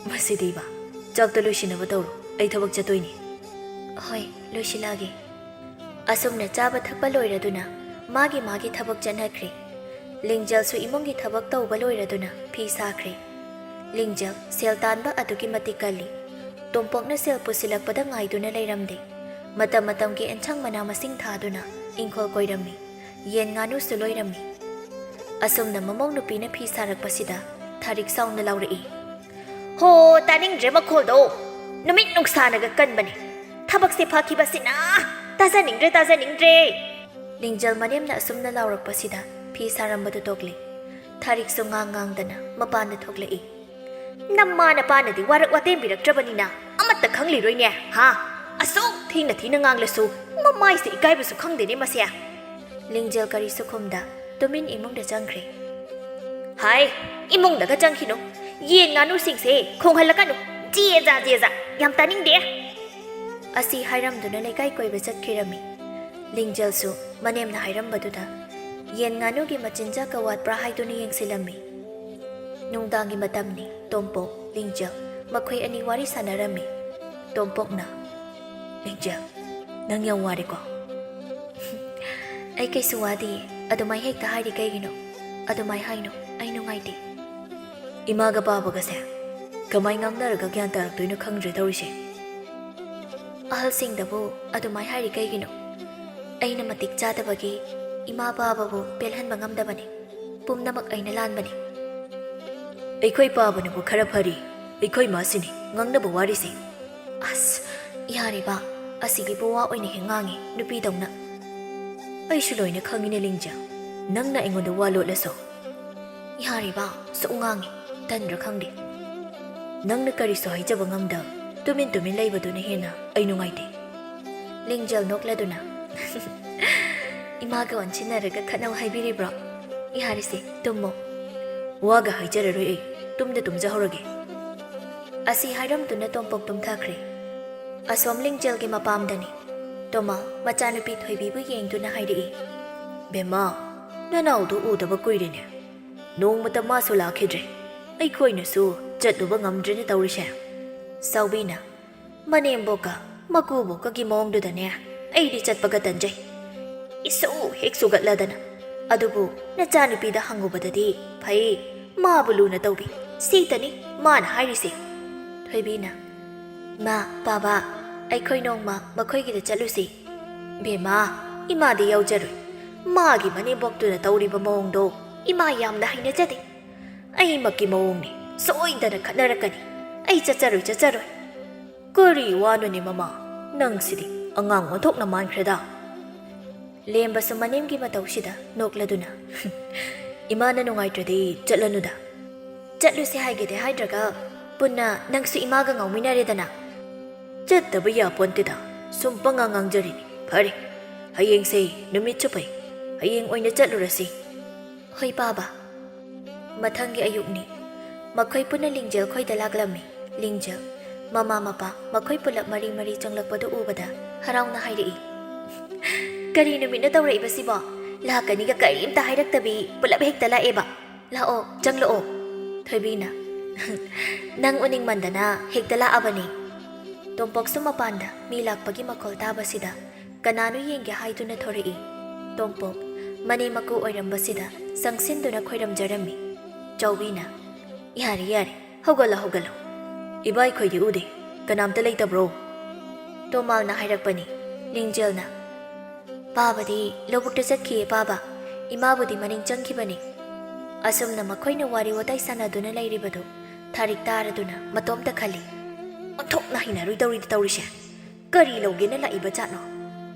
"ꯃꯁꯤꯗꯤꯕ, ꯆꯥꯛꯇ ꯂꯣꯏꯁꯤꯟꯅꯕ ꯇꯧꯔꯣ, ꯑꯩ ꯊꯕꯛ ꯆꯠꯇꯣꯏꯅꯤ꯫" "ꯍꯣꯏ, ꯂꯣꯏꯁꯤꯜꯂꯛꯑꯒꯦ꯫" ꯑꯁꯨꯝꯅ ꯆꯥꯕ ꯊꯛꯄ ꯂꯣꯏꯔꯗꯨꯅ ꯃꯥꯒꯤ ꯃꯥꯒꯤ ꯊꯕꯛ ꯆꯠꯅꯈ꯭ꯔꯦ꯫ ꯂꯤꯡꯖꯦꯜꯁꯨ ꯏꯃꯨꯡꯒꯤ ꯊꯕꯛ ꯇꯧꯕ ꯂꯣꯏꯔꯗꯨꯅ ꯐꯤ ꯁꯥꯈ꯭ꯔꯦ꯫ ꯂꯤꯡꯖꯦꯜ ꯁꯦꯜ ꯇꯥꯟꯕ ꯑꯗꯨꯛꯀꯤ ꯃꯇꯤꯛ ꯀꯜꯂꯤ꯫ ꯇꯣꯝꯄꯣꯛꯅ ꯁꯦꯜ ꯄꯨꯁꯤꯜꯂꯛꯄꯗ ꯉꯥꯏꯗꯨꯅ ꯂꯩꯔꯝꯗꯦ꯫ ꯃꯇꯝ ꯃꯇꯝꯒꯤ ꯑꯦꯟꯁꯥꯡ ꯃꯅꯥ ꯃꯁꯤꯡ ꯊꯥꯗꯨꯅ ꯏꯪꯈꯣꯜ ꯀꯣꯏꯔꯝꯃꯤ꯫ ꯌꯦꯟ ꯉꯥꯅꯨꯁꯨ ꯂꯣꯏꯔꯝꯃꯤ꯫ ꯑꯁꯨꯝꯅ ꯃꯃꯧ ꯅꯨꯄꯤꯅ ꯐꯤ ꯁꯥꯔꯛꯄꯁꯤꯗ ꯊꯥꯔꯤꯛ ꯁꯥꯎꯅ ꯂꯥꯎꯔꯛꯏ, "ꯍꯣ, ꯇꯥꯅꯤꯡꯗ꯭ꯔꯦ ꯃꯈꯣꯜꯗꯣ꯫ ꯅꯨꯃꯤꯠ ꯅꯨꯡꯁꯥꯅꯒ ꯀꯟꯕꯅꯦ꯫ ꯊꯕꯛꯁꯦ ꯐꯥꯈꯤꯕꯁꯤꯅ꯫ ꯇꯥꯖꯅꯤꯡꯗ꯭ꯔꯦ, ꯇꯥꯖꯅꯤꯡꯗ꯭ꯔꯦ!" ꯂꯤꯡꯖꯦꯜ ꯃꯅꯦꯝꯅ ꯑꯁꯨꯝꯅ ꯂꯥꯎꯔꯛꯄꯁꯤꯗ ꯐꯤ ꯁꯥꯔꯝꯕꯗꯨ ꯇꯣꯛꯂꯦ꯫ ꯊꯥꯔꯤꯛꯁꯨ ꯉꯥꯡ ꯉꯥꯡꯗꯅ ꯃꯄꯥꯟꯗ ꯊꯣꯛꯂꯛꯏ꯫ "ꯅꯃꯥ ꯅꯄꯥꯅꯗꯤ ꯋꯥꯔꯛ ꯋꯥꯇꯦꯝꯕꯤꯔꯛꯇ꯭ꯔꯕꯅꯤꯅ ꯑꯃꯠꯇ ꯈꯪꯂꯤꯔꯣꯏꯅꯦ, ꯍꯥ? ꯑꯁꯨꯛ ꯊꯤꯅ ꯊꯤꯅ ꯉꯥꯡꯂꯁꯨ ꯃꯃꯥꯏꯁꯦ ꯏꯀꯥꯏꯕꯁꯨ ꯈꯪꯗꯦꯅꯦ ꯃꯁꯦ!" ꯂꯤꯡꯖꯦꯜ ꯀꯔꯤꯁꯨ ꯈꯨꯝꯗ ꯇꯨꯃꯤꯟ ꯏꯃꯨꯡꯗ ꯆꯪꯈ꯭ꯔꯦ꯫ "ꯍꯥꯏ, ꯏꯃꯨꯡꯗꯒ ꯆꯪꯈꯤꯅꯨ꯫ ꯌꯦꯟ ꯉꯥꯅꯨꯁꯤꯡꯁꯦ ꯈꯣꯡꯍꯜꯂꯛꯀꯅꯨ꯫ ꯖꯦꯖꯥ, ꯖꯦꯖꯥ, ꯌꯥꯝ ꯇꯥꯅꯤꯡꯗꯦ!" ꯑꯁꯤ ꯍꯥꯏꯔꯝꯗꯨꯅ ꯂꯩꯀꯥꯏ ꯀꯣꯏꯕ ꯆꯠꯈꯤꯔꯝꯃꯤ꯫ ꯂꯤꯡꯖꯦꯜꯁꯨ ꯃꯅꯦꯝꯅ ꯍꯥꯏꯔꯝꯕꯗꯨꯗ ꯌꯦꯟ ꯉꯥꯅꯨꯒꯤ ꯃꯆꯤꯟꯖꯥꯛꯀ ꯋꯥꯠꯄ꯭ꯔꯥ ꯍꯥꯏꯗꯨꯅ ꯌꯦꯡꯁꯤꯜꯂꯝꯃꯤ꯫ ꯅꯨꯡꯗꯥꯡꯒꯤ ꯃꯇꯝꯅꯤ꯫ ꯇꯣꯝꯄꯣꯛ, ꯂꯤꯡꯖꯦꯜ ꯃꯈꯣꯏ ꯑꯅꯤ ꯋꯥꯔꯤ ꯁꯥꯟꯅꯔꯝꯃꯤ꯫ ꯇꯣꯝꯄꯣꯛꯅ, "ꯂꯤꯡꯖꯦꯜ, ꯅꯪ ꯌꯥꯝ ꯋꯥꯔꯦꯀꯣ?" "ꯑꯩ ꯀꯩꯁꯨ ꯋꯥꯗꯤꯌꯦ꯫ ꯑꯗꯨꯃꯥꯏ ꯍꯦꯛꯇ ꯍꯥꯏꯔꯤ ꯀꯩꯒꯤꯅꯣ? ꯑꯗꯨꯃꯥꯏ ꯍꯥꯏꯅꯣ, ꯑꯩ ꯅꯨꯡꯉꯥꯏꯇꯦ꯫" "ꯏꯃꯥꯒ ꯄꯥꯕꯒꯁꯦ ꯀꯃꯥꯏ ꯉꯥꯡꯅꯔꯒ ꯒ꯭ꯌꯥꯟ ꯇꯥꯔꯛꯇꯣꯏꯅꯣ ꯈꯪꯗ꯭ꯔꯦ ꯇꯧꯔꯤꯁꯦ꯫" "ꯑꯍꯜꯁꯤꯡꯗꯕꯨ ꯑꯗꯨꯃꯥꯏ ꯍꯥꯏꯔꯤ ꯀꯩꯒꯤꯅꯣ? ꯑꯩꯅ ꯃꯇꯤꯛ ꯆꯥꯗꯕꯒꯤ ꯏꯃꯥ ꯄꯥꯕꯕꯨ ꯄꯦꯜꯍꯟꯕ ꯉꯝꯗꯕꯅꯤ꯫ ꯄꯨꯝꯅꯃꯛ ꯑꯩꯅ ꯂꯥꯟꯕꯅꯤ꯫" "ꯑꯩꯈꯣꯏ ꯄꯥꯕꯅꯕꯨ ꯈꯔ ꯐꯔꯤ, ꯑꯩꯈꯣꯏ ꯃꯥꯁꯤꯅꯤ ꯉꯥꯡꯅꯕ ꯋꯥꯔꯤꯁꯦ꯫" "ꯑꯁ, ꯌꯥꯔꯦꯕ, ꯑꯁꯤꯒꯤꯕꯨ ꯋꯥ ꯑꯣꯏꯅ ꯍꯦꯛ ꯉꯥꯡꯉꯤ, ꯅꯨꯄꯤꯗꯧꯅ꯫" "ꯑꯩꯁꯨ ꯂꯣꯏꯅ ꯈꯪꯉꯤꯅꯦ ꯂꯤꯡꯖꯦꯜ, ꯅꯪꯅ ꯑꯩꯉꯣꯟꯗ ꯋꯥ ꯂꯣꯠꯂꯁꯨ꯫" "ꯌꯥꯔꯦꯕ, ꯁꯨꯛ ꯉꯥꯡꯉꯤ, ꯇꯟꯗ꯭ꯔꯥ ꯈꯪꯗꯦ꯫" "ꯅꯪꯅ ꯀꯔꯤꯁꯨ ꯍꯥꯏꯖꯕ ꯉꯝꯗ ꯇꯨꯃꯤꯟ ꯇꯨꯃꯤꯟ ꯂꯩꯕꯗꯨꯅ ꯍꯦꯟꯅ ꯑꯩ ꯅꯨꯡꯉꯥꯏꯇꯦ꯫" ꯂꯤꯡꯖꯦꯜ ꯅꯣꯛꯂꯗꯨꯅ, "ꯏꯃꯥꯒ ꯑꯣꯟꯁꯤꯟꯅꯔꯒ ꯈꯠꯅꯧ ꯍꯥꯏꯕꯤꯔꯤꯕ꯭ꯔꯣ? ꯌꯥꯔꯦꯁꯦ, ꯇꯨꯝꯃꯣ꯫" "ꯋꯥꯒ ꯍꯥꯏꯖꯔꯔꯣꯏ ꯑꯩ, ꯇꯨꯝꯗ ꯇꯨꯝꯖꯍꯧꯔꯒꯦ꯫" ꯑꯁꯤ ꯍꯥꯏꯔꯝꯗꯨꯅ ꯇꯣꯝꯄꯣꯛ ꯇꯨꯝꯊꯈ꯭ꯔꯦ꯫ ꯑꯁꯣꯝ ꯂꯤꯡꯖꯦꯜꯒꯤ ꯃꯄꯥꯝꯗꯅꯤ꯫ ꯇꯣꯃꯥ ꯃꯆꯥꯅꯨꯄꯤ ꯊꯣꯏꯕꯤꯕꯨ ꯌꯦꯡꯗꯨꯅ ꯍꯥꯏꯔꯛꯏ, "ꯕꯦꯝꯃ, ꯅꯅꯥꯎꯗꯨ ꯎꯗꯕ ꯀꯨꯏꯔꯦꯅꯦ꯫ ꯅꯣꯡꯃꯇ ꯃꯥꯁꯨ ꯂꯥꯛꯈꯤꯗ꯭ꯔꯦ꯫ ꯑꯩꯈꯣꯏꯅꯁꯨ ꯆꯠꯂꯨꯕ ꯉꯝꯗ꯭ꯔꯦꯅꯦ ꯇꯧꯔꯤꯁꯦ꯫" ꯁꯥꯎꯕꯤꯅ, "ꯃꯅꯦꯝꯕꯣꯛꯀ ꯃꯀꯨꯕꯣꯛꯀꯒꯤ ꯃꯑꯣꯡꯗꯨꯗꯅꯦ ꯑꯩꯗꯤ ꯆꯠꯄꯒ ꯇꯟꯖꯩ꯫ ꯏꯁꯨ ꯍꯦꯛ ꯁꯨꯒꯠꯂꯗꯅ꯫ ꯑꯗꯨꯕꯨ ꯅꯆꯥꯅꯨꯄꯤꯗ ꯍꯪꯉꯨꯕꯗꯗꯤ ꯐꯩ, ꯃꯥꯕꯨ ꯂꯨꯅ ꯇꯧꯕꯤ, ꯁꯤꯇꯅꯤ ꯃꯥꯅ ꯍꯥꯏꯔꯤꯁꯦ꯫ ꯊꯣꯏꯕꯤꯅ, "ꯃꯥ, ꯄꯥꯕ, ꯑꯩꯈꯣꯏ ꯅꯣꯡꯃ ꯃꯈꯣꯏꯒꯤꯗ ꯆꯠꯂꯨꯁꯤ꯫" "ꯕꯦꯝꯃ, ꯏꯃꯥꯗꯤ ꯌꯥꯎꯖꯔꯣꯏ꯫ ꯃꯥꯒꯤ ꯃꯅꯦꯝꯕꯣꯛꯇꯨꯅ ꯇꯧꯔꯤꯕ ꯃꯑꯣꯡꯗꯣ ꯏꯃꯥ ꯌꯥꯝꯅ ꯍꯩꯅꯖꯗꯦ꯫ ꯑꯩꯃꯛꯀꯤ ꯃꯑꯣꯡꯅꯤ꯫ ꯁꯣꯏꯗꯅ ꯈꯠꯅꯔꯛꯀꯅꯤ꯫ ꯑꯩ ꯆꯠꯆꯔꯣꯏ, ꯆꯠꯆꯔꯣꯏ꯫" "ꯀꯔꯤ ꯋꯥꯅꯣꯅꯦ ꯃꯃꯥ? ꯅꯪꯁꯤꯗꯤ ꯑꯉꯥꯡ ꯑꯣꯟꯊꯣꯛꯅ ꯃꯥꯟꯈ꯭ꯔꯦꯗ꯫" ꯂꯦꯝꯕꯁꯨ ꯃꯅꯦꯝꯒꯤ ꯃꯇꯧꯁꯤꯗ ꯅꯣꯛꯂꯗꯨꯅ, "ꯏꯃꯥꯅ ꯅꯨꯡꯉꯥꯏꯇ꯭ꯔꯗꯤ ꯆꯠꯂꯅꯨꯗ꯫ ꯆꯠꯂꯨꯁꯦ ꯍꯥꯏꯒꯦꯗꯤ ꯍꯥꯏꯗ꯭ꯔꯒ ꯄꯨꯟꯅ ꯅꯪꯁꯨ ꯏꯃꯥꯒ ꯉꯥꯎꯃꯤꯟꯅꯔꯦꯗꯅ꯫" "ꯆꯠꯇꯕ ꯌꯥꯄꯣꯟꯇꯦꯗ, ꯁꯨꯝ ꯄꯉꯥꯡ ꯉꯥꯡꯖꯔꯤꯅꯤ꯫ ꯐꯔꯦ, ꯍꯌꯦꯡꯁꯦ ꯅꯨꯃꯤꯠꯁꯨ ꯐꯩ, ꯍꯌꯦꯡ ꯑꯣꯏꯅ ꯆꯠꯂꯨꯔꯁꯤ꯫" "ꯍꯣꯏ ꯄꯥꯕ꯫" ꯃꯊꯪꯒꯤ ꯑꯌꯨꯛꯅꯤ꯫ ꯃꯈꯣꯏ ꯄꯨꯟꯅ ꯂꯤꯡꯖꯦꯜ ꯈꯣꯏꯗ ꯂꯥꯛꯂꯝꯃꯤ꯫ ꯂꯤꯡꯖꯦꯜ, ꯃꯃꯥ ꯃꯄꯥ ꯃꯈꯣꯏ ꯄꯨꯂꯞ ꯃꯔꯤ ꯃꯔꯤ ꯆꯪꯂꯛꯄꯗꯨ ꯎꯕꯗ ꯍꯔꯥꯎꯅ ꯍꯥꯏꯔꯛꯏ, "ꯀꯔꯤ ꯅꯨꯃꯤꯠꯅꯣ ꯇꯧꯔꯛꯏꯕꯁꯤꯕꯣ? ꯂꯥꯛꯀꯅꯤꯒ ꯀꯔꯤꯝꯇ ꯍꯥꯏꯔꯛꯇꯕꯤ ꯄꯨꯂꯞ ꯍꯦꯛꯇ ꯂꯥꯛꯑꯦꯕ꯫ ꯂꯥꯛꯑꯣ, ꯆꯪꯂꯛꯑꯣ꯫" ꯊꯣꯏꯕꯤꯅ, "ꯅꯪ ꯎꯅꯤꯡꯃꯟꯗꯅ ꯍꯦꯛꯇ ꯂꯥꯛꯑꯕꯅꯤ꯫" ꯇꯣꯝꯄꯣꯛꯁꯨ ꯃꯄꯥꯟꯗ ꯃꯤ ꯂꯥꯛꯄꯒꯤ ꯃꯈꯣꯜ ꯇꯥꯕꯁꯤꯗ ꯀꯅꯥꯅꯣ ꯌꯦꯡꯒꯦ ꯍꯥꯏꯗꯨꯅ ꯊꯣꯔꯛꯏ꯫ ꯇꯣꯝꯄꯣꯛ ꯃꯅꯦꯝ ꯃꯀꯨ ꯑꯣꯏꯔꯝꯕꯁꯤꯗ ꯆꯪꯁꯤꯟꯗꯨꯅ ꯈꯣꯏꯔꯝꯖꯔꯝꯃꯤ꯫ ꯆꯥꯎꯕꯤꯅ, "ꯌꯥꯔꯦ, ꯌꯥꯔꯦ, ꯍꯧꯒꯠꯂꯣ, ꯍꯧꯒꯠꯂꯣ꯫ ꯏꯕꯥꯏꯈꯣꯏꯗꯤ ꯎꯗꯦ, ꯀꯅꯥꯝꯇ ꯂꯩꯇꯕ꯭ꯔꯣ?" ꯇꯣꯃꯥꯜꯅ ꯍꯥꯏꯔꯛꯄꯅꯤ꯫ ꯂꯤꯡꯖꯦꯜꯅ, "ꯄꯥꯕꯗꯤ ꯂꯧꯕꯨꯛꯇ ꯆꯠꯈꯤꯌꯦ ꯄꯥꯕ, ꯏꯃꯥꯕꯨꯗꯤ ꯃꯅꯤꯡ ꯆꯪꯈꯤꯕꯅꯤ꯫" ꯑꯁꯨꯝꯅ ꯃꯈꯣꯏꯅ ꯋꯥꯔꯤ ꯋꯥꯇꯥꯏ ꯁꯥꯟꯅꯗꯨꯅ ꯂꯩꯔꯤꯕꯗꯨ ꯊꯥꯔꯤꯛ ꯇꯥꯔꯗꯨꯅ ꯃꯇꯣꯝꯇ ꯈꯜꯂꯤ, "ꯑꯣꯟꯊꯣꯛꯅ ꯍꯩꯅꯔꯣꯏꯗꯧꯔꯤꯗ ꯇꯧꯔꯤꯁꯦ꯫ ꯀꯔꯤ ꯂꯧꯒꯦꯅ ꯂꯥꯛꯏꯕ ꯖꯥꯠꯅꯣ?"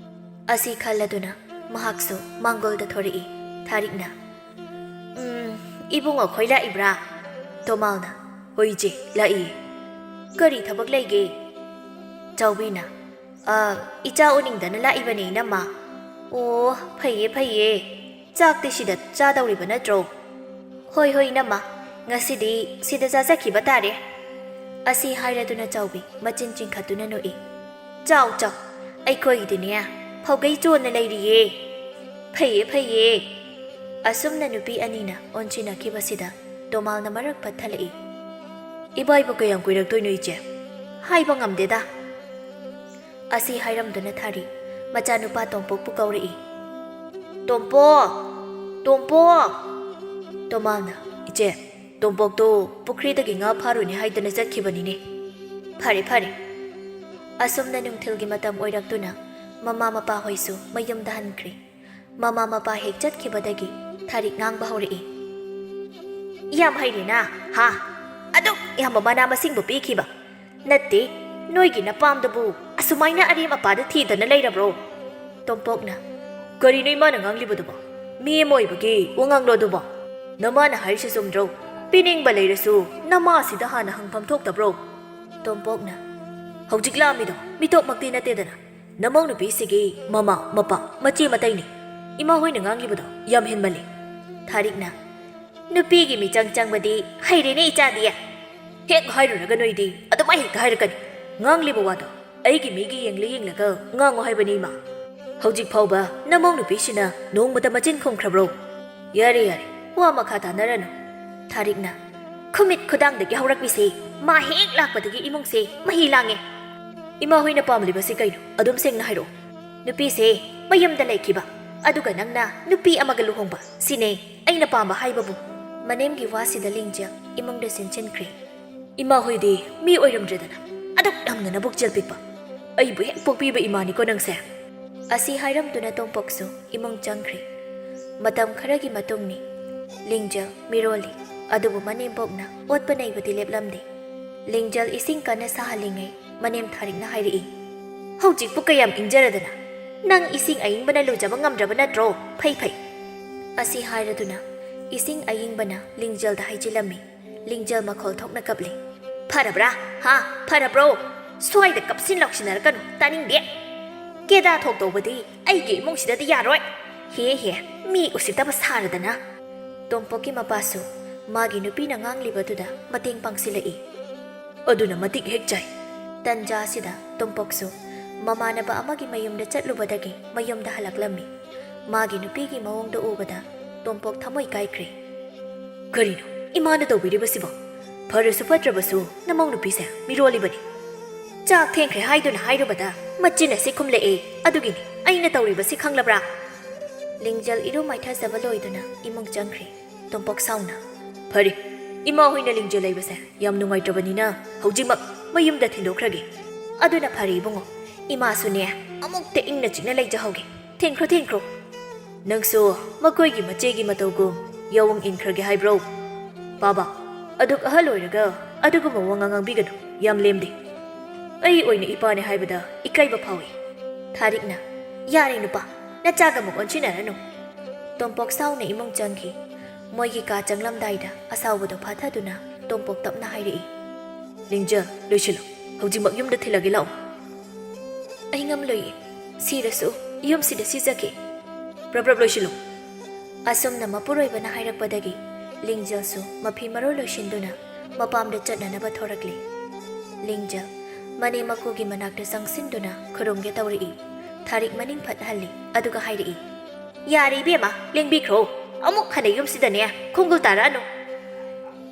ꯑꯁꯤ ꯈꯜꯂꯗꯨꯅ ꯃꯍꯥꯛꯁꯨ ꯃꯥꯡꯒꯣꯜꯗ ꯊꯣꯔꯛꯏ꯫ ꯊꯥꯔꯤꯛꯅ, "ꯎꯝ, ꯏꯕꯨꯡꯉꯣ ꯈꯣꯏ ꯂꯥꯛꯏꯕ꯭ꯔꯥ?" ꯇꯣꯃꯥꯜꯅ, "ꯍꯣꯏ ꯏꯆꯦ, ꯂꯥꯛꯏꯌꯦ꯫ ꯀꯔꯤ ꯊꯕꯛ ꯂꯩꯒꯦ?" ꯆꯥꯎꯕꯤꯅ, "ꯑ, ꯏꯆꯥ ꯎꯅꯤꯡꯗꯅ ꯂꯥꯛꯏꯕꯅꯦ ꯏꯅꯝꯃ꯫" "ꯑꯣ, ꯐꯩꯌꯦ, ꯐꯩꯌꯦ꯫ ꯆꯥꯛꯇꯤ ꯁꯤꯗ ꯆꯥꯗꯧꯔꯤꯕ ꯅꯠꯇ꯭ꯔꯣ?" "ꯍꯣꯏ, ꯍꯣꯏ, ꯏꯅꯝꯃ, ꯉꯁꯤꯗꯤ ꯁꯤꯗ ꯆꯥꯖꯈꯤꯕ ꯇꯥꯔꯦ꯫" ꯑꯁꯤ ꯍꯥꯏꯔꯗꯨꯅ ꯆꯥꯎꯕꯤ ꯃꯆꯤꯟ ꯆꯤꯡꯈꯠꯇꯨꯅ ꯅꯣꯛꯏ꯫ "ꯆꯥꯎ, ꯆꯥꯎ, ꯑꯩꯈꯣꯏꯒꯤꯗꯤꯅꯦ, ꯐꯧꯒꯩ ꯆꯣꯟꯅ ꯂꯩꯔꯤꯌꯦ꯫" "ꯐꯩꯌꯦ, ꯐꯩꯌꯦ꯫" ꯑꯁꯨꯝꯅ ꯅꯨꯄꯤ ꯑꯅꯤꯅ ꯑꯣꯟꯁꯤꯟꯅꯈꯤꯕꯁꯤꯗ ꯇꯣꯃꯥꯜꯅ ꯃꯔꯛ ꯄꯠꯊꯠꯂꯛꯏ꯫ "ꯏꯕꯥꯏꯕꯨ ꯀꯌꯥꯝ ꯀꯨꯏꯔꯛꯇꯣꯏꯅꯣ ꯏꯆꯦ?" "ꯍꯥꯏꯕ ꯉꯝꯗꯦꯗ꯫" ꯑꯁꯤ ꯍꯥꯏꯔꯝꯗꯨꯅ ꯊꯥꯔꯤ ꯃꯆꯥꯅꯨꯄꯥ ꯇꯣꯝꯄꯣꯛꯄꯨ ꯀꯧꯔꯛꯏ꯫ "ꯇꯣꯝꯄꯣꯛ!" "ꯇꯣꯝꯄꯣꯛ!" ꯇꯣꯃꯥꯅ, "ꯏꯆꯦ, ꯇꯣꯝꯄꯣꯛꯇꯣ ꯄꯨꯈ꯭ꯔꯤꯗꯒꯤ ꯉꯥ ꯐꯥꯔꯨꯅꯤ ꯍꯥꯏꯗꯅ ꯆꯠꯈꯤꯕꯅꯤꯅꯦ꯫" "ꯐꯔꯦ, ꯐꯔꯦ꯫" ꯑꯁꯨꯝꯅ ꯅꯨꯡꯊꯤꯜꯒꯤ ꯃꯇꯝ ꯑꯣꯏꯔꯛꯇꯨꯅ ꯃꯃꯥ ꯃꯄꯥ ꯍꯣꯏꯁꯨ ꯃꯌꯨꯝꯗ ꯍꯟꯈ꯭ꯔꯦ꯫ ꯃꯃꯥ ꯃꯄꯥ ꯍꯦꯛ ꯆꯠꯈꯤꯕꯗꯒꯤ ꯊꯥꯔꯤꯛ ꯉꯥꯡꯕ ꯍꯧꯔꯛꯏ꯫ "ꯌꯥꯝ ꯍꯩꯔꯦꯅ, ꯍꯥ? ꯑꯗꯨꯛ ꯌꯥꯝꯕ ꯃꯅꯥ ꯃꯁꯤꯡꯕꯨ ꯄꯤꯈꯤꯕ꯫ ꯅꯠꯇꯦ, ꯅꯣꯏꯒꯤ ꯅꯄꯥꯝꯗꯕꯨ ꯑꯁꯨꯃꯥꯏꯅ ꯑꯔꯦꯝ ꯑꯄꯥꯗ ꯊꯤꯗꯅ ꯂꯩꯔꯕ꯭ꯔꯣ?" ꯇꯣꯝꯄꯣꯛꯅ, "ꯀꯔꯤꯅꯣ ꯏꯃꯥꯅ ꯉꯥꯡꯂꯤꯕꯗꯨꯕꯣ? ꯃꯤ ꯑꯃ ꯑꯣꯏꯕꯒꯤ ꯋꯥꯉꯥꯡꯂꯣ ꯑꯗꯨꯕꯣ? ꯅꯃꯥꯅ ꯍꯥꯏꯔꯤꯁꯤ ꯆꯨꯝꯗ꯭ꯔꯣ? ꯄꯤꯅꯤꯡꯕ ꯂꯩꯔꯁꯨ ꯅꯃꯥꯁꯤꯗ ꯍꯥꯟꯅ ꯍꯪꯐꯝ ꯊꯣꯛꯇꯕ꯭ꯔꯣ?" ꯇꯣꯝꯄꯣꯛꯅ, "ꯍꯧꯖꯤꯛ ꯂꯥꯝꯃꯤꯗꯣ ꯃꯤꯇꯣꯞꯃꯛꯇꯤ ꯅꯠꯇꯦꯗꯅ꯫ ꯅꯃꯧ ꯅꯨꯄꯤꯁꯤꯒꯤ ꯃꯃꯥ, ꯃꯄꯥ, ꯃꯆꯦ ꯃꯇꯩꯅꯤ꯫ ꯏꯃꯥ ꯍꯣꯏꯅ ꯉꯥꯡꯂꯤꯕꯗꯣ ꯌꯥꯝ ꯍꯦꯟꯃꯜꯂꯤ꯫" ꯊꯥꯔꯤꯛꯅ, "ꯅꯨꯄꯤꯒꯤ ꯃꯤꯆꯪ ꯆꯪꯕꯗꯤ ꯍꯩꯔꯦꯅꯦ ꯏꯆꯥꯗꯤ꯫ ꯍꯦꯛ ꯍꯥꯏꯔꯨꯔꯒ ꯅꯣꯏꯗꯤ ꯑꯗꯨꯃꯥꯏ ꯍꯦꯛꯇ ꯍꯥꯏꯔꯛꯀꯅꯤ꯫ ꯉꯥꯡꯂꯤꯕ ꯋꯥꯗꯣ ꯑꯩꯒꯤ ꯃꯤꯒꯤ ꯌꯦꯡꯂ ꯌꯦꯡꯂꯒ ꯉꯥꯡꯉꯣ ꯍꯥꯏꯕꯅꯤ ꯏꯃꯥ꯫ ꯍꯧꯖꯤꯛ ꯐꯥꯎꯕ ꯅꯃꯧ ꯅꯨꯄꯤꯁꯤꯅ ꯅꯣꯡꯃꯇ ꯃꯆꯤꯟ ꯈꯨꯝꯈ꯭ꯔꯕ꯭ꯔꯣ?" "ꯌꯥꯔꯦ, ꯌꯥꯔꯦ, ꯋꯥ ꯃꯈꯥ ꯇꯥꯅꯔꯅꯨ꯫" ꯊꯥꯔꯤꯛꯅ, "ꯈꯨꯃꯤꯠ ꯈꯨꯗꯥꯡꯗꯒꯤ ꯍꯧꯔꯛꯂꯤꯁꯦ ꯃꯥ ꯍꯦꯛ ꯂꯥꯛꯄꯗꯒꯤ ꯏꯃꯨꯡꯁꯦ ꯃꯍꯤ ꯂꯥꯡꯉꯦ꯫ ꯏꯃꯥ ꯍꯣꯏꯅ ꯄꯥꯝꯂꯤꯕꯁꯤ ꯀꯩꯅꯣ? ꯑꯗꯨꯝ ꯁꯦꯡꯅ ꯍꯥꯏꯔꯛꯑꯣ꯫ ꯅꯨꯄꯤꯁꯦ ꯃꯌꯨꯝꯗ ꯂꯩꯈꯤꯕ, ꯑꯗꯨꯒ ꯅꯪꯅ ꯅꯨꯄꯤ ꯑꯃꯒ ꯂꯨꯍꯣꯡꯕ, ꯁꯤꯅꯦ ꯑꯩꯅ ꯄꯥꯝꯕ ꯍꯥꯏꯕꯕꯨ꯫" ꯃꯅꯦꯝꯒꯤ ꯋꯥꯁꯤꯗ ꯂꯤꯡꯖꯦꯜ ꯏꯃꯨꯡꯗ ꯆꯦꯟꯁꯤꯟꯈ꯭ꯔꯦ꯫ "ꯏꯃꯥ ꯍꯣꯏꯗꯤ ꯃꯤ ꯑꯣꯏꯔꯝꯗ꯭ꯔꯦꯗꯅ, ꯑꯗꯨꯛ ꯌꯥꯝꯅ ꯅꯕꯨꯛ ꯆꯦꯜ ꯄꯤꯛꯄ꯫ ꯑꯩꯕꯨ ꯍꯦꯛ ꯄꯣꯛꯄꯤꯕ ꯏꯃꯥꯅꯤꯀꯣ ꯅꯪꯁꯦ꯫" ꯑꯁꯤ ꯍꯥꯏꯔꯝꯗꯨꯅ ꯇꯣꯝꯄꯣꯛꯁꯨ ꯏꯃꯨꯡ ꯆꯪꯈ꯭ꯔꯦ꯫ ꯃꯇꯝ ꯈꯔꯒꯤ ꯃꯇꯨꯡꯅꯤ꯫ ꯂꯤꯡꯖꯦꯜ ꯃꯤꯔꯣꯜꯂꯤ, ꯑꯗꯨꯕꯨ ꯃꯅꯦꯝꯄꯣꯛꯅ ꯑꯣꯠꯄ ꯅꯩꯕꯗꯤ ꯂꯦꯞꯂꯝꯗꯦ꯫ ꯂꯤꯡꯖꯦꯜ ꯏꯁꯤꯡ ꯀꯟꯅ ꯁꯥꯍꯜꯂꯤꯉꯩ ꯃꯅꯦꯝ ꯊꯥꯔꯤꯛꯅ ꯍꯥꯏꯔꯛꯏ, "ꯍꯧꯖꯤꯛꯄꯨ ꯀꯌꯥꯝ ꯏꯪꯖꯔꯗꯅ? ꯅꯪ ꯏꯁꯤꯡ ꯑꯏꯪꯕꯅ ꯂꯨꯖꯕ ꯉꯝꯗ꯭ꯔꯕ ꯅꯠꯇ꯭ꯔꯣ? ꯐꯩ, ꯐꯩ꯫" ꯑꯁꯤ ꯍꯥꯏꯔꯗꯨꯅ ꯏꯁꯤꯡ ꯑꯏꯪꯕꯅ ꯂꯤꯡꯖꯦꯜꯗ ꯍꯩꯖꯤꯜꯂꯝꯃꯤ꯫ ꯂꯤꯡꯖꯦꯜ ꯃꯈꯣꯜ ꯊꯣꯛꯅ ꯀꯞꯂꯤ꯫ "ꯐꯔꯕ꯭ꯔꯥ? ꯍꯥ? ꯐꯔꯕ꯭ꯔꯣ? ꯁ꯭ꯋꯥꯏꯗ ꯀꯞꯁꯤꯟ ꯂꯥꯎꯁꯤꯟꯅꯔꯛꯀꯅꯨ, ꯇꯥꯅꯤꯡꯗꯦ꯫ ꯀꯦꯗꯥ ꯊꯣꯛ ꯇꯧꯕꯗꯤ ꯑꯩꯒꯤ ꯏꯃꯨꯡꯁꯤꯗꯗꯤ ꯌꯥꯔꯣꯏ꯫ ꯍꯦ ꯍꯦ, ꯃꯤ ꯎꯁꯤꯠꯇꯕ ꯁꯥꯔꯗꯅ꯫" ꯇꯣꯝꯄꯣꯛꯀꯤ ꯃꯄꯥꯁꯨ ꯃꯥꯒꯤ ꯅꯨꯄꯤꯅ ꯉꯥꯡꯂꯤꯕꯗꯨꯗ ꯃꯇꯦꯡ ꯄꯥꯡꯁꯤꯜꯂꯛꯏ꯫ "ꯑꯗꯨꯅ ꯃꯇꯤꯛ ꯍꯦꯛ ꯆꯥꯏ꯫" ꯇꯟꯖꯥꯁꯤꯗ ꯇꯣꯝꯄꯣꯛꯁꯨ ꯃꯃꯥꯟꯅꯕ ꯑꯃꯒꯤ ꯃꯌꯨꯝꯗ ꯆꯠꯂꯨꯕꯗꯒꯤ ꯃꯌꯨꯝꯗ ꯍꯜꯂꯛꯂꯝꯃꯤ꯫ ꯃꯥꯒꯤ ꯅꯨꯄꯤꯒꯤ ꯃꯑꯣꯡꯗꯣ ꯎꯕꯗ ꯇꯣꯝꯄꯣꯛ ꯊꯃꯣꯏ ꯀꯥꯏꯈ꯭ꯔꯦ꯫ "ꯀꯔꯤꯅꯣ ꯏꯃꯥꯅ ꯇꯧꯕꯤꯔꯤꯕꯁꯤꯕꯣ? ꯐꯔꯁꯨ ꯐꯠꯇ꯭ꯔꯕꯁꯨ ꯅꯃꯧ ꯅꯨꯄꯤꯁꯦ ꯃꯤꯔꯣꯜꯂꯤꯕꯅꯤ꯫ ꯆꯥꯛ ꯊꯦꯡꯈ꯭ꯔꯦ ꯍꯥꯏꯗꯨꯅ ꯍꯥꯏꯔꯨꯕꯗ ꯃꯆꯤꯟ ꯑꯁꯤ ꯈꯨꯝꯂꯛꯑꯦ꯫ ꯑꯗꯨꯒꯤꯅꯤ ꯑꯩꯅ ꯇꯧꯔꯤꯕꯁꯤ, ꯈꯪꯂꯕ꯭ꯔꯥ?" ꯂꯤꯡꯖꯦꯜ ꯏꯔꯨ ꯃꯥꯏꯊꯖꯕ ꯂꯣꯏꯗꯨꯅ ꯏꯃꯨꯡ ꯆꯪꯈ꯭ꯔꯦ꯫ ꯇꯣꯝꯄꯣꯛ ꯁꯥꯎꯅ, "ꯐꯔꯦ, ꯏꯃꯥ ꯍꯣꯏꯅ ꯂꯤꯡꯖꯦꯜ ꯂꯩꯕꯁꯦ ꯌꯥꯝ ꯅꯨꯡꯉꯥꯏꯇ꯭ꯔꯕꯅꯤꯅ ꯍꯧꯖꯤꯛꯃꯛ ꯃꯌꯨꯝꯗ ꯊꯤꯟꯗꯣꯛꯈ꯭ꯔꯒꯦ꯫ ꯑꯗꯨꯅ ꯐꯔꯦ ꯏꯕꯨꯡꯉꯣ, ꯏꯃꯥꯁꯨꯅꯦ ꯑꯃꯨꯛꯇ ꯏꯪꯅ ꯆꯤꯛꯅ ꯂꯩꯖꯍꯧꯒꯦ꯫ ꯊꯤꯟꯈ꯭ꯔꯣ, ꯊꯤꯟꯈ꯭ꯔꯣ꯫ ꯅꯪꯁꯨ ꯃꯈꯣꯏꯒꯤ ꯃꯆꯦꯒꯤ ꯃꯇꯧꯒꯨꯝ ꯌꯥꯑꯣꯡ ꯏꯟꯈ꯭ꯔꯒꯦ ꯍꯥꯏꯕ꯭ꯔꯣ? ꯄꯥꯕ, ꯑꯗꯨꯛ ꯑꯍꯜ ꯑꯣꯏꯔꯒ ꯑꯗꯨꯒꯨꯝꯕ ꯋꯥꯉꯥꯡ ꯉꯥꯡꯕꯤꯒꯅꯨ, ꯌꯥꯝ ꯂꯦꯝꯗꯦ꯫ ꯑꯩ ꯑꯣꯏꯅ ꯏꯄꯥꯅꯦ ꯍꯥꯏꯕꯗ ꯏꯀꯥꯏꯕ ꯐꯥꯎꯏ꯫" ꯊꯥꯔꯤꯛꯅ, "ꯌꯥꯔꯦ ꯅꯨꯄꯥ, ꯅꯆꯥꯒ ꯑꯃꯨꯛ ꯑꯣꯟꯁꯤꯟꯅꯔꯅꯨ꯫" ꯇꯣꯝꯄꯣꯛ ꯁꯥꯎꯅ ꯏꯃꯨꯡ ꯆꯪꯈꯤ꯫ ꯃꯣꯏꯒꯤ ꯀꯥ ꯆꯪꯂꯝꯗꯥꯏꯗ ꯑꯁꯥꯎꯕꯗꯣ ꯐꯥꯊꯗꯨꯅ ꯇꯣꯝꯄꯣꯛ ꯇꯞꯅ ꯍꯥꯏꯔꯛꯏ, "ꯂꯤꯡꯖꯦꯜ, ꯂꯣꯏꯁꯤꯜꯂꯣ꯫ ꯍꯧꯖꯤꯛꯃꯛ ꯌꯨꯝꯗ ꯊꯤꯜꯂꯒꯦ ꯂꯥꯛꯑꯣ꯫" "ꯑꯩ ꯉꯝꯂꯣꯏꯌꯦ꯫ ꯁꯤꯔꯁꯨ ꯌꯨꯝꯁꯤꯗ ꯁꯤꯖꯒꯦ꯫" "ꯄ꯭ꯔꯞ ꯄ꯭ꯔꯞ ꯂꯣꯏꯁꯤꯜꯂꯨ꯫" ꯑꯁꯨꯝꯅ ꯃꯄꯨꯔꯣꯏꯕꯅ ꯍꯥꯏꯔꯛꯄꯗꯒꯤ ꯂꯤꯡꯖꯦꯜꯁꯨ ꯃꯐꯤ ꯃꯔꯣꯜ ꯂꯣꯏꯁꯤꯟꯗꯨꯅ ꯃꯄꯥꯝꯗ ꯆꯠꯅꯅꯕ ꯊꯣꯔꯛꯂꯤ꯫ ꯂꯤꯡꯖꯦꯜ ꯃꯅꯦꯝ ꯃꯀꯨꯒꯤ ꯃꯅꯥꯛꯇ ꯆꯪꯁꯤꯟꯗꯨꯅ ꯈꯨꯔꯨꯝꯒꯦ ꯇꯧꯔꯛꯏ꯫ ꯊꯥꯔꯤꯛ ꯃꯅꯤꯡ ꯐꯠ ꯍꯜꯂꯤ, ꯑꯗꯨꯒ ꯍꯥꯏꯔꯛꯏ, "ꯌꯥꯔꯦ ꯏꯕꯦꯝꯃ, ꯂꯦꯡꯕꯤꯈ꯭ꯔꯣ꯫ ꯑꯃꯨꯛ ꯍꯟꯅ ꯌꯨꯝꯁꯤꯗꯅꯦ ꯈꯣꯡꯒꯨꯜ ꯇꯥꯔꯛꯑꯅꯨ꯫"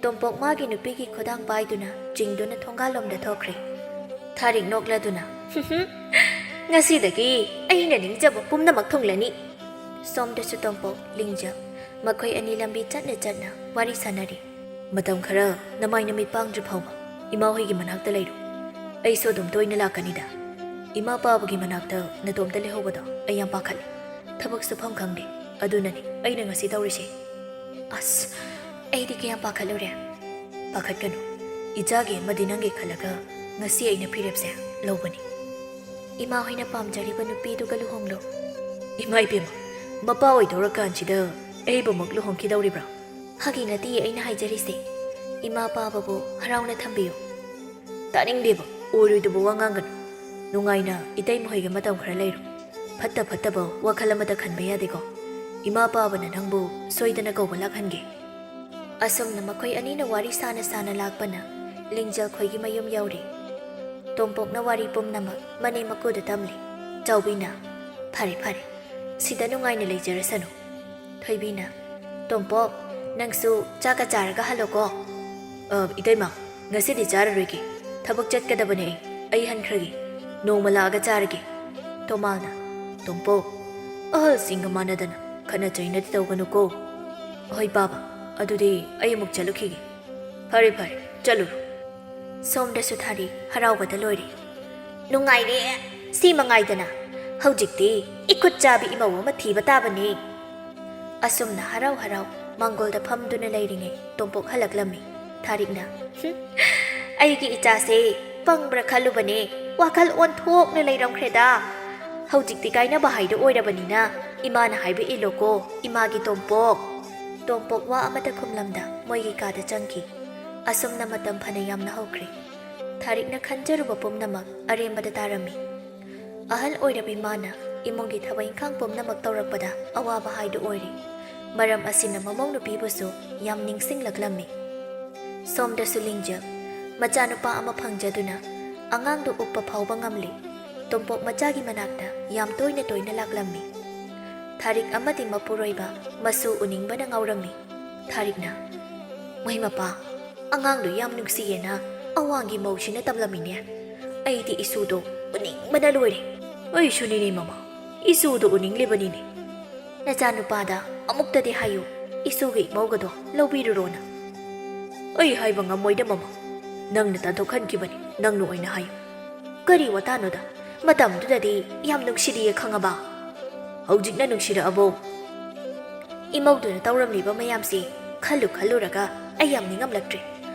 ꯇꯣꯝꯄꯣꯛ ꯃꯥꯒꯤ ꯅꯨꯄꯤꯒꯤ ꯈꯨꯗꯥꯡ ꯄꯥꯏꯗꯨꯅ ꯆꯤꯡꯗꯨꯅ ꯊꯣꯡꯒꯥꯜꯂꯣꯝꯗ ꯊꯣꯛꯈ꯭ꯔꯦ꯫ ꯊꯥꯔꯤꯛ ꯅꯣꯛꯂꯗꯨꯅ, "ꯉꯁꯤꯗꯒꯤ ꯑꯩꯅ ꯅꯤꯡꯖꯕ ꯄꯨꯝꯅꯃꯛ ꯊꯨꯡꯂꯅꯤ꯫" ꯁꯣꯝꯗꯁꯨ ꯇꯣꯝꯄꯣꯛ, ꯂꯤꯡꯖꯦꯜ ꯃꯈꯣꯏ ꯑꯅꯤ ꯂꯝꯕꯤ ꯆꯠꯅ ꯆꯠꯅ ꯋꯥꯔꯤ ꯁꯥꯟꯅꯔꯤ꯫ "ꯃꯇꯝ ꯈꯔ ꯅꯃꯥꯏ ꯅꯃꯤꯠ ꯄꯥꯡꯗ꯭ꯔꯤ ꯐꯥꯎꯕ ꯏꯃꯥ ꯍꯣꯏꯒꯤ ꯃꯅꯥꯛꯇ ꯂꯩꯔꯨ꯫ ꯑꯩꯁꯨ ꯑꯗꯨꯝ ꯇꯣꯏꯅ ꯂꯥꯛꯀꯅꯤꯗ꯫ ꯏꯃꯥ ꯄꯥꯕꯒꯤ ꯃꯅꯥꯛꯇ ꯅꯇꯣꯝꯇ ꯂꯩꯍꯧꯕꯗꯣ ꯑꯩ ꯌꯥꯝ ꯄꯥꯈꯠꯂꯤ꯫ ꯊꯕꯛ ꯁꯨꯐꯝ ꯈꯪꯗꯦ꯫ ꯑꯗꯨꯅꯅꯤ ꯑꯩꯅ ꯉꯁꯤ ꯇꯧꯔꯤꯁꯦ꯫" "ꯑꯁ, ꯑꯩꯗꯤ ꯀꯌꯥꯝ ꯄꯥꯈꯠꯂꯨꯔꯦ꯫" "ꯄꯥꯈꯠꯀꯅꯨ꯫ ꯏꯆꯥꯒꯤ ꯑꯃꯗꯤ ꯅꯪꯒꯤ ꯈꯜꯂꯒ ꯉꯁꯤ ꯑꯩꯅ ꯐꯤꯔꯦꯞꯁꯦ ꯂꯧꯕꯅꯤ꯫" "ꯏꯃꯥ ꯍꯣꯏꯅ ꯄꯥꯝꯖꯔꯤꯕ ꯅꯨꯄꯤꯗꯨꯒ ꯂꯨꯍꯣꯡꯂꯣ꯫" "ꯏꯃꯥ ꯏꯕꯦꯝꯃ, ꯃꯄꯥ ꯑꯣꯏꯗꯧꯔꯀꯥꯟꯁꯤꯗ ꯑꯩꯕꯨꯃꯛ ꯂꯨꯍꯣꯡꯈꯤꯗꯧꯔꯤꯕ꯭ꯔꯥ?" "ꯐꯥꯒꯤ ꯅꯠꯇꯤꯌꯦ ꯑꯩꯅ ꯍꯥꯏꯖꯔꯤꯁꯦ꯫ ꯏꯃꯥ ꯄꯥꯕꯕꯨ ꯍꯔꯥꯎꯅ ꯊꯝꯕꯤꯌꯨ꯫" "ꯇꯥꯅꯤꯡꯗꯦꯕ, ꯑꯣꯏꯔꯣꯏꯗꯕ ꯋꯥ ꯉꯥꯡꯒꯅꯨ꯫ ꯅꯨꯡꯉꯥꯏꯅ ꯏꯇꯩꯃ ꯍꯣꯏꯒ ꯃꯇꯝ ꯈꯔ ꯂꯩꯔꯣ꯫ ꯐꯠꯇ ꯐꯠꯇꯕ ꯋꯥꯈꯜ ꯑꯃꯇ ꯈꯟꯕ ꯌꯥꯗꯦꯀꯣ꯫ ꯏꯃꯥ ꯄꯥꯕꯅ ꯅꯪꯕꯨ ꯁꯣꯏꯗꯅ ꯀꯧꯕ ꯂꯥꯛꯍꯟꯒꯦ꯫" ꯑꯁꯨꯝꯅ ꯃꯈꯣꯏ ꯑꯅꯤꯅ ꯋꯥꯔꯤ ꯁꯥꯅ ꯁꯥꯅ ꯂꯥꯛꯄꯅ ꯂꯤꯡꯖꯦꯜ ꯈꯣꯏꯒꯤ ꯃꯌꯨꯝ ꯌꯧꯔꯦ꯫ ꯇꯣꯝꯄꯣꯛꯅ ꯋꯥꯔꯤ ꯄꯨꯝꯅꯃꯛ ꯃꯅꯦꯝ ꯃꯀꯨꯗ ꯇꯝꯂꯤ꯫ ꯆꯥꯎꯕꯤꯅ, "ꯐꯔꯦ, ꯐꯔꯦ, ꯁꯤꯗ ꯅꯨꯡꯉꯥꯏꯅ ꯂꯩꯖꯔꯁꯅꯨ꯫" ꯊꯣꯏꯕꯤꯅ, "ꯇꯣꯝꯄꯣꯛ, ꯅꯪꯁꯨ ꯆꯥꯛꯀ ꯆꯥꯔꯒ ꯍꯜꯂꯣꯀꯣ꯫" "ꯑ, ꯏꯇꯩꯃ, ꯉꯁꯤꯗꯤ ꯆꯥꯔꯔꯣꯏꯒꯦ꯫ ꯊꯕꯛ ꯆꯠꯀꯗꯕꯅꯦ ꯑꯩ꯫ ꯑꯩ ꯍꯟꯈ꯭ꯔꯒꯦ꯫ ꯅꯣꯡꯃ ꯂꯥꯛꯑꯒ ꯆꯥꯔꯒꯦ꯫" ꯇꯣꯃꯥꯜꯅ, "ꯇꯣꯝꯄꯣꯛ, ꯑꯍꯜꯁꯤꯡꯒ ꯃꯥꯟꯅꯗꯅ ꯈꯠꯅ ꯆꯩꯅꯗꯤ ꯇꯧꯒꯅꯨꯀꯣ꯫ ꯍꯣꯏ ꯄꯥꯕ, ꯑꯗꯨꯗꯤ ꯑꯩ ꯑꯃꯨꯛ ꯆꯠꯂꯨꯈꯤꯒꯦ꯫ ꯐꯔꯦ ꯐꯔꯦ, ꯆꯠꯂꯨꯔꯣ꯫ ꯁꯣꯝꯗꯁꯨ ꯊꯥꯔꯤꯛ ꯍꯔꯥꯎꯕꯗ ꯂꯣꯏꯔꯦ꯫ ꯅꯨꯡꯉꯥꯏꯔꯦ, ꯁꯤ ꯃꯉꯥꯏꯗꯅ꯫ ꯍꯧꯖꯤꯛꯇꯤ ꯏꯈꯨꯠ ꯆꯥꯕꯤ ꯏꯃꯧ ꯑꯃ ꯊꯤꯕ ꯇꯥꯕꯅꯤ꯫ ꯑꯁꯨꯝꯅ ꯍꯔꯥꯎ ꯍꯔꯥꯎ ꯃꯥꯡꯒꯣꯜꯗ ꯐꯝꯗꯨꯅ ꯂꯩꯔꯤꯉꯩ ꯇꯣꯝꯄꯣꯛ ꯍꯜꯂꯛꯂꯝꯃꯤ꯫ ꯊꯥꯔꯤꯛꯅ, "ꯍꯨꯝ, ꯑꯩꯒꯤ ꯏꯆꯥꯁꯦ ꯄꯪꯕ꯭ꯔꯥ ꯈꯜꯂꯨꯕꯅꯦ, ꯋꯥꯈꯜ ꯑꯣꯟꯊꯣꯛꯅ ꯂꯩꯔꯝꯈ꯭ꯔꯦꯗ꯫ ꯍꯧꯖꯤꯛꯇꯤ ꯀꯥꯏꯅꯕ ꯍꯥꯏꯗꯣ ꯑꯣꯏꯔꯕꯅꯤꯅ ꯏꯃꯥꯅ ꯍꯥꯏꯕ ꯏꯜꯂꯣꯀꯣ, ꯏꯃꯥꯒꯤ ꯇꯣꯝꯄꯣꯛ꯫" ꯇꯣꯝꯄꯣꯛ ꯋꯥ ꯑꯃꯠꯇ ꯈꯨꯝꯂꯝꯗ ꯃꯣꯏꯒꯤ ꯀꯥꯗ ꯆꯪꯈꯤ꯫ ꯑꯁꯨꯝꯅ ꯃꯇꯝ ꯐꯅ ꯌꯥꯝꯅ ꯍꯧꯈ꯭ꯔꯦ꯫ ꯊꯥꯔꯤꯛꯅ ꯈꯟꯖꯔꯨꯕ ꯄꯨꯝꯅꯃꯛ ꯑꯔꯦꯝꯕꯗ ꯇꯥꯔꯝꯃꯤ꯫ ꯑꯍꯜ ꯑꯣꯏꯔꯕꯤ ꯃꯥꯅ ꯏꯃꯨꯡꯒꯤ ꯊꯕꯛ ꯏꯪꯈꯥꯡ ꯄꯨꯝꯅꯃꯛ ꯇꯧꯔꯛꯄꯗ ꯑꯋꯥꯕ ꯍꯥꯏꯗꯨ ꯑꯣꯏꯔꯦ꯫ ꯃꯔꯝ ꯑꯁꯤꯅ ꯃꯃꯧ ꯅꯨꯄꯤꯕꯨꯁꯨ ꯌꯥꯝ ꯅꯤꯡꯁꯤꯡꯂꯛꯂꯝꯃꯤ꯫ ꯁꯣꯝꯗꯁꯨ ꯂꯤꯡꯖꯦꯜ, ꯃꯆꯥꯅꯨꯄꯥ ꯑꯃ ꯐꯪꯖꯗꯨꯅ ꯑꯉꯥꯡꯗꯨ ꯎꯞꯄ ꯐꯥꯎꯕ ꯉꯝꯂꯦ꯫ ꯇꯣꯝꯄꯣꯛ ꯃꯆꯥꯒꯤ ꯃꯅꯥꯛꯇ ꯌꯥꯝ ꯇꯣꯏꯅ ꯇꯣꯏꯅ ꯂꯥꯛꯂꯝꯃꯤ꯫ ꯊꯥꯔꯤꯛ ꯑꯃꯗꯤ ꯃꯄꯨꯔꯣꯏꯕ ꯃꯁꯨ ꯎꯅꯤꯡꯕꯅ ꯉꯥꯎꯔꯝꯃꯤ꯫ ꯊꯥꯔꯤꯛꯅ, "ꯃꯣꯏ ꯃꯄꯥ, ꯑꯉꯥꯡꯗꯣ ꯌꯥꯝ ꯅꯨꯡꯁꯤꯌꯦꯅ ꯑꯋꯥꯡꯒꯤ ꯃꯧꯁꯤꯅ ꯇꯝꯂꯝꯃꯤꯅꯦ꯫ ꯑꯩꯗꯤ ꯏꯁꯨꯗꯣ ꯎꯅꯤꯡꯕꯅ ꯂꯣꯏꯔꯦ꯫" "ꯑꯩꯁꯨꯅꯤꯅꯦ ꯃꯃꯥ, ꯏꯁꯨꯗꯣ ꯎꯅꯤꯡꯂꯤꯕꯅꯤꯅꯦ꯫" "ꯅꯆꯥꯅꯨꯄꯥꯗ ꯑꯃꯨꯛꯇꯗꯤ ꯍꯥꯏꯌꯨ, ꯏꯁꯨꯒ ꯏꯃꯧꯒꯗꯣ ꯂꯧꯕꯤꯔꯨꯔꯣꯅ꯫" "ꯑꯩ ꯍꯥꯏꯕ ꯉꯝꯃꯣꯏꯗ ꯃꯃꯥ, ꯅꯪꯅ ꯇꯥꯟꯊꯣꯛꯍꯟꯈꯤꯕꯅꯤ, ꯅꯪꯅ ꯑꯣꯏꯅ ꯍꯥꯏꯌꯨ꯫" "ꯀꯔꯤ ꯋꯥꯇꯥꯅꯣꯗ? ꯃꯇꯝꯗꯨꯗꯗꯤ ꯌꯥꯝ ꯅꯨꯡꯁꯤꯗꯤꯌꯦ ꯈꯪꯉꯕ? ꯍꯧꯖꯤꯛꯅ ꯅꯨꯡꯁꯤꯔꯛꯑꯕꯣ?" "ꯏꯃꯧꯗꯨꯅ ꯇꯧꯔꯝꯂꯤꯕ ꯃꯌꯥꯝꯁꯦ ꯈꯜꯂꯨ ꯈꯜꯂꯨꯔꯒ ꯑꯩ ꯌꯥꯝ ꯅꯤꯡꯉꯝꯂꯛꯇ꯭ꯔꯦ꯫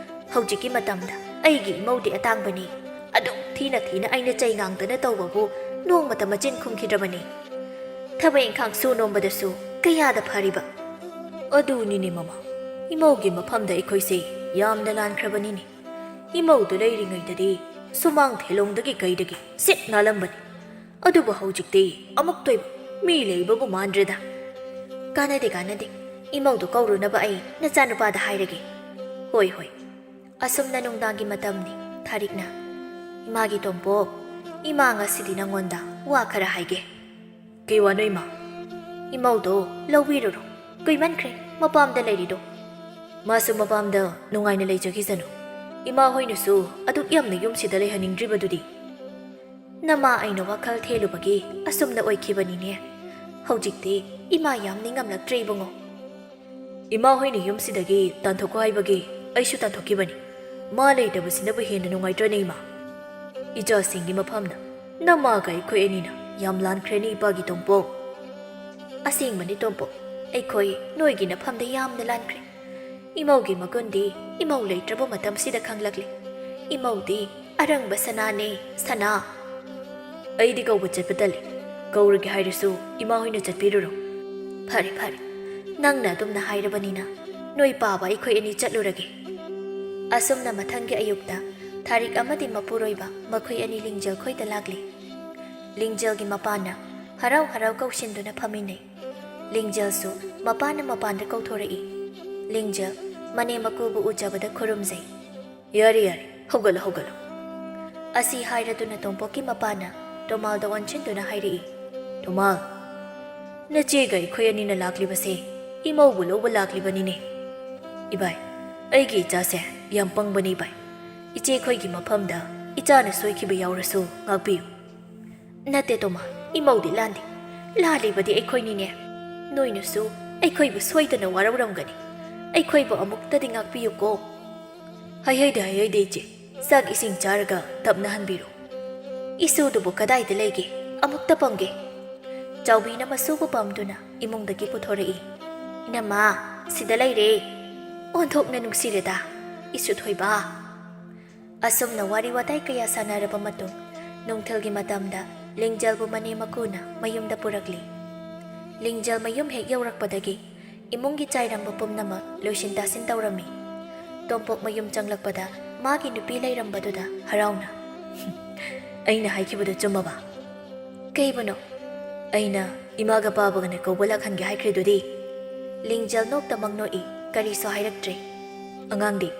ꯍꯧꯖꯤꯛꯀꯤ ꯃꯇꯝꯗ ꯑꯩꯒꯤ ꯏꯃꯧꯗꯤ ꯑꯇꯥꯡꯕꯅꯤ, ꯑꯗꯨꯛ ꯊꯤꯅ ꯊꯤꯅ ꯑꯩꯅ ꯆꯩ ꯉꯥꯡꯗꯅ ꯇꯧꯕꯕꯨ ꯅꯣꯡꯃꯇ ꯃꯆꯤꯟ ꯈꯨꯝꯈꯤꯗ꯭ꯔꯕꯅꯤ꯫ ꯊꯕꯛ ꯏꯪꯈꯥꯡ ꯁꯨ ꯅꯣꯝꯕꯗꯁꯨ ꯀꯌꯥꯗ ꯐꯔꯤꯕ꯫" "ꯑꯗꯨꯅꯤꯅꯦ ꯃꯃꯥ, ꯏꯃꯧꯒꯤ ꯃꯐꯝꯗ ꯑꯩꯈꯣꯏꯁꯦ ꯌꯥꯝꯅ ꯂꯥꯟꯈ꯭ꯔꯕꯅꯤꯅꯦ꯫ ꯏꯃꯧꯗꯨ ꯂꯩꯔꯤꯉꯩꯗꯗꯤ ꯁꯨꯃꯥꯡ ꯊꯦꯂꯣꯡꯗꯒꯤ ꯀꯩꯗꯒꯤ ꯁꯤꯠ ꯅꯥꯜꯂꯝꯕꯅꯤ꯫ ꯑꯗꯨꯕꯨ ꯍꯧꯖꯤꯛꯇꯤ ꯑꯃꯨꯛꯇꯣꯏꯕ ꯃꯤ ꯂꯩꯕꯕꯨ ꯃꯥꯟꯗ꯭ꯔꯦꯗ꯫" "ꯀꯥꯟꯅꯗꯦ, ꯀꯥꯟꯅꯗꯦ꯫ ꯏꯃꯧꯗꯨ ꯀꯧꯔꯨꯅꯕ ꯑꯩ ꯅꯆꯥꯅꯨꯄꯥꯗ ꯍꯥꯏꯔꯒꯦ꯫" "ꯍꯣꯏ, ꯍꯣꯏ꯫" ꯑꯁꯨꯝꯅ ꯅꯨꯡꯗꯥꯡꯒꯤ ꯃꯇꯝꯅꯤ꯫ ꯊꯥꯔꯤꯛꯅ, "ꯏꯃꯥꯒꯤ ꯇꯣꯝꯄꯣꯛ, ꯏꯃꯥ ꯉꯁꯤꯗꯤ ꯅꯪꯉꯣꯟꯗ ꯋꯥ ꯈꯔ ꯍꯥꯏꯒꯦ꯫" "ꯀꯩ ꯋꯥꯅꯣ ꯏꯃꯥ?" "ꯏꯃꯧꯗꯣ ꯂꯧꯕꯤꯔꯨꯔꯣ꯫ ꯀꯨꯏꯃꯟꯈ꯭ꯔꯦ ꯃꯄꯥꯝꯗ ꯂꯩꯔꯤꯗꯣ꯫ ꯃꯥꯁꯨ ꯃꯄꯥꯝꯗ ꯅꯨꯡꯉꯥꯏꯅ ꯂꯩꯖꯈꯤꯁꯅꯨ꯫ ꯏꯃꯥ ꯍꯣꯏꯅꯁꯨ ꯑꯗꯨꯛ ꯌꯥꯝꯅ ꯌꯨꯝꯁꯤꯗ ꯂꯩꯍꯟꯅꯤꯡꯗ꯭ꯔꯤꯕꯗꯨꯗꯤ?" "ꯅꯃꯥ ꯑꯩꯅ ꯋꯥꯈꯜ ꯊꯦꯜꯂꯨꯕꯒꯤ ꯑꯁꯨꯝꯅ ꯑꯣꯏꯈꯤꯕꯅꯤꯅꯦ꯫ ꯍꯧꯖꯤꯛꯇꯤ ꯏꯃꯥ ꯌꯥꯝ ꯅꯤꯡꯉꯝꯂꯛꯇ꯭ꯔꯦ ꯏꯕꯨꯡꯉꯣ꯫ ꯏꯃꯥ ꯍꯣꯏꯅ ꯌꯨꯝꯁꯤꯗꯒꯤ ꯇꯥꯟꯊꯣꯛꯈꯣ ꯍꯥꯏꯕꯒꯤ ꯑꯩꯁꯨ ꯇꯥꯟꯊꯣꯛꯈꯤꯕꯅꯤ꯫ ꯃꯥ ꯂꯩꯇꯕꯁꯤꯅꯕꯨ ꯍꯦꯟꯅ ꯅꯨꯡꯉꯥꯏꯇ꯭ꯔꯅꯦ ꯏꯃꯥ? ꯏꯆꯥꯁꯤꯡꯒꯤ ꯃꯐꯝꯗ ꯅꯃꯥꯒ ꯑꯩꯈꯣꯏ ꯑꯅꯤꯅ ꯌꯥꯝ ꯂꯥꯟꯈ꯭ꯔꯦꯅꯦ ꯏꯄꯥꯒꯤ ꯇꯣꯝꯄꯣꯛ꯫ ꯑꯁꯦꯡꯕꯅꯤ ꯇꯣꯝꯄꯣꯛ, ꯑꯩꯈꯣꯏ ꯅꯣꯏꯒꯤ ꯅꯐꯝꯗ ꯌꯥꯝꯅ ꯂꯥꯟꯈ꯭ꯔꯦ꯫ ꯏꯃꯧꯒꯤ ꯃꯒꯨꯟꯗꯤ ꯏꯃꯧ ꯂꯩꯇ꯭ꯔꯕ ꯃꯇꯝꯁꯤꯗ ꯈꯪꯂꯛꯂꯤ꯫ ꯏꯃꯧꯗꯤ ꯑꯔꯪꯕ ꯁꯅꯥꯅꯦ, ꯁꯅꯥ꯫ ꯑꯩꯗꯤ ꯀꯧꯕ ꯆꯠꯄ ꯇꯜꯂꯤ꯫ ꯀꯧꯔꯒꯦ ꯍꯥꯏꯔꯁꯨ ꯏꯃꯥ ꯍꯣꯏꯅ ꯆꯠꯄꯤꯔꯨꯔꯣ꯫ ꯐꯔꯦ, ꯐꯔꯦ꯫ ꯅꯪꯅ ꯑꯗꯨꯝꯅ ꯍꯥꯏꯔꯕꯅꯤꯅ ꯅꯣꯏ ꯄꯥꯕ ꯑꯩꯈꯣꯏ ꯑꯅꯤ ꯆꯠꯂꯨꯔꯒꯦ꯫ ꯑꯁꯨꯝꯅ ꯃꯊꯪꯒꯤ ꯑꯌꯨꯛꯇ ꯊꯥꯔꯤꯛ ꯑꯃꯗꯤ ꯃꯄꯨꯔꯣꯏꯕ ꯃꯈꯣꯏ ꯑꯅꯤ ꯂꯤꯡꯖꯦꯜ ꯈꯣꯏꯗ ꯂꯥꯛꯂꯤ꯫ ꯂꯤꯡꯖꯦꯜꯒꯤ ꯃꯄꯥꯅ ꯍꯔꯥꯎ ꯍꯔꯥꯎ ꯀꯧꯁꯤꯟꯗꯨꯅ ꯐꯝꯃꯤꯟꯅꯩ꯫ ꯂꯤꯡꯖꯦꯜꯁꯨ ꯃꯄꯥꯅ ꯃꯄꯥꯟꯗ ꯀꯧꯊꯣꯔꯛꯏ꯫ ꯂꯤꯡꯖꯦꯜ ꯃꯅꯦꯝ ꯃꯀꯨꯕꯨ ꯎꯖꯕꯗ ꯈꯨꯔꯨꯝꯖꯩ꯫ "ꯌꯥꯔꯦ, ꯌꯥꯔꯦ, ꯍꯧꯒꯠꯂꯣ, ꯍꯧꯒꯠꯂꯣ꯫" ꯑꯁꯤ ꯍꯥꯏꯔꯗꯨꯅ ꯇꯣꯝꯄꯣꯛꯀꯤ ꯃꯄꯥꯅ ꯇꯣꯃꯥꯜꯗ ꯑꯣꯟꯁꯤꯟꯗꯨꯅ ꯍꯥꯏꯔꯛꯏ, "ꯇꯣꯃꯥꯜ, ꯅꯆꯦꯒ ꯑꯩꯈꯣꯏ ꯑꯅꯤꯅ ꯂꯥꯛꯂꯤꯕꯁꯦ ꯏꯃꯧꯕꯨ ꯂꯧꯕ ꯂꯥꯛꯂꯤꯕꯅꯤꯅꯦ꯫ ꯏꯕꯥꯏ, ꯑꯩꯒꯤ ꯏꯆꯥꯁꯦ ꯌꯥꯝ ꯄꯪꯕꯅꯤ ꯏꯕꯥꯏ꯫ ꯏꯆꯦꯈꯣꯏꯒꯤ ꯃꯐꯝꯗ ꯏꯆꯥꯅ ꯁꯣꯏꯈꯤꯕ ꯌꯥꯎꯔꯁꯨ ꯉꯥꯛꯄꯤꯌꯨ꯫" "ꯅꯠꯇꯦ ꯇꯣꯃꯥ, ꯏꯃꯧꯗꯤ ꯂꯥꯟꯗꯦ꯫ ꯂꯥꯜꯂꯤꯕꯗꯤ ꯑꯩꯈꯣꯏꯅꯤꯅꯦ꯫ ꯅꯣꯏꯅꯁꯨ ꯑꯩꯈꯣꯏꯕꯨ ꯁꯣꯏꯗꯅ ꯋꯥꯔꯧꯔꯝꯒꯅꯤ꯫ ꯑꯩꯈꯣꯏꯕꯨ ꯑꯃꯨꯛꯇꯗꯤ ꯉꯥꯛꯄꯤꯌꯨꯀꯣ꯫" "ꯍꯩꯍꯩꯗꯦ, ꯍꯩꯍꯩꯗꯦ ꯏꯆꯦ꯫ ꯆꯥꯛ ꯏꯁꯤꯡ ꯆꯥꯔꯒ ꯇꯞꯅ ꯍꯟꯕꯤꯔꯣ꯫" "ꯏꯁꯨꯗꯨꯕꯨ ꯀꯗꯥꯏꯗ ꯂꯩꯒꯦ? ꯑꯃꯨꯛꯇ ꯄꯪꯒꯦ꯫" ꯆꯥꯎꯕꯤꯅ ꯃꯁꯨꯕꯨ ꯄꯝꯗꯨꯅ ꯏꯃꯨꯡꯗꯒꯤ ꯄꯨꯊꯣꯔꯛꯏ꯫ "ꯏꯅꯝꯃ, ꯁꯤꯗ ꯂꯩꯔꯦ꯫ ꯑꯣꯟꯊꯣꯛꯅ ꯅꯨꯡꯁꯤꯔꯦꯗ, ꯏꯁꯨ ꯊꯣꯏꯕ꯫" ꯑꯁꯨꯝꯅ ꯋꯥꯔꯤ ꯋꯥꯇꯥꯏ ꯀꯌꯥ ꯁꯥꯟꯅꯔꯕ ꯃꯇꯨꯡ, ꯅꯨꯡꯊꯤꯜꯒꯤ ꯃꯇꯝꯗ ꯂꯤꯡꯖꯦꯜꯕꯨ ꯃꯅꯦꯝ ꯃꯀꯨꯅ ꯃꯌꯨꯝꯗ ꯄꯨꯔꯛꯂꯤ꯫ ꯂꯤꯡꯖꯦꯜ ꯃꯌꯨꯝ ꯍꯦꯛ ꯌꯧꯔꯛꯄꯗꯒꯤ ꯏꯃꯨꯡꯒꯤ ꯆꯥꯏꯔꯝꯕ ꯄꯨꯝꯅꯃꯛ ꯂꯣꯏꯁꯤꯟ ꯇꯥꯁꯤꯟ ꯇꯧꯔꯝꯃꯤ꯫ ꯇꯣꯝꯄꯣꯛ ꯃꯌꯨꯝ ꯆꯪꯂꯛꯄꯗ ꯃꯥꯒꯤ ꯅꯨꯄꯤ ꯂꯩꯔꯝꯕꯗꯨꯗ ꯍꯔꯥꯎꯅ, "ꯑꯩꯅ ꯍꯥꯏꯈꯤꯕꯗꯨ ꯆꯨꯝꯃꯕ?" "ꯀꯩꯕꯨꯅꯣ?" "ꯑꯩꯅ ꯏꯃꯥꯒ ꯄꯥꯕꯒꯅ ꯀꯧꯕ ꯂꯥꯛꯍꯟꯒꯦ ꯍꯥꯏꯈ꯭ꯔꯤꯗꯨꯗꯤ꯫" ꯂꯤꯡꯖꯦꯜ ꯅꯣꯛꯇꯃꯛ ꯅꯣꯛꯏ, ꯀꯔꯤꯁꯨ ꯍꯥꯏꯔꯛꯇ꯭ꯔꯦ꯫ "ꯑꯉꯥꯡꯗꯤ?"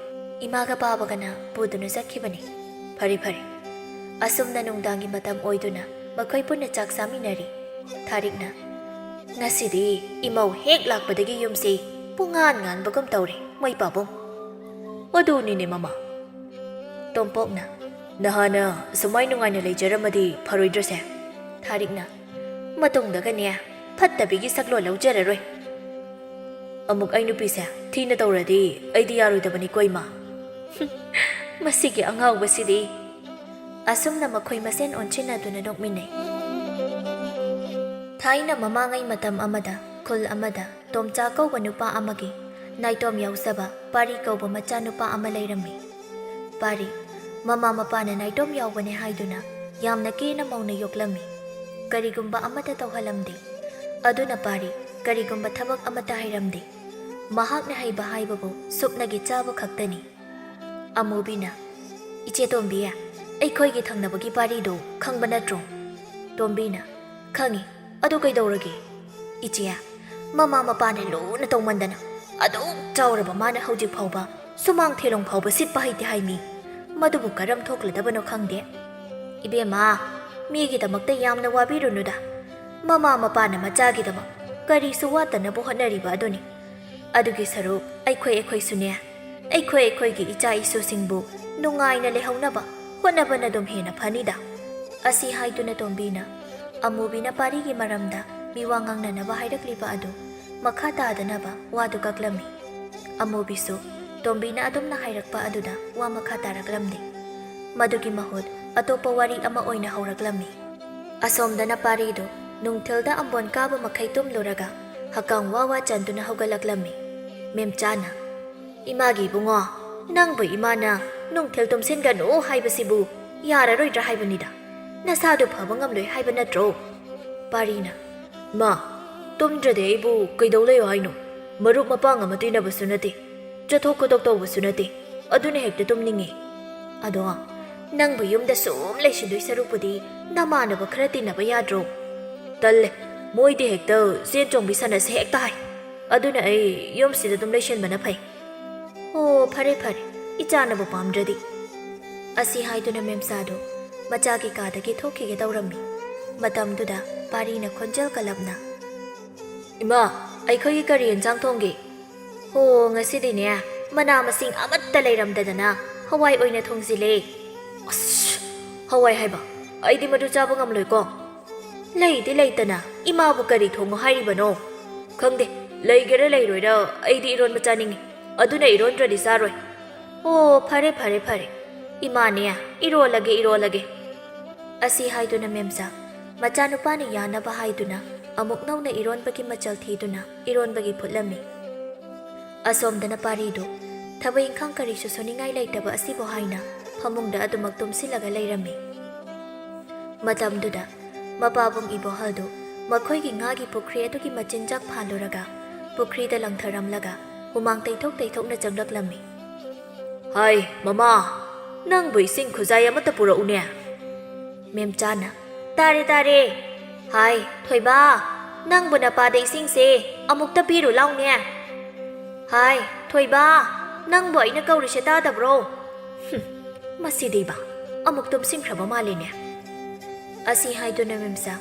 "ꯏꯃꯥꯒ ꯄꯥꯕꯒꯅ ꯄꯨꯗꯨꯅ ꯆꯠꯈꯤꯕꯅꯤ꯫" "ꯐꯔꯦ, ꯐꯔꯦ꯫" ꯑꯁꯨꯝꯅ ꯅꯨꯡꯗꯥꯡꯒꯤ ꯃꯇꯝ ꯑꯣꯏꯗꯨꯅ ꯃꯈꯣꯏ ꯄꯨꯟꯅ ꯆꯥꯛ ꯆꯥꯃꯤꯟꯅꯔꯤ꯫ ꯊꯥꯔꯤꯛꯅ, "ꯉꯁꯤꯗꯤ ꯏꯃꯧ ꯍꯦꯛ ꯂꯥꯛꯄꯗꯒꯤ ꯌꯨꯝꯁꯤ ꯄꯨꯡꯉꯥꯟ ꯉꯥꯟꯕꯒꯨꯝ ꯇꯧꯔꯦ, ꯃꯩ ꯄꯥꯕꯨꯡ꯫" "ꯑꯗꯨꯅꯤꯅꯦ ꯃꯃꯥ꯫" ꯇꯣꯝꯄꯣꯛꯅ, "ꯅꯍꯥꯟꯅ ꯁꯨꯃꯥꯏ ꯅꯨꯡꯉꯥꯏꯅ ꯂꯩꯖꯔꯝꯃꯗꯤ ꯐꯔꯣꯏꯗ꯭ꯔꯁꯦ?" ꯊꯥꯔꯤꯛꯅ, "ꯃꯇꯨꯡꯗꯒꯅꯦ ꯐꯠꯇꯕꯤꯒꯤ ꯁꯛꯂꯣꯟ ꯂꯧꯖꯔꯔꯣꯏ꯫ ꯑꯃꯨꯛ ꯑꯩ ꯅꯨꯄꯤꯁꯦ ꯊꯤꯅ ꯇꯧꯔꯗꯤ ꯑꯩꯗꯤ ꯌꯥꯔꯣꯏꯗꯕꯅꯤꯀꯣ, ꯏꯃꯥ꯫ ꯃꯁꯤꯒꯤ ꯑꯉꯥꯎꯕꯁꯤꯗꯤ꯫ ꯑꯁꯨꯝꯅ ꯃꯈꯣꯏ ꯃꯁꯦꯟ ꯑꯣꯟꯁꯤꯟꯅꯗꯨꯅ ꯅꯣꯛꯃꯤꯟꯅꯩ꯫ ꯊꯥꯏꯅ ꯃꯃꯥꯡꯉꯩ ꯃꯇꯝ ꯑꯃꯗ ꯈꯨꯜ ꯑꯃꯗ ꯇꯣꯝꯆꯥ ꯀꯧꯕ ꯅꯨꯄꯥ ꯑꯃꯒꯤ ꯅꯥꯏꯇꯣꯝ ꯌꯥꯎꯖꯕ ꯄꯥꯔꯤ ꯀꯧꯕ ꯃꯆꯥꯅꯨꯄꯥ ꯑꯃ ꯂꯩꯔꯝꯃꯤ꯫ ꯄꯥꯔꯤ, ꯃꯃꯥ ꯃꯄꯥꯅ ꯅꯥꯏꯇꯣꯝ ꯌꯥꯎꯕꯅꯦ ꯍꯥꯏꯗꯨꯅ ꯌꯥꯝꯅ ꯀꯦꯅ ꯃꯧꯅ ꯌꯣꯛꯂꯝꯃꯤ꯫ ꯀꯔꯤꯒꯨꯝꯕ ꯑꯃꯠꯇ ꯇꯧꯍꯜꯂꯝꯗꯦ꯫ ꯑꯗꯨꯅ ꯄꯥꯔꯤ ꯀꯔꯤꯒꯨꯝꯕ ꯊꯕꯛ ꯑꯃꯠꯇ ꯍꯩꯔꯝꯗꯦ꯫ ꯃꯍꯥꯛꯅ ꯍꯩꯕ ꯍꯥꯏꯕꯕꯨ ꯁꯨꯞꯅꯒꯤ ꯆꯥꯕ ꯈꯛꯇꯅꯤ꯫ ꯑꯃꯨꯕꯤꯅ, "ꯏꯆꯦ ꯇꯣꯝꯕꯤ, ꯑꯩꯈꯣꯏꯒꯤ ꯊꯪꯅꯕꯒꯤ ꯄꯥꯔꯤꯗꯣ ꯈꯪꯕ ꯅꯠꯇ꯭ꯔꯣ?" ꯇꯣꯝꯕꯤꯅ, "ꯈꯪꯉꯤ꯫ ꯑꯗꯨ ꯀꯩꯗꯧꯔꯒꯦ?" "ꯏꯆꯦ, ꯃꯃꯥ ꯃꯄꯥꯅ ꯂꯨꯅ ꯇꯧꯃꯟꯗꯅ ꯑꯗꯨꯛ ꯆꯥꯎꯔꯕ ꯃꯥꯅ ꯍꯧꯖꯤꯛ ꯐꯥꯎꯕ ꯁꯨꯃꯥꯡ ꯊꯦꯂꯣꯡ ꯐꯥꯎꯕ ꯁꯤꯠꯄ ꯍꯩꯇꯦ ꯍꯥꯏꯃꯤ꯫ ꯃꯗꯨꯕꯨ ꯀꯔꯝ ꯊꯣꯛꯂꯗꯕꯅꯣ ꯈꯪꯗꯦ꯫ ꯏꯕꯦꯝꯃ, ꯃꯤꯒꯤꯗꯃꯛꯇ ꯌꯥꯝꯅ ꯋꯥꯕꯤꯔꯨꯅꯨꯗ꯫ ꯃꯃꯥ ꯃꯄꯥꯅ ꯃꯆꯥꯒꯤꯗꯃꯛ ꯀꯔꯤꯁꯨ ꯋꯥꯠꯇꯅꯕ ꯍꯣꯠꯅꯔꯤꯕ ꯑꯗꯨꯅꯤ꯫ ꯑꯗꯨꯒꯤ ꯁꯔꯨꯛ ꯑꯩꯈꯣꯏ ꯑꯩꯈꯣꯏꯁꯨꯅꯦ, ꯑꯩꯈꯣꯏ ꯑꯩꯈꯣꯏꯒꯤ ꯏꯆꯥ ꯏꯁꯨꯁꯤꯡꯕꯨ ꯅꯨꯡꯉꯥꯏꯅ ꯂꯩꯍꯧꯅꯕ ꯍꯣꯠꯅꯕꯅ ꯑꯗꯨꯝ ꯍꯦꯟꯅ ꯐꯅꯤꯗ꯫" ꯑꯁꯤ ꯍꯥꯏꯗꯨꯅ ꯇꯣꯝꯕꯤꯅ ꯑꯃꯨꯕꯤꯅ ꯄꯥꯔꯤꯒꯤ ꯃꯔꯝꯗ ꯃꯤꯋꯥ ꯉꯥꯡꯅꯅꯕ ꯍꯥꯏꯔꯛꯂꯤꯕ ꯑꯗꯨ ꯃꯈꯥ ꯇꯥꯗꯅꯕ ꯋꯥꯗꯨ ꯀꯛꯂꯝꯃꯤ꯫ ꯑꯃꯨꯕꯤꯁꯨ ꯇꯣꯝꯕꯤꯅ ꯑꯗꯨꯝꯅ ꯍꯥꯏꯔꯛꯄ ꯑꯗꯨꯗ ꯋꯥ ꯃꯈꯥ ꯇꯥꯔꯛꯂꯝꯗꯦ꯫ ꯃꯗꯨꯒꯤ ꯃꯍꯨꯠ ꯑꯇꯣꯞꯄ ꯋꯥꯔꯤ ꯑꯃ ꯑꯣꯏꯅ ꯍꯧꯔꯛꯂꯝꯃꯤ꯫ ꯑꯁꯣꯝꯗꯅ ꯄꯥꯔꯤꯗꯨ ꯅꯨꯡꯊꯤꯜꯗ ꯑꯝꯕꯣꯟ ꯀꯥꯕ ꯃꯈꯩ ꯇꯨꯝꯂꯨꯔꯒ ꯍꯀꯥꯝ ꯋꯥ ꯋꯥ ꯆꯟꯗꯨꯅ ꯍꯧꯒꯠꯂꯛꯂꯝꯃꯤ꯫ ꯃꯦꯝꯆꯥꯅ, "ꯏꯃꯥꯒꯤ ꯏꯕꯨꯡꯉꯣ, ꯅꯪꯕꯨ ꯏꯃꯥꯅ ꯅꯨꯡꯊꯤꯜ ꯇꯨꯝꯁꯤꯟꯒꯅꯨ ꯍꯥꯏꯕꯁꯤꯕꯨ ꯌꯥꯔꯔꯣꯏꯗ꯭ꯔꯥ ꯍꯥꯏꯕꯅꯤꯗ꯫ ꯅꯁꯥꯗꯨ ꯐꯕ ꯉꯝꯂꯣꯏ ꯍꯥꯏꯕ ꯅꯠꯇ꯭ꯔꯣ?" ꯄꯥꯔꯤꯅ, "ꯃꯥ, ꯇꯨꯝꯗ꯭ꯔꯗꯤ ꯑꯩꯕꯨ ꯀꯩꯗꯧ ꯂꯩꯌꯣ ꯍꯥꯏꯅꯣ? ꯃꯔꯨꯞ ꯃꯄꯥꯡ ꯑꯃ ꯇꯤꯟꯅꯕꯁꯨ ꯅꯠꯇꯦ, ꯆꯠꯊꯣꯛ ꯈꯣꯠꯇꯣꯛ ꯇꯧꯕꯁꯨ ꯅꯠꯇꯦ, ꯑꯗꯨꯅ ꯍꯦꯛꯇ ꯇꯨꯝꯅꯤꯡꯉꯤ꯫ ꯑꯗꯣ ꯅꯪꯕꯨ ꯌꯨꯝꯗ ꯁꯨꯝ ꯂꯩꯁꯤꯟꯗꯣꯏ ꯁꯔꯨꯛꯄꯨꯗꯤ ꯅꯃꯥꯟꯅꯕ ꯈꯔ ꯇꯤꯟꯅꯕ ꯌꯥꯗ꯭ꯔꯣ?" "ꯇꯜꯂꯦ, ꯃꯣꯏꯗꯤ ꯍꯦꯛꯇ ꯆꯦꯟ ꯆꯣꯡꯕꯤ ꯁꯥꯟꯅꯁꯦ ꯍꯦꯛꯇ ꯍꯥꯏ꯫ ꯑꯗꯨꯅ ꯑꯩ ꯌꯨꯝꯁꯤꯗ ꯑꯗꯨꯝ ꯂꯩꯁꯤꯟꯕꯅ ꯐꯩ꯫" "ꯑꯣ, ꯐꯔꯦ ꯐꯔꯦ, ꯏꯆꯥꯅꯕꯨ ꯄꯥꯝꯗ꯭ꯔꯗꯤ꯫" ꯑꯁꯤ ꯍꯥꯏꯗꯨꯅ ꯃꯦꯝꯆꯥꯗꯨ ꯃꯆꯥꯒꯤ ꯀꯥꯗꯒꯤ ꯊꯣꯛꯈꯤꯒꯦ ꯇꯧꯔꯝꯃꯤ꯫ ꯃꯇꯝꯗꯨꯗ ꯄꯥꯔꯤꯅ ꯈꯣꯟꯖꯦꯜ ꯀꯜꯂꯞꯅ, "ꯏꯃꯥ, ꯑꯩꯈꯣꯏꯒꯤ ꯀꯔꯤ ꯌꯦꯟꯁꯥꯡ ꯊꯣꯡꯒꯦ?" "ꯍꯣ, ꯉꯁꯤꯗꯤꯅꯦ, ꯃꯅꯥ ꯃꯁꯤꯡ ꯑꯃꯠꯇ ꯂꯩꯔꯝꯗꯗꯅ ꯍꯋꯥꯏ ꯑꯣꯏꯅ ꯊꯣꯡꯖꯤꯜꯂꯦ꯫" "ꯑꯁ, ꯍꯋꯥꯏ ꯍꯥꯏꯕ? ꯑꯩꯗꯤ ꯃꯗꯨ ꯆꯥꯕ ꯉꯝꯂꯣꯏꯀꯣ꯫" "ꯂꯩꯗꯤ ꯂꯩꯇꯅ ꯏꯃꯥꯕꯨ ꯀꯔꯤ ꯊꯣꯡꯉꯣ ꯍꯥꯏꯔꯤꯕꯅꯣ?" "ꯈꯪꯗꯦ, ꯂꯩꯒꯦꯔꯥ ꯂꯩꯔꯣꯏꯔꯥ, ꯑꯩꯗꯤ ꯏꯔꯣꯟꯕ ꯆꯥꯅꯤꯡꯉꯤ꯫ ꯑꯗꯨꯅ ꯏꯔꯣꯟꯗ꯭ꯔꯗꯤ ꯆꯥꯔꯣꯏ꯫" "ꯑꯣ, ꯐꯔꯦ, ꯐꯔꯦ, ꯐꯔꯦ꯫ ꯏꯃꯥꯅꯦ, ꯏꯔꯣꯜꯂꯒꯦ, ꯏꯔꯣꯜꯂꯒꯦ꯫" ꯑꯁꯤ ꯍꯥꯏꯗꯨꯅ ꯃꯦꯝꯆꯥ, ꯃꯆꯥꯅꯨꯄꯥꯅ ꯌꯥꯅꯕ ꯍꯥꯏꯗꯨꯅ, ꯑꯃꯨꯛ ꯅꯧꯅ ꯏꯔꯣꯟꯕꯒꯤ ꯃꯆꯜ ꯊꯤꯗꯨꯅ ꯏꯔꯣꯟꯕꯒꯤ ꯐꯨꯠꯂꯝꯃꯤ꯫ ꯑꯁꯣꯝꯗꯅ ꯄꯥꯔꯤꯗꯨ ꯊꯕꯛ ꯏꯪꯈꯥꯡ ꯀꯔꯤꯁꯨ ꯁꯨꯅꯤꯡꯉꯥꯏ ꯂꯩꯇꯕ ꯑꯁꯤꯕꯨ ꯍꯥꯏꯅ ꯐꯃꯨꯡꯗ ꯑꯗꯨꯃꯛ ꯇꯨꯝꯁꯤꯜꯂꯒ ꯂꯩꯔꯝꯃꯤ꯫ ꯃꯇꯝꯗꯨꯗ ꯃꯄꯥꯕꯨꯡ ꯏꯕꯣꯍꯜꯗꯨ ꯃꯈꯣꯏꯒꯤ ꯉꯥꯒꯤ ꯄꯨꯈ꯭ꯔꯤ ꯑꯗꯨꯒꯤ ꯃꯆꯤꯟꯖꯥꯛ ꯐꯥꯜꯂꯨꯔꯒ ꯄꯨꯈ꯭ꯔꯤꯗ ꯂꯪꯊꯔꯝꯂꯒ ꯍꯨꯃꯥꯡ ꯇꯩꯊꯣꯛ ꯇꯩꯊꯣꯛꯅ ꯆꯪꯂꯛꯂꯝꯃꯤ꯫ "ꯍꯥꯏ, ꯃꯃꯥ, ꯅꯪꯕꯨ ꯏꯁꯤꯡ ꯈꯨꯖꯥꯏ ꯑꯃꯠꯇ ꯄꯨꯔꯛꯎꯅꯦ꯫" ꯃꯦꯝꯆꯥꯅ, "ꯇꯥꯔꯦ, ꯇꯥꯔꯦ꯫ ꯍꯥꯏ, ꯊꯣꯏꯕ, ꯅꯪꯕꯨ ꯅꯄꯥꯗ ꯏꯁꯤꯡꯁꯦ ꯑꯃꯨꯛꯇ ꯄꯤꯔꯨ ꯂꯥꯎꯅꯦ꯫ ꯍꯥꯏ, ꯊꯣꯏꯕ, ꯅꯪꯕꯨ ꯑꯩꯅ ꯀꯧꯔꯤꯁꯦ ꯇꯥꯗꯕ꯭ꯔꯣ? ꯍꯨꯝ, ꯃꯁꯤꯗꯤꯕ ꯑꯃꯨꯛ ꯇꯨꯝꯁꯤꯟꯈ꯭ꯔꯕ ꯃꯥꯜꯂꯦꯅꯦ꯫" ꯑꯁꯤ ꯍꯥꯏꯗꯨꯅ ꯃꯦꯝꯆꯥ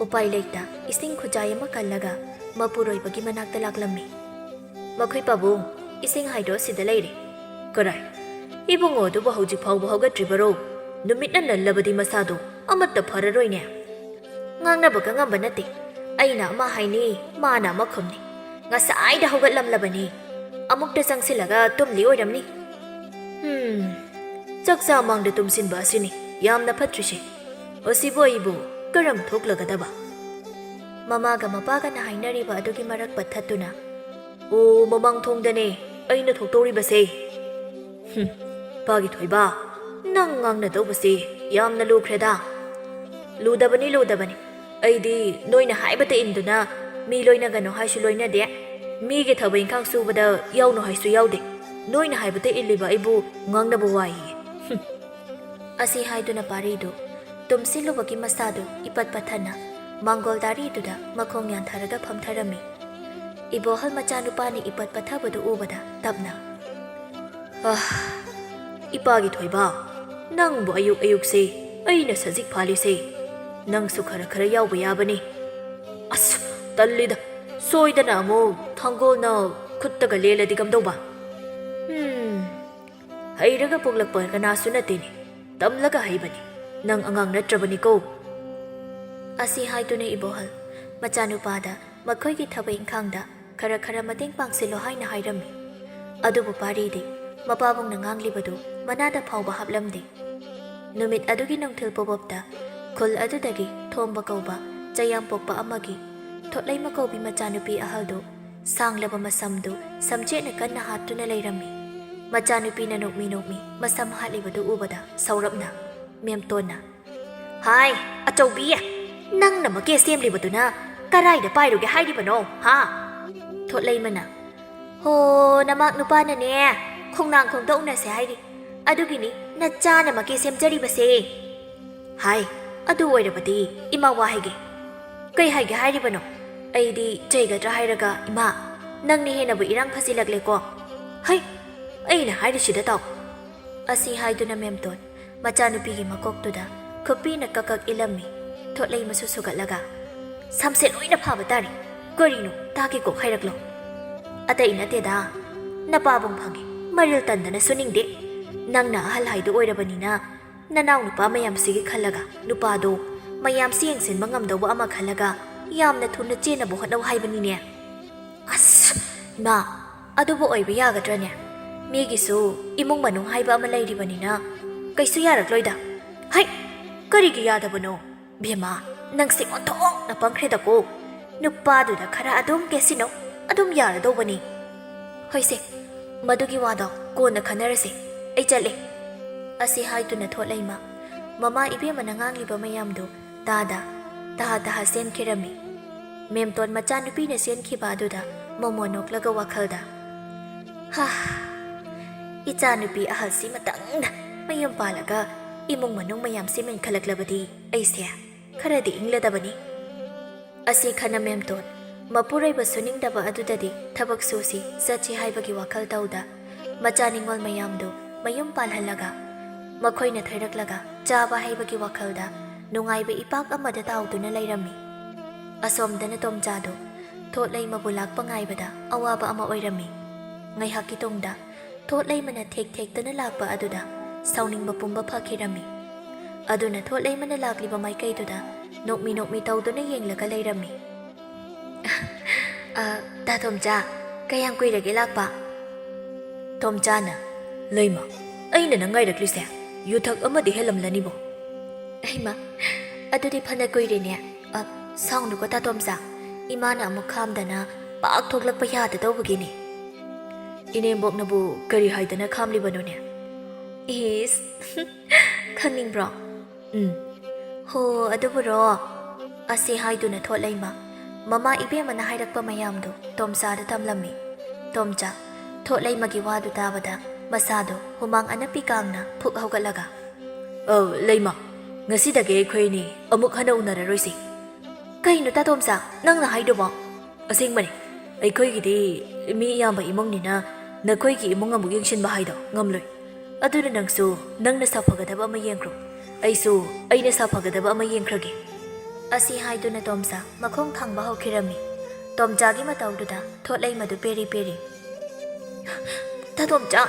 ꯎꯄꯥꯏ ꯂꯩꯇ ꯏꯁꯤꯡ ꯈꯨꯖꯥꯏ ꯑꯃ ꯀꯜꯂꯒ ꯃꯄꯨꯔꯣꯏꯕꯒꯤ ꯃꯅꯥꯛꯇ ꯂꯥꯛꯂꯝꯃꯤ꯫ "ꯃꯈꯣꯏ ꯄꯥꯕꯨꯡ, ꯏꯁꯤꯡ ꯍꯥꯏꯗꯣ ꯑꯁꯤꯗ ꯂꯩꯔꯦ꯫" "ꯀꯔꯥꯏ? ꯏꯕꯨꯡꯉꯣ ꯑꯗꯨꯕꯨ ꯍꯧꯖꯤꯛ ꯐꯥꯎꯕ ꯍꯧꯒꯠꯇ꯭ꯔꯤꯕꯔꯣ? ꯅꯨꯃꯤꯠꯅ ꯅꯜꯂꯕꯗꯤ ꯃꯁꯥꯗꯣ ꯑꯃꯠꯇ ꯐꯔꯔꯣꯏꯅꯦ꯫" "ꯉꯥꯡꯅꯕꯒ ꯉꯝꯕ ꯅꯠꯇꯦ꯫ ꯑꯩꯅ ꯑꯃ ꯍꯥꯏꯅꯤ, ꯃꯥꯅ ꯑꯃ ꯈꯨꯝꯅꯤ꯫ ꯉꯁꯥꯏꯗ ꯍꯧꯒꯠꯂꯝꯂꯕꯅꯤ꯫ ꯑꯃꯨꯛꯇ ꯆꯪꯁꯤꯜꯂꯒ ꯇꯨꯝꯂꯤ ꯑꯣꯏꯔꯝꯅꯤ꯫" "ꯍꯨꯝ, ꯆꯥꯛ ꯆꯥ ꯃꯥꯡꯗ ꯇꯨꯝꯁꯤꯟꯕ ꯑꯁꯤꯅꯤ ꯌꯥꯝꯅ ꯐꯠꯇ꯭ꯔꯤꯁꯦ꯫ ꯑꯁꯤꯕꯨ ꯑꯩꯕꯨ ꯀꯔꯝ ꯊꯣꯛꯂꯒꯗꯕ?" ꯃꯃꯥꯒ ꯃꯄꯥꯒꯅ ꯍꯥꯏꯅꯔꯤꯕ ꯑꯗꯨꯒꯤ ꯃꯔꯛ ꯄꯠꯊꯠꯇꯨꯅ, "ꯑꯣ, ꯃꯃꯥꯡ ꯊꯣꯡꯗꯅꯦ ꯑꯩꯅ ꯊꯣꯛꯇꯧꯔꯤꯕꯁꯦ꯫" "ꯍꯨꯝ, ꯄꯥꯒꯤ ꯊꯣꯏꯕ, ꯅꯪ ꯉꯥꯡꯅꯗꯧꯕꯁꯦ ꯌꯥꯝꯅ ꯂꯨꯈ꯭ꯔꯦꯗ꯫" "ꯂꯨꯗꯕꯅꯤ, ꯂꯨꯗꯕꯅꯤ꯫ ꯑꯩꯗꯤ ꯅꯣꯏꯅ ꯍꯥꯏꯕꯇ ꯏꯟꯗꯨꯅ ꯃꯤ ꯂꯣꯏꯅꯒꯅꯨ ꯍꯥꯏꯁꯨ ꯂꯣꯏꯅꯗꯦ, ꯃꯤꯒꯤ ꯊꯕꯛ ꯏꯪꯈꯥꯡ ꯁꯨꯕꯗ ꯌꯥꯎꯅꯨ ꯍꯥꯏꯁꯨ ꯌꯥꯎꯗꯦ꯫ ꯅꯣꯏꯅ ꯍꯥꯏꯕꯇ ꯏꯜꯂꯤꯕ ꯑꯩꯕꯨ ꯉꯥꯡꯅꯕ ꯋꯥꯏꯌꯦ꯫ ꯍꯨꯝ꯫" ꯑꯁꯤ ꯍꯥꯏꯗꯨꯅ ꯄꯥꯔꯤꯗꯨ ꯇꯨꯝꯁꯤꯜꯂꯨꯕꯒꯤ ꯃꯁꯥꯗꯨ ꯏꯄꯠ ꯄꯠꯊꯅ ꯃꯥꯡꯒꯣꯜ ꯗꯥꯔꯤꯗꯨꯗ ꯃꯈꯣꯡ ꯌꯥꯟꯊꯔꯒ ꯐꯝꯊꯔꯝꯃꯤ꯫ ꯏꯕꯣꯍꯜ ꯃꯆꯥꯅꯨꯄꯥꯅ ꯏꯄꯠ ꯄꯠꯊꯕꯗꯨ ꯎꯕꯗ ꯇꯞꯅ, "ꯑꯥ, ꯏꯄꯥꯒꯤ ꯊꯣꯏꯕ, ꯅꯪꯕꯨ ꯑꯌꯨꯛ ꯑꯌꯨꯛꯁꯦ ꯑꯩꯅ ꯁꯖꯤꯛ ꯐꯥꯜꯂꯤꯁꯦ, ꯅꯪꯁꯨ ꯈꯔ ꯈꯔ ꯌꯥꯎꯕ ꯌꯥꯕꯅꯤ꯫ ꯑꯁ, ꯇꯜꯂꯤꯗ, ꯁꯣꯏꯗꯅ ꯑꯃꯨꯛ ꯊꯥꯡꯒꯣꯜꯅ ꯈꯨꯠꯇꯒ ꯂꯦꯜꯂꯗꯤ ꯀꯝꯗꯧꯕ? ꯎꯝ, ꯍꯩꯔꯒ ꯄꯣꯛꯂꯛꯄ ꯀꯅꯥꯁꯨ ꯅꯠꯇꯦꯅꯦ, ꯇꯝꯂꯒ ꯍꯩꯕꯅꯤ꯫ ꯅꯪ ꯑꯉꯥꯡ ꯅꯠꯇ꯭ꯔꯕꯅꯤꯀꯣ꯫" ꯑꯁꯤ ꯍꯥꯏꯗꯨꯅ ꯏꯕꯣꯍꯜ ꯃꯆꯥꯅꯨꯄꯥꯗ ꯃꯈꯣꯏꯒꯤ ꯊꯕꯛ ꯏꯪꯈꯥꯡꯗ ꯈꯔ ꯈꯔ ꯃꯇꯦꯡ ꯄꯥꯡꯁꯤꯜꯂꯣ ꯍꯥꯏꯅ ꯍꯥꯏꯔꯝꯃꯤ꯫ ꯑꯗꯨꯕꯨ ꯄꯥꯔꯤꯗꯤ ꯃꯄꯥꯕꯨꯡꯅ ꯉꯥꯡꯂꯤꯕꯗꯨ ꯃꯅꯥꯗ ꯐꯥꯎꯕ ꯍꯥꯞꯂꯝꯗꯦ꯫ ꯅꯨꯃꯤꯠ ꯑꯗꯨꯒꯤ ꯅꯨꯡꯊꯤꯜ ꯄꯣꯕꯣꯞꯇ ꯈꯨꯜ ꯑꯗꯨꯗꯒꯤ ꯊꯣꯝꯕ ꯀꯧꯕ ꯆꯌꯥꯝ ꯄꯣꯛꯄ ꯑꯃꯒꯤ ꯊꯣꯠꯂꯩꯃ ꯀꯧꯕꯤ ꯃꯆꯥꯅꯨꯄꯤ ꯑꯍꯜꯗꯨ ꯁꯥꯡꯂꯕ ꯃꯁꯝꯗꯨ ꯁꯝꯆꯦꯠꯅ ꯀꯟꯅ ꯍꯥꯠꯇꯨꯅ ꯂꯩꯔꯝꯃꯤ꯫ ꯃꯆꯥꯅꯨꯄꯤꯅ ꯅꯣꯛꯃꯤ ꯅꯣꯛꯃꯤ ꯃꯁꯝ ꯍꯥꯠꯂꯤꯕꯗꯨ ꯎꯕꯗ ꯁꯧꯔꯞꯅ ꯃꯦꯝꯇꯣꯟꯅ, "ꯍꯥꯏ, ꯑꯆꯧꯕꯤ! ꯅꯪꯅ ꯃꯀꯦ ꯁꯦꯝꯂꯤꯕꯗꯨꯅ ꯀꯔꯥꯏꯗ ꯄꯥꯏꯔꯨꯒꯦ ꯍꯥꯏꯔꯤꯕꯅꯣ, ꯍꯥ?" ꯊꯣꯠꯂꯩꯃꯅ, "ꯍꯣ, ꯅꯃꯥꯛ ꯅꯨꯄꯥꯅꯅꯦ ꯈꯣꯡꯅꯥꯡ ꯈꯣꯡꯗ ꯎꯅꯁꯦ ꯍꯥꯏꯔꯤ, ꯑꯗꯨꯒꯤꯅꯤ ꯅꯆꯥꯅ ꯃꯀꯦ ꯁꯦꯝꯖꯔꯤꯕꯁꯦ꯫ ꯍꯥꯏ, ꯑꯗꯨ ꯑꯣꯏꯔꯕꯗꯤ ꯏꯃꯥ ꯋꯥ ꯍꯥꯏꯒꯦ꯫ ꯀꯩ ꯍꯥꯏꯒꯦ ꯍꯥꯏꯔꯤꯕꯅꯣ? ꯑꯩꯗꯤ ꯆꯩꯒꯗ꯭ꯔꯥ ꯍꯥꯏꯔꯒ, ꯏꯃꯥ, ꯅꯪꯅ ꯍꯦꯟꯅꯕꯨ ꯏꯔꯥꯡ ꯐꯖꯤꯜꯂꯛꯂꯦꯀꯣ꯫ ꯍꯩ, ꯑꯩꯅ ꯍꯥꯏꯔꯤꯁꯤꯗ ꯇꯥꯎ!" ꯑꯁꯤ ꯍꯥꯏꯗꯨꯅ ꯃꯦꯝꯇꯣꯟ ꯃꯆꯥꯅꯨꯄꯤꯒꯤ ꯃꯀꯣꯛꯇꯨꯗ ꯈꯨꯄꯤꯅ ꯀꯛ ꯀꯛ ꯏꯜꯂꯝꯃꯤ꯫ ꯊꯣꯠꯂꯩꯃꯁꯨ ꯁꯨꯒꯠꯂꯒ, "ꯁꯝꯁꯦ ꯂꯣꯏꯅ ꯐꯥꯕ ꯇꯥꯔꯦ꯫ ꯀꯔꯤꯅꯣ, ꯇꯥꯒꯦ ꯀꯣꯛ ꯍꯥꯏꯔꯛꯂꯣ?" "ꯑꯇꯩ ꯅꯠꯇꯦꯗ, ꯅꯄꯥꯕꯨꯡ ꯐꯪꯉꯦ, ꯃꯔꯤꯜ ꯇꯟꯗꯅ ꯁꯨꯅꯤꯡꯗꯦ꯫ ꯅꯪꯅ ꯑꯍꯜ ꯍꯥꯏꯗꯨ ꯑꯣꯏꯔꯕꯅꯤꯅ, ꯅꯅꯥꯎ ꯅꯨꯄꯥ ꯃꯌꯥꯝꯁꯤꯒꯤ ꯈꯜꯂꯒ, ꯅꯨꯄꯥꯗꯣ ꯃꯌꯥꯝꯁꯤ ꯌꯦꯡꯁꯤꯟꯕ ꯉꯝꯗꯧꯕ ꯑꯃ ꯈꯜꯂꯒ ꯌꯥꯝꯅ ꯊꯨꯅ ꯆꯦꯟꯅꯕ ꯍꯣꯠꯅꯧ ꯍꯥꯏꯕꯅꯤꯅꯦ꯫" "ꯑꯁ, ꯏꯃꯥ, ꯑꯗꯨꯕꯨ ꯑꯣꯏꯕ ꯌꯥꯒꯗ꯭ꯔꯅꯦ? ꯃꯤꯒꯤꯁꯨ ꯏꯃꯨꯡ ꯃꯅꯨꯡ ꯍꯥꯏꯕ ꯑꯃ ꯂꯩꯔꯤꯕꯅꯤꯅ ꯀꯩꯁꯨ ꯌꯥꯔꯛꯂꯣꯏꯗ꯫" "ꯍꯩ, ꯀꯔꯤꯒꯤ ꯌꯥꯗꯕꯅꯣ? ꯕꯦꯝꯃ, ꯅꯪꯁꯦ ꯑꯣꯟꯊꯣꯛꯅ ꯄꯪꯈ꯭ꯔꯦꯗꯀꯣ꯫ ꯅꯨꯄꯥꯗꯨꯗ ꯈꯔ ꯑꯗꯨꯝ ꯀꯦꯁꯤꯟꯅꯧ, ꯑꯗꯨꯝ ꯌꯥꯔꯗꯧꯕꯅꯤ꯫" "ꯍꯣꯏꯁꯦ, ꯃꯗꯨꯒꯤ ꯋꯥꯗꯣ ꯀꯣꯟꯅ ꯈꯟꯅꯔꯁꯦ꯫ ꯑꯩ ꯆꯠꯂꯦ꯫" ꯑꯁꯤ ꯍꯥꯏꯗꯨꯅ ꯊꯣꯠꯂꯩꯃ ꯃꯃꯥ ꯏꯕꯦꯝꯃꯅ ꯉꯥꯡꯂꯤꯕ ꯃꯌꯥꯝꯗꯨ ꯇꯥꯗ ꯇꯍꯥ ꯇꯍꯥ ꯆꯦꯟꯈꯤꯔꯝꯃꯤ꯫ ꯃꯦꯝꯇꯣꯟ ꯃꯆꯥꯅꯨꯄꯤꯅ ꯆꯦꯟꯈꯤꯕ ꯑꯗꯨꯗ ꯃꯣꯃꯣ ꯅꯣꯛꯂꯒ ꯋꯥꯈꯜꯗ, "ꯍꯥ, ꯏꯆꯥꯅꯨꯄꯤ ꯑꯍꯜꯁꯤ ꯃꯇꯪꯗ ꯃꯌꯨꯝ ꯄꯥꯜꯂꯒ ꯏꯃꯨꯡ ꯃꯅꯨꯡ ꯃꯌꯥꯝꯁꯤ ꯃꯦꯟꯈꯠꯂꯛꯂꯕꯗꯤ ꯑꯩꯁꯦ ꯈꯔꯗꯤ ꯏꯪꯂꯗꯕꯅꯤ꯫" ꯑꯁꯤ ꯈꯟꯅ ꯃꯦꯝꯇꯣꯟ ꯃꯄꯨꯔꯣꯏꯕ ꯁꯨꯅꯤꯡꯗꯕ ꯑꯗꯨꯗꯗꯤ ꯊꯕꯛ ꯁꯨꯁꯤ ꯆꯠꯁꯤ ꯍꯥꯏꯕꯒꯤ ꯋꯥꯈꯜ ꯇꯧꯗ ꯃꯆꯥ ꯅꯤꯡꯉꯣꯜ ꯃꯌꯥꯝꯗꯨ ꯃꯌꯨꯝ ꯄꯥꯜꯍꯜꯂꯒ ꯃꯈꯣꯏꯅ ꯊꯣꯏꯔꯛꯂꯒ ꯆꯥꯕ ꯍꯩꯕꯒꯤ ꯋꯥꯈꯜꯗ ꯅꯨꯡꯉꯥꯏꯕ ꯏꯄꯥꯛ ꯑꯃꯗ ꯇꯥꯎꯗꯨꯅ ꯂꯩꯔꯝꯃꯤ꯫ ꯑꯁꯣꯝꯗꯅ ꯇꯣꯝꯆꯥꯗꯨ ꯊꯣꯠꯂꯩꯃꯕꯨ ꯂꯥꯛꯄ ꯉꯥꯏꯕꯗ ꯑꯋꯥꯕ ꯑꯃ ꯑꯣꯏꯔꯝꯃꯤ꯫ ꯉꯥꯏꯍꯥꯛꯀꯤ ꯇꯨꯡꯗ ꯊꯣꯠꯂꯩꯃꯅ ꯊꯦꯛ ꯊꯦꯛꯇꯅ ꯂꯥꯛꯄ ꯑꯗꯨꯗ ꯁꯥꯎꯅꯤꯡꯕ ꯄꯨꯝꯕ ꯐꯈꯤꯔꯝꯃꯤ꯫ ꯑꯗꯨꯅ ꯊꯣꯠꯂꯩꯃꯅ ꯂꯥꯛꯂꯤꯕ ꯃꯥꯏꯀꯩꯗꯨꯗ ꯅꯣꯛꯃꯤ ꯅꯣꯛꯃꯤ ꯇꯧꯗꯨꯅ ꯌꯦꯡꯂꯒ ꯂꯩꯔꯝꯃꯤ꯫ "ꯑ, ꯇꯥ ꯇꯣꯝꯆꯥ, ꯀꯌꯥꯝ ꯀꯨꯏꯔꯒꯦ ꯂꯥꯛꯄ?" ꯇꯣꯝꯆꯥꯅ, "ꯂꯩꯃ, ꯑꯩꯅ ꯅꯪ ꯉꯥꯏꯔꯛꯂꯤꯁꯦ ꯌꯨꯊꯛ ꯑꯃꯗꯤ ꯍꯦꯜꯂꯝꯂꯅꯤꯕꯣ?" "ꯑꯩꯃ, ꯑꯗꯨꯗꯤ ꯐꯅ ꯀꯨꯏꯔꯦꯅꯦ꯫ ꯑ, ꯁꯥꯎꯅꯨꯀꯣ ꯇꯥ ꯇꯣꯝꯆꯥ, ꯏꯃꯥꯅ ꯑꯃꯨꯛ ꯈꯥꯝꯗꯅ ꯄꯥꯛ ꯊꯣꯛꯂꯛꯄ ꯌꯥꯗꯗꯧꯕꯒꯤꯅꯤ꯫" "ꯏꯅꯦꯝꯕꯣꯛꯅꯕꯨ ꯀꯔꯤ ꯍꯥꯏꯗꯅ ꯈꯥꯝꯂꯤꯕꯅꯣꯅꯦ?" "ꯏꯁ, ꯈꯪꯅꯤꯡꯕ꯭ꯔꯣ?" "ꯎꯝ꯫" "ꯍꯣ, ꯑꯗꯨꯕꯨꯔꯣ?" ꯑꯁꯤ ꯍꯥꯏꯗꯨꯅ ꯊꯣꯠꯂꯩꯃ ꯃꯃꯥ ꯏꯕꯦꯝꯃꯅ ꯍꯥꯏꯔꯛꯄ ꯃꯌꯥꯝꯗꯨ ꯇꯣꯝꯆꯥꯗ ꯇꯝꯂꯝꯃꯤ꯫ ꯇꯣꯝꯆꯥ ꯊꯣꯠꯂꯩꯃꯒꯤ ꯋꯥꯗꯨ ꯇꯥꯕꯗ ꯃꯁꯥꯗꯣ ꯍꯨꯃꯥꯡ ꯑꯅꯞꯄꯤ ꯀꯥꯡꯅ ꯐꯨꯛ ꯍꯧꯒꯠꯂꯒ, "ꯑꯧ, ꯂꯩꯃ, ꯉꯁꯤꯗꯒꯤ ꯑꯩꯈꯣꯏ ꯑꯅꯤ ꯑꯃꯨꯛ ꯍꯟꯅ ꯎꯅꯔꯔꯣꯏꯁꯤ꯫" "ꯀꯩꯅꯣ ꯇꯥ ꯇꯣꯝꯆꯥ, ꯅꯪꯅ ꯍꯥꯏꯗꯨꯕꯣ?" "ꯑꯁꯦꯡꯕꯅꯤ, ꯑꯩꯈꯣꯏꯒꯤꯗꯤ ꯃꯤ ꯌꯥꯝꯕ ꯏꯃꯨꯡꯅꯤꯅ ꯅꯈꯣꯏꯒꯤ ꯏꯃꯨꯡ ꯑꯃꯨꯛ ꯌꯦꯡꯁꯤꯟꯕ ꯍꯥꯏꯗꯣ ꯉꯝꯂꯣꯏ꯫ ꯑꯗꯨꯅ ꯅꯪꯁꯨ ꯅꯪꯅ ꯁꯥꯐꯒꯗꯕ ꯑꯃ ꯌꯦꯡꯈ꯭ꯔꯣ, ꯑꯩꯁꯨ ꯑꯩꯅ ꯁꯥꯐꯒꯗꯕ ꯑꯃ ꯌꯦꯡꯈ꯭ꯔꯒꯦ꯫" ꯑꯁꯤ ꯍꯥꯏꯗꯨꯅ ꯇꯣꯝꯆꯥ ꯃꯈꯣꯡ ꯊꯥꯡꯕ ꯍꯧꯈꯤꯔꯝꯃꯤ꯫ ꯇꯣꯝꯆꯥꯒꯤ ꯃꯇꯧꯗꯨꯗ ꯊꯣꯠꯂꯩꯃꯗꯨ ꯄꯦꯔꯤ ꯄꯦꯔꯤ꯫ "ꯇꯥ ꯇꯣꯝꯆꯥ,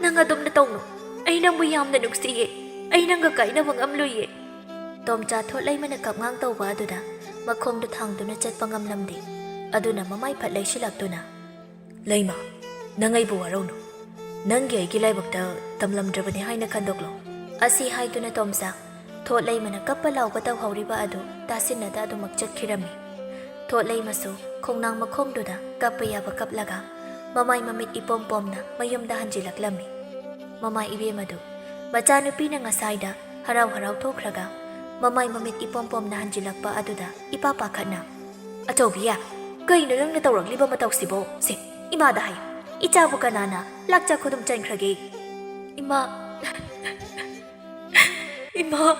ꯅꯪ ꯑꯗꯨꯝꯅ ꯇꯧꯅꯨ꯫ ꯑꯩ ꯅꯪꯕꯨ ꯌꯥꯝꯅ ꯅꯨꯡꯁꯤꯌꯦ꯫ ꯑꯩ ꯅꯪꯒ ꯀꯥꯏꯅꯕ ꯉꯝꯂꯣꯏꯌꯦ꯫" ꯇꯣꯝꯆꯥ ꯊꯣꯠꯂꯩꯃꯅ ꯀꯞꯉꯥꯡ ꯇꯧꯕ ꯑꯗꯨꯗ ꯃꯈꯣꯡꯗꯨ ꯊꯥꯡꯗꯨꯅ ꯆꯠꯄ ꯉꯝꯂꯝꯗꯦ꯫ ꯑꯗꯨꯅ ꯃꯃꯥꯏ ꯐꯠ ꯂꯩꯁꯤꯜꯂꯛꯇꯨꯅ, "ꯂꯩꯃ, ꯅꯪ ꯑꯩꯕꯨ ꯋꯥꯔꯧꯅꯨ꯫ ꯅꯪꯒꯤ ꯑꯩꯒꯤ ꯂꯥꯏꯕꯛꯇ ꯇꯝꯂꯝꯗ꯭ꯔꯕꯅꯤ ꯍꯥꯏꯅ ꯈꯟꯗꯣꯛꯂꯣ꯫" ꯑꯁꯤ ꯍꯥꯏꯗꯨꯅ ꯇꯣꯝꯆꯥ ꯊꯣꯠꯂꯩꯃꯅ ꯀꯞꯄ ꯂꯥꯎꯕ ꯇꯧꯍꯧꯔꯤꯕ ꯑꯗꯨ ꯇꯥꯁꯤꯟꯅꯗ ꯑꯗꯨꯃꯛ ꯆꯠꯈꯤꯔꯝꯃꯤ꯫ ꯊꯣꯠꯂꯩꯃꯁꯨ ꯈꯣꯡꯅꯥꯡ ꯃꯈꯣꯡꯗꯨꯗ ꯀꯞꯄ ꯌꯥꯕ ꯀꯞꯂꯒ ꯃꯃꯥꯏ ꯃꯃꯤꯠ ꯏꯄꯣꯝ ꯄꯣꯝꯅ ꯃꯌꯨꯝꯗ ꯍꯟꯖꯤꯜꯂꯛꯂꯝꯃꯤ꯫ ꯃꯃꯥ ꯏꯕꯦꯝ ꯑꯗꯨ ꯃꯆꯥꯅꯨꯄꯤꯅ ꯉꯁꯥꯏꯗ ꯍꯔꯥꯎ ꯍꯔꯥꯎ ꯊꯣꯛꯈ꯭ꯔꯒ ꯃꯃꯥꯏ ꯃꯃꯤꯠ ꯏꯄꯣꯝ ꯄꯣꯝꯅ ꯍꯟꯖꯤꯜꯂꯛꯄ ꯑꯗꯨꯗ ꯏꯄꯥ ꯄꯥꯈꯠꯅ, "ꯑꯆꯧꯕꯤ, ꯀꯩꯅꯣ ꯅꯪꯅ ꯇꯧꯔꯛꯂꯤꯕ ꯃꯇꯧꯁꯤꯕꯣ? ꯁꯦ, ꯏꯃꯥꯗ ꯍꯥꯏꯌꯨ, ꯏꯆꯥꯕꯨ ꯀꯅꯥꯅ ꯂꯥꯛꯆ ꯈꯨꯗꯨꯝ ꯆꯟꯈ꯭ꯔꯒꯦ?" "ꯏꯃꯥ, ꯏꯃꯥ꯫"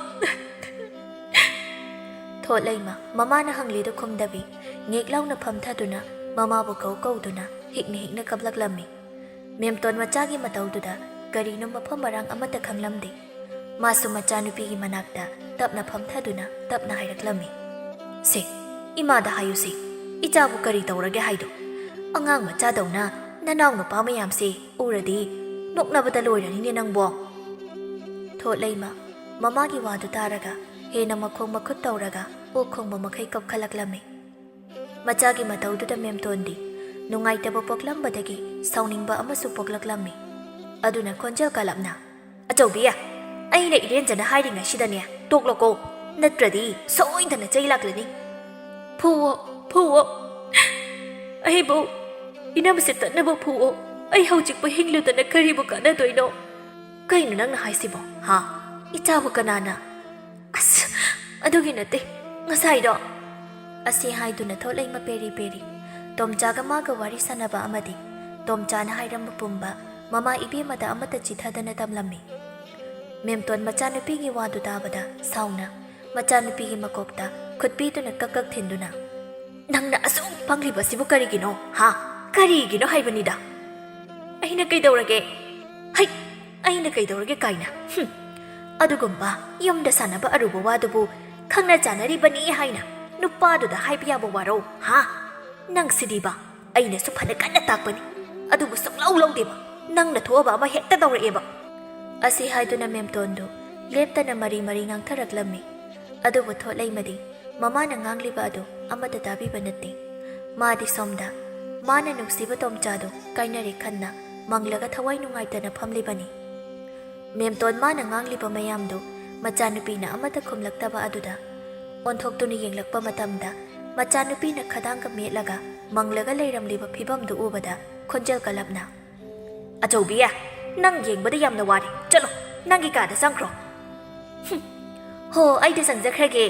ꯊꯣꯠꯂꯩꯃ ꯃꯃꯥꯅ ꯍꯪꯂꯤꯗꯨ ꯈꯨꯝꯗꯕꯤ, ꯉꯦꯛ ꯂꯥꯎꯅ ꯐꯝꯊꯗꯨꯅ ꯃꯃꯥꯕꯨ ꯀꯧ ꯀꯧꯗꯨꯅ ꯍꯤꯛꯅ ꯍꯤꯛꯅ ꯀꯞꯂꯛꯂꯝꯃꯤ꯫ ꯃꯦꯝꯇꯣꯟ ꯃꯆꯥꯒꯤ ꯃꯇꯧꯗꯨꯗ ꯀꯔꯤꯅꯣ ꯃꯐꯝ ꯃꯔꯥꯡ ꯑꯃꯠꯇ ꯈꯪꯂꯝꯗꯦ꯫ ꯃꯥꯁꯨ ꯃꯆꯥꯅꯨꯄꯤꯒꯤ ꯃꯅꯥꯛꯇ ꯇꯞꯅ ꯐꯝꯊꯗꯨꯅ ꯇꯞꯅ ꯍꯥꯏꯔꯛꯂꯝꯃꯤ, "ꯁꯦ, ꯏꯃꯥꯗ ꯍꯥꯏꯌꯨꯁꯦ, ꯏꯆꯥꯕꯨ ꯀꯔꯤ ꯇꯧꯔꯒꯦ ꯍꯥꯏꯗꯣ? ꯑꯉꯥꯡ ꯃꯆꯥꯗꯧꯅ ꯅꯅꯥꯎ ꯅꯨꯄꯥ ꯃꯌꯥꯝꯁꯦ ꯎꯔꯗꯤ ꯅꯣꯛꯅꯕꯗ ꯂꯣꯏꯔꯅꯤꯅꯦ ꯅꯪꯕꯣ꯫" ꯊꯣꯠꯂꯩꯃ ꯃꯃꯥꯒꯤ ꯋꯥꯗꯨ ꯇꯥꯔꯒ ꯍꯦꯟꯅ ꯃꯈꯣꯡ ꯃꯈꯨꯠ ꯇꯧꯔꯒ ꯑꯣꯛ ꯈꯣꯡꯕ ꯃꯈꯩ ꯀꯞꯈꯠꯂꯛꯂꯝꯃꯤ꯫ ꯃꯆꯥꯒꯤ ꯃꯇꯧꯗꯨꯗ ꯃꯦꯝꯇꯣꯟꯗꯤ ꯅꯨꯡꯉꯥꯏꯇꯕ ꯄꯣꯛꯂꯝꯕꯗꯒꯤ ꯁꯥꯎꯅꯤꯡꯕ ꯑꯃꯁꯨ ꯄꯣꯛꯂꯛꯂꯝꯃꯤ꯫ ꯑꯗꯨꯅ ꯈꯣꯟꯖꯦꯜ ꯀꯜꯂꯞꯅ, "ꯑꯆꯧꯕꯤ, ꯑꯩꯅ ꯏꯔꯦꯟꯖꯅ ꯍꯥꯏꯔꯤꯉꯩꯁꯤꯗꯅꯦ ꯇꯣꯛꯂꯣꯀꯣ, ꯅꯠꯇ꯭ꯔꯗꯤ ꯁꯣꯏꯗꯅ ꯆꯩ ꯂꯥꯛꯂꯅꯤ꯫ ꯐꯨꯋꯣ, ꯐꯨꯋꯣ, ꯑꯩꯕꯨ ꯏꯅꯝꯁꯦ ꯇꯠꯅꯕ ꯐꯨꯋꯣ꯫ ꯑꯩ ꯍꯧꯖꯤꯛꯄꯨ ꯍꯤꯡꯂꯨꯗꯅ ꯀꯔꯤꯕꯨ ꯀꯥꯟꯅꯗꯣꯏꯅꯣ?" "ꯀꯩꯅꯣ ꯅꯪꯅ ꯍꯥꯏꯁꯤꯕꯣ, ꯍꯥ? ꯏꯆꯥꯕꯨ ꯀꯅꯥꯅ?" "ꯑꯁ, ꯑꯗꯨꯒꯤ ꯅꯠꯇꯦ, ꯉꯁꯥꯏꯗꯣ꯫" ꯑꯁꯤ ꯍꯥꯏꯗꯨꯅ ꯊꯣꯛꯂꯛꯏ ꯃꯄꯦꯔꯤ ꯄꯦꯔꯤ꯫ ꯇꯣꯝꯆꯥꯒ ꯃꯥꯒ ꯋꯥꯔꯤ ꯁꯥꯟꯅꯕ ꯑꯃꯗꯤ ꯇꯣꯝꯆꯥꯅ ꯍꯥꯏꯔꯝꯕ ꯄꯨꯝꯕ ꯃꯃꯥ ꯏꯕꯦꯝꯃꯗ ꯑꯃꯠꯇ ꯆꯤꯊꯗꯅ ꯇꯝꯂꯝꯃꯤ꯫ ꯃꯦꯝꯇꯣꯟ ꯃꯆꯥꯅꯨꯄꯤꯒꯤ ꯋꯥꯗꯨ ꯇꯥꯕꯗ ꯁꯥꯎꯅ ꯃꯆꯥꯅꯨꯄꯤꯒꯤ ꯃꯀꯣꯛꯇ ꯈꯨꯠ ꯄꯤꯗꯨꯅ ꯀꯛ ꯀꯛ ꯊꯤꯟꯗꯨꯅ, "ꯅꯪꯅ ꯑꯁꯨꯛ ꯄꯪꯂꯤꯕꯁꯤꯕꯨ ꯀꯔꯤꯒꯤꯅꯣ, ꯍꯥ? ꯀꯔꯤꯒꯤꯅꯣ ꯍꯥꯏꯕꯅꯤꯗ?" "ꯑꯩꯅ ꯀꯩꯗꯧꯔꯒꯦ? ꯍꯩ, ꯑꯩꯅ ꯀꯩꯗꯧꯔꯒꯦ ꯀꯥꯏꯅ꯫ ꯍꯨꯝ꯫ ꯑꯗꯨꯒꯨꯝꯕ ꯌꯨꯝꯗ ꯁꯥꯟꯅꯕ ꯑꯔꯨꯕ ꯋꯥꯗꯨꯕꯨ ꯈꯪꯅ ꯆꯥꯟꯅꯔꯤꯕꯅꯤ ꯍꯥꯏꯅ ꯅꯨꯄꯥꯗꯨꯗ ꯍꯥꯏꯕ ꯌꯥꯕ ꯋꯥꯔꯣ, ꯍꯥ? ꯅꯪꯁꯤꯗꯤꯕ, ꯑꯩꯅꯁꯨ ꯐꯅ ꯀꯟꯅ ꯇꯥꯛꯄꯅꯤ, ꯑꯗꯨꯕꯨ ꯁꯨꯡꯂꯧ ꯂꯧꯗꯦꯕ꯫ ꯅꯪꯅ ꯊꯣꯛꯑꯕ ꯑꯃ ꯍꯦꯛꯇ ꯇꯧꯔꯛꯑꯦꯕ꯫" ꯑꯁꯤ ꯍꯥꯏꯗꯨꯅ ꯃꯦꯝꯇꯣꯟꯗꯨ ꯂꯦꯞꯇꯅ ꯃꯔꯤ ꯃꯔꯤ ꯉꯥꯡꯊꯔꯛꯂꯝꯃꯤ꯫ ꯑꯗꯨꯕꯨ ꯊꯣꯠꯂꯩꯃꯗꯤ ꯃꯃꯥꯅ ꯉꯥꯡꯂꯤꯕ ꯑꯗꯨ ꯑꯃꯠꯇ ꯇꯥꯕꯤꯕ ꯅꯠꯇꯦ꯫ ꯃꯥꯗꯤ ꯁꯣꯝꯗ ꯃꯥꯅ ꯅꯨꯡꯁꯤꯕ ꯇꯣꯝꯆꯥꯗꯨ ꯀꯥꯏꯅꯔꯦ ꯈꯟꯅ ꯃꯪꯂꯒ ꯊꯋꯥꯏ ꯅꯨꯡꯉꯥꯏꯇꯅ ꯐꯝꯂꯤꯕꯅꯤ꯫ ꯃꯦꯝꯇꯣꯟ ꯃꯥꯅ ꯉꯥꯡꯂꯤꯕ ꯃꯌꯥꯝꯗꯨ ꯃꯆꯥꯅꯨꯄꯤꯅ ꯑꯃꯠꯇ ꯈꯨꯝꯂꯛꯇꯕ ꯑꯗꯨꯗ ꯑꯣꯟꯊꯣꯛꯇꯨꯅ ꯌꯦꯡꯂꯛꯄ ꯃꯇꯝꯗ ꯃꯆꯥꯅꯨꯄꯤꯅ ꯈꯗꯥꯡꯒ ꯃꯦꯠꯂꯒ ꯃꯪꯂꯒ ꯂꯩꯔꯝꯂꯤꯕ ꯐꯤꯕꯝꯗꯨ ꯎꯕꯗ ꯈꯣꯟꯖꯦꯜ ꯀꯜꯂꯞꯅ, "ꯑꯆꯧꯕꯤ, ꯅꯪ ꯌꯦꯡꯕꯗ ꯌꯥꯝꯅ ꯋꯥꯔꯦ꯫ ꯆꯠꯂꯣ, ꯅꯪꯒꯤ ꯀꯥꯗ ꯆꯪꯈ꯭ꯔꯣ꯫" "ꯍꯨꯝ, ꯍꯣ, ꯑꯩꯗ ꯆꯪꯖꯈ꯭ꯔꯒꯦ꯫"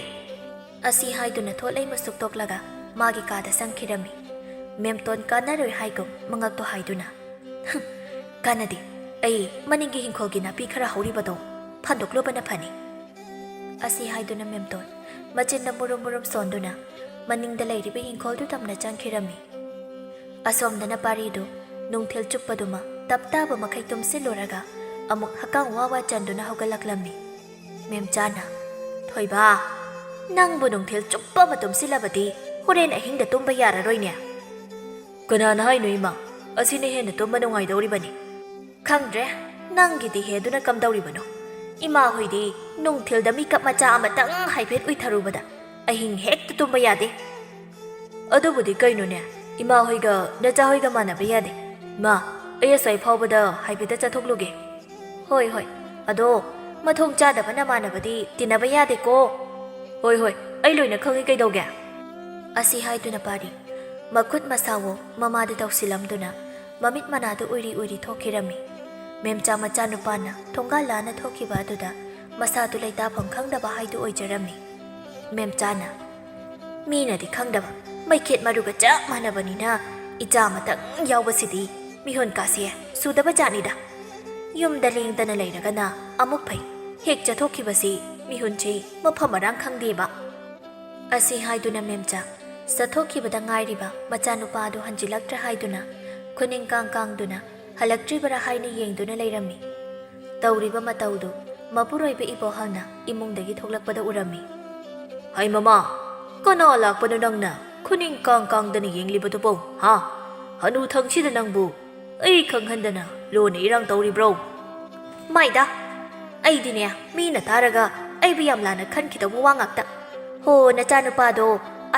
ꯑꯁꯤ ꯍꯥꯏꯗꯨꯅ ꯊꯣꯠꯂꯩꯃ ꯁꯨꯛꯇꯣꯛꯂꯒ ꯃꯥꯒꯤ ꯀꯥꯗ ꯆꯪꯈꯤꯔꯝꯃꯤ꯫ ꯃꯦꯝꯇꯣꯟ ꯀꯥꯟꯅꯔꯣꯏ ꯍꯥꯏꯒꯨꯝ ꯃꯉꯛꯇꯣ ꯍꯥꯏꯗꯨꯅ, "ꯍꯨꯝ, ꯀꯥꯟꯅꯗꯦ꯫ ꯑꯩ ꯃꯅꯤꯡꯒꯤ ꯍꯤꯡꯈꯣꯜꯒꯤ ꯅꯥꯄꯤ ꯈꯔ ꯍꯧꯔꯤꯕꯗꯣ ꯐꯟꯗꯣꯛꯂꯨꯕꯅ ꯐꯅꯤ꯫" ꯑꯁꯤ ꯍꯥꯏꯗꯨꯅ ꯃꯦꯝꯇꯣꯟ ꯃꯆꯤꯟꯗ ꯃꯨꯔꯨꯝ ꯃꯨꯔꯨꯝ ꯁꯣꯟꯗꯨꯅ ꯃꯅꯤꯡꯗ ꯂꯩꯔꯤꯕ ꯍꯤꯡꯈꯣꯜꯗꯨ ꯇꯝꯅ ꯆꯪꯈꯤꯔꯝꯃꯤ꯫ ꯑꯁꯣꯝꯗꯅ ꯄꯥꯔꯤꯗꯨ ꯅꯨꯡꯊꯤꯜ ꯆꯨꯞꯄꯗꯨꯃ ꯇꯞ ꯇꯥꯕ ꯃꯈꯩ ꯇꯨꯝꯁꯤꯜꯂꯨꯔꯒ ꯑꯃꯨꯛ ꯍꯛꯀꯥꯝ ꯋꯥ ꯋꯥ ꯆꯟꯗꯨꯅ ꯍꯧꯒꯠꯂꯛꯂꯝꯃꯤ꯫ ꯃꯦꯝꯆꯥꯅ, "ꯊꯣꯏꯕ, ꯅꯪꯕꯨ ꯅꯨꯡꯊꯤꯜ ꯆꯨꯞꯄ ꯑꯃ ꯇꯨꯝꯁꯤꯜꯂꯕꯗꯤ ꯍꯣꯔꯦꯟ ꯑꯍꯤꯡꯗ ꯇꯨꯝꯕ ꯌꯥꯔꯔꯣꯏꯅꯦ꯫" "ꯀꯅꯥꯅ ꯍꯥꯏꯅꯣ ꯏꯃꯥ? ꯑꯁꯤꯅ ꯍꯦꯟꯅ ꯇꯨꯝꯕ ꯅꯨꯡꯉꯥꯏꯗꯧꯔꯤꯕꯅꯤ꯫" "ꯈꯪꯗ꯭ꯔꯦ, ꯅꯪꯒꯤꯗꯤ ꯍꯦꯗꯨꯅ ꯀꯝꯗꯧꯔꯤꯕꯅꯣ? ꯏꯃꯥ ꯍꯣꯏꯗꯤ ꯅꯨꯡꯊꯤꯜꯗ ꯃꯤꯀꯞ ꯃꯆꯥ ꯑꯃꯇꯪ ꯍꯥꯏꯐꯦꯠ ꯎꯏꯊꯔꯨꯕꯗ ꯑꯍꯤꯡ ꯍꯦꯛꯇ ꯇꯨꯝꯕ ꯌꯥꯗꯦ꯫ ꯑꯗꯨꯕꯨꯗꯤ ꯀꯩꯅꯣꯅꯦ, ꯏꯃꯥ ꯍꯣꯏꯒ ꯅꯆꯥ ꯍꯣꯏꯒ ꯃꯥꯟꯅꯕ ꯌꯥꯗꯦ꯫ ꯏꯃꯥ, ꯑꯩ ꯑꯁ꯭ꯋꯥꯏ ꯐꯥꯎꯕꯗ ꯍꯥꯏꯐꯦꯠꯇ ꯆꯠꯊꯣꯛꯂꯨꯒꯦ꯫ ꯍꯣꯏ ꯍꯣꯏ, ꯑꯗꯣ ꯃꯊꯣꯡ ꯆꯥꯗꯕ ꯅꯃꯥꯟꯅꯕꯗꯤ ꯇꯤꯟꯅꯕ ꯌꯥꯗꯦꯀꯣ꯫ ꯍꯣꯏ ꯍꯣꯏ, ꯑꯩ ꯂꯣꯏꯅ ꯈꯪꯉꯤ, ꯀꯩꯗꯧꯒꯦ? ꯑꯁꯤ ꯍꯥꯏꯗꯨꯅ ꯄꯥꯔꯤ ꯃꯈꯨꯠ ꯃꯁꯥꯋꯣ ꯃꯃꯥꯗ ꯇꯧꯁꯤꯜꯂꯝꯗꯨꯅ ꯃꯃꯤꯠ ꯃꯅꯥꯗꯨ ꯎꯏꯔꯤ ꯎꯏꯔꯤ ꯊꯣꯛꯈꯤꯔꯝꯃꯤ꯫ ꯃꯦꯝꯆꯥ ꯃꯆꯥꯅꯨꯄꯥꯅ ꯊꯣꯡꯒꯥꯜ ꯂꯥꯟꯅ ꯊꯣꯛꯈꯤꯕ ꯑꯗꯨꯗ ꯃꯁꯥꯗꯨ ꯂꯩꯇꯥꯐꯝ ꯈꯪꯗꯕ ꯍꯥꯏꯗꯨ ꯑꯣꯏꯖꯔꯝꯃꯤ꯫ ꯃꯦꯝꯆꯥꯅ, "ꯃꯤꯅꯗꯤ ꯈꯪꯗꯕ, ꯃꯩꯈꯦꯠ ꯃꯔꯨꯒ ꯆꯞ ꯃꯥꯟꯅꯕꯅꯤꯅ ꯏꯆꯥ ꯑꯃꯇꯪ ꯌꯥꯎꯕꯁꯤꯗꯤ ꯃꯤꯍꯨꯟ ꯀꯥꯁꯦ ꯁꯨꯗꯕ ꯖꯥꯠꯅꯤꯗ꯫ ꯌꯨꯝꯗ ꯂꯦꯡꯗꯅ ꯂꯩꯔꯒꯅ ꯑꯃꯨꯛ ꯐꯩ, ꯍꯦꯛ ꯆꯠꯊꯣꯛꯈꯤꯕꯁꯤ ꯃꯤꯍꯨꯟꯁꯤ ꯃꯐꯝ ꯃꯔꯥꯡ ꯈꯪꯗꯦꯕ"꯫ ꯑꯁꯤ ꯍꯥꯏꯗꯨꯅ ꯃꯦꯝꯆꯥ ꯆꯠꯊꯣꯛꯈꯤꯕꯗ ꯉꯥꯏꯔꯤꯕ ꯃꯆꯥꯅꯨꯄꯥ ꯑꯗꯨ ꯍꯟꯖꯤꯜꯂꯛꯇ꯭ꯔꯦ ꯍꯥꯏꯗꯨꯅ ꯈꯨꯅꯤꯡ ꯀꯥꯡ ꯀꯥꯡꯗꯨꯅ ꯍꯜꯂꯛꯇ꯭ꯔꯤꯕꯔꯥ ꯍꯥꯏꯅ ꯌꯦꯡꯗꯨꯅ ꯂꯩꯔꯝꯃꯤ꯫ ꯇꯧꯔꯤꯕ ꯃꯇꯧꯗꯨ ꯃꯄꯨꯔꯣꯏꯕ ꯏꯕꯣꯍꯜꯅ ꯏꯃꯨꯡꯗꯒꯤ ꯊꯣꯛꯂꯛꯄꯗ ꯎꯔꯝꯃꯤ꯫ "ꯍꯩ ꯃꯃꯥ, ꯀꯅꯥ ꯂꯥꯛꯄꯅꯣ ꯅꯪꯅ ꯈꯨꯅꯤꯡ ꯀꯥꯡ ꯀꯥꯡꯗꯅ ꯌꯦꯡꯂꯤꯕꯗꯨꯕꯣ, ꯍꯥ? ꯍꯅꯨꯊꯪꯁꯤꯗ ꯅꯪꯕꯨ ꯑꯩ ꯈꯪꯍꯟꯗꯅ ꯂꯣꯟꯅ ꯏꯔꯥꯡ ꯇꯧꯔꯤꯕ꯭ꯔꯣ?" "ꯃꯥꯏꯗ, ꯑꯩꯗꯤꯅꯦ, ꯃꯤꯅ ꯇꯥꯔꯒ ꯑꯩꯕꯨ ꯌꯥꯝ ꯂꯥꯟꯅ ꯈꯟꯈꯤꯗꯧꯕ ꯋꯥ ꯉꯥꯛꯇ꯫ ꯍꯣ, ꯅꯆꯥꯅꯨꯄꯥꯗꯣ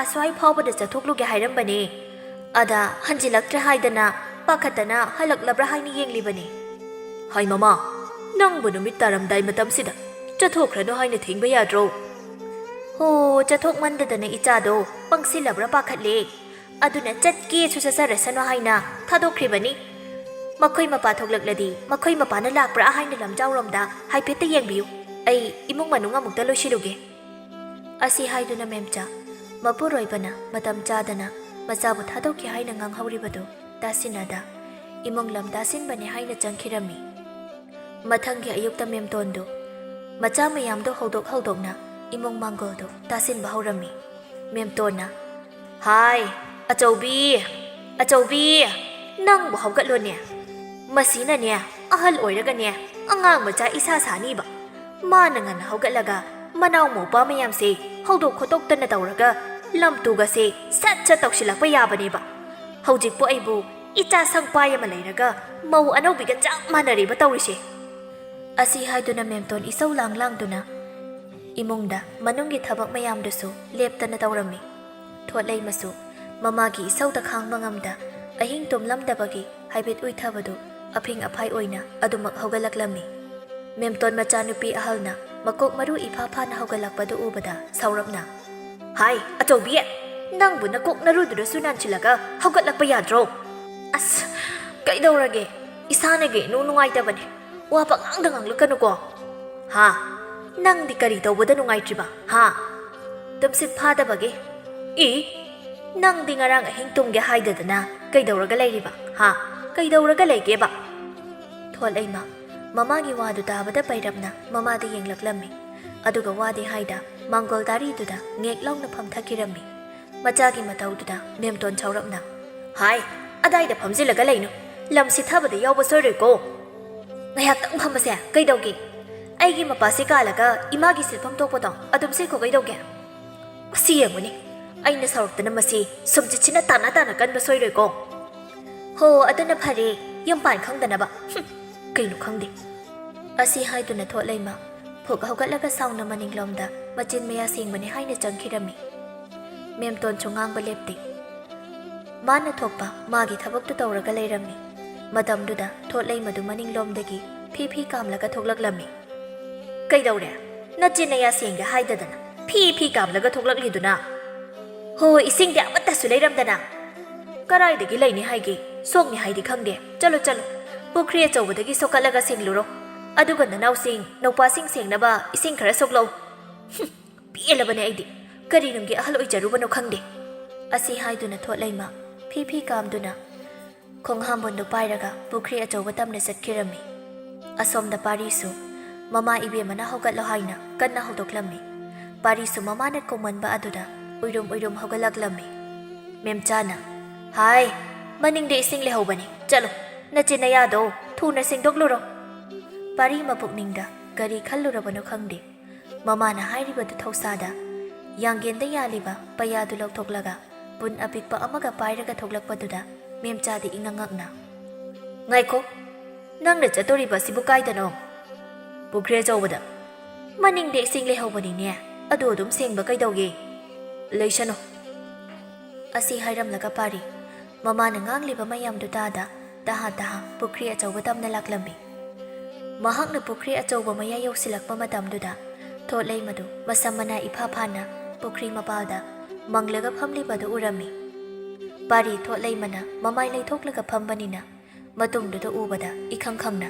ꯑꯁ꯭ꯋꯥꯏ ꯐꯥꯎꯕꯗ ꯆꯠꯊꯣꯛꯂꯨꯒꯦ ꯍꯥꯏꯔꯝꯕꯅꯦ꯫ ꯑꯗ ꯍꯟꯖꯤꯜꯂꯛꯇ꯭ꯔꯦ ꯍꯥꯏꯗꯅ ꯄꯥꯈꯠꯇꯅ ꯍꯜꯂꯛꯂꯕ꯭ꯔꯥ ꯍꯥꯏꯅ ꯌꯦꯡꯂꯤꯕꯅꯦ"꯫ "ꯍꯥꯏ ꯃꯃꯥ, ꯅꯪꯕꯨ ꯅꯨꯃꯤꯠ ꯇꯥꯔꯝꯗꯥꯏ ꯃꯇꯝꯁꯤꯗ ꯆꯠꯊꯣꯛꯈ꯭ꯔꯅꯨ ꯍꯥꯏꯅ ꯊꯤꯡꯕ ꯌꯥꯗ꯭ꯔꯣ?" "ꯍꯣ, ꯆꯠꯊꯣꯛꯃꯟꯗꯗꯅ ꯏꯆꯥꯗꯣ ꯄꯪꯁꯤꯜꯂꯕ꯭ꯔꯥ ꯄꯥꯈꯠꯂꯦ꯫ ꯑꯗꯨꯅ ꯆꯠꯀꯦꯁꯨ ꯆꯠꯆꯔꯁꯅꯨ ꯍꯥꯏꯅ ꯊꯥꯗꯣꯛꯈ꯭ꯔꯤꯕꯅꯤ꯫ ꯃꯈꯣꯏ ꯃꯄꯥ ꯊꯣꯛꯂꯛꯂꯗꯤ ꯃꯈꯣꯏ ꯃꯄꯥꯅ ꯂꯥꯛꯄ꯭ꯔꯥ ꯍꯥꯏꯅ ꯂꯝꯖꯥꯎꯔꯣꯝꯗ ꯍꯥꯏꯐꯦꯠꯇ ꯌꯦꯡꯕꯤꯌꯨ꯫ ꯑꯩ ꯏꯃꯨꯡ ꯃꯅꯨꯡ ꯑꯃꯨꯛꯇ ꯂꯣꯏꯁꯤꯜꯂꯨꯒꯦ"꯫ ꯑꯁꯤ ꯍꯥꯏꯗꯨꯅ ꯃꯦꯝꯆꯥ ꯃꯄꯨꯔꯣꯏꯕꯅ ꯃꯇꯝ ꯆꯥꯗꯅ ꯃꯆꯥꯕꯨ ꯊꯥꯗꯣꯛꯈꯤ ꯍꯥꯏꯅ ꯉꯥꯡꯍꯧꯔꯤꯕꯗꯨ ꯇꯥꯁꯤꯟꯅꯗ ꯏꯃꯨꯡ ꯂꯝ ꯇꯥꯁꯤꯟꯕꯅꯤ ꯍꯥꯏꯅ ꯆꯪꯈꯤꯔꯝꯃꯤ꯫ ꯃꯊꯪꯒꯤ ꯑꯌꯨꯛꯇ ꯃꯦꯝꯇꯣꯟꯗꯨ ꯃꯆꯥ ꯃꯌꯥꯝꯗꯨ ꯍꯧꯗꯣꯛ ꯍꯧꯗꯣꯛꯅ ꯏꯃꯨꯡ ꯃꯥꯡꯒꯣꯜꯗꯨ ꯇꯥꯁꯤꯟꯕ ꯍꯧꯔꯝꯃꯤ꯫ ꯃꯦꯝꯇꯣꯟꯅ, "ꯍꯥꯏ, ꯑꯆꯧꯕꯤ, ꯑꯆꯧꯕꯤ, ꯅꯪꯕꯨ ꯍꯧꯒꯠꯂꯣꯅꯦ꯫ ꯃꯁꯤꯅꯅꯦ, ꯑꯍꯜ ꯑꯣꯏꯔꯒꯅꯦ, ꯑꯉꯥꯡ ꯃꯆꯥ ꯏꯁꯥ ꯁꯥꯅꯤꯕ꯫ ꯃꯥꯅ ꯉꯟꯅ ꯍꯧꯒꯠꯂꯒ ꯃꯅꯥꯎ ꯃꯧꯄꯥ ꯃꯌꯥꯝꯁꯦ ꯍꯧꯗꯣꯛ ꯈꯣꯠꯇꯣꯛꯇꯅ ꯇꯧꯔꯒ ꯂꯝ ꯇꯨꯒꯁꯦ ꯁꯠ ꯁꯠ ꯇꯧꯁꯤꯜꯂꯛꯄ ꯌꯥꯕꯅꯦꯕ꯫ ꯍꯧꯖꯤꯛꯄꯨ ꯑꯩꯕꯨ ꯏꯆꯥ ꯁꯪꯄꯥꯏ ꯑꯃ ꯂꯩꯔꯒ ꯃꯧ ꯑꯅꯧꯕꯤꯒ ꯆꯞ ꯃꯥꯟꯅꯔꯦꯕ ꯇꯧꯔꯤꯁꯦ"꯫ ꯑꯁꯤ ꯍꯥꯏꯗꯨꯅ ꯃꯦꯝꯇꯣꯟ ꯏꯁꯧ ꯂꯥꯡ ꯂꯥꯡꯗꯨꯅ, ꯏꯃꯨꯡꯗ ꯃꯅꯨꯡꯒꯤ ꯊꯕꯛ ꯃꯌꯥꯝꯗꯨꯁꯨ ꯂꯦꯞꯇꯅ ꯇꯧꯔꯝꯃꯤ꯫ ꯊꯣꯠꯂꯩꯃꯁꯨ ꯃꯃꯥꯒꯤ ꯏꯁꯧꯗ ꯈꯥꯡꯕ ꯉꯝꯗ ꯑꯍꯤꯡ ꯇꯨꯝꯂꯝꯗꯕꯒꯤ ꯍꯥꯏꯕꯦꯠ ꯎꯏꯊꯕꯗꯨ ꯑꯐꯤꯡ ꯑꯐꯥꯏ ꯑꯣꯏꯅ ꯑꯗꯨꯃꯛ ꯍꯧꯒꯠꯂꯛꯂꯝꯃꯤ꯫ ꯃꯦꯝꯇꯣꯟ ꯃꯆꯥꯅꯨꯄꯤ ꯑꯍꯜꯅ ꯃꯀꯣꯛ ꯃꯔꯨ ꯏꯐꯥ ꯐꯥꯅ ꯍꯧꯒꯠꯂꯛꯄꯗꯨ ꯎꯕꯗ ꯁꯥꯎꯔꯞꯅ, "ꯍꯥꯏ, ꯑꯆꯧꯕꯤ! ꯅꯪꯕꯨ ꯅꯀꯣꯛ ꯅꯔꯨꯗꯨꯗꯁꯨ ꯅꯥꯟꯁꯤꯜꯂꯒ ꯍꯧꯒꯠꯂꯛꯄ ꯌꯥꯗ꯭ꯔꯣ?" "ꯑꯁ, ꯀꯩꯗꯧꯔꯒꯦ? ꯏꯁꯥꯅꯒꯤ ꯅꯨꯡ ꯅꯨꯡꯉꯥꯏꯇꯕꯅꯦ꯫ ꯋꯥ ꯄꯉꯥꯡꯗ ꯉꯥꯡꯂꯛꯀꯅꯨꯀꯣ꯫" "ꯍꯥ? ꯅꯪꯗꯤ ꯀꯔꯤ ꯇꯧꯕꯗ ꯅꯨꯡꯉꯥꯏꯇ꯭ꯔꯤꯕ? ꯍꯥ? ꯇꯨꯝꯁꯤꯠ ꯐꯥꯗꯕꯒꯤ? ꯏ? ꯅꯪꯗꯤ ꯉꯔꯥꯡ ꯑꯍꯤꯡ ꯇꯨꯝꯒꯦ ꯍꯥꯏꯗꯗꯅ ꯀꯩꯗꯧꯔꯒ ꯂꯩꯔꯤꯕ? ꯍꯥ? ꯀꯩꯗꯧꯔꯒ ꯂꯩꯒꯦꯕ?" ꯊꯣꯠꯂꯩꯃ ꯃꯃꯥꯒꯤ ꯋꯥꯗꯨ ꯇꯥꯕꯗ ꯄꯩꯔꯞꯅ ꯃꯃꯥꯗ ꯌꯦꯡꯂꯛꯂꯝꯃꯤ꯫ ꯑꯗꯨꯒ ꯋꯥꯗꯤ ꯍꯥꯏꯗ ꯃꯥꯡꯒꯣꯜ ꯗꯥꯔꯤꯗꯨꯗ ꯉꯦꯛ ꯂꯥꯎꯅ ꯐꯝꯊꯈꯤꯔꯝꯃꯤ꯫ ꯃꯆꯥꯒꯤ ꯃꯇꯧꯗꯨꯗ ꯃꯦꯝꯇꯣꯟ ꯁꯥꯎꯔꯞꯅ, "ꯍꯥꯏ, ꯑꯗꯥꯏꯗ ꯐꯝꯖꯤꯜꯂꯒ ꯂꯩꯅꯨ꯫ ꯂꯝ ꯁꯤꯊꯕꯗ ꯌꯥꯎꯕ ꯁꯣꯏꯔꯣꯏꯀꯣ꯫ ꯉꯥꯏꯍꯥꯛꯇꯪ ꯐꯝꯕꯁꯦ ꯀꯩꯗꯧꯒꯦ? ꯑꯩꯒꯤ ꯃꯄꯥꯁꯤ ꯀꯥꯜꯂꯒ ꯏꯃꯥꯒꯤ ꯁꯤꯠꯐꯝ ꯊꯣꯛꯄꯗꯣ ꯑꯗꯨꯝ ꯁꯤꯠꯈꯣ ꯀꯩꯗꯧꯒꯦ? ꯃꯁꯤ ꯌꯦꯡꯉꯨꯅꯦ, ꯑꯩꯅ ꯁꯥꯎꯔꯛꯇꯅ ꯃꯁꯤ ꯁꯨꯝꯖꯤꯠꯁꯤꯅ ꯇꯥꯅ ꯇꯥꯅ ꯀꯟꯕ ꯁꯣꯏꯔꯣꯏꯀꯣ꯫ ꯍꯣ, ꯑꯗꯨꯅ ꯐꯔꯦ, ꯌꯨꯝ ꯄꯥꯟ ꯈꯪꯗꯅꯕ꯫ ꯍꯨꯝ, ꯀꯩꯅꯣ ꯈꯪꯗꯦ꯫" ꯑꯁꯤ ꯍꯥꯏꯗꯨꯅ ꯊꯣꯠꯂꯩꯃ ꯐꯨꯛ ꯍꯧꯒꯠꯂꯒ ꯁꯥꯎꯅ ꯃꯅꯤꯡꯂꯣꯝꯗ ꯃꯆꯤꯟ ꯃꯌꯥ ꯁꯦꯡꯕꯅꯤ ꯍꯥꯏꯅ ꯆꯪꯈꯤꯔꯝꯃꯤ꯫ ꯃꯦꯝꯇꯣꯟꯁꯨ ꯉꯥꯡꯕ ꯂꯦꯞꯇꯦ꯫ ꯃꯥꯅ ꯊꯣꯛꯄ ꯃꯥꯒꯤ ꯊꯕꯛꯇꯨ ꯇꯧꯔꯒ ꯂꯩꯔꯝꯃꯤ꯫ ꯃꯇꯝꯗꯨꯗ ꯊꯣꯠꯂꯩꯃꯗꯨ ꯃꯅꯤꯡꯂꯣꯝꯗꯒꯤ ꯐꯤ ꯐꯤ ꯀꯥꯝꯂꯒ ꯊꯣꯛꯂꯛꯂꯝꯃꯤ꯫ "ꯀꯩꯗꯧꯔꯦ? ꯅꯆꯤꯟ ꯅꯌꯥ ꯁꯦꯡꯒꯦ ꯍꯥꯏꯗꯗꯅ ꯐꯤ ꯐꯤ ꯀꯥꯝꯂꯒ ꯊꯣꯛꯂꯛꯂꯤꯗꯨꯅ?" "ꯍꯣ, ꯏꯁꯤꯡꯗꯤ ꯑꯃꯠꯇꯁꯨ ꯂꯩꯔꯝꯗꯅ꯫ ꯀꯔꯥꯏꯗꯒꯤ ꯂꯩꯅꯤ ꯍꯥꯏꯒꯦ? ꯁꯣꯛꯅꯤ ꯍꯥꯏꯗꯤ ꯈꯪꯗꯦ꯫ ꯆꯠꯂꯣ, ꯆꯠꯂꯣ꯫ ꯄꯨꯈ꯭ꯔꯤ ꯑꯆꯧꯕꯗꯒꯤ ꯁꯣꯛꯀꯠꯂꯒ ꯁꯦꯡꯂꯨꯔꯣ꯫ ꯑꯗꯨꯒ ꯅꯅꯥꯎꯁꯤꯡ, ꯅꯧꯄꯥꯁꯤꯡ ꯁꯦꯡꯅꯕ ꯏꯁꯤꯡ ꯈꯔ ꯁꯣꯛꯂꯛꯎ꯫" ꯍꯨꯝ, ꯄꯦꯜꯂꯕꯅꯦ ꯑꯩꯗꯤ꯫ ꯀꯔꯤ ꯅꯨꯡꯒꯤ ꯑꯍꯜ ꯑꯣꯏꯖꯔꯨꯕꯅꯣ ꯈꯪꯗꯦ꯫ ꯑꯁꯤ ꯍꯥꯏꯗꯨꯅ ꯊꯣꯠꯂꯩꯃ ꯐꯤ ꯐꯤ ꯀꯥꯝꯗꯨꯅ ꯈꯣꯡꯍꯥꯝꯕꯣꯟꯗꯨ ꯄꯥꯏꯔꯒ ꯄꯨꯈ꯭ꯔꯤ ꯑꯆꯧꯕ ꯇꯝꯅ ꯆꯠꯈꯤꯔꯝꯃꯤ꯫ ꯑꯁꯣꯝꯗ ꯄꯥꯔꯤꯁꯨ ꯃꯃꯥ ꯏꯕꯦꯝꯃꯅ ꯍꯧꯒꯠꯂꯣ ꯍꯥꯏꯅ ꯀꯟꯅ ꯍꯧꯗꯣꯛꯂꯝꯃꯤ꯫ ꯄꯥꯔꯤꯁꯨ ꯃꯃꯥꯅ ꯀꯧꯃꯟꯕ ꯑꯗꯨꯗ ꯎꯏꯔꯨꯝ ꯎꯏꯔꯨꯝ ꯍꯧꯒꯠꯂꯛꯂꯝꯃꯤ꯫ ꯃꯦꯝꯆꯥꯅ, "ꯍꯥꯏ, ꯃꯅꯤꯡꯗ ꯏꯁꯤꯡ ꯂꯩꯍꯧꯕꯅꯤ, ꯆꯠꯂꯨ, ꯅꯆꯤꯟ ꯅꯌꯥꯗꯣ ꯊꯨꯅ ꯁꯦꯡꯗꯣꯛꯂꯨꯔꯣ꯫" ꯄꯥꯔꯤ ꯃꯄꯨꯛꯅꯤꯡꯗ ꯀꯔꯤ ꯈꯜꯂꯨꯔꯕꯅꯣ ꯈꯪꯗꯦ꯫ ꯃꯃꯥꯅ ꯍꯥꯏꯔꯤꯕꯗꯨ ꯊꯧꯁꯥꯗ ꯌꯥꯡꯒꯦꯟꯗ ꯌꯥꯜꯂꯤꯕ ꯄꯩꯌꯥꯗꯨ ꯂꯧꯊꯣꯛꯂꯒ ꯄꯨꯟ ꯑꯄꯤꯛꯄ ꯑꯃꯒ ꯄꯥꯏꯔꯒ ꯊꯣꯛꯂꯛꯄꯗꯨꯗ ꯃꯦꯝꯆꯥꯗꯤ ꯏꯉꯛ ꯉꯛꯅ, "ꯉꯥꯏꯈꯣ, ꯅꯪꯅ ꯆꯠꯇꯣꯔꯤꯕ ꯑꯁꯤꯕꯨ ꯀꯥꯏꯗꯅꯣ?" "ꯄꯨꯈ꯭ꯔꯤ ꯑꯆꯧꯕꯗ꯫" "ꯃꯅꯤꯡꯗ ꯏꯁꯤꯡ ꯂꯩꯍꯧꯕꯅꯤꯅꯦ, ꯑꯗꯨ ꯑꯗꯨꯝ ꯁꯦꯡꯕ ꯀꯩꯗꯧꯒꯦ?" "ꯂꯩꯁꯅꯨ," ꯑꯁꯤ ꯍꯥꯏꯔꯝꯂꯒ ꯄꯥꯔꯤ ꯃꯃꯥꯅ ꯉꯥꯡꯂꯤꯕ ꯃꯌꯥꯝꯗꯨ ꯇꯥꯗ ꯇꯍꯥ ꯇꯍꯥ ꯄꯨꯈ꯭ꯔꯤ ꯑꯆꯧꯕ ꯇꯝꯅ ꯂꯥꯛꯂꯝꯃꯤ꯫ ꯃꯍꯥꯛꯅ ꯄꯨꯈ꯭ꯔꯤ ꯑꯆꯧꯕ ꯃꯌꯥ ꯌꯧꯁꯤꯜꯂꯛꯄ ꯃꯇꯝꯗꯨꯗ ꯊꯣꯠꯂꯩꯃꯗꯨ ꯃꯁꯝ ꯃꯅꯥ ꯏꯐꯥ ꯐꯥꯅ ꯄꯨꯈ꯭ꯔꯤ ꯃꯄꯥꯜꯗ ꯃꯪꯂꯒ ꯐꯝꯂꯤꯕꯗꯨ ꯎꯔꯝꯃꯤ꯫ ꯄꯥꯔꯤ ꯊꯣꯠꯂꯩꯃꯅ ꯃꯃꯥꯏ ꯂꯩꯊꯣꯛꯂꯒ ꯐꯝꯕꯅꯤꯅ ꯃꯇꯨꯡꯗꯨꯗ ꯎꯕꯗ ꯏꯈꯪ ꯈꯪꯅ,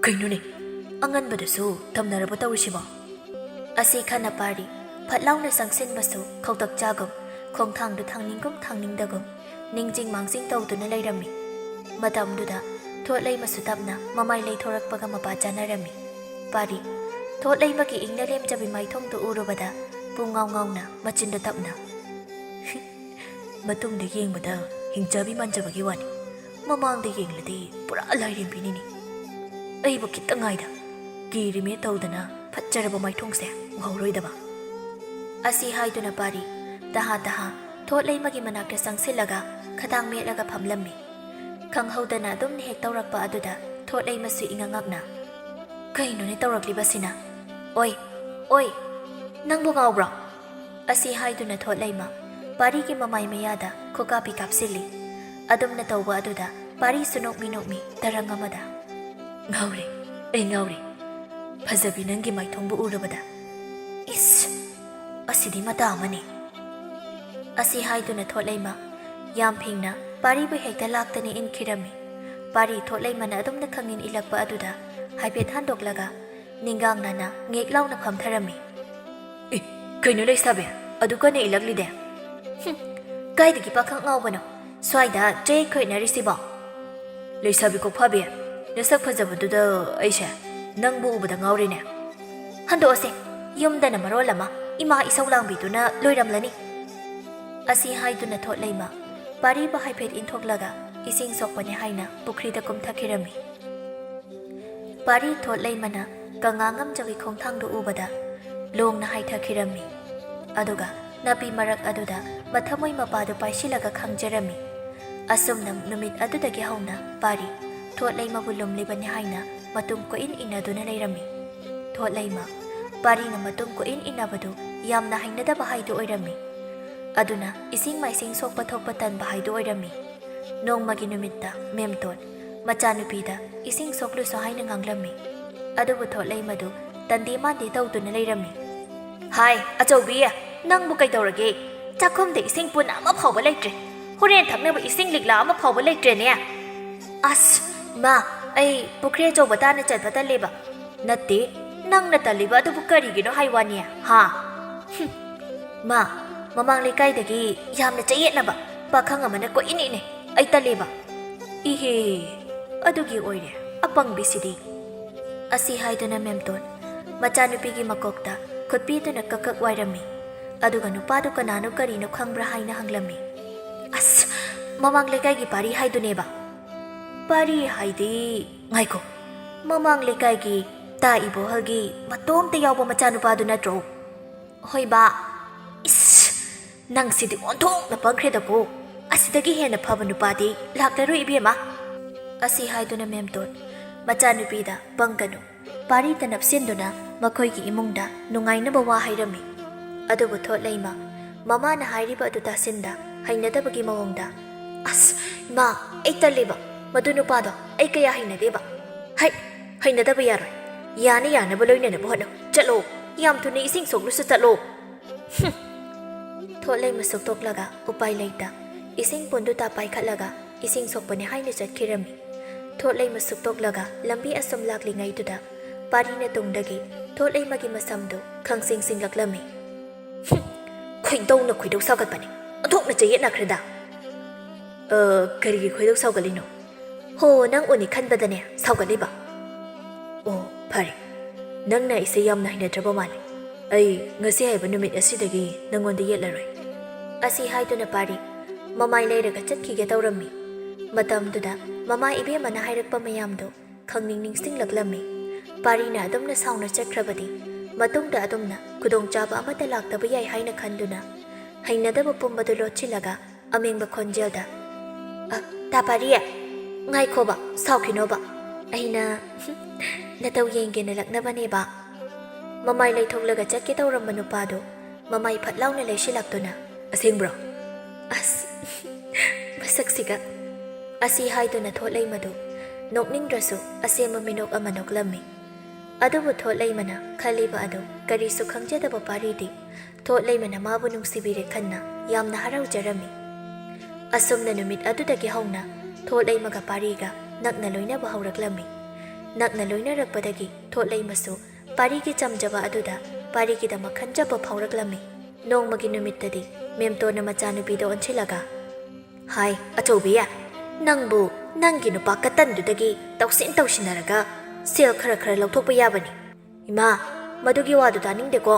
"ꯀꯩꯅꯣꯅꯦ, ꯑꯉꯟꯕꯗꯁꯨ ꯇꯝꯅꯔꯕ ꯇꯧꯔꯤꯁꯤꯕꯣ?" ꯑꯁꯤ ꯈꯟꯅ ꯄꯥꯔꯤ ꯐꯠ ꯂꯥꯎꯅ ꯆꯪꯁꯤꯟꯕꯁꯨ ꯈꯧꯇꯛ ꯆꯥꯒꯨꯝ, ꯈꯣꯡꯊꯥꯡꯗꯨ ꯊꯥꯡꯅꯤꯡꯒꯨꯝ ꯊꯥꯡꯅꯤꯡꯗꯒꯨꯝ, ꯅꯤꯡꯖꯤꯡ ꯃꯥꯡꯖꯤꯡ ꯇꯧꯗꯨꯅ ꯂꯩꯔꯝꯃꯤ꯫ ꯃꯇꯝꯗꯨꯗ ꯊꯣꯠꯂꯩꯃꯁꯨ ꯇꯞꯅ ꯃꯃꯥꯏ ꯂꯩꯊꯣꯔꯛꯄꯒ ꯃꯄꯥ ꯆꯥꯅꯔꯝꯃꯤ꯫ ꯄꯥꯔꯤ ꯊꯣꯠꯂꯩꯃꯒꯤ ꯏꯪꯅ ꯂꯦꯝꯖꯕꯤ ꯃꯥꯏꯊꯣꯡꯗꯨ ꯎꯔꯨꯕꯗ ꯄꯨꯡꯉꯥꯎ ꯉꯥꯎꯅ ꯃꯆꯤꯟꯗꯨ ꯇꯞꯅ, "ꯃꯇꯨꯡꯗ ꯌꯦꯡꯕꯗ ꯍꯤꯡꯆꯥꯕꯤ ꯃꯥꯟꯖꯕꯒꯤ ꯋꯥꯅꯤ, ꯃꯃꯥꯡꯗ ꯌꯦꯡꯂꯗꯤ ꯄꯨꯔꯥ ꯂꯥꯏꯔꯦꯝꯕꯤꯅꯤꯅꯦ꯫ ꯑꯩꯕꯨ ꯈꯤꯇꯪ ꯉꯥꯏꯗ, ꯀꯤꯔꯤꯃꯦ ꯇꯧꯗꯅ ꯐꯠꯖꯔꯕ ꯃꯥꯏꯊꯣꯡꯁꯦ ꯎꯍꯧꯔꯣꯏꯗꯕ?" ꯑꯁꯤ ꯍꯥꯏꯗꯨꯅ ꯄꯥꯔꯤ ꯇꯍꯥ ꯇꯍꯥ ꯊꯣꯠꯂꯩꯃꯒꯤ ꯃꯅꯥꯛꯇ ꯆꯪꯁꯤꯜꯂꯒ ꯈꯗꯥꯡ ꯃꯦꯠꯂꯒ ꯐꯝꯂꯝꯃꯤ꯫ ꯈꯪꯍꯧꯗꯅ ꯑꯗꯨꯝꯅ ꯍꯦꯛ ꯇꯧꯔꯛꯄ ꯑꯗꯨꯗ ꯊꯣꯠꯂꯩꯃꯁꯨ ꯏꯉꯛꯉꯛꯅ, "ꯀꯩꯅꯣꯅꯦ ꯇꯧꯔꯛꯂꯤꯕꯁꯤꯅ? ꯑꯣꯏ, ꯑꯣꯏ, ꯅꯪꯕꯨ ꯉꯥꯎꯕ꯭ꯔꯣ?" ꯑꯁꯤ ꯍꯥꯏꯗꯨꯅ ꯊꯣꯠꯂꯩꯃ ꯄꯥꯔꯤꯒꯤ ꯃꯃꯥꯏ ꯃꯌꯥꯗ ꯈꯨꯀꯥꯞꯄꯤ ꯀꯥꯞꯁꯤꯜꯂꯤ꯫ ꯑꯗꯨꯝꯅ ꯇꯧꯕ ꯑꯗꯨꯗ ꯄꯥꯔꯤꯁꯨ ꯅꯣꯛꯃꯤ ꯅꯣꯛꯃꯤ ꯇꯔꯪ ꯑꯃꯗ, "ꯉꯥꯎꯔꯦ, ꯑꯩ ꯉꯥꯎꯔꯦ꯫ ꯐꯖꯕꯤ ꯅꯪꯒꯤ ꯃꯥꯏꯊꯣꯡꯕꯨ ꯎꯔꯨꯕꯗ꯫ ꯏꯁ! ꯑꯁꯤꯗꯤ ꯃꯇꯥ ꯑꯃꯅꯤ!" ꯑꯁꯤ ꯍꯥꯏꯗꯨꯅ ꯊꯣꯠꯂꯩꯃ ꯌꯥꯝ ꯐꯤꯡꯅ ꯄꯥꯔꯤꯕꯨ ꯍꯦꯛꯇ ꯂꯥꯛꯇꯅ ꯏꯟꯈꯤꯔꯝꯃꯤ꯫ ꯄꯥꯔꯤ ꯊꯣꯠꯂꯩꯃꯅ ꯑꯗꯨꯝꯅ ꯈꯪꯏꯟ ꯏꯜꯂꯛꯄ ꯑꯗꯨꯗ ꯍꯥꯏꯐꯦꯠ ꯍꯟꯗꯣꯛꯂꯒ ꯅꯤꯡꯒꯥꯡ ꯅꯥꯅ ꯉꯦꯛ ꯂꯥꯎꯅ ꯐꯝꯊꯔꯝꯃꯤ꯫ "ꯑꯦ, ꯀꯩꯅꯣ ꯂꯩꯁꯥꯕꯤ, ꯑꯗꯨ ꯀꯟꯅ ꯏꯜꯂꯛꯂꯤꯗꯦ?" "ꯍꯨꯝ, ꯀꯥꯏꯗꯒꯤ ꯄꯥꯈꯪ ꯉꯥꯎꯕꯅꯣ ꯁ꯭ꯋꯥꯏꯗ ꯆꯌꯦꯠ ꯈꯣꯏꯅꯔꯤꯁꯤꯕꯣ?" "ꯂꯩꯁꯥꯕꯤ ꯀꯣꯛꯐꯥꯕꯤ, ꯅꯁꯛ ꯐꯖꯕꯗꯨꯗ ꯑꯩꯁꯦ ꯅꯪꯕꯨ ꯎꯕꯗ ꯉꯥꯎꯔꯦꯅꯦ꯫" "ꯍꯟꯗꯣꯛꯑꯁꯦ, ꯌꯨꯝꯗꯅ ꯃꯔꯣꯜ ꯑꯃ ꯏꯃꯥ ꯏꯁꯧ ꯂꯥꯡꯕꯤꯗꯨꯅ ꯂꯣꯏꯔꯝꯂꯅꯤ꯫" ꯑꯁꯤ ꯍꯥꯏꯗꯨꯅ ꯊꯣꯠꯂꯩꯃ ꯄꯥꯔꯤꯕꯨ ꯍꯥꯏꯐꯦꯠ ꯏꯟꯊꯣꯛꯂꯒ ꯏꯁꯤꯡ ꯁꯣꯛꯄꯅꯦ ꯍꯥꯏꯅ ꯄꯨꯈ꯭ꯔꯤꯗ ꯀꯨꯝꯊꯈꯤꯔꯝꯃꯤ꯫ ꯄꯥꯔꯤ ꯊꯣꯠꯂꯩꯃꯅ ꯀꯪꯉꯥ ꯉꯝꯖꯕꯤ ꯈꯣꯡꯊꯥꯡꯗꯨ ꯎꯕꯗ ꯂꯣꯡꯅ ꯍꯥꯏꯊꯈꯤꯔꯝꯃꯤ꯫ ꯑꯗꯨꯒ ꯅꯥꯄꯤ ꯃꯔꯛ ꯑꯗꯨꯗ ꯃꯊꯃꯣꯏ ꯃꯄꯥꯗꯨ ꯄꯥꯏꯁꯤꯜꯂꯒ ꯈꯥꯡꯖꯔꯝꯃꯤ꯫ ꯑꯁꯨꯝꯅ ꯅꯨꯃꯤꯠ ꯑꯗꯨꯗꯒꯤ ꯍꯧꯅ ꯄꯥꯔꯤ ꯊꯣꯠꯂꯩꯃꯕꯨ ꯂꯨꯝꯂꯤꯕꯅꯤ ꯍꯥꯏꯅ ꯃꯇꯨꯡ ꯀꯣꯏꯏꯟ ꯏꯟꯅꯗꯨꯅ ꯂꯩꯔꯝꯃꯤ꯫ ꯊꯣꯠꯂꯩꯃ ꯄꯥꯔꯤꯅ ꯃꯇꯨꯡ ꯀꯣꯏꯏꯟ ꯏꯟꯅꯕꯗꯨ ꯌꯥꯝꯅ ꯍꯩꯅꯗꯕ ꯍꯥꯏꯗꯨ ꯑꯣꯏꯔꯝꯃꯤ꯫ ꯑꯗꯨꯅ ꯏꯁꯤꯡ ꯃꯥꯏꯁꯤꯡ ꯁꯣꯛꯄ ꯊꯣꯛꯄ ꯇꯟꯕ ꯍꯥꯏꯗꯨ ꯑꯣꯏꯔꯝꯃꯤ꯫ ꯅꯣꯡꯃꯒꯤ ꯅꯨꯃꯤꯠꯇ ꯃꯦꯝꯇꯣꯟ ꯃꯆꯥꯅꯨꯄꯤꯗ ꯏꯁꯤꯡ ꯁꯣꯛꯂꯨꯁꯣ ꯍꯥꯏꯅ ꯉꯥꯡꯂꯝꯃꯤ꯫ ꯑꯗꯨꯕꯨ ꯊꯣꯠꯂꯩꯃꯗꯨ ꯇꯟꯗꯦ ꯃꯥꯟꯗꯦ ꯇꯧꯗꯨꯅ ꯂꯩꯔꯝꯃꯤ꯫ "ꯍꯥꯏ, ꯑꯆꯧꯕꯤ, ꯅꯪꯕꯨ ꯀꯩꯗꯧꯔꯒꯦ? ꯆꯥꯛꯈꯨꯝꯗ ꯏꯁꯤꯡ ꯄꯨꯟ ꯑꯃ ꯐꯥꯎꯕ ꯂꯩꯇ꯭ꯔꯦ꯫ ꯍꯣꯔꯦꯟ ꯊꯛꯅꯕ ꯏꯁꯤꯡ ꯂꯤꯛꯂꯥ ꯑꯃ ꯐꯥꯎꯕ ꯂꯩꯇ꯭ꯔꯦꯅꯦ꯫ ꯑꯁ, ꯃꯥ, ꯑꯩ ꯄꯨꯈ꯭ꯔꯤ ꯑꯆꯧꯕ ꯇꯥꯟꯅ ꯆꯠꯄ ꯇꯜꯂꯦꯕ꯫" "ꯅꯠꯇꯦ, ꯅꯪꯅ ꯇꯜꯂꯤꯕ ꯑꯗꯨꯕꯨ ꯀꯔꯤꯒꯤꯅꯣ ꯍꯥꯏ ꯋꯥꯅꯤ, ꯍꯥ?" "ꯍꯨꯝ, ꯃꯥ, ꯃꯃꯥꯡ ꯂꯩꯀꯥꯏꯗꯒꯤ ꯌꯥꯝꯅ ꯆꯌꯦꯠꯅꯕ ꯄꯥꯈꯪ ꯑꯃꯅ ꯀꯣꯏꯏꯟ ꯏꯟꯅꯦ꯫ ꯑꯩ ꯇꯜꯂꯦꯕ꯫" "ꯏꯍꯦ, ꯑꯗꯨꯒꯤ ꯑꯣꯏꯔꯦ ꯑꯄꯪꯕꯤꯁꯤꯗꯤ꯫" ꯑꯁꯤ ꯍꯥꯏꯗꯨꯅ ꯃꯦꯝꯇꯣꯟ ꯃꯆꯥꯅꯨꯄꯤꯒꯤ ꯃꯀꯣꯛꯇ ꯈꯨꯠ ꯄꯤꯗꯨꯅ ꯀꯛ ꯀꯛ ꯋꯥꯏꯔꯝꯃꯤ꯫ ꯑꯗꯨꯒ ꯅꯨꯄꯥꯗꯨ ꯀꯅꯥꯅꯣ ꯀꯔꯤꯅꯣ ꯈꯪꯕ꯭ꯔꯥ ꯍꯥꯏꯅ ꯍꯪꯂꯝꯃꯤ꯫ "ꯑꯁ, ꯃꯃꯥꯡ ꯂꯩꯀꯥꯏꯒꯤ ꯄꯥꯔꯤ ꯍꯥꯏꯗꯨꯅꯦꯕ꯫" "ꯄꯥꯔꯤ ꯍꯥꯏꯗꯤ?" "ꯉꯥꯏꯈꯣ, ꯃꯃꯥꯡ ꯂꯩꯀꯥꯏꯒꯤ ꯇꯥ ꯏꯕꯣꯍꯜꯒꯤ ꯃꯇꯣꯝꯇ ꯌꯥꯎꯕ ꯃꯆꯥꯅꯨꯄꯥꯗꯨ ꯅꯠꯇ꯭ꯔꯣ?" "ꯍꯣꯏꯕ꯫" "ꯏꯁ, ꯅꯪꯁꯤꯗꯤ ꯑꯣꯟꯊꯣꯛꯅ ꯄꯪꯈ꯭ꯔꯦꯗꯀꯣ꯫ ꯑꯁꯤꯗꯒꯤ ꯍꯦꯟꯅ ꯐꯕ ꯅꯨꯄꯥꯗꯤ ꯂꯥꯛꯂꯔꯣꯏ, ꯏꯕꯦꯝꯃ꯫" ꯑꯁꯤ ꯍꯥꯏꯗꯨꯅ ꯃꯦꯝꯇꯣꯟ ꯃꯆꯥꯅꯨꯄꯤꯗ "ꯄꯪꯒꯅꯨ, ꯄꯥꯔꯤꯇ ꯅꯞꯁꯤꯟꯗꯨꯅ ꯃꯈꯣꯏꯒꯤ ꯏꯃꯨꯡꯗ ꯅꯨꯡꯉꯥꯏꯅꯕ ꯋꯥ ꯍꯥꯏꯔꯝꯃꯤ꯫" ꯑꯗꯨꯕꯨ ꯊꯣꯠꯂꯩꯃ ꯃꯃꯥꯅ ꯍꯥꯏꯔꯤꯕ ꯑꯗꯨ ꯇꯥꯁꯤꯟꯗ ꯍꯩꯅꯗꯕꯒꯤ ꯃꯑꯣꯡꯗ, "ꯑꯁ, ꯏꯃꯥ, ꯑꯩ ꯇꯜꯂꯦꯕ꯫ ꯃꯗꯨ ꯅꯨꯄꯥꯗꯣ ꯑꯩ ꯀꯌꯥ ꯍꯩꯅꯗꯦꯕ꯫ ꯍꯩ, ꯍꯩꯅꯗꯕ ꯌꯥꯔꯣꯏ꯫ ꯌꯥꯅ ꯌꯥꯅꯕ ꯂꯣꯏꯅꯅꯕ ꯍꯣꯠꯅꯧ꯫ ꯆꯠꯂꯣ, ꯌꯥꯝ ꯊꯨꯅ ꯏꯁꯤꯡ ꯁꯣꯛꯂꯨꯁꯨ ꯆꯠꯂꯣ꯫" ꯍꯨꯝ꯫ ꯊꯣꯠꯂꯩꯃ ꯁꯨꯛꯇꯣꯛꯂꯒ ꯎꯄꯥꯏ ꯂꯩꯇ ꯏꯁꯤꯡ ꯄꯨꯟꯗꯨ ꯇꯥ ꯄꯥꯏꯈꯠꯂꯒ ꯏꯁꯤꯡ ꯁꯣꯛꯄꯅꯦ ꯍꯥꯏꯅ ꯆꯠꯈꯤꯔꯝꯃꯤ꯫ ꯊꯣꯠꯂꯩꯃ ꯁꯨꯛꯇꯣꯛꯂꯒ ꯂꯝꯕꯤ ꯑꯁꯨꯝ ꯂꯥꯛꯂꯤꯉꯩꯗꯨꯗ ꯄꯥꯔꯤꯅ ꯇꯨꯡꯗꯒꯤ ꯊꯣꯠꯂꯩꯃꯒꯤ ꯃꯁꯝꯗꯨ ꯈꯪꯁꯤꯡ ꯁꯤꯡꯂꯛꯂꯝꯃꯤ꯫ "ꯍꯨꯝ, ꯈꯣꯏꯗꯧꯅ ꯈꯣꯏꯗꯧ ꯁꯥꯎꯒꯠꯄꯅꯦ꯫ ꯑꯣꯟꯊꯣꯛꯅ ꯆꯌꯦꯠꯅꯈ꯭ꯔꯦꯗ꯫" "ꯑ, ꯀꯔꯤꯒꯤ ꯈꯣꯏꯗꯧ ꯁꯥꯎꯒꯠꯂꯤꯅꯣ?" "ꯍꯣ, ꯅꯪ ꯎꯅꯤ ꯈꯟꯕꯗꯅꯦ ꯁꯥꯎꯒꯠꯂꯤꯕ꯫" "ꯑꯣ, ꯐꯔꯦ꯫ ꯅꯪꯅ ꯑꯩꯁꯦ ꯌꯥꯝꯅ ꯍꯩꯅꯗ꯭ꯔꯕ ꯃꯥꯜꯂꯦ꯫ ꯑꯩ ꯉꯁꯤ ꯍꯥꯏꯕ ꯅꯨꯃꯤꯠ ꯑꯁꯤꯗꯒꯤ ꯅꯪꯉꯣꯟꯗ ꯌꯦꯠꯂꯔꯣꯏ꯫" ꯑꯁꯤ ꯍꯥꯏꯗꯨꯅ ꯄꯥꯔꯤ ꯃꯃꯥꯏ ꯂꯩꯔꯒ ꯆꯠꯈꯤꯒꯦ ꯇꯧꯔꯝꯃꯤ꯫ ꯃꯇꯝꯗꯨꯗ ꯃꯃꯥ ꯏꯕꯦꯝꯃꯅ ꯍꯥꯏꯔꯛꯄ ꯃꯌꯥꯝꯗꯨ ꯈꯪꯅꯤꯡ ꯅꯤꯡꯁꯤꯡꯂꯛꯂꯝꯃꯤ꯫ ꯄꯥꯔꯤꯅ ꯑꯗꯨꯝꯅ ꯁꯥꯎꯅ ꯆꯠꯈ꯭ꯔꯕꯗꯤ ꯃꯇꯨꯡꯗ ꯑꯗꯨꯝꯅ ꯈꯨꯗꯣꯡꯆꯥꯕ ꯑꯃꯠꯇ ꯂꯥꯛꯇꯕ ꯌꯥꯏ ꯍꯥꯏꯅ ꯈꯟꯗꯨꯅ ꯍꯩꯅꯗꯕ ꯄꯨꯝꯕꯗꯨ ꯂꯣꯠꯁꯤꯜꯂꯒ ꯑꯃꯦꯡꯕ ꯈꯣꯟꯖꯦꯜꯗ, "ꯑ, ꯇꯥ ꯄꯥꯔꯤ, ꯉꯥꯏꯈꯣꯕ, ꯁꯥꯎꯈꯤꯅꯣꯕ꯫ ꯑꯩꯅ ꯅꯇꯧ ꯌꯦꯡꯒꯦꯅ ꯂꯛꯅꯕꯅꯦꯕ꯫" ꯃꯃꯥꯏ ꯂꯩꯊꯣꯛꯂꯒ ꯆꯠꯀꯦ ꯇꯧꯔꯝꯕ ꯅꯨꯄꯥꯗꯨ ꯃꯃꯥꯏ ꯐꯠ ꯂꯥꯎꯅ ꯂꯩꯁꯤꯜꯂꯛꯇꯨꯅ, "ꯑꯁꯦꯡꯕ꯭ꯔꯣ?" "ꯑꯁ, ꯃꯁꯛꯁꯤꯒ!" ꯑꯁꯤ ꯍꯥꯏꯗꯨꯅ ꯊꯣꯠꯂꯩꯃꯗꯨ ꯅꯣꯛꯅꯤꯡꯗ꯭ꯔꯁꯨ ꯑꯁꯦꯡꯕ ꯃꯤꯅꯣꯛ ꯑꯃ ꯅꯣꯛꯂꯝꯃꯤ꯫ ꯑꯗꯨꯕꯨ ꯊꯣꯠꯂꯩꯃꯅ ꯈꯜꯂꯤꯕ ꯑꯗꯨ ꯀꯔꯤꯁꯨ ꯈꯪꯖꯗꯕ ꯄꯥꯔꯤꯗꯤ ꯊꯣꯠꯂꯩꯃꯅ ꯃꯥꯕꯨ ꯅꯨꯡꯁꯤꯕꯤꯔꯦ ꯈꯟꯅ ꯌꯥꯝꯅ ꯍꯔꯥꯎꯖꯔꯝꯃꯤ꯫ ꯑꯁꯨꯝꯅ ꯅꯨꯃꯤꯠ ꯑꯗꯨꯗꯒꯤ ꯍꯧꯅ ꯊꯣꯠꯂꯩꯃꯒ ꯄꯥꯔꯤꯒ ꯅꯛꯅ ꯂꯣꯏꯅꯕ ꯍꯧꯔꯛꯂꯝꯃꯤ꯫ ꯅꯛꯅ ꯂꯣꯏꯅꯔꯛꯄꯗꯒꯤ ꯊꯣꯠꯂꯩꯃꯁꯨ ꯄꯥꯔꯤꯒꯤ ꯆꯝꯖꯕ ꯑꯗꯨꯗ ꯄꯥꯔꯤꯒꯤꯗꯃꯛ ꯈꯟꯖꯕ ꯐꯥꯎꯔꯛꯂꯝꯃꯤ꯫ ꯅꯣꯡꯃꯒꯤ ꯅꯨꯃꯤꯠꯇꯗꯤ ꯃꯦꯝꯇꯣꯟꯅ ꯃꯆꯥꯅꯨꯄꯤꯗ ꯑꯣꯟꯁꯤꯜꯂꯒ, "ꯍꯥꯏ, ꯑꯆꯧꯕꯤ, ꯅꯪꯕꯨ ꯅꯪꯒꯤ ꯅꯨꯄꯥ ꯀꯇꯟꯗꯨꯗꯒꯤ ꯇꯧꯁꯤꯟ ꯇꯧꯁꯤꯟꯅꯔꯒ ꯁꯦꯜ ꯈꯔ ꯈꯔ ꯂꯧꯊꯣꯛꯄ ꯌꯥꯕꯅꯤ꯫" "ꯏꯃꯥ, ꯃꯗꯨꯒꯤ ꯋꯥꯗꯨ ꯇꯥꯅꯤꯡꯗꯦꯀꯣ꯫"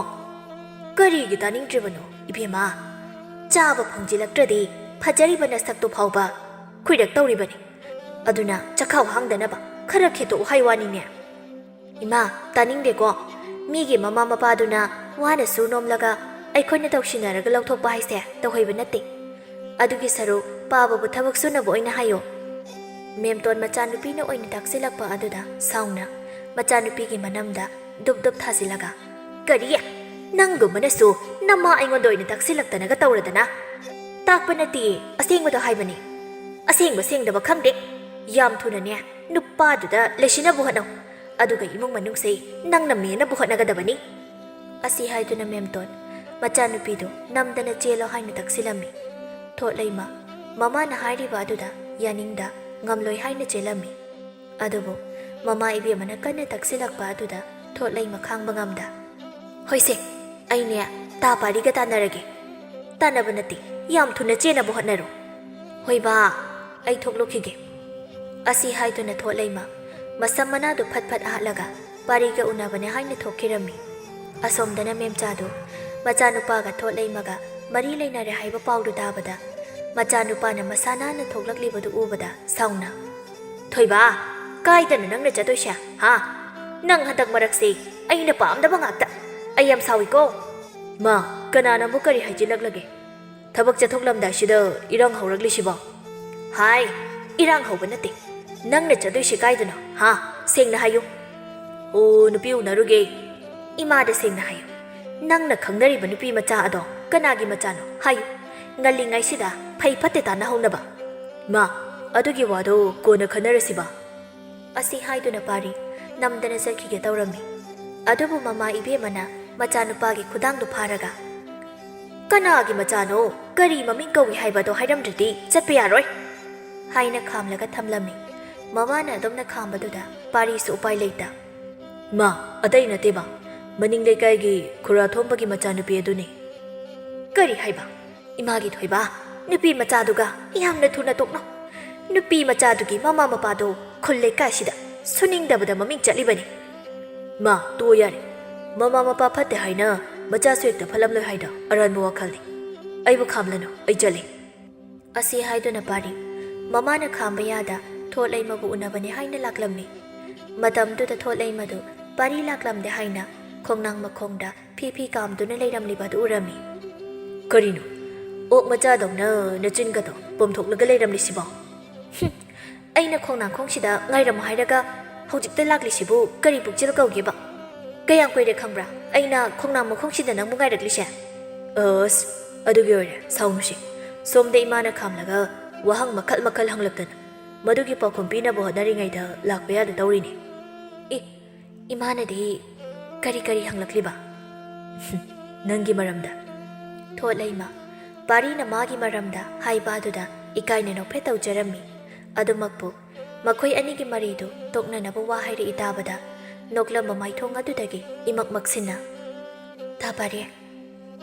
"ꯀꯔꯤꯒꯤ ꯇꯥꯅꯤꯡꯗ꯭ꯔꯤꯕꯅꯣ, ꯏꯕꯦꯝꯃ? ꯆꯥꯕ ꯐꯪꯖꯤꯜꯂꯛꯇ꯭ꯔꯗꯤ ꯐꯖꯔꯤꯕ ꯅꯁꯛꯇꯨ ꯐꯥꯎꯕ ꯈꯨꯏꯔꯛ ꯇꯧꯔꯤꯕꯅꯤ꯫ ꯑꯗꯨꯅ ꯆꯈꯥꯎ ꯍꯥꯡꯗꯅꯕ ꯈꯔ ꯈꯦꯠꯇꯣꯛꯎ ꯍꯥꯏ ꯋꯥꯅꯤꯅꯦ꯫" "ꯏꯃꯥ, ꯇꯥꯅꯤꯡꯗꯦꯀꯣ꯫ ꯃꯤꯒꯤ ꯃꯃꯥ ꯃꯄꯥꯗꯨꯅ ꯋꯥꯅꯁꯨ ꯅꯣꯝꯂꯒ ꯑꯩꯈꯣꯏꯅ ꯇꯧꯁꯤꯟꯅꯔꯒ ꯂꯧꯊꯣꯛꯄ ꯍꯥꯏꯁꯦ ꯇꯧꯍꯩꯕ ꯅꯠꯇꯦ꯫ ꯑꯗꯨꯒꯤ ꯁꯔꯨꯛ ꯄꯥꯕꯕꯨ ꯊꯕꯛ ꯁꯨꯅꯕ ꯑꯣꯏꯅ ꯍꯥꯏꯌꯣ꯫" ꯃꯦꯝꯇꯣꯟ ꯃꯆꯥꯅꯨꯄꯤꯅ ꯑꯣꯏꯅ ꯇꯥꯛꯁꯤꯜꯂꯛꯄ ꯑꯗꯨꯗ ꯁꯥꯎꯅ ꯃꯆꯥꯅꯨꯄꯤꯒꯤ ꯃꯅꯝꯗ ꯗꯨꯞ ꯗꯨꯞ ꯊꯥꯖꯤꯜꯂꯒ, "ꯀꯔꯤ? ꯅꯪꯒꯨꯝꯕꯅꯁꯨ ꯅꯃꯥ ꯑꯩꯉꯣꯟꯗ ꯑꯣꯏꯅ ꯇꯥꯛꯁꯤꯜꯂꯛꯇꯅꯒ ꯇꯧꯔꯗꯅ? ꯇꯥꯛꯄ ꯅꯠꯇꯦ, ꯑꯁꯦꯡꯕꯗꯣ ꯍꯥꯏꯕꯅꯤ꯫ ꯑꯁꯦꯡꯕ ꯁꯦꯡꯗꯕ ꯈꯪꯗꯦ꯫ ꯌꯥꯝ ꯊꯨꯅꯅꯦ ꯅꯨꯄꯥꯗꯨꯗ ꯂꯩꯁꯤꯟꯅꯕ ꯍꯣꯠꯅꯧ꯫ ꯑꯗꯨꯒ ꯏꯃꯨꯡ ꯃꯅꯨꯡꯁꯦ ꯅꯪꯅ ꯃꯦꯟꯅꯕ ꯍꯣꯠꯅꯒꯗꯕꯅꯤ꯫" ꯑꯁꯤ ꯍꯥꯏꯗꯨꯅ ꯃꯦꯝꯇꯣꯟ ꯃꯆꯥꯅꯨꯄꯤꯗꯨ ꯅꯝꯗꯅ ꯆꯦꯜꯂꯣ ꯍꯥꯏꯅ ꯇꯛꯁꯤꯜꯂꯝꯃꯤ꯫ ꯊꯣꯠꯂꯩꯃ ꯃꯃꯥꯅ ꯍꯥꯏꯔꯤꯕ ꯑꯗꯨꯗ ꯌꯥꯅꯤꯡꯗ ꯉꯝꯂꯣꯏ ꯍꯥꯏꯅ ꯆꯦꯜꯂꯝꯃꯤ꯫ ꯑꯗꯨꯕꯨ ꯃꯃꯥ ꯏꯕꯦꯝꯃꯅ ꯀꯟꯅ ꯇꯛꯁꯤꯜꯂꯛꯄ ꯑꯗꯨꯗ ꯊꯣꯠꯂꯩꯃ ꯈꯥꯡꯕ ꯉꯝꯗ, "ꯍꯣꯏꯁꯦ, ꯑꯩꯅꯦ ꯇꯥ ꯄꯥꯔꯤꯒ ꯇꯥꯟꯅꯔꯒꯦ꯫" "ꯇꯥꯟꯅꯕ ꯅꯠꯇꯦ, ꯌꯥꯝ ꯊꯨꯅ ꯆꯦꯟꯅꯕ ꯍꯣꯠꯅꯔꯣ꯫" "ꯍꯣꯏ ꯕꯥ, ꯑꯩ ꯊꯣꯛꯂꯛꯈꯤꯒꯦ꯫" ꯑꯁꯤ ꯍꯥꯏꯗꯨꯅ ꯊꯣꯠꯂꯩꯃ ꯃꯁꯝ ꯃꯅꯥꯗꯨ ꯐꯠ ꯐꯠ ꯍꯥꯠꯂꯒ ꯄꯥꯔꯤꯒ ꯎꯅꯕꯅꯦ ꯍꯥꯏꯅ ꯊꯣꯛꯈꯤꯔꯝꯃꯤ꯫ ꯑꯁꯣꯝꯗꯅ ꯃꯦꯝꯆꯥꯗꯨ ꯃꯆꯥꯅꯨꯄꯥꯒ ꯊꯣꯠꯂꯩꯃꯒ ꯃꯔꯤ ꯂꯩꯅꯔꯦ ꯍꯥꯏꯕ ꯄꯥꯎꯗꯨ ꯇꯥꯕꯗ ꯃꯆꯥꯅꯨꯄꯥꯅ ꯃꯁꯥ ꯅꯥꯟꯅ ꯊꯣꯛꯂꯛꯂꯤꯕꯗꯨ ꯎꯕꯗ ꯁꯥꯎꯅ, "ꯊꯣꯏꯕ, ꯀꯥꯏꯗꯅꯣ ꯅꯪꯅ ꯆꯠꯇꯣꯏꯁꯦ, ꯍꯥ? ꯅꯪ ꯍꯟꯗꯛ ꯃꯔꯛꯁꯦ ꯑꯩꯅ ꯄꯥꯝꯗꯕ ꯉꯥꯛꯇ꯫ ꯑꯩ ꯌꯥꯝ ꯁꯥꯎꯏꯀꯣ꯫" "ꯃꯥ, ꯀꯅꯥꯅ ꯑꯃꯨꯛ ꯀꯔꯤ ꯍꯥꯏꯖꯤꯜꯂꯛꯂꯒꯦ? ꯊꯕꯛ ꯆꯠꯊꯣꯛꯂꯝꯗꯥꯏꯁꯤꯗ ꯏꯔꯥꯡ ꯍꯧꯔꯛꯂꯤꯁꯤꯕꯣ?" "ꯍꯥꯏ, ꯏꯔꯥꯡ ꯍꯧꯕ ꯅꯠꯇꯦ꯫ ꯅꯪꯅ ꯆꯠꯇꯣꯏꯁꯤ ꯀꯥꯏꯗꯅꯣ, ꯍꯥ? ꯁꯦꯡꯅ ꯍꯥꯏꯌꯨ꯫" "ꯑꯣ, ꯅꯨꯄꯤ ꯎꯅꯔꯨꯒꯦ꯫" "ꯏꯃꯥꯗ ꯁꯦꯡꯅ ꯍꯥꯏꯌꯨ, ꯅꯪꯅ ꯈꯪꯅꯔꯤꯕ ꯅꯨꯄꯤ ꯃꯆꯥ ꯑꯗꯣ ꯀꯅꯥꯒꯤ ꯃꯆꯥꯅꯣ ꯍꯥꯏꯌꯨ꯫ ꯉꯜꯂꯤꯉꯩꯁꯤꯗ ꯐꯩ ꯐꯠꯇ ꯇꯥꯟꯅꯍꯧꯅꯕ꯫" "ꯃꯥ, ꯑꯗꯨꯒꯤ ꯋꯥꯗꯣ ꯀꯣꯟꯅ ꯈꯟꯅꯔꯁꯤꯕ꯫" ꯑꯁꯤ ꯍꯥꯏꯗꯨꯅ ꯄꯥꯔꯤ ꯅꯝꯗꯅ ꯆꯠꯈꯤꯒꯦ ꯇꯧꯔꯝꯃꯤ꯫ ꯑꯗꯨꯕꯨ ꯃꯃꯥ ꯏꯕꯦꯝꯃꯅ ꯃꯆꯥꯅꯨꯄꯥꯒꯤ ꯈꯨꯗꯥꯡꯗꯨ ꯐꯥꯔꯒ, "ꯀꯅꯥꯒꯤ ꯃꯆꯥꯅꯣ? ꯀꯔꯤ ꯃꯃꯤꯡ ꯀꯧꯏ ꯍꯥꯏꯕꯗꯣ ꯍꯥꯏꯔꯝꯗ꯭ꯔꯗꯤ ꯆꯠꯄ ꯌꯥꯔꯣꯏ!" ꯍꯥꯏꯅ ꯈꯥꯝꯂꯒ ꯊꯝꯂꯝꯃꯤ꯫ ꯃꯃꯥꯅ ꯑꯗꯨꯝꯅ ꯈꯥꯝꯕꯗꯨꯗ ꯄꯥꯔꯤꯁꯨ ꯎꯄꯥꯏ ꯂꯩꯇ, "ꯃꯥ, ꯑꯇꯩ ꯅꯠꯇꯦ ꯃꯥ, ꯃꯅꯤꯡ ꯂꯩꯀꯥꯏꯒꯤ ꯈꯨꯔꯥ ꯊꯣꯝꯕꯒꯤ ꯃꯆꯥꯅꯨꯄꯤ ꯑꯗꯨꯅꯤ꯫" "ꯀꯔꯤ ꯍꯥꯏꯕ? ꯏꯃꯥꯒꯤ ꯊꯣꯏꯕ, ꯅꯨꯄꯤ ꯃꯆꯥꯗꯨꯒ ꯌꯥꯝꯅ ꯊꯨꯅ ꯇꯣꯛꯅꯧ꯫ ꯅꯨꯄꯤ ꯃꯆꯥꯗꯨꯒꯤ ꯃꯃꯥ ꯃꯄꯥꯗꯣ ꯈꯨꯜ ꯂꯩꯀꯥꯏꯁꯤꯗ ꯁꯨꯅꯤꯡꯗꯕꯗ ꯃꯃꯤꯡ ꯆꯠꯂꯤꯕꯅꯤ꯫" "ꯃꯥ, ꯇꯣꯛꯑꯣ ꯌꯥꯔꯦ꯫ ꯃꯃꯥ ꯃꯄꯥ ꯐꯠꯇꯦ ꯍꯥꯏꯅ ꯃꯆꯥꯁꯨ ꯍꯦꯛꯇ ꯐꯠꯂꯝꯂꯣꯏ ꯍꯥꯏꯗꯣ ꯑꯔꯥꯟꯕ ꯋꯥꯈꯜꯅꯤ꯫ ꯑꯩꯕꯨ ꯈꯥꯝꯂꯅꯨ, ꯑꯩ ꯆꯠꯂꯤ꯫" ꯑꯁꯤ ꯍꯥꯏꯗꯨꯅ ꯄꯥꯔꯤ ꯃꯃꯥꯅ ꯈꯥꯝꯕ ꯌꯥꯗ ꯊꯣꯠꯂꯩꯃꯕꯨ ꯎꯅꯕꯅꯤ ꯍꯥꯏꯅ ꯂꯥꯛꯂꯝꯃꯤ꯫ ꯃꯇꯝꯗꯨꯗ ꯊꯣꯠꯂꯩꯃꯗꯨ ꯄꯥꯔꯤ ꯂꯥꯛꯂꯝꯗꯦ ꯍꯥꯏꯅ ꯈꯣꯡꯅꯥꯡ ꯃꯈꯣꯡꯗ ꯐꯤ ꯐꯤ ꯀꯥꯝꯗꯨꯅ ꯂꯩꯔꯝꯂꯤꯕ ꯑꯗꯨ ꯎꯔꯝꯃꯤ꯫ "ꯀꯔꯤꯅꯣ? ꯑꯣꯛ ꯃꯆꯥꯗꯧꯅ ꯅꯆꯤꯟꯒꯗꯣ ꯄꯣꯝꯊꯣꯛꯂꯒ ꯂꯩꯔꯝꯂꯤꯁꯤꯕꯣ?" "ꯍꯨꯝ, ꯑꯩꯅ ꯈꯣꯡꯅꯥꯡꯈꯣꯡꯁꯤꯗ ꯉꯥꯏꯔꯝꯃꯨ ꯍꯥꯏꯔꯒ ꯍꯧꯖꯤꯛꯇ ꯂꯥꯛꯂꯤꯁꯤꯕꯨ ꯀꯔꯤ ꯄꯨꯛꯆꯦꯜ ꯀꯧꯒꯦꯕ? ꯀꯌꯥꯝ ꯀꯨꯏꯔꯦ ꯈꯪꯕ꯭ꯔꯥ ꯑꯩꯅ ꯈꯣꯡꯅꯥꯡ ꯃꯈꯣꯡꯁꯤꯗ ꯅꯪꯕꯨ ꯉꯥꯏꯔꯛꯂꯤꯁꯦ?" "ꯑꯁ, ꯑꯗꯨꯒꯤ ꯑꯣꯏꯔꯦ, ꯁꯥꯎꯅꯨꯁꯦ꯫ ꯁꯣꯝꯗ ꯏꯃꯥꯅ ꯈꯥꯝꯂꯒ ꯋꯥꯍꯪ ꯃꯈꯜ ꯃꯈꯜ ꯍꯪꯂꯛꯇꯅ ꯃꯗꯨꯒꯤ ꯄꯥꯎꯈꯨꯝ ꯄꯤꯅꯕ ꯍꯣꯠꯅꯔꯤꯉꯩꯗ ꯂꯥꯛꯄ ꯌꯥꯗ ꯇꯧꯔꯤꯅꯤ꯫" "ꯑꯦ, ꯏꯃꯥꯅꯗꯤ ꯀꯔꯤ ꯀꯔꯤ ꯍꯪꯂꯛꯂꯤꯕ?" "ꯅꯪꯒꯤ ꯃꯔꯝꯗ꯫" ꯊꯣꯠꯂꯩꯃ ꯄꯥꯔꯤꯅ ꯃꯥꯒꯤ ꯃꯔꯝꯗ ꯍꯥꯏꯕ ꯑꯗꯨꯗ ꯏꯀꯥꯏꯅ ꯅꯣꯛꯐꯦꯠ ꯇꯧꯖꯔꯝꯃꯤ꯫ ꯑꯗꯨꯃꯛꯄꯨ ꯃꯈꯣꯏ ꯑꯅꯤꯒꯤ ꯃꯔꯤꯗꯨ ꯇꯣꯛꯅꯅꯕ ꯋꯥ ꯍꯥꯏꯔꯛꯏ ꯇꯥꯕꯗ ꯅꯣꯛꯂꯝꯕ ꯃꯥꯏꯊꯣꯡ ꯑꯗꯨꯗꯒꯤ ꯏꯃꯛ ꯃꯛꯁꯤꯟꯅ, "ꯇꯥ ꯄꯥꯔꯤ,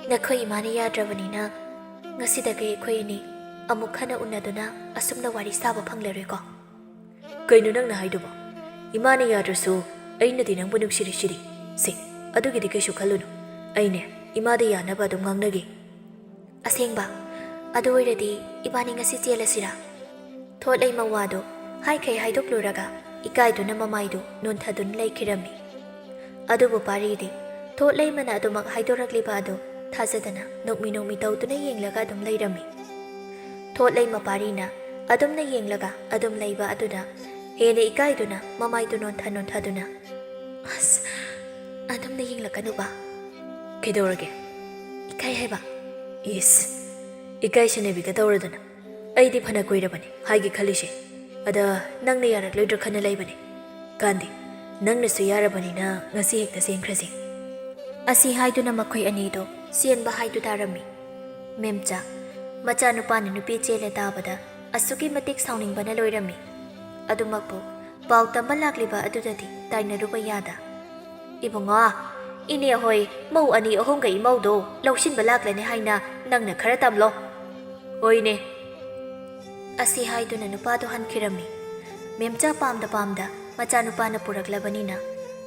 ꯅꯈꯣꯏ ꯏꯃꯥꯅ ꯌꯥꯗ꯭ꯔꯕꯅꯤꯅ ꯉꯁꯤꯗꯒꯤ ꯑꯩꯈꯣꯏ ꯑꯅꯤ ꯑꯃꯨꯛ ꯍꯟꯅ ꯎꯅꯗꯨꯅ ꯑꯁꯨꯝꯅ ꯋꯥꯔꯤ ꯁꯥꯕ ꯐꯪꯂꯔꯣꯏꯀꯣ?" "ꯀꯩꯅꯣ ꯅꯪꯅ ꯍꯥꯏꯗꯨꯕꯣ? ꯏꯃꯥꯅ ꯌꯥꯗ꯭ꯔꯁꯨ ꯑꯩꯅꯗꯤ ꯅꯪꯕꯨ ꯅꯨꯡꯁꯤꯔꯤꯁꯤꯗꯤ꯫ ꯁꯦ, ꯑꯗꯨꯒꯤꯗꯤ ꯀꯩꯁꯨ ꯈꯜꯂꯨꯅꯨ꯫ ꯑꯩꯅꯦ, ꯏꯃꯥꯗ ꯌꯥꯅꯕ ꯑꯗꯨꯝ ꯉꯥꯡꯅꯒꯦ꯫" "ꯑꯁꯦꯡꯕ? ꯑꯗꯨ ꯑꯣꯏꯔꯗꯤ ꯏꯕꯥꯅꯤ ꯉꯁꯤ ꯆꯦꯜꯂꯁꯤꯔꯥ?" ꯊꯣꯠꯂꯩꯃ ꯋꯥꯗꯨ ꯍꯥꯏꯈꯩ ꯍꯥꯏꯗꯣꯛꯂꯨꯔꯒ ꯏꯀꯥꯏꯗꯨꯅ ꯃꯃꯥꯏꯗꯨ ꯅꯣꯟꯊꯗꯨꯅ ꯂꯩꯈꯤꯔꯝꯃꯤ꯫ ꯑꯗꯨꯕꯨ ꯄꯥꯔꯤꯗꯤ ꯊꯣꯠꯂꯩꯃꯅ ꯑꯗꯨꯃꯛ ꯍꯥꯏꯗꯣꯔꯛꯂꯤꯕ ꯑꯗꯨ ꯊꯥꯖꯗꯅ ꯅꯣꯛꯃꯤ ꯅꯣꯛꯃꯤ ꯇꯧꯗꯨꯅ ꯌꯦꯡꯂꯒ ꯑꯗꯨꯝ ꯂꯩꯔꯝꯃꯤ꯫ ꯊꯣꯠꯂꯩꯃ ꯄꯥꯔꯤꯅ ꯑꯗꯨꯝꯅ ꯌꯦꯡꯂꯒ ꯑꯗꯨꯝ ꯂꯩꯕ ꯑꯗꯨꯗ ꯍꯦꯟꯅ ꯏꯀꯥꯏꯗꯨꯅ ꯃꯃꯥꯏꯗꯨ ꯅꯣꯟꯊ ꯅꯣꯟꯊꯗꯨꯅ, "ꯑꯁ, ꯑꯗꯨꯝꯅ ꯌꯦꯡꯂꯛꯀꯅꯨꯕ꯫ ꯀꯩꯗꯧꯔꯒꯦ? ꯏꯀꯥꯏ ꯍꯥꯏꯕ꯫ ꯏꯁ, ꯏꯀꯥꯏ ꯁꯦꯟꯅꯕꯤꯒ ꯇꯧꯔꯗꯅ꯫ ꯑꯩꯗꯤ ꯐꯅ ꯀꯨꯏꯔꯕꯅꯤ ꯍꯥꯏꯒꯦ ꯈꯜꯂꯤꯁꯦ꯫ ꯑꯗ ꯅꯪꯅ ꯌꯥꯔꯛꯂꯣꯏꯗ꯭ꯔꯥ ꯈꯟꯅ ꯂꯩꯕꯅꯦ꯫ ꯀꯥꯟꯗꯦ, ꯅꯪꯅꯁꯨ ꯌꯥꯔꯕꯅꯤꯅ ꯉꯁꯤ ꯍꯦꯛꯇ ꯆꯦꯟꯈ꯭ꯔꯁꯤ꯫ ꯑꯁꯤ ꯍꯥꯏꯗꯨꯅ ꯃꯈꯣꯏ ꯑꯅꯤꯗꯣ ꯆꯦꯟꯕ ꯍꯥꯏꯗꯨ ꯇꯥꯔꯝꯃꯤ꯫ ꯃꯦꯝꯆꯥ, ꯃꯆꯥꯅꯨꯄꯥꯅ ꯅꯨꯄꯤ ꯆꯦꯜꯂꯦ ꯇꯥꯕꯗ ꯑꯁꯨꯛꯀꯤ ꯃꯇꯤꯛ ꯁꯥꯎꯅꯤꯡꯕꯅ ꯂꯣꯏꯔꯝꯃꯤ꯫ ꯑꯗꯨꯃꯛꯄꯨ ꯄꯥꯎ ꯇꯝꯕ ꯂꯥꯛꯂꯤꯕ ꯑꯗꯨꯗꯗꯤ ꯇꯥꯏꯅꯔꯨꯕ ꯌꯥꯗ꯫ "ꯏꯕꯨꯡꯉꯣ, ꯏꯅꯦ ꯍꯣꯏ ꯃꯧ ꯑꯅꯤ ꯑꯍꯨꯝꯒ ꯏꯃꯧꯗꯣ ꯂꯧꯁꯤꯟꯕ ꯂꯥꯛꯂꯅꯤ ꯍꯥꯏꯅ ꯅꯪꯅ ꯈꯔ ꯇꯝꯂꯣ꯫" "ꯍꯣꯏꯅꯦ꯫" ꯑꯁꯤ ꯍꯥꯏꯗꯨꯅ ꯅꯨꯄꯥꯗꯣ ꯍꯟꯈꯤꯔꯝꯃꯤ꯫ ꯃꯦꯝꯆꯥ ꯄꯥꯝꯗ ꯄꯥꯝꯗ ꯃꯆꯥꯅꯨꯄꯥꯅ ꯄꯨꯔꯛꯂꯕꯅꯤꯅ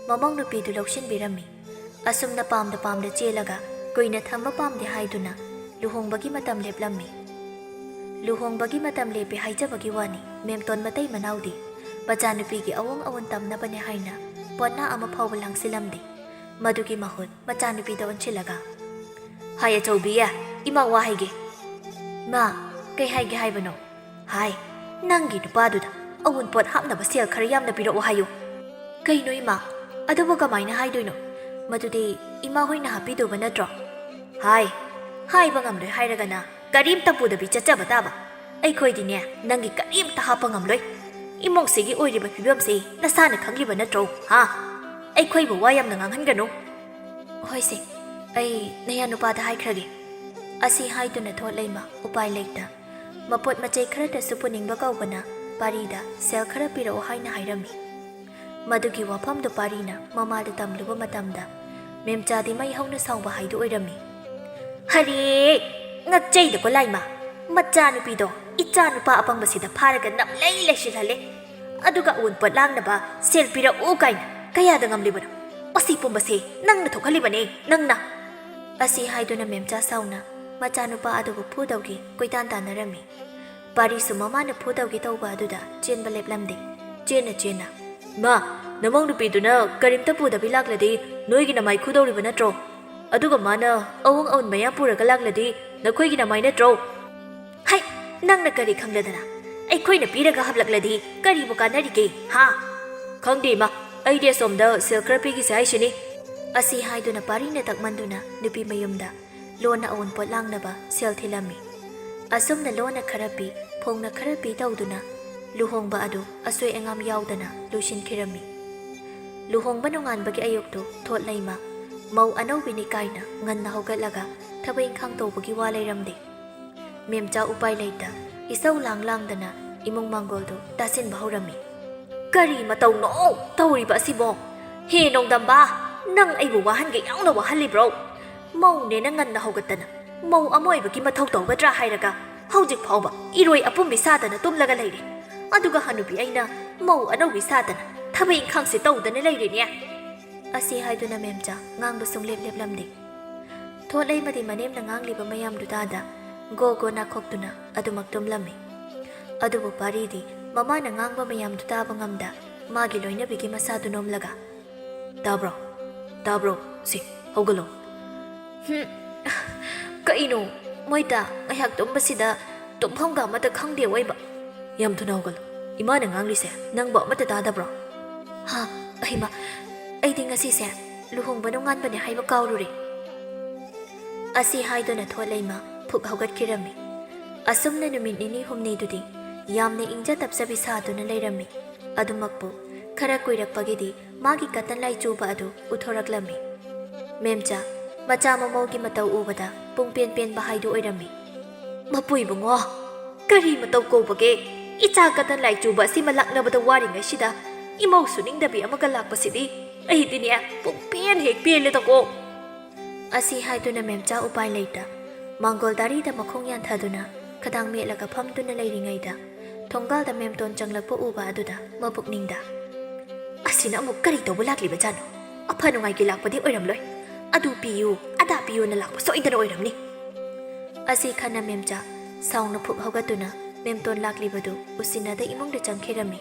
ꯃꯃꯧ ꯅꯨꯄꯤꯗꯨ ꯂꯧꯁꯤꯟꯕꯤꯔꯝꯃꯤ꯫ ꯑꯁꯨꯝꯅ ꯄꯥꯝꯗ ꯄꯥꯝꯗ ꯆꯦꯜꯂꯒ ꯀꯨꯏꯅ ꯊꯝꯕ ꯄꯥꯝꯗꯦ ꯍꯥꯏꯗꯨꯅ ꯂꯨꯍꯣꯡꯕꯒꯤ ꯃꯇꯝ ꯂꯦꯞꯂꯝꯃꯤ꯫ ꯂꯨꯍꯣꯡꯕꯒꯤ ꯃꯇꯝ ꯂꯦꯞꯄꯦ ꯍꯥꯏꯖꯕꯒꯤ ꯋꯥꯅꯤ, ꯃꯦꯝꯇꯣꯟ ꯃꯇꯩ ꯃꯅꯥꯎꯗꯤ ꯃꯆꯥꯅꯨꯄꯤꯒꯤ ꯑꯑꯣꯟ ꯑꯑꯣꯟ ꯇꯝꯅꯕꯅꯦ ꯍꯥꯏꯅ ꯄꯣꯠꯅꯥ ꯑꯃ ꯐꯥꯎꯕ ꯂꯥꯡꯁꯤꯜꯂꯝꯗꯦ꯫ ꯃꯗꯨꯒꯤ ꯃꯍꯨꯠ ꯃꯆꯥꯅꯨꯄꯤꯗ ꯑꯣꯟꯁꯤꯜꯂꯒ, "ꯍꯥꯏ ꯑꯆꯧꯕꯤ, ꯏꯃꯥ ꯋꯥ ꯍꯥꯏꯒꯦ꯫" "ꯃꯥ, ꯀꯩ ꯍꯥꯏꯒꯦ ꯍꯥꯏꯕꯅꯣ?" "ꯍꯥꯏ, ꯅꯪꯒꯤ ꯅꯨꯄꯥꯗꯨꯗ ꯑꯋꯨꯟꯄꯣꯠ ꯍꯥꯞꯅꯕ ꯁꯦꯜ ꯈꯔ ꯌꯥꯝꯅ ꯄꯤꯔꯛꯑꯣ ꯍꯥꯏꯌꯨ꯫" "ꯀꯩꯅꯣ ꯏꯃꯥ, ꯑꯗꯨꯕꯨ ꯀꯃꯥꯏꯅ ꯍꯥꯏꯗꯣꯏꯅꯣ? ꯃꯗꯨꯗꯤ ꯏꯃꯥ ꯍꯣꯏꯅ ꯍꯥꯞꯄꯤꯗꯧꯕ ꯅꯠꯇ꯭ꯔꯣ?" "ꯍꯥꯏ, ꯍꯥꯏꯕ ꯉꯝꯂꯣꯏ ꯍꯥꯏꯔꯒꯅ ꯀꯔꯤꯝꯇ ꯄꯨꯗꯕꯤ ꯆꯠꯆꯕ ꯇꯥꯕ꯫ ꯑꯩꯈꯣꯏꯗꯤꯅꯦ, ꯅꯪꯒꯤ ꯀꯔꯤꯝꯇ ꯍꯥꯞꯄ ꯉꯝꯂꯣꯏ꯫ ꯏꯃꯨꯡꯁꯤꯒꯤ ꯑꯣꯏꯔꯤꯕ ꯐꯤꯕꯝꯁꯤ ꯅꯁꯥꯅ ꯈꯪꯂꯤꯕ ꯅꯠꯇ꯭ꯔꯣ, ꯍꯥ? ꯑꯩꯈꯣꯏꯕꯨ ꯋꯥ ꯌꯥꯝꯅ ꯉꯥꯡꯍꯟꯒꯅꯨ꯫" "ꯍꯣꯏꯁꯦ, ꯑꯩ ꯅꯌꯥ ꯅꯨꯄꯥꯗ ꯍꯥꯏꯈ꯭ꯔꯒꯦ꯫" ꯑꯁꯤ ꯍꯥꯏꯗꯨꯅ ꯊꯣꯠ ꯂꯩꯃ ꯎꯄꯥꯏ ꯂꯩꯇ ꯃꯄꯣꯠ ꯃꯆꯩ ꯈꯔꯇꯁꯨ ꯄꯨꯅꯤꯡꯕ ꯀꯧꯕꯅ ꯄꯥꯔꯤꯗ ꯁꯦꯜ ꯈꯔ ꯄꯤꯔꯛꯑꯣ ꯍꯥꯏꯅ ꯍꯥꯏꯔꯝꯃꯤ꯫ ꯃꯗꯨꯒꯤ ꯋꯥꯐꯝꯗꯨ ꯄꯥꯔꯤꯅ ꯃꯃꯥꯗ ꯇꯝꯂꯨꯕ ꯃꯇꯝꯗ ꯃꯦꯝꯆꯥꯗꯤ ꯃꯩ ꯍꯧꯅ ꯁꯥꯎꯕ ꯍꯥꯏꯗꯨ ꯑꯣꯏꯔꯝꯃꯤ꯫ "ꯍꯔꯦ, ꯉꯛꯆꯩꯗꯀꯣ ꯂꯥꯏꯃ꯫ ꯃꯆꯥꯅꯨꯄꯤꯗꯣ ꯏꯆꯥ ꯅꯨꯄꯥ ꯑꯄꯪꯕꯁꯤꯗ ꯐꯥꯔꯒ ꯅꯝꯂꯩ ꯂꯩꯁꯤꯜꯍꯜꯂꯦ꯫ ꯑꯗꯨꯒ ꯑꯋꯨꯟꯄꯣꯠ ꯂꯥꯡꯅꯕ ꯁꯦꯜ ꯄꯤꯔꯛꯎ ꯀꯥꯏꯅ ꯀꯌꯥꯗ ꯉꯝꯂꯤꯕꯅꯣ? ꯃꯁꯤ ꯄꯨꯝꯕꯁꯦ ꯅꯪꯅ ꯊꯣꯛꯍꯜꯂꯤꯕꯅꯦ, ꯅꯪꯅ!" ꯑꯁꯤ ꯍꯥꯏꯗꯨꯅ ꯃꯦꯝꯆꯥ ꯁꯥꯎꯅ ꯃꯆꯥꯅꯨꯄꯥ ꯑꯗꯨꯕꯨ ꯐꯨꯗꯧꯒꯤ ꯀꯣꯏꯇꯥꯟ ꯇꯥꯟꯅꯔꯝꯃꯤ꯫ ꯄꯥꯔꯤꯁꯨ ꯃꯃꯥꯅ ꯐꯨꯗꯧꯒꯦ ꯇꯧꯕ ꯑꯗꯨꯗ ꯆꯦꯟꯕ ꯂꯦꯞꯂꯝꯗꯦ꯫ ꯆꯦꯟꯅ ꯆꯦꯟꯅ, "ꯃꯥ, ꯅꯃꯧ ꯅꯨꯄꯤꯗꯨꯅ ꯀꯔꯤꯝꯇ ꯄꯨꯗꯕꯤ ꯂꯥꯛꯂꯗꯤ ꯅꯣꯏꯒꯤ ꯅꯃꯥꯏ ꯈꯨꯗꯧꯔꯤꯕ ꯅꯠꯇ꯭ꯔꯣ? ꯑꯗꯨꯒ ꯃꯥꯅ ꯑꯋꯨꯡ ꯑꯋꯨꯟ ꯃꯌꯥꯝ ꯄꯨꯔꯒ ꯂꯥꯛꯂꯗꯤ ꯅꯈꯣꯏꯒꯤ ꯅꯃꯥꯏ ꯅꯠꯇ꯭ꯔꯣ?" "ꯍꯩ, ꯅꯪꯅ ꯀꯔꯤ ꯈꯪꯂꯗꯅ? ꯑꯩꯈꯣꯏꯅ ꯄꯤꯔꯒ ꯍꯥꯞꯂꯛꯂꯗꯤ ꯀꯔꯤꯕꯨ ꯀꯥꯟꯅꯔꯤꯒꯦ, ꯍꯥ?" "ꯈꯪꯗꯦ ꯏꯃꯥ, ꯑꯩꯗꯤ ꯑꯁꯣꯝꯗ ꯁꯦꯜ ꯈꯔ ꯄꯤꯈꯤꯁꯦ ꯍꯥꯏꯁꯤꯅꯤ꯫" ꯑꯁꯤ ꯍꯥꯏꯗꯨꯅ ꯄꯥꯔꯤꯅ ꯇꯛꯃꯟꯗꯨꯅ ꯅꯨꯄꯤ ꯃꯌꯨꯝꯗ ꯂꯣꯟꯅ ꯑꯋꯨꯟꯄꯣꯠ ꯂꯥꯡꯅꯕ ꯁꯦꯜ ꯊꯤꯜꯂꯝꯃꯤ꯫ ꯑꯁꯨꯝꯅ ꯂꯣꯟꯅ ꯈꯔ ꯄꯤ, ꯐꯣꯡꯅ ꯈꯔ ꯄꯤ ꯇꯧꯗꯨꯅ ꯂꯨꯍꯣꯡꯕ ꯑꯗꯨ ꯑꯁꯣꯏ ꯑꯉꯥꯝ ꯌꯥꯎꯗꯅ ꯂꯣꯏꯁꯤꯟꯈꯤꯔꯝꯃꯤ꯫ ꯂꯨꯍꯣꯡꯕ ꯅꯣꯡꯉꯥꯟꯕꯒꯤ ꯑꯌꯨꯛꯇꯨ ꯊꯣꯠ ꯂꯩꯃ ꯃꯧ ꯑꯅꯧꯕꯤꯅꯤ ꯀꯥꯏꯅ ꯉꯟꯅ ꯍꯧꯒꯠꯂꯒ ꯊꯕꯛ ꯏꯪꯈꯥꯡ ꯇꯧꯕꯒꯤ ꯋꯥ ꯂꯩꯔꯝꯗꯦ꯫ ꯃꯦꯝꯆꯥ ꯎꯄꯥꯏ ꯂꯩꯇ ꯏꯁꯧ ꯂꯥꯡ ꯂꯥꯡꯗꯅ ꯏꯃꯨꯡ ꯃꯥꯡꯒꯣꯜꯗꯨ ꯇꯥꯁꯤꯟꯕ ꯍꯧꯔꯝꯃꯤ꯫ "ꯀꯔꯤ ꯃꯇꯧꯅꯣ ꯇꯧꯔꯤꯕ ꯑꯁꯤꯕꯣ? ꯍꯦ ꯅꯣꯡꯗꯝꯕ, ꯅꯪ ꯑꯩꯕꯨ ꯋꯥꯍꯟꯒꯦ ꯌꯥꯎꯅ ꯋꯥꯍꯜꯂꯤꯕ꯭ꯔꯣ? ꯃꯧꯅꯦꯅ ꯉꯟꯅ ꯍꯧꯒꯠꯇꯅ ꯃꯧ ꯑꯃ ꯑꯣꯏꯕꯒꯤ ꯃꯊꯧ ꯇꯧꯒꯗ꯭ꯔꯥ ꯍꯥꯏꯔꯒ ꯍꯧꯖꯤꯛ ꯐꯥꯎꯕ ꯏꯔꯣꯏ ꯑꯄꯨꯝꯕꯤ ꯁꯥꯗꯅ ꯇꯨꯝꯂꯒ ꯂꯩꯔꯦ꯫ ꯑꯗꯨꯒ ꯍꯅꯨꯕꯤ ꯑꯩꯅ ꯃꯧ ꯑꯅꯧꯕꯤ ꯁꯥꯗꯅ ꯊꯕꯛ ꯏꯪꯈꯥꯡꯁꯦ ꯇꯧꯗꯅ ꯂꯩꯔꯦꯅꯦ?" ꯑꯁꯤ ꯍꯥꯏꯗꯨꯅ ꯃꯦꯝꯆꯥ ꯉꯥꯡꯕ ꯁꯨꯡꯂꯦꯞ ꯂꯦꯞꯂꯝꯗꯦ꯫ ꯊꯣꯠ ꯂꯩꯃꯗꯤ ꯃꯅꯦꯝꯅ ꯉꯥꯡꯂꯤꯕ ꯃꯌꯥꯝꯗꯨ ꯇꯥꯗ ꯒꯣ ꯒꯣ ꯅꯥꯈꯣꯛꯇꯨꯅ ꯑꯗꯨꯃꯛ ꯇꯨꯝꯂꯝꯃꯤ꯫ ꯑꯗꯨꯕꯨ ꯄꯥꯔꯤꯗꯤ ꯃꯃꯥꯅ ꯉꯥꯡꯕ ꯃꯌꯥꯝꯗꯨ ꯇꯥꯕ ꯉꯝꯗ ꯃꯥꯒꯤ ꯂꯣꯏꯅꯕꯤꯒꯤ ꯃꯁꯥꯗꯨ ꯅꯣꯝꯂꯒ, "ꯇꯥꯕ꯭ꯔꯣ? ꯇꯥꯕ꯭ꯔꯣ? ꯁꯤ, ꯍꯧꯒꯠꯂꯣ꯫" "ꯍꯨꯝ, ꯀꯩꯅꯣ? ꯃꯣꯏꯇ ꯉꯥꯏꯍꯥꯛ ꯇꯨꯝꯕꯁꯤꯗ ꯇꯨꯝꯐꯝꯒ ꯑꯃꯠꯇ ꯈꯪꯗꯦ ꯑꯣꯏꯕ꯫" "ꯌꯥꯝ ꯊꯨꯅ ꯍꯧꯒꯠꯂꯣ꯫ ꯏꯃꯥꯅ ꯉꯥꯡꯂꯤꯁꯦ ꯅꯪꯕꯨ ꯑꯃꯠꯇ ꯇꯥꯗꯕ꯭ꯔꯣ?" "ꯍꯥ, ꯑꯍꯩꯃ, ꯑꯩꯗꯤ ꯉꯁꯤꯁꯦ ꯂꯨꯍꯣꯡꯕ ꯅꯣꯡꯉꯥꯟꯕꯅꯦ ꯍꯥꯏꯕ ꯀꯥꯎꯔꯨꯔꯦ꯫" ꯑꯁꯤ ꯍꯥꯏꯗꯨꯅ ꯊꯣꯠ ꯂꯩꯃ ꯐꯨꯛ ꯍꯧꯒꯠꯈꯤꯔꯝꯃꯤ꯫ ꯑꯁꯨꯝꯅ ꯅꯨꯃꯤꯠ ꯅꯤꯅꯤ ꯍꯨꯝꯅꯤꯗꯨꯗꯤ ꯌꯥꯝꯅ ꯏꯪꯖ ꯇꯞꯆꯕꯤ ꯁꯥꯗꯨꯅ ꯂꯩꯔꯝꯃꯤ꯫ ꯑꯗꯨꯃꯛꯄꯨ ꯈꯔ ꯀꯨꯏꯔꯛꯄꯒꯤꯗꯤ ꯃꯥꯒꯤ ꯀꯇꯟ ꯂꯥꯏ ꯆꯨꯕ ꯑꯗꯨ ꯎꯠꯊꯣꯔꯛꯂꯝꯃꯤ꯫ ꯃꯦꯝꯆꯥ ꯃꯆꯥ ꯃꯃꯧꯒꯤ ꯃꯇꯧ ꯎꯕꯗ ꯄꯨꯡꯄꯦꯟ ꯄꯦꯟꯕ ꯍꯥꯏꯗꯨ ꯑꯣꯏꯔꯝꯃꯤ꯫ "ꯃꯄꯨ ꯏꯕꯨꯡꯉꯣ, ꯀꯔꯤ ꯃꯇꯧ ꯀꯧꯕꯒꯦ? ꯏꯆꯥ ꯀꯇꯟ ꯂꯥꯏ ꯆꯨꯕ ꯑꯁꯤꯃ ꯂꯥꯛꯅꯕꯗ ꯋꯥꯔꯤꯉꯩꯁꯤꯗ ꯏꯃꯧ ꯁꯨꯅꯤꯡꯗꯕꯤ ꯑꯃꯒ ꯂꯥꯛꯄꯁꯤꯗꯤ ꯑꯩꯗꯤꯅꯦ ꯄꯨꯡꯄꯦꯟ ꯍꯦꯛ ꯄꯦꯜꯂꯦꯗꯀꯣ꯫" ꯑꯁꯤ ꯍꯥꯏꯗꯨꯅ ꯃꯦꯝꯆꯥ ꯎꯄꯥꯏ ꯂꯩꯇ ꯃꯥꯡꯒꯣꯜ ꯗꯥꯔꯤꯗ ꯃꯈꯣꯡ ꯌꯥꯟꯊꯗꯨꯅ ꯈꯗꯥꯡ ꯃꯦꯠꯂꯒ ꯐꯝꯗꯨꯅ ꯂꯩꯔꯤꯉꯩꯗ ꯊꯣꯡꯒꯥꯜꯗ ꯃꯦꯝꯇꯣꯟ ꯆꯪꯂꯛꯄ ꯎꯕ ꯑꯗꯨꯗ ꯃꯄꯨꯛꯅꯤꯡꯗ, "ꯑꯁꯤꯅ ꯑꯃꯨꯛ ꯀꯔꯤ ꯇꯧꯕ ꯂꯥꯛꯂꯤꯕꯖꯥꯠꯅꯣ? ꯑꯐ ꯅꯨꯡꯉꯥꯏꯒꯤ ꯂꯥꯛꯄꯗꯤ ꯑꯣꯏꯔꯝꯂꯣꯏ꯫ ꯑꯗꯨ ꯄꯤꯌꯨ, ꯑꯗꯥ ꯄꯤꯌꯨꯅ ꯂꯥꯛꯄ ꯁꯣꯏꯗꯅ ꯑꯣꯏꯔꯝꯅꯤ꯫" ꯑꯁꯤ ꯈꯟꯅ ꯃꯦꯝꯆꯥ ꯁꯥꯎꯅ ꯐꯨꯛ ꯍꯧꯒꯠꯇꯨꯅ ꯃꯦꯝꯇꯣꯟ ꯂꯥꯛꯂꯤꯕꯗꯨ ꯎꯁꯤꯟꯅꯗ ꯏꯃꯨꯡꯗ ꯆꯪꯈꯤꯔꯝꯃꯤ꯫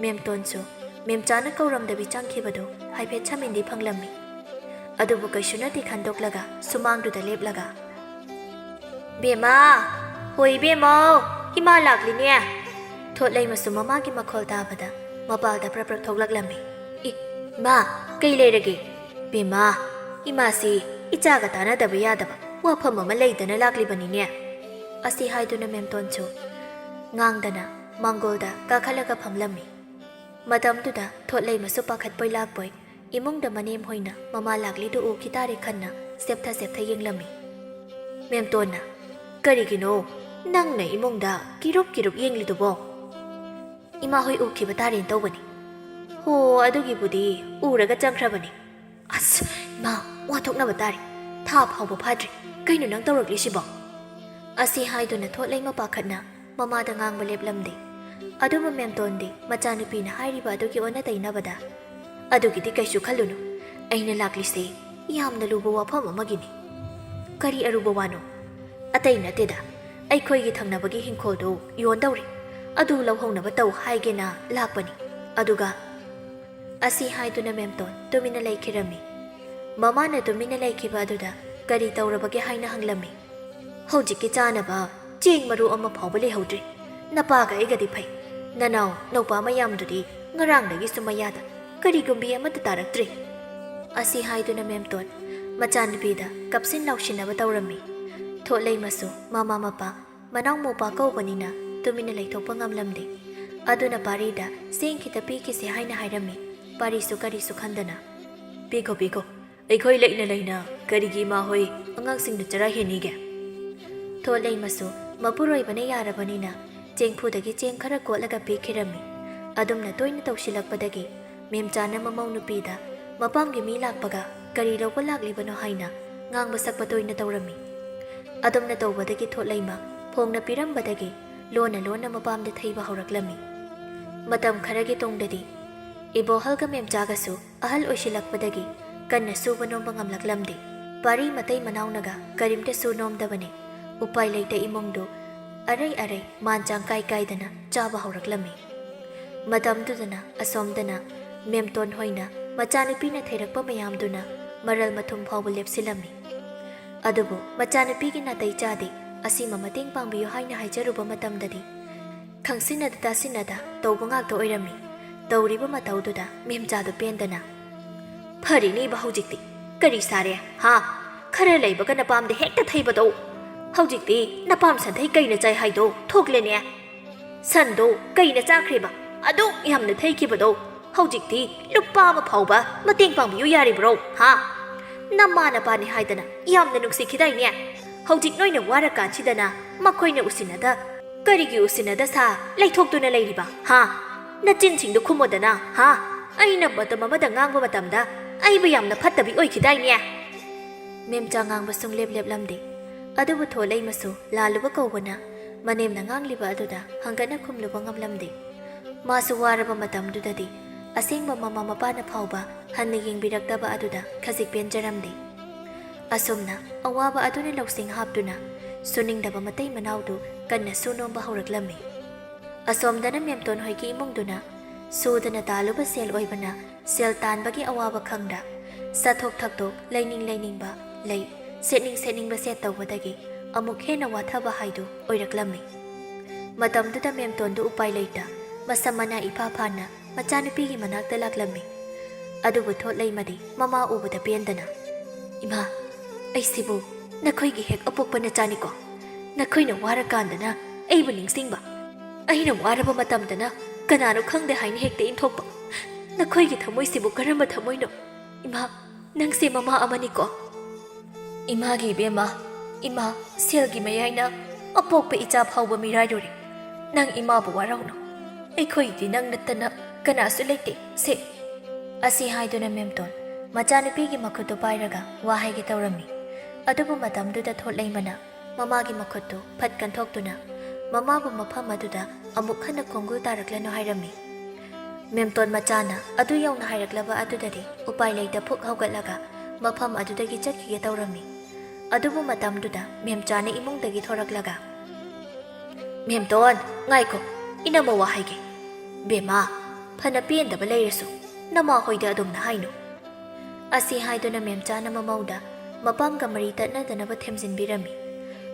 ꯃꯦꯝꯇꯣꯟꯁꯨ ꯃꯦꯝꯆꯥꯅ ꯀꯧꯔꯝꯗꯕꯤ ꯆꯪꯈꯤꯕꯗꯨ ꯍꯥꯏꯐꯦꯠ ꯁꯃꯤꯟꯗꯤ ꯐꯪꯂꯝꯃꯤ꯫ ꯑꯗꯨꯕꯨ ꯀꯩꯁꯨ ꯅꯠꯇꯦ ꯈꯟꯗꯣꯛꯂꯒ ꯁꯨꯃꯥꯡꯗꯨꯗ ꯂꯦꯞꯂꯒ, "ꯕꯦꯝꯃ, ꯍꯣꯏ ꯕꯦꯝꯃꯧ, ꯏꯃꯥ ꯂꯥꯛꯂꯤꯅꯦ꯫" ꯊꯣꯠ ꯂꯩꯃꯁꯨ ꯃꯃꯥꯒꯤ ꯃꯈꯣꯜ ꯇꯥꯕꯗ ꯃꯄꯥꯜꯗ ꯄ꯭ꯔꯞ ꯄ꯭ꯔꯞ ꯊꯣꯛꯂꯛꯂꯝꯃꯤ꯫ "ꯏ, ꯏꯃꯥ, ꯀꯩ ꯂꯩꯔꯒꯦ?" ꯕꯦꯝꯃ, ꯏꯃꯥꯁꯤ ꯏꯆꯥꯒ ꯇꯥꯟꯅꯗꯕ ꯌꯥꯗꯕ ꯋꯥꯐꯝ ꯑꯃ ꯂꯩꯗꯅ ꯂꯥꯛꯂꯤꯕꯅꯤꯅꯦ꯫ ꯑꯁꯤ ꯍꯥꯏꯗꯨꯅ ꯃꯦꯝꯇꯣꯟꯁꯨ ꯉꯥꯡꯗꯅ ꯃꯥꯡꯒꯣꯜꯗ ꯀꯥꯈꯠꯂꯒ ꯐꯝꯂꯝꯃꯤ꯫ ꯃꯇꯝꯗꯨꯗ ꯊꯣꯠꯂꯩꯃꯁꯨ ꯄꯥꯈꯠꯄꯣꯏ ꯂꯥꯛꯄꯣꯏ ꯏꯃꯨꯡꯗ ꯃꯅꯦꯝ ꯍꯣꯏꯅ ꯃꯃꯥ ꯂꯥꯛꯂꯤꯗꯨ ꯎꯈꯤ ꯇꯥꯔꯦ ꯈꯟꯅ ꯁꯦꯞꯊ ꯁꯦꯞꯊ ꯌꯦꯡꯂꯝꯃꯤ꯫ ꯃꯦꯝꯇꯣꯟꯅ, "ꯀꯔꯤꯒꯤꯅꯣ ꯅꯪꯅ ꯏꯃꯨꯡꯗ ꯀꯤꯔꯨꯞ ꯀꯤꯔꯨꯞ ꯌꯦꯡꯂꯤꯗꯨꯕꯣ?" "ꯏꯃꯥ ꯍꯣꯏ ꯎꯈꯤꯕ ꯇꯥꯔꯦꯅ ꯇꯧꯕꯅꯤ꯫" "ꯍꯣ, ꯑꯗꯨꯒꯤꯕꯨꯗꯤ ꯎꯔꯒ ꯆꯪꯈ꯭ꯔꯕꯅꯤ꯫" "ꯑꯁ, ꯏꯃꯥ, ꯋꯥ ꯊꯣꯛꯅꯕ ꯇꯥꯔꯦ꯫ ꯊꯥ ꯐꯥꯎꯕ ꯐꯥꯗ꯭ꯔꯤ꯫ ꯀꯩꯅꯣ ꯅꯪ ꯇꯧꯔꯛꯂꯤꯁꯤꯕꯣ?" ꯑꯁꯤ ꯍꯥꯏꯗꯨꯅ ꯊꯣꯠꯂꯩꯃ ꯄꯥꯈꯠꯅ ꯃꯃꯥꯗ ꯉꯥꯡꯕ ꯂꯦꯞꯂꯝꯗꯦ꯫ ꯑꯗꯨꯕꯨ ꯃꯦꯝꯇꯣꯟꯗꯤ ꯃꯆꯥꯅꯨꯄꯤꯅ ꯍꯥꯏꯔꯤꯕ ꯑꯗꯨꯒꯤ ꯑꯣꯟꯅ ꯇꯩꯅꯕꯗ, "ꯑꯗꯨꯒꯤꯗꯤ ꯀꯩꯁꯨ ꯈꯜꯂꯨꯅꯨ꯫ ꯑꯩꯅ ꯂꯥꯛꯂꯤꯁꯦ ꯌꯥꯝꯅ ꯂꯨꯕ ꯋꯥꯐꯝ ꯑꯃꯒꯤꯅꯤ꯫" "ꯀꯔꯤ ꯑꯔꯨꯕ ꯋꯥꯅꯣ?" "ꯑꯇꯩ ꯅꯠꯇꯦꯗ, ꯑꯩꯈꯣꯏꯒꯤ ꯊꯪꯅꯕꯒꯤ ꯍꯤꯡꯈꯣꯜꯗꯨ ꯌꯣꯟꯗꯧꯔꯦ꯫ ꯑꯗꯨ ꯂꯧꯍꯧꯅꯕ ꯇꯧ ꯍꯥꯏꯒꯦꯅ ꯂꯥꯛꯄꯅꯤ꯫ ꯑꯗꯨꯒ" ꯑꯁꯤ ꯍꯥꯏꯗꯨꯅ ꯃꯦꯝꯇꯣꯟ ꯇꯨꯃꯤꯟꯅ ꯂꯩꯈꯤꯔꯝꯃꯤ꯫ ꯃꯃꯥꯅ ꯇꯨꯃꯤꯟꯅ ꯂꯩꯈꯤꯕ ꯑꯗꯨꯗ ꯀꯔꯤ ꯇꯧꯔꯕꯒꯦ ꯍꯥꯏꯅ ꯍꯪꯂꯝꯃꯤ꯫ "ꯍꯧꯖꯤꯛꯀꯤ ꯆꯥꯅꯕ ꯆꯦꯡ ꯃꯔꯨ ꯑꯃ ꯐꯥꯎꯕ ꯂꯩꯍꯧꯗ꯭ꯔꯦ꯫ ꯅꯄꯥꯒ ꯑꯩꯒꯗꯤ ꯐꯩ꯫ ꯅꯅꯥꯎ ꯅꯧꯄꯥ ꯃꯌꯥꯝꯗꯨꯗꯤ ꯉꯔꯥꯡꯗꯒꯤꯁꯨ ꯃꯌꯥꯗ ꯀꯔꯤꯒꯨꯝꯕꯤ ꯑꯃꯠꯇ ꯇꯥꯔꯛꯇ꯭ꯔꯦ꯫" ꯑꯁꯤ ꯍꯥꯏꯗꯨꯅ ꯃꯦꯝꯇꯣꯟ ꯃꯆꯥꯅꯨꯄꯤꯗ ꯀꯞꯁꯤꯟ ꯂꯥꯎꯁꯤꯟꯅꯕ ꯇꯧꯔꯝꯃꯤ꯫ ꯊꯣꯠꯂꯩꯃꯁꯨ ꯃꯃꯥ ꯃꯄꯥ ꯃꯅꯥꯎ ꯃꯧꯄꯥ ꯀꯧꯕꯅꯤꯅ ꯇꯨꯃꯤꯟꯅ ꯂꯩꯊꯣꯛꯄ ꯉꯝꯂꯝꯗꯦ꯫ ꯑꯗꯨꯅ ꯄꯥꯔꯤꯗ ꯆꯦꯡ ꯈꯤꯇ ꯄꯤꯈꯤꯁꯦ ꯍꯥꯏꯅ ꯍꯥꯏꯔꯝꯃꯤ꯫ ꯄꯥꯔꯤꯁꯨ ꯀꯔꯤꯁꯨ ꯈꯟꯗꯅ, "ꯄꯤꯈꯣ, ꯄꯤꯈꯣ, ꯑꯩꯈꯣꯏ ꯂꯩꯅ ꯂꯩꯅ ꯀꯔꯤꯒꯤ ꯏꯃꯥ ꯍꯣꯏ ꯑꯉꯥꯡꯁꯤꯡꯗ ꯆꯔꯥ ꯍꯦꯟꯅꯤꯒꯦ?" ꯊꯣꯠꯂꯩꯃꯁꯨ ꯃꯄꯨꯔꯣꯏꯕꯅ ꯌꯥꯔꯕꯅꯤꯅ ꯆꯦꯡꯐꯨꯗꯒꯤ ꯆꯦꯡ ꯈꯔ ꯀꯣꯠꯂꯒ ꯄꯤꯈꯤꯔꯝꯃꯤ꯫ ꯑꯗꯨꯝꯅ ꯇꯣꯏꯅ ꯇꯧꯁꯤꯜꯂꯛꯄꯗꯒꯤ ꯃꯦꯝꯆꯥꯅ ꯃꯃꯧ ꯅꯨꯄꯤꯗ ꯃꯄꯥꯝꯒꯤ ꯃꯤ ꯂꯥꯛꯄꯒ ꯀꯔꯤ ꯂꯧꯕ ꯂꯥꯛꯂꯤꯕꯅꯣ ꯍꯥꯏꯅ ꯉꯥꯡꯕ ꯁꯛꯄ ꯇꯣꯏꯅ ꯇꯧꯔꯝꯃꯤ꯫ ꯑꯗꯨꯝꯅ ꯇꯧꯕꯗꯒꯤ ꯊꯣꯠꯂꯩꯃ ꯐꯣꯡꯅ ꯄꯤꯔꯝꯕꯗꯒꯤ ꯂꯣꯟꯅ ꯂꯣꯟꯅ ꯃꯄꯥꯝꯗ ꯊꯩꯕ ꯍꯧꯔꯛꯂꯝꯃꯤ꯫ ꯃꯇꯝ ꯈꯔꯒꯤ ꯇꯨꯡꯗꯗꯤ ꯏꯕꯣꯍꯜꯒ ꯃꯦꯝꯆꯥꯒꯁꯨ ꯑꯍꯜ ꯑꯣꯏꯁꯤꯜꯂꯛꯄꯗꯒꯤ ꯀꯟꯅ ꯁꯨꯕ ꯅꯣꯝꯕ ꯉꯝꯂꯛꯂꯝꯗꯦ꯫ ꯄꯥꯔꯤ ꯃꯇꯩ ꯃꯅꯥꯎꯅꯒ ꯀꯔꯤꯝꯇ ꯁꯨ ꯅꯣꯝꯗꯕꯅꯦ꯫ ꯎꯄꯥꯏ ꯂꯩꯇ ꯏꯃꯨꯡꯗꯨ ꯑꯔꯩ ꯑꯔꯩ ꯃꯥꯟ ꯆꯥꯡ ꯀꯥꯏ ꯀꯥꯏꯗꯅ ꯆꯥꯕ ꯍꯧꯔꯛꯂꯝꯃꯤ꯫ ꯃꯇꯝꯗꯨꯗꯅ ꯑꯁꯣꯝꯗꯅ ꯃꯦꯝꯇꯣꯟ ꯍꯣꯏꯅ ꯃꯆꯥꯅꯨꯄꯤꯅ ꯊꯩꯔꯛꯄ ꯃꯌꯥꯝꯗꯨꯅ ꯃꯔꯜ ꯃꯊꯨꯝ ꯐꯥꯎꯕ ꯂꯦꯞꯁꯤꯜꯂꯝꯃꯤ꯫ ꯑꯗꯨꯕꯨ ꯃꯆꯥꯅꯨꯄꯤꯒꯤ ꯅꯥꯇꯩ ꯆꯥꯗꯦ, ꯑꯁꯤꯃ ꯃꯇꯦꯡ ꯄꯥꯡꯕꯤꯌꯨ ꯍꯥꯏꯅ ꯍꯥꯏꯖꯔꯨꯕ ꯃꯇꯝꯗꯗꯤ ꯈꯪꯁꯤꯟꯅꯗ ꯇꯥꯁꯤꯟꯅꯗ ꯇꯧꯕ ꯉꯥꯛꯇ ꯑꯣꯏꯔꯝꯃꯤ꯫ ꯇꯧꯔꯤꯕ ꯃꯇꯧꯗꯨꯗ ꯃꯦꯝꯆꯥꯗꯨ ꯄꯦꯟꯗꯅ, "ꯐꯔꯦꯅꯦꯕ ꯍꯧꯖꯤꯛꯇꯤ꯫ ꯀꯔꯤ ꯁꯥꯔꯦ, ꯍꯥ? ꯈꯔ ꯂꯩꯕꯒ ꯅꯄꯥꯝꯗ ꯍꯦꯛꯇ ꯊꯩꯕꯗꯣ꯫ ꯍꯧꯖꯤꯛꯇꯤ ꯅꯄꯥꯝ ꯁꯟꯊꯩ ꯀꯩꯅ ꯆꯥꯏ ꯍꯥꯏꯗꯣ ꯊꯣꯛꯂꯦꯅꯦ꯫ ꯁꯟꯗꯣ ꯀꯩꯅ ꯆꯥꯈ꯭ꯔꯦꯕ? ꯑꯗꯨꯛ ꯌꯥꯝꯅ ꯊꯩꯈꯤꯕꯗꯣ ꯍꯧꯖꯤꯛꯇꯤ ꯂꯨꯄꯥ ꯑꯃ ꯐꯥꯎꯕ ꯃꯇꯦꯡ ꯄꯥꯡꯕꯤꯌꯨ ꯌꯥꯔꯤꯕ꯭ꯔꯣ, ꯍꯥ? ꯅꯃꯥ ꯅꯄꯥꯅꯤ ꯍꯥꯏꯗꯅ ꯌꯥꯝꯅ ꯅꯨꯡꯁꯤꯈꯤꯗꯥꯏꯅꯦ? ꯍꯧꯖꯤꯛ ꯅꯣꯏꯅ ꯋꯥꯔꯀꯥꯟꯁꯤꯗꯅ ꯃꯈꯣꯏꯅ ꯎꯁꯤꯟꯅꯗ, ꯀꯔꯤꯒꯤ ꯎꯁꯤꯟꯅꯗ ꯁꯥ ꯂꯩꯊꯣꯛꯇꯨꯅ ꯂꯩꯔꯤꯕ, ꯍꯥ? ꯅꯆꯤꯟꯁꯤꯡꯗꯨ ꯈꯨꯝꯃꯣꯗꯅ, ꯍꯥ? ꯑꯩꯅ ꯃꯇꯝ ꯑꯃꯗ ꯉꯥꯡꯕ ꯃꯇꯝꯗ ꯑꯩꯕꯨ ꯌꯥꯝꯅ ꯐꯠꯇꯕꯤ ꯑꯣꯏꯈꯤꯗꯥꯏꯅꯦ?" ꯃꯦꯝꯆꯥ ꯉꯥꯡꯕ ꯁꯨꯡꯂꯦꯞ ꯂꯦꯞꯂꯝꯗꯦ꯫ ꯑꯗꯨꯕꯨ ꯊꯣꯠꯂꯩꯃꯁꯨ ꯂꯥꯜꯂꯨꯕ ꯀꯧꯕꯅ ꯃꯅꯦꯝꯅ ꯉꯥꯡꯂꯤꯕ ꯑꯗꯨꯗ ꯍꯪꯒꯠꯅ ꯈꯨꯝꯂꯨꯕ ꯉꯝꯂꯝꯗꯦ꯫ ꯃꯥꯁꯨ ꯋꯥꯔꯕ ꯃꯇꯝꯗꯨꯗꯗꯤ ꯑꯁꯦꯡꯕ ꯃꯃꯥ ꯃꯄꯥꯅ ꯐꯥꯎꯕ ꯍꯟꯅ ꯌꯦꯡꯕꯤꯔꯛꯇꯕ ꯑꯗꯨꯗ ꯈꯖꯤꯛ ꯄꯦꯟꯖꯔꯝꯗꯦ꯫ ꯑꯁꯨꯝꯅ ꯑꯋꯥꯕ ꯑꯗꯨꯅ ꯂꯧꯁꯤꯡ ꯍꯥꯞꯇꯨꯅ ꯁꯨꯅꯤꯡꯗꯕ ꯃꯇꯩ ꯃꯅꯥꯎꯗꯨ ꯀꯟꯅ ꯁꯨ ꯅꯣꯝꯕ ꯍꯧꯔꯛꯂꯝꯃꯤ꯫ ꯑꯁꯣꯝꯗꯅ ꯃꯦꯝꯇꯣꯟ ꯍꯣꯏꯒꯤ ꯏꯃꯨꯡꯗꯨꯅ ꯁꯨꯗꯅ ꯇꯥꯜꯂꯨꯕ ꯁꯦꯜ ꯑꯣꯏꯕꯅ ꯁꯦꯜ ꯇꯥꯟꯕꯒꯤ ꯑꯋꯥꯕ ꯈꯪꯗ ꯆꯥꯊꯣꯛ ꯊꯛꯇꯣꯛ, ꯂꯩꯅꯤꯡ ꯂꯩꯅꯤꯡꯕ ꯂꯩ, ꯁꯦꯠꯅꯤꯡ ꯁꯦꯠꯅꯤꯡꯕ ꯁꯦꯠ ꯇꯧꯕꯗꯒꯤ ꯑꯃꯨꯛ ꯍꯦꯟꯅ ꯋꯥꯊꯕ ꯍꯥꯏꯗꯨ ꯑꯣꯏꯔꯛꯂꯝꯃꯤ꯫ ꯃꯇꯝꯗꯨꯗ ꯃꯦꯝꯇꯣꯟꯗꯨ ꯎꯄꯥꯏ ꯂꯩꯇ ꯃꯁꯝ ꯃꯅꯥ ꯏꯐꯥ ꯐꯥꯅ ꯃꯆꯥꯅꯨꯄꯤꯒꯤ ꯃꯅꯥꯛꯇ ꯂꯥꯛꯂꯝꯃꯤ꯫ ꯑꯗꯨꯕꯨ ꯊꯣꯠꯂꯩꯃꯗꯤ ꯃꯃꯥ ꯎꯕꯗ ꯄꯦꯟꯗꯅ, "ꯏꯃꯥ, ꯑꯩꯁꯤꯕꯨ ꯅꯈꯣꯏꯒꯤ ꯍꯦꯛ ꯑꯄꯣꯛꯄ ꯅꯆꯥꯅꯤꯀꯣ꯫ ꯅꯈꯣꯏꯅ ꯋꯥꯔꯀꯥꯟꯗꯅ ꯑꯩꯕꯨ ꯅꯤꯡꯁꯤꯡꯕ, ꯑꯩꯅ ꯋꯥꯔꯕ ꯃꯇꯝꯗꯅ ꯀꯅꯥꯅꯣ ꯈꯪꯗꯦ ꯍꯥꯏꯅ ꯍꯦꯛꯇ ꯏꯟꯊꯣꯛꯄ꯫ ꯅꯈꯣꯏꯒꯤ ꯊꯃꯣꯏꯁꯤꯕꯨ ꯀꯔꯝꯕ ꯊꯃꯣꯏꯅꯣ? ꯏꯃꯥ, ꯅꯪꯁꯦ ꯃꯃꯥ ꯑꯃꯅꯤꯀꯣ꯫" "ꯏꯃꯥꯒꯤ ꯏꯕꯦꯝꯃ, ꯏꯃꯥ, ꯁꯦꯜꯒꯤ ꯃꯌꯥꯏꯅ ꯑꯄꯣꯛꯄ ꯏꯆꯥ ꯐꯥꯎꯕ ꯃꯤꯔꯥꯏꯔꯨꯔꯦ꯫ ꯅꯪ ꯏꯃꯥꯕꯨ ꯋꯥꯔꯧꯅꯨ꯫ ꯑꯩꯈꯣꯏꯒꯤꯗꯤ ꯅꯪ ꯅꯠꯇꯅ ꯀꯅꯥꯁꯨ ꯂꯩꯇꯦ꯫ ꯁꯦ꯫" ꯑꯁꯤ ꯍꯥꯏꯗꯨꯅ ꯃꯦꯝꯇꯣꯟ ꯃꯆꯥꯅꯨꯄꯤꯒꯤ ꯃꯈꯨꯠꯇꯨ ꯄꯥꯏꯔꯒ ꯋꯥ ꯍꯥꯏꯒꯦ ꯇꯧꯔꯝꯃꯤ꯫ ꯑꯗꯨꯕꯨ ꯃꯇꯝꯗꯨꯗ ꯊꯣꯠꯂꯩꯃꯅ ꯃꯃꯥꯒꯤ ꯃꯈꯨꯠꯇꯨ ꯐꯠ ꯀꯟꯊꯣꯛꯇꯨꯅ ꯃꯃꯥꯕꯨ ꯃꯐꯝ ꯑꯗꯨꯗ ꯑꯃꯨꯛ ꯍꯟꯅ ꯈꯣꯡꯒꯨꯜ ꯇꯥꯔꯛꯂꯅꯨ ꯍꯥꯏꯔꯝꯃꯤ꯫ ꯃꯦꯝꯇꯣꯟ ꯃꯆꯥꯅ ꯑꯗꯨ ꯌꯧꯅ ꯍꯥꯏꯔꯛꯂꯕ ꯑꯗꯨꯗꯗꯤ ꯎꯄꯥꯏ ꯂꯩꯇ ꯐꯨꯛ ꯍꯧꯒꯠꯂꯒ ꯃꯐꯝ ꯑꯗꯨꯗꯒꯤ ꯆꯠꯈꯤꯒꯦ ꯇꯧꯔꯝꯃꯤ꯫ ꯑꯗꯨꯕꯨ ꯃꯇꯝꯗꯨꯗ ꯃꯦꯝꯆꯥꯅ ꯏꯃꯨꯡꯗꯒꯤ ꯊꯣꯔꯛꯂꯒ, "ꯃꯦꯝꯇꯣꯟ, ꯉꯥꯏꯈꯣ, ꯏꯅꯝꯃ ꯋꯥ ꯍꯥꯏꯒꯦ꯫ ꯕꯦꯝꯃ, ꯐꯅ ꯄꯦꯟꯗꯕ ꯂꯩꯔꯁꯨ ꯅꯃꯥ ꯍꯣꯏꯗ ꯑꯗꯨꯝꯅ ꯍꯥꯏꯅꯨ꯫" ꯑꯁꯤ ꯍꯥꯏꯗꯨꯅ ꯃꯦꯝꯆꯥꯅ ꯃꯃꯧꯗ ꯃꯄꯥꯝꯒ ꯃꯔꯤ ꯇꯠꯅꯗꯅꯕ ꯊꯦꯝꯖꯤꯟꯕꯤꯔꯝꯃꯤ꯫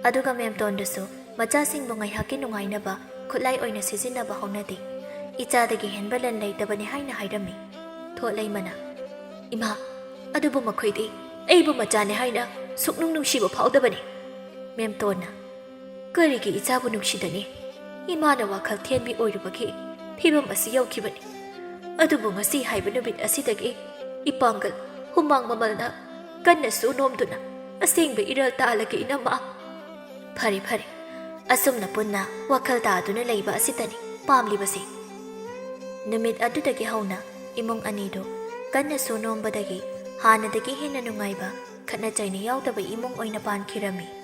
ꯑꯗꯨꯒ ꯃꯦꯝꯇꯣꯟꯗꯁꯨ ꯃꯆꯥꯁꯤꯡꯕꯨ ꯉꯥꯏꯍꯥꯛꯀꯤ ꯅꯨꯡꯉꯥꯏꯅꯕ ꯈꯨꯠꯂꯥꯏ ꯑꯣꯏꯅ ꯁꯤꯖꯤꯟꯅꯕ ꯍꯧꯅꯗꯦ꯫ ꯏꯆꯥꯗꯒꯤ ꯍꯦꯟꯕ ꯂꯟ ꯂꯩꯇꯕꯅꯤ ꯍꯥꯏꯅ ꯍꯥꯏꯔꯝꯃꯤ꯫ ꯊꯣꯠꯂꯩꯃꯅ, ꯏꯃꯥ, ꯑꯗꯨꯕꯨ ꯃꯈꯣꯏꯗꯤ ꯑꯩꯕꯨ ꯃꯆꯥꯅꯤ ꯍꯥꯏꯅ ꯁꯨꯛꯅꯨꯡ ꯅꯨꯡꯁꯤꯕ ꯐꯥꯎꯗꯕꯅꯤ꯫ ꯃꯦꯝꯇꯣꯟꯅ, "ꯀꯔꯤꯒꯤ ꯏꯆꯥꯕꯨ ꯅꯨꯡꯁꯤꯗꯅꯤ? ꯏꯃꯥꯅ ꯋꯥꯈꯜ ꯊꯦꯟꯕꯤ ꯑꯣꯏꯔꯨꯕꯒꯤ ꯐꯤꯕꯝ ꯑꯁꯤ ꯌꯧꯈꯤꯕꯅꯤ꯫ ꯑꯗꯨꯕꯨ ꯉꯁꯤ ꯍꯥꯏꯕ ꯅꯨꯃꯤꯠ ꯑꯁꯤꯗꯒꯤ ꯏꯄꯥꯡꯒꯜ ꯍꯨꯃꯥꯡ ꯃꯃꯜꯅ ꯀꯟꯅ ꯁꯨ ꯅꯣꯝꯗꯨꯅ ꯑꯁꯦꯡꯕ ꯏꯔꯜ ꯇꯥꯜꯂꯒꯦ, ꯏꯅꯝꯃ꯫" ꯐꯔꯦ, ꯐꯔꯦ, ꯑꯁꯨꯝꯅ ꯄꯨꯟꯅ ꯋꯥꯈꯜ ꯇꯥꯗꯨꯅ ꯂꯩꯕ ꯑꯁꯤꯇꯅꯤ ꯄꯥꯝꯂꯤꯕꯁꯤ꯫ ꯅꯨꯃꯤꯠ ꯑꯗꯨꯗꯒꯤ ꯍꯧꯅ ꯏꯃꯨꯡ ꯑꯅꯤꯗꯨ ꯀꯟꯅ ꯁꯨ ꯅꯣꯝꯕꯗꯒꯤ ꯍꯥꯟꯅꯗꯒꯤ ꯍꯦꯟꯅ ꯅꯨꯡꯉꯥꯏꯕ, ꯈꯠꯅ ꯆꯩꯅ ꯌꯥꯎꯗꯕ ꯏꯃꯨꯡ ꯑꯣꯏꯅ ꯄꯥꯟꯈꯤꯔꯝꯃꯤ꯫